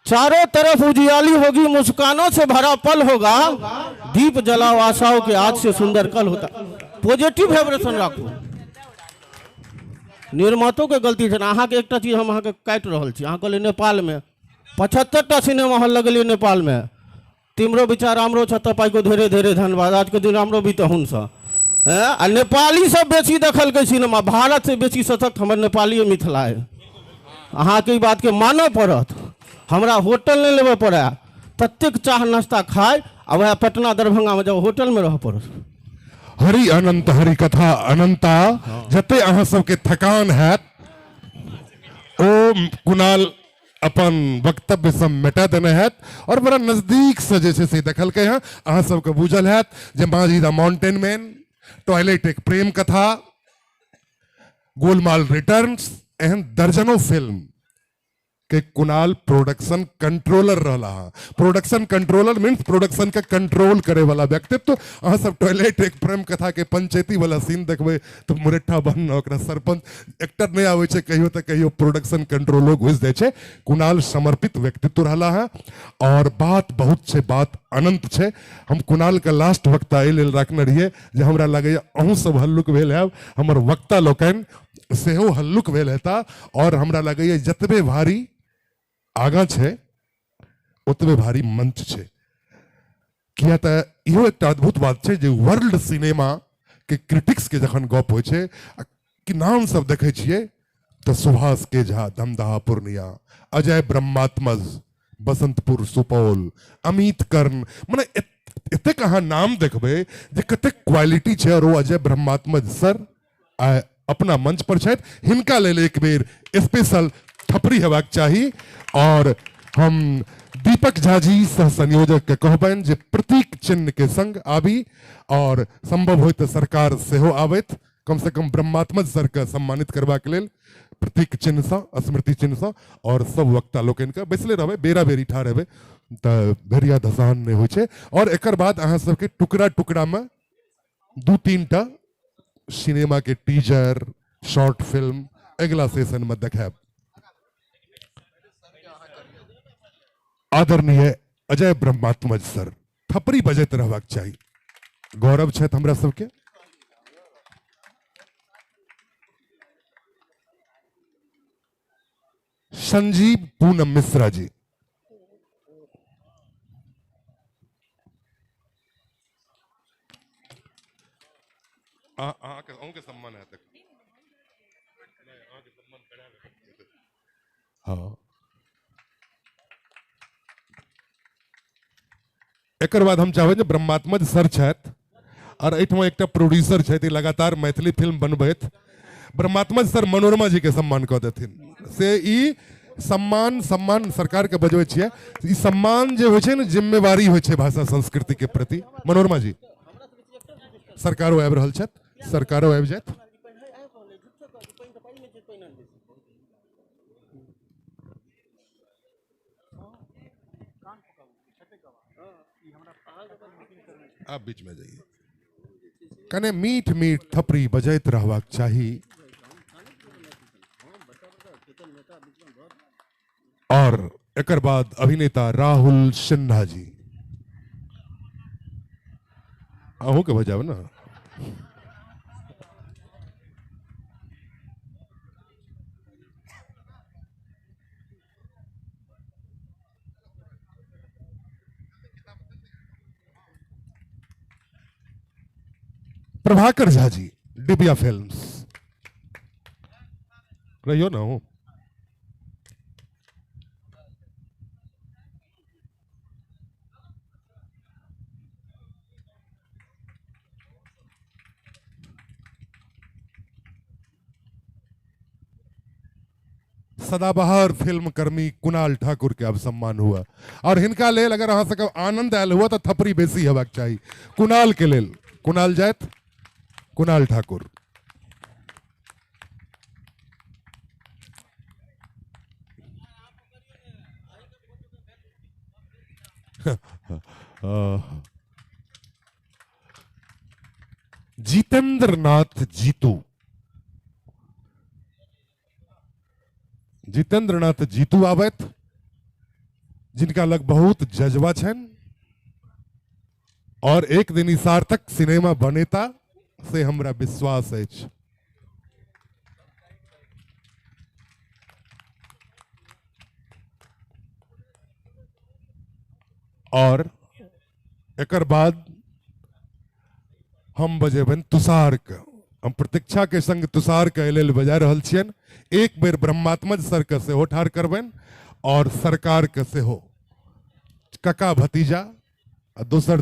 चारों तरफ उजियाली होगी, मुस्कानों से भरा पल होगा, दीप जलाओ आशाओं के आज से सुंदर कल होता। पॉजिटिव वाइब्रेशन राखू। निर्मातो के गलती छै। अहाँके एकटा चीज हम अहाँके काटि रहल छी, अहाँ कहलियै नेपालमे 75टा सिनेमा हॉल लगेलियै नेपालमे। तिम्रो विचार राम्रो छ, तपाईँको धेरै धेरै धन्यवाद। आजको दिन राम्रो बित्यो हुन्छ। आ नेपाली सब बेसी देखलकै सिनेमा, भारत से बेसी सशक्त हमर नेपालीए मिथिला है। अहाँके ई बातके मानऽ पड़त। हमरा होटल नहि लेबऽ पड़ै, ततेक चाह नाश्ता खाइ, आ वएह पटना दरभंगामे जाउ होटलमे रहऽ पड़त। हरि अनंत हरि कथा अनंता, जते अहाँ सबके थकान हैत ओ कुणाल अपन वक्तव्य सब मेटा देने हैत और बड़ा नजदीक से जे छै से देखलकै हँ। अहाँ सबके बुझल हैत जे Majhi the mountain man, toilet एक प्रेम कथा, गोलमाल रिटर्न्स, एहन दर्जनों फिल्म के कुणाल प्रोडक्शन कंट्रोलर रहला हँ। प्रोडक्शन कंट्रोलर मीन्स प्रोडक्शन के कंट्रोल करे वाला व्यक्तित्व। अहाँ सब टॉयलेट एक प्रेम कथा के पंचायती वाला सीन देखबै तऽ मुरेठा बन ओकरा सरपंच एक्टर नहि आबै छै कहियो तऽ कहियो प्रोडक्शन कंट्रोलो घुसि जाइ छै। कुणाल समर्पित व्यक्तित्व रहला हँ और बात बहुत छै, बात अनंत छै। हम कुणाल के लास्ट वक्ता एहि लेल राखने रहियै जे हमरा लगैए अहूँ सब हल्लुक भेल हैब, हमर वक्ता लोकनि सेहो हल्लुक भेल हेता और हमरा लगैए जतबे भारी आगाँ छै ओतबे भारी मंच छै। किया तऽ इहो एकटा अद्भुत बात छै जे वर्ल्ड सिनेमा के क्रिटिक्स के जखन गप होइ छै कि नाम सब देखै छियै तऽ सुभाष के झा धमदाहा पूर्णिया, अजय ब्रह्मात्मज बसंतपुर सुपौल, अमित कर्ण, मने एतेक अहाँ नाम देखबै जे कतेक क्वालिटी छै। और ओ अजय ब्रह्मात्मज सर आइ अपना मंच पर छथि, हिनका लेल एक बेर स्पेशल थपड़ी हेबाक चाही। और हम दीपक झा जी सह संयोजक के कहबनि जे प्रतीक चिन्ह के संग आबी और संभव हो तऽ सरकार सेहो आबैत, कम से कम ब्रह्मात्मज सर के सम्मानित करबाक लेल प्रतीक चिन्हसँ, स्मृति चिन्हसँ। और सब वक्ता लोकनिके बैसले रहबै, बेरा बेरी ठाढ़ हेबै तऽ भेड़िया धसान नहि होइ छै। और एकर बाद अहाँ सबके टुकड़ा टुकड़ामे 2-3 टा सिनेमा के टीजर, शॉर्ट फिल्म अगिला सेशन में देखायब। आदरणीय अजय ब्रह्मात्मज सर, थपड़ी बजैत रहबाक चाही, गौरव छथि हमरा सबके। संजीव पूनम मिश्रा जी, अहूँके सम्मान है तक। हाँ, एकर बाद हम चाहबै जे ब्रह्मात्मज सर छथि और एहिठमा एकटा प्रोड्यूसर छथि, लगातार मैथिली फिल्म बनबैत, ब्रह्मात्मज सर मनोरमा जी के सम्मान कऽ देथिन। से ई सम्मान सम्मान सरकार के बजबै छियै, ई सम्मान जे होइ छै ने जिम्मेवारी होइ छै भाषा संस्कृति के प्रति। मनोरमा जी सरकारो आबि रहल छथि, सरकारो आबि जायत। आप बीच में जाइए। कने मीठ मीठ थपड़ी बजैत रहबाक चाही। और एकर बाद अभिनेता राहुल सिन्हा जी, अहूँ के बजाब ना। प्रभाकर झा जी, डिबिया फिल्म्स, रहियो ना हो। सदाबहार फिल्म कर्मी कुणाल ठाकुर के अब सम्मान हुआ और हिनका लेल अगर अहाँ सबके आनंद आयल हुआ तो थपड़ी बेसी हेबाक चाही कुणाल के लेल। कुणाल जायत, कुणाल ठाकुर। जितेंद्र नाथ जीतू, जितेंद्र नाथ जीतू आबैत, जिनका लग बहुत जज्बा छनि और एक दिन ई सार्थक सिनेमा बनेता से हमरा विश्वास अछि। और एकर बाद हम बजेबनि तुषार के, हम प्रतीक्षा के संग तुषार के लेल बजा रहल छियनि। एक बेर ब्रह्मात्मज सर के सेहो ठाढ़ करबनि और सरकार के सेहो, कका भतीजा आ दोसर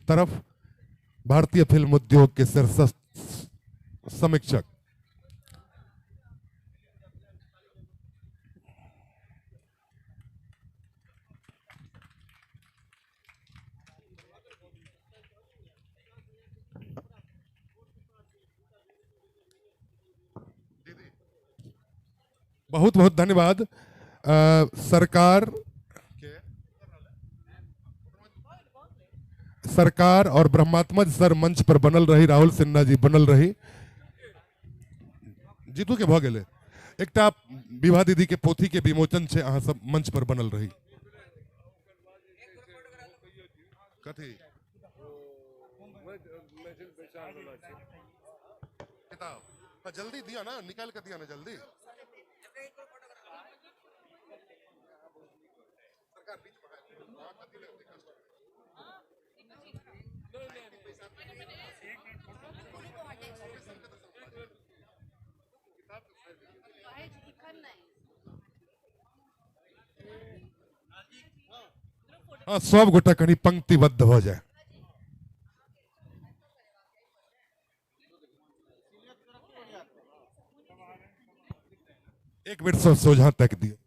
तरफ भारतीय फिल्म उद्योग के शीर्षस्थ समीक्षक। बहुत बहुत धन्यवाद। सरकार और ब्रह्मात्मज सर मंच पर बनल रही, राहुल सिन्हा जी बनल रही। जीतू के भऽ गेलै। एकटा विभा दीदी के पोथी के विमोचन छै, अहाँ सब मंच पर बनल रही। कथी किताब जल्दी दिया ना, निकाल के दिया ना जल्दी। हाँ, सब गोटा कनी पंक्तिबद्ध हो जाए। एक मिनट सब सोझा तक दिए।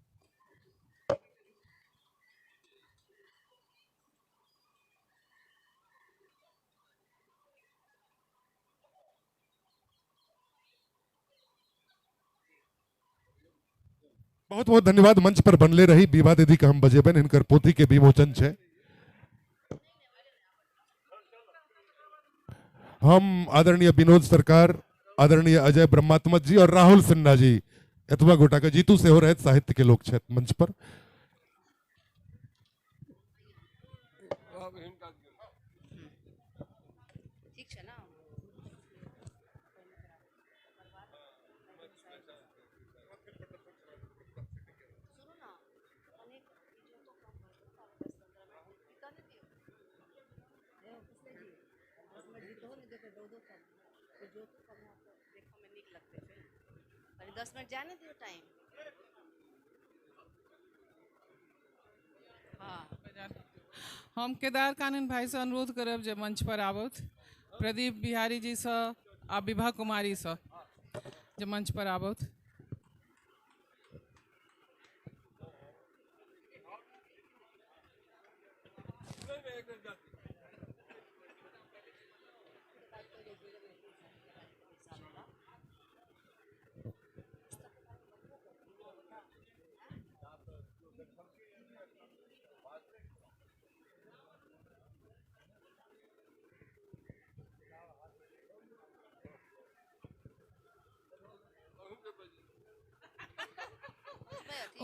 बहुत बहुत धन्यवाद। मंच पर बनले रही विभा दीदी के हम बजेबन, हिनकर पोथी के विमोचन छै। हम आदरणीय विनोद सरकार, आदरणीय अजय ब्रह्मात्मज जी और राहुल सिन्हा जी, एतबा गोटा के जीतू सेहो रहत, साहित्य के लोक छथि मंच पर। अरे 10 मिनट जाने दियो टाइम। हाँ, हम केदार कानन भाई से अनुरोध करब जे मंच पर आबथि, प्रदीप बिहारी जी से आ विभा कुमारी से जे मंच पर आबथि।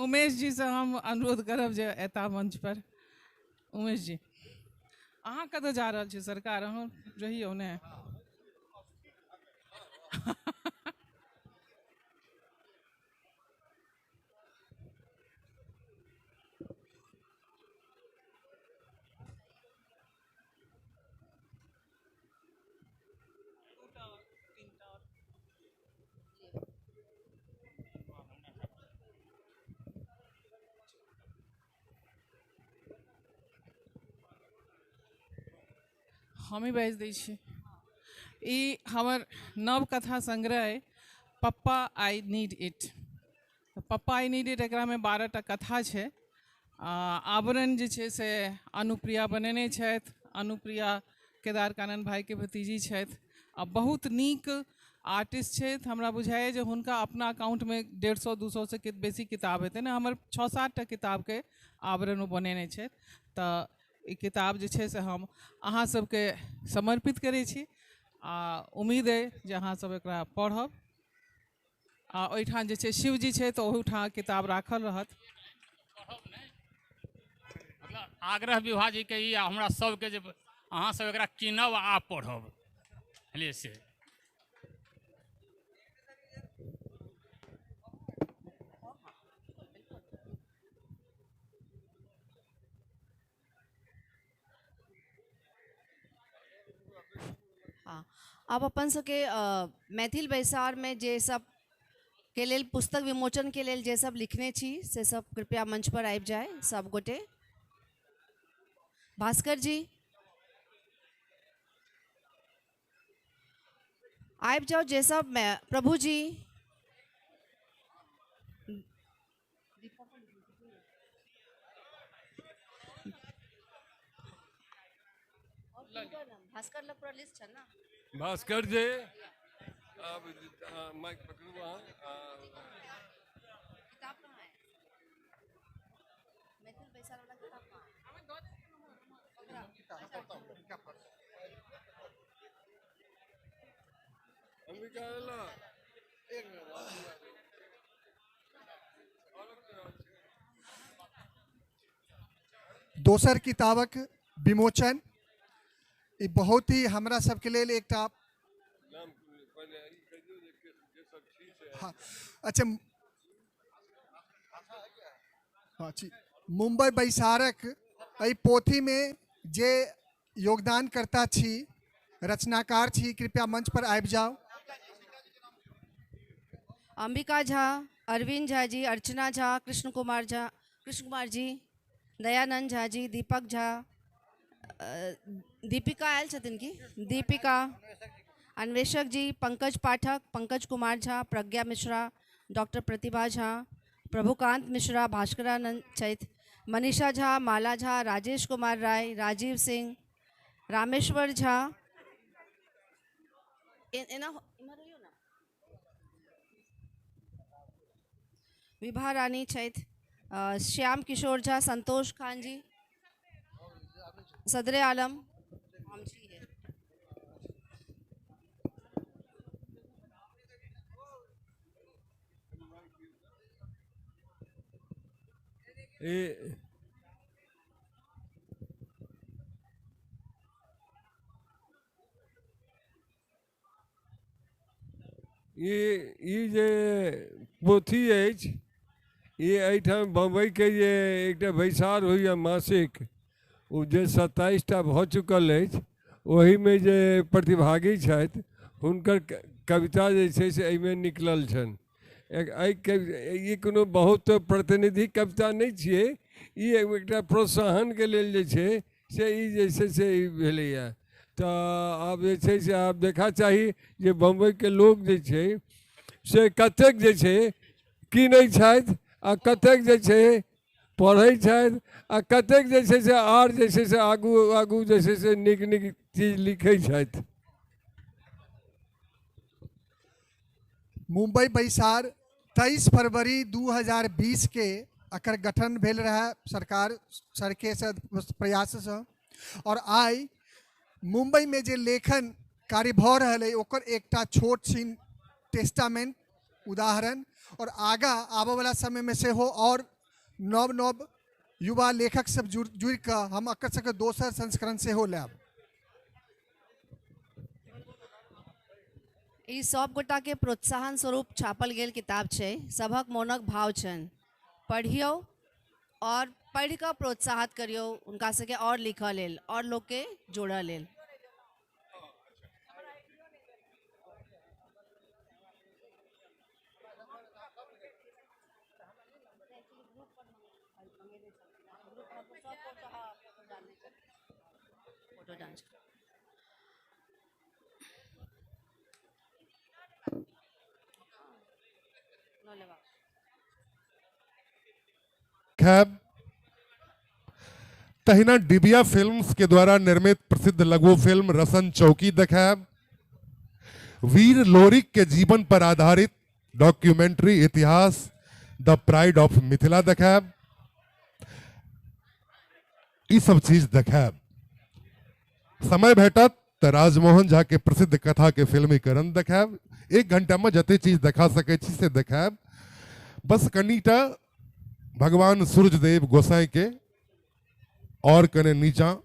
उमेश जी से हम अनुरोध करब जे एता मंच पर। उमेश जी अहाँ कतऽ जा रहल छी? सरकार अहाँ रहियौ ने। हमी बाजि दै छी। ई हमर नव कथा संग्रह अइ, पप्पा I need it. Papa I need it एकरामे 12 टा कथा छै। आवरण जे छै से अनुप्रिया बनेने छथि। अनुप्रिया केदार कानन भाईके भतीजी छथि आ बहुत नीक आर्टिस्ट छथि। हमरा बुझाइए जे हुनका अपना अकाउंटमे 150-200 से बेसी किताब हेतै ने। हमर 6-7 टा किताबके आवरण ओ बनेने छथि। तऽ ई किताब जे छै से हम अहाँ सबके समर्पित करै छी आ उम्मीद अइ जे अहाँ सब एकरा पढ़ब। आ ओहिठाम जे छै शिवजी छै तऽ ओहूठाम किताब राखल रहत। मतलब आग्रह विभा जी के ई हमरा सबके जे अहाँ सब एकरा कीनब आ पढ़ब, बुझलियै से। हाँ, अब अपन सबके मैथिल बैसार में जे सब के लेल पुस्तक विमोचन के लेल जे सब लिखने छी से सब कृपया मंच पर आबि जाय सब गोटे। भास्कर जी आबि जाओ, जे सब प्रभु जी भास्कर लग पूरा लिस्ट है ना। भास्कर जी अब माइक पकड़ू। किताब कहाँ है? दोसर किताबक विमोचन ई बहुत ही हमरा सबके लेल एकटा हाँ अच्छा हाँ जी मुंबई बैसारक एहि पोथीमे जे योगदानकर्ता छी, रचनाकार छी, कृपया मंच पर आबि जाउ। अंबिका झा, अरविंद झा जी, अर्चना झा, कृष्ण कुमार झा, कृष्ण कुमार जी, दयानंद झा जी, दीपक झा, दीपिका आयल छथिन की, दीपिका, अन्वेषक जी, पंकज पाठक, पंकज कुमार झा, प्रज्ञा मिश्रा, डॉक्टर प्रतिभा झा, प्रभुकांत मिश्रा, भास्करानंद छथि, मनीषा झा, माला झा, राजेश कुमार राय, राजीव सिंह, रामेश्वर झा, विभा रानी छथि, श्याम किशोर झा, संतोष खान जी, सदरे आलम। ई जे पोथी अछि ई एहिठाम बम्बईके जे एकटा बैसार होइए मासिक, ओ जे 27 टा भऽ चुकल अछि, ओहिमे जे प्रतिभागी छथि हुनकर कविता जे छै से एहिमे निकलल छनि। ई कोनो बहुत प्रतिनिधि कविता नहि छियै, ई एकटा प्रोत्साहनके लेल जे छै से ई जे छै से ई भेलैए। तऽ आब जे छै से आब देखा चाही जे बम्बईके लोक जे छै से कतेक जे छै कीनै छथि आ कतेक जे छै पढ़ै छथि आ कतेक जे छै से आर जे छै से आगू आगू जे छै से नीक नीक चीज लिखै छथि। मुंबई बैसार 23 फरवरी 2020 के एकर गठन भेल रहे सरकार सरके से प्रयाससँ, और आइ मुंबई में जे लेखन कार्य भऽ रहल अइ ओकर एकटा छोट छिन टेस्टामेंट उदाहरण, और आगाँ आबयवला समयमे सेहो और नव नव युवा लेखक सब जुड़ि कऽ हम एकर सबके दोसर संस्करण सेहो लायब। ई सब गोटा के प्रोत्साहन स्वरूप छापल गेल किताब छै, सबहक मोनक भाव छनि, पढ़ियौ और पढ़ि कऽ प्रोत्साहित करियौ हुनका सबके और लिखऽ लेल और लोकके जोड़ऽ लेल। खैर तहिना डिबिया फिल्म्स के द्वारा निर्मित प्रसिद्ध लघु फिल्म रसन चौकी देखायब, वीर लोरिक के जीवन पर आधारित डॉक्यूमेंट्री इतिहास the pride of Mithila देखायब, ई सब चीज देखायब। समय भेटत तो राजमोहन झा के प्रसिद्ध कथा के फिल्मीकरण देखायब। 1 घंटा में जते चीज देखा सकै छी से देखायब। बस कनीटा भगवान सूर्यदेव गोसाई के और कने नीचा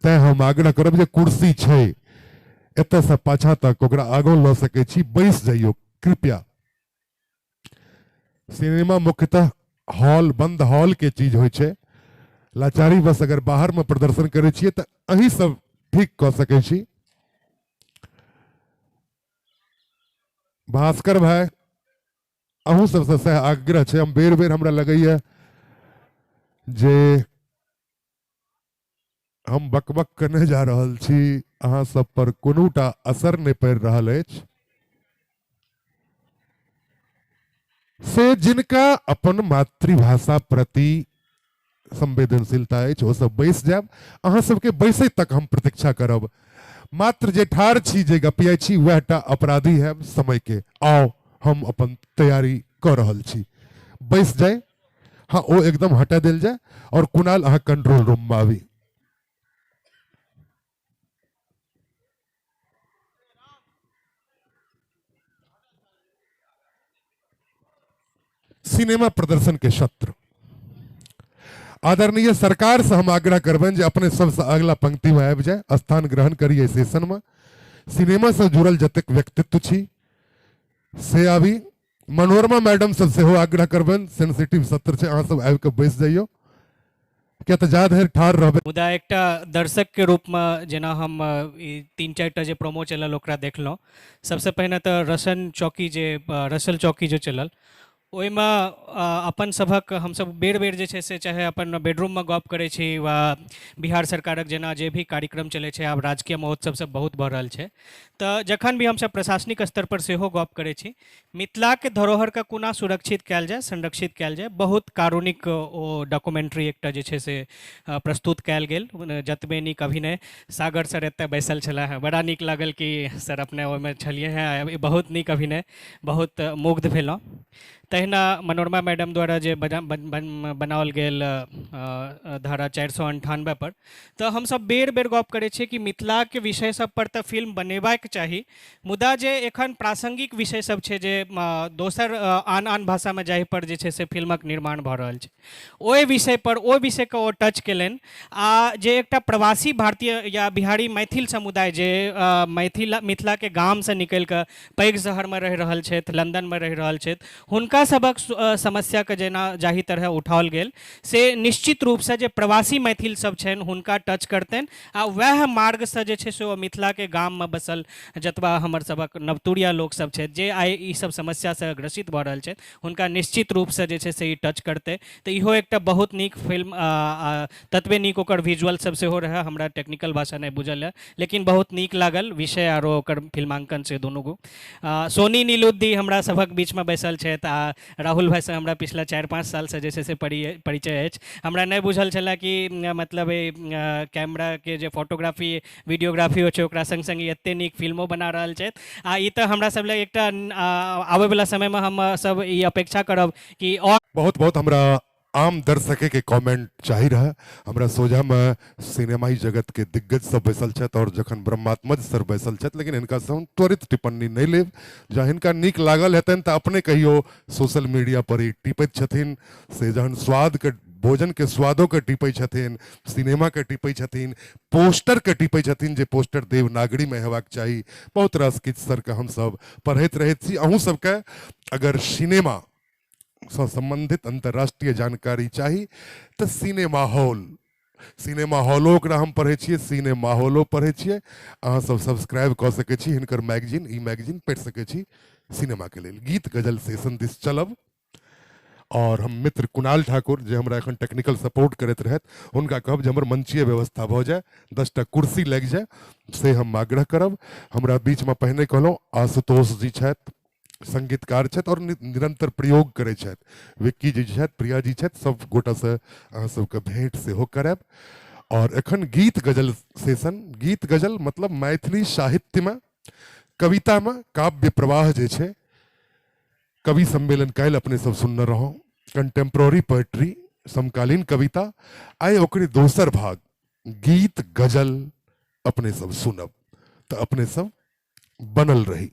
तैं हम आग्रह करब जे कुर्सी छै एतयसँ पाछाँ तक ओकरा आगाँ लऽ सकै छी, बैस जइयौ कृपया। सिनेमा मुख्यतः हॉल, बंद हॉल के चीज होइ छै। लाचारी बस अगर बाहर में प्रदर्शन करै छियै तऽ अहीं सब ठीक कऽ सकै छी। भास्कर भाई, अहूँ सबसँ सएह आग्रह छै। हम बेर बेर हमरा लगैया जे हम बकबक करने जा रहल छी, अहाँ सब पर कोनोटा असर नहि पड़ि रहल अछि। से जिनका अपन मातृभाषा प्रति संवेदनशीलता अछि ओ सब बैस जायब। अहाँ सबके बैसै तक हम प्रतीक्षा करब। मात्र जे ठाढ़ छी, जे गपियाइ छी, वएह टा अपराधी हैब समय के। आउ, हम अपन तैयारी कऽ रहल छी, बैस जाय। हाँ, ओ एकदम हटा देल जाय। और कुणाल, अहाँ कंट्रोल रूम में आबी। सिनेमा प्रदर्शन के सत्र आदरणीय सरकार से हम आग्रह करबनि जे अपने सबसे अगला पंक्ति में आबि जाय, स्थान ग्रहण करिए सेशन में। सिनेमा से जुड़ल जतेक व्यक्तित्व छी से आबी। मनोरमा मैडम सब सेहो आग्रह करबनि, सेंसिटिव सत्र छै, अहाँ सब आबि कऽ बैस जइयौ, किया तऽ जा धरि ठाढ़ रहबै। मुदा एकटा दर्शक के रूप में जेना हम ई 3-4 टा जे प्रोमो चलल ओकरा देखलहुँ। सबसे पहिने तऽ रसन चौकी जे रसल चौकी जे चलल ओहिमे अपन सभक हमसब बेर बेर जे छै से चाहे अपन बेडरूममे गप करै छी वा बिहार सरकारक जेना जे भी कार्यक्रम चलै छै, आब राजकीय महोत्सव सब बहुत भऽ रहल छै, तऽ जखन भी हमसब प्रशासनिक स्तर पर सेहो गप करै छी, मिथिलाके धरोहरके कोना सुरक्षित कयल जाय, संरक्षित कयल जाय, बहुत कारुणिक ओ डॉक्यूमेंट्री एकटा जे छै से प्रस्तुत कयल गेल। जतबे नीक अभिनय, सागर सर एतऽ बैसल छलाह हेँ, बड़ा नीक लागल कि सर अपने ओहिमे छलियै हेँ, बहुत नीक अभिनय, बहुत मुग्ध भेलहुँ। तहिना मनोरमा मैडम द्वारा जे बनाओल गेल धारा 498 पर, तऽ हमसब बेर बेर गप करै छियै कि मिथिलाके विषय सब पर तऽ फिल्म बनेबाक चाही, मुदा जे एखन प्रासंगिक विषय सब छै जे दोसर आन आन भाषामे जाहि पर जे छै से फिल्मक निर्माण भऽ रहल छै, ओहि विषय पर ओहि विषयके ओ टच केलनि। आ जे एकटा प्रवासी भारतीय या बिहारी मैथिल समुदाय जे मिथिलाके गामसँ निकलि कऽ पैघ शहरमे रहि रहल छथि, लंदनमे रहि रहल छथि, हुनका सभक समस्याके जेना जाहि तरह उठाओल गेल से निश्चित रूपसँ जे प्रवासी मैथिल सब छनि हुनका टच करतनि आ वएह मार्गसँ जे छै से ओ मिथिलाके गाममे बसल जतबा हमर सभक नवतुरिया लोकसब छथि जे आइ ई सब समस्यासँ ग्रसित भऽ रहल छथि हुनका निश्चित रूपसँ जे छै से ई टच करतै। तऽ इहो एकटा बहुत नीक फिल्म, ततबे नीक ओकर विजुअल सब सेहो रहै, हमरा टेक्निकल भाषा नहि बुझल है लेकिन बहुत नीक लागल विषय आरो ओकर फिल्मांकन से दुनू गो। सोनी नीलुद्दी हमरा सभक बीचमे बैसल छथि आ राहुल भाइसँ हमरा पिछला 4-5 सालसँ जे छै से परिचय अछि। हमरा नहि बुझल छलै कि मतलब कैमराके जे फोटोग्राफी वीडियोग्राफी होइ छै ओकरा सङ्ग सङ्ग ई एतेक नीक फिल्मो बना रहल छथि आ ई तऽ हमरा सब लग एकटा आबैवला समयमे हम सब ई अपेक्षा करब कि आओर बहुत बहुत हमरा आम दर्शक के कमेंट चाही रहे। हमरा सोझा में सिनेमाई जगत के दिग्गज सब बैसल छथि और जखन ब्रह्मात्मज सर बैसल छथि, लेकिन हिनका से हम त्वरित टिप्पणी नहीं लेब। जँ हिनका नीक लागल हेतनि तऽ अपने कहियो सोशल मीडिया पर ई टिपैत छथिन, से जहन स्वाद के भोजन के स्वादो के टिपै छथिन, सिनेमा के टिपै छथिन, पोस्टर के टिपै छथिन जे पोस्टर देवनागरी में हेबाक चाही। बहुत रास किछु सर के हमसब पढ़ैत रहैत छी। अहूँ सबके अगर सिनेमा सँ संबंधित अंतर्राष्ट्रीय जानकारी चाही तऽ सिनेमा हॉल, सिनेमा हॉलो ओकरा हम पढ़ै छियै, सिनेमा हॉलो पढ़ै छियै। अहाँ सब सब्सक्राइब कऽ सकै छी हिनकर मैगजीन, ई मैगजीन पढ़ि सकै छी सिनेमाके लेल। गीत गजल सेशन दिस चलब और हम मित्र कुणाल ठाकुर जे हमरा एखन टेक्निकल सपोर्ट करैत रहथि हुनका कहब जे हमर मंचीय व्यवस्था भऽ जाय, 10 टा कुर्सी लागि जाय, से हम आग्रह करब। हमरा बीचमे पहिने कहलहुँ आशुतोष जी छथि, संगीतकार छथि और निरंतर प्रयोग करै छथि, विक्की जी छथि, प्रिया जी छथि, सब गोटासँ अहाँ सबके भेंट सेहो करायब। और एखन गीत गजल सेशन, गीत गजल मतलब मैथिली साहित्यमे कवितामे काव्य प्रवाह जे छै, कवि सम्मेलन काल्हि अपने सब सुनने रहौं, कंटेम्प्रोरी पोएट्री, समकालीन कविता, आइ ओकरे दोसर भाग गीत गजल अपने सब सुनब, तऽ अपने सब बनल रही।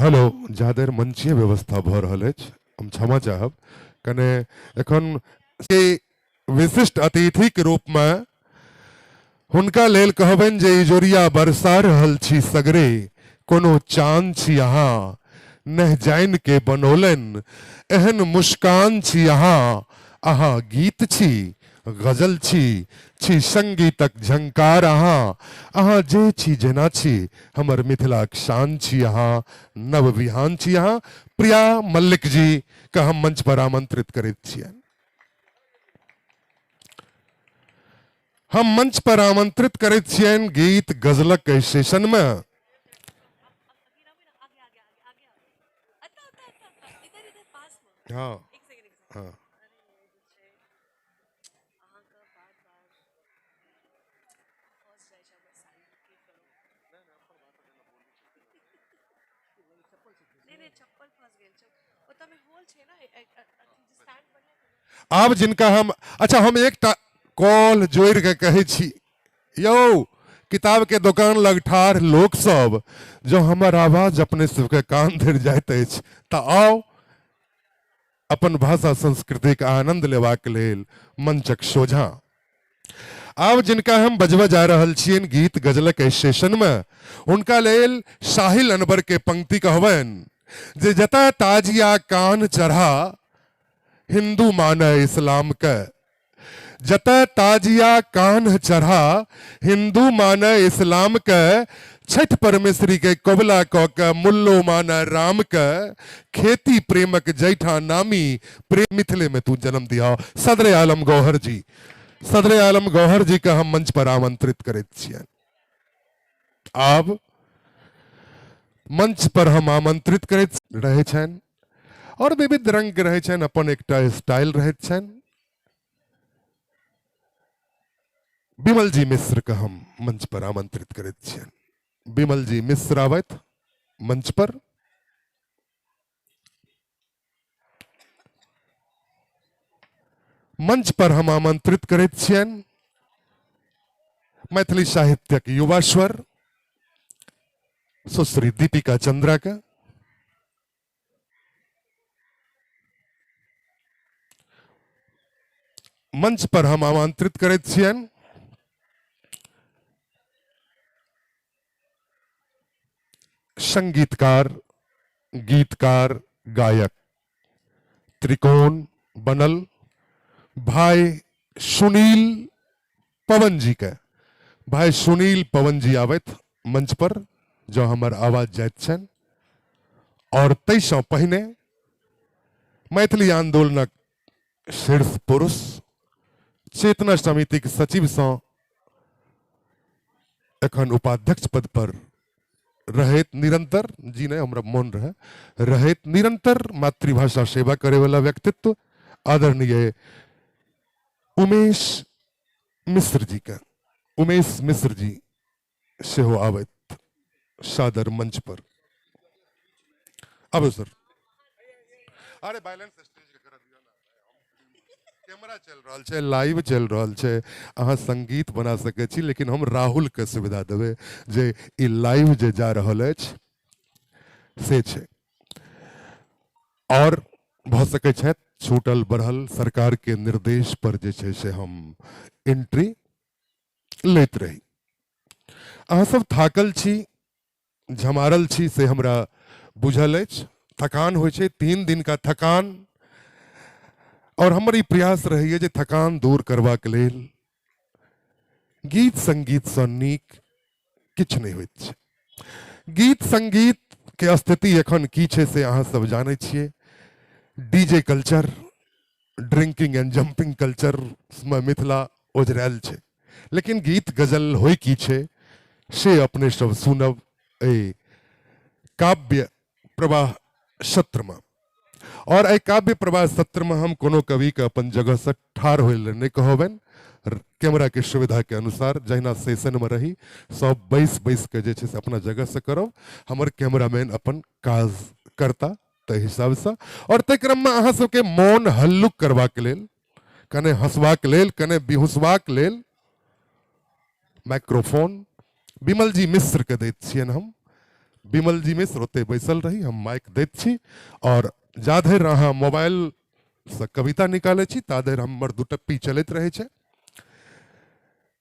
हेलो, जाधरि मंचीय व्यवस्था भऽ रहल अछि हम क्षमा चाहब, कने एखन के विशिष्ट अतिथिके रूपमे हुनका लेल कहबनि जे इजोरिया बरसा रहल छी सगरे, कोनो चान छी अहाँ, नहि जानि के बनौलनि एहन मुस्कान छी अहाँ, अहाँ गीत छी गजल छी, छी संगीतक झंकार अहाँ, अहाँ जे छी जेना छी हमर मिथिलाक शान छी अहाँ, नव विहान छी अहाँ। प्रिया मल्लिक जी के हम मंच पर आमंत्रित करैत छियनि। हम मंच पर आमंत्रित करैत छियनि गीत गजलक एहि सेशन में। हाँ हाँ आब जिनका हम, अच्छा हम एकटा कॉल जोड़ि के कहै छी यौ, किताब के दोकान लग ठाढ़ लोक सब जो हमर आवाज अपने सबके कान धरि जाइत अछि तऽ आउ अपन भाषा संस्कृतिक आनंद लेबाक लेल मंचक सोझाँ। आब जिनका हम बजबऽ जा रहल छियनि गीत गजलक एहि सेशनमे, हुनका लेल साहिल अनवर के पंक्ति कहबनि जे जतऽ ताजिया कान चढ़ा हिंदू माने इस्लाम के, जतऽ ताजिया कान्ह चढ़ा हिंदू माने इस्लाम के, छठि परमेश्वरी के कबुला कऽ के मुल्लो माने राम के, खेती प्रेमक जैठा नामी प्रेम मिथिले में तू जन्म दिया। सदरे आलम गौहर जी, सदरे आलम गौहर जी के हम मंच पर आमंत्रित करैत छियनि। आब मंच पर हम आमंत्रित करैत रहै छनि और विविध रंग के रहै छनि, अपन एकटा स्टाइल रहैत छनि। विमल जी मिश्र के हम मंच पर आमंत्रित करैत छियनि। विमल जी मिश्र आबथि मंच पर। मंच पर हम आमंत्रित करैत छियनि मैथिली साहित्यक युवा स्वर सुश्री दीपिका चंद्रा के। मंच पर हम आमंत्रित करैत छियनि संगीतकार, गीतकार, गायक त्रिकोण बनल भाई सुनील पवन जी के। भाई सुनील पवन जी आबथि मंच पर जो हमर आवाज जाइत छनि। और ताहिसँ पहिने मैथिली आंदोलनक शीर्ष पुरुष चेतना समितिक सचिवसँ एखन उपाध्यक्ष पद पर रहैत निरंतर, जी नहीं हमरा मन रहे, रहैत निरंतर मातृभाषा सेवा करे वाला व्यक्तित्व आदरणीय उमेश मिश्र जी का, उमेश मिश्र जी सेहो आबैत सादर मंच पर। आबो सर। अरे बैलेंस स्टेज के कर दियो ना, कैमरा चल रहल छै, लाइव चल रहल छै, अहाँ संगीत बना सकै छी, लेकिन हम राहुल के सुविधा देबै जे ई लाइव जे जा रहल अछि से छै। और भऽ सकै छथि छूटल बढ़ल सरकार के निर्देश पर जे छै से हम एंट्री लैत रही। अहाँ सब थाकल छी, झमारल छी, से हमरा बुझल अछि। थकान होइ छै, 3 दिन का थकान, और हमर ई प्रयास रहैए जे थकान दूर करबाक लेल गीत संगीतसँ नीक किछु नहि होइत छै। गीत संगीत के स्थिति एखन की छै से अहाँ सब जानै छियै। DJ culture, drinking and jumping culture में मिथिला ओझरायल छै, लेकिन गीत गजल होइ की छै से अपने सब सुनब एहि काव्य प्रवाह सत्रमे। और एहि काव्य प्रवाह सत्रमे हम कोनो कविके अपन जगहसँ ठाढ़ होइ लए नहि कहबनि। कैमरा के सुविधा के अनुसार जहिना सेशन में रही सब बैस बैस के जे छै से अपना जगह से करब, हमर कैमरामैन अपन काज करता ताहि हिसाबसँ। और ताहि क्रममे अहाँ सबके मोन हल्लुक करबाक लेल, कने हंसबाक लेल, कने बिहुसबाक लेल माइक्रोफोन विमल जी मिश्र के दैत छियनि हम। विमल जी मिश्र ओतहि बैसल रही, हम माइक दैत छी और जा धरि अहाँ मोबाइलसँ कविता निकालै छी ता धरि हमर दुटप्पी चलैत रहै छै।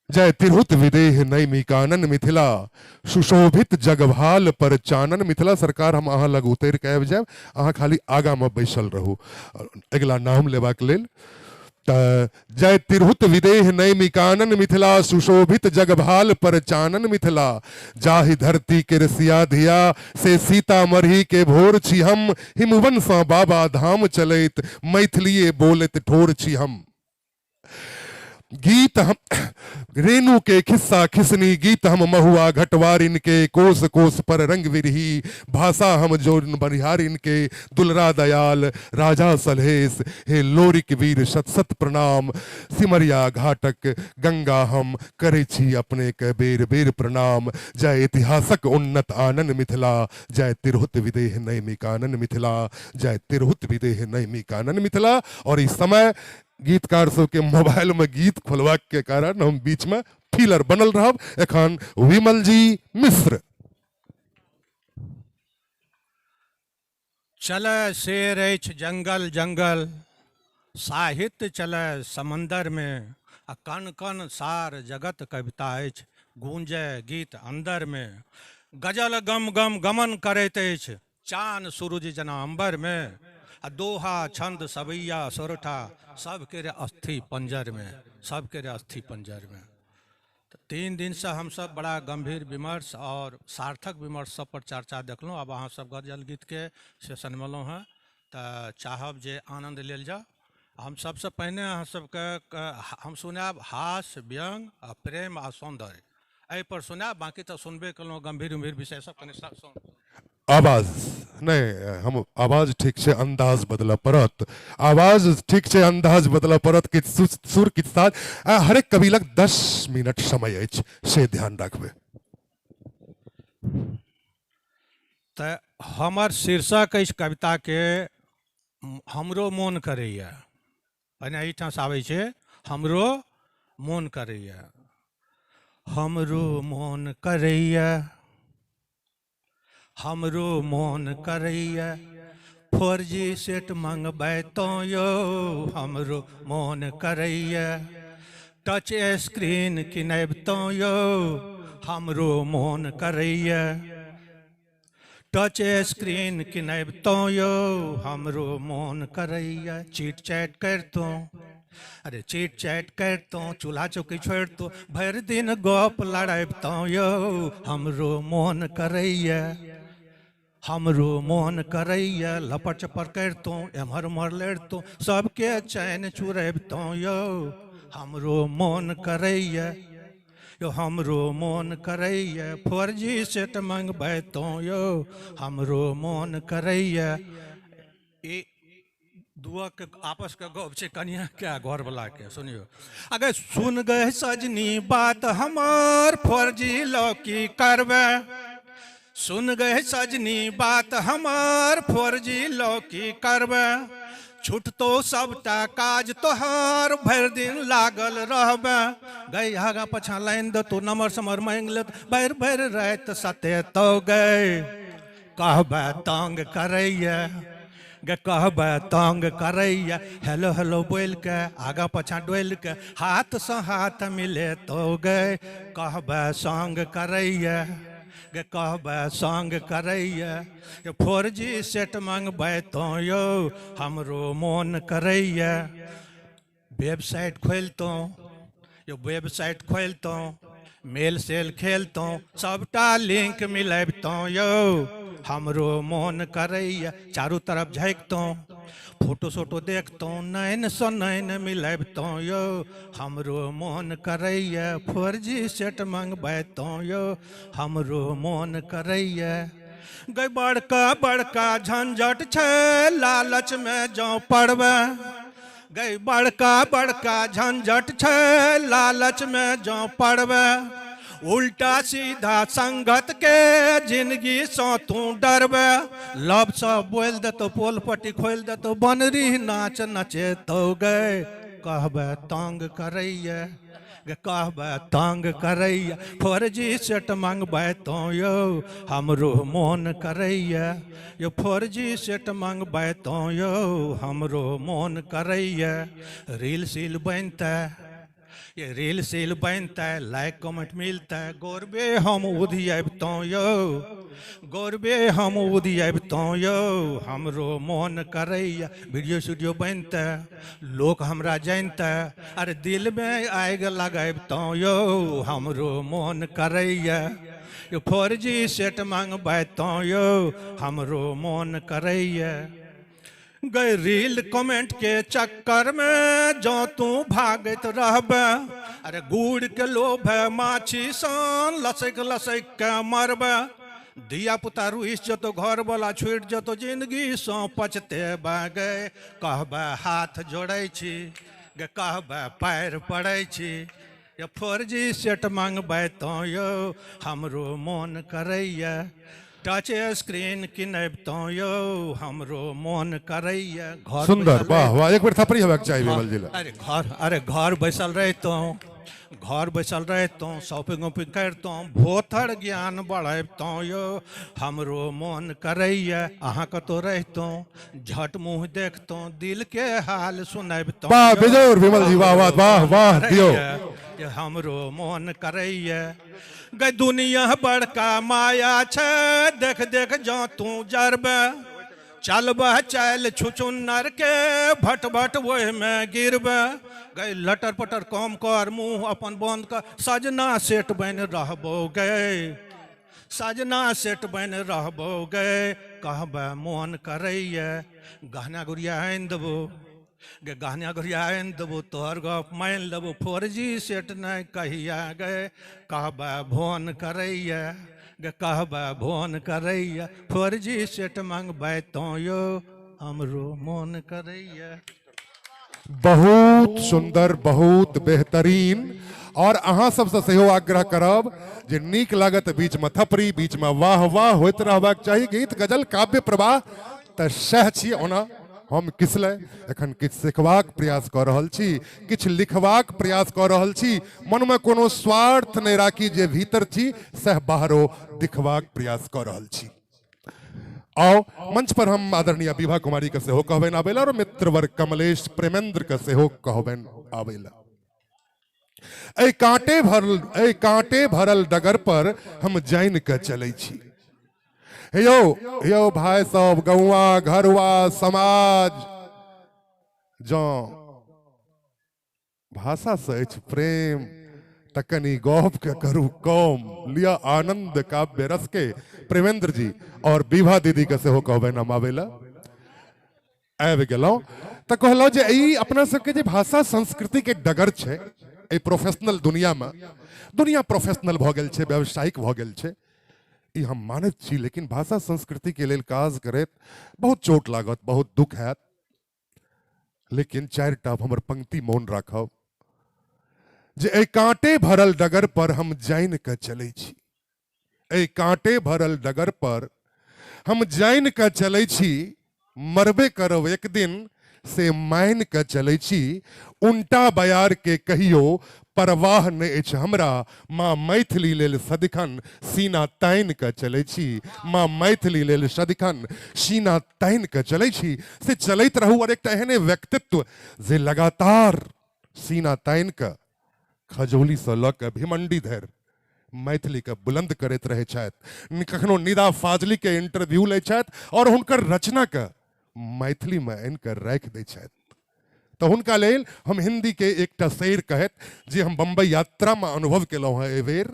जय तिरहुत विदेह नैमि कानन मिथिला, सुशोभित जगभाल पर चानन मिथिला। सरकार हम अहाँ लग उतरि कऽ आबि जायब, अहाँ खाली आगाँमे बैसल रहू अगिला नाम लेबाक लेल। तऽ जय तिरहुत विदेह नैमि कानन मिथिला, सुशोभित जगभाल पर चानन मिथिला। जाहि धरती के रसिया धिया से सीतामढ़ी के भोर छी हम, हिमवन सँ बाबा धाम चलैत मैथिलीए बोलैत ठोर छी हम। गीत हम रेणु के खिस्सा खिसनी, गीत हम महुआ घटवारिन के, कोस कोस पर रंग विरही भाषा हम जोरन बनिहारिन के। दुलरा दयाल राजा सलहेस हे लोरिक वीर शत शत प्रणाम, सिमरिया घाटक गंगा हम करै छी अपने के बेर बेर प्रणाम। जय इतिहासक उन्नत आनन मिथिला, जय तिरहुत विदेह नैमि कानन मिथिला, जय तिरहुत विदेह नैमि कानन मिथिला। और इस समय गीतकार सबके मोबाइल में गीत खोलबाक के कारण हम बीच में फीलर बनल रहब। एखन विमल जी मिश्र। चले शेर अछि जंगल जंगल, साहित्य चले समंदर में, आ कण कण सार जगत कविता अछि गूंजे गीत अंदर में। गजल गम गम गमन करैत अछि चान सूरज जना अंबर में, आ दोहा छंद सवैया सोरठा सबके रे अस्थि पंजर में, सबके रे अस्थि पंजर में। तो 3 दिन से हम सब बड़ा गंभीर विमर्श और सार्थक विमर्श सब पर चर्चा देखलहुँ। अब अहाँ सब गजल गीत के सेशन में एलहुँ हँ, तो चाहब जे आनंद लेल जाओ। हम सबसे पहिने अहाँ सबके हम सुनायब हास्य व्यंग आ प्रेम आ सौंदर्य, एहि पर सुनायब। बाकी तो सुनबे केलहुँ गंभीर उम्भीर विषय सब कनि सुन। आवाज नहीं, हम आवाज ठीक से अंदाज बदल पड़त, आवाज ठीक से अंदाज बदल पड़त, किछु सुर किछु साज। हरेक कवि लग 10 मिनट समय अछि, से ध्यान रखबै। तऽ हमर शीर्षक अछि कविता के हमरो मोन करैया। पहिने एहिठामसँ आबै छै हमरो मोन करैया, हमरो मोन करैया, हमरो मोन करैया, 4G set मंगबैतौं यौ हमरो मोन करैया, टच स्क्रीन किनबितौं यौ हमरो मोन करैया, टच स्क्रीन किनबितौं यौ हमरो मोन करैया, चीट चैट करितौं, अरे चीट चैट करितौं, चूल्हा चौकी छोड़ितौं, भरि दिन गप लड़बितौं यौ हमरो मोन करैया, हमरो मोन करैया, लपट चपट करितौं, एम्हर उम्हर लड़ितौं, सबके चैन चुरबितौं यौ हमरो मोन करैया, यौ हमरो मोन करैया, 4G set मंगबैतौं यौ हमरो मोन करैया। ई दुआ के आपस के गप छै कनिया के आ घर वाला के, सुनियो। अगर सुन गए सजनी बात हमार 4G लौकी करबे, सुन गए सजनी बात हमार 4G लौकी करबे, छुटतो सबटा काज तोहार भरि दिन लागल रहबे, गई आगा पछा लाइन देतो नमर समर मांगि लेत, भरि भरि राति सतेतो गई, कहबे तंग करैया गे, कहबे तंग करैया, हेलो हेलो बोलि के आगा पछा डोलि के हाथ सँ हाथ मिलेतो गई, कहबे संग करैया गे, कहबे संग करैया, 4G set मंगबैतौं यौ हमरो मोन करैया, वेबसाइट खोलितौं यौ, वेबसाइट खोलितौं, मेल सेल खेलतौं, सबटा लिंक मिलबितौं यौ हमरो मोन करैया, चारू तरफ झाँकितौं, फोटो सोटो देखतौं, नैन सँ नैन मिलबितौं यौ हमरो मोन करैया, 4G set मंगबैतौं यौ हमरो मोन करैया। गई बड़का बड़का झंझट छै लालच में जँ पड़बै, गई बड़का बड़का झंझट छै लालच में जँ पड़बै, उल्टा सीधा संगत के जिंदगी सँ तू डरबे, लव सँ बोलि देतौ पोल पट्टी खोलि देतौ, बनरी नाच नचेतौ गई, कहबे तंग करैया गे कहबै तंग करैया। 4G set मंगबैतौं यौ हमरो मोन करैया, यौ 4G set मंगबैतौं यौ हमरो मोन करैया। रील सील बनतै, ये रील सील बनतै, लाइक कमेंट मिलतै, गौरवे हम उधियबितौं यौ, गौरवे हम उधियबितौं यौ हमरो मोन करैया। वीडियो वीडियो बनतै, लोक हमरा जानतै, अरे दिलमे आगि लगबितौं यौ हमरो मोन करैया। यो 4G set मंगबैतौं यौ हमरो मोन करैया। गई रील कमेंट के चक्कर में जो तू भागत रहबे, अरे गुड़ के लोभ है माछी सन लसक लसक के मरबे। धिया पुता रुइस जतो, घर वाला छूट जतो, जिंदगी सँ पचते बागे। कहबे हाथ जोड़ै छी गे कहबे पैर पड़ै छी, ये 4G set मंगबैतौं यौ हमरो मोन करैया। टच स्क्रीन किनबितौं यौ हमरो मोन करैया। घर सुंदर, वाह वाह, एक बेर थपड़ी हेबाक चाही विमल जी। अरे घर बैसल रहितौं, घर बैसल रहितौं, शॉपिंग वॉपिंग करितौं, भोथर ज्ञान बढ़बितौं यौ हमरो मोन करैया। अहाँ कतौ रहितौं, झट मुँह देखतौं, दिल के हाल सुनबितौं। वाह बेजोर विमल जी, वाह वाह वाह वाह दियौ हमरो मोन करैया। गई दुनिया बड़का माया छै, देख देख जो तू जरबे, चलबह चल छुचुन्नर के भट भट ओहिमे गिरबे। गई लटर पटर कम कर, मुँह अपन बंद कर, सजना सेठ बनि रहबो गे, सजना सेठ बनि रहबो गे। कहबे मोन करैया गहना गुड़िया आनि देबो गे, गहना गुड़िया आनि देबो, तोहर गप मानि लेबो, 4G set नहि कहिया गे। कहबे भोन करैया गे कहबे भोन करैया, 4G set मंगबैतौं यौ हमरो मोन करैया। बहुत सुंदर, बहुत बेहतरीन। और अहाँ सबसँ सेहो आग्रह करब जे नीक लागत बीचमे थपड़ी, बीचमे वाह वाह होइत रहबाक चाही। गीत गजल काव्य प्रवाह तऽ सएह छी। ओना हम किसलय एखन किछु सिखबाक प्रयास कऽ रहल छी, किछु लिखबाक प्रयास कऽ रहल छी। मनमे कोनो स्वार्थ नहि राखी, जे भीतर छी सएह बाहरो दिखबाक प्रयास कऽ रहल छी। आओ मंच पर हम आदरणीय विभा कुमारी के सेहो कहबनि आबै ला और मित्रवर कमलेश प्रेमेंद्र के सेहो कहबनि आबै ला। एहि कांटे भरल डगर पर हम जानि के चलै छी। हे यौ भाई सब, गौआ घरुआ समाज, जँ भाषा से अछि प्रेम त कनी गप के करू कम, लिया आनंद काव्य रस के। प्रेमेंद्र जी और विभा दीदी के सेहो कहबनि हम आबै ला। आबि गेलहुँ तऽ कहलहुँ जे ई अपना सबके जे भाषा संस्कृति के डगर छै एहि प्रोफेशनल दुनिया में, दुनिया प्रोफेशनल भऽ गेल छै, व्यावसायिक भऽ गेल छै, ई हम मानैत छी। लेकिन भाषा संस्कृति के लेल काज करैत बहुत चोट लागत, बहुत दुख हैत। लेकिन 4टा हमर पंक्ति मौन राखब जे एहि कांटे भरल डगर पर हम जानि कऽ चलै छी, एहि कांटे भरल डगर पर हम जानि कऽ चलै छी, मरबे करब एक दिन से मानि कऽ चलै छी। उनटा बयार के कहियो परवाह नहि अछि हमरा, माँ मैथिली लेल सदिखन सीना तानि कऽ चलै छी, माँ मैथिली लेल सदिखन सीना तानि कऽ चलै छी। से चलैत रहू। और एकटा एहने व्यक्तित्व जे लगातार सीना तानि कऽ खजौलीसँ लऽ कऽ भिमंडी धरि मैथिली के बुलंद करैत रहै छथि। कखनो निदा फाजली के इंटरव्यू लै छथि और हुनकर रचना के मैथिली में आनि कऽ राखि दै छथि। तऽ हुनका लेल हम हिंदी के एकटा शेर कहैत जे हम बम्बई यात्रा में अनुभव केलहुँ हेँ एहि बेर,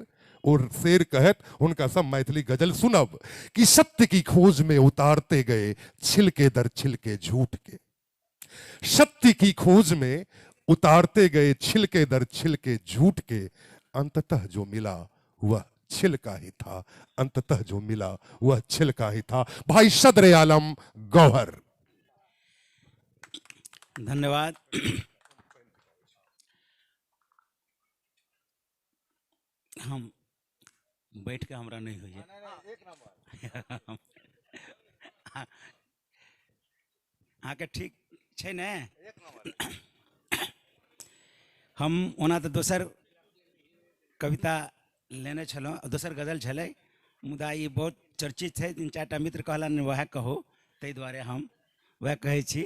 ओ शेर कहैत हुनका सब मैथिली गजल सुनब कि सत्य की खोज में उतारते गए छिलके दर छिलके झूठ के, सत्य की खोज में उतारते गए छिलके दर छिलके झूठ के, अंततः जो मिला वह छिलका ही था, अंततः जो मिला वह छिलका ही था। भाई सदर आलम गौहर। धन्यवाद। हम बैठ के हमरा नहीं होइए। अहाँके ठीक छै ने? हम ओना तऽ दोसर कविता लेने छलहुँ, दोसर गजल छलै, मुदा ई बहुत चर्चित छै। 3-4 टा मित्र कहलनि वएह कहू, ताहि दुआरे हम वएह कहै छी।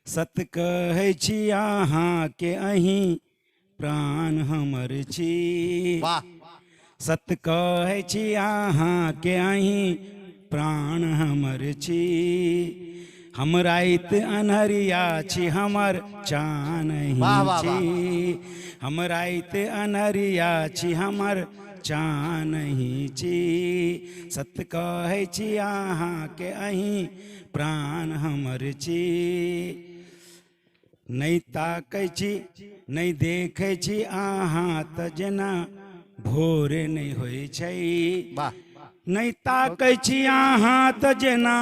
सत कहै छी अहाँके अहीं प्राण हमर छी। सत कहै छी अहाँके अहीं प्राण हमर छी। हम राति अन्हरिया छी हमर चान अहीं छी। हम राति अन्हरिया छी हमर चान अहीं छी। सत कहै छी अहाँके अहीं प्राण हमर छी। नहि ताकै छी नहि देखै छी अहाँ तऽ जेना भोर नहि होइ छै। नहि ताकै छी अहाँ तऽ जेना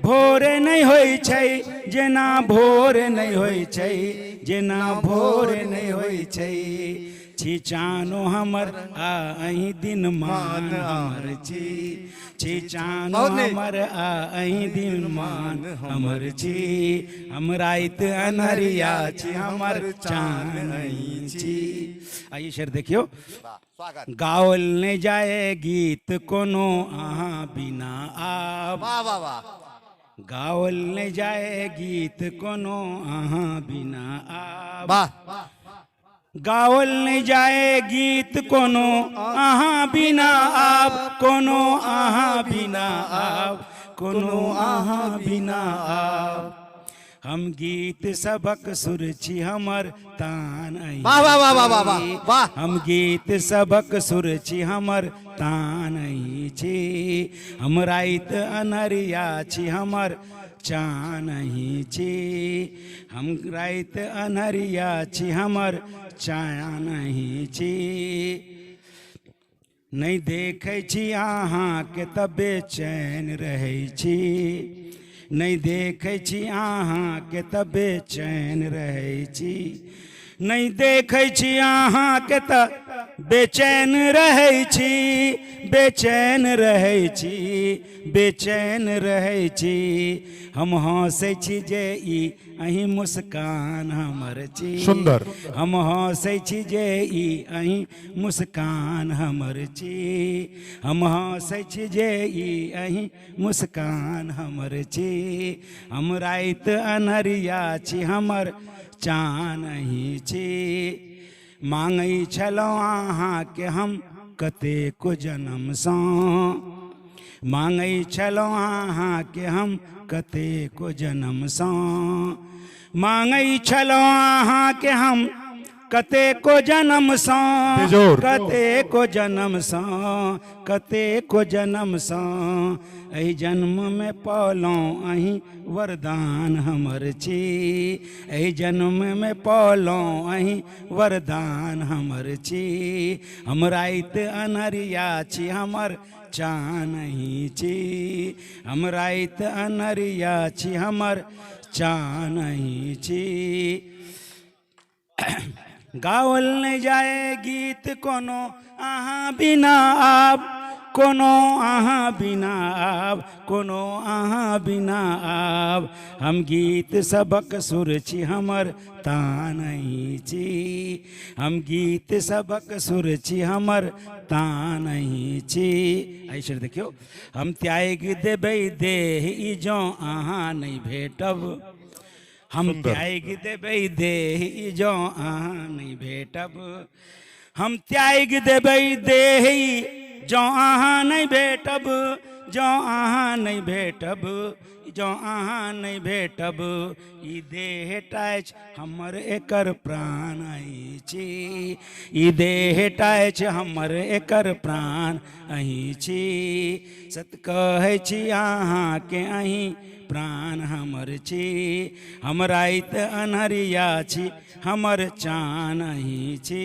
भोर नहि होइ छै, जेना भोर नहि होइ छै, जेना भोर नहि होइ छै। छी चानो हमर आ अहीं दिन मान हमर छी। छी चानो हमर आ अहीं दिन मान हमर छी। हम राति अन्हरिया छी हमर चान अहीं छी। आइए शेर देखियौ। गाओल नहि जाए गीत कोनो अहाँ बिना आब। वाह वाह वाह। गाओल नहि जाए गीत कोनो अहाँ बिना आब। गाओल नहि जाए गीत कोनो अहाँ बिना आब। कोनो अहाँ बिना आब, कोनो अहाँ बिना आब। हम गीत सबक सुर छी हमर तान अहीं। वाह वाह वाह वाह वाह वाह। हम गीत सबक सुर छी हमर तान अहीं छी। हम राति अन्हरिया छी हमर चान अहीं छी। हम राति अन्हरिया छी हमर चान अहीं छी। नहि देखै छी अहाँके तऽ बेचैन रहै छी। नहि देखै छी अहाँके तऽ बेचैन रहै छी। नहि देखै छी अहाँके तऽ बेचैन रहै छी, बेचैन रहै छी, बेचैन रहै छी। हम हँसै छी जे ई अहीं मुस्कान हमर छी। सुंदर। हम हँसै छी जे ई अहीं मुस्कान हमर छी। हम हँसै छी जे ई अहीं मुस्कान हमर छी। हम राति अन्हरिया छी हमर चान अहीं छी। मांगै छलहुँ अहाँके हम कतेको जन्मसँ। मांगै छलहुँ अहाँके हम कतेको जन्मसँ। मांगै छलहुँ अहाँके हम कतेको जन्मसँ, कतेको जन्मसँ, कतेको जन्मसँ। एहि जन्ममे पौलहुँ अहीं वरदान हमर छी। एहि जन्ममे पौलहुँ अहीं वरदान हमर छी। हम राति अन्हरिया छी हमर चान अहीं छी। हम राति अन्हरिया छी हमर चान अहीं छी। गाओल नहि जाए गीत कोनो अहाँ बिना आब। कोनो अहाँ बिना आब, कोनो अहाँ बिना आब। हम गीत सबक सुर छी हमर तान अहीं छी। हम गीत सबक सुर छी हमर तान अहीं छी। ऐसे देखियौ। हम त्यागि देबै देह ई जँ अहाँ नहि भेटब। हम त्यागि देबै देह ई जँ अहाँ नहि भेटब। हम त्यागि देबै देह ई जँ अहाँ नहि भेटब। जँ अहाँ नहि भेटब, जँ अहाँ नहि भेटब। ई देह टा अछि हमर एकर प्राण अहीं छी। ई देह टा अछि हमर एकर प्राण अहीं छी। सत कहै छी अहाँके अहीं प्राण हमर छी। हम राति अन्हरिया छी हमर चान अहीं छी।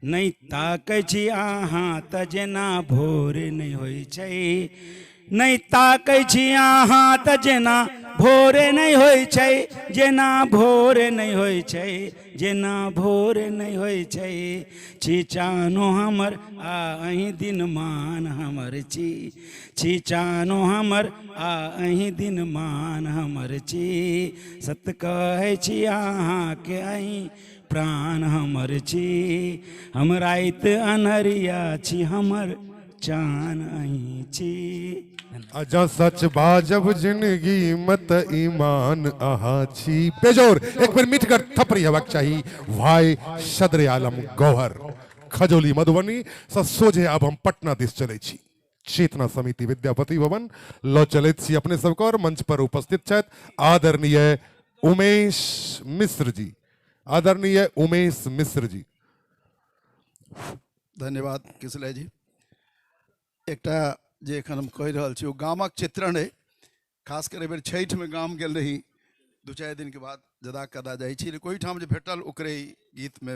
नहि ताकै छी अहाँ तऽ जेना भोर नहि होइ छै। नहि ताकै छी अहाँ तऽ जेना भोर नहि होइ छै, जेना भोर नहि होइ छै, जेना भोर नहि होइ छै। छी चानो हमर आ अहीं दिनमान हमर छी। छी चानो हमर आ अहीं दिनमान हमर छी। सत कहै छी अहाँके अहीं प्राण हमर छी, हम राति अन्हरिया छी, हमर चान अहीं छी। अजा सच बाजब जिंदगी मत ईमान अहाँ छी। बेजोर एक बेर मिठगर थपड़ी हेबाक चाही भाई सदर आलम गौहर, खजौली मधुबनी सँ सोझे आब हम पटना दिस चलै छी। चेतना समिति विद्यापति भवन ल चलैत छी अपने सबके और मंच पर उपस्थित छथि आदरणीय उमेश मिश्र जी। आदरणीय उमेश मिश्र जी। धन्यवाद किशलय जी। एकटा जे एखन हम कहि रहल छी ओ गामक चित्रण अइ। खास कर एहि बेर छठिमे गाम गेल रही, 2-4 दिनके बाद जदा कदा जाइ छी, लेकिन ओहिठाम जे भेटल ओकरे गीतमे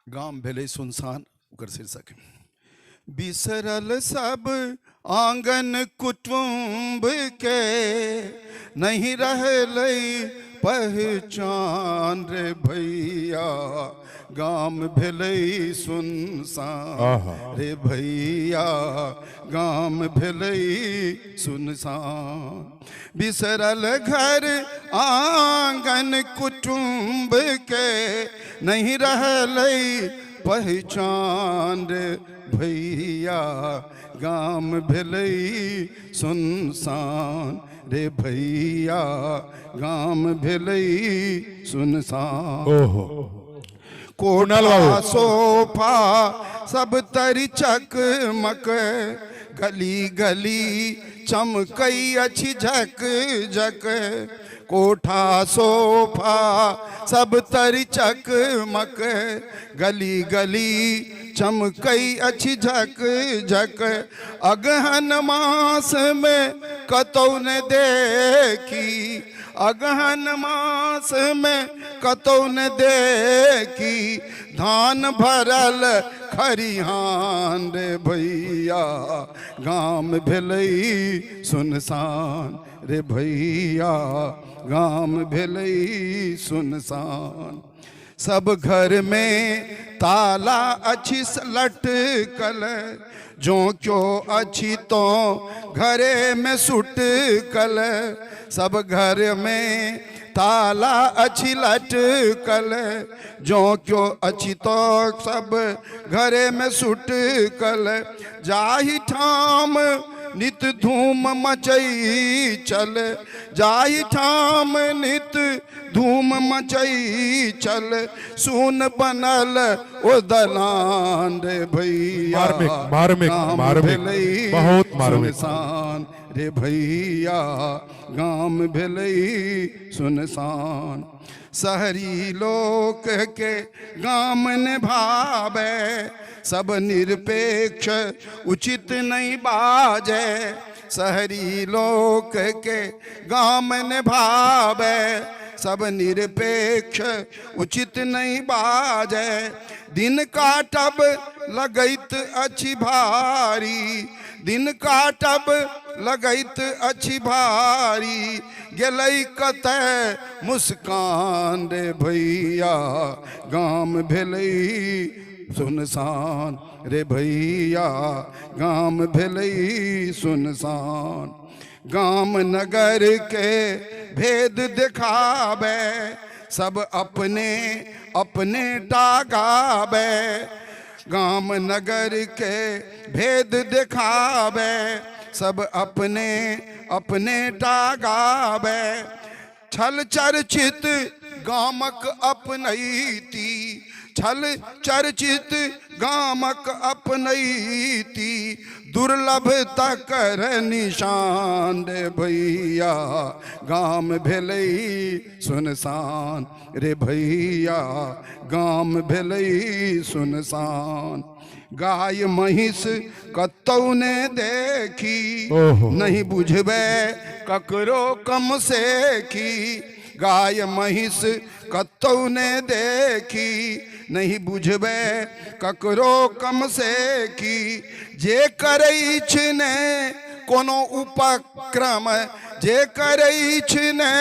गाम भेलै सुनसान ओकर शीर्षक। बिसरल सब आंगन कुटुम्ब के, नहीं रहलै पहचान रे भैया, गाम भेलै सुनसान रे भैया, गाम भेलै सुनसान। बिसरल घर आंगन कुटुम्ब के, नहीं रहलै पहचान रे भैया, गाम भेलै सुनसान रे भैया, गाम भेलै सुनसान। ओहो कोठा सोफा सब तरी चकमक, गली गली चमकई अछि झक झक। कोठा सोफा सब तरी चकमक, गली गली चमकई अछि झक झक। अगहन मास में कतौ न देखी, अगहन मास में कतौ न देखी, धान भरल खरिहान रे भैया, गाम भेलै सुनसान रे भैया, गाम भेलै सुनसान। सब घर में ताला अछि लटकल, जो क्यों अछि तो घरे में सुटकल। सब घर में ताला अछि लटकल, जो क्यों अछि तो सब घरे में सुटकल। जाहि ठाम नित धूम मचई चल, जाहि ठाम नित धूम मचई चल, सुन बनल ओ दलान रे भैया, मार्मिक मार्मिक मार्मिक बहुत मार्मिक सुनसान रे भैया, गाम भेलै सुनसान। शहरी लोक के गाम ने भावे, सब निरपेक्ष उचित नहीं बाजे। शहरी लोक के गाम ने भावे, सब निरपेक्ष उचित नहीं बाजे। दिन काटब लगैत अछि भारी, दिन काटब लगैत अछि भारी, गेलै कतय मुस्कान रे भैया, गाम भेलै सुनसान रे भैया, गाम भेलै सुनसान। गाम नगर के भेद दिखावे, सब अपने अपने टागावे। गाम नगर के भेद दिखावे, सब अपने अपने टागावे। छल चर्चित गामक अपनैती, छल चर्चित गामक अपनैती, दुर्लभ तकर निशान रे भैया, गाम भेलै सुनसान रे भैया, गाम भेलै सुनसान। गाय महिष कतौ ने देखी, नहीं बुझबै ककरो कम से की। गाय महिष कतौ ने देखी, नहीं बुझबै ककरो कम से की। जे करै छी ने कोनो उपक्रम, जे करै छी ने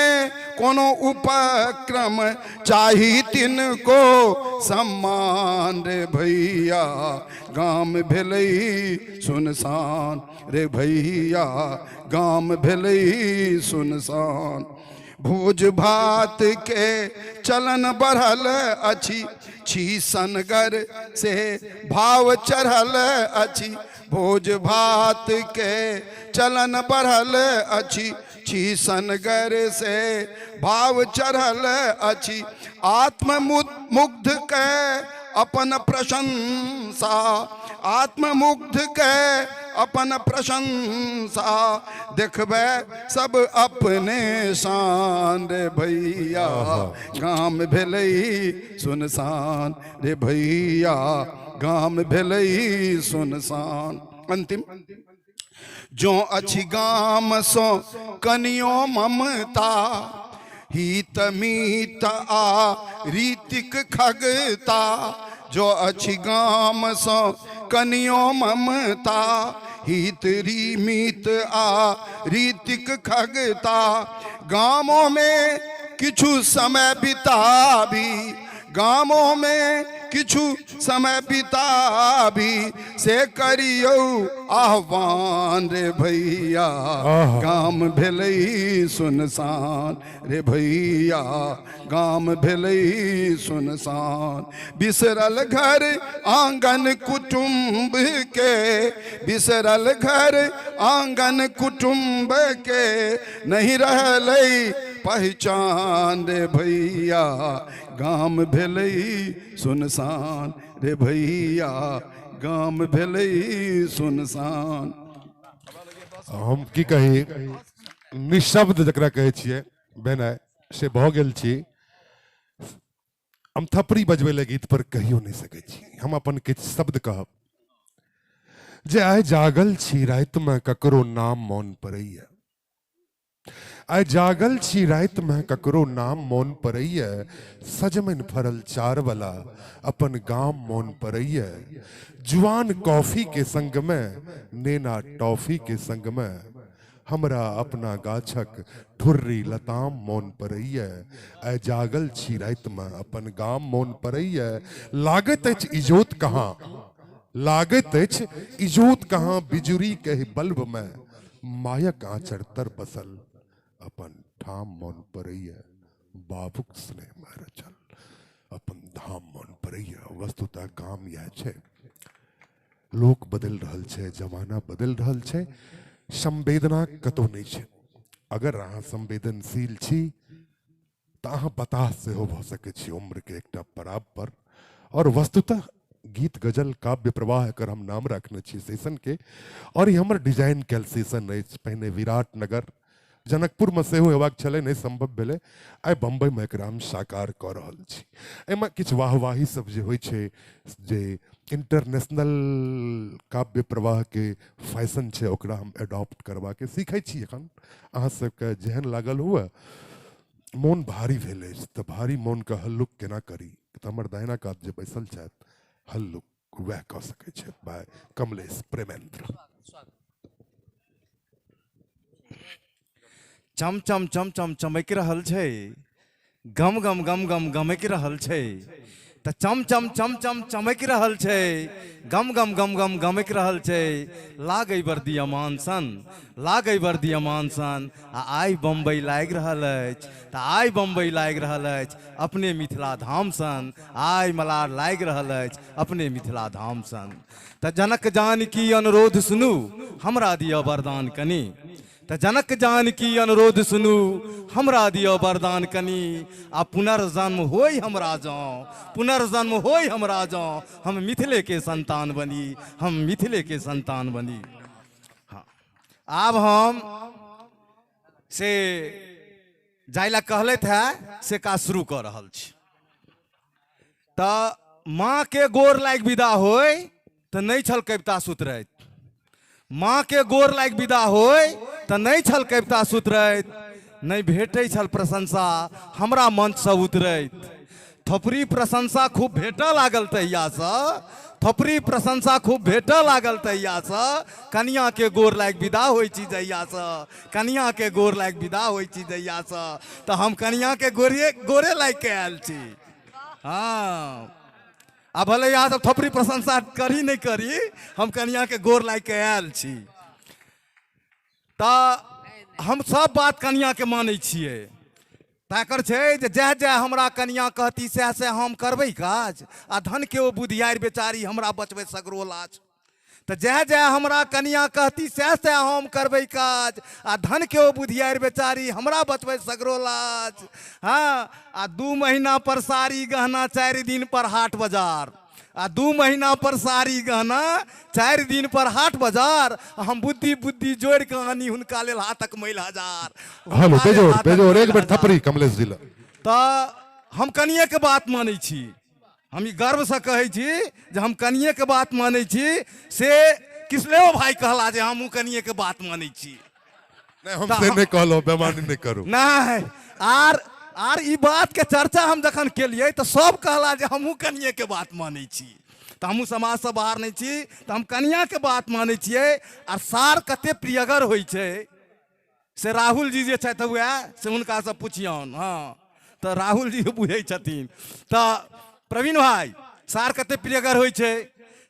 कोनो उपक्रम, चाही तिनको सम्मान रे भैया, गाम भेलै सुनसान रे भैया, गाम भेलै सुनसान। भोज भात के चलन बढ़ल अछि, छी सनगर से भाव चढ़ल अछि। भोज भात के चलन बढ़ल अछि, छी सनगर से भाव चढ़ल अछि। आत्ममुग्ध के अपन प्रशंसा, आत्ममुग्ध के अपन प्रशंसा, देखबै सब अपने शान रे भैया, गाम भेलै सुनसान रे भैया, गाम भेलै सुनसान। अंतिम, जो अछि गाम सँ कनियो ममता, हित मीत आ रीतिक खगता। जो अछि गाम सँ कनियो ममता, हित मीत आ रीतिक खगता। गामों में किछु समय बिताबी, गामों में किछु समय बिताबी, से करियौ आह्वान रे भैया, गाम भेलै सुनसान रे भैया, गाम भेलै सुनसान। बिसरल घर आंगन कुटुम्ब के, बिसरल घर आंगन कुटुम्ब के, नहीं रहलै पहचान रे भैया, गाम भेलै सुनसान रे भैया, गाम भेलै सुनसान। हम की कही, निशब्द जकरा कहै छियै भेनाइ से भऽ गेल छी। हम थपड़ी बजबै लए गीत पर कहियो नहि सकै छी। हम अपन किछु शब्द कहब जे आइ जागल छी रातिमे ककरो नाम मोन पड़ैया, आइ जागल छी रातिमे ककरो नाम मोन पड़ैया, सजमनि फरल चारवला अपन गाम मोन पड़ैया, जुआन कॉफी के संग में नेना टॉफी के संग में, हमरा अपना गाछक ठुर्री लताम मोन पड़ैया, आइ जागल छी रातिमे अपन गाम मोन पड़ैया। लागैत अछि इजोत कहाँ, लागैत अछि इजोत कहाँ बिजुरी के बल्ब में, मायक आँचर तर बसल अपन ठाम मोन पड़ैया, बाबूक स्नेह में रचल अपन धाम मोन पड़ैया। वस्तुतः गाम इएह छै। लोक बदलि रहल छै, जमाना बदलि रहल छै, संवेदना कतहु नहि छै। अगर अहाँ संवेदनशील छी तऽ अहाँ बताह सेहो भऽ सकै छी उम्रके एकटा पड़ाव पर। और वस्तुतः गीत गजल काव्य प्रवाह एकर हम नाम रखने छी सेशन के, और ई हमर डिजाइन कयल सेशन अछि। पहिने विराट नगर जनकपुरमे सेहो हेबाक छलै, नहि संभव भेलै, आइ बम्बईमे एकरा हम साकार कऽ रहल छी। एहिमे किछु वाहवाही सब जे होइ छै, जे इंटरनेशनल काव्य प्रवाहके फैशन छै, ओकरा हम एडॉप्ट करबाके सीखै छी एखन। अहाँ सबके जेहन लागल हुए, मोन भारी भेल अछि तऽ भारी मोनके हल्लुक केना करी, तऽ हमर दाहिना कात जे बैसल छथि हल्लुक वएह कऽ सकै छथि भाय कमलेश प्रेमेंद्र। चम चम चम चम चमकि रहल छै, गम गम गम गम गमकि रहल छै, तऽ चम चम चम चम चमकि रहल छै, गम गम गम गम गमकि रहल छै, लागै बर्दिया मानसन, लागै बर्दिया मानसन, आ आइ बम्बई लागि रहल अछि, तऽ आइ बम्बई लागि रहल अछि अपने मिथिला धाम सन, आइ मलार लागि रहल अछि अपने मिथिला धाम सन। तऽ जनक जानकी अनुरोध सुनू, हमरा दिअ वरदान कनी, तऽ जनक जानकी अनुरोध सुनू, हमरा दिअ वरदान कनी, आ पुनर्जन्म होय हमरा जँ, पुनर्जन्म होय हमरा जँ, हम मिथिले के संतान बनी, हम मिथिले के संतान बनी। हाँ, आब हम से जाय ला कहलथि है से काज शुरू कऽ रहल छी। तऽ माँ के गोर लागि विदा होय तऽ नहि छल कविता सुतरैत, माँ के गोर लागि विदा होय तऽ नहि छल कविता सुतरैत, नहि भेटै छल प्रशंसा हमरा मंचसँ उतरैत। थपड़ी प्रशंसा खूब भेटऽ लागल तहियासँ, थपड़ी प्रशंसा खूब भेटऽ लागल तहियासँ, कनिया के गोर लागि विदा होइ छी जहियासँ, कनिया के गोर लागि विदा होइ छी जहियासँ, तऽ हम कनिया के गोरे लागि के आयल छी। हाँ, आ भले अहाँ सब थपड़ी प्रशंसा करी नहि करी, हम कनिया के गोर लागि के आयल छी। तऽ हम सब बात कनिया के मानै छियै, ताकर छै जे जएह जएह हमरा कनिया कहती सएह सएह हम करबै काज, आ धन के ओ बुधियारि बेचारी हमरा बचबै सगरो लाज। तऽ जएह जएह हमरा कनिया कहती सएह सएह हम करबै काज, आ धन के ओ बुधियारि बेचारी हमरा बचबै सगरो लाज। हँ, आ 2 महीना पर साड़ी गहना 4 दिन पर हाट बाजार, आ 2 महीना पर साड़ी गहना 4 दिन पर हाट बाजार, हम बुद्धि बुद्धि जोड़ि कऽ आनी हुनका लेल हाथक मैल हजार। हेलो, बेजोर बेजोर, एक बेर थपड़ी कमलेश जी लग। तऽ हम कनिएके बात मानै छी, हम ई गर्वसँ कहै छी जे हम कनिएके बात मानै छी। से किसलेओ भाई कहला जे हमहूँ कनिएके बात मानै छी। नहि, हम से नहि कहलहुँ, बेमानी नहि करू। नहि, आर ई बातके चर्चा हम जखन केलियै तऽ सब कहला जे हमहूँ कनिएके बात मानै छी। तऽ हमहूँ समाजसँ बाहर नहि छी, तऽ हम कनियाके बात मानै छियै। आर सार कते प्रियगर होइ छै से राहुल जी जे छथि वएह से हुनकासँ पुछियौन। हँ, तऽ राहुल जी बुझै छथिन। तऽ प्रवीण भाई, सार कते प्रियगर होइ छै,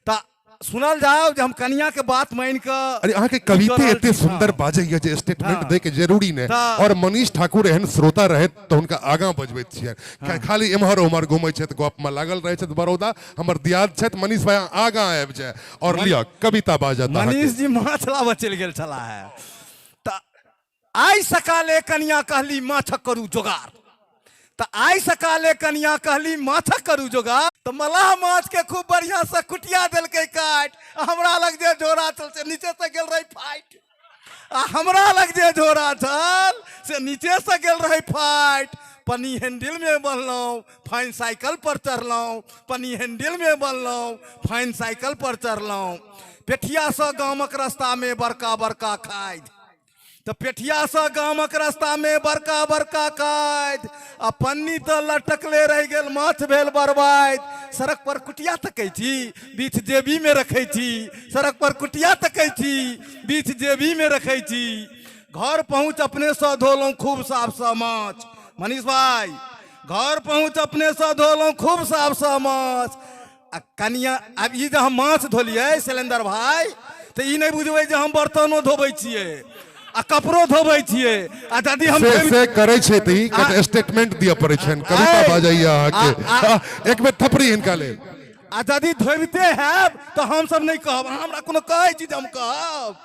तऽ सुनल जाओ जे हम कनिया के बात मान के। अरे अहाँ के कविते एते सुंदर बाजैया जे स्टेटमेंट दे के जरूरी ने। और मनीष ठाकुर एहन श्रोता रहे तऽ हुनका आगाँ बजबैत छियनि, खाली एम्हर ओम्हर घुमै छथि, गप में लागल रहै छथि। बड़ौदा हमर दियाद छथि मनीष भाई, आगाँ आबि जाय और लिअ कविता बाजत। मनीष जी माछ लाबऽ चलि गेल छलाह है। तऽ आइ सकाले कनिया कहली माछक करू जोगार, तऽ आइ सकाले कनिया कहली माछक करू जोगार, तऽ मलाह माछ के खूब बढ़िया से कुटिया देलकै काटि, आ हमरा लग जे झोरा छल से नीचे से गेल रहै फाटि, आ हमरा लग जे झोरा छल से नीचे से गेल रहै फाटि। पनी हैंडल में बनलहुँ, फाइन साइकिल पर चढ़लहुँ, पनी हैंडल में बनलहुँ, फाइन साइकिल पर चढ़लहुँ। पेठियासँ गामक रास्तामे बड़का बड़का खादि, तऽ पेठियासँ गामक रास्तामे बड़का बड़का खादि, आ पन्नी तऽ लटकले रहि गेल, माछ भेल बर्बाद। सड़क पर कुटिया तकै छी, बीच जेबीमे रखै छी, सड़क पर कुटिया तकै छी, बीच जेबीमे रखै छी। घर पहुँच अपनेसँ धोलहुँ खूब साफसँ माछ। मनीष भाई, घर पहुँच अपनेसँ धोलहुँ खूब साफसँ माछ। आ कनिया, आब ई जे हम माछ धोलियै शैलेन्द्र भाई, तऽ ई नहि बुझबै जे हम बर्तनो धोबै छियै आ कपड़ो धोबै छियै। आ यदि हम से करै छै तऽ ई कते स्टेटमेंट दिअ पड़ै छनि, कविता बाजैया अहाँके। एक बेर थपड़ी हिनका लेल। आ यदि धोबिते हैब तऽ हमसब नहि कहब, अहाँ हमरा कोनो कहै छी जे हम कहब।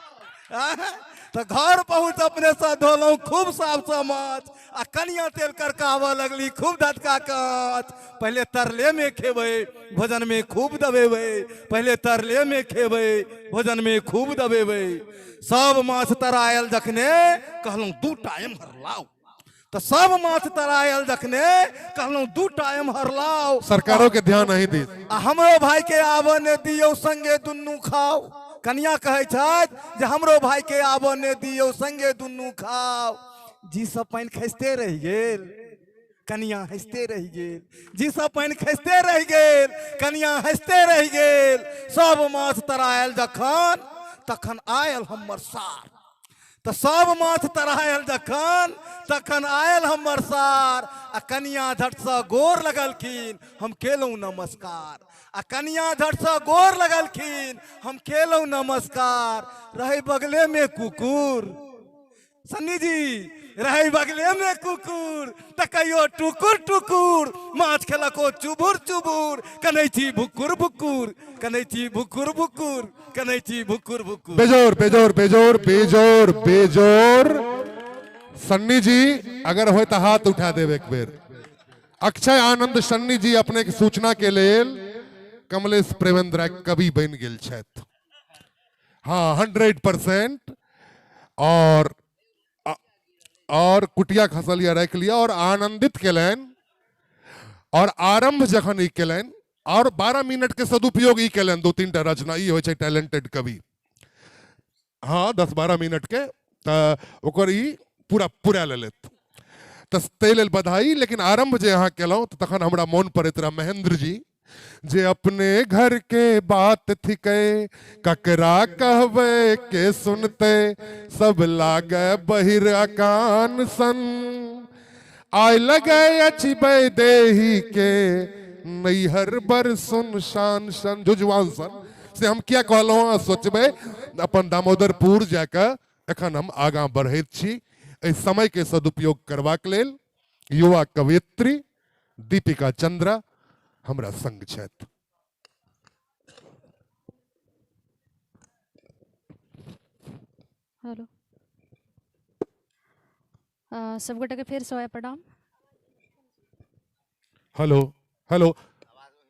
तऽ घर पहुँच अपनेसँ धोलहुँ खूब साफसँ माछ, आ कनिया तेल करकाबऽ लगली खूब धधका काँच। पहिले तरले में खेबै भोजन में खूब दबेबै, पहिले तरले में खेबै भोजन में खूब दबेबै। सब माछ तरायल जखने कहलहुँ 2 एम्हर लाउ, तऽ सब माछ तरायल जखने कहलहुँ 2 एम्हर लाउ। सरकारों के ध्यान नहीं दी। आ हमरो भाई के आबऽ ने दियौ संगे दुनू खाओ। कनिया कहै छथि जे हमरो भाई के आबऽ ने दियौ संगे दुनू खाओ। जी सब पानि खसिते रहि गेल, कनिया हँसिते रहि गेल, जी सब पानि खसिते रहि गेल, कनिया हँसिते रहि गेल। सब माछ तरायल जखन तखन आयल हमर सार, तऽ सब माछ तरायल जखन तखन आयल हमर सार। आ कनिया झटसँ गोर लगलखिन, हम केलहुँ नमस्कार। आ कनिया झटसँ गोर लगलखिन, हम केलहुँ नमस्कार। रहै बगलेमे कुकुर सन्नी जी, रहै बगलेमे कुकुर, तऽ कहियो टुकुर टुकुर माछ खेलक ओ चुबुर चुबुर। कनै छी भुकुर भुकुर, कनै छी भुकुर भुकुर, कनै छी भुकुर भुकुर। बेजोर बेजोर बेजोर बेजोर बेजोर। सन्नी जी अगर होय तऽ हाथ उठा देब एक बेर। अक्षय आनंद सन्नी जी अपने के सूचना के लेल कमलेश प्रेमेंद्र कवि बनि गेल छथि। हाँ, 100%। और कुटिया खसल या राखि लिया और आनंदित केलनि। और आरंभ जखन ई केलनि और 12 मिनट के सदुपयोग ई केलनि, 2-3 टा रचना, ई होइ छै टैलेंटेड कवि। हाँ, 10-12 मिनट के तऽ ओकर ई पूरा पूरा लेलथि, तऽ ताहि लेल बधाई। लेकिन आरंभ जे अहाँ केलहुँ तऽ तखन हमरा मोन पड़ैत रहए महेंद्र जी जे अपने घर के बात थिकै, ककरा कहबै के सुनतै, सब लागे बहिर अकान सन। आइ लगे अछि वैदेही के नैहर बर सुनसान सन, झुझुआन सन। से हम किया कहलहुँ, अहाँ सोचबै। अपन दामोदरपुर जाकऽ एखन हम आगाँ बढ़ैत छी एहि समयके सदुपयोग करबाक लेल। युवा कवयित्री दीपिका चंद्रा हमरा संग छथि। हेलो, सब गोटे के फेर से प्रणाम। हेलो हेलो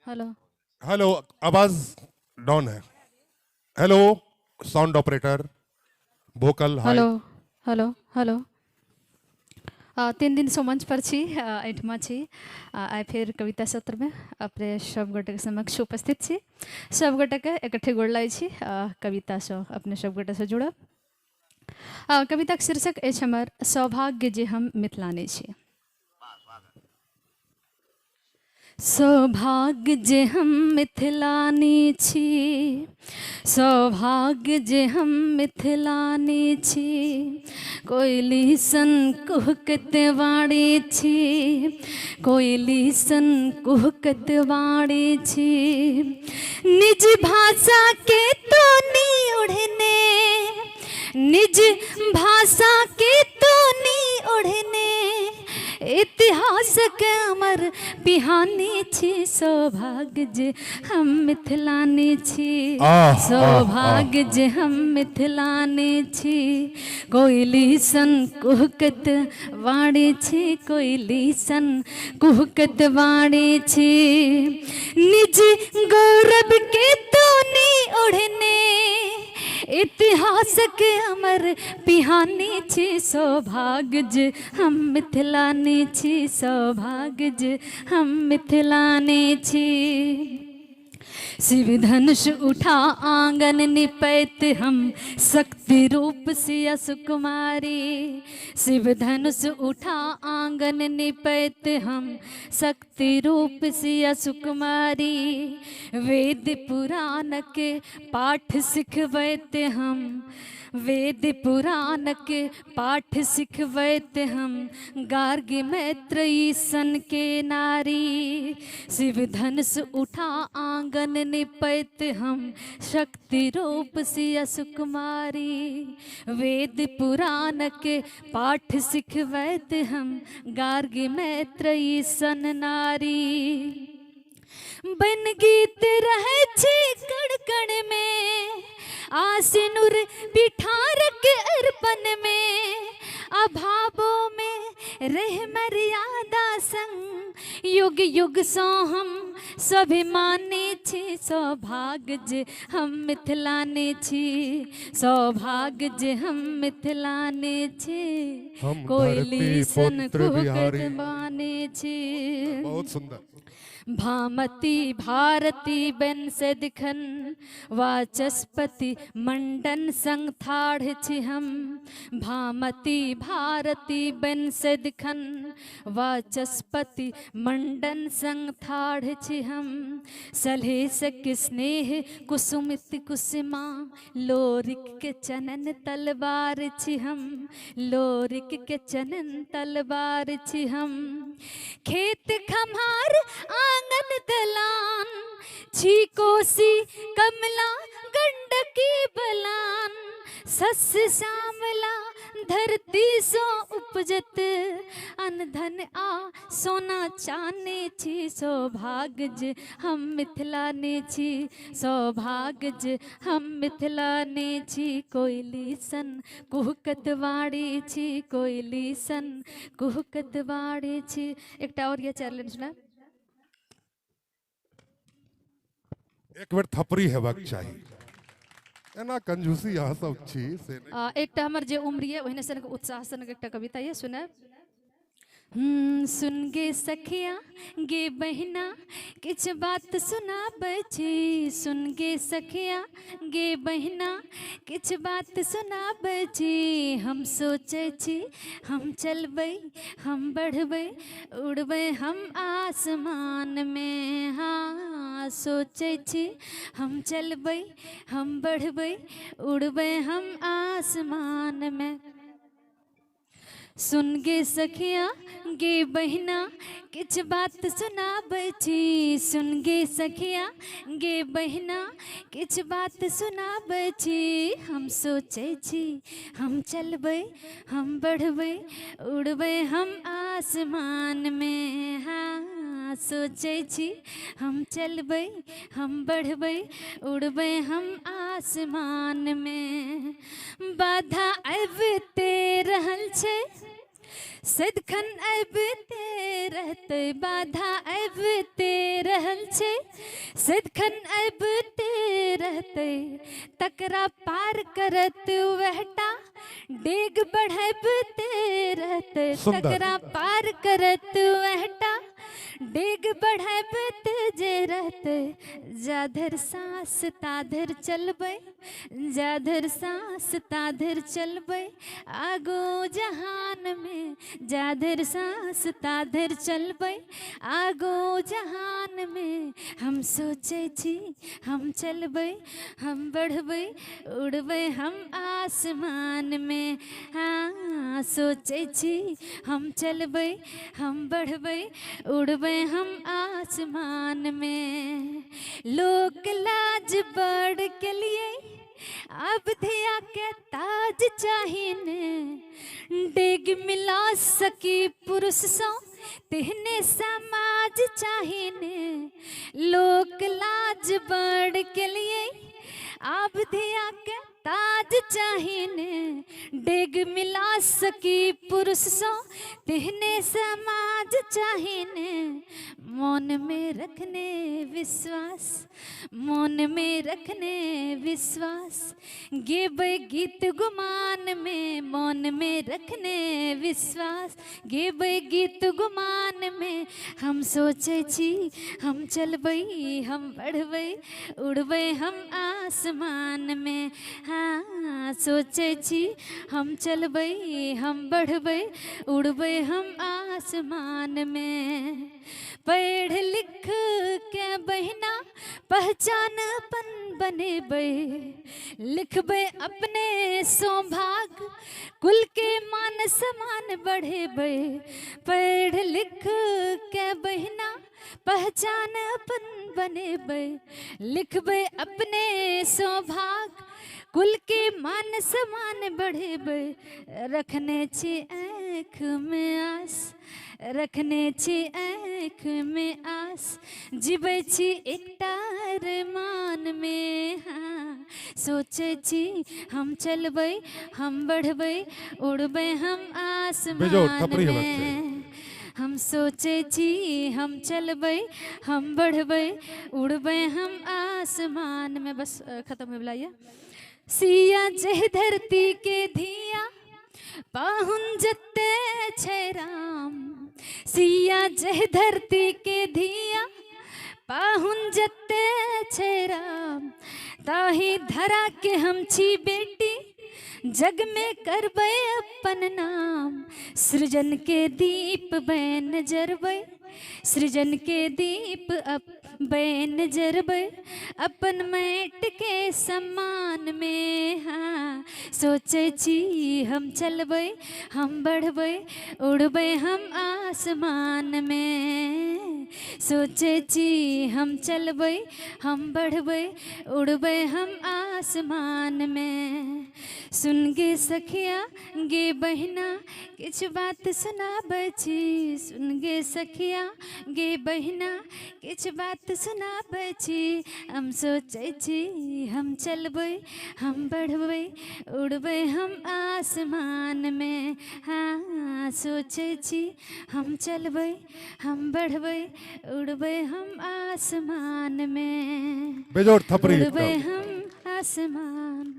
हेलो हेलो, आवाज डाउन है। Hello sound operator, vocal. Hello hello hello. 3 दिन से मंच पर छी, एहिठमा छी। आइ फेर कविता सत्रमे अपने सब गोटेके समक्ष उपस्थित छी। सब गोटेके इकट्ठे गोड़ लागै छी। कवितासँ अपने सब गोटेसँ जुड़ब। कविताक शीर्षक अछि हमर सौभाग्य जे हम मिथिलानी छी। सौभाग्य जे हम मिथिलानी छी, सौभाग्य जे हम मिथिलानी छी, कोयली सन कुहकत वाणी छी, कोयली सन कुहकत वाणी छी, निज भाषा के तो नी ओढ़ने, निज भाषा के तो नी ओढ़ने, इतिहास के अमर पिहानी छी। सौभाग्य जे हम मिथिलानी छी, सौभाग्य जे हम मिथिलानी छी, कोयली सन कुहकत वाणी छी, कोयली सन कुहकत वाणी छी, निज गौरव के तो नी ओढ़ने, इतिहास के अमर पिहानी छी। सौभाग्य जे हम मिथिलानी छी, सौभाग्य जे हम मिथिलानी छी। शिव धनुष उठा आंगन निपैत हम शक्ति रूप सिया सुकुमारी, शिव धनुष उठा आंगन निपैत हम शक्ति रूप सिया सुकुमारी, वेद पुराण के पाठ सिखबैत हम, वेद पुराण के पाठ सिखबैत हम, गार्गी मैत्रेयी सन के नारी, शिव धनुष उठा आंगन निपैत हम शक्ति रूप सिया सुकुमारी, वेद पुराण के पाठ सिखबैत हम गार्गी मैत्रेयी सन नारी। बन गीत रहे छी कण कण में, आसिनुर पिठार के अर्पण में, अभावों में रह मर्यादा संग, युग युग सो हम स्वाभिमानी छी। सौभाग्य जे हम मिथिलानी छी, सौभाग्य जे हम मिथिलानी छी, कोयली सन कुहकत वाणी छी। बहुत सुंदर। भामती भारती बन से दिखन, वाचस्पति मंडन संग ठाढ़ छी हम, भामती भारती बन से दिखन, वाचस्पति मंडन संग ठाढ़ छी हम, सलहेस के स्नेह कुसुमित कुसुमा, लोरिक के चनन तलवार छी हम, लोरिक के चनन तलवार छी हम, खेत खम्हार आंगन दलान छी, कोसी कमला गंडकी बलान, सस्य श्यामला धरती सो उपजत, अनधन आ सोना चाने छी। सौभाग्य जे हम मिथिलानी छी, सौभाग्य जे हम मिथिलानी छी, कोयली सन कुहकत वाणी छी, कोयली सन कुहकत वाणी छी। एकटा और ये 4 लाइन सुना। एक बेर थपड़ी हेबाक चाही, एना कंजूसी अहाँ सब छी से नहि। एकटा हमर जे उम्र ये ओहिने सनक उत्साह सनक एकटा कविता ये सुनायब। सुन गे सखिया गे बहिना किछु बात सुनाबै छी, सुन गे सखिया गे बहिना किछु बात सुनाबै छी, हम सोचै छी हम चलबै हम बढ़बै उड़बै हम आसमान में, हाँ सोचै छी हम चलबै हम बढ़बै उड़बै हम आसमान में। सुन गे सखिया गे बहिना किछु बात सुनाबै छी। सुन गे सखिया गे बहिना किछु बात सुनाबै छी। हम सोचै छी हम चलबै हम बढ़बै उड़बै हम आसमान में। हाँ सोचै छी हम चलबै हम बढ़बै उड़बै हम आसमान में। बाधा आबिते रहल छै सदिखन आबिते रहतै। बाधा आबिते रहल छै सदिखन आबिते रहतै। तकरा पार करत वहटा डेग बढ़ाबिते रहतै। तकरा पार करत वहटा डेग बढ़ाबिते जे रहतै। जाधर सांस ताधर चलबै जाधर सांस ताधर चलबै आगू जहान में। जाधर सांस ताधर चलबै आगू जहान में। हम सोचै छी हम चलबै हम बढ़बै उड़बै हम आसमान में। हाँ सोचै छी हम चलबै हम बढ़बै उड़बै हम आसमान में। लोक लाज बढ़ के लिए अब धिया के ताज चाहिने। डेग मिला सकी पुरुष सो तेहने समाज चाहिने। लोक लाज बढ़ के लिए अब धिया के ताज चाहिने। डेग मिला सकी पुरुष सो तेहने समाज चाहिने। मन में रखने विश्वास मन में रखने विश्वास गेबै गीत गुमान में। मन में रखने विश्वास गेबै गीत गुमान में। हम सोचै छी हम चलबै हम बढ़बै उड़बै हम आसमान में। हाँ सोचै छी हम चलबै हम बढ़बै उड़बै हम आसमान में। पढ़ लिख के बहिना पहचान अपन बनेबै। लिखबै अपने सौभाग कुल के मान सम्मान बढ़ेबै। पढ़ लिख के बहिना पहचान अपन बनेबै। लिखबै अपने सौभाग कुल के मान सम्मान बढ़ेबै। रखने छी आँख में आस रखने छी आँख में आस जीबै छी एकटा अरमान में। हाँ सोचै छी हम चलबै हम बढ़बै उड़बै हम आसमान में। हम सोचै छी हम चलबै हम बढ़बै उड़बै हम आसमान में। बस खत्म होइवला यऽ। सिया जह धरती के धिया पाहुन जते छै राम। सिया जह धरती के धिया पाहुन जते छै राम। ताही धरा के हम छी बेटी जग में करबै अपन नाम। सृजन के दीप बैन जरबै सृजन के दीप बैन जरबै अपन मैट के सम्मान में। हाँ सोचै छी हम चलबै हम बढ़बै उड़बै हम आसमान में। सोचै छी हम चलबै हम बढ़बै उड़बै हम आसमान में। सुन गे सखिया गे बहिना किछु बात सुनाबै छी। सुन गे सखिया गे बहिना किछु बात सुनाबै छी। हम सोचै छी हम चलबै हम बढ़बै उड़बै हम आसमान में। हाँ सोचै छी हम चलबै हम बढ़बै उड़बै हम आसमान में। बेजोड़ थपड़ी उड़बै हम आसमान।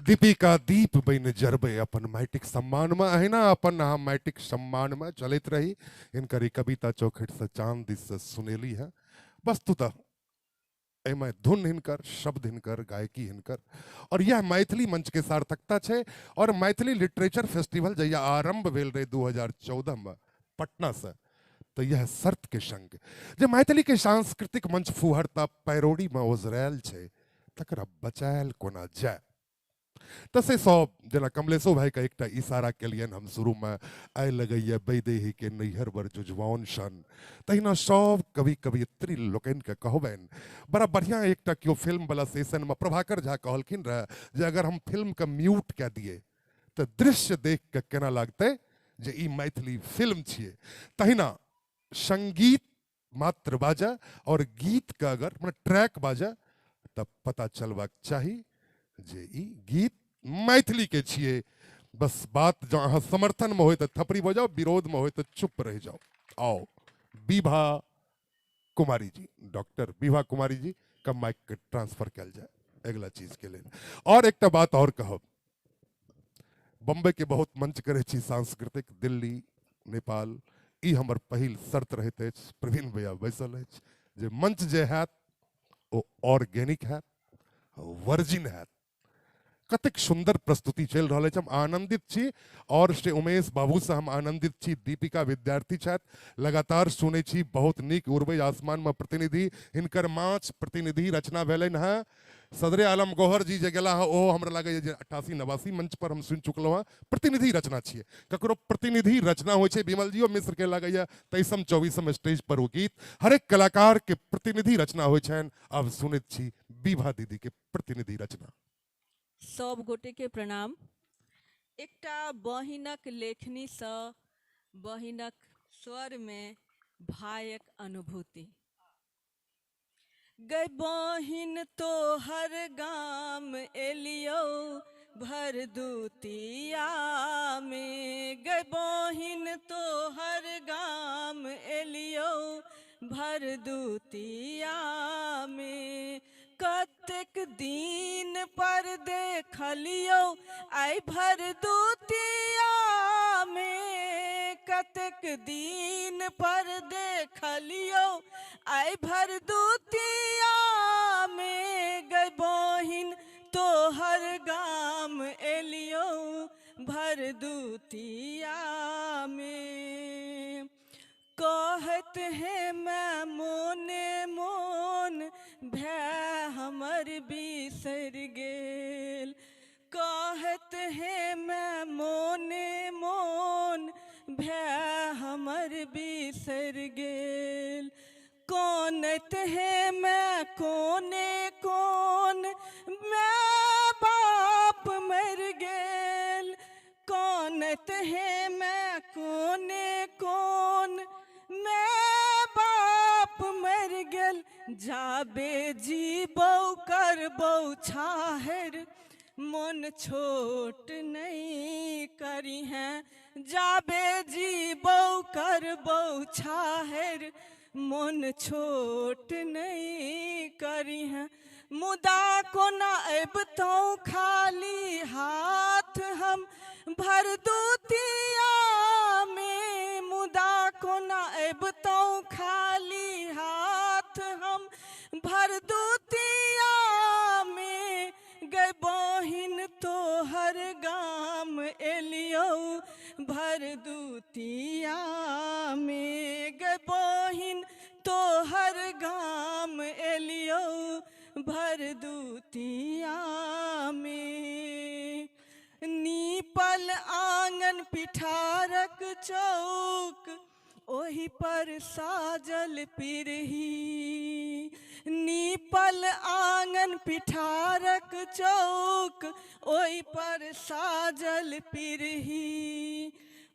दीपिका दीप बनि जरबै अपन माटिक सम्मान में। अहिना अपन अहाँ माटिक सम्मान में चलैत रही। हिनकर ई कविता चौखट से चांद दिस से सुनेली है। वस्तुतः एहिमे धुन हिनकर, शब्द हिनकर, गायकी हिनकर, और यह मैथिली मंच के सार्थकता छै। और मैथिली लिटरेचर फेस्टिवल जहिया आरंभ भेल रहे 2014 में पटना से, तो यह शर्त के संग जे मैथिली के सांस्कृतिक मंच फुहरता पैरोड़ी में ओझरायल छै तकरा बचायल कोना जाय। तऽ से सब जेना कमलेशो भाईके एकटा इशारा केलियनि हम शुरूमे, आइ लगैए वैदेहीके नैहर बर जुझवान सन, तहिना सब कवि कवयित्री लोकनिके कहबनि। बड़ा बढ़िआँ एकटा केओ फिल्मवला सेशनमे प्रभाकर झा कहलखिन रहए जे अगर हम फिल्मके म्यूट कए दियै तऽ दृश्य देख कऽ केना लागतै जे ई मैथिली फिल्म छियै। तहिना संगीत मात्र बाजै और गीत के अगर मतलब ट्रैक बाजै तब पता चलबाक चाही जे ई गीत मैथिली के छियै। बस बात जँ अहाँ समर्थन में होय तऽ थपड़ी बजाउ, विरोध में होय तऽ चुप रहि जाउ। आओ विभा कुमारी जी, डॉक्टर विभा कुमारी जी का माइक के ट्रांसफर कयल जाय अगिला चीज के लेल। और एकटा बात और कहब, बम्बई के बहुत मंच करै छी सांस्कृतिक, दिल्ली, नेपाल, ई हमर पहिल शर्त रहैत अछि, प्रवीण भैया बैसल अछि, जे मंच जे हैत ओ ऑर्गेनिक हैत, वर्जिन हैत। कतेक सुंदर प्रस्तुति चलि रहल अछि, हम आनंदित छी। और श्री उमेश बाबूसँ हम आनंदित छी, दीपिका विद्यार्थी छथि, लगातार सुनै छी, बहुत नीक उड़बै आसमानमे प्रतिनिधि, हिनकर माछ प्रतिनिधि रचना भेलनि हँ। सदरे आलम गौहर जी जे गेला हँ ओहो हमरा लागैए जे 88-89 मंच पर हम सुनि चुकलहुँ हँ, प्रतिनिधि रचना छियै, ककरो प्रतिनिधि रचना होइ छै। विमल जीओ मिश्र के लागैए 23-24 स्टेज पर ओ गीत, हरेक कलाकार के प्रतिनिधि रचना होइ छनि। आब सुनैत छी विभा दीदी के प्रतिनिधि रचना। सब गोटे के प्रणाम। एकटा बहिनक लेखनीसँ बहिनक स्वरमे भायक अनुभूति। गै बहिन तोहर गाम एलियौ भरदुतिया में, गै बहिन तोहर गाम एलियौ भरदुतिया में, कतेक दिन पर देखलियौ आइ भरदुतिया में, कतेक दिन पर देखलियौ आइ भरदुतिया में, गै बहिन तोहर गाम एलियौ भरदुतिया में। कहत हे मैं मोने मोन भै हमर बिसरि गेल, कहत हे मैं मोने मोन भै हमर बिसरि गेल, कोनत हे मैं कोने कोन मैं बाप मर गेल, कोनत हे मैं कोने कोन मैं बाप मर गेल, जाबे जीबौ करबौ छाहर मन छोट नहीं करी हैं, जाबे जीबौ करबौ छाहर मन छोट नहीं करी हैं, मुदा कोना अबितौं खाली हाथ हम भरदुतिया में, मुदा कोना अबितौं खाली हाथ हम भरदुतिया में, गै बहिन तोहर गाम एलियौ भरदुतिया में, गै बहिन तोहर गाम एलियौ भरदुतिया में। नीपल आंगन पिठारक चौक ओहि पर साजल पिरही, नीपल आंगन पिठारक चौक ओहि पर साजल पिरही,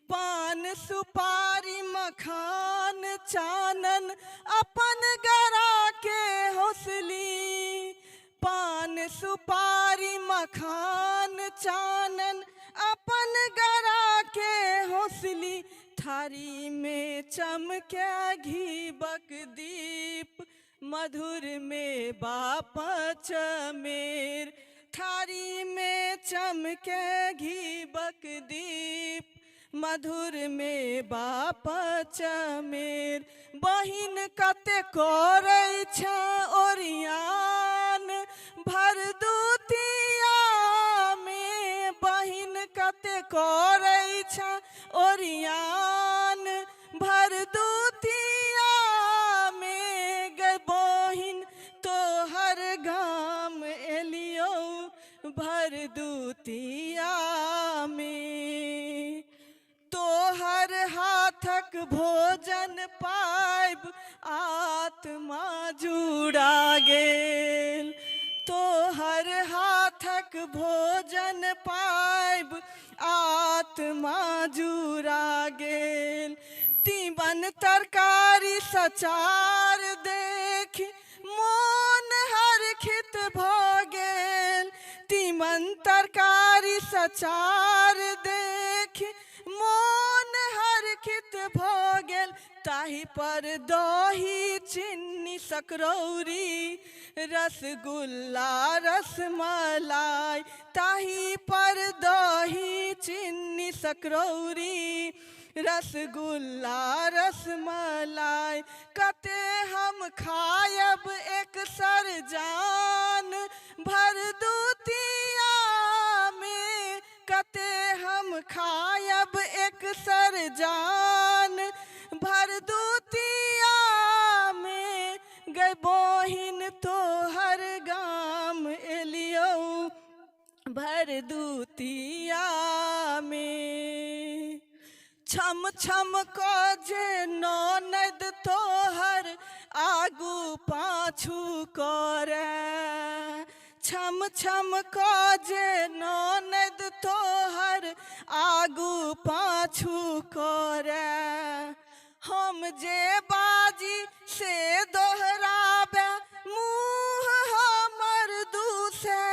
पान सुपारी मखान चानन अपन गरा के हौसली, पान सुपारी मखान चानन अपन गरा के हौसली, थारी में चमके घी बक दीप मधुर में बाप चमेर, थारी में चमके घी बक दीप मधुर में बाप चमेर, बहिन कते करै छै ओरियान भरदुतिया में, बहिन कते करै छै ओरियान भरदुतिया में, गै बहिन तोहर गाम एलियौ भरदुतिया हाथक भोजन पाबि आत्मा जुड़ा गेल। तोहर हाथक भोजन पाबि आत्मा जुड़ा गेल। तीमन तरकारी सचार देखि मोन हरखित भऽ गेल। तीमन तरकारी सचार देखि मोन हरखित भऽ गेल। ताहि पर दही चिन्नी सकरौरी रसगुल्ला रसमलाई। ताहि पर दही चिन्नी सकरौरी रसगुल्ला रसमलाई। कते हम खायब एक सर जान भरदुतिया में। कते हम खायब एक सर जान भरदुतिया में। गै बहिन तोहर गाम एलियौ भरदुतिया में। छम छम को जे ननद तोहर आगू पाछू करे। छम छम को जे ननद तोहर आगू पाछू करे। हम जे बाजी से दोहराबे मुँह हमर दूसे।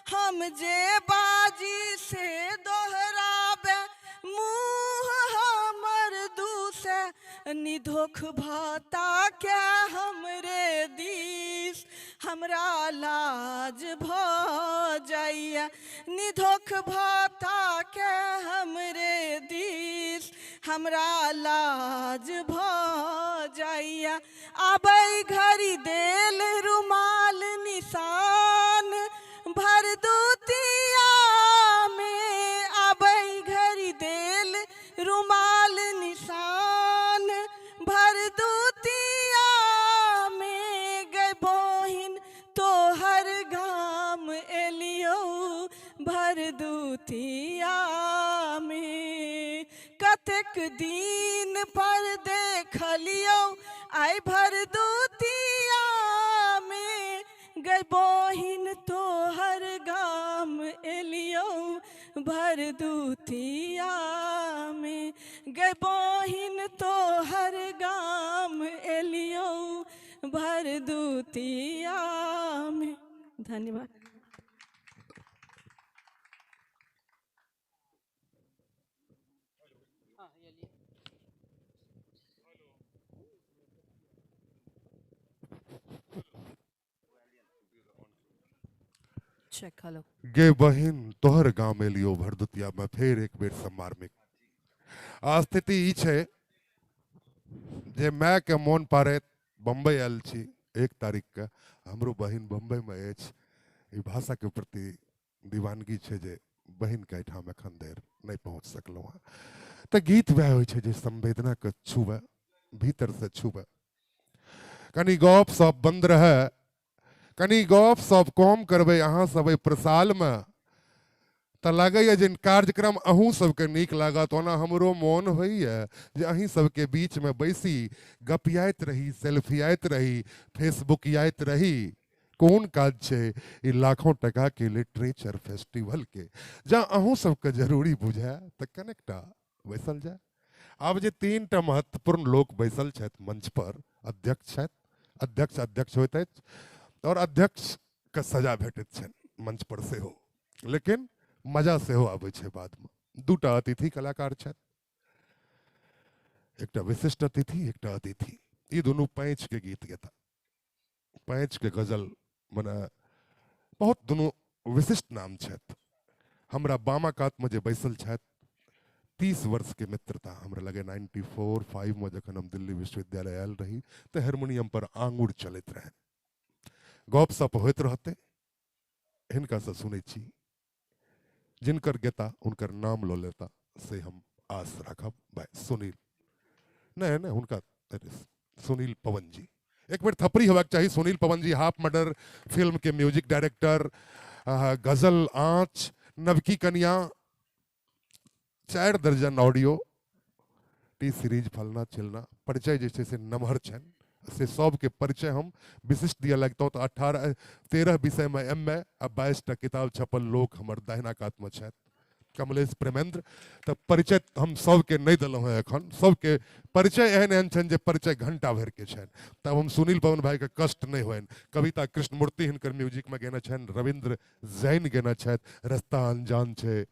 हम जे बाजी से दोहराबे मुँह हमर दूसे। निधोख भाता क्या हमरे दिस हमरा लाज भऽ जाइया। निधोख भाता के हमरे दिस हमरा लाज भऽ जाइया। आबै घड़ी देल रुमाल निशान भरदुतिया में। आबै घड़ी देल रुमाल निशान भरदुतिया में। गै बहिन तोहर गाम एलियौ भरदुतिया में। कतेक दिन पर देखलियौ आइ भरदुतिया में। गै बहिन तोहर गाम एलियौ भरदुतिया में। गै बहिन तोहर गाम एलियौ भरदुतिया में। धन्यवाद। Check hello. गे बहिन तोहर गाम एलियो भरदुतिया में फेर एक बेर समार्मिक। आ स्थिति ई छै जे my के मोन पारैत बम्बई आयल छी 1 तारीख के। हमरो बहिन बम्बई में अछि। ई भाषा के प्रति दीवानगी छै जे बहिन के एहिठाम एखन धरि नहि पहुँच सकलहुँ हँ। तऽ गीत वएह होइ छै जे संवेदना के छुबे, भीतर से छुबे। कनी गप सप बंद रहै, कनी गप सप कम करबै अहाँ सब एहि प्रसालमे तऽ लागैए जे कार्यक्रम अहूँ सबके नीक लागत। ओना हमरो मोन होइए जे अहीं सबके बीचमे बैसी गपियाइत रही, सेल्फियाइत रही, फेसबुकियाइत रही। कोन काज छै ई लाखों टका के लिटरेचर फेस्टिवल के? जँ अहूँ सबके जरूरी बुझाए तऽ कनेकटा बैसल जाय। आब जे 3 टा महत्वपूर्ण लोक बैसल छथि मंच पर, अध्यक्ष छथि, अध्यक्ष अध्यक्ष होइत अछि और अध्यक्ष के सजा भेटैत छनि मंच पर सेहो, लेकिन मजा सेहो आबै छै बादमे। 2 टा अतिथि कलाकार छथि, एकटा विशिष्ट अतिथि, एकटा अतिथि। ई दुनू पैंच के गीत गेता, पैंच के गजल, मने बहुत दुनू विशिष्ट नाम छथि। हमरा बामा कातमे जे बैसल छथि 30 वर्ष के मित्रता, हमरा लगे 94-5 में जखन हम दिल्ली विश्वविद्यालय आयल रही तऽ हारमोनियम पर आंगुर चलैत रहै, गपशप होइत रहते। हिनकासँ सुनै छी, जिनकर गेता हुनकर नाम लऽ लेता से हम आस राखब। भाई सुनील, नहीं नहीं हुनका सुनील पवन जी, एक बेर थपड़ी होबाक चाही। Sunil Pawan ji half murder film के म्यूजिक डायरेक्टर, गजल आँच, नवकी कनिया, 4 दर्जन ऑडियो, टी सीरीज फलना चिलना परिचय जे छै से नमहर छनि, से सबके परिचय हम विशिष्ट दिअ लगितहुँ तऽ 18 13 विषयमे एम.ए. आ 22 टा किताब छपल लोक हमर दाहिना कातमे छथि, कमलेश प्रेमेंद्र। तऽ परिचय हम सबके नहि देलहुँ हेँ एखन, सबके परिचय एहन एहन छनि जे परिचय घंटा भरिके छनि। तब हम सुनील पवन भाईके कष्ट नहि होइन। कविता कृष्णमूर्ति हिनकर म्यूजिकमे गेने छनि, रविंद्र जैन गेने छथि, रस्ता अनजान छै।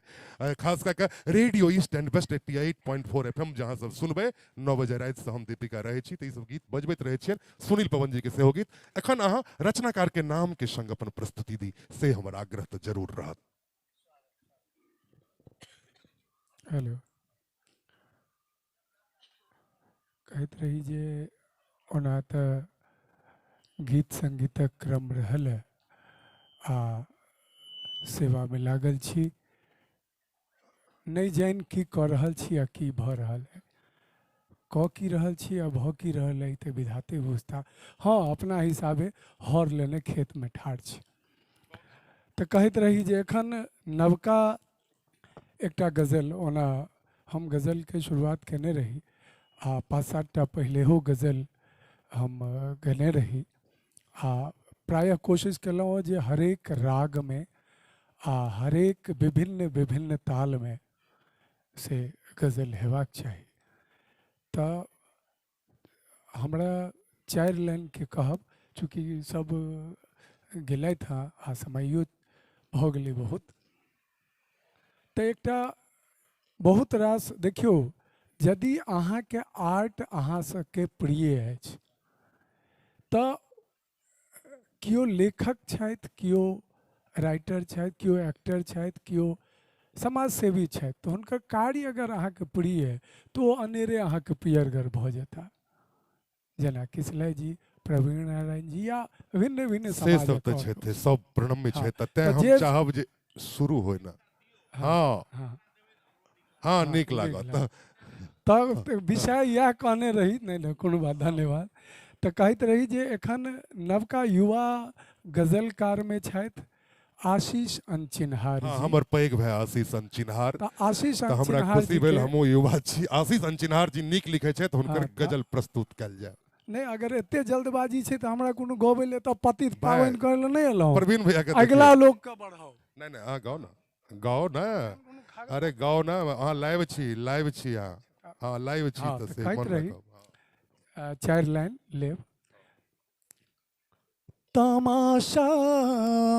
खास कऽ कऽ radio east and west 88.4 FM जहाँ सब सुनबै 9 बजे रातिसँ हम दीपिका रहै छी, तऽ ई सब गीत बजबैत रहै छियनि। सुनील पवन जीके सेहो गीत। एखन अहाँ रचनाकारके नामके संग अपन प्रस्तुति दी, से हमर आग्रह तऽ जरूर रहत। हेलो, कहैत रही जे ओना तऽ गीत संगीतक क्रम रहल है आ सेवामे लागल छी, नहि जानि की कऽ रहल छी आ की भऽ रहल है, कऽ की रहल छी आ भऽ की रहल है तऽ विधाते बुझता। हाँ, अपना हिसाबे हर लेने खेतमे ठाढ़ छी। तऽ कहैत रही जे एखन नवका एकटा गजल, ओना हम गजलके शुरुआत केने रही आ 5-7 टा पहिलेहो गजल हम गेने रही आ प्रायः कोशिश केलहुँ जे हरेक रागमे आ हरेक विभिन्न विभिन्न तालमे से गजल हेबाक चाही। तऽ हमरा 4 लाइनके कहब, चूँकि सब गेलथि हँ आ समयो भऽ गेलै बहुत, तऽ एकटा बहुत रास देखियौ, यदि अहाँके आर्ट अहाँ सबके प्रिय अछि तऽ केओ लेखक छथि, केओ राइटर छथि, केओ एक्टर छथि, केओ समाजसेवी छथि, तऽ हुनकर कार्य अगर अहाँके प्रिय है तऽ ओ अनेरे अहाँके प्रियरगर भऽ जेता। जेना किसलय जी, प्रवीण नारायण जी या भिन्न भिन्न से सब तऽ छथि, सब प्रणम्य छथि, तें हम चाहब जे शुरू होइ ना। हाँ हाँ, नीक लागत। तब विषय इएह कहने रही, नहीं नहीं कोनो बात, धन्यवाद। तऽ कहैत रही जे एखन नवका युवा गजलकारमे छथि आशीष अनचिन्हार। हाँ, हमर पैघ भाय आशीष अनचिन्हार। आशीष तऽ हमरा खुशी भेल, हमहूँ युवा छी। आशीष अनचिन्हार जी नीक लिखै छथि, हुनकर गजल प्रस्तुत कयल जाय। नहि, अगर एते जल्दबाजी छै तऽ हमरा कोनो गबै लए तऽ पतित पाबनि करै लए नहि एलहुँ। प्रवीण भैया के अगिला लोकके बढ़ाउ। नहीं नहीं, अहाँ गाउ ना, गाउ ना, अरे गाउ ना, अहाँ लाइव छी, लाइव छी अहाँ, हाँ लाइव छी। तऽ से मन रही 4 लाइन लेब। तमाशा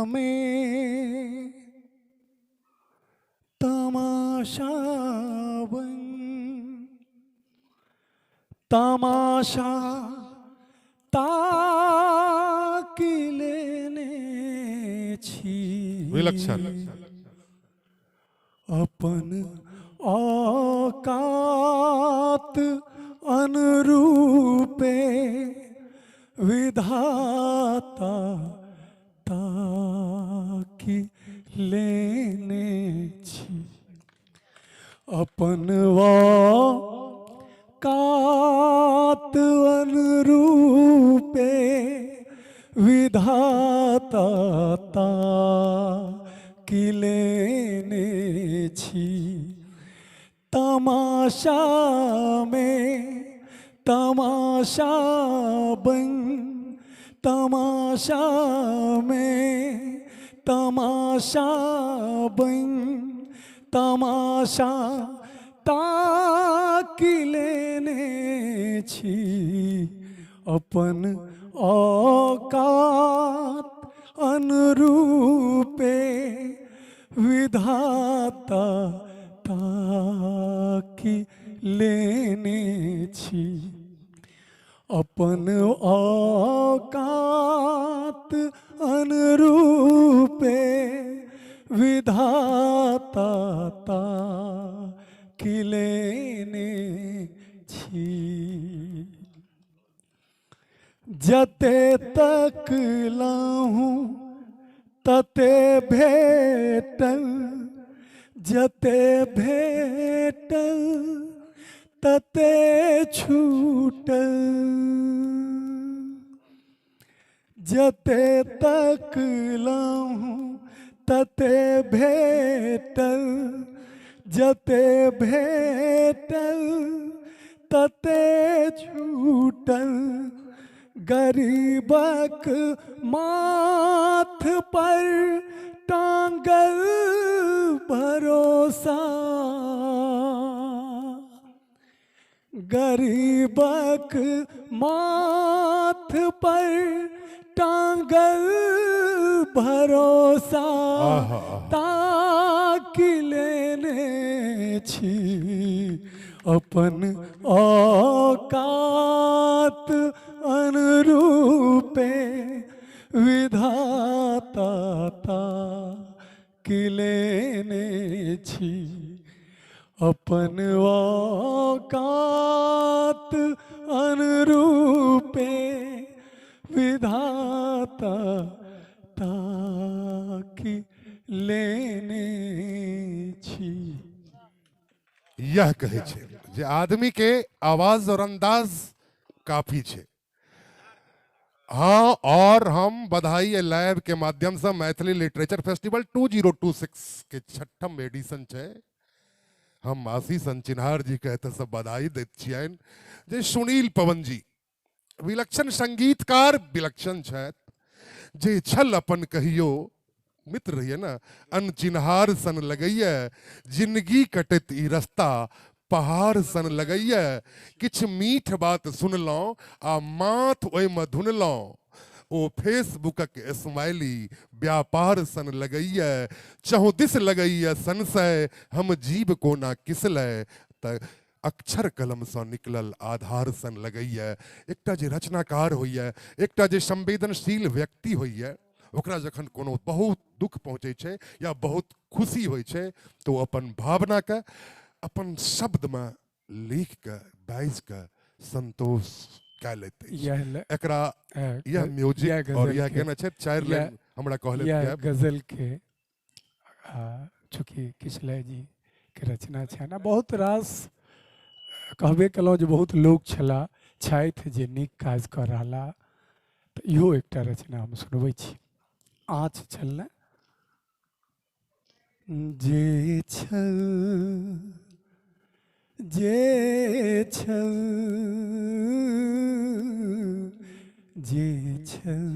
में तमाशा बन, तमाशा ताकि लेने छी, विलक्षण अपन औकात अनुरूपे विधाता ताकि लेने छी, अपन औकात अनुरूपे विधाता ताकि लेने छी, तमाशा में तमाशा बन, तमाशा में तमाशा बन, तमाशा ताकि लेने छी, अपन औकात अनुरूपे विधाता ताकि लेने छी, अपन औकात अनुरूपे विधाता ताकि लेने छी। जते तक लाहूँ तते भेटल, जते भेटल तते छूटल, जते तक लाहूँ तते भेटल, जते भेटल तते छूटल गरीबक माथ पर टांगल भरोसा, गरीबक माथ पर टांगल भरोसा, ताकि लेने छी अपन औकात अनुरूपे विधाता ताकि लेने छी अपन औकात अनुरूपे विधाता ताकि लेने छी। यह कहै छै जे आदमी के आवाज और अंदाज काफी छै। हाँ, और हम बधाई लैब के माध्यम से मैथिली लिटरेचर फेस्टिवल 2026 के छठम एडिशन छै। हम आशीष अनचिन्हार जी के एतऽ बधाई दैत छियनि जे सुनील पवन जी विलक्षण संगीतकार विलक्षण छथि, जे छल अपन कहियो मित्र रहिए ना, अनचिन्हार सन लगैए, जिंदगी कटैत ई रस्ता पहाड़ सन लगैए, किछु मीठ बात सुनलहुँ आ माथ ओहिमे धुनलहुँ, ओ फेसबुकक स्माइली व्यापार सन लगैए, चहुदिस लगैए संशय हम जीव कोना किसलै, तऽ अक्षर कलमसँ निकलल आधार सन लगैए। एकटा जे रचनाकार होइए, एकटा जे संवेदनशील व्यक्ति होइए, ओकरा जखन कोनो बहुत दुख पहुँचै छै या बहुत खुशी होइ छै तऽ ओ अपन भावनाके अपन शब्दमे लिख कऽ बाजि कऽ संतोष कए लैत अछि। एकरा यह म्यूजिक और यह गाना छै, 4 लाइन हमरा कहले। यह गजल के चूँकि किशलय जी के रचना छै ना, बहुत रास कहबे कलहुँ जे बहुत लोक छला छथि जे नीक काज कऽ रहला, तऽ इहो एकटा रचना हम सुनबै छी। आँच छल ने जे छल, जे छल, जे छल,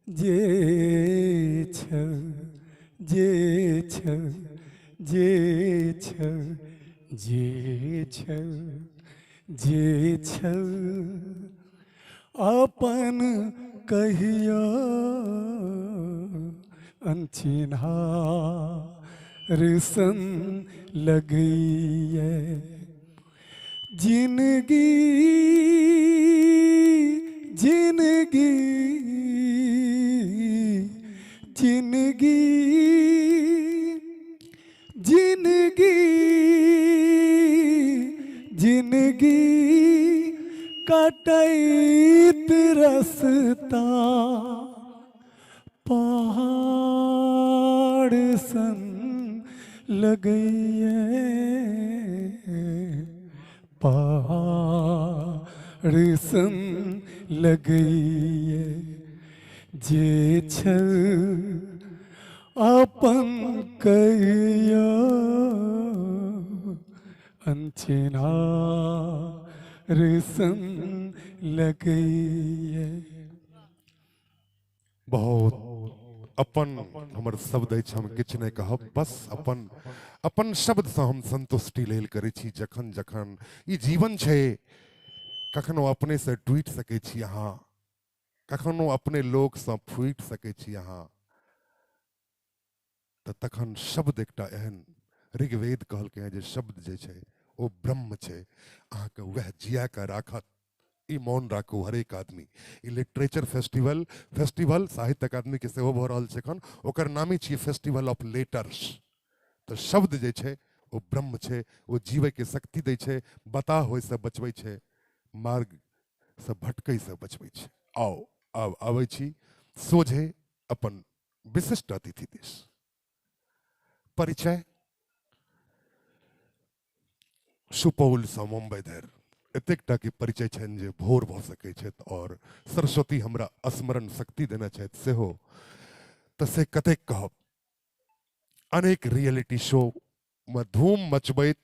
जे छल, जे छल, जे छल, जे छल, जे छल अपन कहियो अनचिन्हार सन लगैए, जिनगी जिनगी जिनगी जिनगी जिनगी कटैत रस्ता पहाड़ सन लगैए, पहाड़ सन लगैए, जे छल अपन कहियो अनचिन्हार सन लगैए। बहुत अपन हमर शब्द अछि, हम किछु नहि कहब, बस अपन अपन शब्दसँ हम संतुष्टि लेल करै छी। जखन जखन ई जीवन छै, कखनो अपनेसँ टूटि सकै छी अहाँ, कखनो अपने लोकसँ फूटि सकै छी अहाँ, तऽ तखन शब्द एकटा एहन ऋग्वेद कहलकै हँ जे शब्द जे छै ओ ब्रह्म छै, अहाँके वएह जिया कऽ राखत। ई मौन राखू हरेक आदमी। ई लिटरेचर फेस्टिवल फेस्टिवल साहित्य अकादमी के सेहो भऽ रहल छै एखन, ओकर नामे छियै फेस्टिवल ऑफ लेटर्स। तऽ शब्द जे छै ओ ब्रह्म छै, ओ जीवैके शक्ति दै छै, बताह होइसँ बचबै छै, मार्गसँ भटकैसँ बचबै छै। आउ आब आबै छी सोझे अपन विशिष्ट अतिथि दिस। परिचय सुपौलसँ मुम्बई धरि एतेक टा के परिचय छनि जे भोर भऽ सकै छथि, और सरस्वती हमरा स्मरण शक्ति देने छथि सेहो, तऽ से कतेक कहब। अनेक रियलिटी शो में धूम मचबैत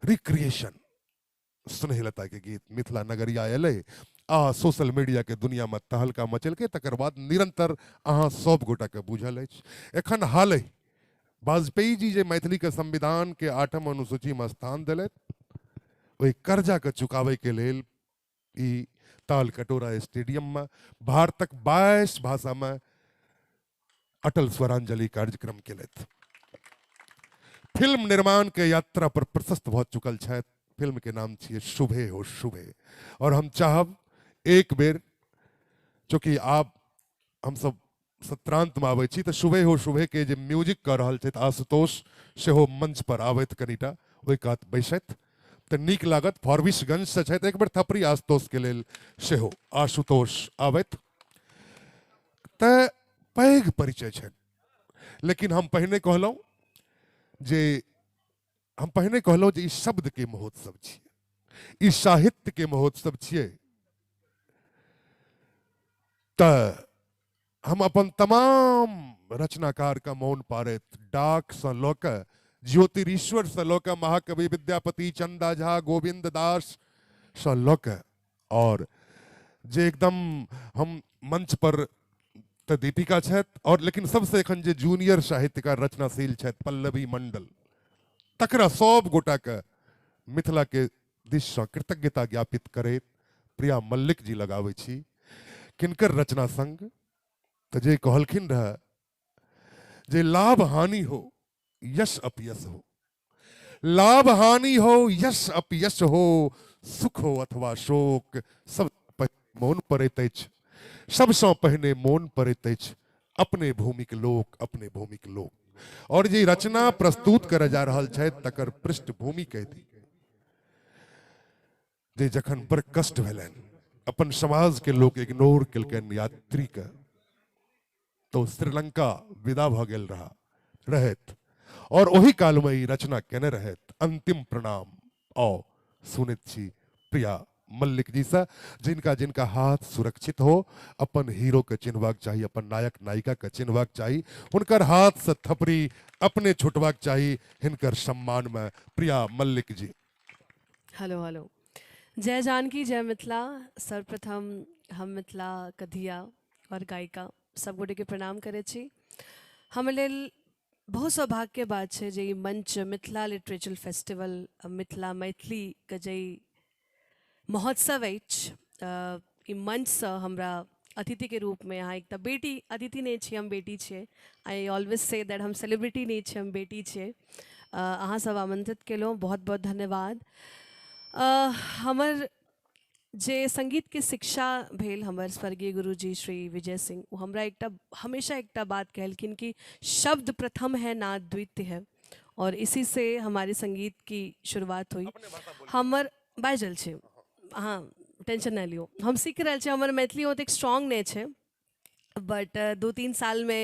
रिक्रिएशन स्नेहलता के गीत मिथिला नगरिया एलै आ सोशल मीडिया के दुनिया में तहलका मचेलकै। तकर बाद निरंतर अहाँ सब गोटा के बुझल अछि। एखन हाल वाजपेयी जी जे मैथिली के संविधान के 8म अनुसूची में स्थान देलथि, ओहि कर्जा के चुकाबै के लेल ई ताल कटोरा स्टेडियम में भारतक 22 भाषा में अटल स्वरांजलि कार्यक्रम केलथि। फिल्म निर्माण के यात्रा पर प्रशस्त भऽ चुकल छथि। फिल्म के नाम छियै शुभे हो शुभे। और हम चाहब एक बेर, चूँकि आप हम सब सत्रांत में आबै छी, तऽ शुभे हो शुभे के जे म्यूजिक कऽ रहल छथि आशुतोष सेहो मंच पर आबैत कनिटा ओहि कात बैसैत तऽ नीक लागत। फारबिसगंज से छथि, एक बेर थपड़ी आशुतोष के लेल सेहो आशुतोष आबैत। तऽ पैघ परिचय छनि, लेकिन हम पहिने कहलहुँ जे ई शब्द के महोत्सव छियै, ई साहित्य के महोत्सव छियै। तऽ हम अपन तमाम रचनाकार का मौन पारैत डाक से लऽ कऽ ज्योतिरीश्वर से लऽ कऽ महाकवि विद्यापति, चंदा झा, गोविंद दास से लऽ कऽ, और जे एकदम हम मंच पर तऽ दीपिका छथि, और लेकिन सबसे एखन जे जूनियर साहित्यकार रचनाशील छथि पल्लवी मंडल, तकरा सब गोटाके मिथिला के दिशसँ कृतज्ञता ज्ञापित करैत प्रिया मल्लिक जी लगाबै छी। किनकर रचना संग तऽ जे कहलखिन रहे जे लाभ हानि हो यश अपयश हो, लाभ हानि हो यश अपयश हो, सुख हो अथवा शोक, सब मोन पड़ैत अछि, सबसँ पहिने मोन पड़ैत अछि अपने भूमिक लोक, अपने भूमिक लोक। और जे रचना प्रस्तुत करय जा रहल छथि तकर पृष्ठभूमि कहि दी जे जखन बड़ कष्ट भेलनि, अपन समाज के लोक इग्नोर केलकनि यात्री के, तो श्रीलंका विदा भऽ गेल रहैत और ओही काल में ई रचना केने रहैत अंतिम प्रणाम। आओ सुनैत छी प्रिया मल्लिक जी से, जिनका जिनका हाथ सुरक्षित हो, अपन हीरो के चिन्हबाक चाही, अपन नायक नायिका के चिन्हबाक चाही, हुनकर हाथ से थपड़ी अपने छुटबाक चाही, हिनकर सम्मान में प्रिया मल्लिक जी। हेलो हेलो, जय जानकी जय मिथिला। सर्वप्रथम हम मिथिला कधिया और गायिका सब गोटे के प्रणाम करै छी। हमर लेल बहुत सौभाग्य के बात छै जे ई मंच मिथिला लिटरेचर फेस्टिवल, मिथिला मैथिली के जे महोत्सव अछि, ई मंचसँ हमरा अतिथि के रूप में अहाँ एक तऽ बेटी, अतिथि नहि छी हम, बेटी छियै। I always say that हम सेलिब्रिटी नहि छियै, हम बेटी छियै। अहाँ सब आमंत्रित केलहुँ, बहुत बहुत धन्यवाद। हमर जे संगीत के शिक्षा भेल, हमर स्वर्गीय गुरुजी श्री विजय सिंह, ओ हमरा एकटा हमेशा एकटा बात कहलखिन कि शब्द प्रथम है नाद द्वितीय है, और इसी से हमारे संगीत की शुरुआत हुई। हमर बाजल छै, अहाँ टेंशन नहि लियौ, हम सीख रहल छी। हमर मैथिली ओतेक स्ट्रॉन्ग नहि छै, बट 2-3 सालमे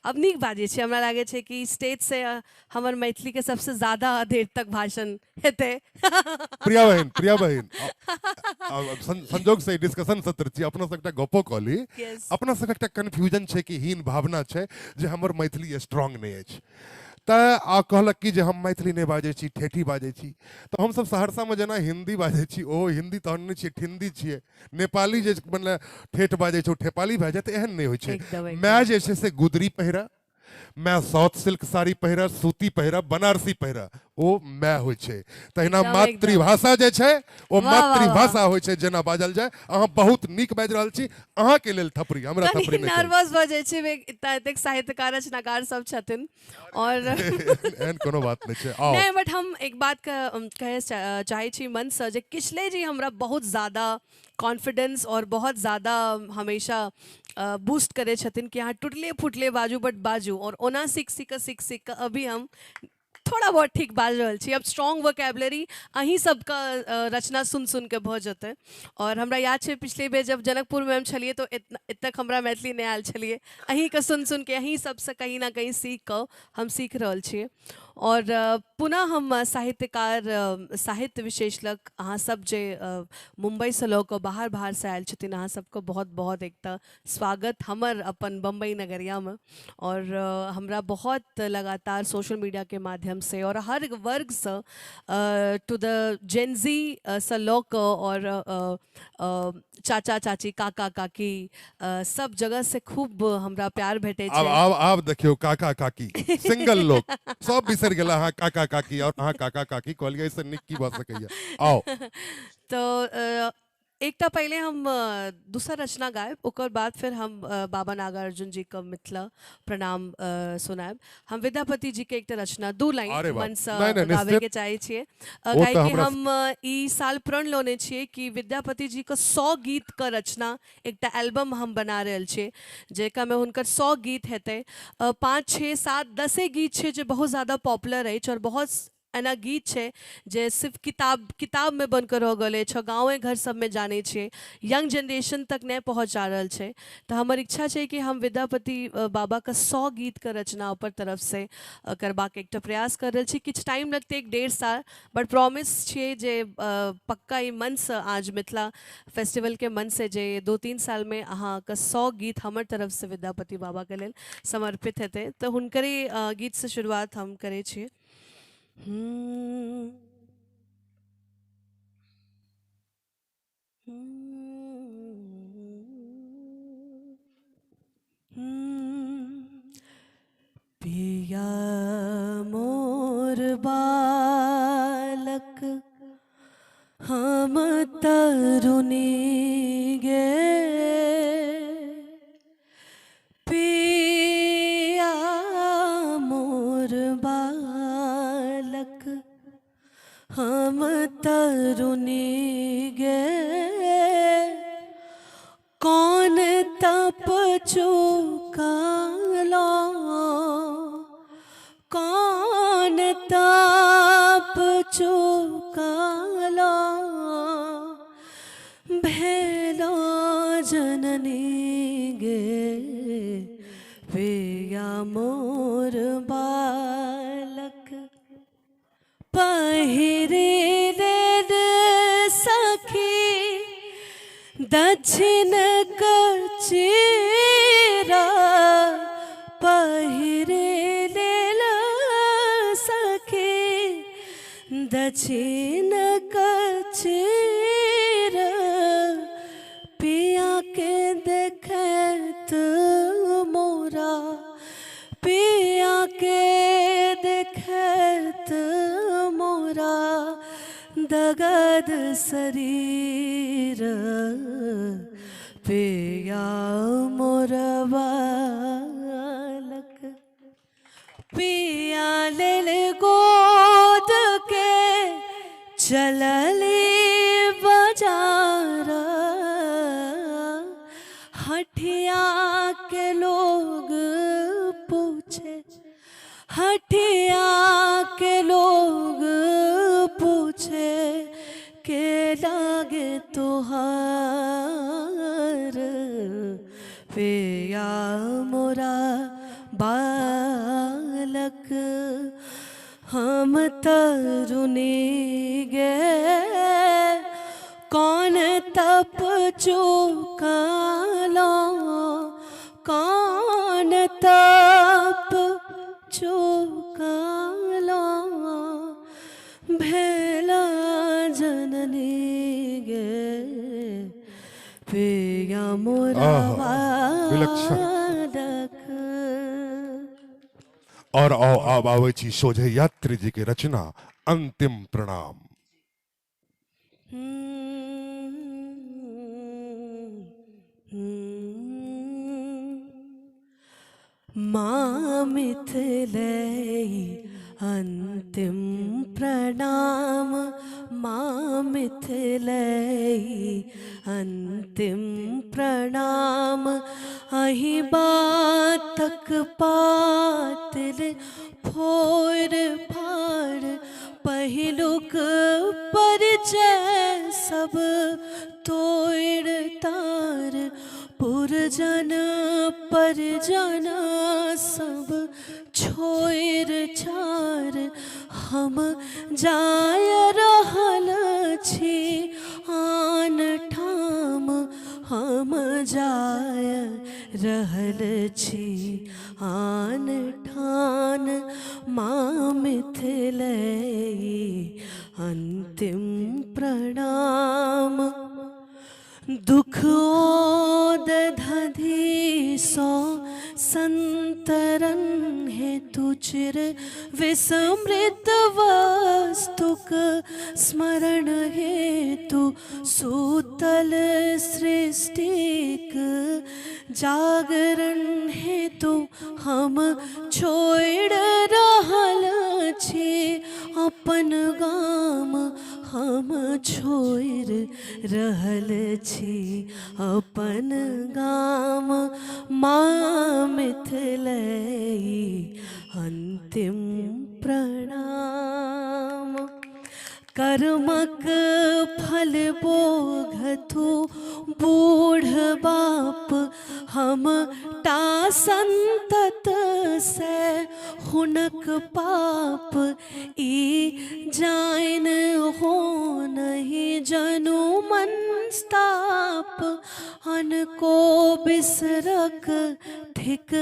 अब नीक बाजै छी। हमरा लागै छै कि स्टेज से हमर मैथिलीके सबसे ज्यादा देर तक भाषण हेतै। प्रिया बहिन, प्रिया बहिन, संजोग से डिस्कशन सत्र छी, अपना सबटा गपो कऽ ली। अपना सबके एकटा कन्फ्यूजन छै कि हीन भावना छै जे हमर मैथिली स्ट्रॉन्ग नहि अछि, तऽ आ कहलक कि जे हम मैथिली नहि बाजै छी, ठेठी बाजै छी। तऽ हमसब सहरसामे जेना हिन्दी बाजै छी, ओ हिन्दी तहन नहि छियै, ठिन्दी छियै। नेपाली जे मतलब ठेठ बाजै छै ओ ठेपाली भए जायत, एहन नहि होइ छै। मैं जे छै से गुदरी पहिरऽ, मैं साउथ सिल्क साड़ी पहिरऽ, सूती पहिरऽ, बनारसी पहिरऽ, ओ मैं होइ छै। तहिना मातृभाषा जे छै ओ मातृभाषा होइ छै, जेना बाजल जाय। अहाँ बहुत नीक बाजि रहल छी, अहाँके लेल थपड़ी, हमरा थपड़ी नहि। नर्वस भऽ जाइ छी, एतेक साहित्यकार रचनाकार सब छथिन और एहन कोनो बात नहि छै। नहि, बट हम एक बात कहै चाहै छी मन से जे किशले जी हमरा बहुत ज़्यादा कॉन्फिडेंस और बहुत ज़्यादा हमेशा बूस्ट करै छथिन कि अहाँ टुटले फुटले बाजू बट बाजू, और ओना सीख सीख कऽ अभी हम थोड़ा बहुत ठीक बाजि रहल छी। अब स्ट्रॉन्ग वोकेबलरी अहीं सबके रचना सुन सुन के भऽ जेतै। और हमरा याद छै पिछले बेर जब जनकपुरमे हम छलियै तो एतक हमरा मैथिली नहि आयल छलियै, अहीँके सुन सुन के अहीं सबसँ कहीं ना कहीं सीख कऽ हम सीख रहल छियै। और पुनः हम साहित्यकार साहित्य विशेषलक अहाँ सब जे मुम्बईसँ लऽ कऽ बाहर बाहरसँ आयल छथिन, अहाँ सबके बहुत बहुत एक तऽ स्वागत हमर अपन बम्बई नगरियामे। और हमरा बहुत लगातार सोशल मीडियाके माध्यमसँ माध्यमसँ आओर हर वर्गसँ, टू द जेनजी सँ लऽ कऽ आओर चाचा चाची, काका काकी, सब जगहसँ खूब हमरा प्यार भेटै आब छै। आब आब देखियौ, काका काकी, सिंगल लोक सब बिसरि गेला। अहाँ काका काकी और अहाँ काका काकी कहलियै, एहिसँ नीक की भऽ सकैया? आउ। तऽ एकटा पहिले हम दोसर रचना गायब, ओकर बाद फिर हम बाबा नागार्जुन जी के मिथिला प्रणाम सुनायब। हम विद्यापति जी के एकटा रचना, दू लाइन अरे वाह। मनसँ नहि, नहि, गाबैके निश्चित। चाहै छियै। ओ तऽ काहेकि हमरा हम ई साल प्रण लेने छियै कि विद्यापति जी के 100 गीत के रचना एकटा एल्बम हम बना रहल छियै, जेकरामे हुनकर 100 गीत हेतै। 5, 6, 7, 10 गीत छै जे बहुत ज़्यादा पॉपुलर अछि और बहुत एना गीत छै जे सिर्फ किताबमे बन कऽ रहि गेल अछि, गाँवे घर सबमे जानै छियै, यंग जेनरेशन तक नहि पहुँचा रहल छै। तऽ हमर इच्छा छै कि हम विद्यापति बाबाके 100 गीतके रचना अपन तरफसँ करबाक एकटा प्रयास कर रहल छी। किछु टाइम लगतै, 1-1.5 साल, बट प्रॉमिस छियै जे पक्का ई मनसँ, आज मिथिला फेस्टिवलके मनसँ, जे 2-3 सालमे अहाँके 100 गीत हमर तरफसँ विद्यापति बाबाके लेल समर्पित हेतै। तऽ हुनकरे गीतसँ शुरुआत हम करै छियै। पिया मोर बालक हम तरुणी गे, पिया मोर बालक हम तरुणी गे, कौन तप चुकालो, कौन तप चुकालो, भेलो जननी गे, पिया मोर बालक। पहिरे लेल सखी दक्षिण कचीरा, पहिरे लेल सखी दक्षिण कचीरा, पिया के देखत मोरा, पिया के देखत मोरा दगद शरीर, पिया मोर बालक। पिया लेल गोद के चलली बाजार, हठिया के लोग पूछे, हठिया के लोग पूछे के लागे तुहार, पिया मोरा बालक हम तरुणी गे, कौन तप चुकालो, कौन तप चुकालो, भेला जननी गे, पिया मोरा आहा, विलक्षण। बालक। और आओ, आब आबै छी सोझे यात्री जी के रचना अंतिम प्रणाम। माँ मिथिले अंतिम प्रणाम, माँ मिथिले अंतिम प्रणाम, अही बातक पातिल फोर फाड़, पहिलुक परिचय सब तोड़ तार, पुरजन परजन सब छोड़ छाड़, हम जाय रहल छी आन ठाम, हम जाय रहल छी आन ठान। माँ मिथिले अंतिम प्रणाम। दुख दधि सो संतरन हेतु चिर विस्मृत वस्तुक स्मरण हेतु सूतल सृष्टिक जागरण हेतु हम छोड़ रहल छी अपन गाम, हम छोड़ रहल छी अपन गाम। माँ मिथिले अंतिम प्रणाम। कर्मक फल बोघथु बूढ़ बाप हम टा संतत से हुनक पाप ई जान हो नहीं जनु मनस्ताप अनको बिसरक थिक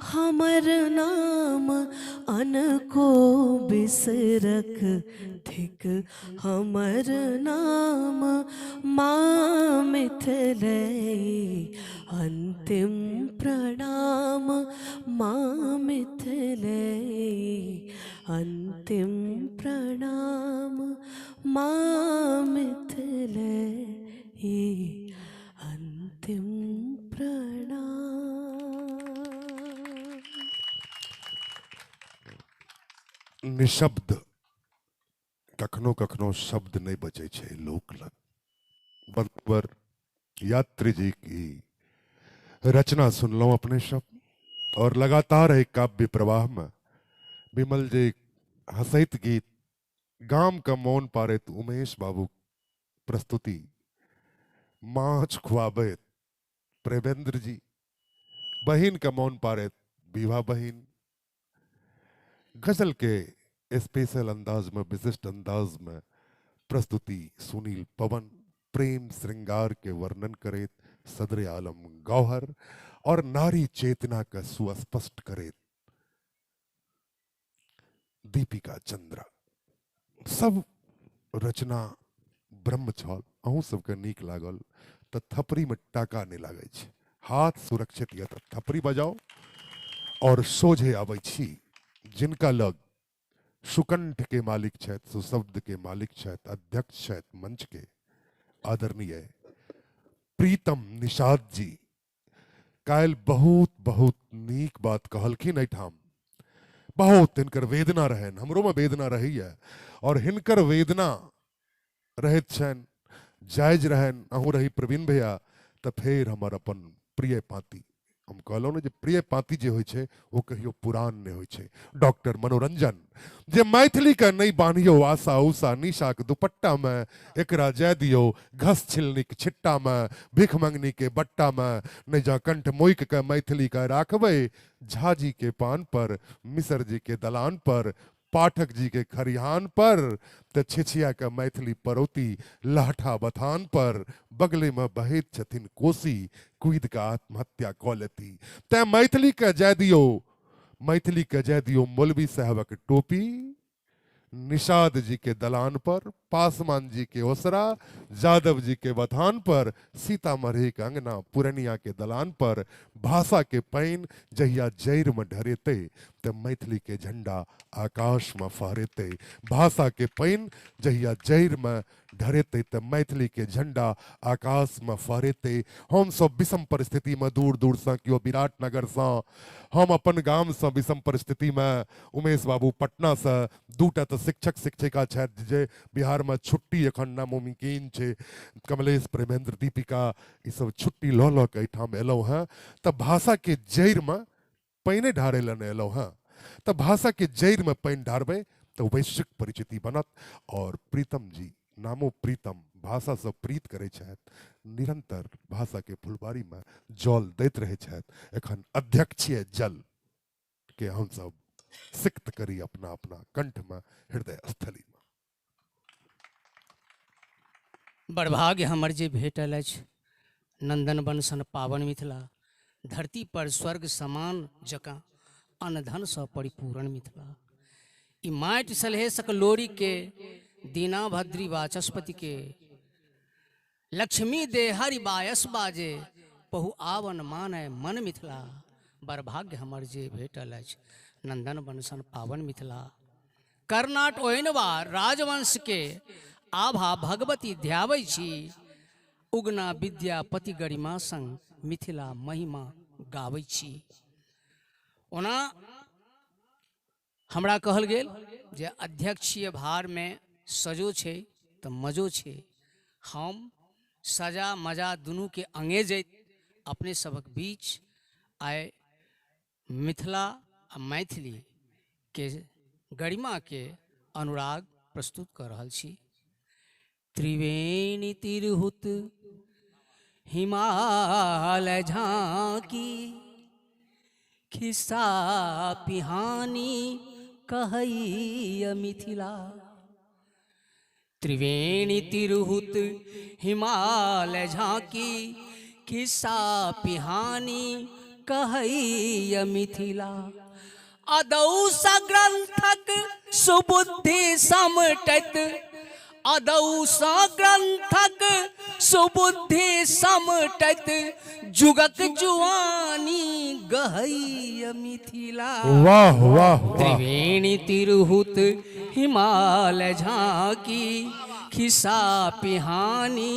हमर नाम, अनको बिसरक थिक हमर नाम। माँ मिथिले अंतिम प्रणाम, माँ मिथिले अंतिम प्रणाम, माँ मिथिले अंतिम प्रणाम। निशब्द कखनो कखनो शब्द नहीं बचे छे लोक लग। बंधुवर यात्री जी की रचना सुनलहुँ अपने शब्द और लगातार एक काव्य प्रवाह में विमल जी हसैत गीत गाम का मौन पारैत उमेश बाबू प्रस्तुति माछ खुआबैत प्रेमेंद्र जी, बहिन का मौन पारैत विवाह बहिन, गजल के स्पेशल अंदाज में विशिष्ट अंदाज में प्रस्तुति सुनील पवन, प्रेम श्रृंगार के वर्णन करेत सदर आलम गौहर और नारी चेतना का सुस्पष्ट करेत दीपिका चंद्रा। सब रचना ब्रह्म छल, अहूँ सबके नीक लागल तो थपड़ी में टाका नहीं लागै छै, हाथ सुरक्षित यऽ तऽ थपड़ी बजाओ। और सोझे आबै छी जिनका लग सुकंठ के मालिक छथि, सुशब्द के मालिक छथि, अध्यक्ष छथि मंच के आदरणीय प्रीतम निषाद जी। काल्हि बहुत बहुत नीक बात कहलखिन एहिठाम, बहुत हिनकर वेदना रहनि, हमरो में वेदना रहैया और हिनकर वेदना रहैत छनि, जायज रहनि। अहूँ रही प्रवीण भैया तऽ फेर हमर अपन प्रिय पाँती, हम कहलहुँ ने जे प्रिय पाँती जे होइ छै ओ कहियो पुरान नहि होइ छै। डॉक्टर मनोरंजन जे मैथिली के नहि बान्हियो आशा उषा निशाक दुपट्टा में, एकरा जाय दियो घस छिलनीक छिट्टा में, भिख मंगनी के बट्टा में, नहि जा कंठ मोइक के मैथिली के राखबै झाजी के पान पर, मिसर जी के दलान पर, पाठक जी के खरिहान पर, तऽ छिछिया के मैथिली पड़ौती लहठा बथान पर, बगले में बहैत छथिन कोसी कूद के आत्महत्या कऽ लेती। तैं मैथिली के जाय दियो, मैथिली के जाय दियो मौलवी साहबक टोपी, निषाद जी के दलान पर, पासवान जी के ओसरा, जादव जी के बथान पर, सीतामढ़ी के अंगना पुरनिया के दलान पर, भाषा के पानि जहिया जड़ि में ढरेतै तऽ मैथिली के झंडा आकाश में फहरेतै। भाषा के पानि जहिया जड़ि में ढरेतै तऽ मैथिली के झंडा आकाश में फहरेतै। हम सब विषम परिस्थिति में दूर दूर से, केओ विराटनगर से, हम अपन गाम से विषम परिस्थिति में, उमेश बाबू पटना से, दूटा तऽ शिक्षक शिक्षिका छथि जे बिहार में छुट्टी एखन नामुमकिन छै, कमलेश प्रेमेंद्र दीपिका ई सब छुट्टी लऽ लऽ के एहिठाम एलहुँ हँ। तऽ भाषा के जड़ि में पानि ढारै लए नहि एलहुँ हँ, तऽ भाषा के जड़ि में पानि ढारबै तऽ वैश्विक परिचिति बनत। और प्रीतम जी, नामो प्रीतम, भाषा से प्रीत करै छथि, निरंतर भाषा के फुलबाड़ी में जल दैत रहै छथि। एखन अध्यक्षीय जल के हमसब सिक्त करी अपना अपना कंठ में, हृदय स्थली में। बड़भाग्य हमर जे भेटल अछि नंदनवन सन पावन मिथिला, धरती पर स्वर्ग समान जकाँ अनधनसँ परिपूर्ण मिथिला। ई माटि सलहेसक लोरीके, दीना भद्री वाचस्पतिके, लक्ष्मी दे हरि बायस बाजे, पहु आवन मानय मन मिथिला। बरभाग्य हमर जे भेटल अछि नंदन वन सन पावन मिथिला। कर्नाट ओहिनवार राजवंश के आभा भगवती ध्याबै छी, उगना विद्यापति गरिमा संग मिथिला महिमा गाबै छी। ओना हमरा कहल गेल जे अध्यक्षीय भारमे सजो छै तऽ मजो छै। हम सजा मजा दुनूके अंगेजैत अपने सभक बीच आइ मिथिला आ मैथिली के गरिमा के अनुराग प्रस्तुत कऽ रहल छी। त्रिवेणी तिरहुत हिमालय झांकी, खिस्सा पिहानी कहैया मिथिला। त्रिवेणी तिरहुत हिमालय झांकी, खिस्सा पिहानी कहैया मिथिला। अदौ सँ ग्रंथक सुबुद्धि समटैत, अदौ सँ ग्रंथक सुबुद्धि समटैत, जुगक जुआनी गहैया मिथिला। वाह वाह वाह। त्रिवेणी तिरहुत हिमालय झांकी, खिस्सा पिहानी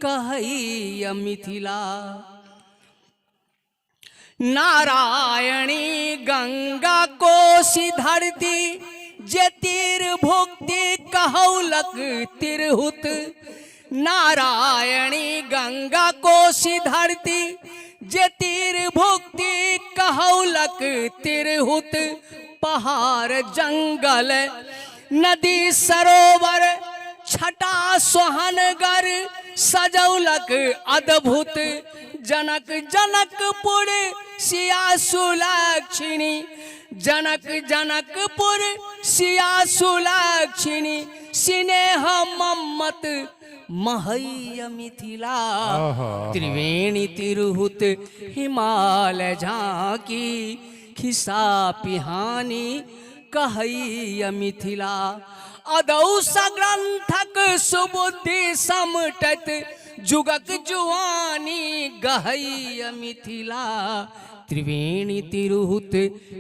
कहैया मिथिला। नारायणी गंगा कोसी धरती, जे तीर भुक्ति कहौलक तिरहुत। नारायणी गंगा कोसी धरती, जे तीर भुक्ति कहौलक तिरहुत। पहाड़ जंगल नदी सरोवर, छटा सोहनगर सजौलक अद्भुत। जनक जनकपुर सिया सुलक्षिणी, जनक जनकपुर सिया सुलक्षिणी, स्नेह मम्मत महैया मिथिला। त्रिवेणी तिरहुत हिमालय झांकी, खिस्सा पिहानी कहैया मिथिला। अदौ सँ ग्रंथक सुबुद्धि समटैत, जुगक जुआनी गहैया मिथिला। त्रिवेणी तिरहुत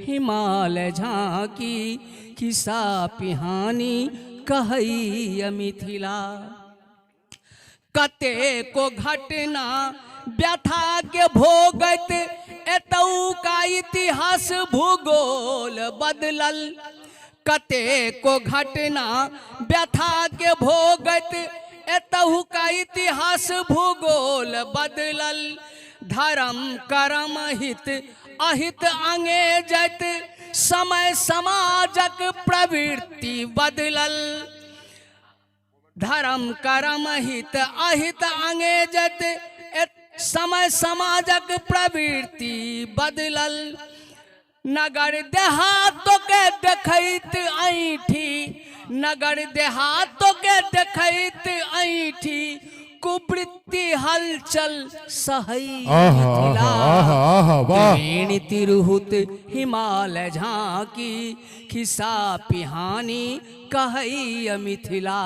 हिमालय झांकी, खिस्सा पिहानी कहैया मिथिला। कतेको घटना व्यथा के भोगत, एतौका इतिहास भूगोल बदलल। कतेको घटना व्यथा के भोगत, एतहुका इतिहास भूगोल बदलल। धर्म कर्म हित अहित अंगेजत, समय समाजक प्रवृत्ति बदलल। धर्म कर्म हित अहित अंगेजत, समय समाजक प्रवृत्ति बदलल। नगर देहातो के देखैत ऐठी, नगर देहातो के देखैत ऐठी, कुवृत्ति हलचल सहै मिथिला। त्रिवेणी तिरहुत हिमालय झांकी, खिस्सा पिहानी कहैया मिथिला।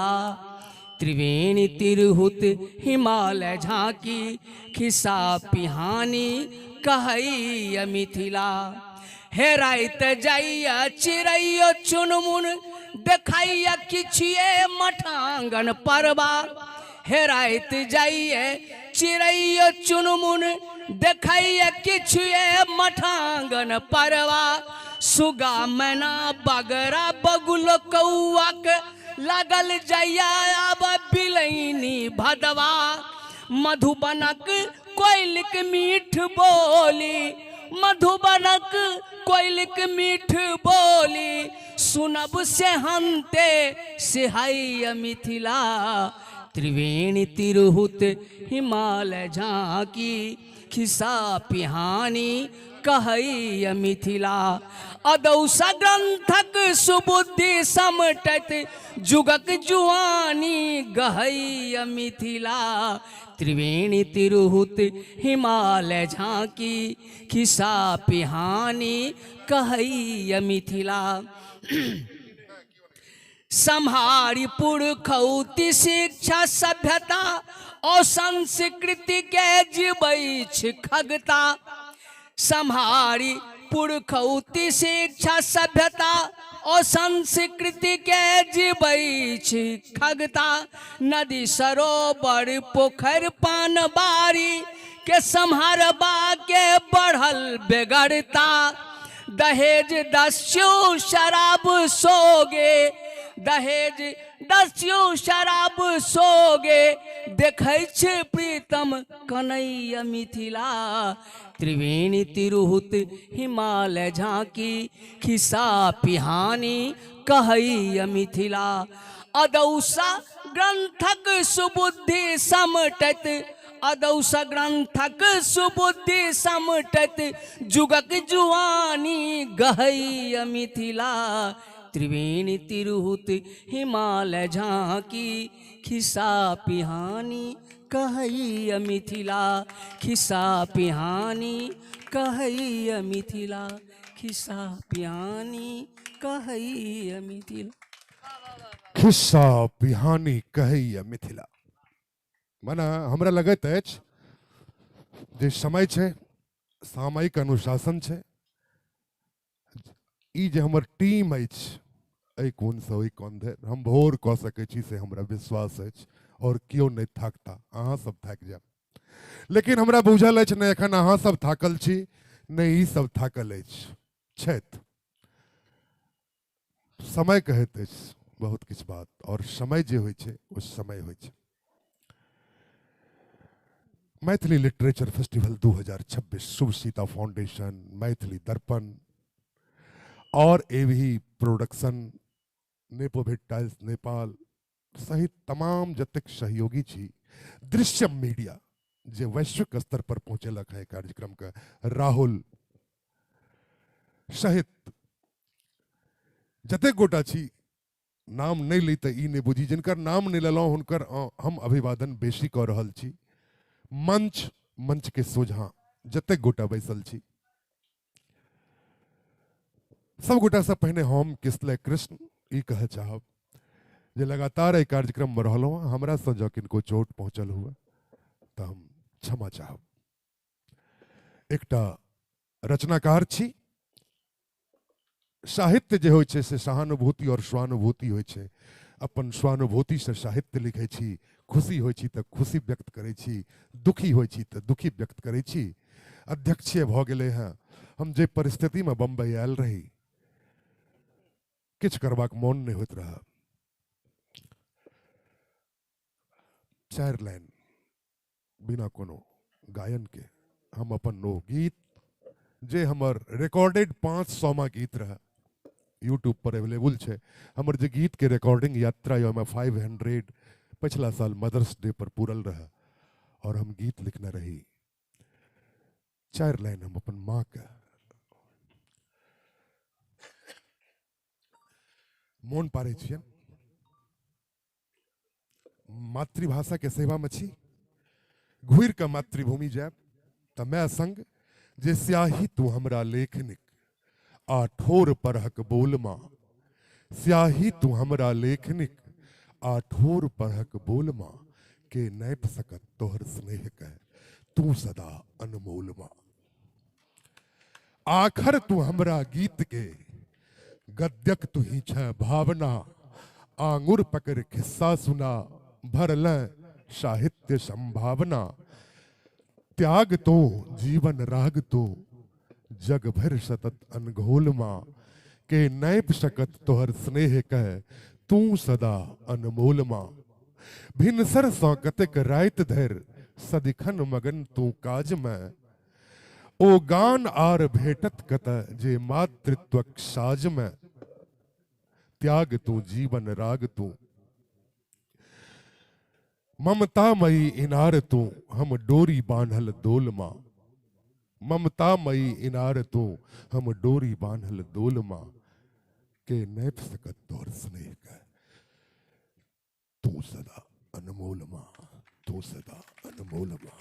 त्रिवेणी तिरहुत हिमालय झांकी, खिस्सा पिहानी कहैया मिथिला। हेराइत जाइया चिड़ैयो चुनमुन, देखाइया किछिए मठांगन परबा। हेराइत जाइए चिड़ैयो चुनमुन, देखाइया किछिए मठांगन परबा। सुगा मैना बगरा बगुल कौआ के, लागल जाइया आब बिलैनी भदवा। मधुबनक कोयलिक मीठ बोली, मधुबनक कोयलिक मीठ बोली, सुनब से हंते सिहाइया मिथिला। त्रिवेणी तिरहुत हिमालय झांकी, खिस्सा पिहानी कहैया मिथिला। अदौ सँ ग्रंथक सुबुद्धि समटैत, जुगक जुआनी गहैया मिथिला। त्रिवेणी तिरहुत हिमालय झांकी, खिस्सा पिहानी कहैया मिथिला। सम्हारी पुरखौती शिक्षा सभ्यता और संस्कृति के जीबै छी खगता। सम्हारी पुरखौती शिक्षा सभ्यता और संस्कृति के जीबै छी खगता। नदी सरोवर पोखरि पान बारी के सम्हारबा के बढ़ल बेगरता। दहेज दस्यु शराब सोगे, दहेज दस्यु शराब सोगे, देखै छै प्रीतम कन्हैया मिथिला। त्रिवेणी तिरहुत हिमालय झांकी, खिस्सा पिहानी कहैया मिथिला। अदौसा ग्रंथक सुबुद्धि समटैत, अदौसा ग्रंथक सुबुद्धि समटैत, जुगक जुआनी गहैया मिथिला। त्रिवेणी तिरहुत हिमालय झांकी, खिस्सा पिहानी कहैया मिथिला। खिस्सा पिहानी कहैया मिथिला, खिस्सा पिहानी कहैया मिथिला। खिस्सा पिहानी कहैया मिथिला। मना हमरा लगैत अछि जे समय छै, सामयिक अनुशासन छै। ई जे हमर टीम अछि एहि कोनसँ ओहि कोन धरि हम भोर कऽ सकै छी से हमरा विश्वास अछि, और केओ नहि थाकता, अहाँ सब थाकि जायब। लेकिन हमरा बुझल अछि नहि एखन अहाँ सब थाकल छी, नहि ई सब थाकल अछि छथि। समय कहैत अछि बहुत किछु बात, और समय जे होइ छै ओ समय होइ छै। मैथिली लिटरेचर फेस्टिवल 2026, शुभ सीता फाउंडेशन, मैथिली दर्पण और एवी प्रोडक्शन, नेपोभिट टाइल्स नेपाल सहित तमाम जतेक सहयोगी छी, दृश्यम मीडिया जे वैश्विक स्तर पर पहुँचेलक है कार्यक्रम के, राहुल सहित जतेक गोटा छी, नाम नहीं ली तऽ ई नहीं बुझी, जिनकर नाम नहीं लेलहुँ हुनकर हम अभिवादन बेसी कऽ रहल छी। मंच मंच के सोझाँ जतेक गोटा बैसल छी सब गोटासँ पहिने हम किसलय कृष्ण ई कहऽ चाहब जे लगातार एहि कार्यक्रममे रहलहुँ, हमरासँ जँ किनको चोट पहुँचल हुए तऽ हम क्षमा चाहब। एकटा रचनाकार छी, साहित्य जे होइ छै से सहानुभूति और स्वानुभूति होइ छै। अपन स्वानुभूतिसँ साहित्य लिखै छी, खुशी होइ छी तऽ खुशी व्यक्त करै छी, दुखी होइ छी तऽ दुखी व्यक्त करै छी। अध्यक्षीय भऽ गेलै हँ, हम जे परिस्थितिमे बम्बई आयल रही किछु करबाक मोन नहि होइत रहए। 4 लाइन बिना कोनो गायन के हम अपन ओ गीत जे हमर रिकॉर्डेड 500वां गीत रहे यूट्यूब पर अवेलेबल छै, हमर जे गीत के रिकॉर्डिंग यात्रा ओहिमे 500 पिछला साल मदर्स डे पर पूरल रहे और हम गीत लिखने रही। 4 लाइन हम अपन माँ के मोन पारै छियनि। मातृभाषा के सेवा में छी, घुरि कऽ मातृभूमि जायब तऽ my संग जे स्याही तू हमरा लेखनिक आ ठोर परहक बोलमा, स्याही तू हमरा लेखनिक आ ठोर परहक बोलमा, के नापि सकत तोहर स्नेह के तू सदा अनमोलमा। आखर तू हमरा गीत के गद्यक तू ही छ भावना, आंगुर पकड़ खिस्सा सुना भरल साहित्य संभावना। त्याग तो जीवन राग तो जग भर सतत अनघोल माँ, के नैप सकत तोहर स्नेह कह तू सदा अनमोल माँ। भिनसर सँ कतेक राति धरि सदिखन मगन तू काज में, ओ गान आर भेटत कत जे मातृत्वक साज में। त्याग तू जीवन राग तू ममतामयी इनार तू, हम डोरी बान्हल दोल माँ। ममतामयी इनार तू, हम डोरी बान्हल दोल माँ, के नैप सकत तोहर स्नेह के तू सदा अनमोल माँ, तू सदा अनमोल माँ,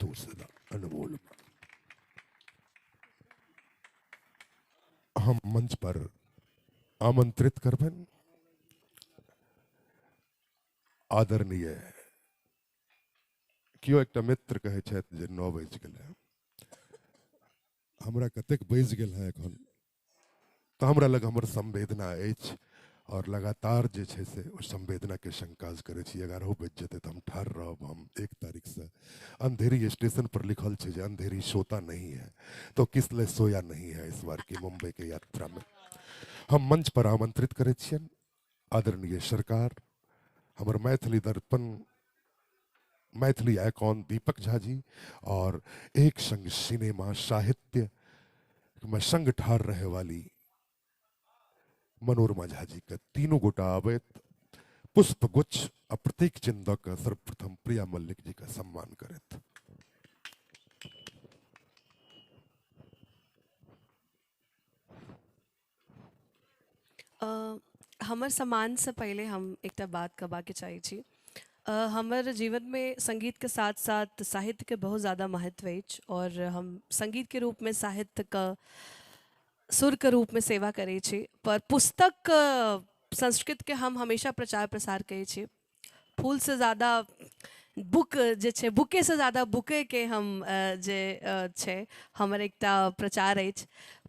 तू सदा अनमोल माँ। हम मंच पर आमंत्रित करबनि आदरणीय केओ एकटा मित्र कहै छथि जे 9 बाजि गेलै, हमरा कतेक बाजि गेल है एखन, तऽ हमरा लग हमर संवेदना अछि और लगातार जे छै से ओ संवेदना के संग काज करै छी। 11 बाजि जेतै तऽ हम ठाढ़ रहब। हम 1 तारीख से अंधेरी स्टेशन पर लिखल छै जे अंधेरी सोता नहीं है तो किस लिए सोया नहीं है। इस बार की मुंबई के यात्रा में हम मंच पर आमंत्रित करै छियनि आदरणीय सरकार, हमर मैथिली दर्पण, मैथिली आइकॉन दीपक झा जी और एक संग सिनेमा साहित्य में संग ठाढ़ रहे वाली मनोरमा झा जी के तीनों गोटा आबैत पुष्प गुच्छ आ प्रतीक चिन्ह दऽ कऽ सर्वप्रथम प्रिया मल्लिक जी का सम्मान करैत। हमर सम्मानसँ पहिले हम एकटा बात कहबाके चाहै छी। हमर जीवनमे संगीतके साथ साथ साहित्यके बहुत ज़्यादा महत्व अछि और हम संगीतके रूपमे साहित्यके सुरके रूपमे सेवा करै छी, पर पुस्तक संस्कृतके हम हमेशा प्रचार प्रसार करै छी। फूलसँ ज़्यादा बुक जे छै, बुकेसँ ज़्यादा बुकेके हम जे छै हमर एकटा प्रचार अछि।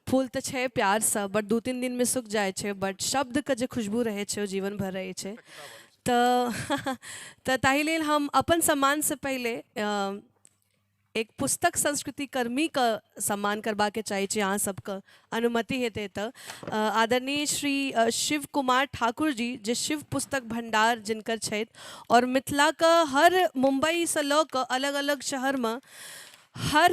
फूल तऽ छै प्यारसँ, बट 2-3 दिनमे सुखि जाइ छै, बट शब्दके जे खुशबू रहै छै ओ जीवन भरि रहै छै। तऽ ताहि लेल हम अपन सम्मानसँ पहिले एक पुस्तक संस्कृति कर्मीके सम्मान करबाके चाहै छी। अहाँ सबके अनुमति हेतै तऽ आदरणीय श्री शिव कुमार ठाकुर जी, जे शिव पुस्तक भंडार जिनकर छथि और मिथिलाके हर मुम्बईसँ लऽ कऽ अलग अलग शहरमे हर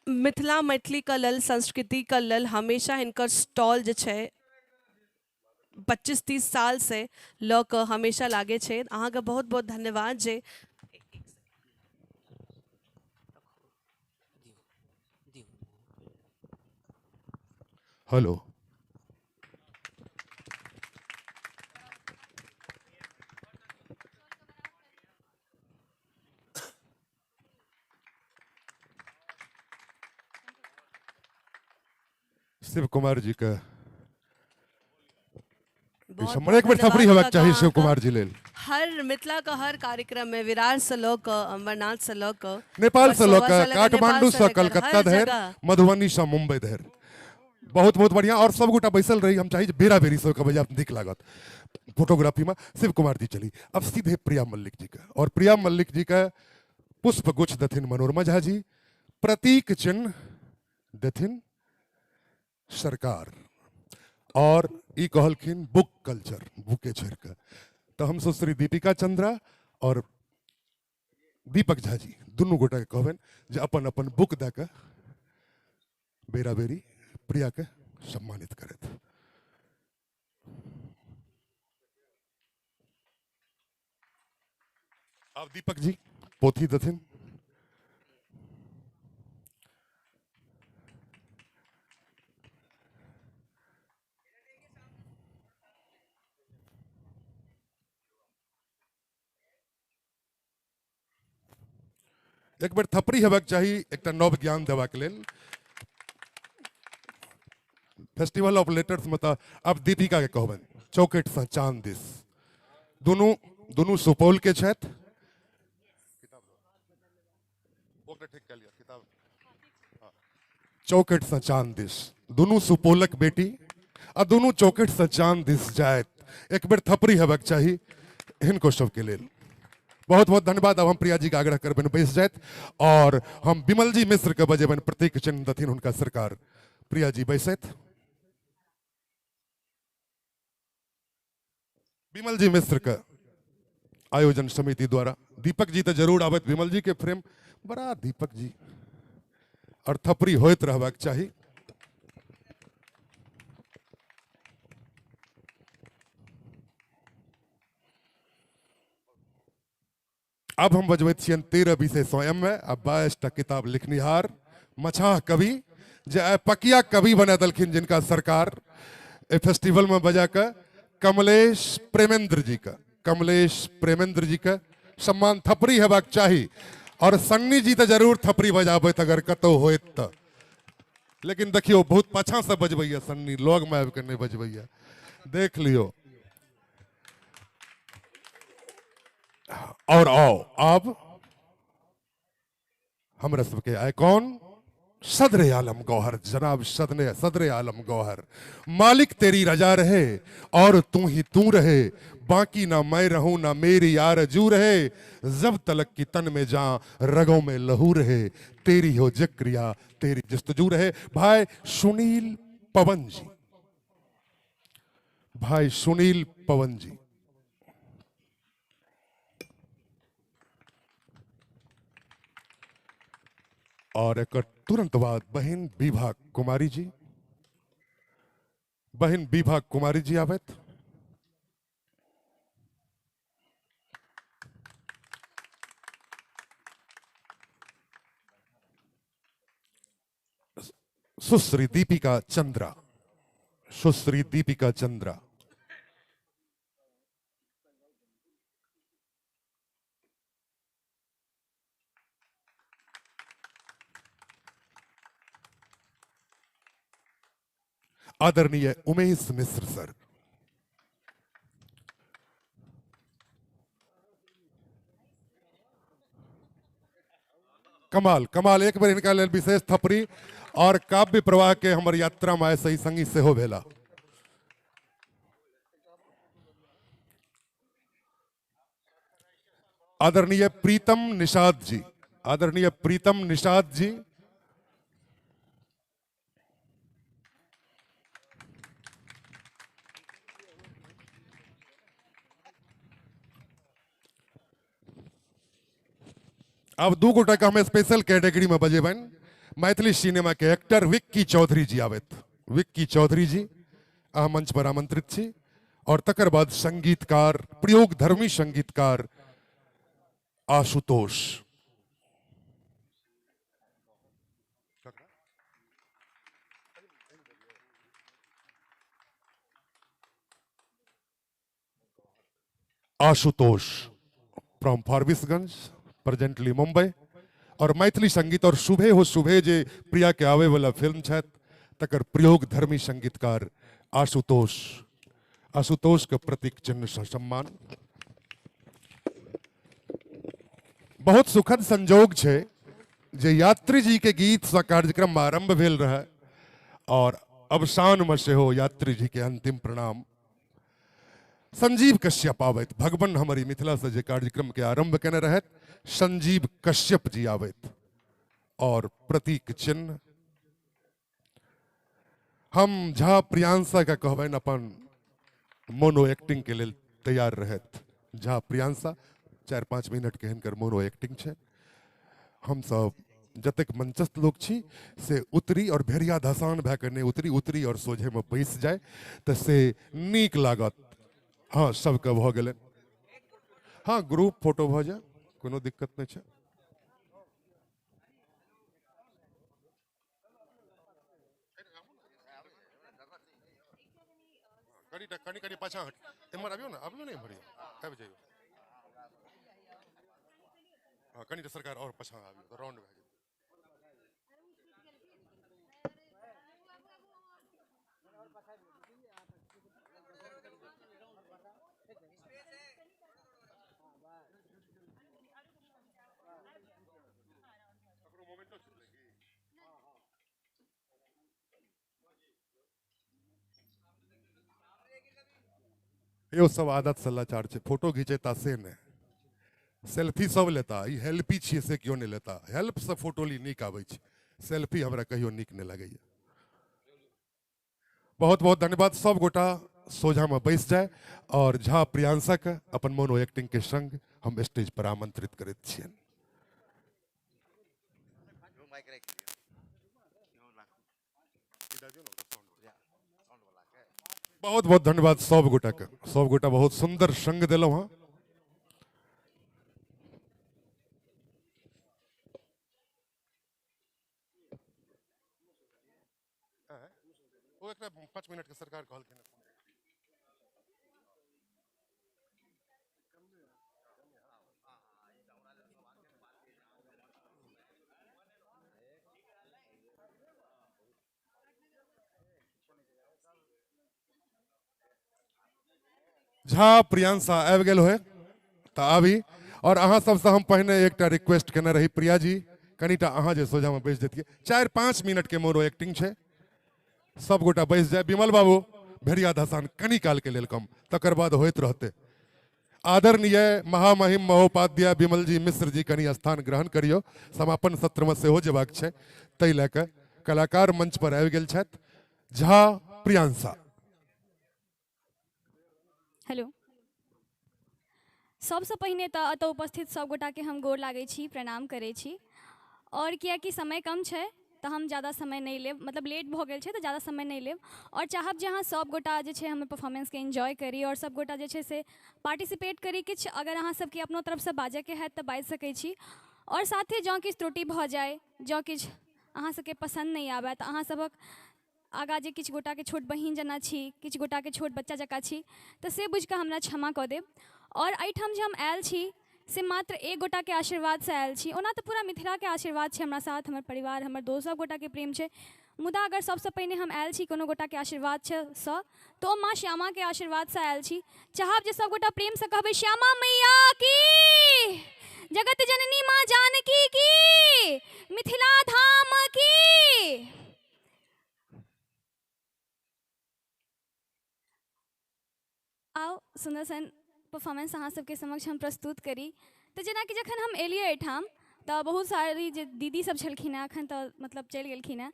मिथिला मैथिलीके लेल संस्कृतिके लेल हमेशा हिनकर स्टॉल जे छै 25-30 साल से लऽ कऽ हमेशा लागै छै। अहाँके बहुत बहुत धन्यवाद जे हेलो शिव कुमार जी के एक बेर थपड़ी होबाक चाही शिव कुमार जी लेल। हर मिथिला का हर कार्यक्रम में विरार से लऽ कऽ अम्बरनाथ से लऽ कऽ नेपाल से लऽ कऽ काठमांडू से कलकत्ता धरि, मधुबनी से मुंबई धरि, बहुत बहुत बढ़िया। और सब गोटा बैसल रही, हम चाही बेरा बेरी सबके बजा नीक लागत फोटोग्राफी में। शिव कुमार जी चली अब सीधे प्रिया मल्लिक जी के, और प्रिया मल्लिक जी के पुष्प गुच्छ देथिन मनोरमा झा जी, प्रतीक चिन्ह देथिन सरकार, और ई कहलखिन बुक कल्चर, बुके छोड़ के। तो हम सुश्री दीपिका चंद्रा और दीपक झा जी दुनू गोटा के कहबनि जे अपन अपन बुक दऽ कऽ बेरा बेरी प्रिया के सम्मानित करैत। अब दीपक जी पोथी देथिन। एक बेर थपड़ी हेबाक चाही एकटा नव ज्ञान देबाक लेल। फेस्टिवल ऑफ लेटर्स में तऽ अब दीपिका के कहबनि चौकट से चांद दिस, दुनू दुनू सुपौल के छथि। चौकट से चांद दिस, दुनू सुपौलक बेटी आ दुनू चौकट से चांद दिस जायत। एक बेर थपड़ी हेबाक चाही हिनको सबके लेल। बहुत बहुत धन्यवाद। अब हम प्रिया जी के आग्रह करबनि बैस जायत और हम विमल जी मिश्र के बजेबनि प्रतीक चिन्ह दथिन हुनका सरकार। प्रिया जी बैसैत। विमल जी मिश्र के आयोजन समिति द्वारा दीपक जी तो जरूर आबत, विमल जी के फ्रेम बड़ा दीपक जी और थपड़ी होइत रहबाक चाही। अब हम बजबैत छियनि 13 विषय स्वयं में आ 22 टा किताब लिखनिहार मछाह कवि जे आइ पकिया कवि बना देलखिन जिनका सरकार एहि फेस्टिवल में बजा कऽ कमलेश प्रेमेंद्र जी का, कमलेश प्रेमेंद्र जी का सम्मान थपड़ी हेबाक चाही। और सन्नी जी तो जरूर थपड़ी बजाबैत अगर कतौ होइत तऽ, लेकिन देखियौ बहुत पाछाँ से बजबैया सन्नी, लग में आबि कऽ नहीं बजबैया, देख लियौ। और आओ आब हमरा सबके आइकॉन सदरे आलम गौहर जनाब सदने सदरे आलम गौहर, मालिक तेरी रजा रहे और तू ही तू रहे, बाकी ना मैं रहूं ना मेरी आरजू रहे, जब तलक की तन में जा रगों में लहू रहे, तेरी हो जिक्रिया तेरी जस्तजू रहे। भाई सुनील पवन जी, भाई सुनील पवन जी। और एक तुरंत बाद बहन विभा कुमारी जी, बहन विभा कुमारी जी आवत। सुश्री दीपिका चंद्रा, सुश्री दीपिका चंद्रा। आदरणीय उमेश मिश्र सर। कमाल कमाल, एक बार इनका लेल विशेष थपड़ी। और काव्य प्रवाह के हमर यात्रा में सही संगी सेहो भेला। आदरणीय प्रीतम निषाद जी, आदरणीय प्रीतम निषाद जी। अब दू गोटा के हम स्पेशल कैटेगरी में बजेबनि। मैथिली सिनेमा के एक्टर विक्की चौधरी जी आबैत। विक्की चौधरी जी अहाँ मंच पर आमंत्रित छी। और तकर बाद संगीतकार, प्रयोग धर्मी संगीतकार आशुतोष। Ashutosh from Forbesganj, presently Mumbai. और मैथिली संगीत और सुबह हो सुबह जे प्रिया के आवे वाला फिल्म छथि तकर प्रयोग धर्मी संगीतकार आशुतोष, आशुतोष के प्रतीक चिन्ह से सम्मान। बहुत सुखद संजोग छै जे यात्री जी के गीत से कार्यक्रम आरंभ भेल रहे और अवसान में सेहो यात्री जी के अंतिम प्रणाम। संजीव कश्यप आबैत, भगवान हमारी मिथिला से जे कार्यक्रम के आरंभ केने रहत संजीव कश्यप जी आबैत। और प्रतीक चिन्ह हम झा प्रियांशा का कहबनि अपन मोनो एक्टिंग के लेल तैयार रहत। झा प्रियांशा 4-5 मिनट के हिनकर मोनो एक्टिंग छै। हम सब जतेक मंचस्थ लोक छी से उतरी और भेड़िया धसान भए के नहि उतरी, उतरी और सोझे में बैस जाय तऽ से नीक लागत। हाँ, सबके भऽ गेलै। हाँ, ग्रुप फोटो भऽ जाय, कोनो दिक्कत नहि छै। कनी कनी पाछा हट, एम्हर आबियौ ने, आबियौ ने एम्हर, आबि जइयौ। हाँ, कनी सरकार और पाछा आबियौ, राउंड भए जेतै। यो सब आदत से लाचार छै, फोटो घिचेता से नहि, सेल्फी सब लेता, ई हेल्पी छियै से केओ नहि लेता। हेल्प से फोटो ली नीक आबै छै, सेल्फी हमरा कहियो नीक नहि लगैया। बहुत बहुत धन्यवाद। सब गोटा सोझा में बैस जाए और झा प्रियांशा के अपन मोनो एक्टिंग के संग हम स्टेज पर आमंत्रित करैत छियनि। बहुत बहुत धन्यवाद सब गोटा के, सब गोटा बहुत सुंदर संग दिलहुँ हँ। ओ एकरा 5 मिनट के सरकार कहलखिन। झा प्रियांशा आबि गेल होय तऽ आबी। और अहाँ सबसँ हम पहिने एकटा रिक्वेस्ट केने रही, प्रिया जी कनिटा अहाँ जे सोझामे बैस जैतियै, 4-5 मिनट के मोरो एक्टिंग छै, सब गोटा बैस जाय। विमल बाबू भेड़िया धसान कनी काल के लेल कम, तकर बाद होइत रहते। आदरणीय महामहिम महोपाध्याय विमल जी मिश्र जी कनी स्थान ग्रहण करियो, समापन सत्र में सेहो जेबाक छै, ताहि लए कऽ कलाकार मंच पर आबि गेल छथि झा प्रियांशा। हेलो, सबसँ पहिने तऽ एतऽ उपस्थित सब गोटाके हम गोर लागै छी, प्रणाम करै छी। और कियाकि समय कम छै तऽ हम ज़्यादा समय नहि लेब, मतलब लेट भऽ गेल छै तऽ ज़्यादा समय नहि लेब। और चाहब जे अहाँ सब गोटा जे छै हमर परफॉर्मेंसके एन्जॉय करी और सब गोटा जे छै से पार्टिसिपेट करी। किछु अगर अहाँ सबके अपनो तरफसँ बाजऽके हैत तऽ बाजि सकै छी। और साथे जँ किछु त्रुटि भऽ जाय, जँ किछु अहाँ सबके पसन्द नहि आबय तऽ अहाँ सबक आगाँ जे किछु गोटाके छोट बहिन जेना छी, किछु गोटाके छोट बच्चा जकाँ छी, तऽ से बुझिकऽ हमरा क्षमा कऽ देब। और एहिठाम जे हम आयल छी से मात्र एक गोटाके आशीर्वादसँ आयल छी। ओना तऽ पूरा मिथिलाके आशीर्वाद छै हमरा साथ, हमर परिवार, हमर दोस्त, सब गोटाके प्रेम छै, मुदा अगर सबसँ पहिने हम आयल छी कोनो गोटाके आशीर्वादसँ तऽ ओ माँ श्यामाके आशीर्वादसँ आयल छी। चाहब जे सब गोटा प्रेमसँ कहबै श्यामा मैया की, जगत जननी माँ जानकी की, मिथिला धाम की। आउ सुन्दर सन परफॉर्मेंस अहाँ सबके समक्ष हम प्रस्तुत करी। तऽ जेनाकि जखन हम एलियै एहिठाम तऽ बहुत सारी जे दीदी सब छलखिन हेँ, एखन तऽ मतलब चलि गेलखिन हेँ,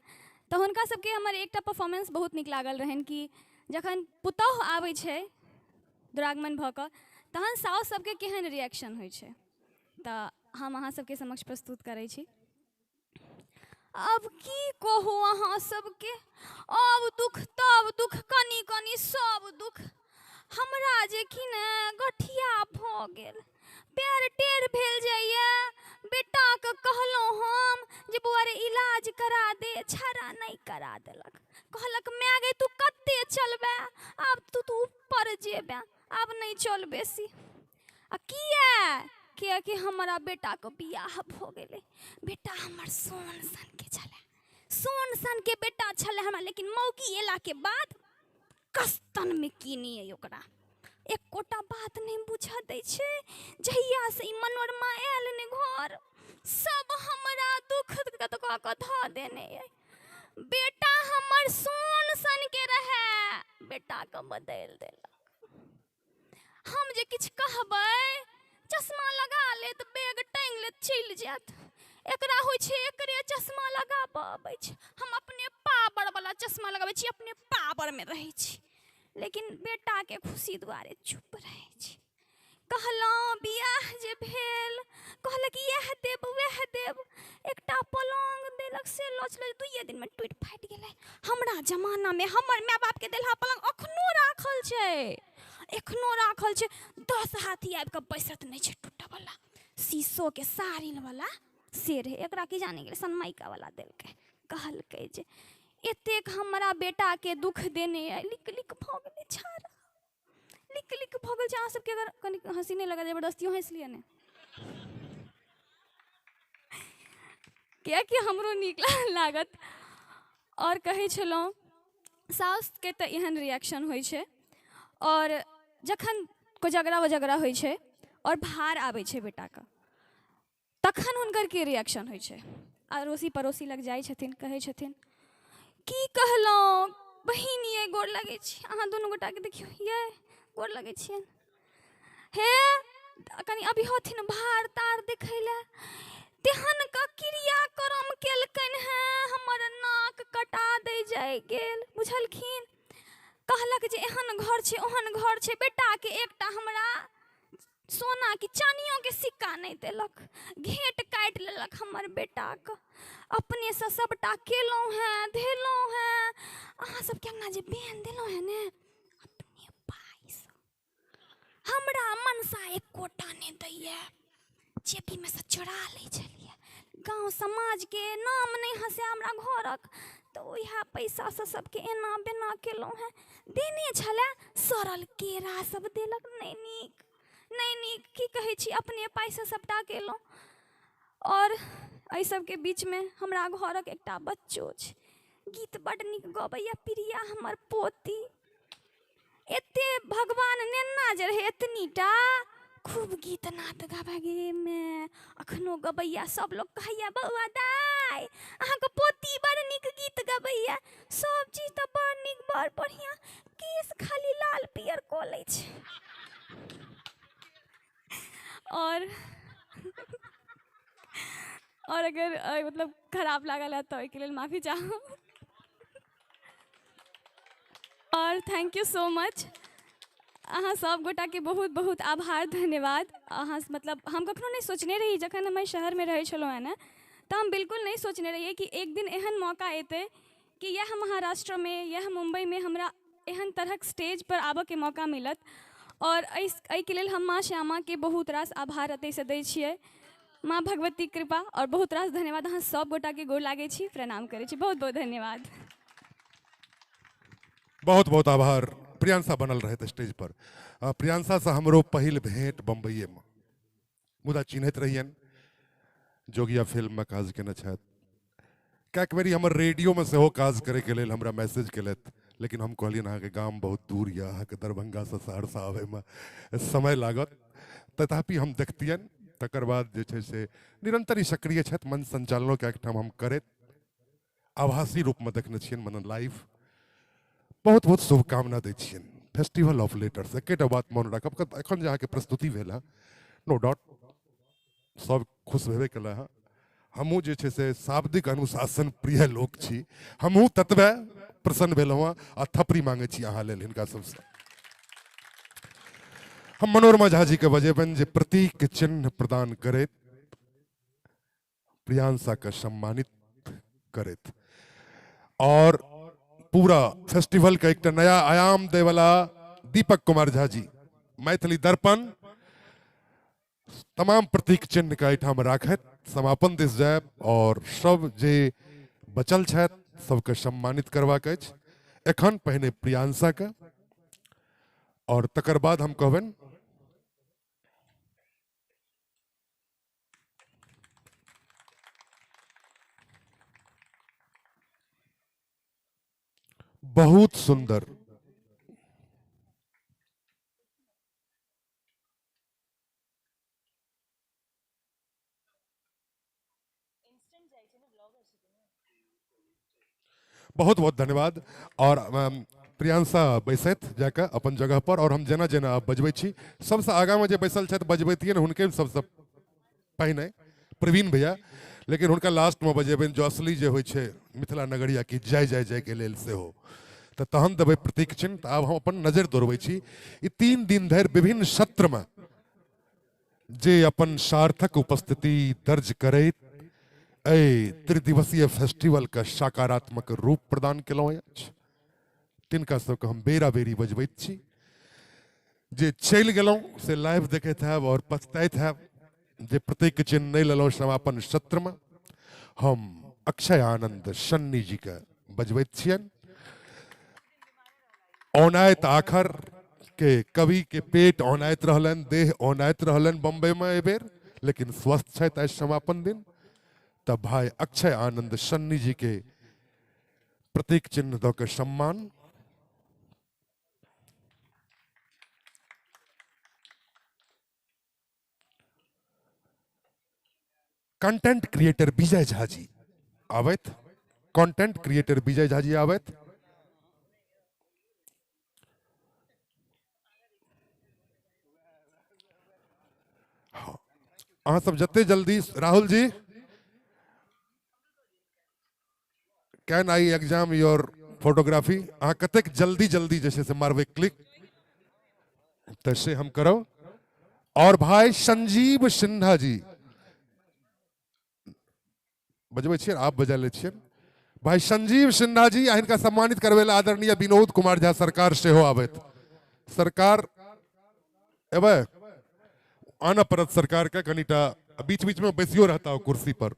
तऽ हुनका सबके हमर एकटा परफॉर्मेंस बहुत नीक लागल रहनि कि जखन पुतहु आबै छै दुरागमन भऽ कऽ तहन साउस सबके केहन रिएक्शन होइ छै, तऽ हम अहाँ सबके समक्ष प्रस्तुत करै छी। अब की कहू अहाँ सबके, अब दुख तब दुख, कनी कनी सब दुख। हमरा जे कि ने गठिया भऽ गेल, पैर टेढ़ भेल जाइए। बेटाके कहलहुँ हम जे बौआ रे इलाज करा दे, छड़ा नहि करा देलक। कहलक माय गे तू कते चलबे, आब तू ऊपर जेबे, आब नहि चल बेसी। आ किया? कियाकि हमरा बेटाके बियाह भऽ गेलै। बेटा हमर सोन सनके छलै, सोन सनके बेटा छलै हमरा, लेकिन मौगी अयलाके बाद कस्तनमे कीनी अइ ओकरा, एकोटा बात नहि बुझऽ दै छै। जहियासँ ई मनोरमा आयल ने घर, सब हमरा दुख कऽ कऽ धऽ देने अइ। बेटा हमर सोन सनके रहै, बेटाके बदलि देलक। हम जे किछु कहबै चश्मा लगा लेत, बैग टाँगि लेत, चलि जायत। एकरा होइ छै एकरे चश्मा लगाबऽ अबै छै। हम अपने पावरवला चश्मा लगाबै छी, अपने पावरमे रहै छी, लेकिन बेटाके खुशी दुआरे चुप रहै छी। कहलहुँ बियाह जे भेल, कहलक इएह देब वएह देब, एकटा पलङ्ग देलक से लऽ चलल, 2 दिनमे टूटि फाटि गेलै। हमरा जमानामे हमर माय बापके देलहा पलङ्ग एखनो राखल छै, एखनो राखल छै। 10 हाथी आबि कऽ बैसत नहि छै टूटऽवला, शीशोके साड़िलवला से रहै। एकरा की जाने गेलै, सनमाइकावला देलकै। कहलकै जे एतेक हमरा बेटाके दुख देने अइ, लिक लिक भऽ गेलै छाड़ा, लिक लिक भऽ गेल छै। अहाँ सबके अगर कनि हँसी नहि लगत, जबरदस्तियो हँसि लिअ ने, कियाकि हमरो नीक लागत। आओर कहै छलहुँ साउसके तऽ एहन रिएक्शन होइ छै। और जखन कोजगरा वजगरा होइ छै और भार आबै छै बेटाके, तखन हुनकर की रिएक्शन होइ छै? अड़ोसी पड़ोसी लग जाइ छथिन, कहै छथिन की कहलहुँ बहिन ये, गोर लगै छी अहाँ दुनू गोटाके, देखियौ ये गोर लगै छियनि। हे कनि अभी हथिन भार तार देखै लए, तेहन का क्रियाक्रम केलकनि हेँ, हमर नाक कटा दै जाइ गेल, बुझलखिन। कहलक जे एहन घर छै ओहन घर छै, बेटाके एकटा हमरा सोना कि चानियोके सिक्का नहि देलक, घेँट काटि लेलक हमर बेटाके। अपनेसँ सबटा केलहुँ हेँ धेलहुँ हेँ, अहाँ सबके अङ्गना जे बेन देलहुँ हेँ ने अपने पाइसँ, हमरा मनसा एकोटा नहि दैए, जेबीमे सँ चोरा लै छलियै। गाँव समाजके नाम नहि हँसै हमरा घरक, तऽ उएह पैसासँ सबके एना बेना केलहुँ हेँ। देने छलै सड़ल केरा सब देलक, नहि नीक नहि नीक, की कहै छी, अपने पाइसँ सबटा केलहुँ। आओर एहि सबके बीचमे हमरा घरक एकटा बच्चो छै, गीत बड्ड नीक गबैए, प्रिया हमर पोती। एते भगवान नेन्ना जे रहै एतनीटा खूब गीत नाद गाबै गे माय, अखनो गबैया। सब लोग कहैया बौआ दाइ अहाँके पोती बड़ नीक गीत गबैया, सब चीज तऽ बड़ नीक बड़ बढ़िआँ, केश खाली लाल पियर कऽ लै छै। और अगर मतलब खराब लागल है तऽ ओहिके लेल माफी चाहब। और thank you so much, अहाँ सब गोटाके बहुत बहुत आभार, धन्यवाद। अहाँ मतलब हम कखनो नहि सोचने रही, जखन हम एहि शहरमे रहै छलहुँ हेँ ने तऽ हम बिल्कुल नहि सोचने रहियै कि एक दिन एहन मौका एतै कि इएह महाराष्ट्रमे इएह मुम्बईमे हमरा एहन तरहक स्टेज पर आबऽके मौका मिलत। और एहिके लेल हम माँ श्यामाके बहुत रास आभार एतहिसँ दै छियै। माँ भगवती कृपा और बहुत रास धन्यवाद। अहाँ सब गोटाके गोर लागै छी, प्रणाम करै छी, बहुत बहुत धन्यवाद। बहुत बहुत आभार। प्रियांशा बनल रहैत स्टेज पर। प्रियांशा से हमरो पहिल भेंट बम्बईए में, मुदा चिन्हैत रहियन, जोगिया फिल्म में काज केने छथि। कएक बेरी हमर रेडियो में सेहो काज करे के लेल हमरा मैसेज केलथि, लेकिन हम कहलियनि अहाँके गाम बहुत दूर यऽ, अहाँके दरभंगा से सहरसा आबैमे समय लागत, तथापि हम देखतियनि। तकर बाद जे छै से निरंतर ही सक्रिय छथि, मंच संचालनो कएक ठाम हम करैत आभासी रूपमे देखने छियनि, मने लाइव। बहुत बहुत शुभकामना दै छियनि फेस्टिवल ऑफ लेटर्स। एकेटा बात मोन राखब, एखन जे अहाँके प्रस्तुति भेल हँ, नो डाउट सब खुश भेबे केला हँ। हमहूँ जे छै से शाब्दिक अनुशासन प्रिय लोक छी, हमहूँ ततबे प्रसन्न भेलहुँ हँ आ थपड़ी मांगै छी अहाँ लेल हिनका सबसँ। हम मनोरमा झा जी के बजेबनि जे प्रतीक चिन्ह प्रदान करैत प्रियांशा के सम्मानित करैत और पूरा फेस्टिवल के एकटा नया आयाम देवला दीपक कुमार झा जी मैथिली दर्पण तमाम प्रतीक चिन्ह के एहिठाम राखैत समापन दिस जायब और सब जे बचल छथि सबके सम्मानित करबाक अछि। एखन पहिने प्रियांशा के और तकर बाद हम कहबनि बहुत सुंदर बहुत बहुत धन्यवाद। और प्रियांशा बैसैत जाकऽ अपन जगह पर, और हम जेना जेना आब बजबै छी सबसँ आगाँमे जे बैसल छथि बजबैतियै ने हुनके सबसँ पहिने प्रवीण भैया, लेकिन हुनका लास्टमे बजेबनि जो असली जे होइ छै मिथिला नगरिया की जय जय जय के लेल सेहो, तऽ तहन देबै प्रतीक चिन्ह। तऽ आब हम अपन नजरि दौड़बै छी ई 3 दिन धरि विभिन्न सत्रमे जे अपन सार्थक उपस्थिति दर्ज करैत एहि त्रिदिवसीय फेस्टिवल के सकारात्मक रूप प्रदान केलहुँ अछि, तिनका सबके हम बेरा बेरी बजबैत छी। जे चलि गेलहुँ से लाइव देखैत हैब और पछताइत हैब जे प्रतीक चिन्ह नहि लेलहुँ समापन सत्रमे। हम अक्षय आनंद सन्नी जी के बजबैत छियनि। औनाइत आखर के कवि के पेट औनाइत रहलनि, देह औनाइत रहलनि बम्बई में एहिबेर, लेकिन स्वस्थ छथि आइ समापन दिन। तब भाई अक्षय आनंद सन्नी जी के प्रतीक चिन्ह दऽ के सम्मान। कंटेंट क्रिएटर विजय झा जी आबैत, कंटेंट क्रिएटर विजय झा जी आबैत। हाँ, अहाँ सब जते जल्दी, Rahul ji can I exam your photography, अहाँ कतेक जल्दी जल्दी जे छै से मारबै क्लिक, तऽ से हम करब। और भाई संजीव सिन्हा जी बजबै छियै, आप बजा लै छियै। भाई संजीव सिन्हा जी आ हिनका सम्मानित करबै लए आदरणीय विनोद कुमार झा सरकार सेहो आबैत। सरकार एबै, आनऽ पड़त सरकार के कनिटा, बीच बीच में बैसियो रहता हो कुर्सी पर।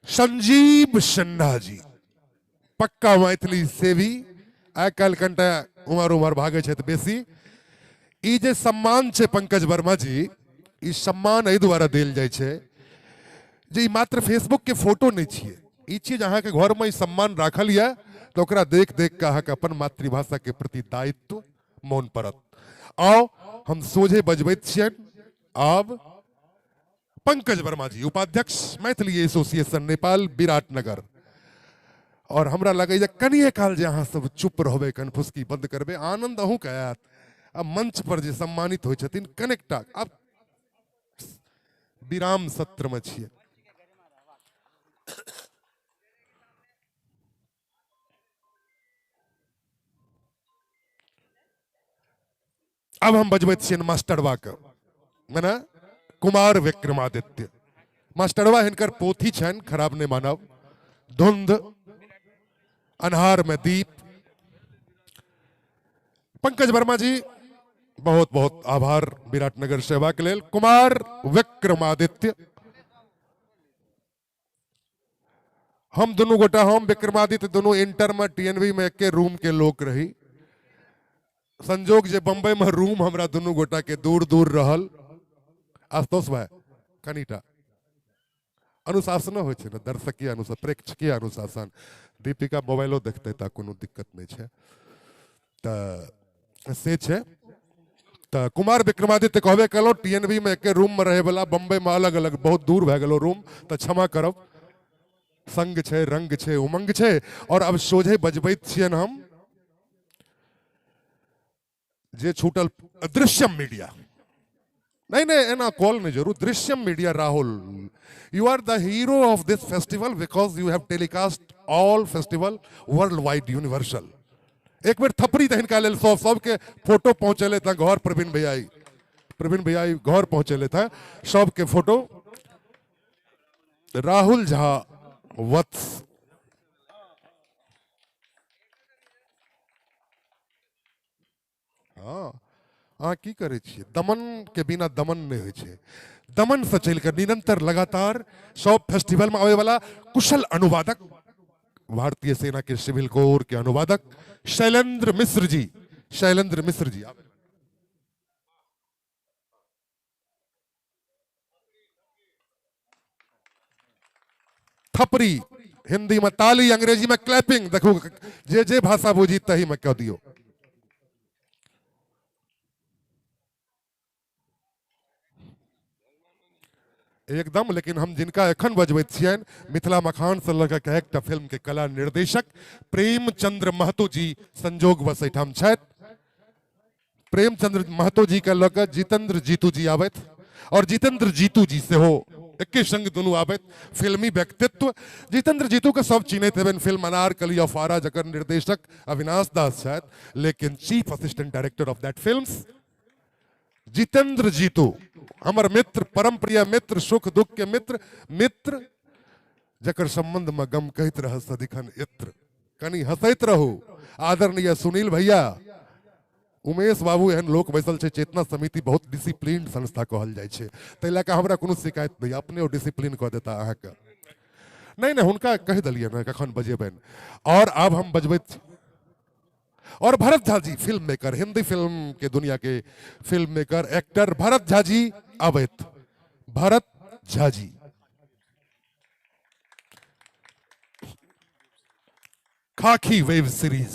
संजीव सिन्हा जी पक्का मैथिली सेवी, आइ काल्हि कनिटा उमर उमर भागै छथि बेसी। ई जे सम्मान छै पंकज वर्मा जी, ई सम्मान एहि दुआरे देल जाइ छै जे ई मात्र फेसबुक के फोटो नहि छियै, ई चीज अहाँके घरमे ई सम्मान राखल यऽ तऽ ओकरा देख देख कऽ अहाँके अपन मातृभाषा के प्रति दायित्व मोन पड़त। आउ हम सोझे बजबैत छियनि आब पंकज वर्मा जी, उपाध्यक्ष मैथिली एसोसिएशन नेपाल विराटनगर। और हमरा लगैए कनिए काल जे अहाँ सब चुप रहबै, कनफुसकी बंद करबै, आनंद अहूँके आयत। आ मंच पर जे सम्मानित होइ छथिन कनेकटा आब विराम सत्रमे छियै। अब हम बजबैत छियनि मास्टरवा के, मने कुमार विक्रमादित्य मास्टरवा। हिनकर पोथी छनि, खराब नहीं मानब, धुंध अन्हार में दीप। पंकज वर्मा जी बहुत बहुत आभार विराटनगर सेवा के लेल। कुमार विक्रमादित्य, हम दोनों गोटा, हम विक्रमादित्य दोनों इंटर में टीएनवी में एके रूम के लोग रही। संजोग जे बम्बई में रूम हमरा दोनों गोटा के दूर दूर रहल। आशुतोष भाई कनीटा अनुशासनो होइ छै ने, दर्शकीय अनुशासन, प्रेक्षकीय अनुशासन। दीपिका मोबाइलो देखते तऽ कोनो दिक्कत नहीं छै, तऽ से छै। तऽ कुमार विक्रमादित्य कहबे कलहुँ, टीएनवी में एके रूम में रहे वाला, बम्बई में अलग अलग बहुत दूर भए गेलो रूम, तऽ क्षमा करब। संग छै, रंग छै, उमंग छै। और अब सोझे बजबैत छियनि हम जे छूटल दृश्यम मीडिया। नहीं नहीं एना कॉल नहीं जरूर। Drishyam media Rahul, you are the hero of this festival because you have telecast all festival world wide universal. एक बेर थपड़ी तऽ हिनका लेल सब सबके फोटो पहुँचेले था घर। प्रवीण भैया, प्रवीण भैया घर पहुँचेले था सबके फोटो। राहुल झा वत्स, हाँ अहाँ की करै छियै? दमन के बिना दमन नहीं होइ छै। दमन से चलि कऽ निरंतर लगातार सब फेस्टिवल में आबै वाला कुशल अनुवादक, भारतीय सेना के सिविल कोर के अनुवादक शैलेंद्र मिश्र जी, शैलेंद्र मिश्र जी। थपड़ी हिंदी में ताली, अंग्रेजी में क्लैपिंग। देखू जे जे भाषा बुझी तही में कह दियो। एकदम। लेकिन हम जिनका एखन बजबैत छियनि, मिथिला मखान से लऽ कऽ एकटा फिल्म के कला निर्देशक प्रेमचंद्र महतो जी संजोगवश एहिठाम छथि। प्रेमचंद्र महतो जी के लऽ कऽ जितेंद्र जीतू जी आबथि, और जितेंद्र जीतू जी सेहो एके संग दुनू आबथि। फिल्मी व्यक्तित्व जितेंद्र जीतू के सब चिन्हैत हेबनि, फिल्म अनारकली अफारा जकर निर्देशक अविनाश दास छथि, लेकिन chief assistant director of that film Jitendra Jitu हमर मित्र, परम प्रिय मित्र, सुख दुख के मित्र, मित्र जकर संबंध में गम कहैत रह सदिखन इत्र। कनी हंसैत रहू। आदरणीय सुनील भैया, उमेश बाबू एहन लोक बैसल छै। चेतना समिति बहुत डिसिप्लिन संस्था कहल जाइ छै, ताहि लए कऽ हमरा कोनो शिकायत नहि, अपने ओ डिसिप्लिन कऽ देता अहाँके। नहीं नहीं हुनका कहि देलियै ने कखन बजेबनि। और आब हम बजबैत छी। और Bharat Jha ji film maker, Hindi film के दुनिया के film maker actor Bharat Jha ji आबैत। भरत झा जी खाकी वेब सीरीज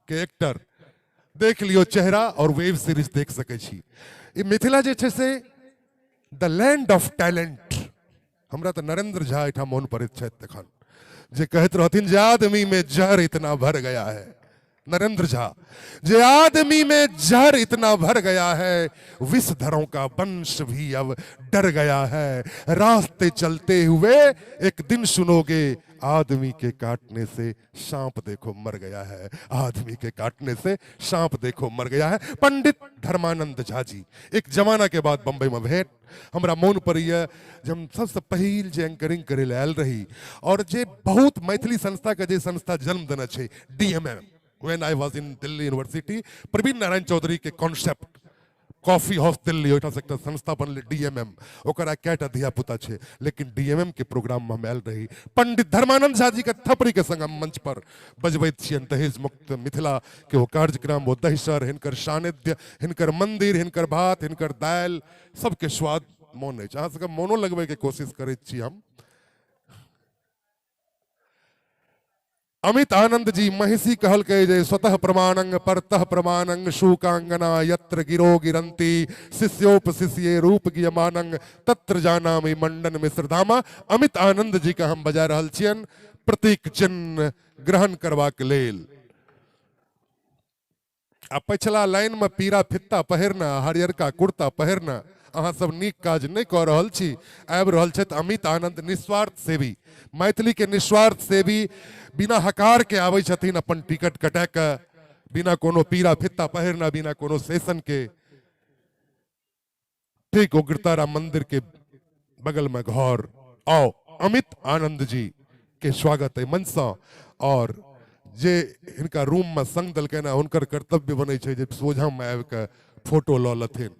के एक्टर, देख लियो चेहरा और वेब सीरीज देख सकै छी। ई मिथिला जे छै से द लैंड ऑफ टैलेंट। हमरा तऽ नरेंद्र झा एहिठाम मोन पड़ैत छथि तखन, जे कहैत रहथिन जे आदमी में जहर इतना भर गया है। नरेंद्र झा, जे आदमी में जहर इतना भर गया है, विषधरों का वंश भी अब डर गया है। रास्ते चलते हुए एक दिन सुनोगे, आदमी के काटने से सांप देखो मर गया है, आदमी के काटने से सांप देखो मर गया है। पंडित धर्मानंद झा जी एक जमाना के बाद बम्बई में भेंट। हमरा मोन पड़ैए जे हम सबसे पहिल जे एंकरिंग करे लए आयल रही, और जे बहुत मैथिली संस्था के जे संस्था जन्म देने छै DMM, when I was in Delhi University, Praveen Narayan Chaudhary के कॉन्सेप्ट कॉफी हाउस दिल्ली, ओहिठामसँ एकटा संस्था बनलै DMM, ओकर आइ कएटा धियापुता छै, लेकिन DMM के प्रोग्राममे हम आयल रही। पंडित धर्मानंद झा जी के थपड़ी के संग हम मंच पर बजबैत छियनि दहेज मुक्त मिथिला के ओ कार्यक्रम, ओ दहिसर, हिनकर सानिध्य, हिनकर मंदिर, हिनकर भात, हिनकर दालि, सबके स्वाद मोन अछि। अहाँ सबके मोनो लगबैके कोशिश करैत छी हम। अमित आनंद जी महिषी कहलकै जे स्वतः प्रमाणंग परतः प्रमाणंग शूकांगना यत्र गिरो गिरंती शिष्योपशिष्ये रूप गियमानंग तत्र जानामि मंडन मिश्र धामा। अमित आनंद जी के हम बजा रहल छियनि प्रतीक चिन्ह ग्रहण करबाक लेल। आ पछिला लाइन में पीरा फित्ता पहिरना, हरियरका कुर्ता पहिरना, अहाँ सब नीक काज नहीं कऽ रहल छी। आबि रहल छथि अमित आनंद, निस्वार्थ सेवी, मैथिली के निस्वार्थ सेवी, बिना हकार के आबै छथिन अपन टिकट कटा कऽ, बिना कोनो पीरा फित्ता पहिरना, बिना कोनो सेशन के। ठीक उग्रतारा मंदिर के बगल में घर। आओ अमित आनंद जी के स्वागत है मन सँ। और जे हिनका रूम में संग देलकनि हुनकर कर्तव्य बनै छै जे सोझा में आबि कऽ फोटो लऽ लेथिन।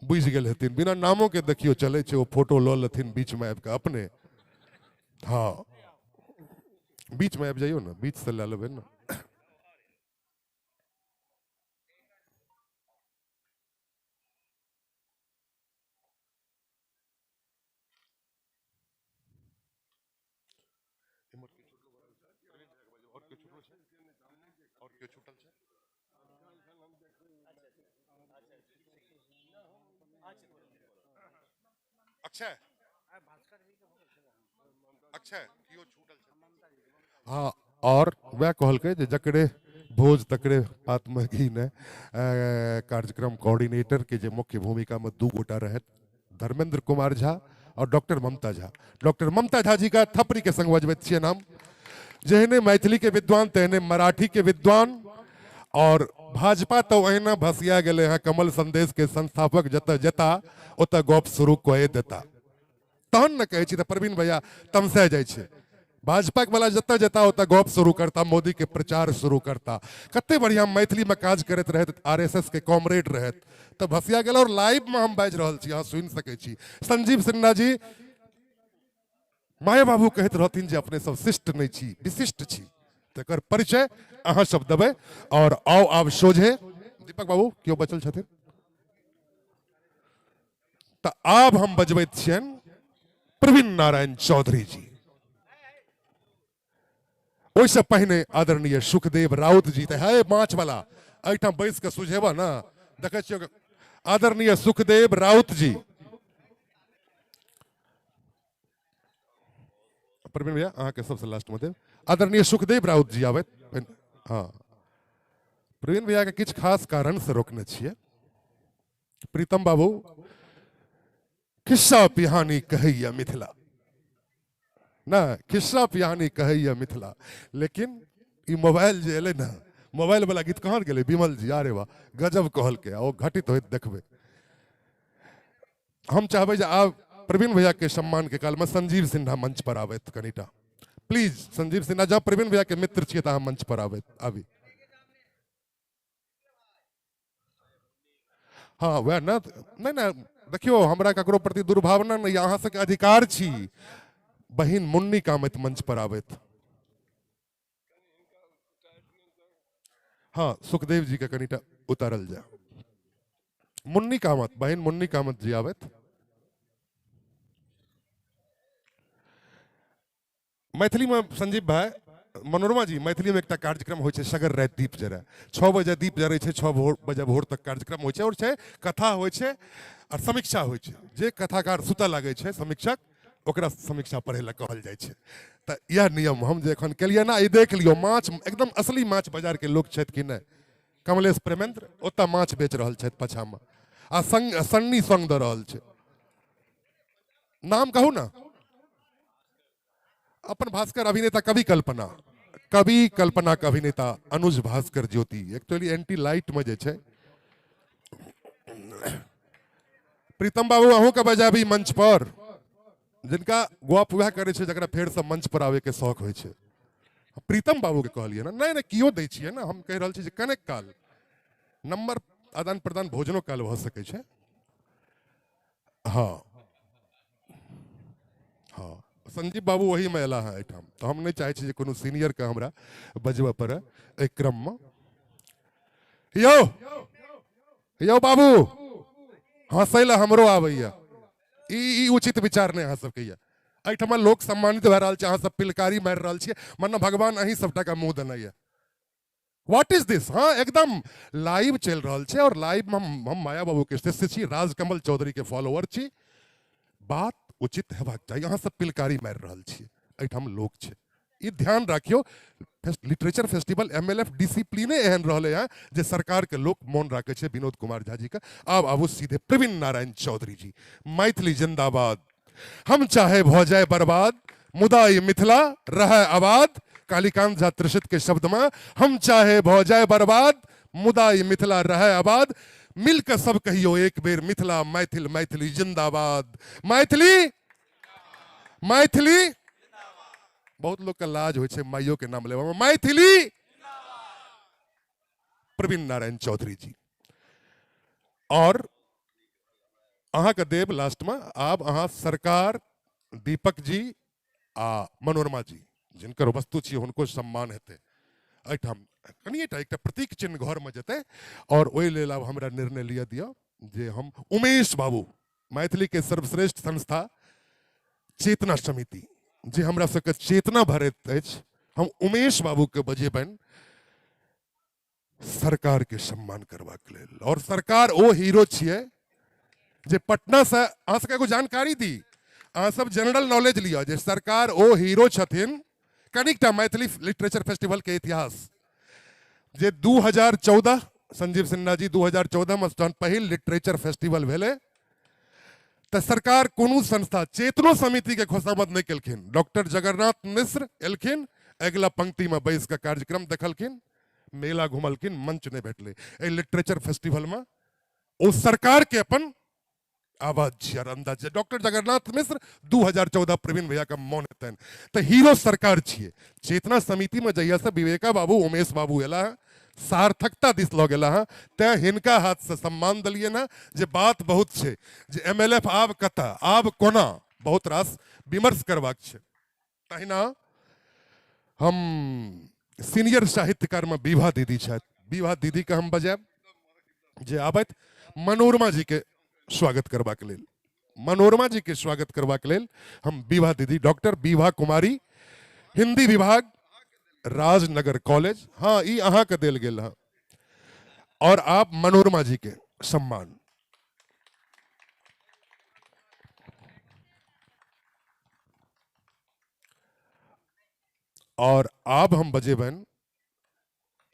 बुझि गेल हेथिन, बिना नामों के देखियो चलै छै, ओ फोटो लऽ लेथिन बीच में आबि कऽ अपने। हाँ बीच में आबि जाइयो ने, बीच से लए लेबै ने। अक्षय अक्षय कियो छूटल छै? हाँ, और वह कहलकै जे जकरे भोज तकरे आत्मा घी ने। कार्यक्रम कोऑर्डिनेटर के जे मुख्य भूमिका में दू गोटा रहत, धर्मेंद्र कुमार झा और डॉक्टर ममता झा। डॉक्टर ममता झा जी का थपड़ी के संग बजबैत छियनि हम। जेहने मैथिली के विद्वान तेहने मराठी के विद्वान। और भाजपा तो अहिना भसिया गेलै हँ, कमल संदेश के संस्थापक जतऽ जेता ओतऽ गप शुरू कए देता। तहन ने कहै छी तऽ प्रवीण भैया तमसा जाइ छै। भाजपा वाला जतऽ जेता ओतऽ गप शुरू करता, मोदी के प्रचार शुरू करता। कते बढ़िया मैथिली में काज करैत रहत, RSS के कॉमरेड रहत, तऽ भसिया गेल। और लाइव में हम बाजि रहल छी, अहाँ सुनि सकै छी। संजीव सिन्हा जी माया बाबू कहैत रहथिन जे अपने सब शिष्ट नहि छी, विशिष्ट छी, तकर परिचय अहाँ सब देबै। और आउ आब सोझे दीपक बाबू केओ बचल छथिन तऽ आब हम बजबैत छियनि प्रवीण नारायण चौधरी जी। ओहिसँ पहिने आदरणीय सुखदेव राउत जी तऽ है माछ वाला एहिठाम बैस कऽ सुझेबा ने, देखै छियै। आदरणीय सुखदेव राउत जी, प्रवीण भैया अहाँके सबसे लास्ट में देब। आदरणीय सुखदेव राउत जी आबैत। हाँ प्रवीण भैया के किछु खास कारण से रोकने छियै। प्रीतम बाबू खिस्सा पिहानी कहैया मिथिला ना, खिस्सा पिहानी कहैया मिथिला। लेकिन ई मोबाइल जे एलै ना, मोबाइल वाला गीत कहाँ गेलै विमल जी? अरे वाह गजब कहलकै, ओ घटित होइत देखबै। हम चाहबै जे आब प्रवीण भैया के सम्मान के काल में संजीव सिन्हा मंच पर आबैत कनिटा प्लीज। संजीव सिन्हा जब प्रवीण भैया के मित्र छियै तऽ अहाँ मंच पर आबैत आबी। हाँ वएह ने, नहीं नहीं देखियो हमरा ककरो प्रति दुर्भावना नहीं, अहाँ सबके अधिकार छी। बहिन मुन्नी कामत मंच पर आबैत। हाँ सुखदेव जी के कनिटा उतारल जाय। मुन्नी कामत, बहिन मुन्नी कामत जी आबैत। मैथिली में संजीव भाई मनोरमा जी, मैथिली में एकटा कार्यक्रम होइ छै सगर राति दीप जरै, 6 बजे दीप जरै छै, 6 बजे भोर तक कार्यक्रम होइ छै। और छै कथा होइ छै और समीक्षा होइ छै। जे कथाकार सुतऽ लागै छै समीक्षक, ओकरा समीक्षा पढ़ै लए कहल जाइ छै। तऽ इएह नियम हम जे एखन केलियै ने, ई देख लियौ। माछ एकदम असली माछ बाजार के लोक छथि कि नहि? कमलेश प्रेमेंद्र ओतऽ माछ बेच रहल छथि पाछामे, आ संग सन्नी संग दऽ रहल छै। नाम कहू ना अपन। भास्कर अभिनेता कवि कल्पना, कवि कल्पना के अभिनेता अनुज भास्कर ज्योति। एक्चुअली एंटी लाइट में जे छै। प्रीतम बाबू अहूँ के बजाबी मंच पर, जिनका गप वएह करै छै जकरा फेर से मंच पर आबै के शौक होइ छै। प्रीतम बाबू के कहलियै ने, नहीं नहीं कियो दै छियै ने, हम कहि रहल छी जे कनेक काल नंबर आदान प्रदान भोजनो काल भऽ सकै छै। हाँ हाँ, संजीव बाबू वही में अयला है एहिठाम, तऽ हम नहि चाहै छी जे कोनो सीनियरके हमरा बजबऽ पड़े एहि क्रममे। यौ यौ बाबू, हँसै लए हमरो आबैया, ई उचित विचार नहि अहाँ सबके यऽ। एहिठमा लोक सम्मानित भए रहल छै, अहाँ सब पिलकारी मारि रहल छियै, मानो भगवान अहीं सबटा मुँह देने यऽ। What is दिस? हाँ, एकदम लाइव चलि रहल छै और लाइव में हम माया बाबू के शिष्य छी, राजकमल चौधरी के फॉलोअर छी। बात उचित हेबाक चाही, अहाँ सब पिलकारी मारि रहल छियै, एहिठाम लोक छै, ई ध्यान राखियौ। लिटरेचर फेस्टिवल MLF डिसिप्लिने एहन रहलै हँ जे सरकार के लोक मोन राखै छै। विनोद कुमार झा जी के आब आबू सीधे प्रवीण नारायण चौधरी जी। मैथिली जिंदाबाद। हम चाहे भऽ जाए बर्बाद, मुदा ई मिथिला रहै आबाद। कालीकांत झा त्रिषित के शब्द में, हम चाहे भऽ जाए बर्बाद, मुदा ई मिथिला रहै आबाद। मिलकर सब कहियो एक बेर, मिथिला मैथिल मैथिली जिंदाबाद। मैथिली मैथिली, बहुत लोग के लाज होइ छै माइयो के नाम लेबा में। मैथिली प्रवीण नारायण चौधरी जी। और अहाँके देव लास्ट में आब अहाँ सरकार, दीपक जी आ मनोरमा जी जिनकर वस्तु छी हुनको सम्मान हेतै एहिठाम। कनिएटा एकटा प्रतीक चिन्ह घरमे जेतै और ओहि लेल आब हमरा निर्णय लिअ दिअ जे हम उमेश बाबू, मैथिली के सर्वश्रेष्ठ संस्था चेतना समिति जे हमरा सबके चेतना भरैत अछि, हम उमेश बाबूके बजेबनि सरकार के सम्मान करबाक लेल। और सरकार ओ हीरो छियै जे पटना से, अहाँ सबके एगो जानकारी दी, अहाँ सब जनरल नॉलेज लिअ जे सरकार ओ हीरो छथिन। कनिकटा मैथिली लिटरेचर फेस्टिवल के इतिहास जे 2014 संजीव सिन्हा जी 2014 में जहन पहिल लिटरेचर फेस्टिवल भेलै तऽ सरकार कोनो संस्था चेतनो समिति के खुशामद नहि केलखिन। डॉक्टर जगन्नाथ मिश्र एलखिन, अगिला पंक्ति में बैस कऽ कार्यक्रम देखलखिन, मेला घुमलखिन, मंच नहि भेटलै। एहि लिटरेचर फेस्टिवल में ओ सरकार के अपन आवाज छी और अंदाज। डॉक्टर जगन्नाथ मिश्र 2014 प्रवीण भैया के मोन हेतनि तऽ हीरो सरकार छियै। चेतना समिति में जहिया से विवेका बाबू उमेश बाबू एला हँ, सार्थकता दिस लऽ गेला हँ, तैं हिनका हाथ से सम्मान देलियै ने जे बात बहुत छै जे MLF आब कतऽ आब कोना, बहुत रास विमर्श करबाक छै। तहिना हम सीनियर साहित्यकार में विभा दीदी छथि, विभा दीदी के हम बजायब जे आबथि मनोरमा जी के स्वागत करबाक लेल। मनोरमा जी के स्वागत करबाक लेल हम विभा दीदी, डॉक्टर विभा कुमारी, हिंदी विभाग, राजनगर कॉलेज, हाँ ई अहाँ के देल गेल हँ। और आप मनोरमा जी के सम्मान। और आब हम बजेबनि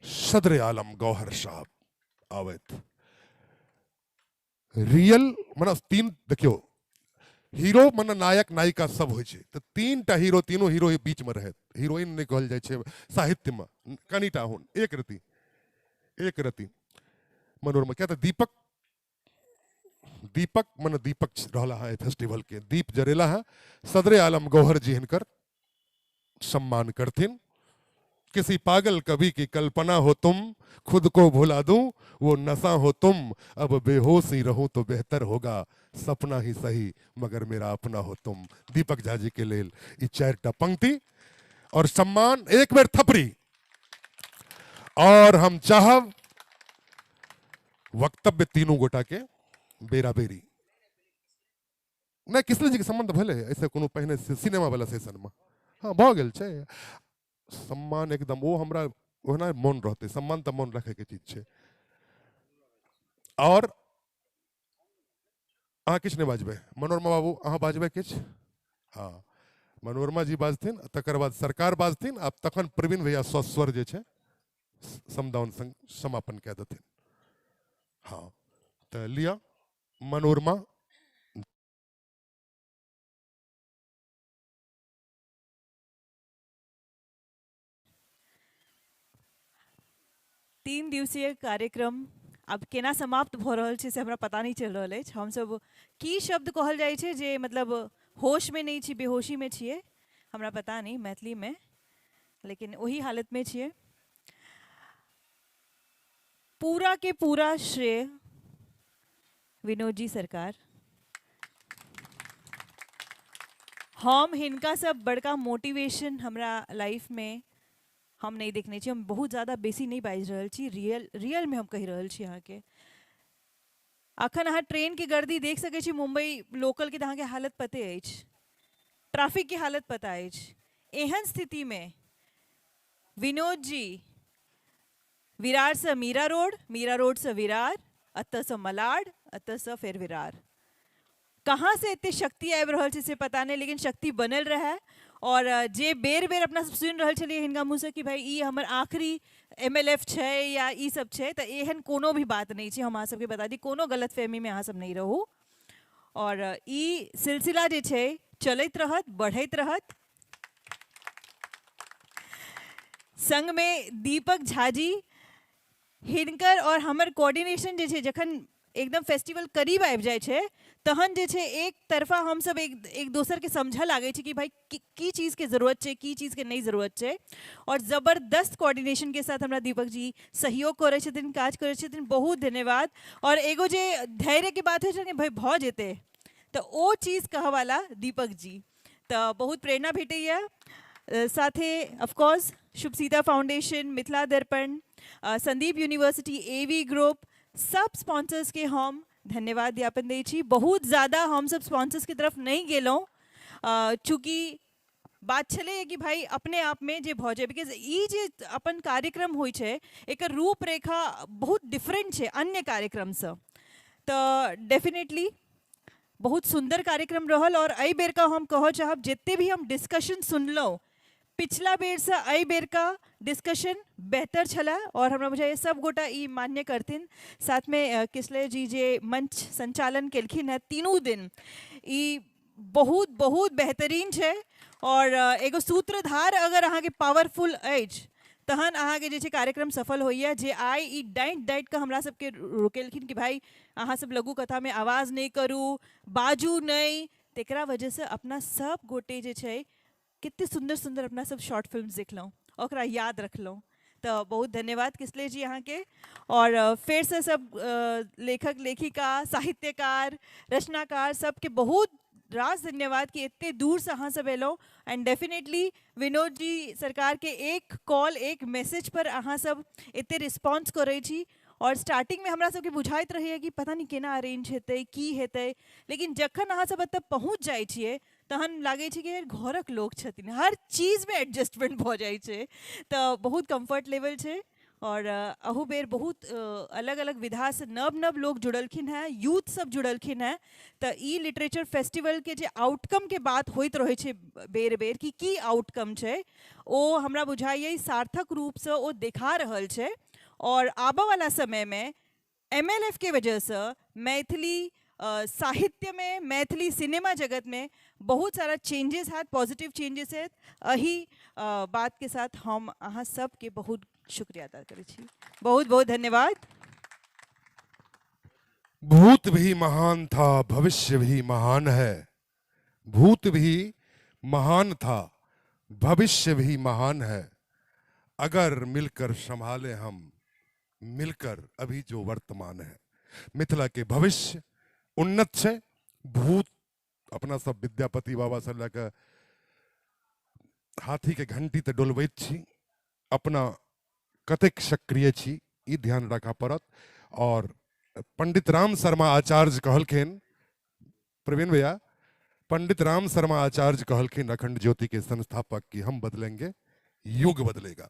सदर आलम गौहर साहब आबैत। रियल मने तीन देखियो हीरो मने नायक नायिका सब होइ छै, तऽ तीन टा हीरो, तीनों हीरो ही बीच में रहत, हीरोइन नहीं कहल जाइ छै साहित्य में, कनिटा हुन एक रति, एक रति मनोरमा क्या तऽ दीपक, दीपक मने दीपक रहला है फेस्टिवल के, दीप जरेला है। सदरे आलम गौहर जी हिनकर सम्मान करथिन। किसी पागल कवि की कल्पना हो तुम, खुद को भुला दूं वो नशा हो तुम, अब बेहोश ही रहूं तो बेहतर होगा, सपना ही सही मगर मेरा अपना हो तुम। दीपक झा जी के लेल ई चारिटा पंक्ति और सम्मान, एक बेर थपड़ी। और हम चाहब वक्तव्य तीनों गोटा के बेरा बेरी। नहीं किसले जी के संबंध भेलै ऐसे कोनो पहिने सिनेमा वाला सेशन में, हाँ भऽ गेल छै सम्मान एकदम, ओ हमरा ओहिना मोन रहतै, सम्मान तऽ मोन रखैके चीज छै। और अहाँ किछु नहि बाजबै मनोरमा बाबू, अहाँ बाजबै किछु? हाँ मनोरमा जी बाजथिन, तकर बाद सरकार बाजथिन, आब तखन प्रवीण भैया सस्वर जे छै समदाउन संग समापन कए देथिन। हाँ तऽ लिअ मनोरमा। 3 दिवसीय कार्यक्रम आब केना समाप्त भऽ रहल छै से हमरा पता नहि चलि रहल अछि। हमसब की शब्द कहल जाइ छै जे मतलब होशमे नहि छी, बेहोशीमे छियै, हमरा पता नहि मैथिलीमे, लेकिन ओही हालतमे छियै। पूरा के पूरा श्रेय विनोद जी सरकार। हम हिनका सब बड़का मोटिवेशन हमरा लाइफ में हम नहीं देखने छी। हम बहुत ज़्यादा बेसी नहीं बाजि रहल छी, रियल रियल में हम कहि रहल छी अहाँके। अखन अहाँ ट्रेन के गर्दी देख सकै छी, मुंबई लोकल के तऽ अहाँके हालत पते अछि, ट्रैफिक के हालत पता अछि। एहन स्थिति में विनोद जी विरार से मीरा रोड, मीरा रोड से विरार, अतः से मलाड, अतः से फिर विरार, कहाँ से एते शक्ति आबि रहल छै से पता नहीं, लेकिन शक्ति बनल रहे। और जे बेर बेर अपना सब सुनि रहल छलियै हिनका मुँहसँ कि भाई ई हमर आखिरी MLF छै या ई सब छै, तऽ एहन कोनो भी बात नहीं छै। हम अहाँ सबके बता दी, कोनो गलतफहमी में अहाँ सब नहीं रहू। और ई सिलसिला जे छै चलैत रहत, बढ़ैत रहत। संग में दीपक झा जी, हिनकर और हमर कोऑर्डिनेशन जे छै, जखन एकदम फेस्टिवल करीब आबि जाइ छै तहन जे छै एक तरफा हम सब एक दोसर के समझऽ लागै छै कि भाई की चीज़ के जरूरत छै, की चीज़ के नहीं जरूरत छै। और जबरदस्त कोऑर्डिनेशन के साथ हमरा दीपक जी सहयोग करै छथिन, काज करै छथिन, बहुत धन्यवाद। और एगो जे धैर्य के बात होइ छै ने भाई भऽ जेतै, तऽ ओ चीज़ कहवाला दीपक जी, तऽ बहुत प्रेरणा भेटैया। साथे of course Shubh Sita foundation, Mithila Darpan, Sandeep university, AV group, सब स्पॉन्सर्स के हम धन्यवाद ज्ञापन दै छी। बहुत ज़्यादा हम सब स्पॉन्सर्स के तरफ नहीं गेलहुँ, चूँकि बात छलै कि भाई अपने आप में जे भऽ जाए, because ई जे अपन कार्यक्रम होइ छै एकर रूपरेखा बहुत डिफरेंट छै अन्य कार्यक्रमसँ, तऽ डेफिनेटली बहुत सुंदर कार्यक्रम रहल। और एहि बेरका हम कहऽ चाहब, जते भी हम डिस्कशन सुनलहुँ पिछला बेरसँ एहि बेरका डिस्कशन बेहतर छलै और हमरा बुझाइए सब गोटा ई मान्य करथिन। साथमे किसलय जी जे मंच संचालन केलखिन हँ तीनू दिन, ई बहुत बहुत बेहतरीन छै। और एगो सूत्रधार अगर अहाँके पावरफुल अछि तहन अहाँके जे छै कार्यक्रम सफल होइए। जे आइ ई डाँटि डाँटि कऽ हमरा सबके रोकेलखिन कि भाई अहाँ सब लघु कथामे आवाज नहि करू, बाजू नहि, तकरा वजहसँ अपना सब गोटे जे छै कते सुंदर सुंदर अपना सब शॉर्ट फिल्म देखलहुँ, ओकरा याद रखलहुँ। तऽ बहुत धन्यवाद किसलय जी अहाँके। और फेरसँ सब लेखक लेखिका साहित्यकार रचनाकार सबके बहुत रास धन्यवाद कि एते दूरसँ अहाँ सब एलहुँ। एंड डेफिनेटली विनोद जी सरकार के एक कॉल एक मैसेज पर अहाँ सब एते रिस्पॉन्स करै छी। और स्टार्टिंग में हमरा सबके बुझाइत रहैए कि पता नहीं केना अरेंज हेतै की हेतै, लेकिन जखन अहाँ सब एतऽ पहुँच जाइ छियै तहन लागै छै कि यार घरक लोक छथिन, हर चीजमे एडजस्टमेंट भऽ जाइ छै, तऽ बहुत कम्फर्ट लेवल छै। और अहू बेर बहुत अलग अलग विधासँ नव नव लोक जुड़लखिन हेँ, यूथ सब जुड़लखिन हेँ। तऽ ई लिटरेचर फेस्टिवलके जे आउटकमके बात होइत रहै छै बेर बेर कि की आउटकम छै, ओ हमरा बुझाइए सार्थक रूपसँ ओ देखा रहल छै। और आबऽवला समयमे MLF के वजहसँ मैथिली साहित्य में, मैथिली सिनेमा जगत में बहुत सारा चेंजेस हैत, पॉजिटिव चेंजेस हैत। एही बात के साथ हम अहाँ सबके बहुत शुक्रिया अदा करै छी, बहुत बहुत धन्यवाद। भूत भी महान था भविष्य भी महान है, भूत भी महान था भविष्य भी महान है, अगर मिलकर संभाले हम मिलकर अभी जो वर्तमान है। मिथिला के भविष्य उन्नत छै। भूत अपना सब विद्यापति बाबा से लऽ कऽ हाथी के घंटी तऽ डोलबैत छी, अपना कतेक सक्रिय छी ई ध्यान राखऽ पड़त। और पंडित राम शर्मा आचार्य कहलखिन, प्रवीण भैया, पंडित राम शर्मा आचार्य कहलखिन अखंड ज्योति के संस्थापक कि हम बदलेंगे युग बदलेगा।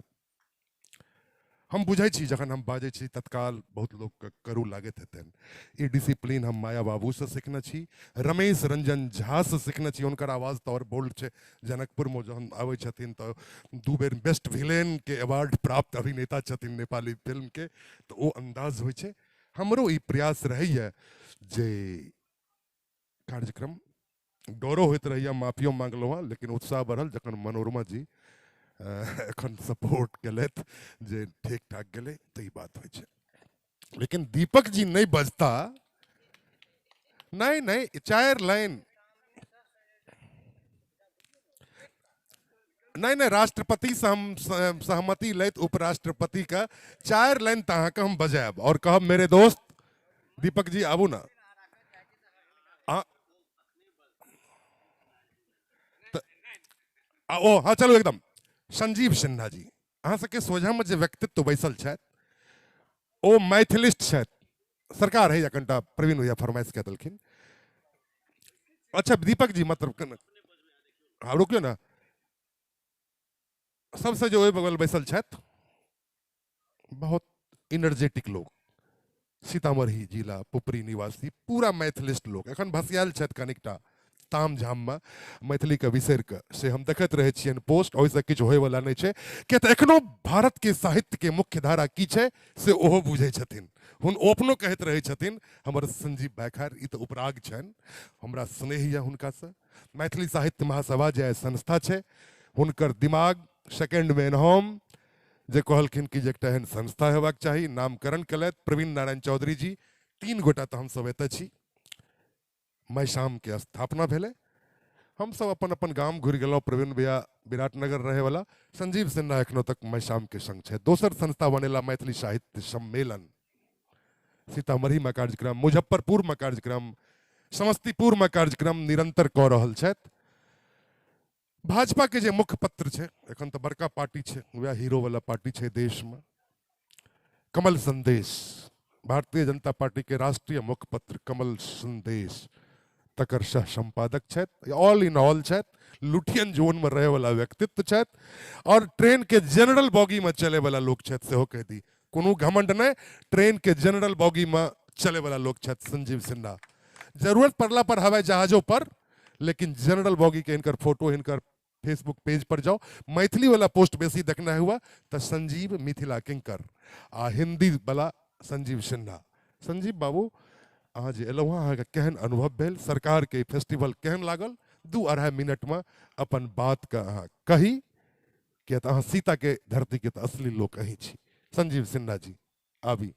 हम बुझै छी जखन हम बाजै छी तत्काल बहुत लोकके करू लागैत हेतनि। ई डिसिप्लिन हम माया बाबूसँ सिखने छी, रमेश रंजन झासँ सिखने छी। हुनकर आवाज तऽ आओर बोल्ड छै। जनकपुरमे जहन आबै छथिन तऽ 2 बेर बेस्ट विलेनके अवार्ड प्राप्त अभिनेता छथिन नेपाली फिल्मके, तऽ ओ अन्दाज होइ छै। हमरो ई प्रयास रहैए जे कार्यक्रम डरो होइत रहैए, माफियो मांगलहुँ हँ, लेकिन उत्साह बढ़ल जखन मनोरमा जी एखन सपोर्ट केलथि जे ठीक ठाक गेलै, तऽ ई बात होइ छै। लेकिन दीपक जी नहि बजता, नहीं नहीं 4 लाइन नहि नहि, राष्ट्रपति से हम सहमति लैत उपराष्ट्रपति के 4 लाइन तऽ अहाँके हम बजायब और कहब मेरे दोस्त दीपक जी आबू ना। ओ हाँ चलू एकदम। संजीव सिन्हा जी, अहाँ सबके सोझामे जे व्यक्तित्व बैसल छथि ओ मैथिलिस्ट छथि। सरकार है या कनिटा प्रवीण भैया फरमाइश कऽ देलखिन। अच्छा दीपक जी मतलब हाँ रुकियो ना, सबसे जो ओहि बगल बैसल छथि बहुत इनर्जेटिक लोग, सीतामढ़ी जिला पुपरी निवासी, पूरा मैथिलिस्ट लोग, एखन भसियाल छथि कनिकटा ताम झाममे मैथिलीके बिसरि कऽ, से हम देखैत रहै छियनि पोस्ट, ओहिसँ किछु होइवला नहि छै। किया तऽ एखनो भारतके साहित्यके मुख्य धारा की छै से ओहो बुझै छथिन, ओ अपनो कहैत रहै छथिन हमर संजीव भाई, खैर ई तऽ उपराग छनि, हमरा स्नेह यऽ हुनकासँ। मैथिली साहित्य महासभा जे संस्था छै हुनकर दिमाग सेकेंड मैन हम जे कहलखिन कि जे एकटा एहन संस्था हेबाक चाही, नामकरण केलथि प्रवीण नारायण चौधरी जी। 3 गोटा तऽ हमसब एतऽ छी, मैसाम के स्थापना भेलै, हमसब अपन अपन गाम घुरि गेलहुँ। प्रवीण भैया विराटनगर रहैवला, संजीव सिन्हा एखनो तक मैसाम के संग छै। दोसर संस्था बनेला मैथिली साहित्य सम्मेलन, सीतामढ़ी में कार्यक्रम, मुजफ्फरपुर में कार्यक्रम, समस्तीपुर में कार्यक्रम निरंतर कऽ रहल छथि। भाजपा के जे मुखपत्र छै, एखन तऽ बड़का पार्टी छै, वएह हीरो वाला पार्टी छै देश में, कमल संदेश, भारतीय जनता पार्टी के राष्ट्रीय मुखपत्र कमल संदेश, तकर सह संपादक छथि, ऑल इन ऑल छथि, लुटियन जोन में रहे वाला व्यक्तित्व छथि और ट्रेन के जनरल बॉगी में चले वाला लोग छथि, सेहो कहि दी, कोनो घमंड नहि, ट्रेन के जनरल बॉगी में चले वाला लोग छथि संजीव सिन्हा। जरूरत पड़ला पर हवाई जहाजों पर, लेकिन जनरल बॉगी के हिनकर फोटो हिनकर फेसबुक पेज पर जाओ, मैथिली वाला पोस्ट बेसी देखना हुआ तो संजीव मिथिला किंकर आ हिंदी वाला संजीव सिन्हा। संजीव बाबू अहाँ जे एलहुँ हँ, अहाँके केहन अनुभव भेल, सरकार के फेस्टिवल केहन लागल? 2-2.5 मिनट में अपन बात के अहाँ कही, किया तऽ अहाँ सीता के धरती के तऽ असली लोक अहीं छी। संजीव सिन्हा जी आबी।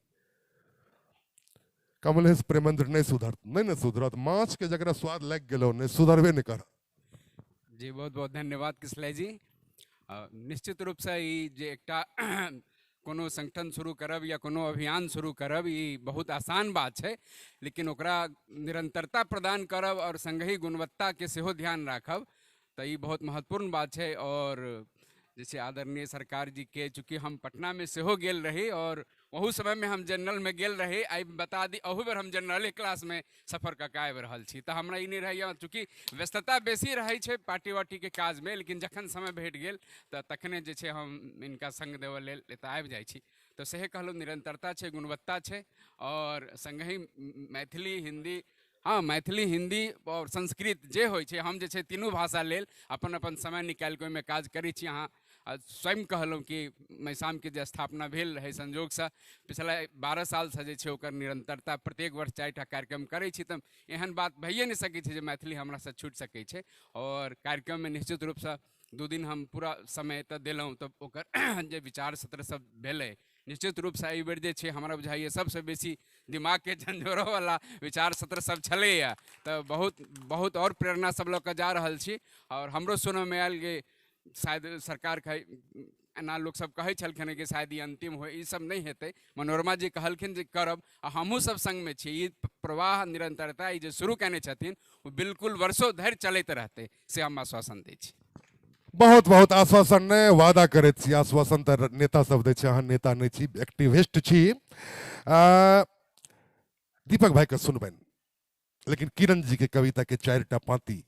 कमलेश प्रेमेंद्र नहीं सुधर, नहीं ने सुधरत, माछ के जकरा स्वाद लागि गेलो नहीं सुधरबे नहीं करत। जी बहुत बहुत धन्यवाद किसलय जी। निश्चित रूपसँ ई जे एकटा कोनो संगठन शुरू करब या कोनो अभियान शुरू करब ई बहुत आसान बात छै, लेकिन ओकरा निरंतरता प्रदान करब और संगहि गुणवत्ताके सेहो ध्यान राखब तऽ ई बहुत महत्वपूर्ण बात छै। और जैसे आदरणीय सरकार जी के, चूँकि हम पटना में सेहो गेल रही और ओहू समय में हम जनरल में गेल रही, आइ बता दी अहू बेर हम जनरले क्लास में सफर कऽ के आबि रहल छी, तऽ हमरा ई नहि रहैए, चूँकि व्यस्तता बेसी रहै छै पार्टी वार्टीके काजमे, लेकिन जखन समय भेट गेल तऽ तखने जे छै हम हिनका संग देबऽ लेल एतऽ आबि जाइ छी। तऽ सएह कहलहुँ, निरंतरता छै, गुणवत्ता छै और संगहि मैथिली हिंदी, हाँ मैथिली हिंदी और संस्कृत जे होइ छै, हम जे छै तीनू भाषा लेल अपन अपन समय निकालि कऽ ओहिमे काज करै छी। अहाँ स्वयं कहलहुँ कि मैसामके जे स्थापना भेल रहै संजोगसँ पिछला 12 सालसँ जे छै ओकर निरंतरता प्रत्येक वर्ष 4 टा कार्यक्रम करै छी, तऽ एहन बात भइए नहि सकै छै जे मैथिली हमरासँ छूटि सकै छै। और कार्यक्रममे निश्चित रूपसँ 2 दिन हम पूरा समय एतऽ देलहुँ, तऽ ओकर जे विचार सत्र सब भेलै निश्चित रूपसँ एहिबेर जे छै हमरा बुझाइए सबसँ बेसी दिमागके झंझोरऽवला विचार सत्र सब छलैए, तऽ बहुत बहुत आओर प्रेरणा सब लऽ कऽ जा रहल छी। और हमरो सुनऽमे आयल जे शायद सरकार कहै, एना लोक सब कहै छलखिन कि शायद ई अंतिम होइ, ई सब नहि हेतै। मनोरमा जी कहलखिन जे करब आ हमहूँ सब संगमे छी। ई प्रवाह निरंतरता ई जे शुरू केने छथिन ओ बिल्कुल वर्षो धरि चलैत रहतै, से हम आश्वासन दै छी। बहुत बहुत आश्वासन नहि, वादा करैत छी। आश्वासन तऽ नेता सब दै छै, अहाँ नेता नहि छी, एक्टिविस्ट छी। दीपक भाई के सुनबनि, लेकिन किरण जी के कविता के 4 टा पाँति।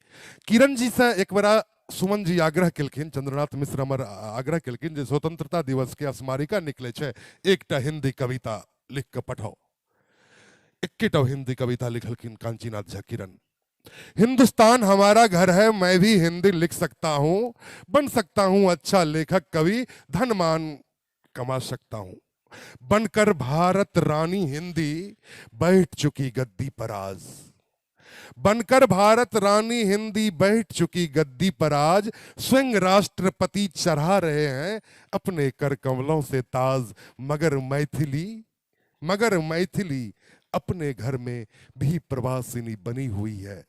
किरण जी से एक बेरा सुमन जी आग्रह केलखिन, चंद्रनाथ मिश्र हमर आग्रह केलखिन जे स्वतंत्रता दिवस के स्मारिका निकले छै, एकटा हिंदी कविता लिख के पठाओ। 21टा हिंदी कविता लिखलखिन कांचीनाथ झा किरण। हिंदुस्तान हमारा घर है, मैं भी हिंदी लिख सकता हूँ, बन सकता हूँ अच्छा लेखक कवि, धनमान कमा सकता हूँ, बनकर भारत रानी हिंदी बैठ चुकी गद्दी पर आज, बनकर भारत रानी हिंदी बैठ चुकी गद्दी पर आज, स्वयं राष्ट्रपति चढ़ा रहे हैं अपने कर कमलों से ताज, मगर मैथिली अपने घर में भी प्रवासिनी बनी हुई है।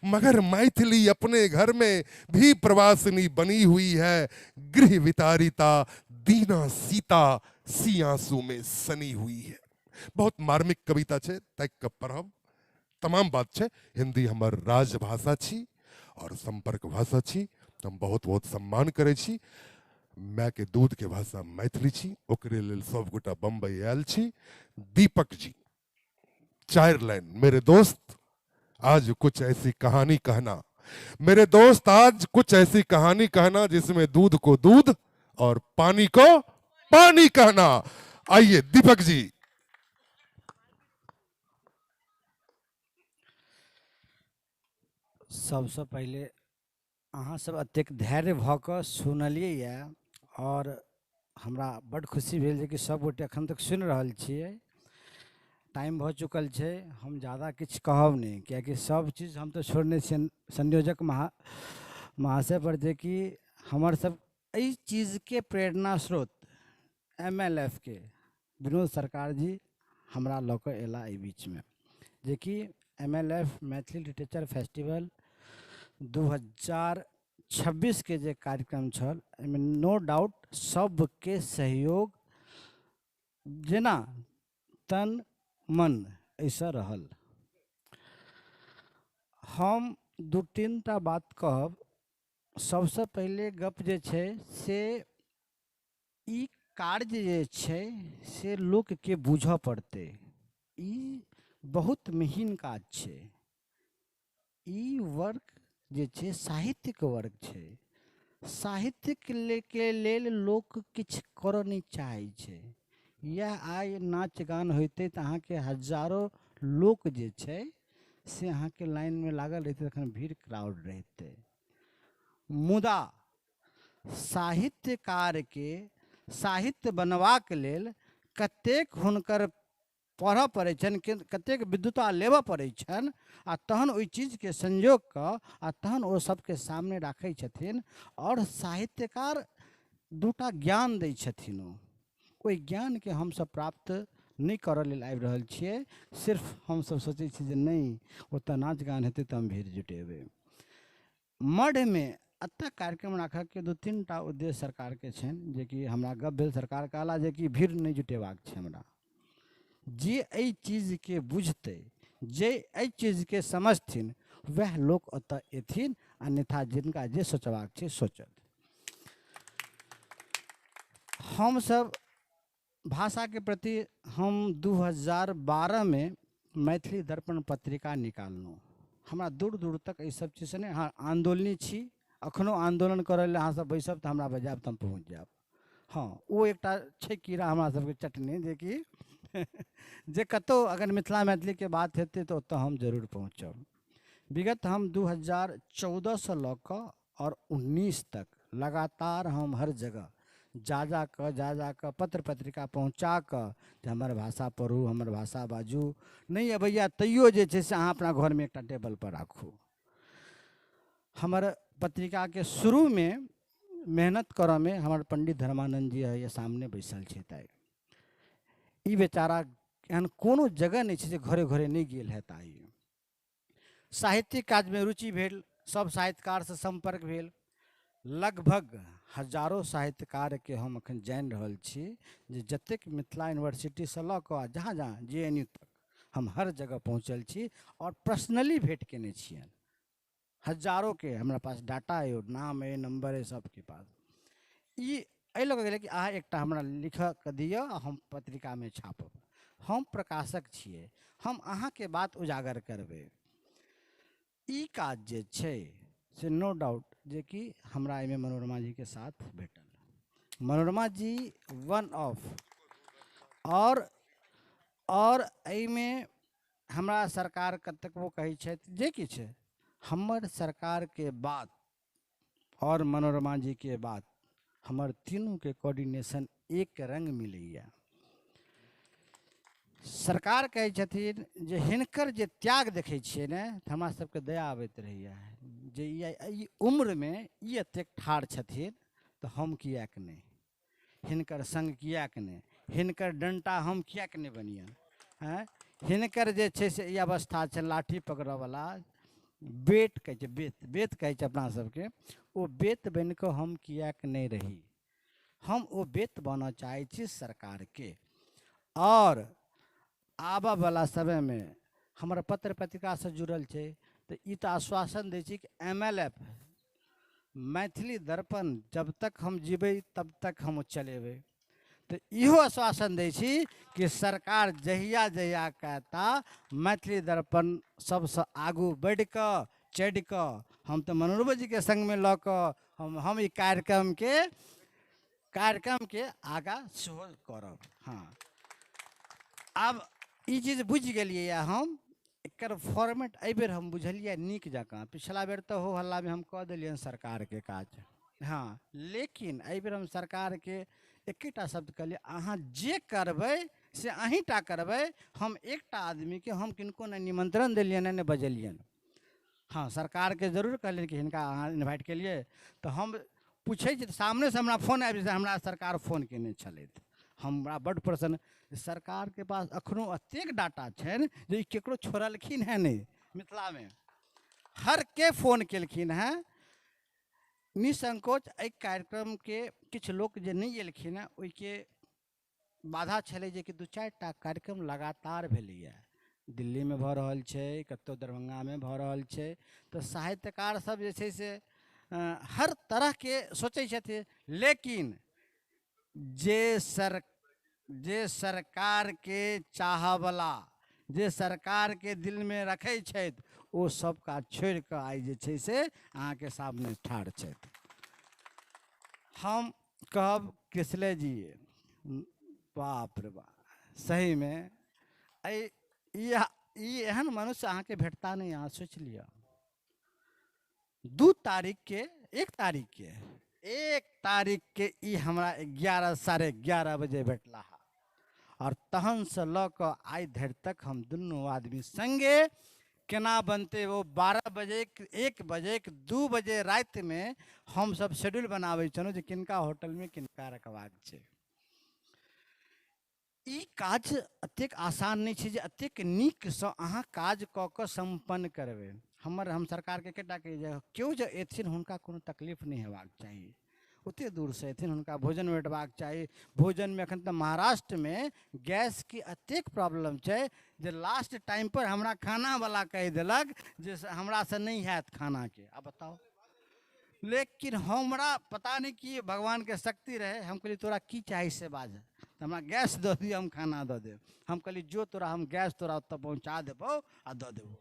मगर मैथिली अपने घर में भी प्रवासिनी बनी हुई है। गृह वितारिता दीना सीता सी आंसू में सनी हुई है। बहुत मार्मिक कविता छे, ताकि के पढ़ब। तमाम बात छे। हिंदी हमर राजभाषा छी और संपर्क भाषा छी, हम बहुत बहुत सम्मान करै छी। माय के दूध के भाषा मैथिली छी, ओकरे लेल सब गोटा बम्बई आयल छी। दीपक जी 4 लाइन, मेरे दोस्त आज कुछ ऐसी कहानी कहना, मेरे दोस्त आज कुछ ऐसी कहानी कहना जिसमें दूध को दूध और पानी को पानी कहना। आइए दीपक जी। सबसे पहले अहाँ सब अतेक धैर्य भऽ कऽ सुनलियै यऽ और हमरा बड्ड खुशी भेल जे कि सब गोटे अखन तक सुनि रहल छियै। टाइम भऽ चुकल छै, हम ज़्यादा किछु कहब नहि, कियाकि सब चीज़ हम तऽ छोड़ने छियनि संयोजक महाशय पर, जे कि हमर सब एहि चीज़के प्रेरणा स्रोत MLF के विनोद सरकार जी हमरा लऽ कऽ अयला एहि बीचमे, जेकि MLF Maithili literature festival 2026 के जे कार्यक्रम छल एहिमे नो डाउट सबके सहयोग जेना तन मन एहिसँ रहल। हम 2-3 टा बात कहब। सबसँ पहिले गप जे छै से ई कार्य जे छै से लोकके बूझऽ पड़तै। ई बहुत महीन काज छै। ई वर्क जे छै साहित्यिक वर्क छै। साहित्यिक के लेल लोक किछु करऽ नहि चाहै छै। यह आइ नाच गान होइतै तऽ अहाँके हजारो लोक जे छै से अहाँके लाइनमे लागल रहितै, तखन भीड़ क्राउड रहितै। मुदा साहित्यकारके साहित्य बनबाक लेल कतेक हुनकर पढ़ऽ पड़ै छनि, कतेक विद्वता लेबऽ पड़ै छनि, आ तहन ओहि चीजके संजोग कऽ आ तहन ओ सबके सामने राखै छथिन। और साहित्यकार 2टा ज्ञान दै छथिन, ओहि ज्ञानके हमसब प्राप्त नहि करऽ लेल आबि रहल छियै। सिर्फ हमसब सोचै छी जे नहि ओतऽ नाच गान हेतै तऽ हम भीड़ जुटेबै। मढ़मे एतऽ कार्यक्रम राखऽके 2-3 टा उद्देश्य सरकारके छनि, जेकि हमरा गप भेल, सरकार कहला जेकि भीड़ नहि जुटेबाक छै हमरा। जे एहि चीजके बुझतै, जे एहि चीजके समझथिन, वएह लोक ओतऽ एथिन, अन्यथा जिनका जे सोचबाक छै सोचत। हमसब भाषाके प्रति हम 2012 में मैथिली दर्पण पत्रिका निकाललहुँ। हमरा दूर दूर तक एहि सब चीजसँ नहि, हाँ आन्दोलनी छी, अखनो आन्दोलन करय लेल अहाँ सब बैसब तऽ हमरा बजायब तऽ हम पहुँच जायब। हाँ ओ एकटा छै कीड़ा हमरा सबके चटने, जेकि जे कतहु अगर मिथिला मैथिलीके बात हेतै तऽ ओतऽ हम जरूर पहुँचब। विगत हम 2014 से लऽ कऽ और 19 तक लगातार हम हर जगह जा जा कऽ पत्र पत्रिका पहुँचा कऽ जे हमर भाषा पढ़ू, हमर भाषा बाजू, नहि अबैया तैयो जे छै से अहाँ अपना घरमे एकटा टेबल पर राखू। हमर पत्रिकाके शुरूमे मेहनत करऽमे हमर पंडित धर्मानंद जी है सामने बैसल छथि। आइ ई बेचारा एहन कोनो जगह नहि छै जे घरे घरे नहि गेल हेत। आइ साहित्यिक काजमे रुचि भेल, सब साहित्यकारसँ सम्पर्क भेल, लगभग हजारों साहित्यकारके हम अखन जानि रहल छी जे जतेक मिथिला यूनिवर्सिटीसँ लऽ कऽ जहाँ जहाँ JNU तक हम हर जगह पहुँचल छी और पर्सनली भेंट केने छियनि। हजारों के हमरा पास डाटा अइ, नाम अइ, नंबर अइ सबके पास। ई एहि लऽ कऽ गेलै कि अहाँ एकटा हमरा लिखऽ के दिअ आ हम पत्रिकामे छापब। हम प्रकाशक छियै, हम अहाँके बात उजागर करबै। ई काज जे छै से नो डाउट जेकि हमरा एहिमे मनोरमा जीके साथ भेटल। मनोरमा जी वन ऑफ और एहिमे हमरा सरकार कतेकबो कहै छथि जे किछु, हमर सरकारके बात और मनोरमा जीके बात हमर तीनूके कोऑर्डिनेशन एक रंग मिलैया। सरकार कहै छथिन जे हिनकर जे त्याग देखै छियै ने तऽ हमरा सबके दया आबैत रहैया जे ई उम्रमे ई एतेक ठाढ़ छथिन तऽ हम किएक नहि, हिनकर संग किएक नहि, हिनकर डंटा हम किएक नहि बनियन, हँ हिनकर जे छै से ई अवस्था छै लाठी पकड़ऽवला, बेट कहै छै, बेत बेत कहै छै अपना सबके, ओ बेत बनिकऽ हम किएक नहि रही। हम ओ बेत बनऽ चाहै छी सरकारके। आओर आबऽवला समयमे हमर पत्र पत्रिकासँ जुड़ल छै, तऽ ई तऽ आश्वासन दै छी कि MLF Maithili दर्पण जब तक हम जीबै तब तक हम चलेबै। तऽ इहो आश्वासन दै छी कि सरकार जहिया जहिया कहता मैथिली दर्पण सबसँ आगू बढ़िकऽ चढ़िकऽ हम तऽ मनोरमा जीके सङ्गमे लऽ कऽ हम ई कार्यक्रमके आगाँ सेहो करब। हाँ, आब ई चीज बुझि गेलियै हम, एकर फॉर्मेट एहिबेर हम बुझलियै नीक जकाँ। पिछला बेर तऽ हो हल्लामे हम कऽ देलियनि सरकारके काज, हाँ, लेकिन एहिबेर हम सरकारके एकेटा शब्द कहलियै, अहाँ जे करबै से अहीँटा करबै, हम एकटा आदमीके हम किनको नहि निमंत्रण देलियनि नहि बजेलियनि। हाँ, सरकारके जरूर कहलियनि कि हिनका अहाँ इन्वाइट केलियै, तऽ हम पूछै छी तऽ सामनेसँ हमरा फोन आबि जेतै, हमरा सरकार फोन केने छलथि, हमरा बड्ड प्रसन्न। सरकारके पास एखनो एतेक डाटा छनि जे ई ककरो छोड़लखिन हेँ नहि, मिथिलामे हरके फोन केलखिन हेँ। निसंकोच एहि कार्यक्रमके किछु लोक जे नहि एलखिन हेँ ओहिके बाधा छलै जे कि 2-4 टा कार्यक्रम लगातार भेलैए, दिल्लीमे भऽ रहल छै, कतहु दरभंगामे भऽ रहल छै, तऽ साहित्यकार सब जे छै से हर तरहके सोचै छथिन, लेकिन जे सरकारके चाहऽवला, जे सरकारके दिलमे रखै छथि, ओ सब काज छोड़िकऽ आइ जे छै से अहाँके सामने ठाढ़ छथि। हम कहब किसले जी, बाप रे बाप, सहीमे ई एहन मनुष्य अहाँके भेटता नहि। अहाँ सोचि लिअ, 2 तारीख के 1 तारीख के 1 तारीख के ई हमरा 11, 11:30 बजे भेटला, और तहनसँ लऽ कऽ आइ धरि तक हम दुनू आदमी संगे केना बनतै वो 12 बजे 1 बजे 2 बजे रातिमे हमसब शेड्यूल बनाबै छलहुँ जे किनका होटलमे किनका रखबाक छै। ई काज एतेक आसान नहि छै जे एतेक नीकसँ अहाँ काज कऽ कऽ सम्पन्न करबै। हम सरकारके एकेटा कही जे केओ जे एथिन हुनका कोनो तकलीफ नहि हेबाक चाही, ओते दूरसँ एथिन हुनका भोजन भेटबाक चाही। भोजनमे एखन तऽ महाराष्ट्रमे गैसके एतेक प्रॉब्लम छै जे लास्ट टाइमपर हमरा खानावला कहि देलक जे हमरासँ नहि हैत खानाके। आब बताउ, लेकिन हमरा पता नहि कि भगवानके शक्ति रहै, हम कहलियै तोरा की चाही से बाज, तऽ हमरा गैस दऽ दिअ, हम खाना दऽ देब। हम कहलियै जो तोरा हम गैस तोरा ओतऽ पहुँचा देबौ आ दऽ देबौ।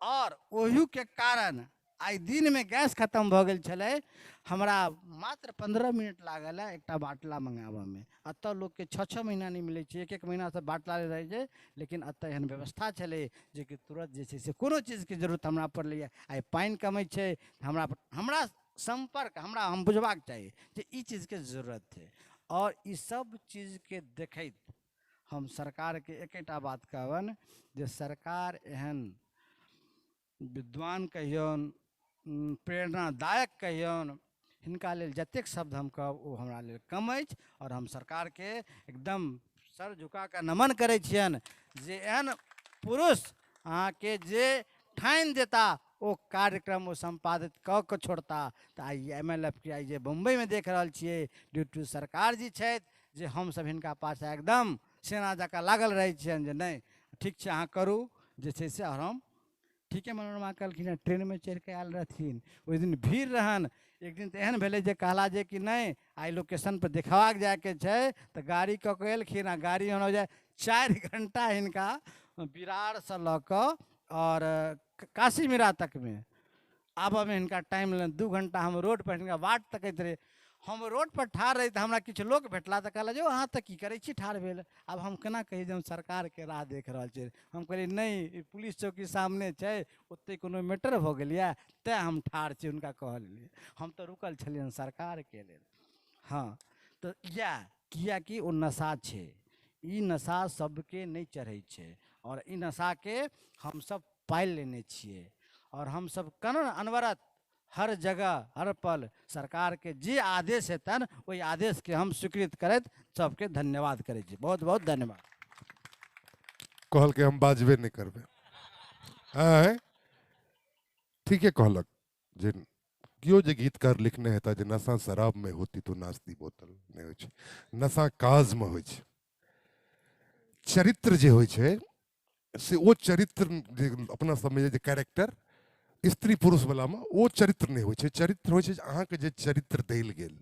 आओर ओहिके कारण आइ दिनमे गैस खतम भऽ गेल छलै, हमरा मात्र 15 मिनट लागल है एकटा बाटला मङ्गाबऽमे। एतऽ लोकके 6-6 महीना नहि मिलै छै, 1-1 महीनासँ बाटला रहै छै, लेकिन एतऽ एहन व्यवस्था छलै जेकि तुरन्त जे छै से कोनो चीजके जरूरत हमरा पड़लैए। आइ पानि कमै छै, हमरा सम्पर्क हम बुझबाक चाही जे ई चीजके जरूरत छै। आओर ई सब चीजके देखैत हम सरकारके एकेटा बात कहबनि जे सरकार एहन विद्वान कहियौन, प्रेरणादायक कहियौन, हिनका लेल जतेक शब्द हम कहब ओ हमरा लेल कम अछि। आओर हम सरकारके एकदम सर झुका कऽ नमन करै छियनि जे एहन पुरुष अहाँके जे ठानि देता ओ कार्यक्रम ओ सम्पादित कऽ कऽ छोड़ता। तऽ आइ MLF के आइ जे बम्बइमे देख रहल छियै, ड्यू टू सरकार जी छथि जे हमसब हिनका पाछाँ एकदम सेना जकाँ लागल रहै छियनि जे नहि ठीक छै अहाँ करू जे छै से। आओर हम ठीके मनोरमा कहलखिन हँ, ट्रेनमे चढ़िकऽ आयल रहथिन, ओहि दिन भीड़ रहनि। एक दिन तऽ एहन भेलै जे कहला जे कि नहि आइ लोकेशनपर देखेबाक जाइके छै, तऽ गाड़ी कऽ कऽ एलखिन आ गाड़ी होना जाय 4 घंटा हिनका बिरारसँ लऽ कऽ आओर काशी मीरा तकमे आबऽमे हिनका टाइम लगलनि 2 घंटा। हम रोडपर हिनका बाट तकैत रही, हम रोडपर ठाढ़ रही तऽ हमरा किछु लोक भेटला तऽ कहला जे अहाँ तऽ की करै छी ठाढ़ भेल। आब हम केना कही जे हम सरकारके राह देख रहल छी। हम कहलियै नहि ई पुलिस चौकी सामने छै, ओतहि कोनो मैटर भऽ गेल यऽ तैँ हम ठाढ़ छी। हुनका कहलियै हम तऽ रुकल छलियनि सरकारके लेल। हाँ, तऽ इएह किएकि ओ नशा छै, ई नशा सबके नहि चढ़ै छै आओर ई नशाके हमसब पालि लेने छियै। आओर हमसब केना अनवरत हर जगह हर पल सरकारके जे आदेश हेतनि ओहि आदेशके हम स्वीकृत करैत सबके धन्यवाद करै छी। बहुत बहुत धन्यवाद। कहलकै हम बाजबे नहि करबै। आँय, ठीके कहलक जे केओ जे गीतकार लिखने हेता जे नशा शराब में होती तो नाचती बोतल, नहीं होइ छै। नशा काज में होइ छै। चरित्र जे होइ छै से ओ चरित्र जे अपना सबमे जे कैरेक्टर स्त्री पुरुष वाला में ओ चरित्र नहीं होइ छै। चरित्र होइ छै जे अहाँके जे चरित्र देल गेल।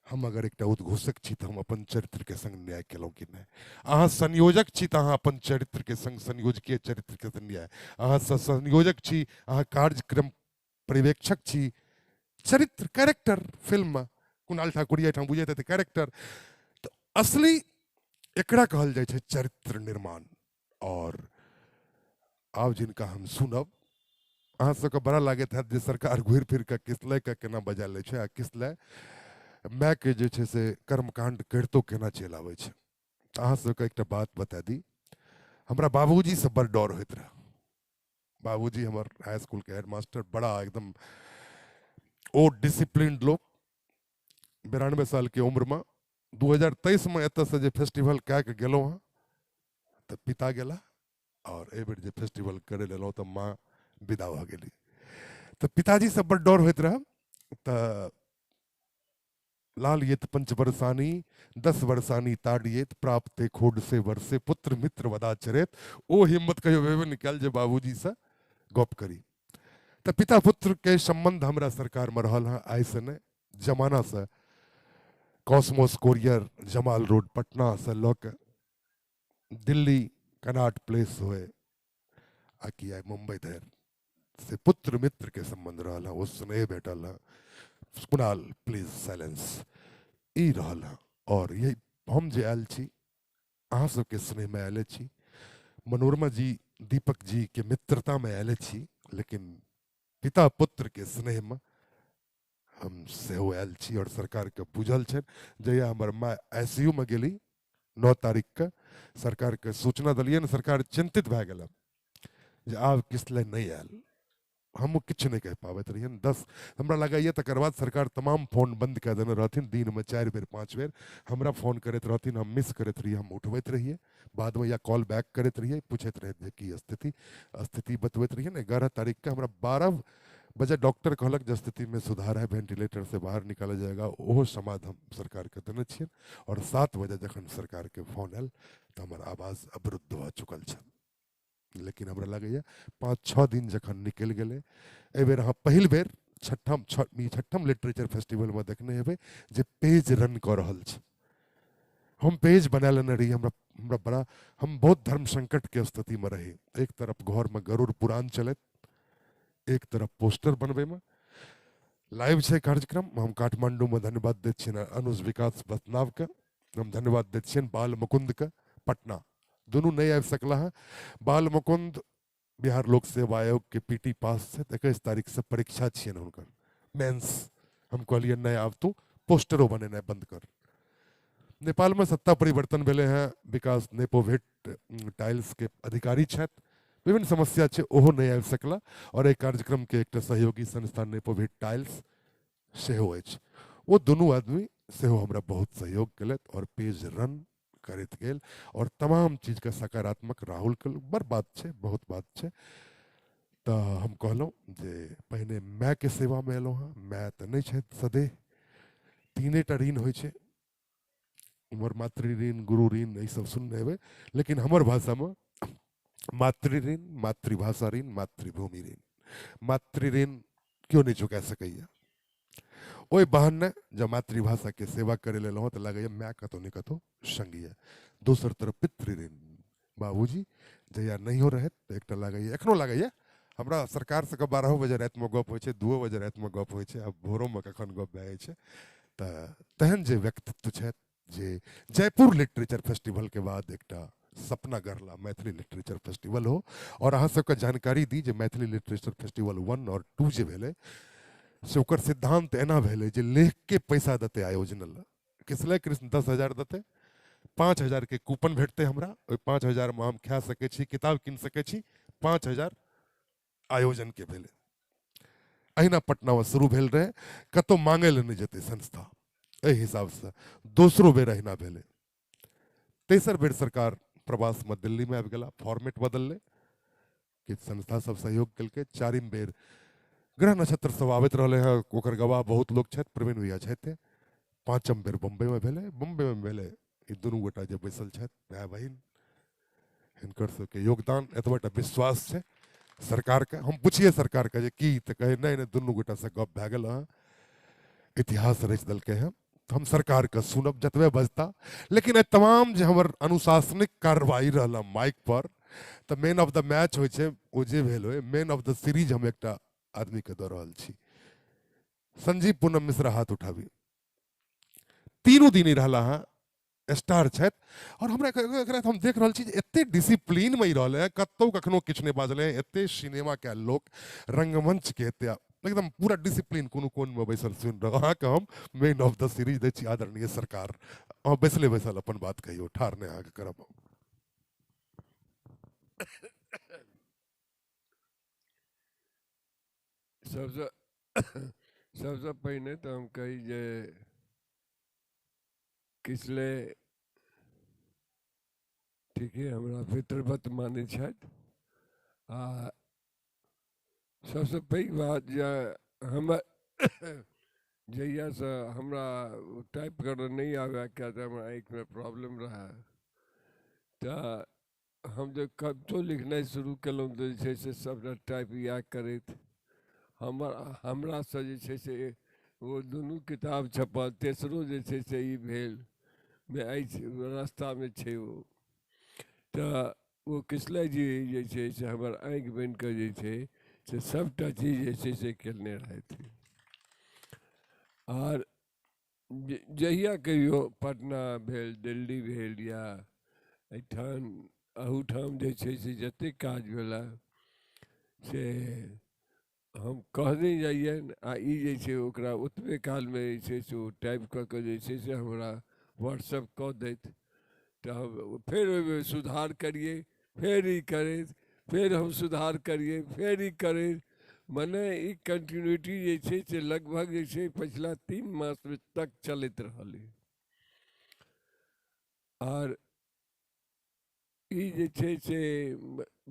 हम अगर एकटा उद्घोषक छी तऽ हम अपन चरित्र के संग न्याय केलहुँ कि नहि। अहाँ संयोजक छी तऽ अहाँ अपन चरित्र के संग संयोजकीय चरित्र के संग न्याय। अहाँ संयोजक छी, अहाँ कार्यक्रम पर्यवेक्षक छी, चरित्र कैरेक्टर फिल्म में कुणाल ठाकुर एहिठाम बुझैत हेतै कैरेक्टर। तऽ असली एकरा कहल जाइ छै चरित्र निर्माण। और आब जिनका हम सुनब अहाँ सबके बड़ा लागैत हैत जे सरकार घुरि फिर कऽ किसलय के केना बजा लै छै आ किसलय मायके जे छै से कर्मकाण्ड करितो केना चलि आबै छै। अहाँ सबके एकटा बात बता दी, हमरा बाबूजीसँ बड़ डर होइत रहए। बाबूजी हमर हाई स्कूल के हेडमास्टर, बड़ा एकदम ओ डिसिप्लिन्ड लोक। 92 साल के उम्र में 2023 में एतऽसँ जे फेस्टिवल कए कऽ गेलहुँ हँ तऽ पिता गेला, और एहि बेर जे फेस्टिवल करै लेलहुँ तऽ माँ विदा भऽ गेली। तऽ पिताजीसँ बड़ डर होइत रहए। तऽ लाल येत पंच बरसानी 10 बरसानी ताडियेत प्राप्त खोड से वर्षे पुत्र मित्र वदा चरेत। ओ हिम्मत कहियो भेबे नहि कयल जे बाबूजीसँ गप करी। तऽ पिता पुत्र के संबंध हमरा सरकार में रहल हँ आइसँ नहि, जमानासँ। Cosmos courier Jamal road Patna से लऽ कऽ दिल्ली कनाट प्लेस होए आ कि आइ मुम्बई धरि से पुत्र मित्र के संबंध रहल हँ, ओ स्नेह भेटल हँ। कुणाल प्लीज साइलेंस ई रहल हँ। और यही हम जे आयल छी अहाँ सबके स्नेहमे आयले छी, मनोरमा जी दीपक जी के मित्रतामे आयले छी, लेकिन पिता पुत्र के स्नेहमे हम सेहो आयल छी। और सरकारके बुझल छनि, जहिया हमर माय ICU में गेली 9 तारीख के, सरकारके सूचना देलियनि, सरकार चिंतित भए गेल जे आब किसलय नहि आयल। हम किछु नहि कहि पाबैत रहियनि। 10 हमरा लगैए तकर बाद सरकार तमाम फोन बंद कए देने रहथिन। दिनमे 4 बेर 5 बेर हमरा फोन करैत रहथिन, हम मिस करैत रहियै, हम उठबैत रहियै बादमे, या कॉल बैक करैत रहियै, पूछैत रहैत जे की स्थिति, स्थिति बतबैत रहियै। 11 तारीख के हमरा 12 बजे डॉक्टर कहलक जे स्थिति में सुधार है, वेंटिलेटर से बाहर निकाला जाएगा। ओहो समाद हम सरकारके देने छियनि। और 7 बजे जखन सरकारके फोन आयल तऽ हमर आवाज अवरुद्ध भऽ चुकल छल। लेकिन हमरा लगैए 5-6 दिन जखन निकलि गेलै, एहिबेर अहाँ पहिल बेर छठम लिटरेचर फेस्टिवलमे देखने हेबै जे पेज रन कऽ रहल छै। हम पेज बना लेने रही। हमरा बड़ा, हम बहुत धर्म संकट के स्थितिमे रही। एक तरफ घरमे गरुड़ पुराण चलैत, एक तरफ पोस्टर बनबैमे। लाइव छै कार्यक्रम। हम काठमांडूमे धन्यवाद दै छियनि अनुज विकास बसनावके, हम धन्यवाद दै छियनि बाल मुकुन्दके, पटना दुनू नहीं आबि सकला हँ। बाल मुकुंद बिहार लोक सेवा आयोग के PT पास छै, 21 तारीख से परीक्षा छियनि हुनकर मेंस। हम कहलियै नहीं आब तू पोस्टरो बनेनाइ बंद कर। नेपाल में सत्ता परिवर्तन भेलै हँ, विकास नेपोभेट टाइल्स के अधिकारी छथि, विभिन्न समस्या छै, ओहो नहीं आबि सकला। और एहि कार्यक्रम के एकटा सहयोगी संस्था नेपोभेट टाइल्स सेहो अछि। ओ दुनू आदमी सेहो हमरा बहुत सहयोग केलथि और पेज रन करैत गेल और तमाम चीजके सकारात्मक राहुल के बड़ बात छै, बहुत बात छै। तऽ हम कहलहुँ जे पहिने मायके सेवामे एलहुँ हँ, माय तऽ नहि छथि सदैह, 3 टा ऋण होइ छै, उम्हर मातृ ऋण, गुरु ऋण, ई सब सुनने हेबै, लेकिन हमर भाषामे मातृ ऋण, मातृभाषा ऋण, मातृभूमि ऋण। मातृ ऋण केओ नहि चुका सकैए। ओहि बहाने जब मातृभाषाके सेवा करै लेलहुँ तऽ लगैए माय कतहु ने कतहु संग यऽ। दोसर तरफ पितृ ऋण, बाबूजी जहिया नहियो रहैत तऽ एकटा लागैए, एखनो लागैए हमरा सरकार सबके 12 बजे रातिमे गप होइ छै, 2 बजे रातिमे गप होइ छै, आब भोरोमे कखन गप भए जाइ छै। तऽ तेहन जे व्यक्तित्व छथि जे जयपुर लिटरेचर फेस्टिवलके बाद एकटा सपना गढ़ला मैथिली लिटरेचर फेस्टिवल हो। और अहाँ सबके जानकारी दी जे मैथिली लिटरेचर फेस्टिवल 1 और 2 जे भेलै से ओकर सिद्धांत एना भेलै जे लेख के पैसा देतै आयोजन लए, किसलय कृष्ण 10,000 देतै, 5,000 के कूपन भेटतै हमरा, ओहि 5,000 में हम खा सकै छी, किताब कीन सकै छी, 5,000 आयोजन के भेलै। अहिना पटनामे शुरू भेल रहै, कतहु मांगै लए नहि जेतै संस्था, एहि हिसाबसँ दोसरो बेर अहिना भेलै। तेसर बेर सरकार प्रवासमे दिल्लीमे आबि गेला, फॉर्मेट बदललै, किछु संस्था सब सहयोग केलकै। 4 बेर ग्रह नक्षत्र सब आबैत रहलै हँ, ओकर गवाह बहुत लोक छथि, प्रवीण भैया छथि। 5म बेर बम्बईमे भेलै, बम्बईमे भेलै। ई दुनू गोटा जे बैसल छथि भाय बहिन, हिनकर सबके योगदान एतबा विश्वास छै सरकारके। हम पुछिए सरकारके जे की, तऽ कहै नहि नहि दुनू गोटासँ गप भए गेल हँ, इतिहास रचि देलकै हँ। हम सरकारके सुनब जतबे बजता, लेकिन एहि तमाम जे हमर अनुशासनिक कार्रवाई रहल माइक पर, तऽ मैन ऑफ the match होइ छै ओ जे भेल होइ, मैन ऑफ the series हम एकटा आदमीके दऽ रहल छी। संजीव पूनम मिश्रा हाथ उठाबी। तीनू दिन ही रहला हँ, स्टार छथि। और हमरा एकरा हम देख रहल छी जे एते डिसिप्लिन में ही रहलै हँ, कतहु कखनो किछु नहि बाजलै हँ। एते सिनेमा के लोक रंगमंच के एते एकदम पूरा डिसिप्लिन कोनो कोनमे बैसल सुनि रहल। अहाँके हम मैन ऑफ the series दै छी आदरणीय सरकार। अहाँ बैसले बैसल अपन बात कहियौ, ठाढ़ नहि अहाँके करब। सबसँ पहिने तऽ हम कही जे किसले ठीके हमरा पितृवत मानै छथि। आ सबसँ पैघ बात जे हमर जहियासँ हमरा टाइप करऽ नहि आबय, किया तऽ हमरा आँखिमे प्रॉब्लम रहए, तऽ हम जे कवितो लिखनाइ शुरू केलहुँ तऽ जे छै से सबटा टाइप इएह करैत हमरासँ जे छै से ओ दुनू किताब छपल, तेसरो जे छै से ई भेल मे अछि, रास्तामे छै ओ। तऽ ओ किसलय जी जे छै से हमर आँखि बनिकऽ जे छै से सबटा चीज जे छै से केने रहथि। आर जहिया कहियो पटना भेल, दिल्ली भेल या एहिठाम अहूठाम जे छै से जतेक काज भेला से हम कहने जइयनि, आ ई जे छै ओकरा ओतबे कालमे जे छै से ओ टाइप कऽ कऽ जे छै से हमरा व्हाट्सएप कऽ दैत, तऽ हम फेर ओहिमे सुधार करियै, फेर ई करैत, फेर हम सुधार करियै, फेर ई करैत, मने ई कंटिन्यूटी जे छै से लगभग जे छै पछिला 3 मास तक चलैत रहलै। आर ई जे छै से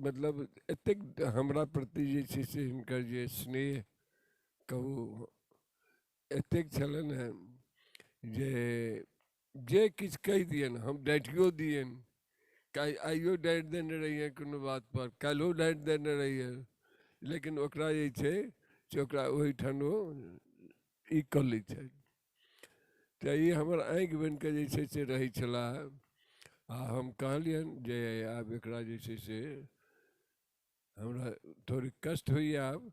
मतलब एतेक हमरा प्रति जे छै से हिनकर जे स्नेह कहू एतेक छलनि हेँ जे जे किछु कहि दियनि हम डाँटियो दियनि, आइयो डाँटि देने रहियै कोनो बात पर, काल्हिओ डाँटि देने रहियै, लेकिन ओकरा जे छै से ओकरा ओहिठाम ओ ई कऽ लै छै। तऽ ई हमर आँखि बनिकऽ जे छै से रहै छलाह। आ हम कहलियनि जे आब एकरा जे छै से हमरा थोड़े कष्ट होइए आब,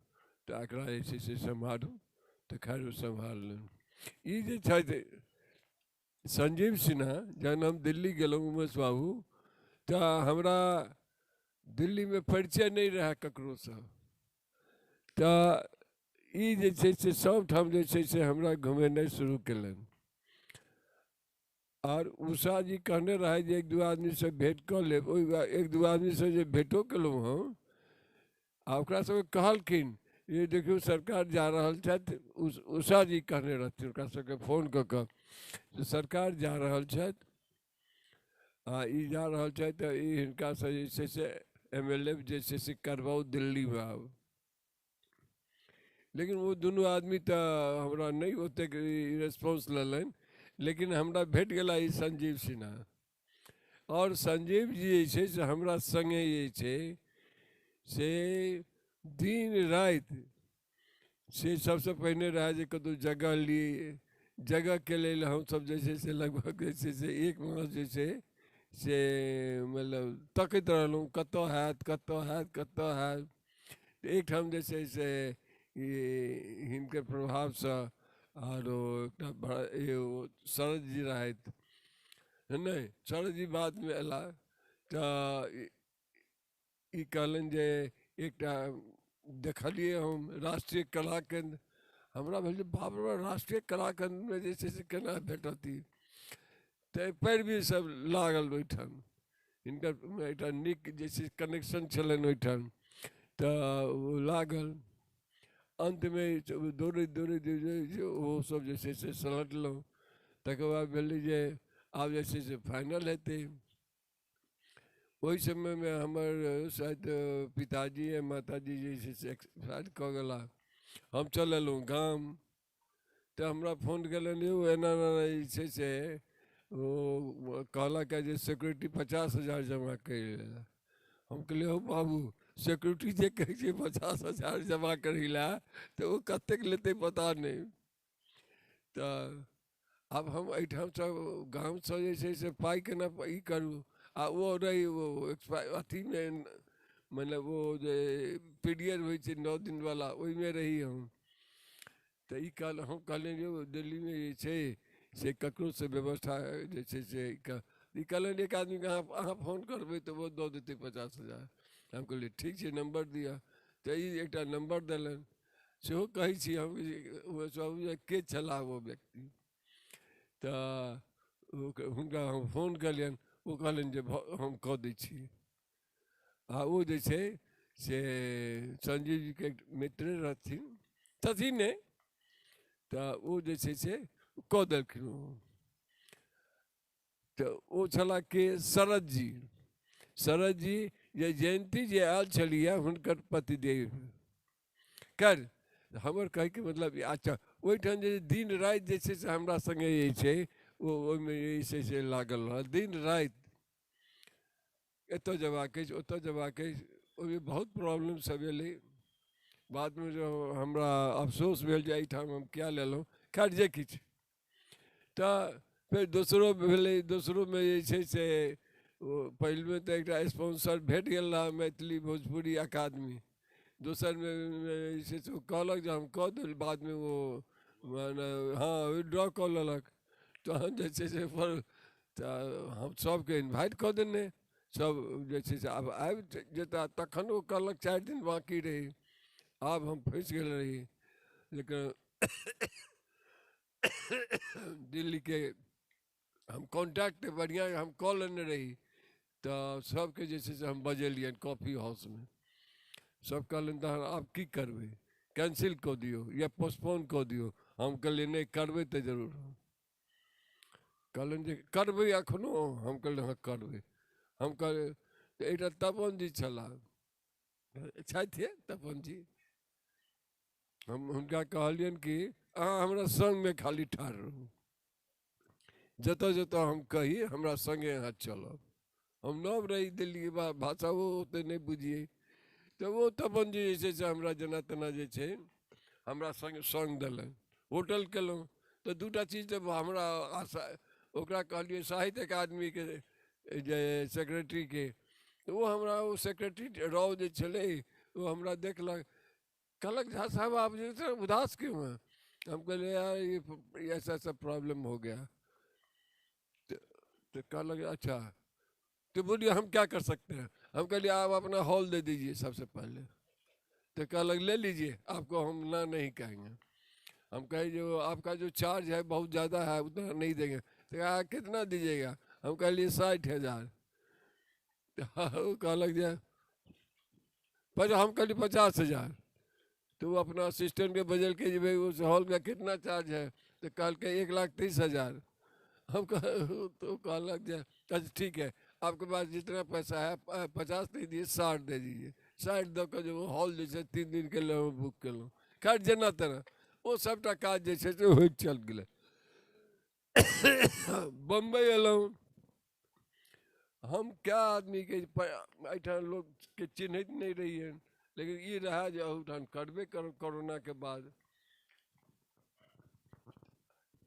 तऽ एकरा जे छै से सम्हारू, तऽ खैर ओ सम्हारलनि। ई जे छथि संजीव सिन्हा, जहन हम दिल्ली गेलहुँ उमेश बाबू, तऽ हमरा दिल्लीमे परिचय नहि रहए ककरोसँ, तऽ ई जे छै से सबठाम जे छै से हमरा घुमेनाइ शुरू केलनि। और उषा जी कहने रहै जे 1-2 आदमीसँ भेँट कऽ लेब, ओहि 1-2 आदमीसँ जे भेँटो केलहुँ हम, आ ओकरा सबके कहलखिन जे देखियौ सरकार जा रहल छथि, उषा जी कहने रहथिन ओकरा सबके फोन कऽ कऽ जे सरकार जा रहल छथि आ ई जा रहल छथि, तऽ ई हिनकासँ जे छै से MLA जे छै से करबाउ दिल्लीमे आब। लेकिन ओ दुनू आदमी तऽ हमरा नहि ओतेक रेस्पॉन्स लेलनि, लेकिन हमरा भेट गेला ई संजीव सिन्हा। और संजीव जी जे छै से हमरा सङ्गे जे छै से दिन राति से सबसँ पहिने रहए जे कतहु जगह ली, जगहके लेल हमसब जे छै से लगभग जे छै से 1 मास जे छै से मतलब तकैत रहलहुँ कतऽ हैत, कतऽ हैत, कतऽ हैत। एकठाम जे छै से ई हिनकर प्रभावसँ आरो एकटा एगो शरद जी रहथि, नहि शरद जी बादमे अयला तऽ ई कहलनि जे एकटा देखलियै हम राष्ट्रीय कला केन्द्र, हमरा भेल जे बाप रे बाप राष्ट्रीय कला केन्द्रमे जे छै से केना भेटत ई, तऽ पैरवी सब लागल ओहिठाम, हिनकर एकटा नीक जे छै कनेक्शन छलनि ओहिठाम, तऽ ओ लागल। अन्तमे दौड़ैत दौड़ैत जे ओहो सब जे छै से सलटलहुँ। तकर बाद भेलै जे आब जे छै से फाइनल हेतै। ओहि समयमे हमर शायद पिताजी या माताजी जे छै से एक्सपायर कऽ गेला, हम चल एलहुँ गाम, तऽ हमरा फोन केलनि यौ एना एना जे छै से ओ कहलक जे सिक्योरिटी 50,000 जमा करै लए। हम कहलियै हौ बाबू, सिक्योरिटी जे कहै छै 50,000 जमा करै लए तऽ ओ कतेक लेतै पता नहि। तऽ आब हम एहिठामसँ गामसँ जे छै से पाइ केना ई करू, आ ओ रही ओ अथीमे, मतलब ओ जे पीरियड होइ छै 9 दिनवला, ओहिमे रही हम। तऽ ई कहल, हम कहलियनि जे दिल्लीमे जे छै से ककरोसँ व्यवस्था जे छै से ई कहलनि एक आदमीके अहाँ फोन करबै तऽ ओ दऽ देतै 50,000। हम कहलियै ठीक छै, नम्बर दिअ। तऽ ई एकटा नम्बर देलनि, सेहो कहै छी हम के छलाह ओ व्यक्ति। तऽ हुनका हम फोन केलियनि, ओ कहलनि जे हम कऽ दै छी। आ ओ जे छै से संजीव जीके मित्रे रहथिन, छथिन नहि, तऽ ओ जे छै से कऽ देलखिन। ओ तऽ ओ छलाह के शरद जी। शरद जी जे जयन्ती जे आयल छलियै हुनकर पतिदेव। खैर हमर कहैके मतलब, अच्छा ओहिठाम जे दिन राति जे छै से हमरा सङ्गे जे छै ओ ओहिमे जे छै से लागल रहल दिन राति, एतऽ जेबाक अछि ओतऽ जेबाक अछि, ओहिमे बहुत प्रॉब्लम सब एलै। बादमे जो हमरा अफसोस भेल जे एहिठाम हम किया लेलहुँ। खैर जे किछु, तऽ फेर दोसरो भेलै। दोसरोमे जे छै से ओ पहिलमे तऽ एकटा स्पॉन्सर भेट गेल रहए मैथिली भोजपुरी अकादमी। दोसरमे जे छै से ओ कहलक जे हम कऽ देल, बादमे ओ माने हँ विड्रॉ कऽ लेलक। तहन जे छै से पर तऽ हम सबके इन्वाइट कऽ देने, सब जे छै से आब आबि जेता। तखन ओ कहलक 4 दिन बाँकी रही, आब हम फँसि गेल रही। लेकिन दिल्लीके हम कॉन्टैक्ट बढ़िआँ हम कऽ लेने रही, तऽ सबके जे छै से हम बजेलियनि कॉफी हाउसमे। सब कहलनि तहन आब की करबै, कैंसिल कऽ दियौ या पोस्टपोन कऽ दियौ। हम कहलियै नहि, करबै तऽ जरूर। कहलनि जे करबै एखनो? हम कहलियै हँ करबै। हम कहलियै तऽ एकटा तपन जी छलाह, छथि तपन जी, हम हुनका कहलियनि कि अहाँ हमरा सङ्गमे खाली ठाढ़ रहू, जतऽ जतऽ हम कही हमरा सङ्गे अहाँ चलब। हम नव रही दिल्लीके भाषा ओ ओतेक नहि बुझियै, तऽ ओ तपन जी जे छै से हमरा जेना तेना जे छै हमरा सङ्ग सङ्ग देलनि। होटल केलहुँ तऽ 2टा चीज तऽ हमरा आशा, ओकरा कहलियै साहित्य अकादमीके जे सेक्रेटरीके, तऽ ओ हमरा ओ सेक्रेटरी राव जे छलै ओ हमरा देखलक, कहलक झा साहब आप जे छै उदास क्यों हैं? हम कहलियै यार ये ऐसा ऐसा प्रॉब्लम हो गया। तो कहलक अच्छा, तो बोलिए हम क्या कर सकते हैं? हम कहलिए आप अपना हॉल दे दीजिए सबसे पहले। तो कहलक ले लीजिए, आपको हम ना नहीं कहेंगे। हम कहे जो आपका जो चार्ज है बहुत ज़्यादा है, उतना नहीं देंगे। तो कहा कितना दीजिएगा? हम कहलिए 60,000। तो कहलक जे पर हम कहलिए 50,000। तो वो अपना असिस्टेंट के बदल के जे भाई उस हॉल का कितना चार्ज है? तो कहलकै 1,30,000। हम तो कहलक जे अच्छा ठीक है, आपके पास जितना पैसा है 50 नहीं दिए 60 दे दीजिए। 60 दऽ कऽ जे ओ हॉल जे छै 3 दिनके लेल हम बुक केलहुँ। खैर जेना तेना ओ सबटा काज जे छै से होइत चल गेलै। बम्बई एलहुँ हम, क्या आदमीके एहिठाम लोकके चिन्हैत नहि रहियनि, लेकिन ई रहए जे एहूठाम करबे करब। कोरोनाके बाद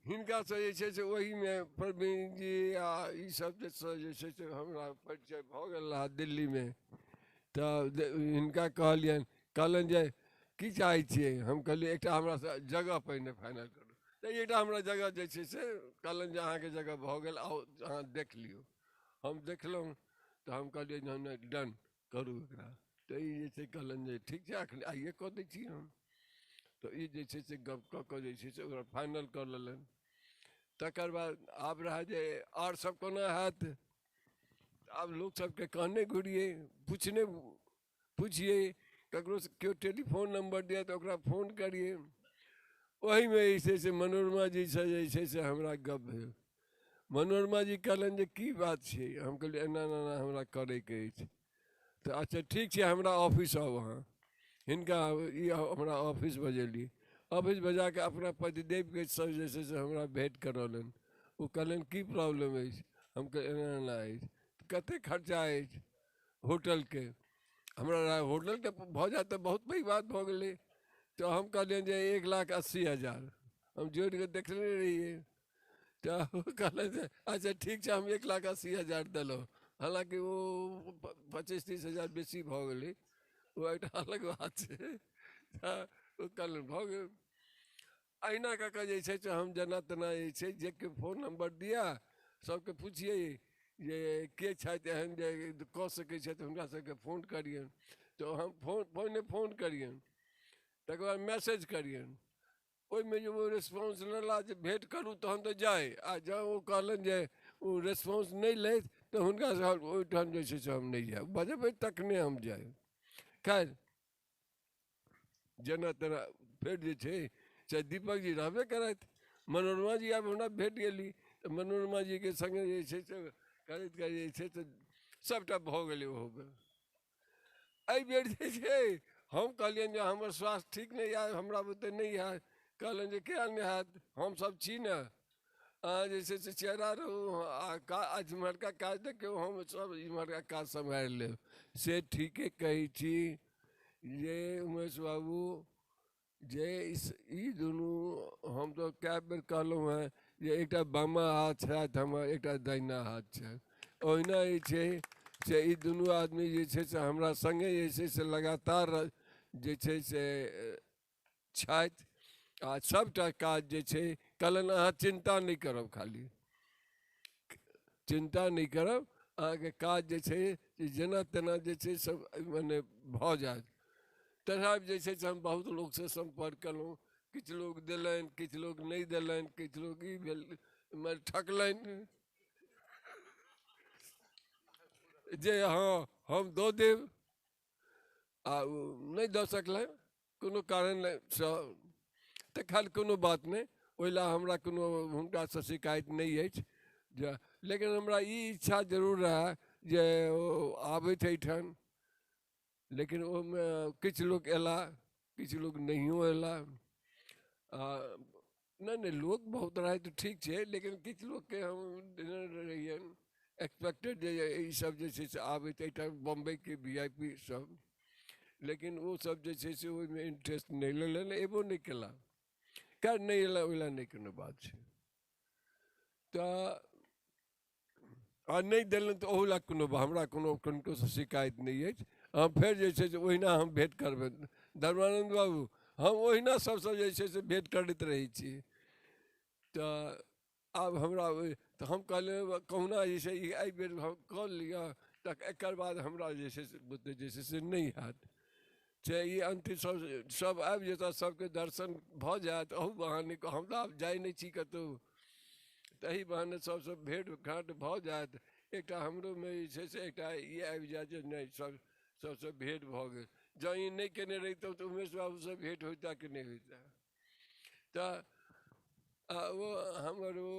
हिनकासँ जे छै से ओहीमे प्रवीण जी आ ईसब जे छै से हमरा परिचय भऽ गेल रहए दिल्लीमे। तऽ हिनका कहलियनि, कहलनि जे की चाहै छियै? हम कहलियै एकटा हमरा जगह पहिने फाइनल करू। तऽ एकटा हमरा जगह जे छै से कहलनि जे अहाँके जगह भऽ गेल, आउ अहाँ देख लियौ। हम देखलहुँ तऽ हम कहलियै जे नहि डन करू एकरा। तऽ ई जे छै कहलनि जे ठीक छै एखन आइए कऽ दै छी हम। तऽ ई जे छै से गप कऽ कऽ जे छै से ओकरा फाइनल कऽ लेलनि। तकर बाद आब रहए जे आओर सब कोना हैत। आब लोक सबके कहने घुरियै, पूछने पुछियै, ककरोसँ केओ टेलीफोन नम्बर दिअ तऽ ओकरा फोन करियै। ओहिमे जे छै से मनोरमा जीसँ जे छै से हमरा गप भेल। मनोरमा जी कहलनि जे की बात छै? हम कहलियै एना एना एना हमरा करैके अछि। तऽ अच्छा ठीक छै, हमरा ऑफिस आउ अहाँ। हिनका ई हमरा ऑफिस बजेली। ऑफिस बजाके अपना पतिदेवके सब जे छै से हमरा भेंट करौलनि। ओ कहलनि की प्रॉब्लम अछि? हम कहलियै एना एना अछि। कतेक खर्चा अछि होटलके? हमरा होटलके भऽ जायत तऽ बहुत पैघ बात भऽ गेलै। तऽ हम कहलियनि जे 1,80,000 हम जोड़िकऽ देखने रहियै। तऽ ओ कहलनि जे अच्छा ठीक छै, हम 1,80,000 देलहुँ। हालाँकि ओ 25-30 हजार बेसी भऽ गेलै, ओ एकटा अलग बात छै। तऽ ओ कहलनि भऽ गेल। अहिना कऽ कऽ जे छै से हम जेना तेना जे छै जे केओ फोन नम्बर दिअ, सबके पुछियै जे के छथि एहन जे कऽ सकै छथि, हुनका सबके फोन करियनि। तऽ हम पहिने फोन करियनि, तकर बाद मैसेज करियनि। ओहिमे जे ओ रेस्पॉन्स लेला जे भेँट करू तहन तऽ जाय, आ जँ ओ कहलनि जे ओ रेस्पॉन्स नहि लैथ तऽ हुनकासँ ओहिठाम जे छै से हम नहि जायब, बजेबै तखने हम जायब। खैर जेना तेना फेर जे छै से दीपक जी रहबे करथि, मनोरमा जी आब हमरा भेट गेली तऽ मनोरमा जीके सङ्गे जे छै से करैत करैत जे छै से सभटा भऽ गेलै ओहोमे। एहिबेर जे छै हम कहलियनि जे हमर स्वास्थ्य ठीक नहि यए, हमरा बुते नहि हैत। कहलनि जे किया नहि हैत, हमसभ छी ने, अहाँ जे छै से चेहरा रहू आ इम्हरका काज देखियौ, हम सब इम्हरका काज सम्हारि लेब। से ठीके कहै छी जे उमेश बाबू जे ई दुनू हम तऽ कए बेर कहलहुँ हेँ जे एकटा बामा हाथ छथि हमर, एकटा दाहिना हाथ छथि। ओहिना जे छै से ई दुनू आदमी जे छै से हमरा सङ्गे जे छै से लगातार जे छै से छथि आ सभटा काज जे छै कहलनि अहाँ चिन्ता नहि करब, खाली चिन्ता नहि करब, अहाँके काज जे छै से जेना तेना जे छै सब मने भऽ जायत। तथा जे छै से हम बहुत लोकसँ सम्पर्क केलहुँ, किछु लोक देलनि, किछु लोक नहि देलनि, किछु लोक ई भेल मने ठकलनि जे हँ हम दऽ देब, आ ओ नहि दऽ सकलनि कोनो कारणसँ। तऽ खैर कोनो बात नहि, ओहि लए हमरा कोनो हुनकासँ शिकायत नहि अछि जे, लेकिन हमरा ई इच्छा जरूर रहए जे ओ आबथि एहिठाम, लेकिन ओहिमे किछु लोक अयला, किछु लोक नहियो अयला। नहि नहि लोक बहुत रहै तऽ ठीक छै, लेकिन किछु लोकके हम देने रहियनि एक्सपेक्टेड जे ईसब जे छै से आबैत एहिठाम बम्बइके VIP सब, लेकिन ओ सब जे छै से ओहिमे इंट्रेस्ट नहि लेलनि, अयबो नहि केला। खैर नहि अयला ओहि लए नहि कोनो बात छै। तऽ आ नहि देलनि तऽ ओहू लए कोनो हमरा कोनो किनकोसँ शिकायत नहि अछि। हम फेर जे छै से ओहिना हम भेँट करबनि धर्मानन्द बाबू, हम ओहिना सबसँ जे छै से भेँट करैत रहै छी। तऽ आब हमरा तऽ हम कहलियै कहुना जे छै ई एहिबेर हम कऽ लिअ, तऽ एकर बाद हमरा जे छै से बुते जे छै से नहि हैत। से ई अन्तिम सब आबि जेता, सबके दर्शन भऽ जायत, अहू बहाने हम तऽ आब जाइ नहि छी कतहु, तही बहाने सबसँ भेँट घाँट भऽ जायत। एकटा हमरोमे जे छै से एकटा ई आबि जायत जे नहि सब सबसँ भेँट भऽ गेल। जँ ई नहि केने रहितहुँ तऽ उमेश बाबूसँ भेँट होइता कि नहि होइता। तऽ ओ हमर ओ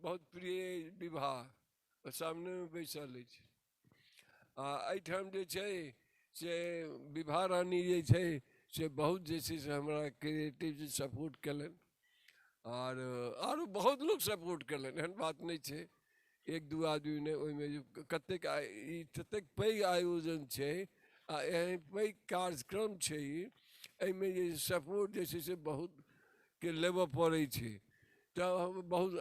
बहुत प्रिय विवाह सामनेमे बैसल अछि। आ एहिठाम जे छै से विवाह रानी जे छै से बहुत जे छै से हमरा क्रिएटिव सपोर्ट केलनि, आर आरो बहुत लोक सपोर्ट केलनि, एहन बात नहि छै एक दू आदमी नहि। ओहिमे कतेक ई ततेक पैघ आयोजन छै आ एहन पैघ कार्यक्रम छै ई, एहिमे जे सपोर्ट जे छै से बहुत के लेबऽ पड़ै छै। तऽ हम बहुत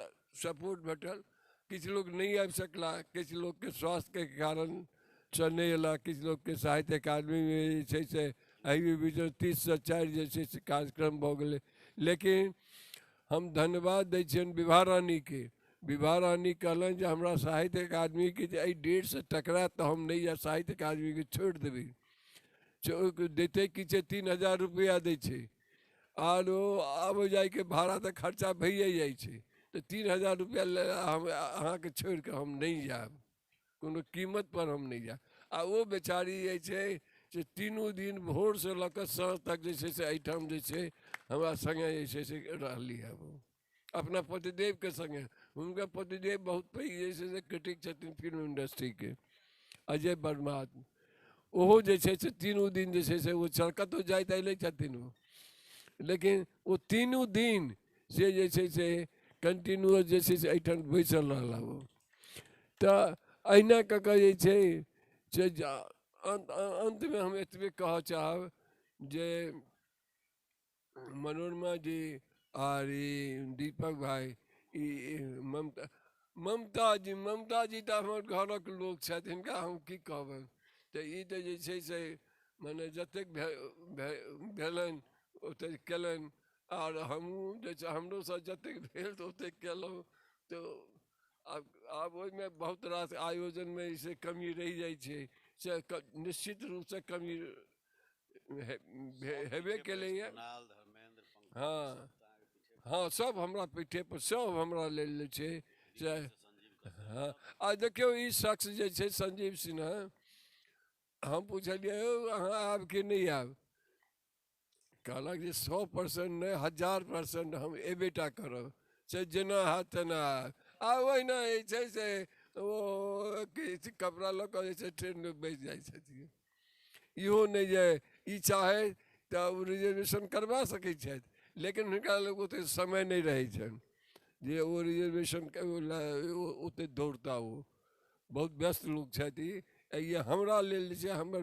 सपोर्ट भेटल। किछु लोक नहि आबि सकला, किछु लोकके स्वास्थ्यके कारणसँ नहि अयला, किछु लोकके साहित्य अकादमीमे जे छै से एहि बीच 30 से 4 जे छै से कार्यक्रम भऽ गेलै। लेकिन हम धन्यवाद दै छियनि विभा रानीके। विभा रानी कहलनि जे हमरा साहित्य अकादमीके जे एहि डेटसँ टकरायत तऽ हम नहि जायब, साहित्य अकादमीके छोड़ि देबै। दैते की छै, 3000 रुपैआ दै छै, आर ओ आबै जाइके भाड़ा तऽ खर्चा भइए जाइ छै, तऽ 3000 रुपैआ हम अहाँके छोड़िकऽ हम नहि जायब, कोनो कीमतपर हम नहि जायब। आ ओ बेचारी जे छै से तीनू दिन भोरसँ लऽ कऽ साँझ तक जे छै से एहिठाम जे छै हमरा सङ्गे जे छै से रहली है ओ अपना पतिदेवके सङ्गे। हुनकर पतिदेव बहुत पैघ जे छै से क्रिटिक छथिन फिल्म इंडस्ट्रीके, अजय वर्मा। ओहो जे छै से तीनू दिन जे छै से ओ कतहु जाइत अयलै छथिन ओ, लेकिन ओ तीनू दिन से जे छै से कंटिन्यूअस जे छै से एहिठाम बैसल रहला ओ। तऽ अहिना कऽ कऽ जे छै से अन्तमे हम एतबे कहऽ चाहब जे मनोरमा जी आर ई दीपक भाई, ई ममता जी तऽ हमर घरक लोक छथि, हिनका हम की कहबनि। तऽ ई तऽ जे छै से मने जतेक भेलनि ओतेक केलनि, आर हमहूँ जे छै हमरोसँ जतेक भेल तऽ ओतेक केलहुँ। तऽ आब ओहिमे बहुत रास आयोजनमे से कमी रहि जाइ छै, से निश्चित रूपसँ कमी हेबे केलैए। हाँ हाँ, सब हमरा पीठे पर सब हमरा लेल छै से। हाँ, आ देखियौ ई शख्स जे छै संजीव सिन्हा, हम पुछलियै यौ अहाँ आयब कि नहि आयब, कहलक जे 100% नहि 1000% हम एबे टा करब, से जेना हैत तेना आयब। आ ओहिना जे छै से ओ किछु कपड़ा लऽ कऽ जे छै ट्रेनमे बैस जाइ छथिन। इहो नहि जे ई चाहे तऽ ओ रिजर्वेशन करबा सकै छथि, लेकिन हुनका लग ओतेक समय नहि रहै छनि जे ओ रिजर्वेशन ओतेक दौड़ता। ओ बहुत व्यस्त लोक छथि। ई हमरा लेल जे छै हमर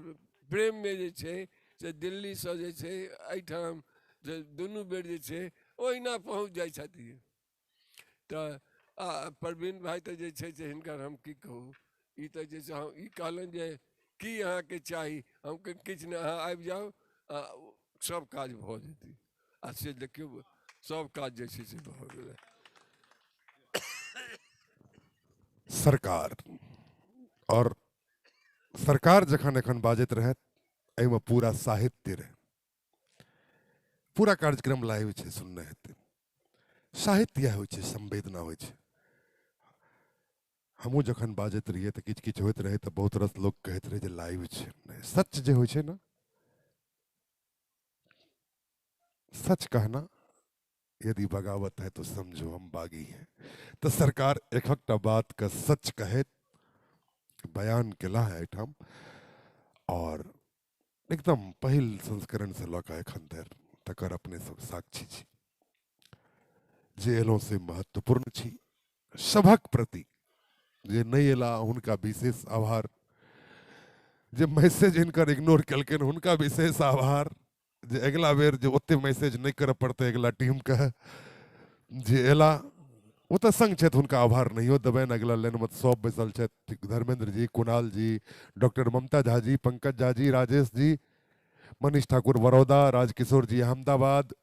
प्रेममे जे छै से दिल्लीसँ जे छै एहिठाम जे दुनू बेर जे छै ओहिना पहुँच जाइ छथिन। तऽ आ प्रवीण भाइ तऽ जे छै से हिनकर हम की कहू, ई तऽ जे छै हम ई कहलनि जे की अहाँके चाही, हम किछु नहि, अहाँ आबि जाउ आ सब काज भऽ जेतै। आ से देखियौ सब काज जे छै से भऽ गेलै। सरकार और सरकार जखन एखन बाजैत रहत एहिमे पूरा साहित्य रहै, पूरा कार्यक्रम लाइव छै, सुनने हेतै। साहित्य इएह होइ छै, संवेदना होइ छै। हमहूँ जखन बाजैत रहियै तऽ किछु किछु होइत रहै तऽ बहुत रास लोक कहैत रहै जे लाइव छै। नहि, सच जे होइ छै ने, सच कहना यदि बगावत है तो समझो हम बागी हैं। तो सरकार एक एकटा बात के सच कहैत बयान केला है एहिठाम, और एकदम पहिल संस्करण से लऽ कऽ एखन धरि तकर अपने सब साक्षी छी। जे एलहुँ से महत्वपूर्ण छी सभक प्रति, जे नहि एला हुनका विशेष आभार, जे मैसेज हिनकर इग्नोर केलखिन हुनका विशेष आभार, जे अगिला बेर जे ओते मैसेज नहि करऽ पड़तै अगिला टीमके। जे एला ओ तऽ संग छथि, हुनका आभार नहियो देबनि। अगिला लाइनमे सब बैसल छथि, धर्मेंद्र जी, कुणाल जी, डॉक्टर ममता झा जी, पंकज झा जी, राजेश जी, मनीष ठाकुर बड़ौदा, राजकिशोर जी अहमदाबाद,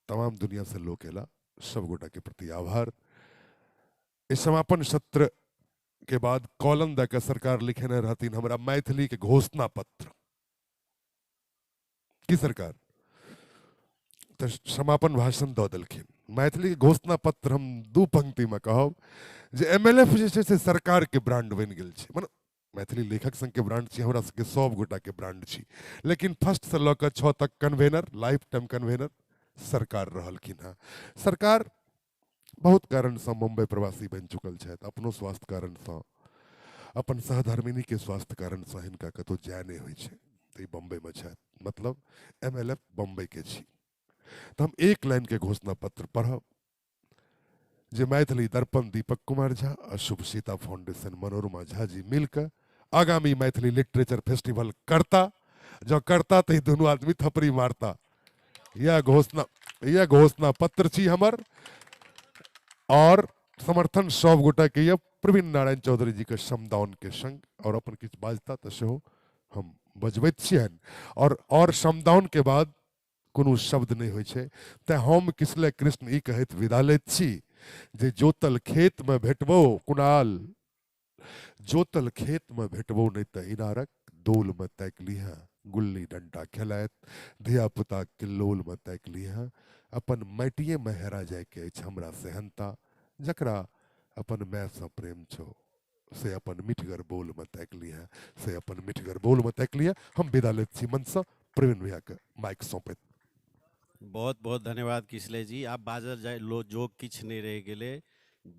तमाम दुनिया से लोक एला, सब गोटा के प्रति आभार। इस समापन सत्र के बाद कॉलम दऽ कऽ सरकार लिखेने रहथिन हमरा मैथिली के घोषणा पत्र की सरकार, तऽ समापन भाषण दऽ देलखिन। मैथिली के घोषणा पत्र हम दू पंक्ति में कहब जे MLF जे छै से सरकार के ब्रांड बनि गेल छै, मने मैथिली लेखक संघ के ब्रांड छी, हमरा सबके सब गोटा के ब्रांड छी, लेकिन फर्स्ट से लऽ कऽ 6 तक कन्वेनर, लाइफ टाइम कन्वेनर सरकार रहलखिन हँ। सरकार बहुत कारणसँ मुम्बई प्रवासी बनि चुकल छथि, अपनो स्वास्थ्य कारणसँ, अपन सहधर्मिणी के स्वास्थ्य कारणसँ हिनका कतहु जाय नहि होइ छै, तऽ ई बम्बईमे छथि, मतलब MLF Bombay के छी। तऽ हम एक लाइन के घोषणा पत्र पढ़ब जे मैथिली दर्पण दीपक कुमार झा आ शुभ सीता फाउंडेशन मनोरमा झा जी मिलकर आगामी मैथिली लिटरेचर फेस्टिवल करता। जँ करता तऽ ई दुनू आदमी थपड़ी मारता। यह घोषणा पत्र छी हमर, और समर्थन सब गोटा के यऽ प्रवीण नारायण चौधरी जी के समदाउन के संग, और अपन किछु बाजता तऽ सेहो हम बजबैत छियनि। और समदाउन के बाद कोनो शब्द नहि होइ छै, तें हम किसलय कृष्ण ई कहैत विदा लैत छी जे जोतल खेत में भेटबो कुणाल, जोतल खेत में भेटबो नहि तऽ इनारक दोल में ताकि लिहऽ, गुल्ली डंटा खेलाइत धिया पुता किल्लोल में ताकि लिहऽ, अपन माटिए में हेरा जायके अछि हमरा सेहनता, जकरा अपन मायसँ प्रेम छौ से अपन मिठगर बोल में ताकि लिहऽ, से अपन मिठगर बोल में ताकि लिहऽ। हम विदा लैत छी मंचसँ, प्रवीण भैया के माइक सौंपैत। बहुत बहुत धन्यवाद किसलय जी। आब बाजल जाय लो जो किछु नहि रहि गेलै।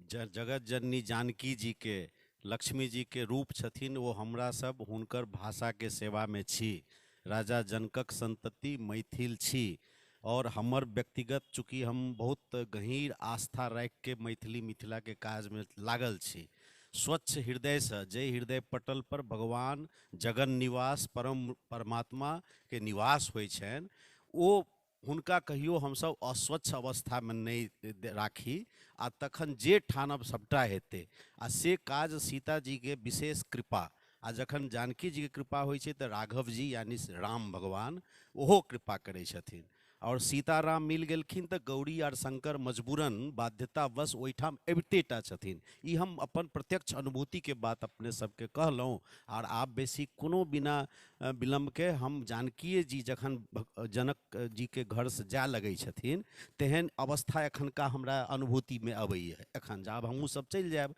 जगत जननी जानकी जी के लक्ष्मी जी के रूप छथिन, ओ हमरा सब हुनकर भाषा के सेवा में छी। राजा जनकक संतति मैथिल छी और हमर व्यक्तिगत चूँकि हम बहुत गहीर आस्था राखि के मैथिली मिथिला के काज में लागल छी। स्वच्छ हृदय से जय हृदय पटल पर भगवान जगन निवास परम परमात्मा के निवास होइ छनि, ओ हुनका कहियो हमसब अस्वच्छ अवस्था में नहीं राखी आ तखन जे ठानब सबटा हेतै। आ से काज सीता जी के विशेष कृपा आ जखन जानकी जी के कृपा होइ छै तऽ राघव जी यानी राम भगवान ओहो कृपा करै छथिन। और सीताराम मिल गेलखिन तऽ गौरी आर शंकर मजबूरन बाध्यतावश ओहिठाम अबिते टा छथिन। ई हम अपन प्रत्यक्ष अनुभूति के बात अपने सबके कहलहुँ। और आब बेसी कोनो बिना विलम्ब के हम जानकीए जी जखन जनक जी के घर से जाय लगै छथिन तेहन अवस्था एखनका हमरा अनुभूति में अबैए। एखन आब हमहूँ सब चलि जायब,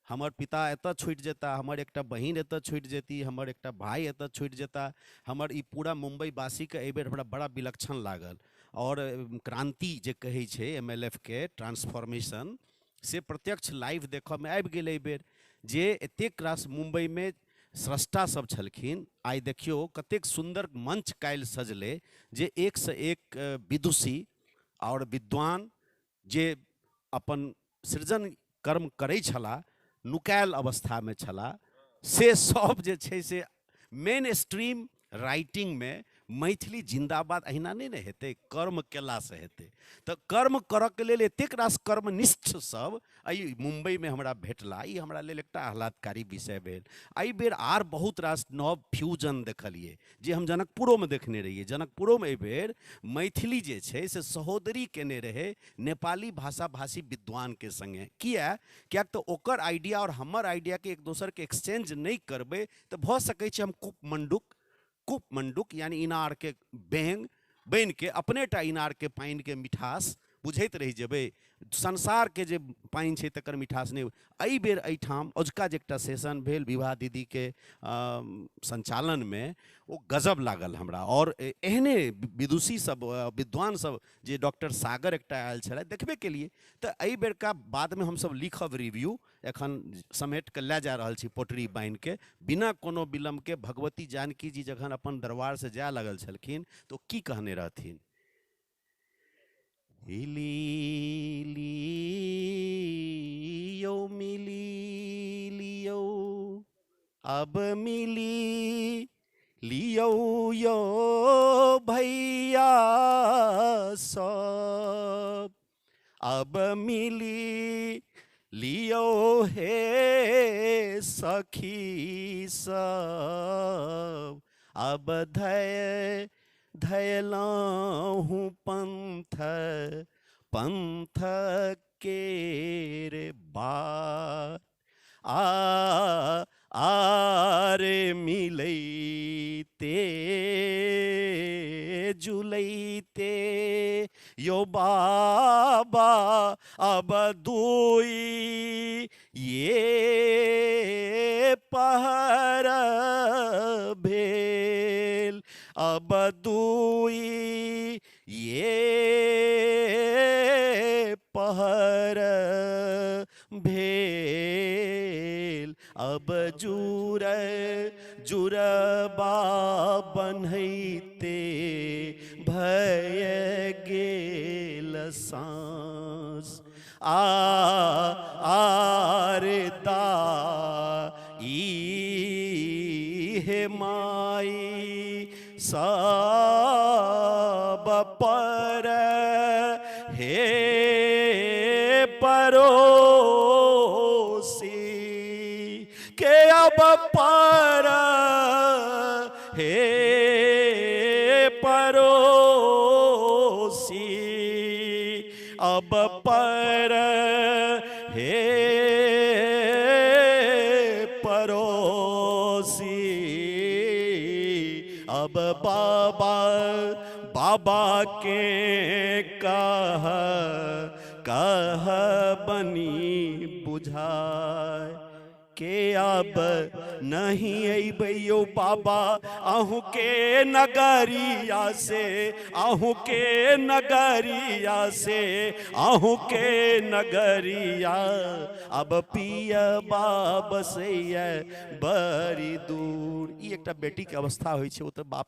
हमर पिता एतऽ छुटि जेता, हमर एकटा बहिन एतऽ छुटि जेती, हमर एकटा भाई एतऽ छुटि जेता, हमर ई पूरा मुम्बईवासीके एहिबेर हमरा बड़ा विलक्षण लागल। और क्रांति जे कहै छै MLF के ट्रांसफॉर्मेशन से प्रत्यक्ष लाइव देखऽमे आबि गेल एहिबेर, जे एतेक रास मुम्बईमे स्रष्टा सब छलखिन। आइ देखियौ कतेक सुन्दर मंच काल्हि सजलै जे एक से एक विदुषी और विद्वान जे अपन सृजन कर्म करै छलाह, नुकायल अवस्था में छला, से सब जे छै से मेन स्ट्रीम राइटिंग में मैथिली जिंदाबाद अहिना नहीं ने हेतै, कर्म केला से हेतै। तऽ कर्म करऽ के लेल एतेक रास कर्मनिष्ठ सब एहि मुम्बई में हमरा भेटला, ई हमरा लेल एकटा आह्लादकारी विषय भेल। एहि बेर आर बहुत रास नव फ्यूजन देखलियै जे हम जनकपुरोमे देखने रहियै। जनकपुरोमे एहि बेर मैथिली जे छै से सहोदरी केने रहै नेपाली भाषा भाषी विद्वान के संगे। किया? कियाक तऽ ओकर आइडिया और हमर आइडिया के एक दोसर के एक्सचेंज नहीं करबै तऽ भऽ सकै छै हम कूपमंडूक यानी इनार के बेंग बनि के अपने टा इनार के पानि के मिठास बुझैत रहि जेबै, संसार के जे पानि छै तकर मिठास नहि। एहि बेर एहिठाम अजुका जे एकटा सेशन भेल विवाह दीदी के संचालन में, ओ गजब लागल हमरा। और एहने विदुषी सब विद्वान सब जे डॉक्टर सागर एकटा आयल छलै देखबे केलिए। तऽ एहि बेरका बादमे हमसब लिखब रिव्यू, एखन समेट के लए जा रहल छी पोटरी बान्हि के बिना कोनो विलम्ब के। भगवती जानकी जी जखन अपन दरबार से जाय लगल छलखिन तो की कहने रहथिन, हिली लियो मिली लियो अब मिली लियो यो भैया सब, अब मिली लियो हे सखी सब, अब धय धयलाहूँ पंथ पंथ केर बाट, आ आरे मिलैते जुलैते यो बाबा अब दुई ये पहर भेल, अब दुई ये पहर भेल, अब जुर जुरबा बन्हैते भय गेल सांस, आ आरे दा ई हे माई सब पर हे परोसी के, अब पर हे परोसी, अब पर हे परोसी, अब बाबा बाबा के कह कह बनी बुझाए। के अब नहीं अइबै यौ बाबा अहूँ के नगरिया से, अहूँ के नगरिया से, अहूँ के नगरिया। अब पियबा बसैया बड़ी दूर। ई एकटा बेटीके अवस्था होइ छै, ओ तऽ बाप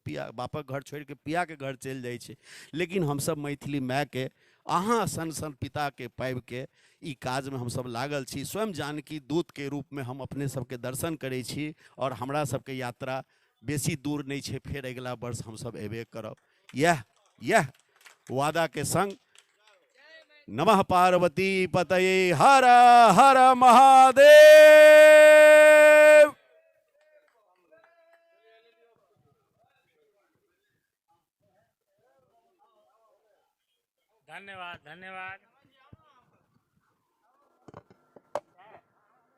पिया बापक घर छोड़िके पियाके घर चलि जाइ छै। लेकिन हमसब मैथिली मायके अहाँ सन सन पिताके पाबिके ई काजमे हमसब लागल छी। स्वयं जानकी दूतके रूपमे हम अपने सबके दर्शन करै छी और हमरा सबके यात्रा बेसी दूर नहि छै, फेर अगिला वर्ष हमसब अयबे करब। इएह वादाके संग नमः पार्वती पतये, हर हर महादेव। धन्यवाद धन्यवाद।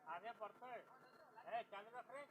आगे बढ़ते है, चालू रख रहे।